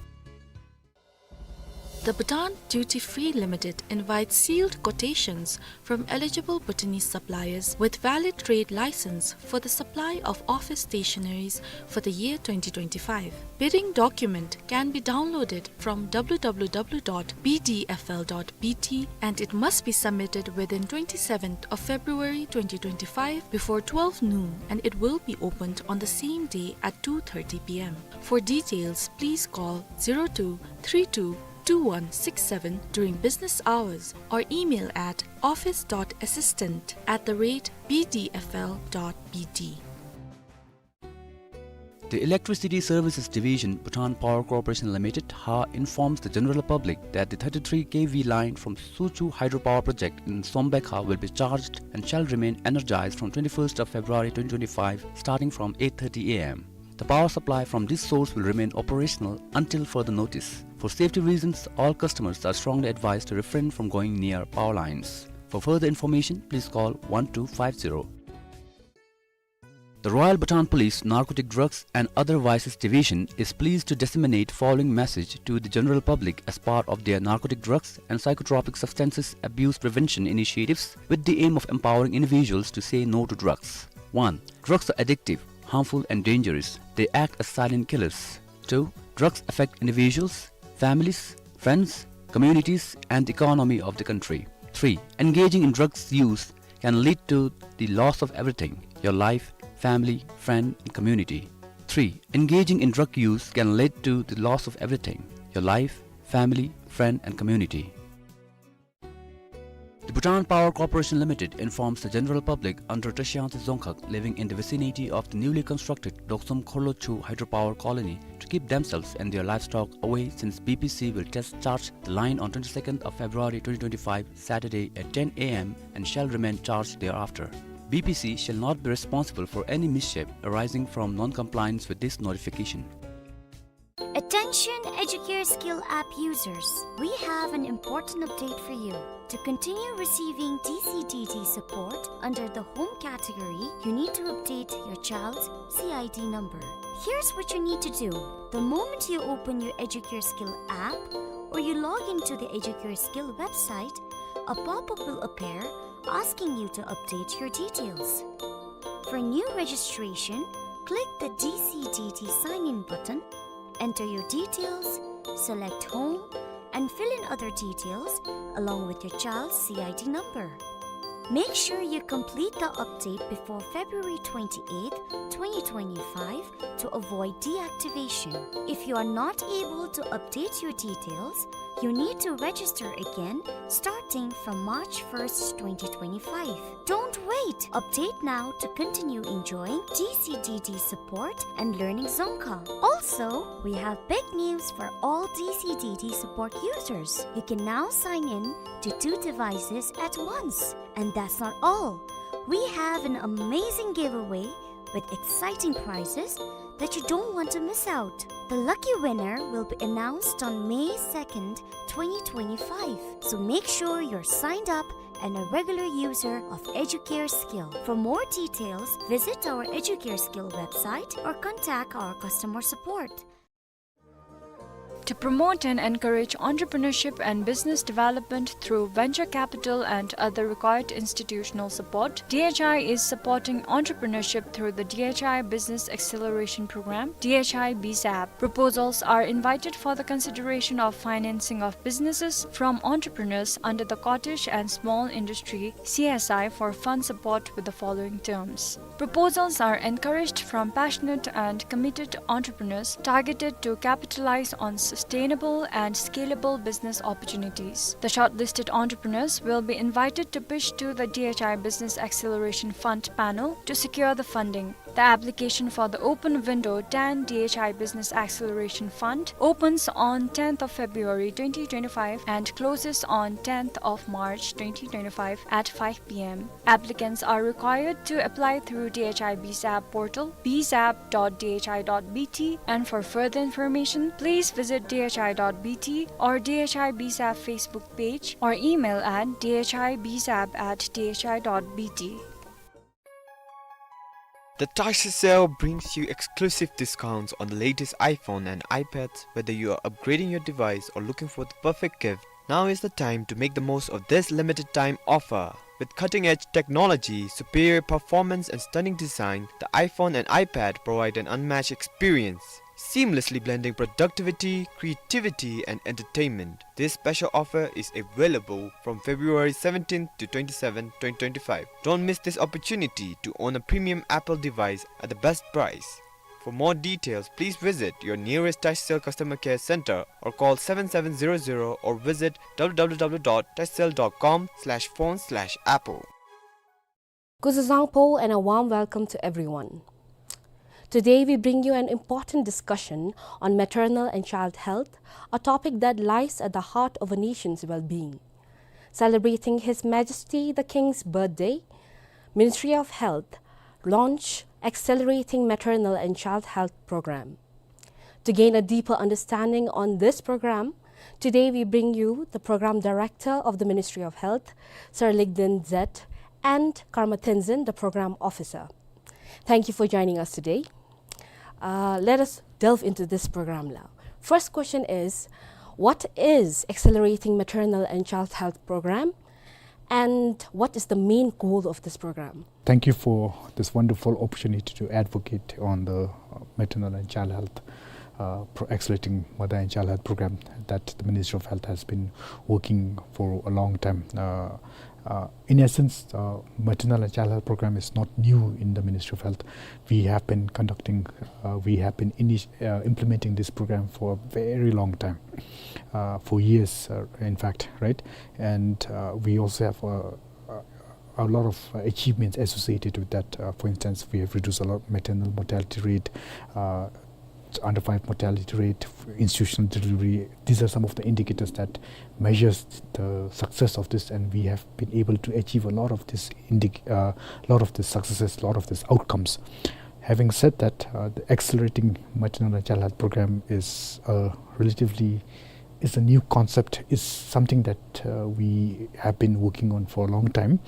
The Bhutan Duty Free Limited invites sealed quotations from eligible Bhutanese suppliers with valid trade license for the supply of office stationaries for the year twenty twenty-five. Bidding document can be downloaded from w w w dot b d f l dot b t, and it must be submitted within twenty-seventh of February twenty twenty-five before twelve noon, and it will be opened on the same day at two thirty p m. For details, please call zero two three two two one six seven during business hours or email at office dot assistant at the rate b d f l dot b t. The Electricity Services Division, Bhutan Power Corporation Limited, ha, informs the general public that the thirty-three K V line from Suchu Hydropower Project in Sombekha will be charged and shall remain energized from twenty-first of February twenty twenty-five, starting from eight thirty A M. The power supply from this source will remain operational until further notice. For safety reasons, all customers are strongly advised to refrain from going near power lines. For further information, please call one two five zero. The Royal Bhutan Police Narcotic Drugs and Other Vices Division is pleased to disseminate following message to the general public as part of their narcotic drugs and psychotropic substances abuse prevention initiatives, with the aim of empowering individuals to say no to drugs. One, drugs are addictive, harmful and dangerous. They act as silent killers. Two, drugs affect individuals, families, friends, communities, and the economy of the country. Three, engaging in drugs use can lead to the loss of everything, your life, family, friend, and community. Three, engaging in drug use can lead to the loss of everything, your life, family, friend, and community. The Bhutan Power Corporation Limited informs the general public under Tashiyangtse Dzongkhag living in the vicinity of the newly constructed Doksom Khorlochu Hydropower Colony to keep themselves and their livestock away, since B P C will test charge the line on twenty-second of February twenty twenty-five, Saturday, at ten A M and shall remain charged thereafter. B P C shall not be responsible for any mischief arising from non-compliance with this notification. Attention Educare Skill app users, we have an important update for you. To continue receiving D C D D support under the home category, you need to update your child's C I D number. Here's what you need to do. The moment you open your Educare Skill app or you log into the Educare Skill website, a pop-up will appear asking you to update your details. For new registration, click the D C D D sign in button, enter your details, select home, and fill in other details along with your child's C I D number. Make sure you complete the update before February twenty-eighth, twenty twenty-five to avoid deactivation. If you are not able to update your details, you need to register again starting from March first, twenty twenty-five. Don't wait! Update now to continue enjoying D C D D support and learning Dzongkha. Also, we have big news for all D C D D support users. You can now sign in to two devices at once. And that's not all. We have an amazing giveaway with exciting prizes that you don't want to miss out. The lucky winner will be announced on May second, twenty twenty-five. So make sure you're signed up and a regular user of Educare Skill. For more details, visit our Educare Skill website or contact our customer support. To promote and encourage entrepreneurship and business development through venture capital and other required institutional support, D H I is supporting entrepreneurship through the D H I Business Acceleration Program, D H I B SAP. Proposals are invited for the consideration of financing of businesses from entrepreneurs under the Cottage and Small Industry, C S I, for fund support with the following terms. Proposals are encouraged from passionate and committed entrepreneurs targeted to capitalize on sustainable and scalable business opportunities. The shortlisted entrepreneurs will be invited to pitch to the D H I Business Acceleration Fund panel to secure the funding. The application for the Open Window ten D H I Business Acceleration Fund opens on tenth of February twenty twenty-five and closes on tenth of March twenty twenty-five at five p m. Applicants are required to apply through D H I B sap portal, B sap dot D H I dot B T, and for further information, please visit D H I dot B T or D H I B sap Facebook page or email at D H I B sap at D H I dot B T. The Touch Sale brings you exclusive discounts on the latest iPhone and iPads. Whether you are upgrading your device or looking for the perfect gift, now is the time to make the most of this limited time offer. With cutting-edge technology, superior performance, and stunning design, the iPhone and iPad provide an unmatched experience, seamlessly blending productivity, creativity, and entertainment. This special offer is available from February seventeenth to twenty-seventh, twenty twenty-five. Don't miss this opportunity to own a premium Apple device at the best price. For more details, please visit your nearest Touch Sale customer care center or call seven seven zero zero or visit w w w dot touch sale dot com slash phone slash apple. Kuzuzangpo and a warm welcome to everyone. Today we bring you an important discussion on maternal and child health, a topic that lies at the heart of a nation's well-being. Celebrating His Majesty the King's birthday, Ministry of Health launch Accelerating Maternal and Child Health Program. To gain a deeper understanding on this program, today we bring you the Program Director of the Ministry of Health, Sir Ligden Zet, and Karma Tenzin, the Program Officer. Thank you for joining us today. Uh, let us delve into this program now. First question is, what is Accelerating Maternal and Child Health Program, and what is the main goal of this program? Thank you for this wonderful opportunity to advocate on the, uh, maternal and child health, uh, pro-, accelerating mother and child health program that the Ministry of Health has been working for a long time. Uh, uh, in essence, uh, maternal and child health program is not new in the Ministry of Health. We have been conducting, uh, we have been initi-, uh, implementing this program for a very long time, uh, for years, uh, in fact, right? And, uh, we also have, uh, uh, a lot of, uh, achievements associated with that. Uh, for instance, we have reduced a lot of maternal mortality rate, uh, under five mortality rate, institutional delivery. These are some of the indicators that measures the success of this, and we have been able to achieve a lot of this indic-, uh, lot of the successes, lot of these outcomes. Having said that, uh, the Accelerating Maternal and Child Health Program is a relatively, is a new concept, is something that, uh, we have been working on for a long time.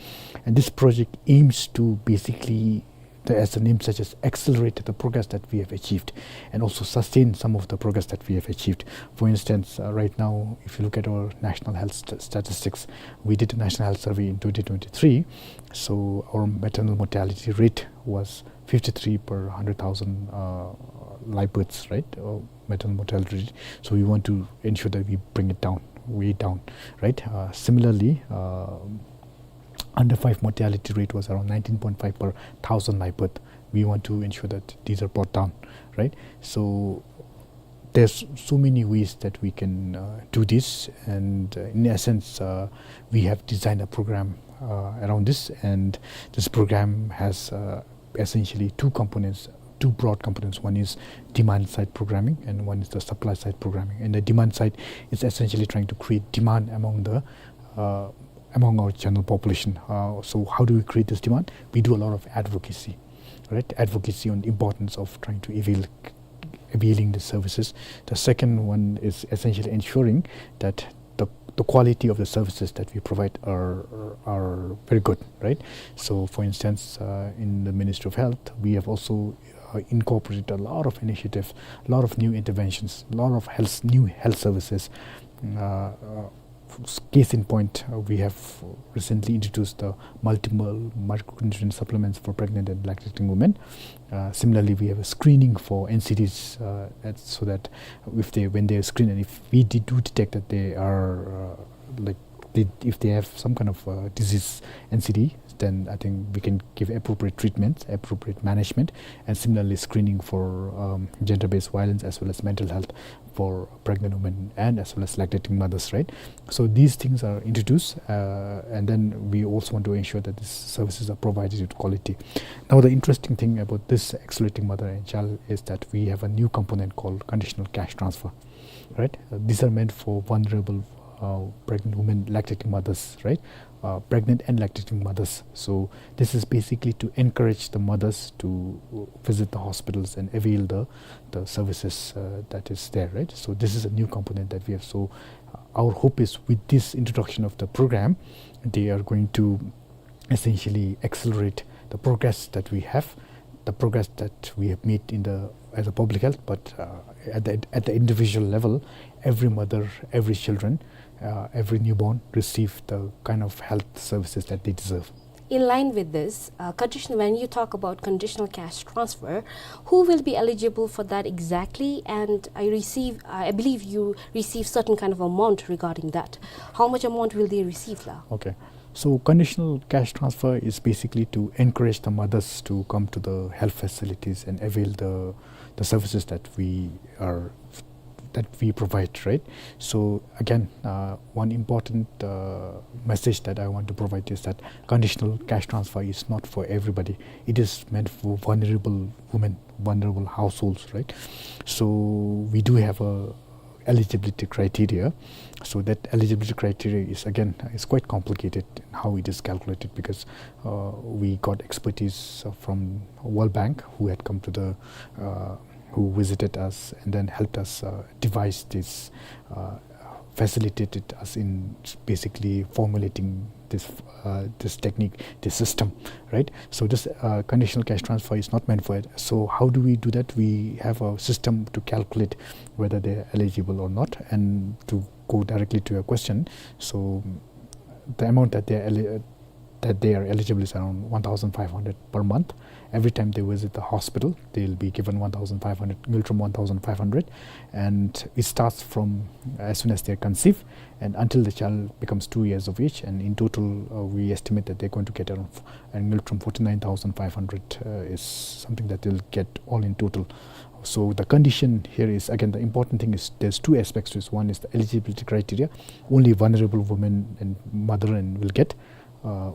And this project aims to basically, the, as the name suggests, accelerate the progress that we have achieved and also sustain some of the progress that we have achieved. For instance, uh, right now, if you look at our national health st-, statistics, we did a national health survey in twenty twenty-three. So our maternal mortality rate was fifty-three per hundred thousand, uh, live births, right? Uh, maternal mortality rate. So we want to ensure that we bring it down, way down, right? Uh, similarly, uh, under five mortality rate was around nineteen point five per thousand live birth. We want to ensure that these are brought down, right? So there's so many ways that we can, uh, do this, and, uh, in essence, uh, we have designed a program, uh, around this, and this program has, uh, essentially two components, two broad components. One is demand side programming, and one is the supply side programming. And the demand side is essentially trying to create demand among the, uh, among our general population. Uh, so how do we create this demand? We do a lot of advocacy, right? Advocacy on the importance of trying to avail, availing the services. The second one is essentially ensuring that the, the quality of the services that we provide are, are very good, right? So, for instance, uh, in the Ministry of Health, we have also, uh, incorporated a lot of initiatives, a lot of new interventions, a lot of health, new health services. Uh, uh, case in point, uh, we have recently introduced the multiple micronutrient supplements for pregnant and lactating women. Uh, similarly, we have a screening for N C Ds, uh, at, so that if they, when they are screened, and if we de-, do detect that they are, uh, like, they, if they have some kind of, uh, disease, N C D, then I think we can give appropriate treatment, appropriate management, and similarly screening for, um, gender-based violence as well as mental health for pregnant women and as well as lactating mothers, right? So these things are introduced, uh, and then we also want to ensure that these services are provided with quality. Now, the interesting thing about this Accelerating Mother and Child is that we have a new component called conditional cash transfer, right? Uh, these are meant for vulnerable, uh, pregnant women, lactating mothers, right? Uh, pregnant and lactating mothers. So this is basically to encourage the mothers to visit the hospitals and avail the, the services, uh, that is there, right? So this is a new component that we have. So, uh, our hope is with this introduction of the program, they are going to essentially accelerate the progress that we have, the progress that we have made in the, as a public health, but, uh, at the, at the individual level, every mother, every children, uh, every newborn receive the kind of health services that they deserve. In line with this, uh, condition, when you talk about conditional cash transfer, who will be eligible for that exactly? And I receive, I believe you receive certain kind of amount regarding that. How much amount will they receive, la? Okay. So conditional cash transfer is basically to encourage the mothers to come to the health facilities and avail the, the services that we are, that we provide, right? So again, uh, one important, uh, message that I want to provide is that conditional cash transfer is not for everybody. It is meant for vulnerable women, vulnerable households, right? So we do have a eligibility criteria. So that eligibility criteria is, again, is quite complicated in how it is calculated, because, uh, we got expertise, uh, from World Bank, who had come to the, uh, who visited us and then helped us, uh, devise this, uh, facilitated us in basically formulating this, uh, this technique, this system, right? So this, uh, conditional cash transfer is not meant for it. So how do we do that? We have a system to calculate whether they're eligible or not. And to go directly to your question, so the amount that they're eli-, that they are eligible is around one thousand five hundred per month. Every time they visit the hospital, they'll be given one thousand five hundred, Ngultrum one thousand five hundred, and it starts from as soon as they conceive and until the child becomes two years of age. And in total, uh, we estimate that they're going to get around f-, and Ngultrum forty-nine thousand five hundred, uh, is something that they'll get all in total. So the condition here is, again, the important thing is there's two aspects to this. One is the eligibility criteria. Only vulnerable women and mother and will get, uh,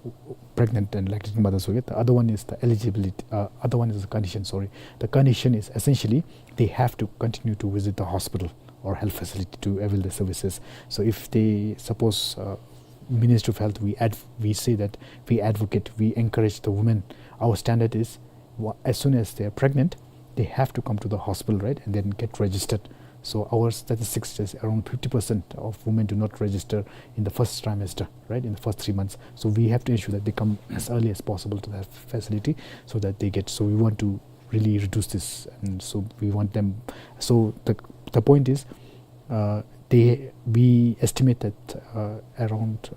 pregnant and lactating mothers will get. The other one is the eligibility, uh, other one is the condition, sorry. The condition is essentially they have to continue to visit the hospital or health facility to avail the services. So if they, suppose, uh, Ministry of Health, we adv-, we say that we advocate, we encourage the women. Our standard is, wha-, as soon as they are pregnant, they have to come to the hospital, right, and then get registered. So our statistics says around fifty percent of women do not register in the first trimester, right, in the first three months. So we have to ensure that they come as early as possible to that facility so that they get, so we want to really reduce this. And so we want them, so the, the point is, uh, they, we estimate that, uh, around,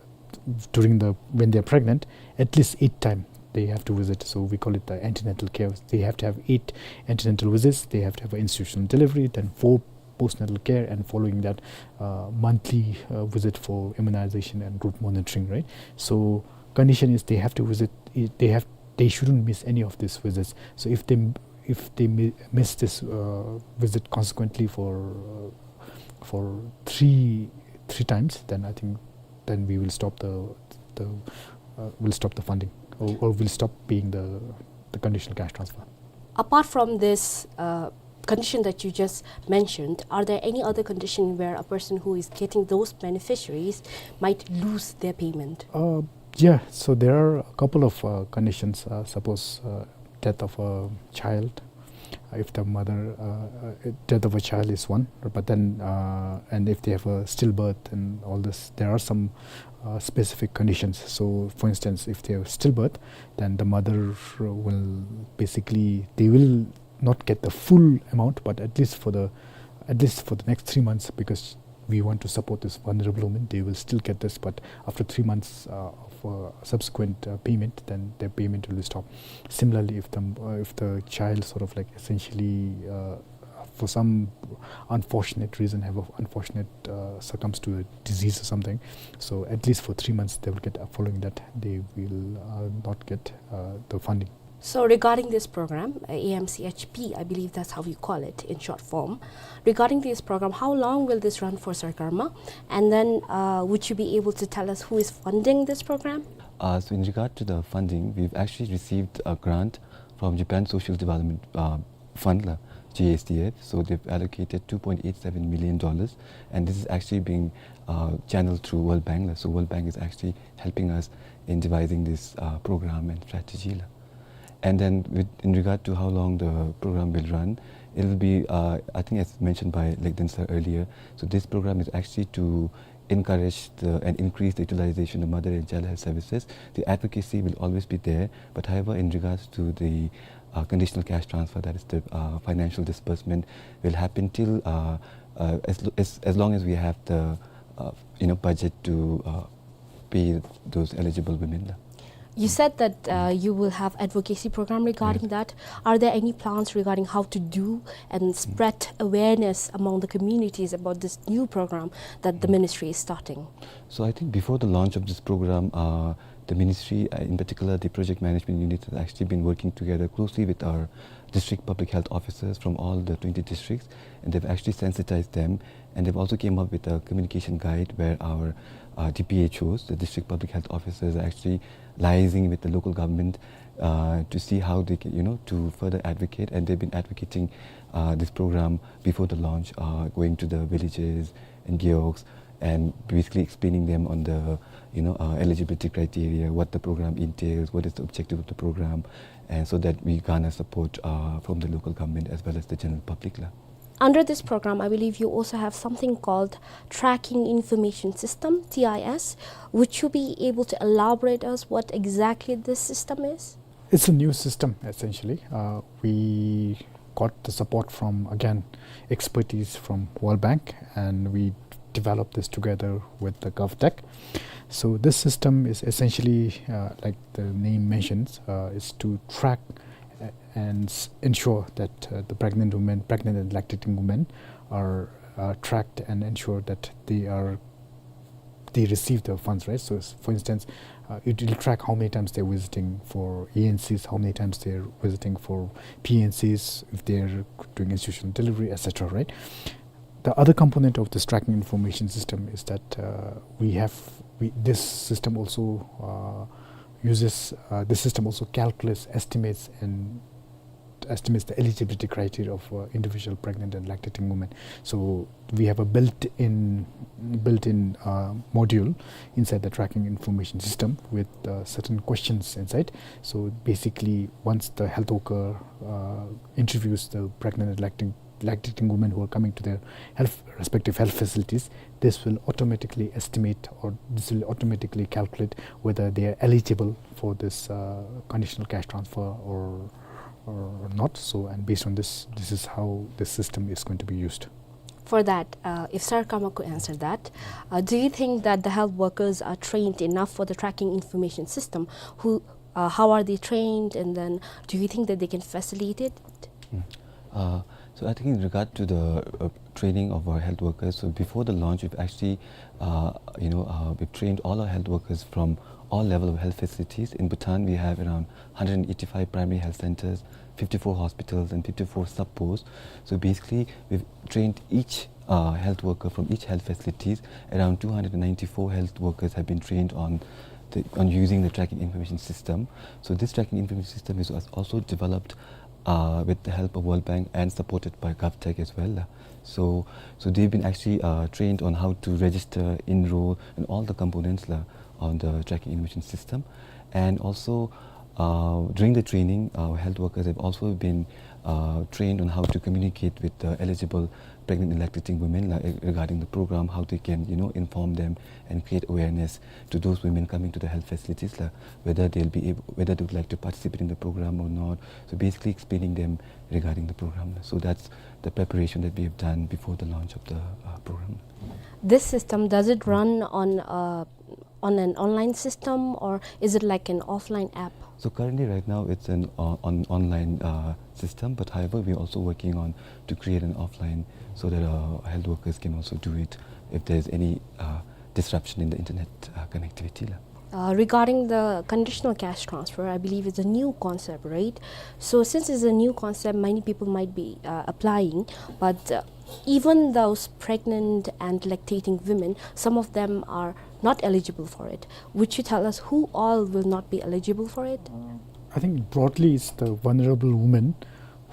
during the, when they're pregnant, at least eight time they have to visit. So we call it the antenatal care. They have to have eight antenatal visits. They have to have an institutional delivery, then four postnatal care, and following that, uh, monthly, uh, visit for immunization and group monitoring, right? So condition is they have to visit, they have, they shouldn't miss any of these visits. So if they, if they mi-, miss this, uh, visit consequently for, uh, for three, three times, then I think then we will stop the, the, uh, we'll stop the funding, or, or we'll stop paying the, the conditional cash transfer. Apart from this, uh, condition that you just mentioned, are there any other condition where a person who is getting those beneficiaries might lose their payment? Uh, yeah, so there are a couple of, uh, conditions. Uh, suppose, uh, death of a child, uh, if the mother, uh, uh, death of a child is one, but then, uh, and if they have a stillbirth and all this, there are some, uh, specific conditions. So, for instance, if they have stillbirth, then the mother will basically, they will not get the full amount, but at least for the, at least for the next three months, because we want to support this vulnerable woman, they will still get this, but after three months, uh, of, uh, subsequent, uh, payment, then their payment will be stopped. Similarly, if the, uh, if the child sort of, like, essentially, uh, for some unfortunate reason, have a unfortunate, uh, succumbs to a disease or something. So at least for three months, they will get, uh, following that, they will, uh, not get, uh, the funding. So regarding this program, uh, A M C H P, I believe that's how you call it in short form. Regarding this program, how long will this run for, Sir Karma? And then, uh, would you be able to tell us who is funding this program? Uh, so in regard to the funding, we've actually received a grant from Japan Social Development, uh, Fund, la, J S D F. So they've allocated two point eight seven million dollars, and this is actually being, uh, channeled through World Bank, la. So World Bank is actually helping us in devising this, uh, program and strategy, la. And then with, in regard to how long the program will run, it will be, uh, I think as mentioned by Legden sir earlier, so this program is actually to encourage the, and increase the utilization of mother and child health services. The advocacy will always be there, but however, in regards to the, uh, conditional cash transfer, that is the, uh, financial disbursement, will happen till, uh, uh, as, lo- as, as long as we have the, uh, you know, budget to, uh, pay those eligible women, la. You said that, uh, you will have advocacy program regarding that. Are there any plans regarding how to do and spread awareness among the communities about this new program that the ministry is starting? So I think before the launch of this program, uh, the ministry, uh, in particular the project management unit, has actually been working together closely with our district public health officers from all the twenty districts, and they've actually sensitized them, and they've also came up with a communication guide where our, uh, D P H Os, the district public health officers, are actually liaising with the local government, uh, to see how they can, you know, to further advocate, and they've been advocating, uh, this program before the launch, uh, going to the villages and gewogs and basically explaining them on the, you know, uh, eligibility criteria, what the program entails, what is the objective of the program, and so that we garner support, uh, from the local government as well as the general public, la. Under this program, I believe you also have something called Tracking Information System, T I S. Would you be able to elaborate us what exactly this system is? It's a new system, essentially. Uh, we got the support from, again, expertise from World Bank, and we developed this together with the GovTech. So this system is essentially, uh, like the name mentions, uh, is to track, uh, and s- ensure that, uh, the pregnant women, pregnant and lactating women, are, uh, tracked and ensure that they are they receive the funds, right? So, s- for instance, uh, it will track how many times they're visiting for E N Cs, how many times they're visiting for P N Cs, if they're doing institutional delivery, et cetera, right? The other component of this tracking information system is that, uh, we have, we, this system also, uh, uses, uh, this system also calculates, estimates, and estimates the eligibility criteria of, uh, individual pregnant and lactating women. So we have a built-in, built-in, uh, module inside the tracking information system with, uh, certain questions inside. So basically, once the health worker, uh, interviews the pregnant and lacting, lactating women who are coming to their health, respective health facilities, this will automatically estimate, or this will automatically calculate whether they are eligible for this, uh, conditional cash transfer or, or not. So, and based on this, this is how the system is going to be used. For that, uh, if Sir Karma could answer that, uh, do you think that the health workers are trained enough for the tracking information system? Who, uh, how are they trained, and then do you think that they can facilitate it? Mm. Uh, so I think in regard to the, uh, training of our health workers, so before the launch, we've actually, uh, you know, uh, we've trained all our health workers from all level of health facilities. In Bhutan, we have around hundred eighty-five primary health centers, fifty-four hospitals, and fifty-four sub-posts. So basically, we've trained each, uh, health worker from each health facilities. Around two hundred ninety-four health workers have been trained on the, on using the tracking information system. So this tracking information system is als- also developed, uh, with the help of World Bank and supported by GovTech as well. So, so they've been actually, uh, trained on how to register, enroll, and all the components, la, on the tracking information system. And also, uh, during the training, our health workers have also been, uh, trained on how to communicate with the eligible pregnant and lactating women, la, regarding the program, how they can, you know, inform them and create awareness to those women coming to the health facilities, la, whether they'll be able, whether they would like to participate in the program or not. So basically explaining them regarding the program. So that's the preparation that we have done before the launch of the, uh, program. This system, does it run on, uh, on an online system, or is it like an offline app? So currently, right now, it's an, uh, on online, uh, system, but however, we're also working on to create an offline so that uh, health workers can also do it if there's any uh, disruption in the internet uh, connectivity. La. Uh, regarding the conditional cash transfer, I believe it's a new concept, right? So since it's a new concept, many people might be uh, applying, but uh, even those pregnant and lactating women, some of them are not eligible for it. Would you tell us who all will not be eligible for it? I think broadly it's the vulnerable women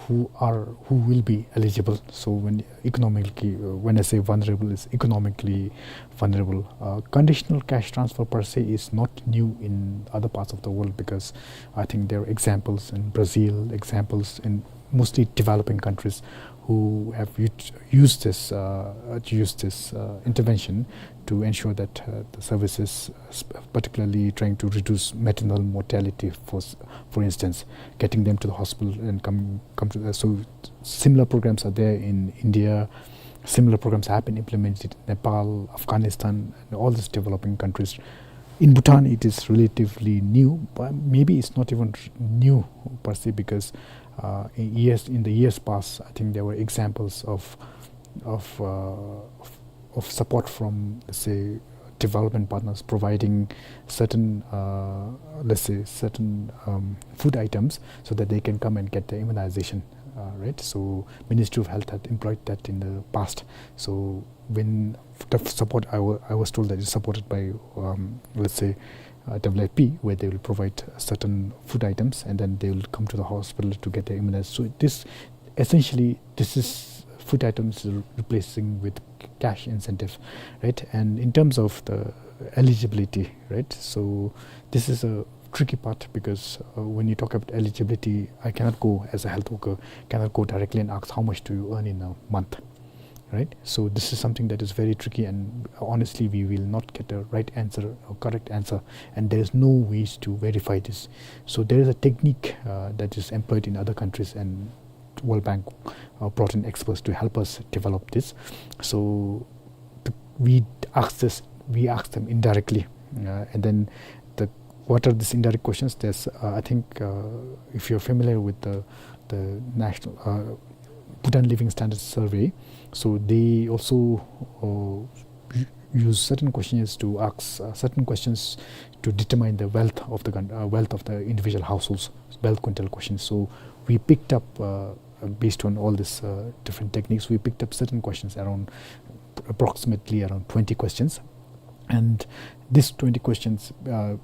who are, who will be eligible. So when economically, uh, when I say vulnerable, it's economically vulnerable. Uh, conditional cash transfer per se is not new in other parts of the world, because I think there are examples in Brazil, examples in mostly developing countries who have ut- used this, uh, uh, used this uh, intervention to ensure that uh, the services, uh, sp- particularly trying to reduce maternal mortality, for s- for instance, getting them to the hospital and come come to the, so similar programs are there in India. Similar programs have been implemented in Nepal, Afghanistan, and all these developing countries. In Bhutan, it is relatively new, but maybe it's not even r- new per se, because uh, in years in the years past, I think there were examples of of, uh, of of support from, let's say, development partners providing certain, uh, let's say, certain um, food items so that they can come and get their immunization, uh, right? So Ministry of Health had employed that in the past. So when the support, I wa- I was told that it's supported by, um, let's say, uh, W F P, where they will provide certain food items and then they will come to the hospital to get their immunized. So this essentially, this is food items re- replacing with cash incentive, right? And in terms of the eligibility, right? So this is a tricky part because uh, when you talk about eligibility, I cannot go as a health worker, cannot go directly and ask how much do you earn in a month, right? So this is something that is very tricky, and honestly, we will not get a right answer or correct answer, and there is no ways to verify this. So there is a technique uh, that is employed in other countries, and World Bank uh, brought in experts to help us develop this. So the, we ask this, we ask them indirectly, uh, and then the what are these indirect questions? There's, uh, I think, uh, if you're familiar with the the national uh, Bhutan Living Standards Survey, so they also uh, u- use certain questionnaires to ask uh, certain questions to determine the wealth of the coun- uh, wealth of the individual households, wealth quintile questions. So we picked up, uh, uh, based on all these uh, different techniques, we picked up certain questions around approximately around twenty questions, and these twenty questions uh,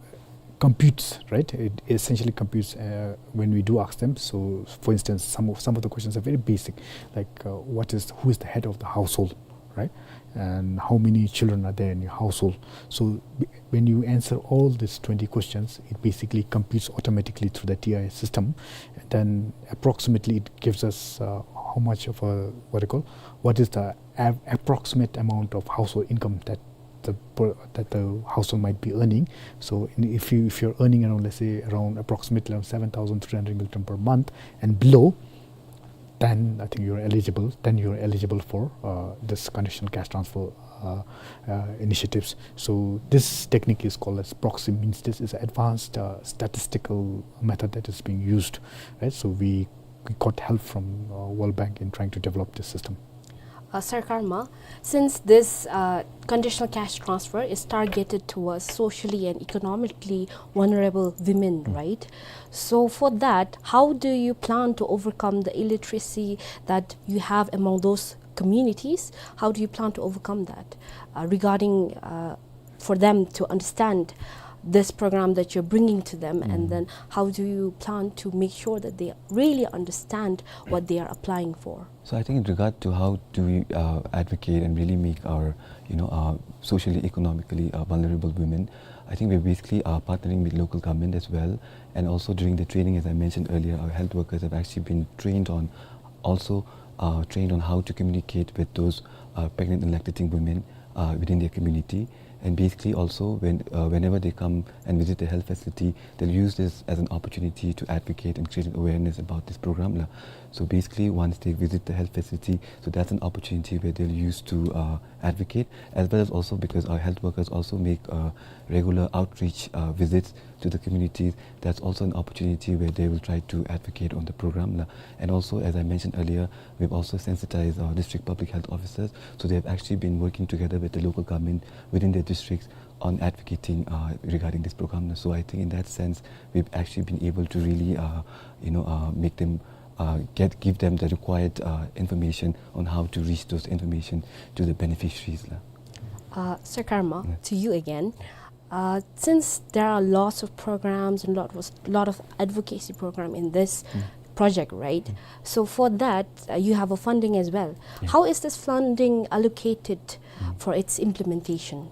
computes, right? It essentially computes uh, when we do ask them. So, for instance, some of some of the questions are very basic, like uh, what is who is the head of the household, right? And how many children are there in your household? So, w- when you answer all these twenty questions, it basically computes automatically through the T I S system. And then approximately it gives us uh, how much of a, what do you call, what is the av- approximate amount of household income that the per- that the household might be earning. So in, if you if you're earning around, let's say, around approximately around seven thousand three hundred ngultrum per month and below, then I think you're eligible. Then you're eligible for uh, this conditional cash transfer uh, uh, initiatives. So this technique is called as proxy means test. It's an advanced uh, statistical method that is being used, right? So we, we got help from uh, World Bank in trying to develop this system. Uh, Sarkarma, since this uh, conditional cash transfer is targeted towards socially and economically vulnerable women, right? So for that, how do you plan to overcome the illiteracy that you have among those communities? How do you plan to overcome that uh, regarding uh, for them to understand this program that you're bringing to them, and then how do you plan to make sure that they really understand what they are applying for? So I think in regard to how do we uh, advocate and really make our, you know, uh, socially, economically uh, vulnerable women, I think we're basically uh, partnering with local government as well. And also during the training, as I mentioned earlier, our health workers have actually been trained on, also uh, trained on how to communicate with those uh, pregnant and lactating women uh, within their community. And basically also when, uh, whenever they come and visit the health facility, they'll use this as an opportunity to advocate and create an awareness about this program la. So basically once they visit the health facility, so that's an opportunity where they'll use to, uh, advocate, as well as also because our health workers also make, uh, regular outreach, uh, visits to the communities. That's also an opportunity where they will try to advocate on the program la. And also, as I mentioned earlier, we've also sensitized our district public health officers. So they have actually been working together with the local government within their districts on advocating, uh, regarding this program. So I think in that sense, we've actually been able to really, uh, you know, uh, make them, uh, get, give them the required, uh, information on how to reach those information to the beneficiaries la. Uh, Sir Karma, yeah, to you again. Uh, since there are lots of programs and lot was, lot of advocacy program in this, mm, project, right? Mm. So for that, uh, you have a funding as well. Yeah. How is this funding allocated, mm, for its implementation?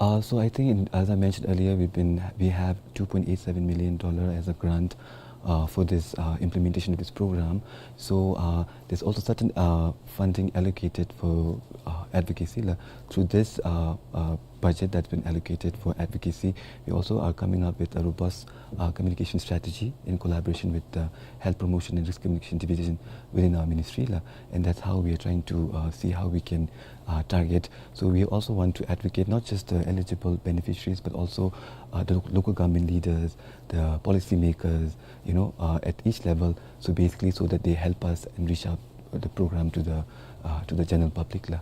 Uh, so I think, in, as I mentioned earlier, we've been, we have two point eight seven million dollar as a grant, uh, for this, uh, implementation of this program. So, uh, there's also certain, uh, funding allocated for, uh, advocacy la. Through this, uh, uh, budget that's been allocated for advocacy, we also are coming up with a robust, uh, communication strategy in collaboration with the Health Promotion and Risk Communication Division within our ministry la. And that's how we are trying to, uh, see how we can, uh, target. So we also want to advocate not just the eligible beneficiaries, but also, uh, the lo-, local government leaders, the policymakers, you know, uh, at each level. So basically, so that they help us and reach out the program to the, uh, to the general public la.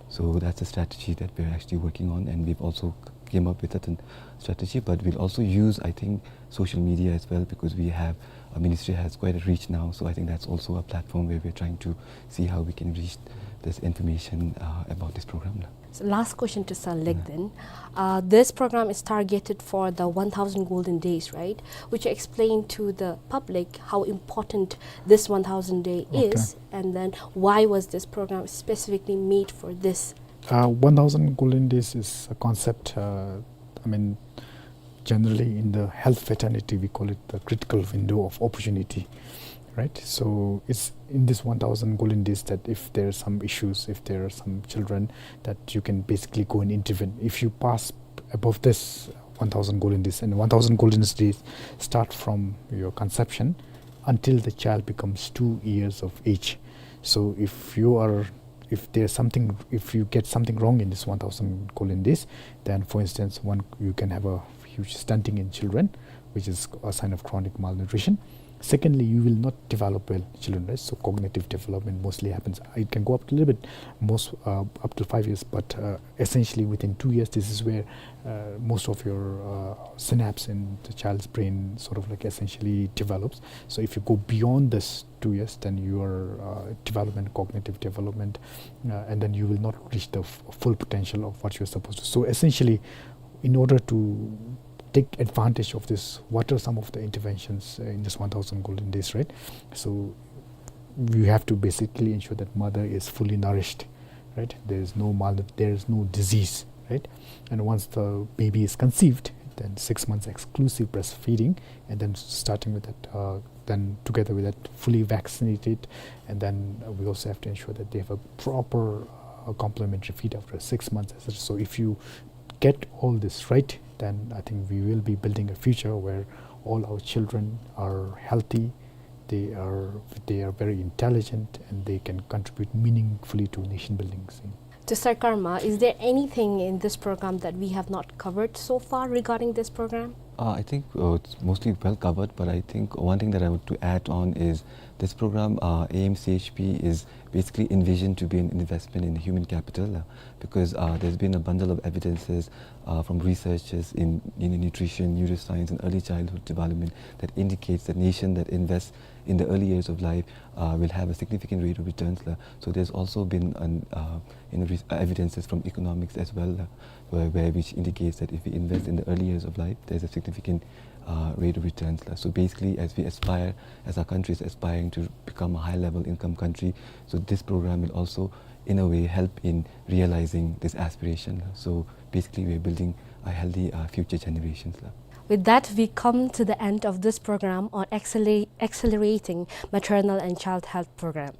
So that's a strategy that we're actually working on, and we've also came up with certain strategy, but we'll also use, I think, social media as well, because we have, our ministry has quite a reach now. So I think that's also a platform where we're trying to see how we can reach this information, uh, about this program la. So last question to Sir Lek, yeah, then. Uh, this program is targeted for the one thousand golden days, right? Would you explain to the public how important this one thousand day, okay, is, and then why was this program specifically made for this? Uh, one thousand golden days is a concept, uh, I mean, generally in the health fraternity, we call it the critical window of opportunity, right? So it's in this one thousand golden days that if there are some issues, if there are some children, that you can basically go and intervene. If you pass above this one thousand golden days, and one thousand golden days start from your conception until the child becomes two years of age. So if you are, if there's something, if you get something wrong in this one thousand golden days, then, for instance, one, you can have a huge stunting in children, which is a sign of chronic malnutrition. Secondly, you will not develop well, children, right? So cognitive development mostly happens. It can go up to a little bit, most, uh, up to five years, but, uh, essentially within two years, this is where, uh, most of your, uh, synapse in the child's brain sort of, like, essentially develops. So if you go beyond this two years, then your, uh, development, cognitive development, uh, and then you will not reach the f-, full potential of what you're supposed to. So essentially, in order to take advantage of this, what are some of the interventions, uh, in this one thousand golden days, right? So you have to basically ensure that mother is fully nourished, right? There is no mal-, there is no disease, right? And once the baby is conceived, then six months exclusive breastfeeding, and then starting with that, uh, then together with that, fully vaccinated, and then, uh, we also have to ensure that they have a proper, uh, complementary feed after six months, et cetera. So if you get all this right, then I think we will be building a future where all our children are healthy, they are, they are very intelligent, and they can contribute meaningfully to nation building. To Sir Karma, is there anything in this program that we have not covered so far regarding this program? Uh, I think, uh, it's mostly well covered, but I think one thing that I want to add on is this program, uh, A M C H P, is basically envisioned to be an investment in human capital, uh, because, uh, there's been a bundle of evidences, uh, from researchers in, in nutrition, neuroscience, and early childhood development that indicates that nation that invests in the early years of life, uh, will have a significant rate of returns la. So there's also been an, uh, you know, res-, uh, evidences from economics as well, uh, where, where which indicates that if we invest in the early years of life, there's a significant, uh, rate of returns la. So basically, as we aspire, as our country is aspiring to become a high-level income country, so this program will also, in a way, help in realizing this aspiration la. So basically, we're building a healthy, uh, future generations la. With that, we come to the end of this program on acceler-, accelerating maternal and child health program.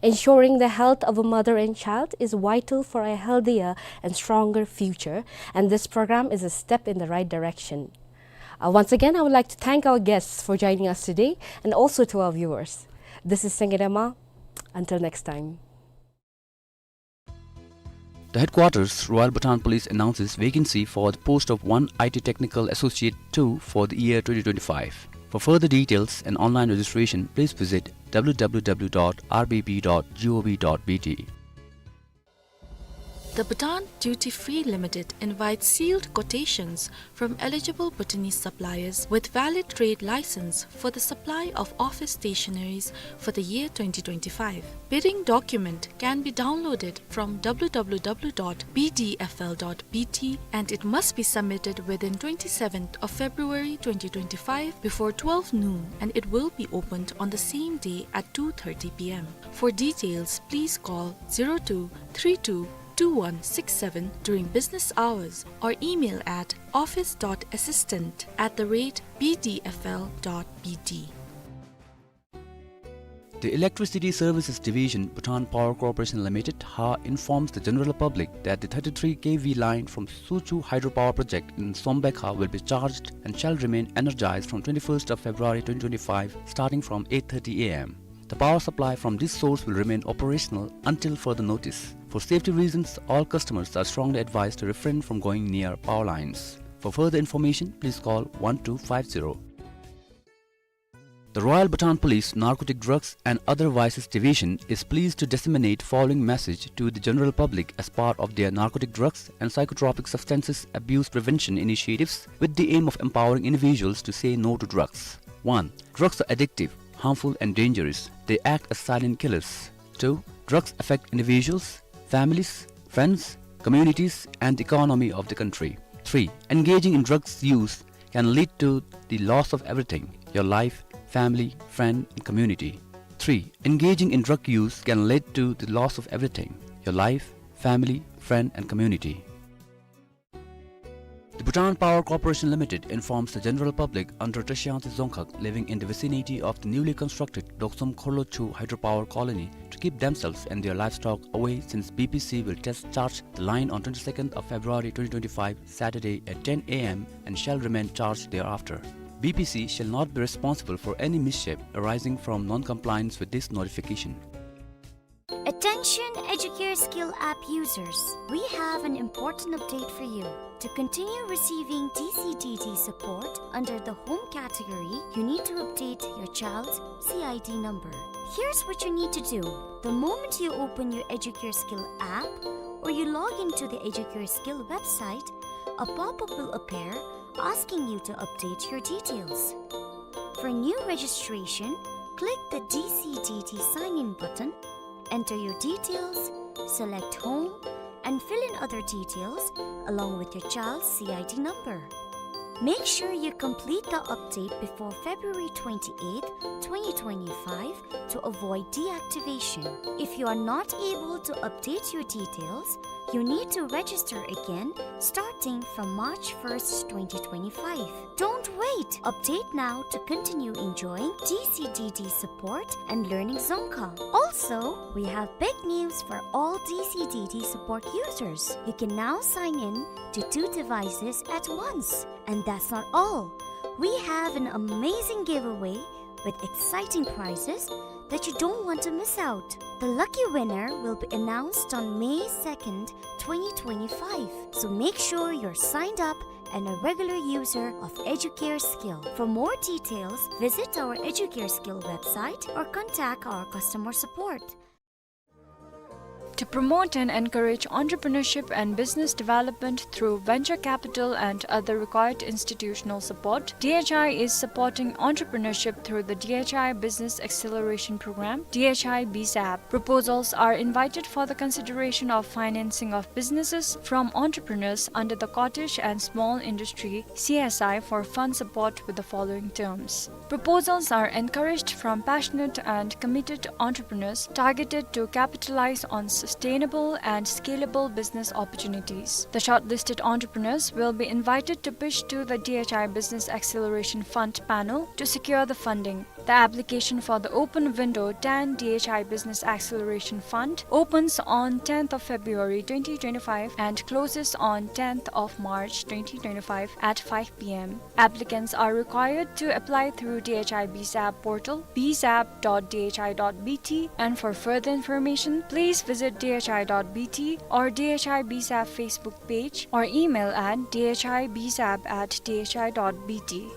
Ensuring the health of a mother and child is vital for a healthier and stronger future, and this program is a step in the right direction. Uh, once again, I would like to thank our guests for joining us today and also to our viewers. This is Sengedama. Until next time. The headquarters, Royal Bhutan Police, announces vacancy for the post of one I T Technical Associate two for the year twenty twenty-five. For further details and online registration, please visit W W W dot R B B dot gov dot B T. The Bhutan Duty Free Limited invites sealed quotations from eligible Bhutanese suppliers with valid trade license for the supply of office stationaries for the year twenty twenty-five. Bidding document can be downloaded from W W W dot B D F L dot B T, and it must be submitted within twenty-seventh of February twenty twenty-five before twelve noon, and it will be opened on the same day at two thirty P M. For details, please call zero two three two two one six seven during business hours or email at office dot assistant at the rate B D F L dot B T. The Electricity Services Division, Bhutan Power Corporation Limited, Har, informs the general public that the thirty-three K V line from Suchu Hydropower Project in Sombaekha will be charged and shall remain energized from twenty-first of February twenty twenty-five, starting from eight thirty A M. The power supply from this source will remain operational until further notice. For safety reasons, all customers are strongly advised to refrain from going near power lines. For further information, please call one two five zero. The Royal Bhutan Police Narcotic Drugs and Other Vices Division is pleased to disseminate following message to the general public as part of their Narcotic Drugs and Psychotropic Substances Abuse Prevention initiatives with the aim of empowering individuals to say no to drugs. One, drugs are addictive, harmful and dangerous. They act as silent killers. Two, drugs affect individuals, families, friends, communities, and the economy of the country. Three, engaging in drugs use can lead to the loss of everything, your life, family, friend, and community. Three, engaging in drug use can lead to the loss of everything, your life, family, friend, and community. The Bhutan Power Corporation Limited informs the general public under Tashiyangtse Dzongkhag living in the vicinity of the newly constructed Doksom Khorlochu Hydropower Colony to keep themselves and their livestock away, since B P C will test charge the line on twenty-second of February twenty twenty-five, Saturday, at ten A M and shall remain charged thereafter. B P C shall not be responsible for any mischief arising from non-compliance with this notification. Attention Educare Skill App users, we have an important update for you. To continue receiving D C D D support under the home category, you need to update your child's C I D number. Here's what you need to do. The moment you open your Educare Skill app or you log into the Educare Skill website, a pop-up will appear asking you to update your details. For new registration, click the D C D D sign-in button, enter your details, select Home, and fill in other details along with your child's C I D number. Make sure you complete the update before February twenty-eighth, twenty twenty-five to avoid deactivation. If you are not able to update your details, you need to register again starting from March first, twenty twenty-five. Don't wait! Update now to continue enjoying D C D D support and learning Dzongkha. Also, we have big news for all D C D D support users. You can now sign in to two devices at once. And that's not all. We have an amazing giveaway with exciting prizes that you don't want to miss out. The lucky winner will be announced on May second, twenty twenty-five. So make sure you're signed up and a regular user of Educare Skill. For more details, visit our Educare Skill website or contact our customer support. To promote and encourage entrepreneurship and business development through venture capital and other required institutional support, D H I is supporting entrepreneurship through the D H I Business Acceleration Program, D H I B SAP. Proposals are invited for the consideration of financing of businesses from entrepreneurs under the Cottage and Small Industry C S I for fund support with the following terms. Proposals are encouraged from passionate and committed entrepreneurs targeted to capitalize on sustainable and scalable business opportunities. The shortlisted entrepreneurs will be invited to pitch to the D H I Business Acceleration Fund panel to secure the funding. The application for the Open Window ten D H I Business Acceleration Fund opens on tenth of February twenty twenty-five and closes on tenth of March twenty twenty-five at five p m. Applicants are required to apply through D H I B SAP portal, B SAP dot D H I dot B T, and for further information, please visit D H I dot B T or D H I B SAP Facebook page or email at D H I B SAP at D H I dot B T.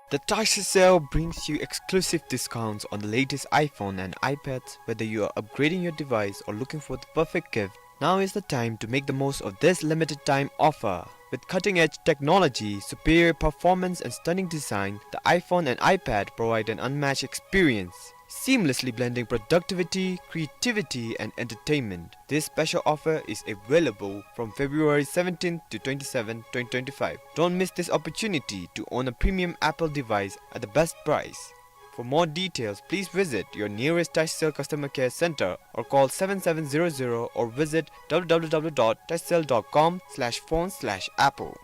The Tacticel brings you exclusive discounts on the latest iPhone and iPads. Whether you are upgrading your device or looking for the perfect gift, now is the time to make the most of this limited time offer. With cutting-edge technology, superior performance, and stunning design, the iPhone and iPad provide an unmatched experience, seamlessly blending productivity, creativity, and entertainment. This special offer is available from February seventeenth to twenty-seventh, twenty twenty-five. Don't miss this opportunity to own a premium Apple device at the best price. For more details, please visit your nearest Tacticel customer care center or call seven seven zero zero or visit w w w dot tacticel dot com slash phone slash apple.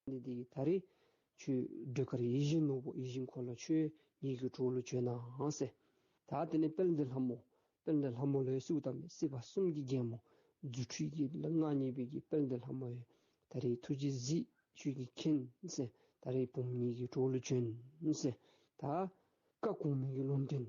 ནི་འདི་ད་རེས་ཁྱོད་སྒྲོལ་དཀར་ཡིད་བཞིན་ནོར་བུ་ཡིད་བཞིན་འཁོར་ལོ་ཁྱོད་ངེ་གི་གྲོགས་ལུ་བྱོན་གནང་ཟེར། ད་དེ་ནས་དཔལ་ལྡན་ལྷ་མོ། དཔལ་ལྡན་ལྷ་མོ་ལུ་གསོལཝ་བཏབ་ནི་སྲིད་པ་གསུམ་གྱི་རྒྱལ་མོ། རྫུ་འཕྲུལ་གྱི་ལ་མངའ་བརྙེས་པའི་གི་དཔལ་ལྡན་ལྷ་མོ་ཡིས། ད་རེས་ཐུགས་རྗེས་གཟིགས་ཁྱོད་ཀྱིས་མཁྱེན་ཟེར། ད་རེས་བུམོ་ངེ་གི་གྲོགས་ལུ་བྱོན་ཟེར། ད་བཀའ་གོང་མའི་གི་ལུང་བསྟན་